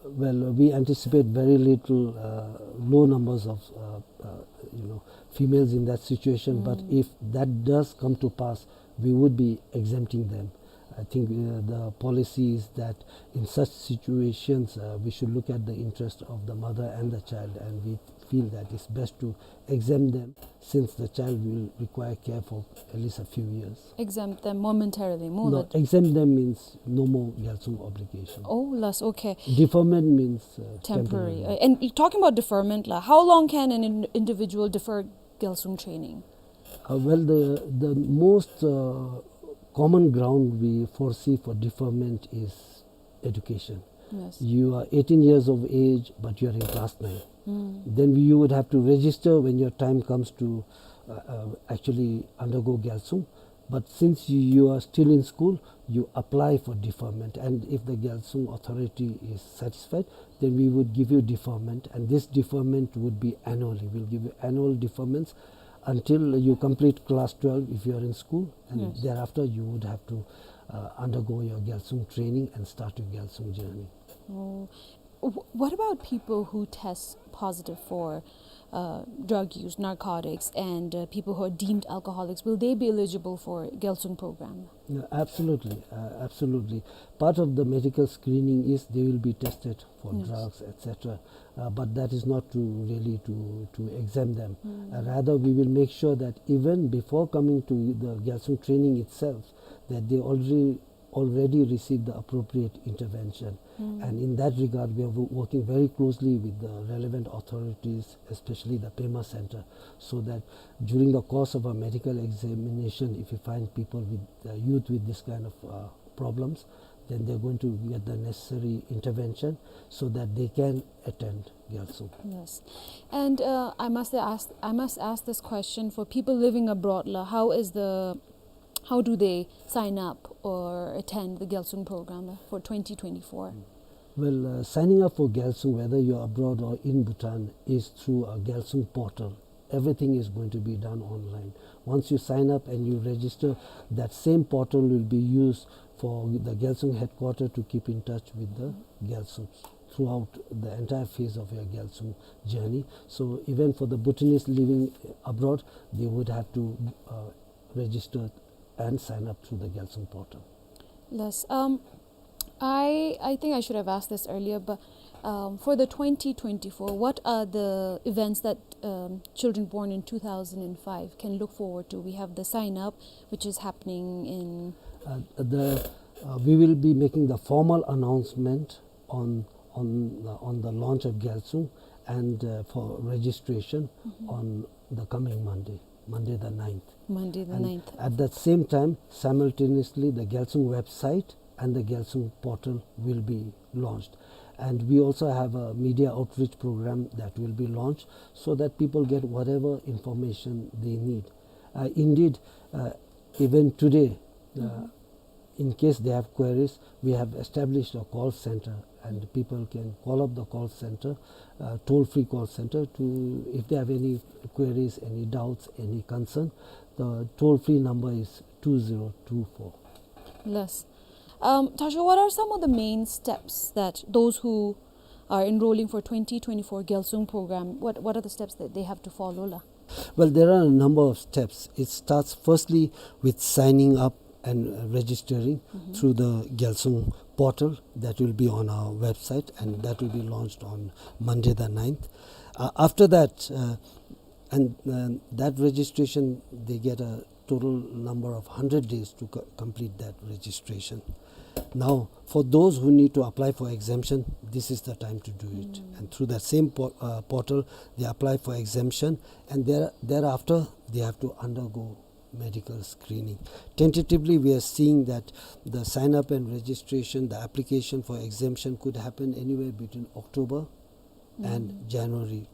Well, we anticipate very little, uh, low numbers of, uh, uh, you know, females in that situation. But, mm, if that does come to pass, we would be exempting them. I think, uh, the policy is that in such situations, uh, we should look at the interest of the mother and the child, and we feel that it's best to exempt them, since the child will require care for at least a few years. Exempt them momentarily, more. No, that exempt them means no more Gyalsung obligation. Oh, less, okay. Deferment means, uh, temporary. Temporary. Uh, and y-, talking about deferment, la, how long can an in-, individual defer Gyalsung training? Uh, well, the, the most, uh, common ground we foresee for deferment is education. Yes. You are eighteen years of age, but you are in class nine. Mm. Then you would have to register when your time comes to, uh, uh, actually undergo Gyalsung. But since you, you are still in school, you apply for deferment. And if the Gyalsung authority is satisfied, then we would give you deferment. And this deferment would be annually. We'll give you annual deferments until you complete class twelve if you are in school. And, yes, thereafter you would have to, uh, undergo your Gyalsung training and start your Gyalsung journey. Oh. Wh-, what about people who test positive for, uh, drug use, narcotics, and, uh, people who are deemed alcoholics? Will they be eligible for Gyalsung program? No, absolutely, uh, absolutely. Part of the medical screening is they will be tested for, yes, drugs, et cetera. Uh, but that is not to really to, to exempt them. Mm. Uh, rather, we will make sure that even before coming to the Gyalsung training itself, that they already already received the appropriate intervention. Mm. And in that regard, we are wo-, working very closely with the relevant authorities, especially the Pema Center, so that during the course of a medical examination, if we find people with, uh, youth with this kind of, uh, problems, then they're going to get the necessary intervention so that they can attend Gyalsung. Yes. And, uh, I must ask, I must ask this question for people living abroad, la, how is the How do they sign up or attend the Gyalsung program for twenty twenty-four? Well, uh, signing up for Gyalsung, whether you're abroad or in Bhutan, is through a Gyalsung portal. Everything is going to be done online. Once you sign up and you register, that same portal will be used for the Gyalsung headquarter to keep in touch with the Gyalsung throughout the entire phase of your Gyalsung journey. So even for the Bhutanese living abroad, they would have to, uh, register and sign up through the Gyalsung portal. Yes. Um, I, I think I should have asked this earlier, but, um, for the twenty twenty-four, what are the events that, um, children born in two thousand five can look forward to? We have the sign up, which is happening in Uh, the, uh, we will be making the formal announcement on, on, uh, on the launch of Gyalsung and, uh, for registration, mm-hmm, on the coming Monday, Monday the ninth. Monday the ninth. And at that same time, simultaneously, the Gyalsung website and the Gyalsung portal will be launched. And we also have a media outreach program that will be launched so that people get whatever information they need. Uh, indeed, uh, even today, uh, mm-hmm, in case they have queries, we have established a call center, and people can call up the call center, uh, toll-free call center, to, if they have any queries, any doubts, any concern. The toll-free number is two zero two four. Yes. Um, Tashogpa, what are some of the main steps that those who are enrolling for twenty twenty-four Gyalsung program, what, what are the steps that they have to follow, la? Well, there are a number of steps. It starts firstly with signing up and, uh, registering, mm-hmm, through the Gyalsung portal that will be on our website, and that will be launched on Monday the ninth. Uh, after that, uh, and, uh, that registration, they get a total number of hundred days to co-, complete that registration. Now, for those who need to apply for exemption, this is the time to do it. Mm. And through that same po-, uh, portal, they apply for exemption, and there-, thereafter, they have to undergo medical screening. Tentatively, we are seeing that the sign up and registration, the application for exemption could happen anywhere between October and January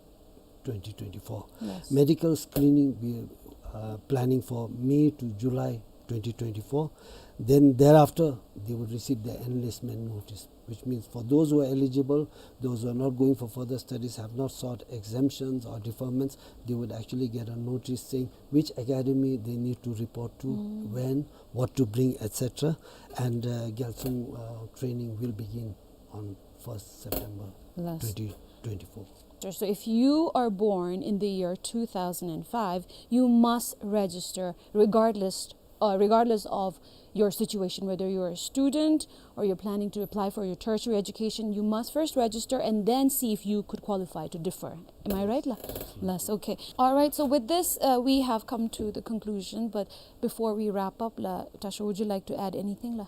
twenty twenty-four. Yes. Medical screening, we are, uh, planning for May to July twenty twenty-four. Then thereafter, they would receive their enlistment notice, which means for those who are eligible, those who are not going for further studies, have not sought exemptions or deferments, they would actually get a notice saying which academy they need to report to, when, what to bring, et cetera. And, uh, Gyaltsung, uh, training will begin on first September twenty twenty-four. So if you are born in the year two thousand and five, you must register regardless, uh, regardless of your situation, whether you're a student or you're planning to apply for your tertiary education, you must first register and then see if you could qualify to defer. Am I right, la? Yes. Okay. All right. So with this, uh, we have come to the conclusion. But before we wrap up, la, Tasho, would you like to add anything, la?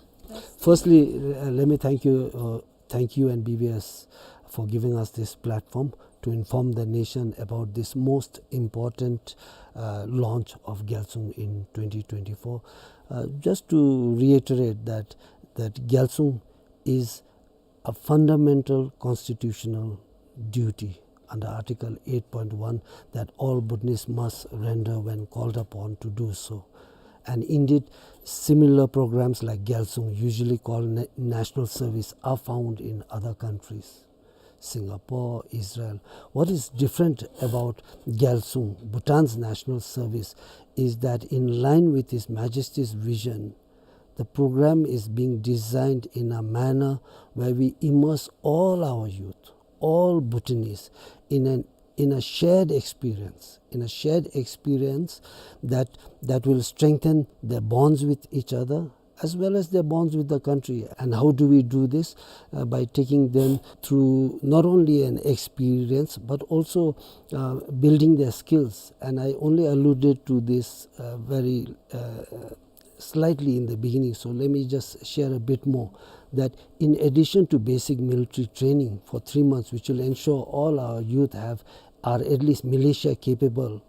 Firstly, uh, let me thank you, uh, thank you and B B S for giving us this platform to inform the nation about this most important, uh, launch of Gyaltsung in twenty twenty-four. Uh, just to reiterate that, that Gyaltsung is a fundamental constitutional duty under Article eight point one that all Bhutanese must render when called upon to do so. And indeed, similar programs like Gyaltsung, usually called na-, national service, are found in other countries, Singapore, Israel. What is different about Gyaltsung, Bhutan's national service, is that in line with His Majesty's vision, the program is being designed in a manner where we immerse all our youth, all Bhutanese, in an, in a shared experience, in a shared experience that, that will strengthen their bonds with each other as well as their bonds with the country. And how do we do this? Uh, by taking them through not only an experience, but also, uh, building their skills. And I only alluded to this, uh, very, uh, slightly in the beginning, so let me just share a bit more, that in addition to basic military training for three months, which will ensure all our youth have, are at least militia capable,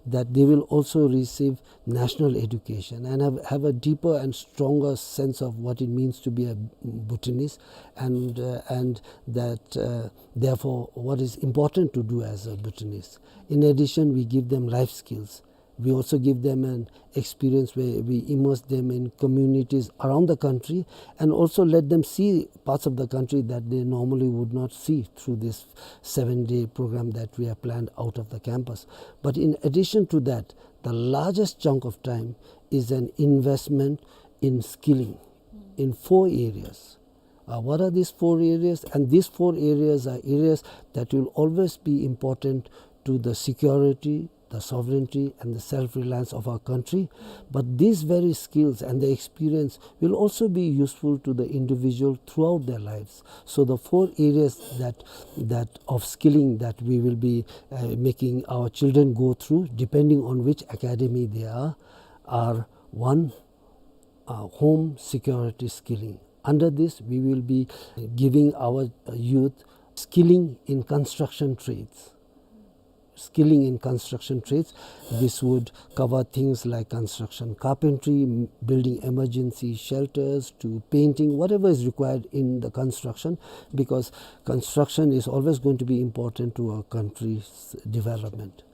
that they will also receive national education and have, have a deeper and stronger sense of what it means to be a Bhutanese, and, uh, and that, uh, therefore, what is important to do as a Bhutanese. In addition, we give them life skills. We also give them an experience where we immerse them in communities around the country and also let them see parts of the country that they normally would not see through this seven-day program that we have planned out of the campus. But in addition to that, the largest chunk of time is an investment in skilling in four areas. Uh, what are these four areas? And these four areas are areas that will always be important to the security, the sovereignty, and the self-reliance of our country. But these very skills and the experience will also be useful to the individual throughout their lives. So the four areas that, that of skilling that we will be, uh, making our children go through, depending on which academy they are, are one, uh, home security skilling. Under this, we will be giving our, uh, youth skilling in construction trades. Skilling in construction trades. This would cover things like construction carpentry, m-, building emergency shelters, to painting, whatever is required in the construction, because construction is always going to be important to our country's development.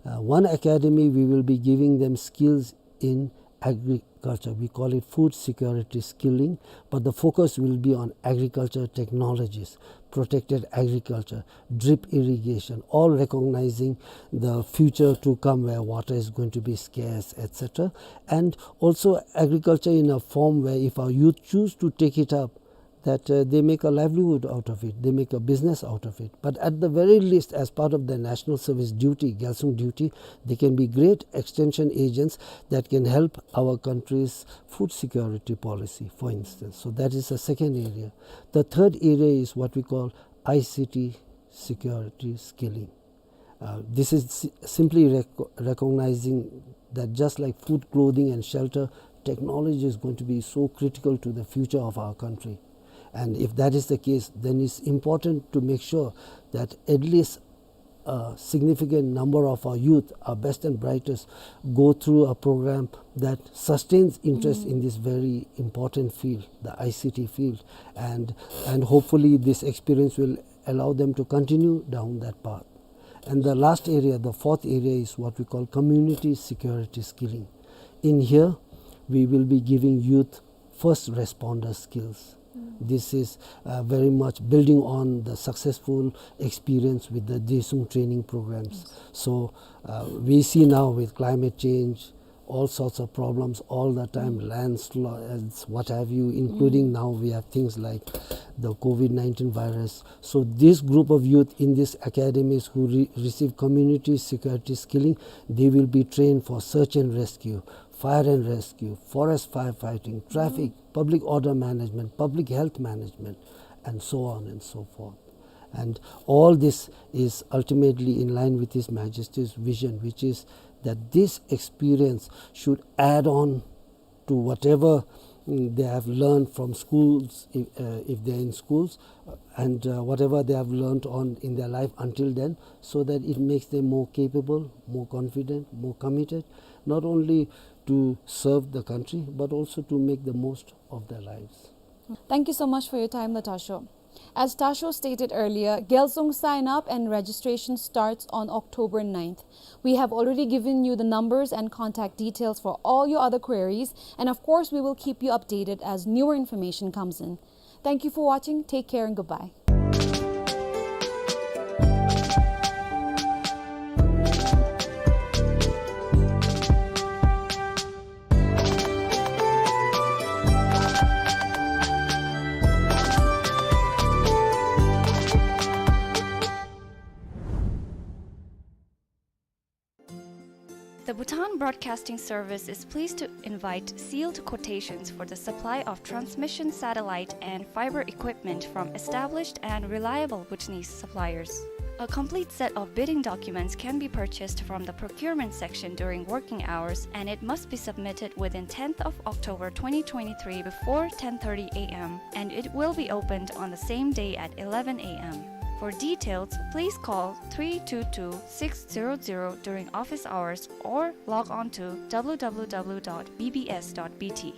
Uh, one academy, we will be giving them skills in agriculture. We call it food security skilling, but the focus will be on agriculture technologies, protected agriculture, drip irrigation, all recognizing the future to come where water is going to be scarce, et cetera. And also agriculture in a form where if our youth choose to take it up, that, uh, they make a livelihood out of it, they make a business out of it. But at the very least, as part of their national service duty, Gyalsung duty, they can be great extension agents that can help our country's food security policy, for instance. So that is the second area. The third area is what we call I C T security skilling. Uh, this is si-, simply rec-, recognizing that just like food, clothing, and shelter, technology is going to be so critical to the future of our country. And if that is the case, then it's important to make sure that at least a significant number of our youth, our best and brightest, go through a program that sustains interest in this very important field, the I C T field, and, and hopefully this experience will allow them to continue down that path. And the last area, the fourth area, is what we call community security skilling. In here, we will be giving youth first responder skills. This is, uh, very much building on the successful experience with the Desung training programs. So, uh, we see now with climate change, all sorts of problems all the time, landslides, what have you, including now we have things like the COVID nineteen virus. So this group of youth in these academies who re-, receive community security skilling, they will be trained for search and rescue, fire and rescue, forest firefighting, traffic, public order management, public health management, and so on and so forth. And all this is ultimately in line with His Majesty's vision, which is that this experience should add on to whatever, mm, they have learned from schools, if, uh, if they're in schools, uh, and, uh, whatever they have learned on in their life until then, so that it makes them more capable, more confident, more committed, not only to serve the country, but also to make the most of their lives. Thank you so much for your time, Latasho. As Tasho stated earlier, Gyalsung sign-up and registration starts on October ninth. We have already given you the numbers and contact details for all your other queries, and of course, we will keep you updated as newer information comes in. Thank you for watching. Take care and goodbye. The Bhutan Broadcasting Service is pleased to invite sealed quotations for the supply of transmission satellite and fiber equipment from established and reliable Bhutanese suppliers. A complete set of bidding documents can be purchased from the procurement section during working hours, and it must be submitted within tenth of October twenty twenty-three before ten thirty A M, and it will be opened on the same day at eleven A M. For details, please call three two two six zero zero during office hours or log on to W W W dot B B S dot B T.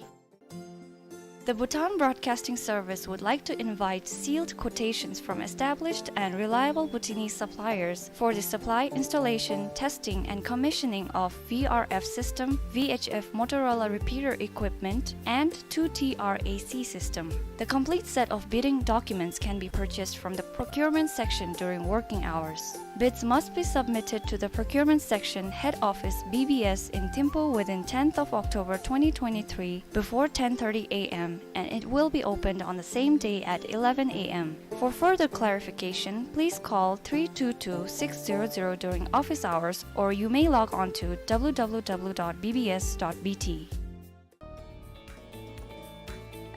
The Bhutan Broadcasting Service would like to invite sealed quotations from established and reliable Bhutanese suppliers for the supply, installation, testing, and commissioning of V R F system, V H F Motorola repeater equipment, and two T R A C system. The complete set of bidding documents can be purchased from the procurement section during working hours. Bids must be submitted to the procurement section head office B B S in Thimphu within tenth of October twenty twenty-three before ten thirty A M, and it will be opened on the same day at eleven A M. For further clarification, please call three two two six zero zero during office hours, or you may log on to W W W dot B B S dot B T.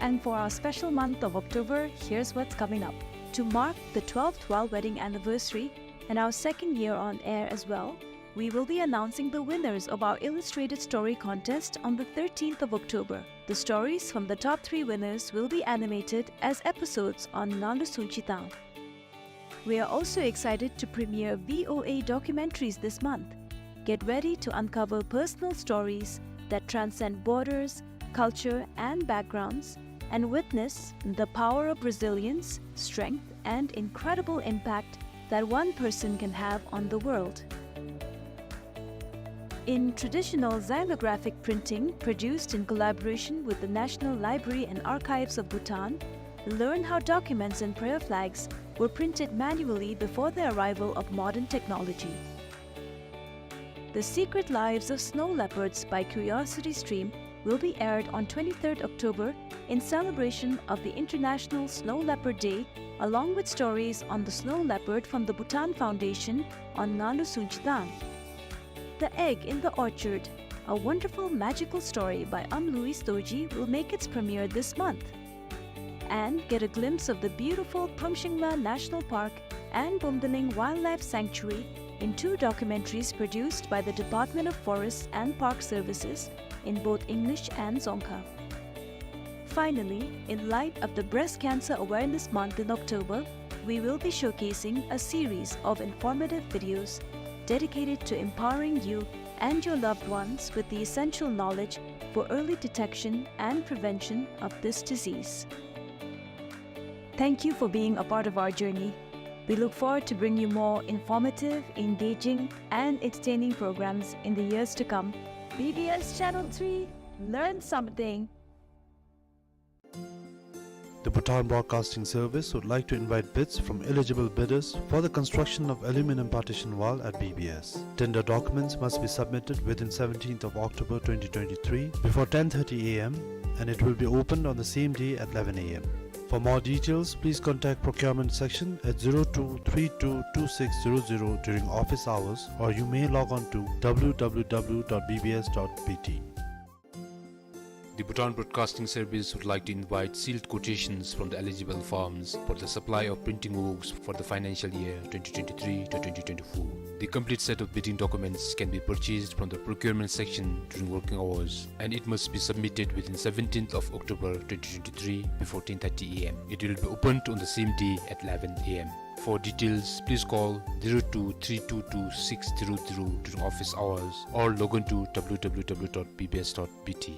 And for our special month of October, here's what's coming up. To mark the twelfth royal wedding anniversary and our second year on air as well, we will be announcing the winners of our illustrated story contest on the thirteenth of October. The stories from the top three winners will be animated as episodes on Ngarlu Sungchi Tang. We are also excited to premiere V O A documentaries this month. Get ready to uncover personal stories that transcend borders, culture, and backgrounds, and witness the power of resilience, strength, and incredible impact that one person can have on the world. In traditional xylographic printing produced in collaboration with the National Library and Archives of Bhutan, learn how documents and prayer flags were printed manually before the arrival of modern technology. The Secret Lives of Snow Leopards by Curiosity Stream will be aired on twenty-third October in celebration of the International Snow Leopard Day, along with stories on the snow leopard from the Bhutan Foundation on Ngarlu Sungchi Tang. The Egg in the Orchard, a wonderful magical story by Am Louis Dorji, will make its premiere this month. And get a glimpse of the beautiful Pumshingla National Park and Bumdaling Wildlife Sanctuary in two documentaries produced by the Department of Forests and Park Services in both English and Dzongkha. Finally, in light of the Breast Cancer Awareness Month in October, we will be showcasing a series of informative videos dedicated to empowering you and your loved ones with the essential knowledge for early detection and prevention of this disease. Thank you for being a part of our journey. We look forward to bringing you more informative, engaging, and entertaining programs in the years to come. B B S Channel three, learn something. The Bhutan Broadcasting Service would like to invite bids from eligible bidders for the construction of aluminum partition wall at B B S. Tender documents must be submitted within seventeenth of October twenty twenty-three before ten thirty A M, and it will be opened on the same day at eleven A M. For more details, please contact procurement section at zero two three two two six zero zero during office hours, or you may log on to W W W dot B B S dot B T. The Bhutan Broadcasting Service would like to invite sealed quotations from the eligible firms for the supply of printing works for the financial year twenty twenty-three to twenty twenty-four. The complete set of bidding documents can be purchased from the procurement section during working hours, and it must be submitted within seventeenth of October twenty twenty-three before ten thirty A M. It will be opened on the same day at eleven A M. For details, please call zero two three two two six zero zero during office hours or log on to W W W dot B B S dot B T.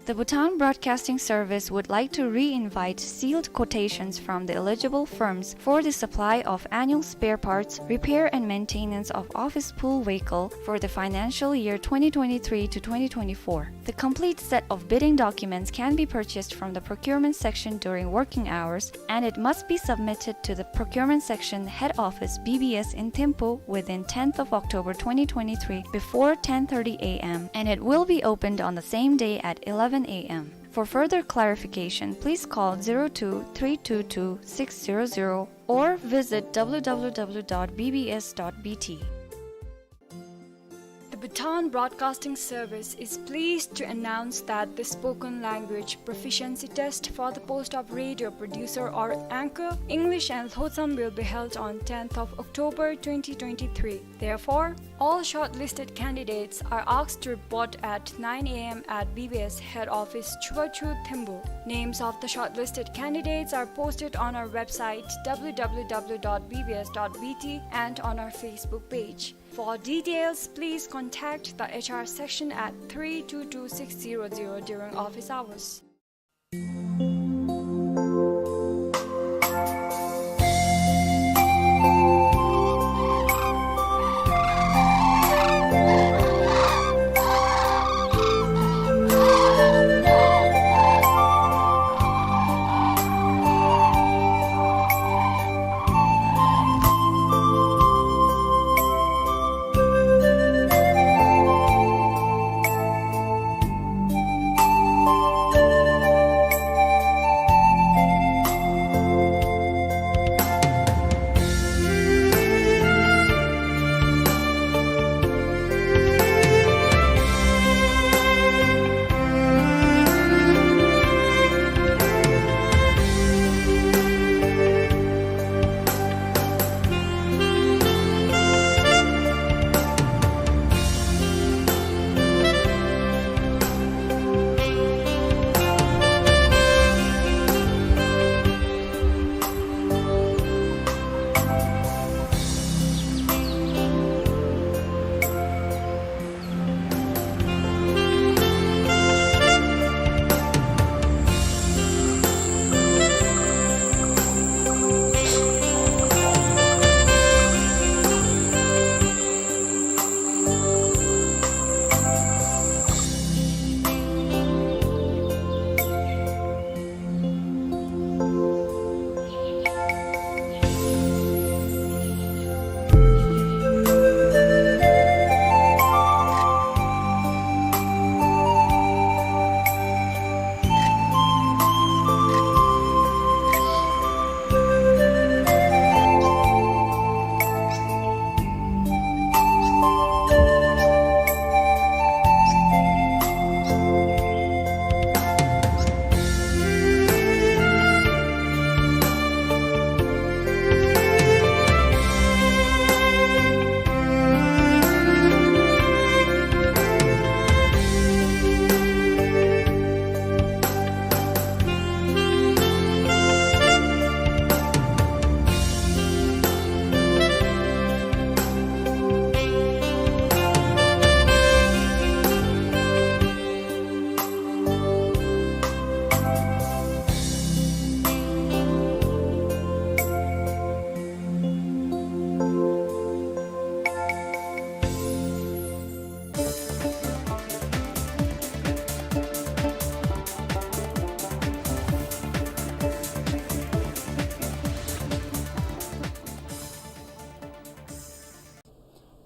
The Bhutan Broadcasting Service would like to re-invite sealed quotations from the eligible firms for the supply of annual spare parts, repair and maintenance of office pool vehicle for the financial year twenty twenty-three to twenty twenty-four. The complete set of bidding documents can be purchased from the procurement section during working hours, and it must be submitted to the procurement section head office B B S in Thimphu within tenth of October twenty twenty-three before ten thirty A M, and it will be opened on the same day at eleven A M. For further clarification, please call zero two three two two six zero zero or visit W W W dot B B S dot B T. The Bhutan Broadcasting Service is pleased to announce that the spoken language proficiency test for the post of radio producer or anchor, English and Lhotsam, will be held on tenth of October twenty twenty-three. Therefore, all shortlisted candidates are asked to report at nine A M at B B S head office, Chubachu, Thimphu. Names of the shortlisted candidates are posted on our website, W W W dot B B S dot B T, and on our Facebook page. For details, please contact the H R section at three two two six zero zero during office hours.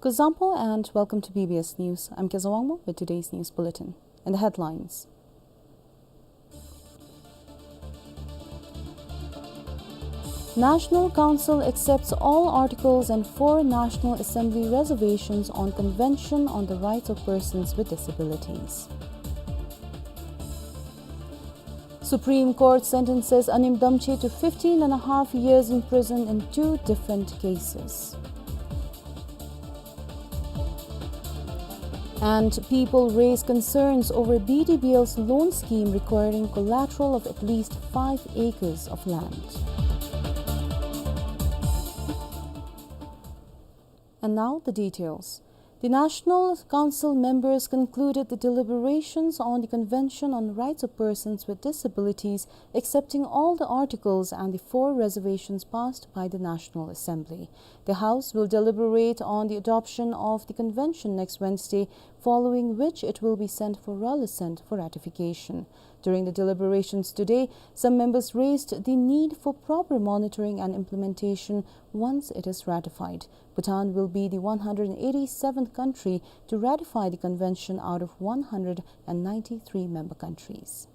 Kuzuzangpo and welcome to B B S News. I'm Keza Wangmo with today's news bulletin. And the headlines. National Council accepts all articles and four National Assembly reservations on Convention on the Rights of Persons with Disabilities. Supreme Court sentences Anim Damche to fifteen and a half years in prison in two different cases. And people raise concerns over B D B L's loan scheme requiring collateral of at least five acres of land. And now the details. The National Council members concluded the deliberations on the Convention on Rights of Persons with Disabilities, accepting all the articles and the four reservations passed by the National Assembly. The House will deliberate on the adoption of the convention next Wednesday, following which it will be sent for Raleigh Center for ratification. During the deliberations today, some members raised the need for proper monitoring and implementation once it is ratified. Bhutan will be the one hundred eighty-seventh country to ratify the convention out of one hundred ninety-three member countries.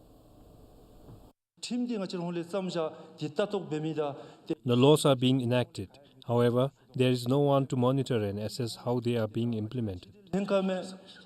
ཁྲིམས་འདི་ང་བཅས་ར་ཧོང་ལས་བརྩམས་བཞག་འདི་ལྟ་རྟོག་འབད་མི་དང་ཏེ། The laws are being enacted. However, there is no one to monitor and assess how they are being implemented. ལྷན་ཁག་མི་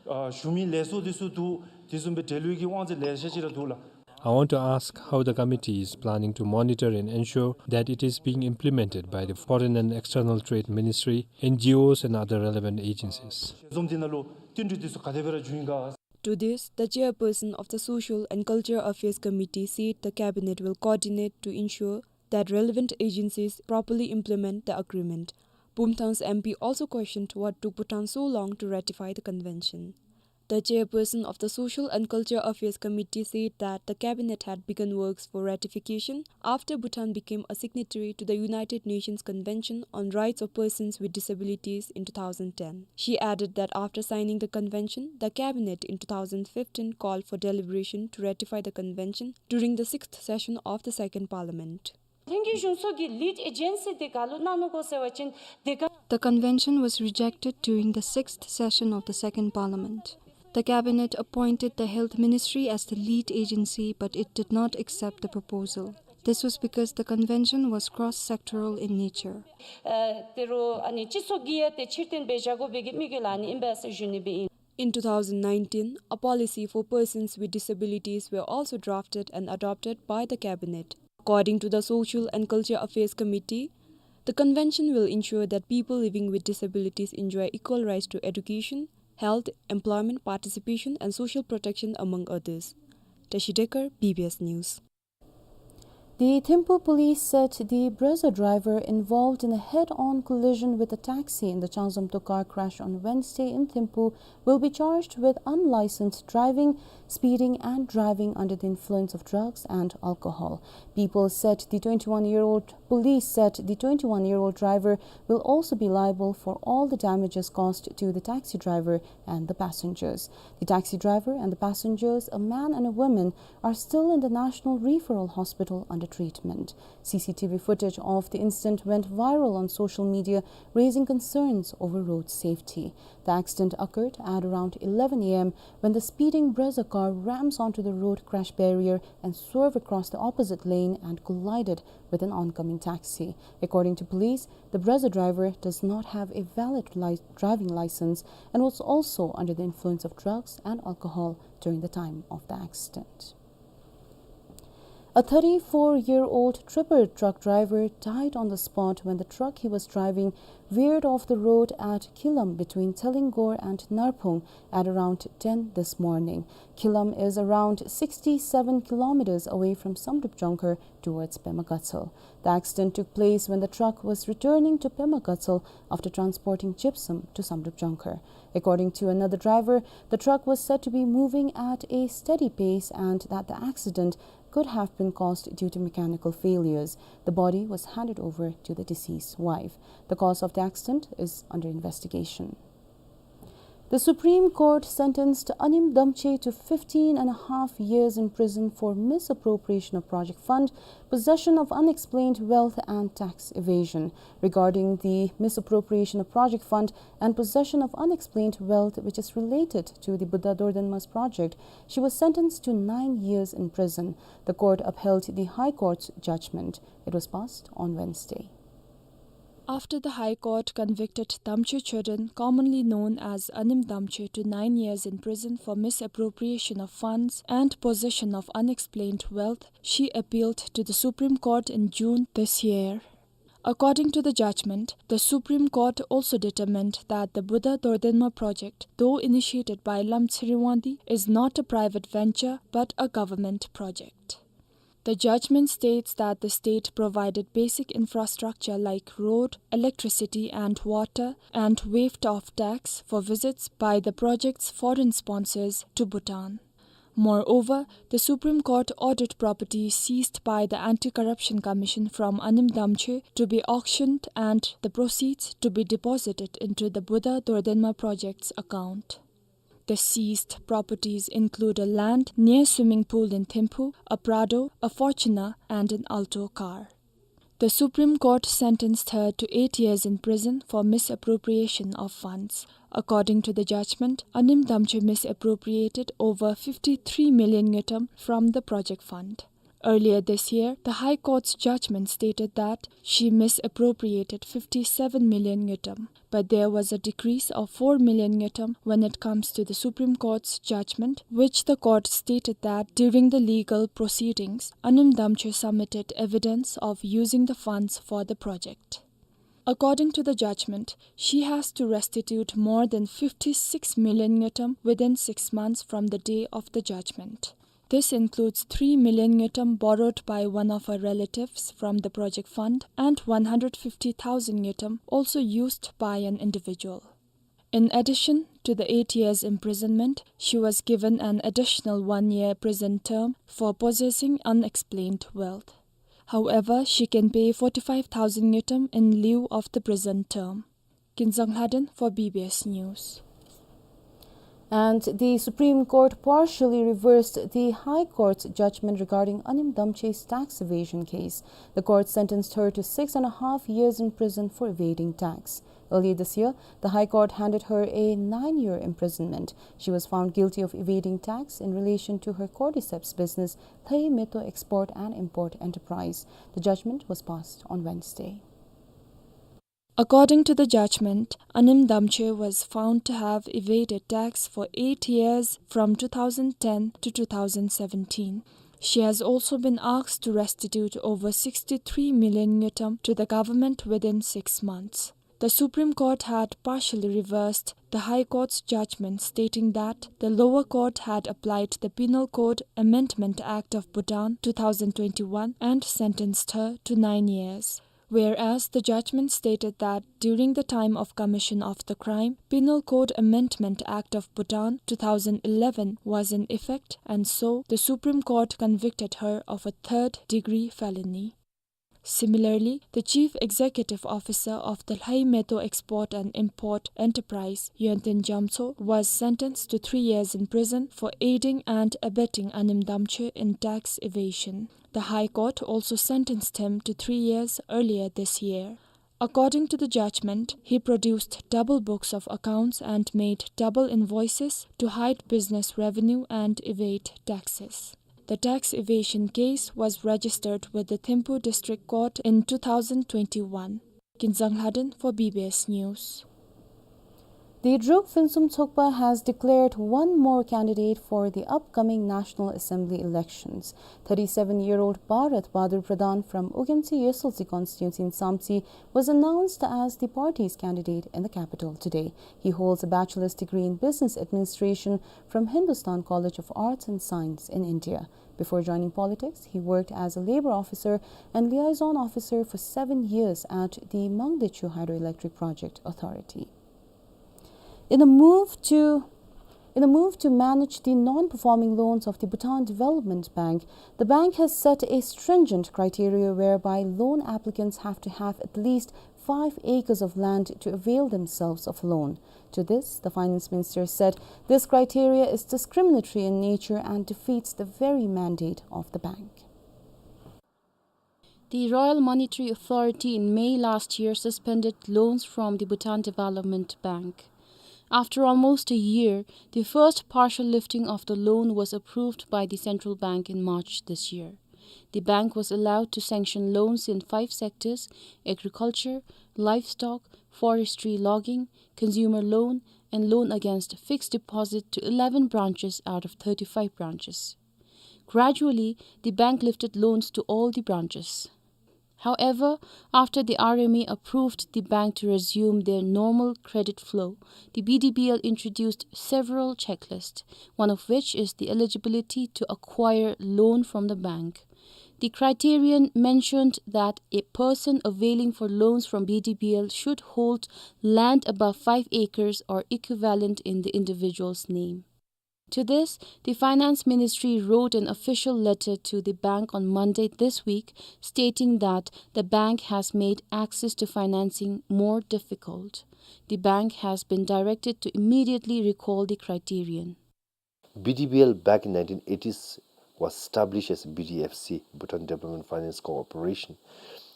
ཨ་ཞུ་མི་ལས་ཚོགས་འདི་ཚུ་འདུག། དེ་བཟུམ་སྦེ་འབྲེལ་ཡོད་ཀྱི་དབང་ཚད་ལེ་ཤ་ཅིག་ར་འདུག་ལགས། I want to ask how the committee is planning to monitor and ensure that it is being implemented by the Foreign and External Trade Ministry, N G Os and other relevant agencies. འཛོམས་འདི་ནང་ལུ་བསྟུན་གྲོས་འདི་ཚུ་ག་དེ་སྦེ་ར་བྱུང་ཡི་ག། To this, the chairperson of the Social and Culture Affairs Committee said the cabinet will coordinate to ensure that relevant agencies properly implement the agreement. Boumtang's M P also questioned what took Bhutan so long to ratify the convention. The chairperson of the Social and Culture Affairs Committee said that the cabinet had begun works for ratification after Bhutan became a signatory to the United Nations Convention on Rights of Persons with Disabilities in two thousand ten. She added that after signing the convention, the cabinet in two thousand fifteen called for deliberation to ratify the convention during the sixth session of the Second Parliament. ལྷན་རྒྱས་གཞུང་ཚོགས་ཀྱི་ལིཌ་ཨེ་ཇེན་སི་དེ་ག་ལུ་གནང་ནུག་གོ་ཟེར་བ་ཅིན་དེ་ག། The convention was rejected during the sixth session of the Second Parliament. The cabinet appointed the Health Ministry as the lead agency, but it did not accept the proposal. This was because the convention was cross-sectoral in nature. ཨ་དེ་རུ་ཨ་ནི་སྤྱི་ཚོགས་ཀྱི་ཡ་དེ་ཕྱིར་འཐེན་འབད་བཞག་དགོ་པའི་གི་དམིགས་ཡུལ་ལ་ཨ་ནི་ཨིན་པས་ཟེར་ཞུ་ནི་སྦེ་ཨིན། In two thousand nineteen, a policy for persons with disabilities were also drafted and adopted by the cabinet. According to the Social and Culture Affairs Committee, the convention will ensure that people living with disabilities enjoy equal rights to education, health, employment, participation, and social protection, among others. Tashi Dekar, B B S News. The Thimphu police said the Brezza driver involved in a head-on collision with a taxi in the Changzomto car crash on Wednesday in Thimphu will be charged with unlicensed driving, speeding and driving under the influence of drugs and alcohol. People said the twenty-one-year-old, police said the twenty-one-year-old driver will also be liable for all the damages caused to the taxi driver and the passengers. The taxi driver and the passengers, a man and a woman, are still in the National Referral Hospital under treatment. C C T V footage of the incident went viral on social media, raising concerns over road safety. The accident occurred at around eleven A M when the speeding Brezza car rams onto the road crash barrier and swerved across the opposite lane and collided with an oncoming taxi. According to police, the Brezza driver does not have a valid li-, driving license and was also under the influence of drugs and alcohol during the time of the accident. A thirty-four-year-old tipper truck driver died on the spot when the truck he was driving veered off the road at Khilam between Thalingor and Narphung at around ten this morning. Khilam is around sixty-seven kilometers away from Samdrup Jongkhar towards Pema Gatshel. The accident took place when the truck was returning to Pema Gatshel after transporting gypsum to Samdrup Jongkhar. According to another driver, the truck was said to be moving at a steady pace and that the accident could have been caused due to mechanical failures. The body was handed over to the deceased's wife. The cause of the accident is under investigation. The Supreme Court sentenced Anim Damche to fifteen and a half years in prison for misappropriation of project fund, possession of unexplained wealth, and tax evasion. Regarding the misappropriation of project fund and possession of unexplained wealth which is related to the Buddha Dordenma's project, she was sentenced to nine years in prison. The court upheld the High Court's judgment. It was passed on Wednesday. After the High Court convicted Damche Choden, commonly known as Anim Damche, to nine years in prison for misappropriation of funds and possession of unexplained wealth, she appealed to the Supreme Court in June this year. According to the judgment, the Supreme Court also determined that the Buddha Dordenma project, though initiated by Lamtseri Wangdi, is not a private venture but a government project. The judgment states that the state provided basic infrastructure like road, electricity and water, and waived off tax for visits by the project's foreign sponsors to Bhutan. Moreover, the Supreme Court ordered property seized by the Anti-Corruption Commission from Anim Damche to be auctioned and the proceeds to be deposited into the Buddha Dordenma project's account. The seized properties include a land near swimming pool in Thimphu, a Prado, a Fortuner, and an Alto car. The Supreme Court sentenced her to eight years in prison for misappropriation of funds. According to the judgment, Anim Damche misappropriated over fifty-three million ngultrum from the project fund. Earlier this year, the High Court's judgment stated that she misappropriated fifty-seven million ngultrum, but there was a decrease of four million ngultrum when it comes to the Supreme Court's judgment, which the court stated that during the legal proceedings, Anim Damche submitted evidence of using the funds for the project. According to the judgment, she has to restitute more than fifty-six million ngultrum within six months from the day of the judgment. This includes three million ngultrum borrowed by one of her relatives from the project fund and one hundred fifty thousand ngultrum also used by an individual. In addition to the eight years imprisonment, she was given an additional one-year prison term for possessing unexplained wealth. However, she can pay forty-five thousand ngultrum in lieu of the prison term. Kinzang Lhaden for B B S News. And the Supreme Court partially reversed the High Court's judgment regarding Anim Damche's tax evasion case. The court sentenced her to six and a half years in prison for evading tax. Earlier this year, the High Court handed her a nine-year imprisonment. She was found guilty of evading tax in relation to her cordyceps business, Lhei Meto Export and Import Enterprise. The judgment was passed on Wednesday. According to the judgment, Anim Damche was found to have evaded tax for eight years, from two thousand ten to two thousand seventeen. She has also been asked to restitute over sixty-three million ngultrum to the government within six months. The Supreme Court had partially reversed the High Court's judgment, stating that the lower court had applied the Penal Code Amendment Act of Bhutan two thousand twenty-one and sentenced her to nine years. Whereas the judgment stated that during the time of commission of the crime, Penal Code Amendment Act of Bhutan two thousand eleven was in effect, and so the Supreme Court convicted her of a third-degree felony. Similarly, the chief executive officer of the Lhei Meto Export and Import Enterprise, Yonten Jamtso, was sentenced to three years in prison for aiding and abetting Anim Damche in tax evasion. The High Court also sentenced him to three years earlier this year. According to the judgment, he produced double books of accounts and made double invoices to hide business revenue and evade taxes. The tax evasion case was registered with the Thimphu District Court in two thousand twenty-one. Kinzang Lhaden for B B S News. The Druk Phintsum Tshogpa has declared one more candidate for the upcoming National Assembly elections. Thirty-seven-year-old Bharat Bahadur Pradhan from Ugentsi Yesolsi constituency in Samtse was announced as the party's candidate in the capital today. He holds a bachelor's degree in business administration from Hindustan College of Arts and Science in India. Before joining politics, he worked as a labor officer and liaison officer for seven years at the Mangdechu Hydroelectric Project Authority. In a move to, in a move to manage the non-performing loans of the Bhutan Development Bank, the bank has set a stringent criteria whereby loan applicants have to have at least five acres of land to avail themselves of loan. To this, the finance minister said this criteria is discriminatory in nature and defeats the very mandate of the bank. The Royal Monetary Authority in May last year suspended loans from the Bhutan Development Bank. After almost a year, the first partial lifting of the loan was approved by the central bank in March this year. The bank was allowed to sanction loans in five sectors: agriculture, livestock, forestry, logging, consumer loan, and loan against fixed deposit to eleven branches out of thirty-five branches. Gradually, the bank lifted loans to all the branches. However, after the R M A approved the bank to resume their normal credit flow, the B D B L introduced several checklists, one of which is the eligibility to acquire loan from the bank. The criterion mentioned that a person availing for loans from B D B L should hold land above five acres or equivalent in the individual's name. To this, the Finance Ministry wrote an official letter to the bank on Monday this week, stating that the bank has made access to financing more difficult. The bank has been directed to immediately recall the criterion. B D B L back in nineteen eighties was established as B D F C, Bhutan Development Finance Corporation.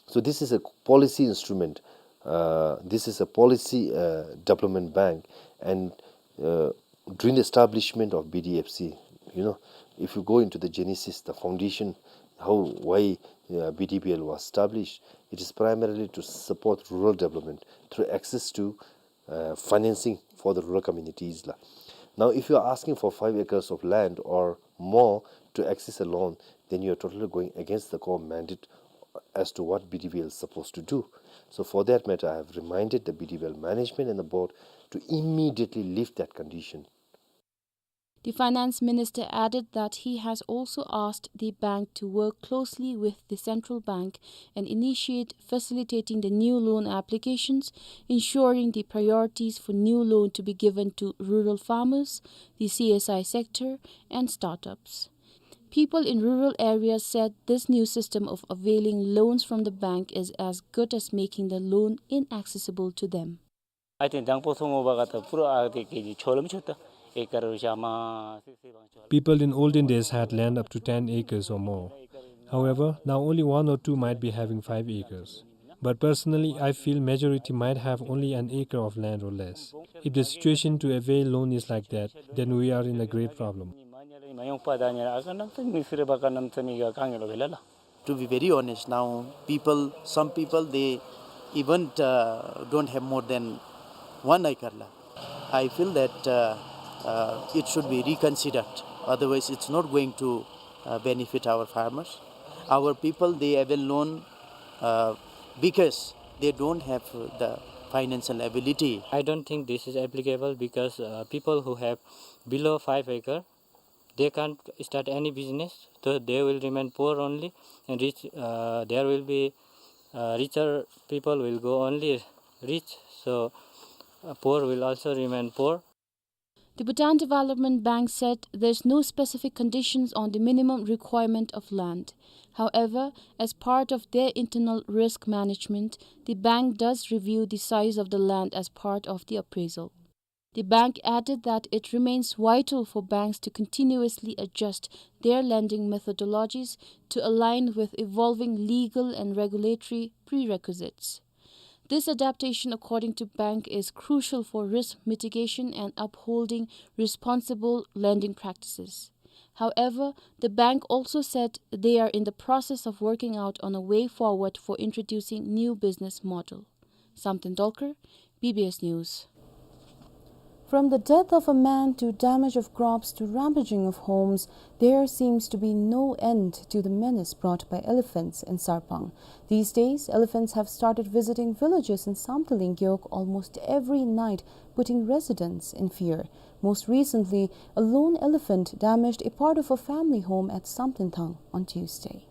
So this is a policy instrument. Uh, this is a policy, uh, development bank, and, uh, during the establishment of B D F C, you know, if you go into the genesis, the foundation, how, why, uh, B D B L was established, it is primarily to support rural development through access to, uh, financing for the rural communities la. Now, if you are asking for five acres of land or more to access a loan, then you are totally going against the core mandate as to what B D B L is supposed to do. So for that matter, I have reminded the B D B L management and the board to immediately lift that condition. The finance minister added that he has also asked the bank to work closely with the central bank and initiate facilitating the new loan applications, ensuring the priorities for new loan to be given to rural farmers, the C S I sector, and startups. People in rural areas said this new system of availing loans from the bank is as good as making the loan inaccessible to them. I think དང་པོ་ཚུ་མོ་བ་ག་ད་པུ་ར་ཨ་དེ་ཀེ་ཇི་ཆོ་ལམ་ཆོ་ད་ཨེ་ཀར་ཞ་མ་སི་སི་བང་ཆོ། People in olden days had land up to ten acres or more. However, now only one or two might be having five acres. But personally, I feel majority might have only an acre of land or less. If the situation to avail loan is like that, then we are in a great problem. To be very honest, now people, some people, they even, uh, don't have more than one acre la. I feel that, uh, uh, it should be reconsidered. Otherwise, it's not going to, uh, benefit our farmers. Our people, they avail loan, uh, because they don't have the financial ability. I don't think this is applicable because, uh, people who have below five acre, they can't start any business, so they will remain poor only, and rich, uh, there will be, uh, richer people will go only rich, so, uh, poor will also remain poor. The Bhutan Development Bank said there's no specific conditions on the minimum requirement of land. However, as part of their internal risk management, the bank does review the size of the land as part of the appraisal. The bank added that it remains vital for banks to continuously adjust their lending methodologies to align with evolving legal and regulatory prerequisites. This adaptation, according to bank, is crucial for risk mitigation and upholding responsible lending practices. However, the bank also said they are in the process of working out on a way forward for introducing new business model. Samten Dolkar, B B S News. From the death of a man to damage of crops to ravaging of homes, there seems to be no end to the menace brought by elephants in Sarpang. These days, elephants have started visiting villages in Samtse Lingkyok almost every night, putting residents in fear. Most recently, a lone elephant damaged a part of a family home at Samtenthang on Tuesday.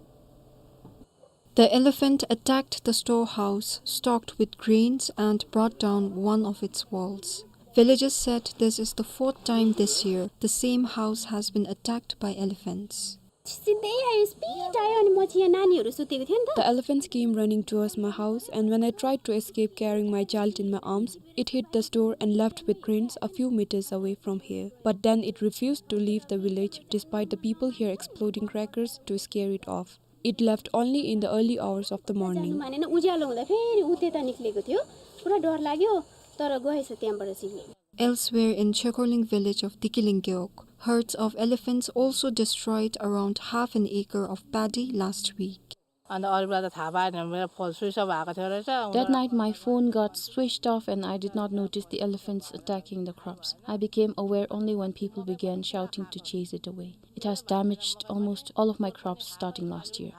The elephant attacked the storehouse stocked with grains and brought down one of its walls. Villagers said this is the fourth time this year the same house has been attacked by elephants. सिधै आयो, स्पिड आयो, अनि मछि यहाँ नानीहरू सुतेको थियो नि त। The elephants came running towards my house, and when I tried to escape carrying my child in my arms, it hit the store and left with ruins a few meters away from here. But then it refused to leave the village despite the people here exploding crackers to scare it off. It left only in the early hours of the morning. जानु मानेन, उज्यालो हुँदा फेरि उ त्यता निक्लेको थियो। पुरा डर लाग्यो, तर गएछ त्यहाँबाट चाहिँ। Elsewhere in Chekhorling village of Dikilinggeok, herds of elephants also destroyed around half an acre of paddy last week. अन्त अरूलाई त थाहा पाएन, मेरो फोन स्विच अफ भएको थियो रहेछ। That night, my phone got switched off and I did not notice the elephants attacking the crops. I became aware only when people began shouting to chase it away. It has damaged almost all of my crops starting last year.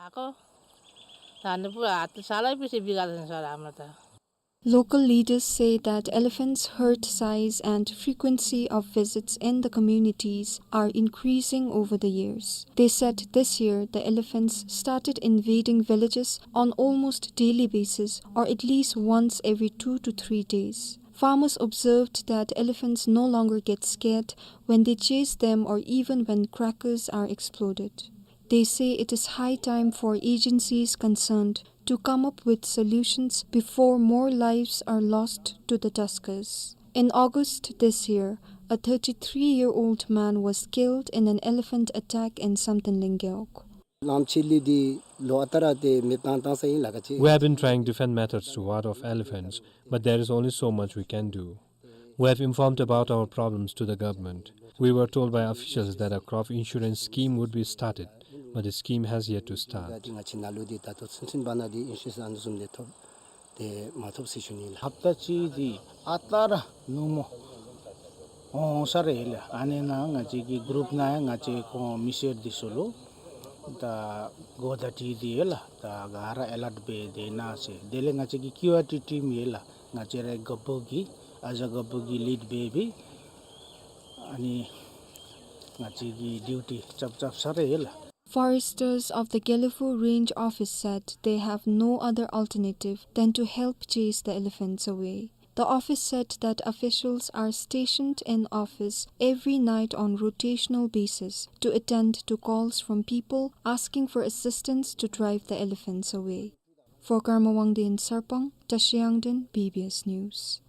धान त पुरा हात सालै पछि बिगार्छ नि सर हाम्रो त। Local leaders say that elephants' herd size and frequency of visits in the communities are increasing over the years. They said this year the elephants started invading villages on almost daily basis, or at least once every two to three days. Farmers observed that elephants no longer get scared when they chase them or even when crackers are exploded. They say it is high time for agencies concerned to come up with solutions before more lives are lost to the tuskers. In August this year, a thirty-three-year-old man was killed in an elephant attack in Samten Lengyeok. ལམ་ཆེ་ལི་འདི་ལོ་ཨ་ཏ་ར་དེ་མེ་བཏང་བཏང་ས་ཡིན་ལ་ཁ་ཆེ། We have been trying to find methods to ward off elephants, but there is only so much we can do. We have informed about our problems to the government. We were told by officials that a crop insurance scheme would be started, but the scheme has yet to start. ང་ཆེ་ན་ལུ་འདི་ད་ལྟོ་ཚུན་ཚུན་བ་ན་འདི་ཨིན་ཤུ་རེན་སི་ཨ་ནི་བཟུམ་འདི་ཐོབ་དེ་མ་ཐོབ་ཟེར་ཞུ་ནི་ལགས། ཧབ་ཏ་གཅིག་འདི་ཨ་ཏ་ར་ནུབ་མོ་འོང་ས་རེད་ལགས། ཨ་ནི་ནང་ང་བཅས་ཀྱི་གུ་རུབ་ནང་ཡང་ང་བཅས་ཁོང་མི་སེར་འདི་ཚུ་ལུ་ད་གོ་བརྡ་སྤྲོད་དེ་ཡོད་ལགས། ད་ག་ར་ཨེ་ལརཊ་འབད་དེ་ན་ཟེར། དེ་ལས་ང་བཅས་ཀྱི་ཀིའུ་ཨར་ཊི་ཊིམ་ཡོད་ལགས། ང་བཅས་རའི་རྒཔོ་གིས་ཨ་ཞང་རྒཔོ་གིས་ལིཌ་འབད་སྦེ་ཨ་ནི་ང་བཅས་ཀྱི་ཌིའུ་ཊི་རྐྱབ་རྐྱབ་ས་རེད་ལགས། Foresters of the Gelephu Range office said they have no other alternative than to help chase the elephants away. The office said that officials are stationed in office every night on rotational basis to attend to calls from people asking for assistance to drive the elephants away. For Karma Wangdi in Sarpang, Tashi Yangden, B B S News.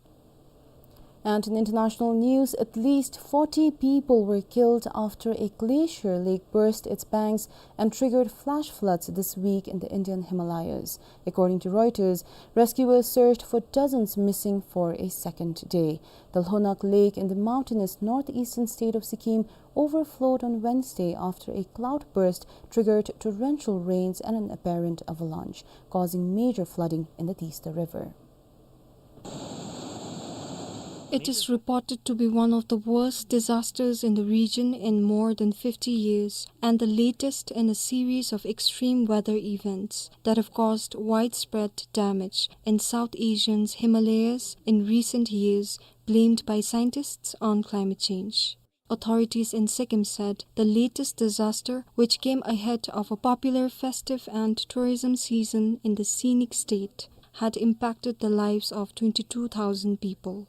And in international news, at least forty people were killed after a glacier lake burst its banks and triggered flash floods this week in the Indian Himalayas. According to Reuters, rescuers searched for dozens missing for a second day. The Lhonak Lake in the mountainous northeastern state of Sikkim overflowed on Wednesday after a cloudburst triggered torrential rains and an apparent avalanche, causing major flooding in the Teesta River. It is reported to be one of the worst disasters in the region in more than fifty years, and the latest in a series of extreme weather events that have caused widespread damage in South Asia's Himalayas in recent years, blamed by scientists on climate change. Authorities in Sikkim said the latest disaster, which came ahead of a popular festive and tourism season in the scenic state, had impacted the lives of twenty-two thousand people.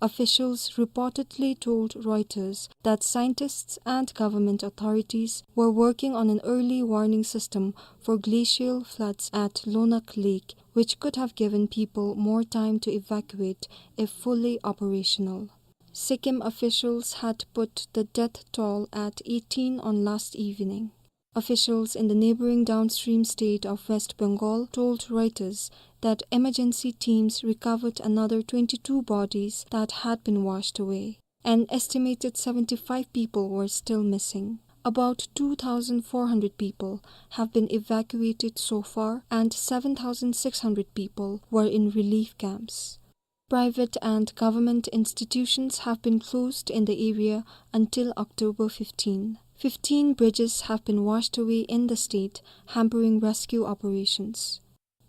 Officials reportedly told Reuters that scientists and government authorities were working on an early warning system for glacial floods at Lhonak Lake, which could have given people more time to evacuate if fully operational. Sikkim officials had put the death toll at eighteen on last evening. Officials in the neighboring downstream state of West Bengal told Reuters that emergency teams recovered another twenty-two bodies that had been washed away. An estimated seventy-five people were still missing. About two thousand four hundred people have been evacuated so far, and seven thousand six hundred people were in relief camps. Private and government institutions have been closed in the area until October fifteen. Fifteen bridges have been washed away in the state, hampering rescue operations.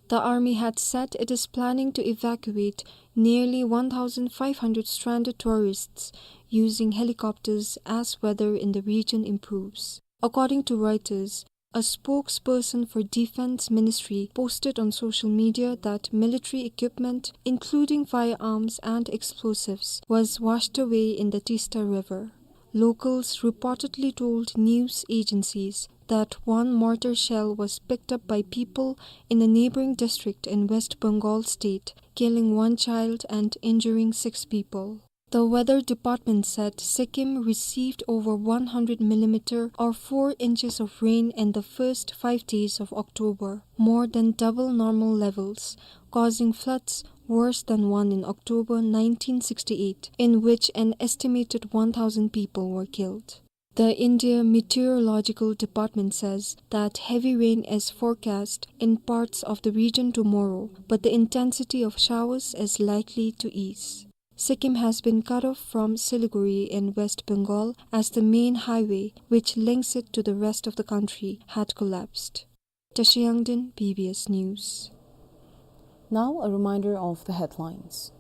The army had said it is planning to evacuate nearly one thousand five hundred stranded tourists using helicopters as weather in the region improves. According to Reuters, a spokesperson for Defense Ministry posted on social media that military equipment, including firearms and explosives, was washed away in the Teesta River. Locals reportedly told news agencies that one mortar shell was picked up by people in a neighboring district in West Bengal state, killing one child and injuring six people. The weather department said Sikkim received over one hundred millimeter or four inches of rain in the first five days of October, more than double normal levels, causing floods worse than one in October nineteen sixty-eight, in which an estimated one thousand people were killed. The India Meteorological Department says that heavy rain is forecast in parts of the region tomorrow, but the intensity of showers is likely to ease. Sikkim has been cut off from Siliguri in West Bengal as the main highway, which links it to the rest of the country, had collapsed. Tashi Yangden, B B S News. Now, a reminder of the headlines.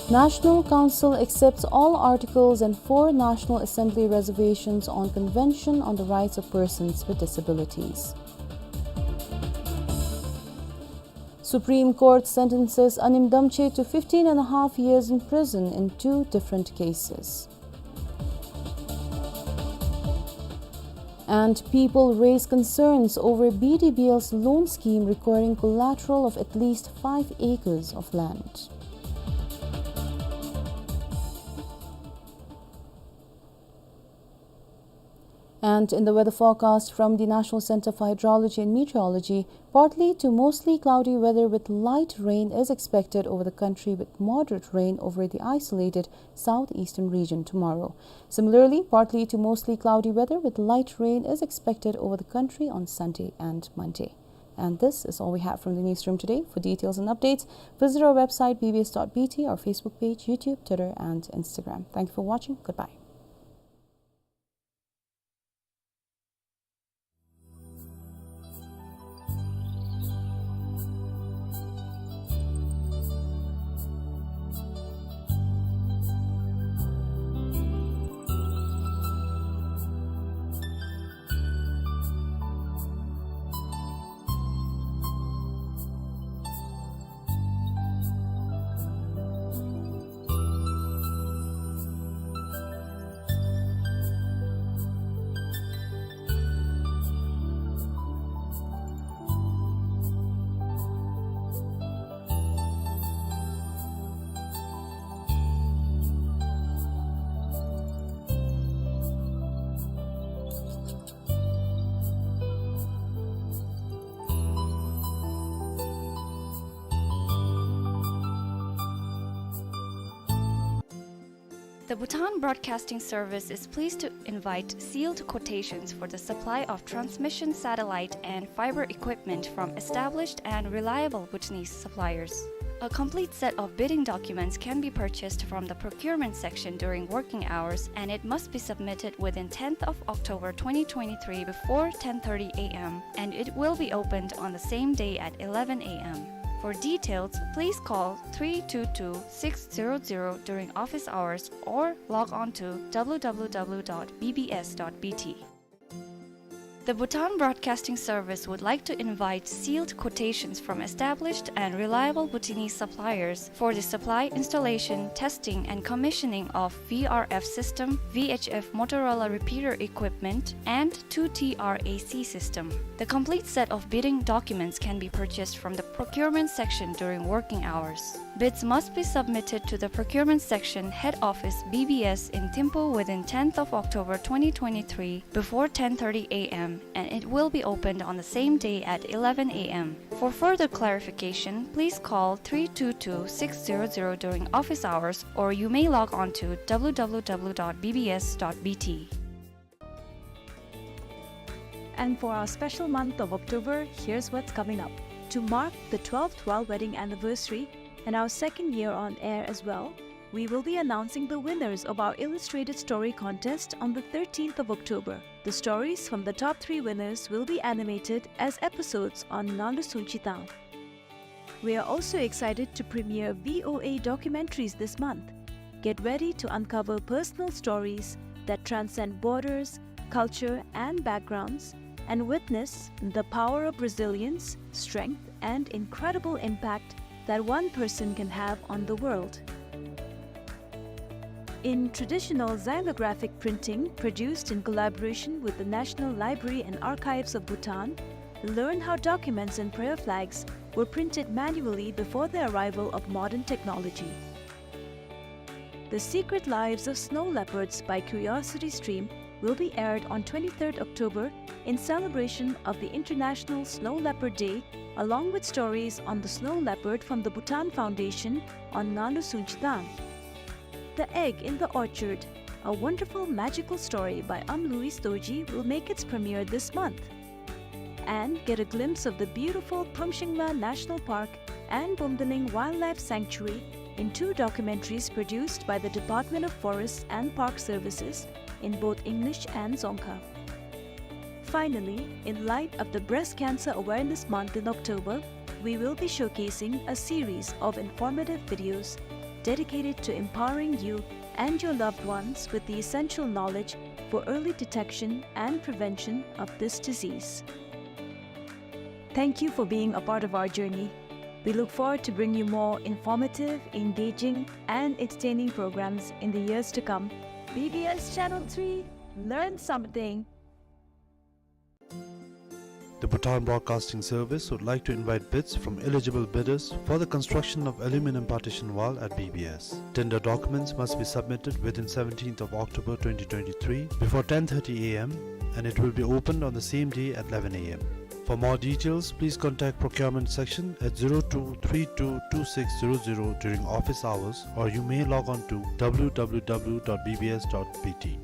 National Council accepts all articles and four National Assembly reservations on Convention on the Rights of Persons with Disabilities. Supreme Court sentences Anim Damche to fifteen and a half years in prison in two different cases. And people raise concerns over B D B L's loan scheme requiring collateral of at least five acres of land. And in the weather forecast from the National Center for Hydrology and Meteorology, partly to mostly cloudy weather with light rain is expected over the country, with moderate rain over the isolated southeastern region tomorrow. Similarly, partly to mostly cloudy weather with light rain is expected over the country on Sunday and Monday. And this is all we have from the newsroom today. For details and updates, visit our website, B B S dot B T, our Facebook page, YouTube, Twitter, and Instagram. Thank you for watching. Goodbye. The Bhutan Broadcasting Service is pleased to invite sealed quotations for the supply of transmission satellite and fiber equipment from established and reliable Bhutanese suppliers. A complete set of bidding documents can be purchased from the procurement section during working hours, and it must be submitted within tenth of October twenty twenty-three before ten thirty A M, and it will be opened on the same day at eleven A M. For details, please call three two two six zero zero during office hours or log on to W W W dot B B S dot B T. The Bhutan Broadcasting Service would like to invite sealed quotations from established and reliable Bhutanese suppliers for the supply, installation, testing, and commissioning of V R F system, V H F Motorola repeater equipment, and two T R A C system. The complete set of bidding documents can be purchased from the procurement section during working hours. Bids must be submitted to the procurement section head office, B B S, in Thimphu within tenth of October twenty twenty-three before ten thirty A M, and it will be opened on the same day at eleven A M. For further clarification, please call three two two six zero zero during office hours, or you may log on to W W W dot B B S dot B T. And for our special month of October, here's what's coming up. To mark the twelfth royal wedding anniversary and our second year on air as well, we will be announcing the winners of our illustrated story contest on the thirteenth of October. The stories from the top three winners will be animated as episodes on Nalu Sunchitang. We are also excited to premiere V O A documentaries this month. Get ready to uncover personal stories that transcend borders, culture, and backgrounds, and witness the power of resilience, strength, and incredible impact that one person can have on the world. In traditional xylographic printing produced in collaboration with the National Library and Archives of Bhutan, learn how documents and prayer flags were printed manually before the arrival of modern technology. The Secret Lives of Snow Leopards by Curiosity Stream will be aired on twenty-third October in celebration of the International Snow Leopard Day, along with stories on the snow leopard from the Bhutan Foundation on Ngalu Sungchi Dam. The Egg in the Orchard, a wonderful magical story by Am Louis Dorji, will make its premiere this month. And get a glimpse of the beautiful Pamshingla National Park and Bumdaling Wildlife Sanctuary in two documentaries produced by the Department of Forests and Park Services in both English and Dzongkha. Finally, in light of the Breast Cancer Awareness Month in October, we will be showcasing a series of informative videos dedicated to empowering you and your loved ones with the essential knowledge for early detection and prevention of this disease. Thank you for being a part of our journey. We look forward to bring you more informative, engaging, and entertaining programs in the years to come. B B S Channel three, learn something. The Bhutan Broadcasting Service would like to invite bids from eligible bidders for the construction of aluminum partition wall at B B S. Tender documents must be submitted within seventeenth of October twenty twenty-three before ten thirty A M, and it will be opened on the same day at eleven A M. For more details, please contact procurement section at zero two three two two six zero zero during office hours, or you may log on to W W W dot B B S dot B T.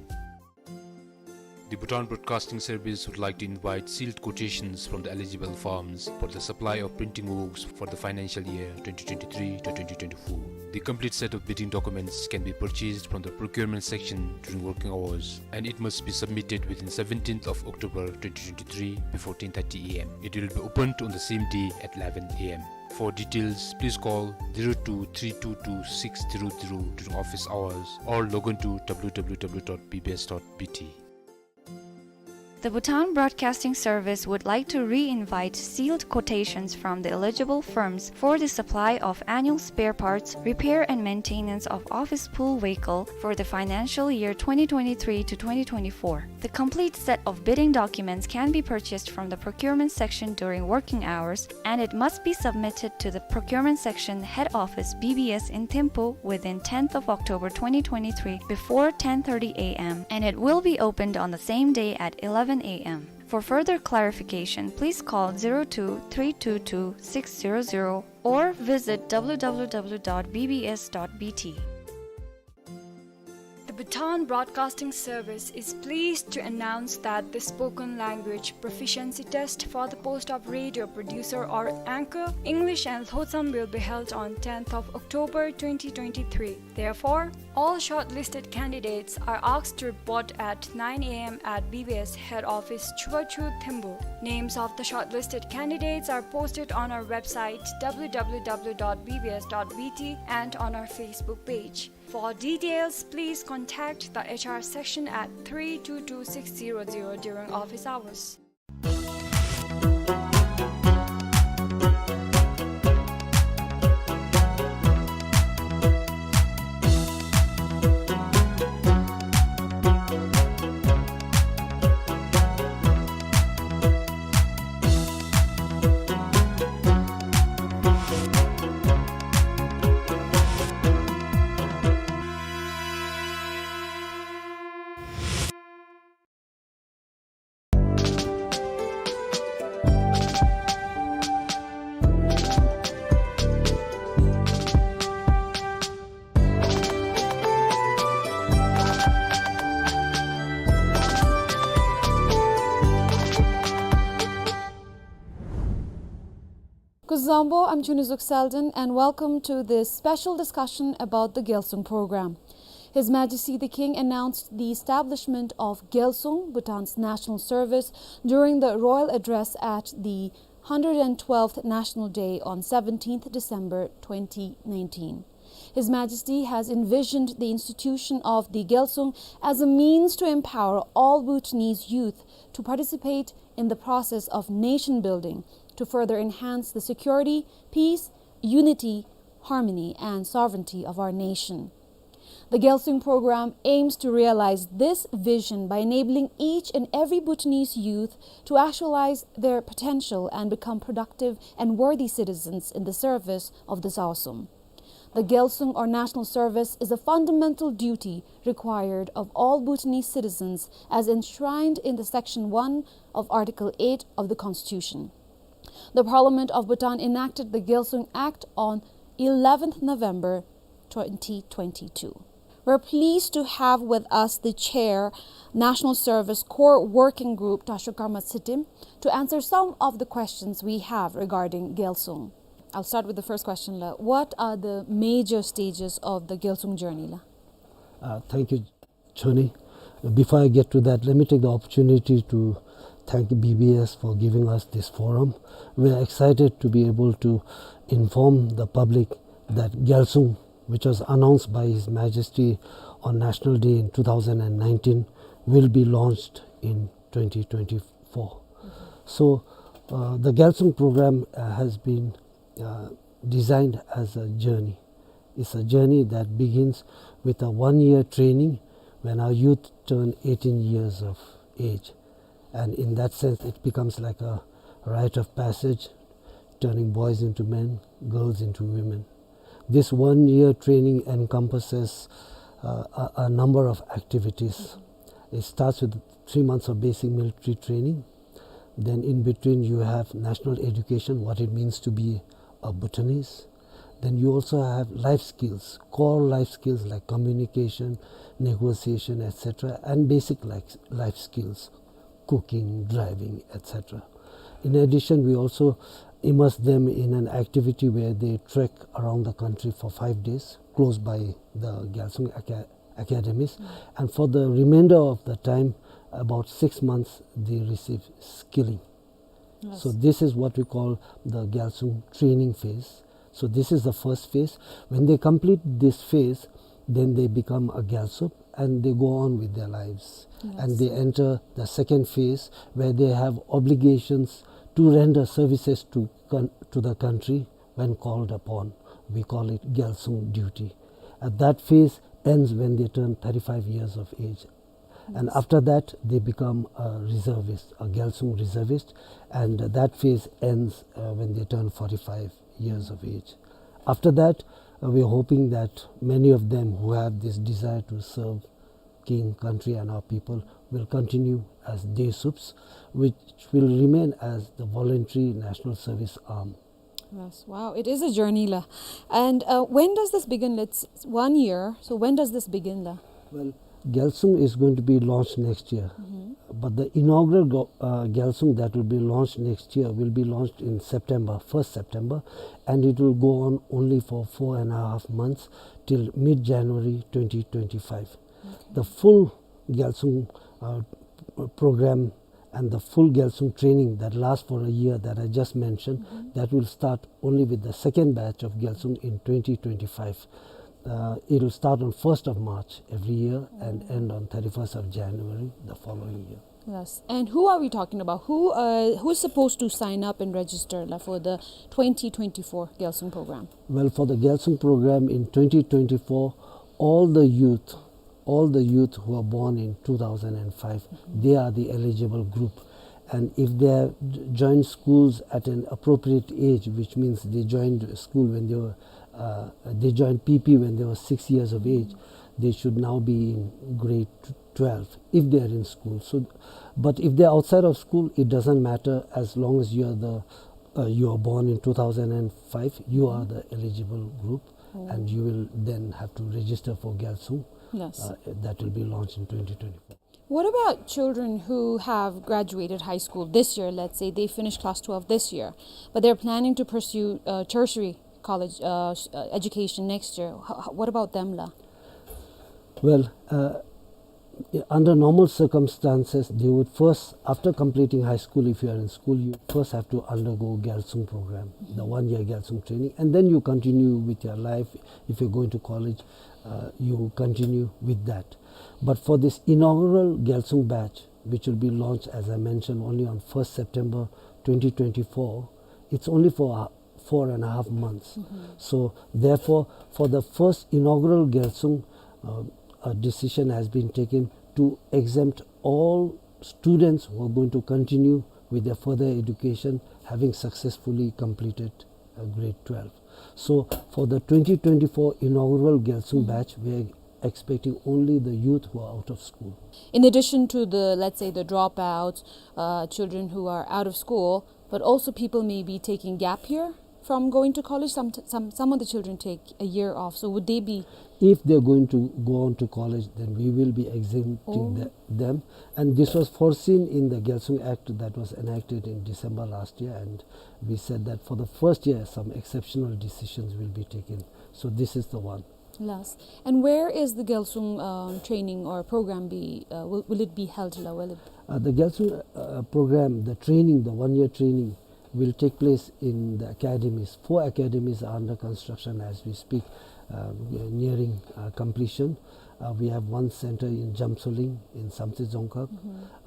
The Bhutan Broadcasting Service would like to invite sealed quotations from the eligible firms for the supply of printing works for the financial year twenty twenty-three to twenty twenty-four. The complete set of bidding documents can be purchased from the procurement section during working hours, and it must be submitted within seventeenth of October twenty twenty-three before ten thirty A M. It will be opened on the same day at eleven A M. For details, please call zero two three two two six zero zero during office hours or log on to W W W dot B B S dot B T. The Bhutan Broadcasting Service would like to re-invite sealed quotations from the eligible firms for the supply of annual spare parts, repair and maintenance of office pool vehicle for the financial year twenty twenty-three to twenty twenty-four. The complete set of bidding documents can be purchased from the procurement section during working hours, and it must be submitted to the procurement section head office B B S in Thimphu within tenth of October twenty twenty-three before ten thirty A M, and it will be opened on the same day at eleven A M. For further clarification, please call zero two three two two six zero zero or visit W W W dot B B S dot B T. The Bhutan Broadcasting Service is pleased to announce that the spoken language proficiency test for the post of radio producer or anchor, English and Lhotsam, will be held on tenth of October twenty twenty-three. Therefore, all shortlisted candidates are asked to report at nine A M at B B S head office, Chubachu, Thimphu. Names of the shortlisted candidates are posted on our website, W W W dot B B S dot B T, and on our Facebook page. For details, please contact the H R section at three two two six zero zero during office hours. Kuzuzangpo, I'm Chunizuk Selden, and welcome to this special discussion about the Gyalsung program. His Majesty the King announced the establishment of Gyalsung, Bhutan's national service, during the royal address at the hundred and twelfth National Day on seventeenth December twenty nineteen. His Majesty has envisioned the institution of the Gyalsung as a means to empower all Bhutanese youth to participate in the process of nation building, to further enhance the security, peace, unity, harmony, and sovereignty of our nation. The Gyalsung program aims to realize this vision by enabling each and every Bhutanese youth to actualize their potential and become productive and worthy citizens in the service of the Gyalsum. The Gyalsung or national service is a fundamental duty required of all Bhutanese citizens as enshrined in the Section one of Article eight of the Constitution. The Parliament of Bhutan enacted the Gyalsung Act on eleventh November twenty twenty-two. We're pleased to have with us the chair, National Service Core Working Group, Tashogkar Matshidim, to answer some of the questions we have regarding Gyalsung. I'll start with the first question la. What are the major stages of the Gyalsung journey la? Uh, thank you, Choni. Before I get to that, let me take the opportunity to thank B B S for giving us this forum. We are excited to be able to inform the public that Gyalsung, which was announced by His Majesty on National Day in two thousand and nineteen, will be launched in twenty twenty-four. So, uh, the Gyalsung program, uh, has been, uh, designed as a journey. It's a journey that begins with a one-year training when our youth turn eighteen years of age. And in that sense, it becomes like a rite of passage, turning boys into men, girls into women. This one-year training encompasses, uh, a, a number of activities. It starts with three months of basic military training. Then in between, you have national education, what it means to be a Bhutanese. Then you also have life skills, core life skills like communication, negotiation, et cetera, and basic life, life skills, cooking, driving, et cetera. In addition, we also immerse them in an activity where they trek around the country for five days, close by the Gyalsung Aca-, academies. Mm. And for the remainder of the time, about six months, they receive skilling. Yes. So this is what we call the Gyalsung training phase. So this is the first phase. When they complete this phase, then they become a Gyalsup and they go on with their lives. Yes. And they enter the second phase where they have obligations to render services to con-, to the country when called upon. We call it Gyalsung duty. And that phase ends when they turn thirty-five years of age. And, yes, after that, they become a reservist, a Gyalsung reservist, and that phase ends, uh, when they turn forty-five years of age. After that, uh, we are hoping that many of them who have this desire to serve king, country, and our people will continue as Desups, which will remain as the voluntary national service arm. Yes, wow, it is a journey la. And, uh, when does this begin? It's one year, so when does this begin la? Well, Gyalsung is going to be launched next year. Mm-hmm. But the inaugural go-, uh, Gyalsung that will be launched next year will be launched in September, first September, and it will go on only for four and a half months till mid-January twenty twenty-five. Okay. The full Gyalsung, uh, p-, program and the full Gyalsung training that lasts for a year that I just mentioned, mm-hmm, that will start only with the second batch of Gyalsung in twenty twenty-five. Uh, it will start on first of March every year and, mm, end on thirty-first of January the following year. Yes. And who are we talking about? Who, uh, who's supposed to sign up and register la, for the twenty twenty-four Gyalsung program? Well, for the Gyalsung program in twenty twenty-four, all the youth all the youth who are born in two thousand and five, mm-hmm, they are the eligible group. And if they have j-, joined schools at an appropriate age, which means they joined school when they were, uh, they joined P P when they were six years of age, mm-hmm, they should now be in grade twelve if they are in school. So, but if they are outside of school, it doesn't matter as long as you are the, uh, you are born in two thousand and five, you are, mm-hmm, the eligible group. Oh. And you will then have to register for Gyalsung. Yes. Uh, that will be launched in twenty twenty-four. What about children who have graduated high school this year? Let's say they finished class twelve this year, but they're planning to pursue, uh, tertiary college, uh, s-, uh, education next year. H-, h-, what about them la? Well, uh, under normal circumstances, they would first, after completing high school, if you are in school, you first have to undergo Gyalsung program, the, mm-hmm, one-year Gyalsung training, and then you continue with your life. If you're going to college, uh, you continue with that. But for this inaugural Gyalsung batch, which will be launched, as I mentioned, only on first September twenty twenty-four, it's only for a four and a half months. Mm-hmm. So, therefore, for the first inaugural Gyalsung, Uh, a decision has been taken to exempt all students who are going to continue with their further education, having successfully completed uh, grade twelve. So, for the twenty twenty-four inaugural Gyalsung batch, we are expecting only the youth who are out of school. In addition to the, let's say, the dropouts, uh, children who are out of school, but also people may be taking gap year from going to college. Some, some, some of the children take a year off. So would they be... If they're going to go on to college, then we will be exempting Oh. the, them. And this was foreseen in the Gyalsung Act that was enacted in December last year, and we said that for the first year, some exceptional decisions will be taken. So this is the one. Yes. And where is the Gyalsung, um, training or program be, uh, will, will it be held, la? Will it... Uh, the Gyalsung, uh, program, the training, the one-year training, will take place in the academies. Four academies are under construction as we speak, uh, nearing uh, completion. Uh, we have one center in Jamsoling, in Samtse Dzongkhag.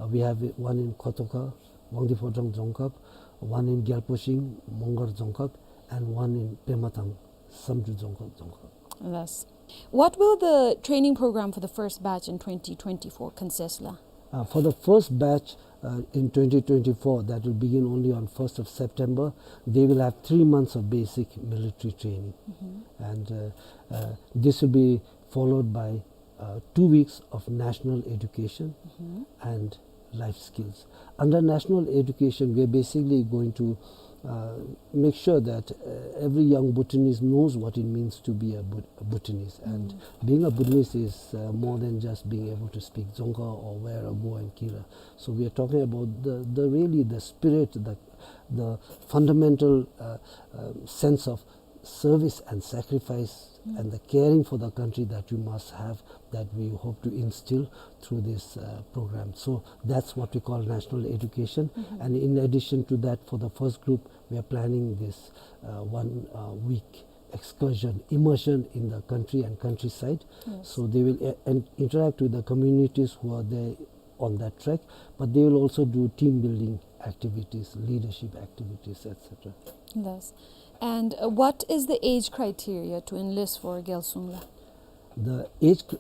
Uh, we have one in Kotoka, Wangdue Phodrang Dzongkhag, one in Gyalposhing, Mongar Dzongkhag, and one in Pemathang, Samdru Dzongkhag, Dzongkhag. Yes. What will the training program for the first batch in twenty twenty-four consist, la? Uh, for the first batch, uh, in twenty twenty-four, that will begin only on first of September, they will have three months of basic military training. And uh, uh, this will be followed by uh, two weeks of national education and life skills. Under national education, we are basically going to uh, make sure that uh, every young Bhutanese knows what it means to be a, Bhut- a Bhutanese. And being a Bhutanese is uh, more than just being able to speak Dzongkha or wear a Go and Kira. So we are talking about the, the really the spirit, the, the fundamental uh, uh, sense of service and sacrifice and the caring for the country that you must have, that we hope to instill through this uh, program. So that's what we call national education. And in addition to that, for the first group, we are planning this uh, one uh, week excursion, immersion in the country and countryside. Yes. So they will uh, and interact with the communities who are there on that track, but they will also do team building activities, leadership activities, et cetera. Yes. And uh, what is the age criteria to enlist for Gyalsung, la? The age cr-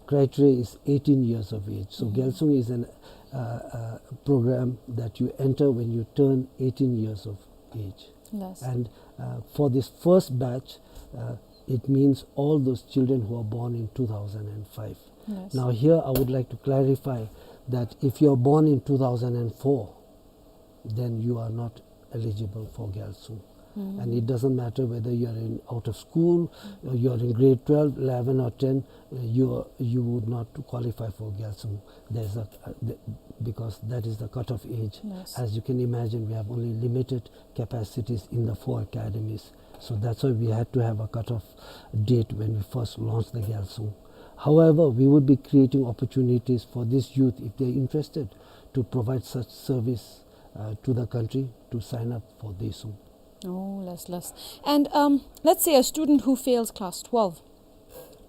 criteria is eighteen years of age. So Gyalsung is an uh, uh, program that you enter when you turn eighteen years of age. Yes. And uh, for this first batch, uh, it means all those children who are born in two thousand five. Yes. Now, here I would like to clarify that if you are born in two thousand four, then you are not eligible for Gyalsung. And it doesn't matter whether you are in out of school, or you are in grade twelve, eleven or ten, uh, you are, you would not qualify for Gyalsung. There's a, uh, the, because that is the cutoff age. Yes. As you can imagine, we have only limited capacities in the four academies. So that's why we had to have a cutoff date when we first launched the Gyalsung. However, we would be creating opportunities for this youth, if they're interested, to provide such service uh, to the country to sign up for Deysung. Oh, yes, yes. And um, let's say a student who fails class twelve,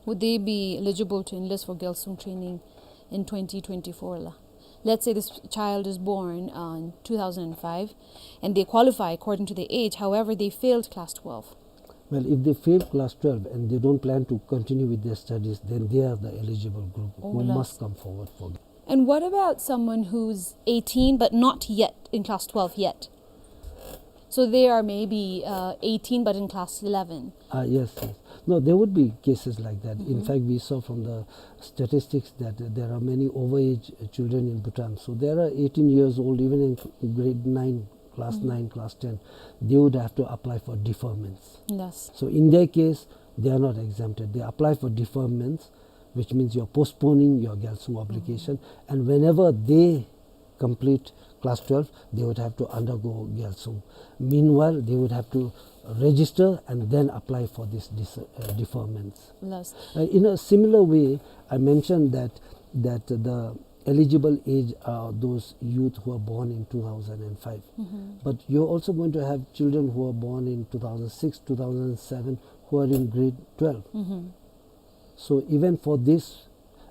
would they be eligible to enlist for Gyalsung training in twenty twenty-four, la? Let's say this child is born uh, in two thousand five and they qualify according to their age, however, they failed class twelve. Well, if they fail class twelve and they don't plan to continue with their studies, then they are the eligible group who Oh, yes. must come forward for. And what about someone who's eighteen but not yet in class twelve yet? So they are maybe uh, eighteen but in class eleven. Ah, yes, yes. No, there would be cases like that. In fact, we saw from the statistics that there are many overage children in Bhutan. So there are eighteen years old, even in grade nine, class nine, class ten, they would have to apply for deferments. Yes. So in their case, they are not exempted. They apply for deferments, which means you're postponing your Gyalsung obligation. And whenever they complete class twelve, they would have to undergo Gyalsung. Meanwhile, they would have to register and then apply for this dis- uh, deferments. Yes. Uh, in a similar way, I mentioned that that the eligible age are those youth who are born in two thousand five. But you're also going to have children who are born in two thousand six, two thousand seven, who are in grade twelve. So even for this,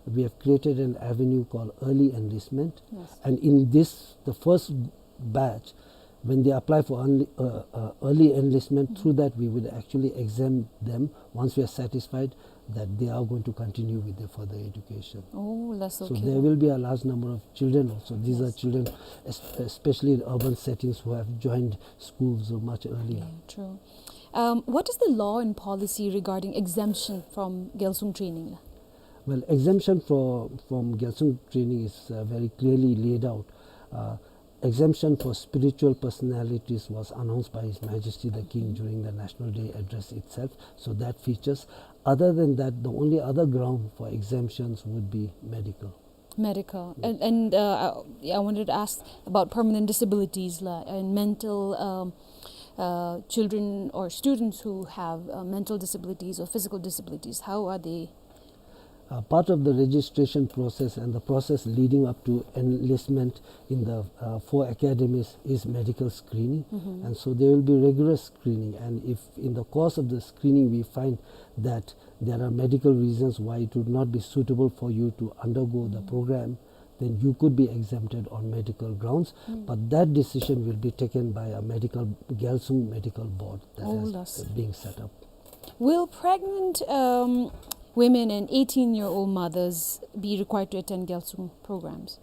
we have created an avenue called early enlistment. Yes. And in this, the first batch, When they apply for early, uh, uh, early enlistment, through that we would actually exempt them once we are satisfied that they are going to continue with their further education. Oh, that's okay. So there will be a large number of children also. These are children, es- especially in urban settings, who have joined schools much earlier. Yeah, true. Um, what is the law and policy regarding exemption from Gyalsung training? Well, exemption for, from Gyalsung training is, uh, very clearly laid out. Uh, exemption for spiritual personalities was announced by His Majesty the King during the National Day address itself. So that features. Other than that, the only other ground for exemptions would be medical. Medical. And, and, uh, I, I wanted to ask about permanent disabilities la, and mental, um, uh, children or students who have, uh, mental disabilities or physical disabilities. How are they? Uh, part of the registration process and the process leading up to enlistment in the, uh, four academies is medical screening. And so there will be rigorous screening. And if in the course of the screening we find that there are medical reasons why it would not be suitable for you to undergo the program, then you could be exempted on medical grounds. But that decision will be taken by a medical, Gyalsung Medical Board that has been set up. Will pregnant, um, women and eighteen-year-old mothers be required to attend Gyalsung programs?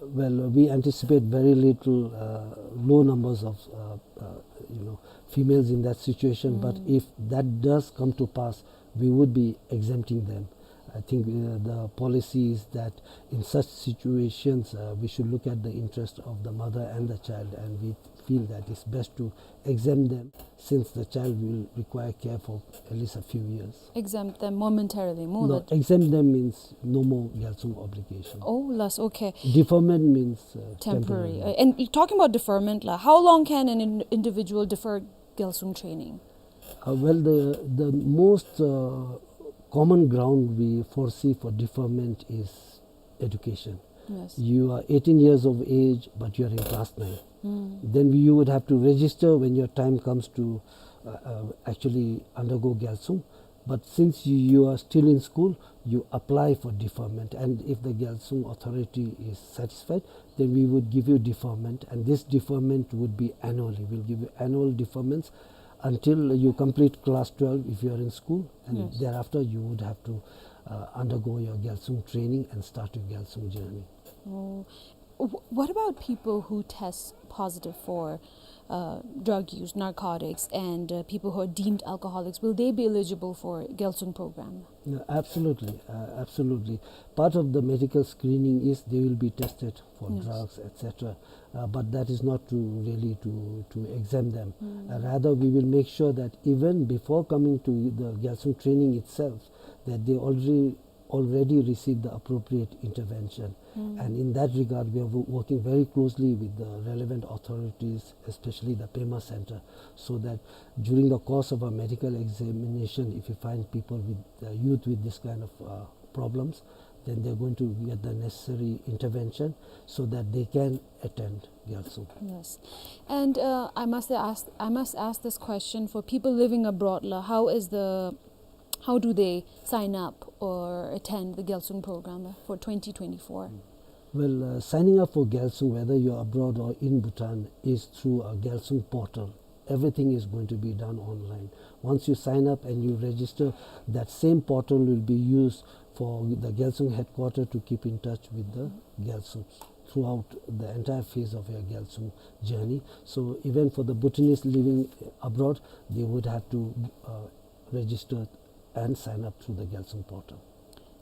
Well, we anticipate very little, uh, low numbers of, uh, uh, you know, females in that situation. But if that does come to pass, we would be exempting them. I think, uh, the policy is that in such situations, uh, we should look at the interest of the mother and the child, and we feel that it's best to exempt them, since the child will require care for at least a few years. Exempt them momentarily, mo? No, exempt them means no more Gyalsung obligation. Oh, last, okay. Deferment means, uh, temporary. Temporary. Uh, and talking about deferment la, how long can an in- individual defer Gyalsung training? Uh, well, the, the most, uh, common ground we foresee for deferment is education. Yes. You are eighteen years of age, but you are in class nine. Then you would have to register when your time comes to, uh, uh, actually undergo Gyalsung. But since you, you are still in school, you apply for deferment. And if the Gyalsung authority is satisfied, then we would give you deferment. And this deferment would be annually. We'll give you annual deferments until you complete class twelve if you are in school, and thereafter you would have to, uh, undergo your Gyalsung training and start your Gyalsung journey. Oh. Wh- what about people who test positive for, uh, drug use, narcotics, and, uh, people who are deemed alcoholics? Will they be eligible for Gyalsung program? No, absolutely, uh, absolutely. Part of the medical screening is they will be tested for drugs, et cetera. Uh, but that is not to really to, to exempt them. Uh, rather, we will make sure that even before coming to the Gyalsung training itself, that they already, already receive the appropriate intervention. And in that regard, we are wo- working very closely with the relevant authorities, especially the Pema Center, so that during the course of our medical examination, if we find people with, uh, youth with this kind of, uh, problems, then they're going to get the necessary intervention so that they can attend Gyalsung. Yes. And, uh, I must ask, I must ask this question for people living abroad la, how is the, how do they sign up or attend the Gyalsung program la for twenty twenty-four? Well, uh, signing up for Gyalsung, whether you're abroad or in Bhutan, is through a Gyalsung portal. Everything is going to be done online. Once you sign up and you register, that same portal will be used for the Gyalsung headquarter to keep in touch with the Gyalsung throughout the entire phase of your Gyalsung journey. So even for the Bhutanese living abroad, they would have to, uh, register and sign up through the Gyalsung portal.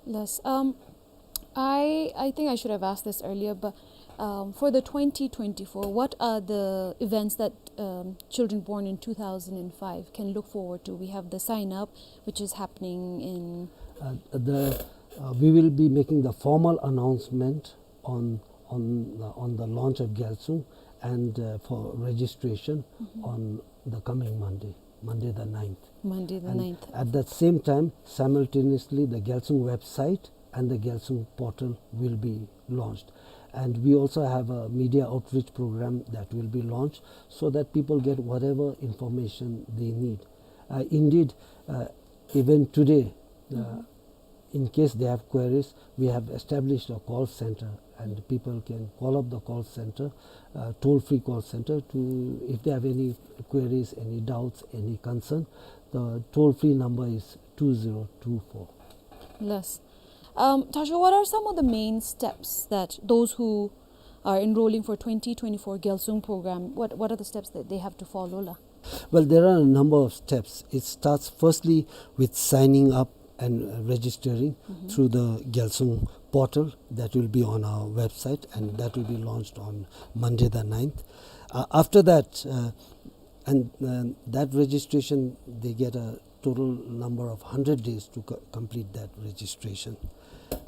Yes. Um, I, I think I should have asked this earlier, but, um, for the twenty twenty-four, what are the events that, um, children born in two thousand five can look forward to? We have the sign up, which is happening in Uh, the, uh, we will be making the formal announcement on, on, uh, on the launch of Gyalsung and, uh, for registration on the coming Monday, Monday the ninth. Monday the ninth. And at that same time, simultaneously, the Gyalsung website and the Gyalsung portal will be launched. And we also have a media outreach program that will be launched so that people get whatever information they need. Uh, indeed, uh, even today, uh, in case they have queries, we have established a call center And people can call up the call center, uh, toll-free call center, to, if they have any queries, any doubts, any concern. The toll-free number is two zero two four. Yes. Um, Tashkend, what are some of the main steps that those who are enrolling for twenty twenty-four Gyalsung program, what, what are the steps that they have to follow, la? Well, there are a number of steps. It starts firstly with signing up and, uh, registering Mm-hmm. through the Gyalsung portal that will be on our website, and that will be launched on Monday the ninth. Uh, after that, uh, and, uh, that registration, they get a total number of hundred days to co-, complete that registration.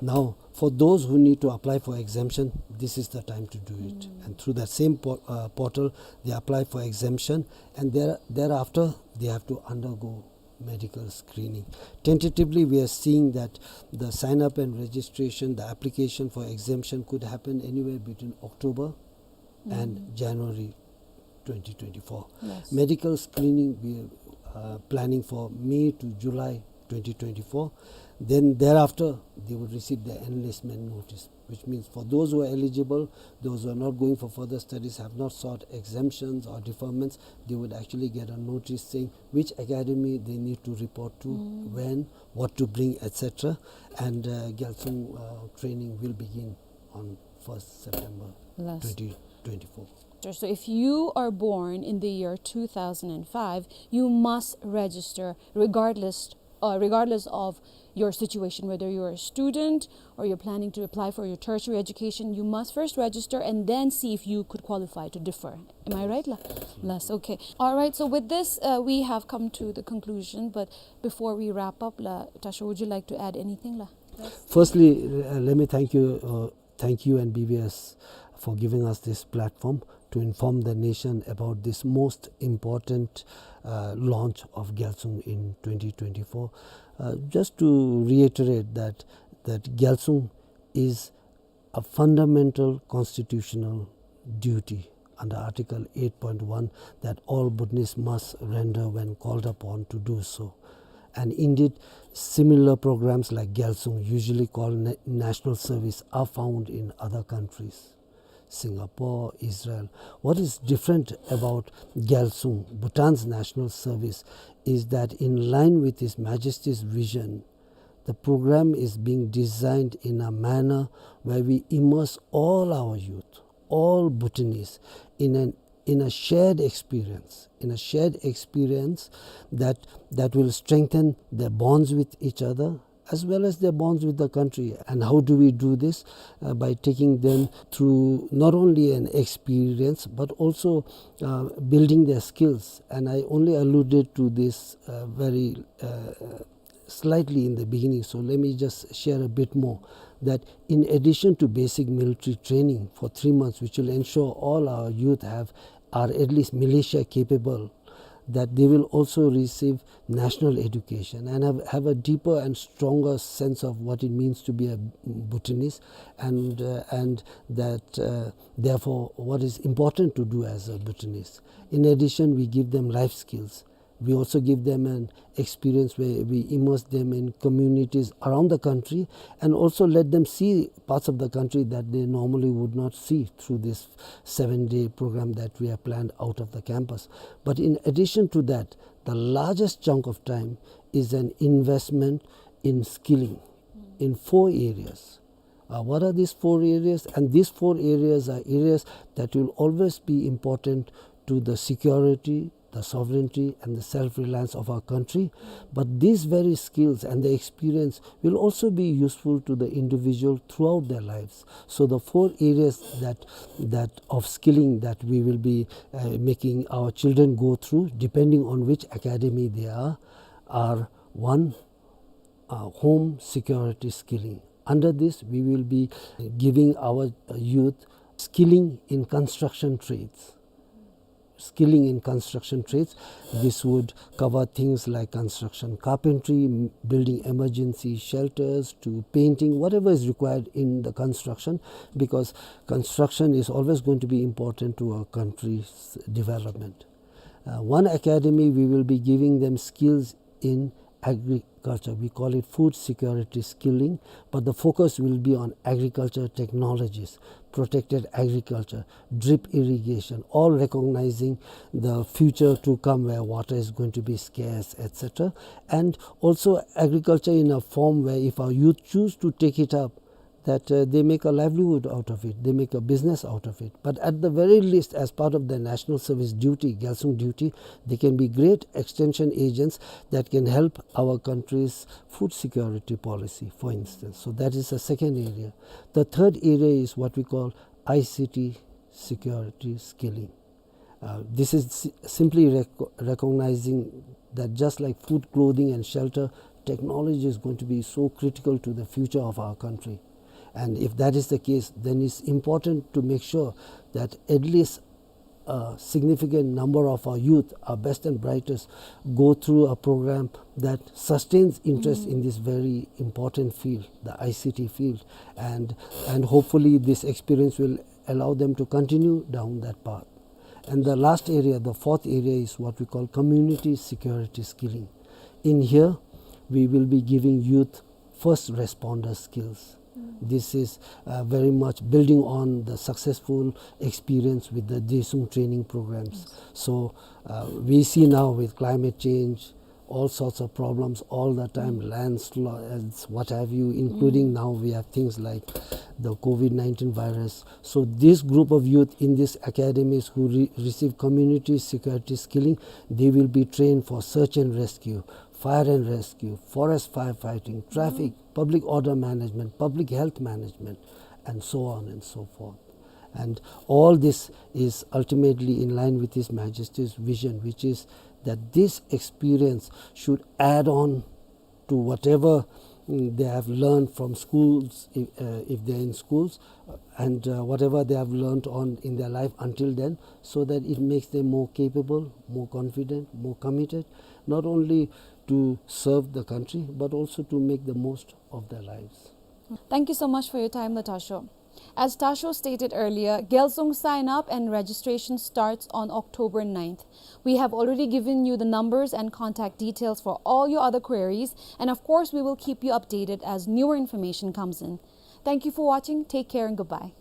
Now, for those who need to apply for exemption, this is the time to do it. Mm. And through that same po-, uh, portal, they apply for exemption, and there-, thereafter, they have to undergo medical screening. Tentatively, we are seeing that the sign-up and registration, the application for exemption could happen anywhere between October and Mm. January twenty twenty-four. Yes. Medical screening, we are, uh, planning for May to July twenty twenty-four. Then thereafter, they would receive the enlistment notice, which means for those who are eligible, those who are not going for further studies, have not sought exemptions or deferments, they would actually get a notice saying which academy they need to report to, Mm. when, what to bring, et cetera. And, uh, Gyalsung, uh, training will begin on first September Yes. twenty twenty-four. So if you are born in the year two thousand five, you must register regardless, uh, regardless of your situation, whether you're a student or you're planning to apply for your tertiary education, you must first register and then see if you could qualify to defer. Am I right, la? Yes, okay. All right, so with this, uh, we have come to the conclusion, but before we wrap up, la, Tashkend, would you like to add anything, la? Firstly, uh, let me thank you, uh, thank you and B B S for giving us this platform to inform the nation about this most important, uh, launch of Gyalsung in twenty twenty-four. Uh, just to reiterate that, that Gyalsung is a fundamental constitutional duty under Article eight point one that all Bhutanese must render when called upon to do so. And indeed, similar programs like Gyalsung, usually called na-, national service, are found in other countries, Singapore, Israel. What is different about Gyalsung, Bhutan's national service, is that in line with His Majesty's vision, the program is being designed in a manner where we immerse all our youth, all Bhutanese, in an, in a shared experience, in a shared experience that, that will strengthen their bonds with each other as well as their bonds with the country. And how do we do this? Uh, by taking them through not only an experience, but also, uh, building their skills. And I only alluded to this, uh, very, uh, slightly in the beginning, so let me just share a bit more, that in addition to basic military training for three months, which will ensure all our youth have, are at least militia capable, that they will also receive national education and have, have a deeper and stronger sense of what it means to be a Bhutanese, and, uh, and that, uh, therefore, what is important to do as a Bhutanese. In addition, we give them life skills. We also give them an experience where we immerse them in communities around the country and also let them see parts of the country that they normally would not see through this seven-day program that we have planned out of the campus. But in addition to that, the largest chunk of time is an investment in skilling in four areas. Uh, what are these four areas? And these four areas are areas that will always be important to the security, the sovereignty, and the self-reliance of our country. But these very skills and the experience will also be useful to the individual throughout their lives. So the four areas that, that of skilling that we will be, uh, making our children go through, depending on which academy they are, are one, uh, home security skilling. Under this, we will be giving our, uh, youth skilling in construction trades. Skilling in construction trades. This would cover things like construction carpentry, m-, building emergency shelters, to painting, whatever is required in the construction, because construction is always going to be important to our country's development. Uh, one academy, we will be giving them skills in agriculture. We call it food security skilling, but the focus will be on agriculture technologies, protected agriculture, drip irrigation, all recognizing the future to come where water is going to be scarce, et cetera. And also agriculture in a form where if our youth choose to take it up, that, uh, they make a livelihood out of it, they make a business out of it. But at the very least, as part of their national service duty, Gyalsung duty, they can be great extension agents that can help our country's food security policy, for instance. So that is the second area. The third area is what we call I C T security skilling. Uh, this is si-, simply rec-, recognizing that just like food, clothing, and shelter, technology is going to be so critical to the future of our country. And if that is the case, then it's important to make sure that at least a significant number of our youth, our best and brightest, go through a program that sustains interest in this very important field, the I C T field. And, and hopefully this experience will allow them to continue down that path. And the last area, the fourth area, is what we call community security skilling. In here, we will be giving youth first responder skills. This is, uh, very much building on the successful experience with the Desum training programs. So, uh, we see now with climate change, all sorts of problems all the time, landslides, what have you, including now we have things like the COVID nineteen virus. So this group of youth in these academies who re-, receive community security skilling, they will be trained for search and rescue, fire and rescue, forest firefighting, traffic, public order management, public health management, and so on and so forth. And all this is ultimately in line with His Majesty's vision, which is that this experience should add on to whatever, mm, they have learned from schools, if, uh, if they're in schools, uh, and, uh, whatever they have learned on in their life until then, so that it makes them more capable, more confident, more committed, not only to serve the country, but also to make the most of their lives. Thank you so much for your time, Lhasho. As Lhasho stated earlier, Gyalsung sign-up and registration starts on October ninth. We have already given you the numbers and contact details for all your other queries, and of course, we will keep you updated as newer information comes in. Thank you for watching. Take care and goodbye.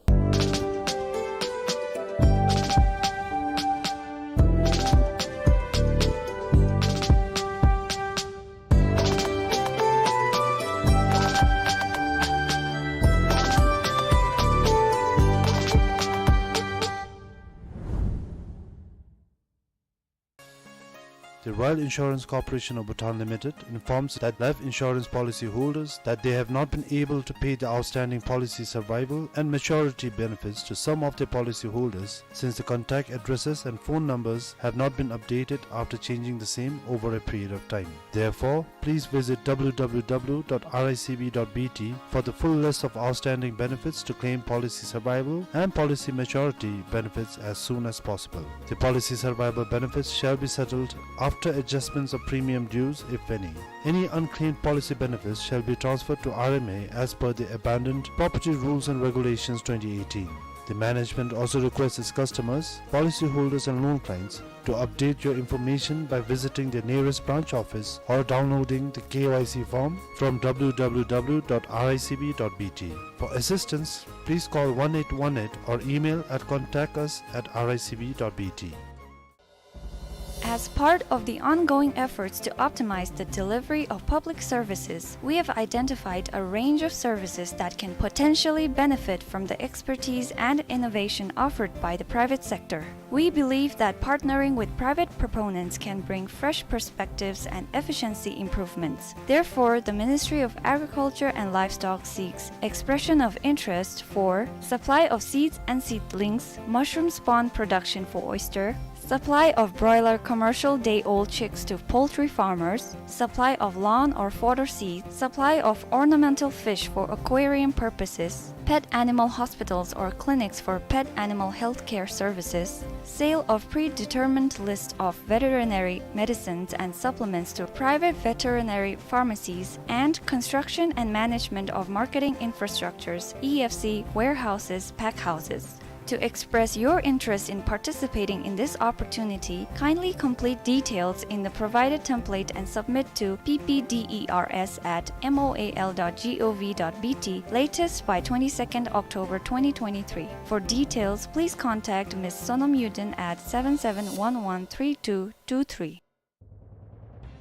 The Royal Insurance Corporation of Bhutan Limited informs that life insurance policy holders that they have not been able to pay the outstanding policy survival and maturity benefits to some of their policy holders since the contact addresses and phone numbers have not been updated after changing the same over a period of time. Therefore, please visit W W W dot R I C B dot B T for the full list of outstanding benefits to claim policy survival and policy maturity benefits as soon as possible. The policy survival benefits shall be settled after adjustments of premium dues, if any. Any unclaimed policy benefits shall be transferred to R M A as per the Abandoned Property Rules and Regulations twenty eighteen. The management also requests its customers, policyholders and loan clients to update your information by visiting the nearest branch office or downloading the K Y C form from W W W dot R I C B dot B T. For assistance, please call one eight one eight or email at contact us at R I C B dot B T. As part of the ongoing efforts to optimize the delivery of public services, we have identified a range of services that can potentially benefit from the expertise and innovation offered by the private sector. We believe that partnering with private proponents can bring fresh perspectives and efficiency improvements. Therefore, the Ministry of Agriculture and Livestock seeks expression of interest for supply of seeds and seedlings, mushroom spawn production for oyster, supply of broiler commercial day-old chicks to poultry farmers, supply of lawn or fodder seed, supply of ornamental fish for aquarium purposes, pet animal hospitals or clinics for pet animal health care services, sale of predetermined list of veterinary medicines and supplements to private veterinary pharmacies, and construction and management of marketing infrastructures, E F C, warehouses, pack houses. To express your interest in participating in this opportunity, kindly complete details in the provided template and submit to P P D E R S at M O A L dot G O V dot B T latest by twenty-second October twenty twenty-three. For details, please contact Miss Sonam Yuden at seven seven one one three two two three.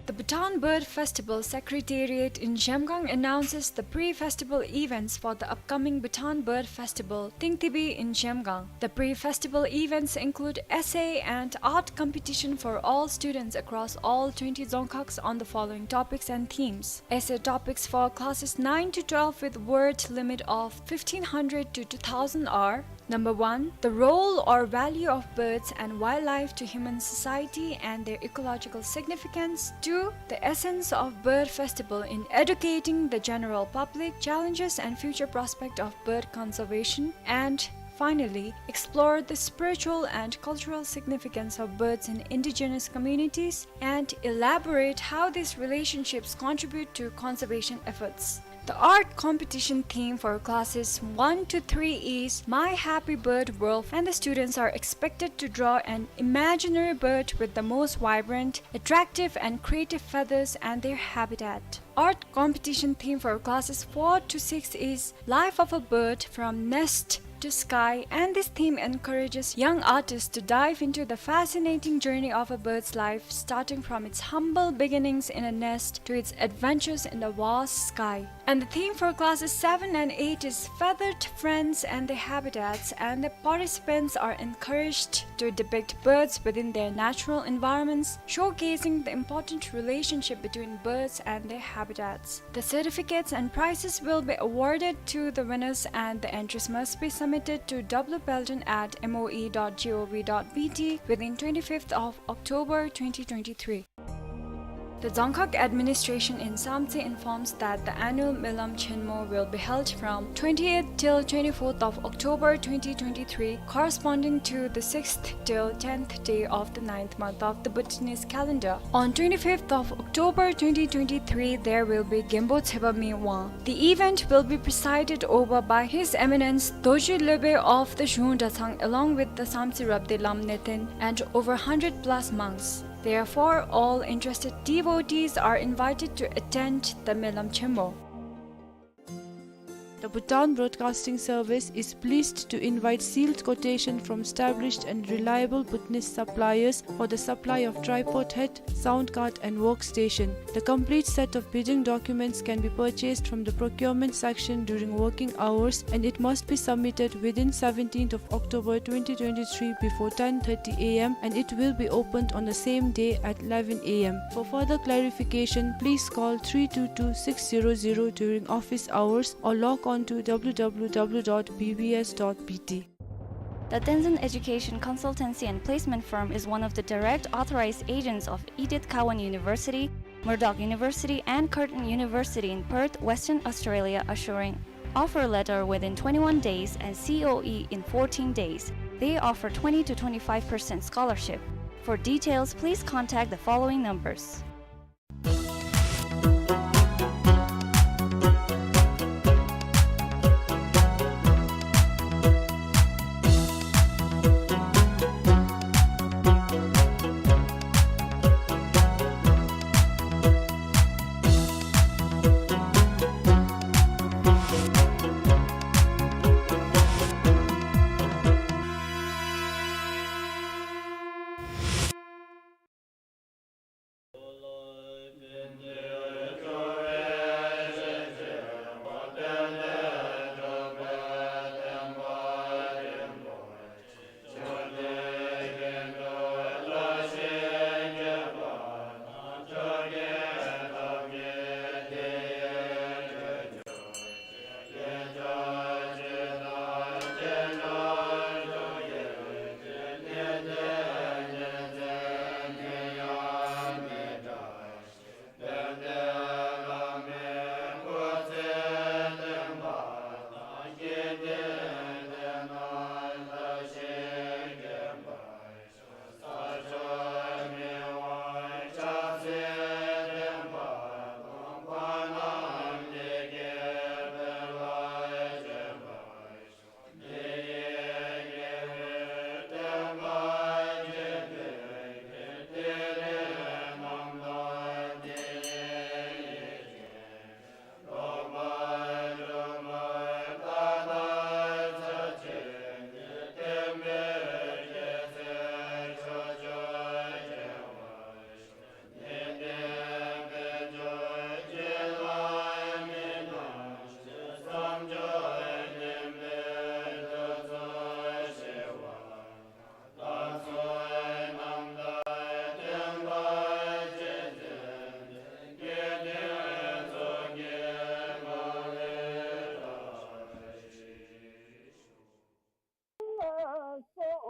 The Bhutan Bird Festival Secretariat in Zhemgang announces the pre-festival events for the upcoming Bhutan Bird Festival, Tingtibi in Zhemgang. The pre-festival events include essay and art competition for all students across all twenty dzongkhags on the following topics and themes. Essay topics for classes nine to twelve with word limit of fifteen hundred to two thousand are: Number one, the role or value of birds and wildlife to human society and their ecological significance. Two, the essence of bird festival in educating the general public, challenges and future prospect of bird conservation. And finally, explore the spiritual and cultural significance of birds in indigenous communities and elaborate how these relationships contribute to conservation efforts. The art competition theme for classes one to three is My Happy Bird World, and the students are expected to draw an imaginary bird with the most vibrant, attractive, and creative feathers and their habitat. Art competition theme for classes four to six is Life of a Bird from Nest to Sky, and this theme encourages young artists to dive into the fascinating journey of a bird's life, starting from its humble beginnings in a nest to its adventures in the vast sky. And the theme for classes seven and eight is Feathered Friends and Their Habitats, and the participants are encouraged to depict birds within their natural environments, showcasing the important relationship between birds and their habitats. The certificates and prizes will be awarded to the winners, and the entries must be submitted to W Pelton at M O E dot G O V dot B T within twenty-fifth of October twenty twenty-three. The Dzongkhag administration in Samtse informs that the annual Melam Chenmo will be held from twentieth till twenty-fourth of October twenty twenty-three, corresponding to the sixth till tenth day of the ninth month of the Bhutanese calendar. On twenty-fifth of October twenty twenty-three, there will be Genpo Tsepami Wang. The event will be presided over by His Eminence Dorji Lhobe of the Zhung Dratshang, along with the Samtse Rabdey Lam Neten and over hundred plus monks. Therefore, all interested devotees are invited to attend the Melam Chenmo. The Bhutan Broadcasting Service is pleased to invite sealed quotation from established and reliable Bhutanese suppliers for the supply of tripod head, sound card and workstation. The complete set of bidding documents can be purchased from the procurement section during working hours, and it must be submitted within seventeenth of October twenty twenty-three before ten thirty A M, and it will be opened on the same day at eleven A M. For further clarification, please call three two two six zero zero during office hours or log on to W W W dot B B S dot B T. The Tenzin Education Consultancy and Placement Firm is one of the direct authorized agents of Edith Cowan University, Murdoch University, and Curtin University in Perth, Western Australia, assuring offer letter within twenty-one days and C O E in fourteen days. They offer twenty to twenty-five percent scholarship. For details, please contact the following numbers.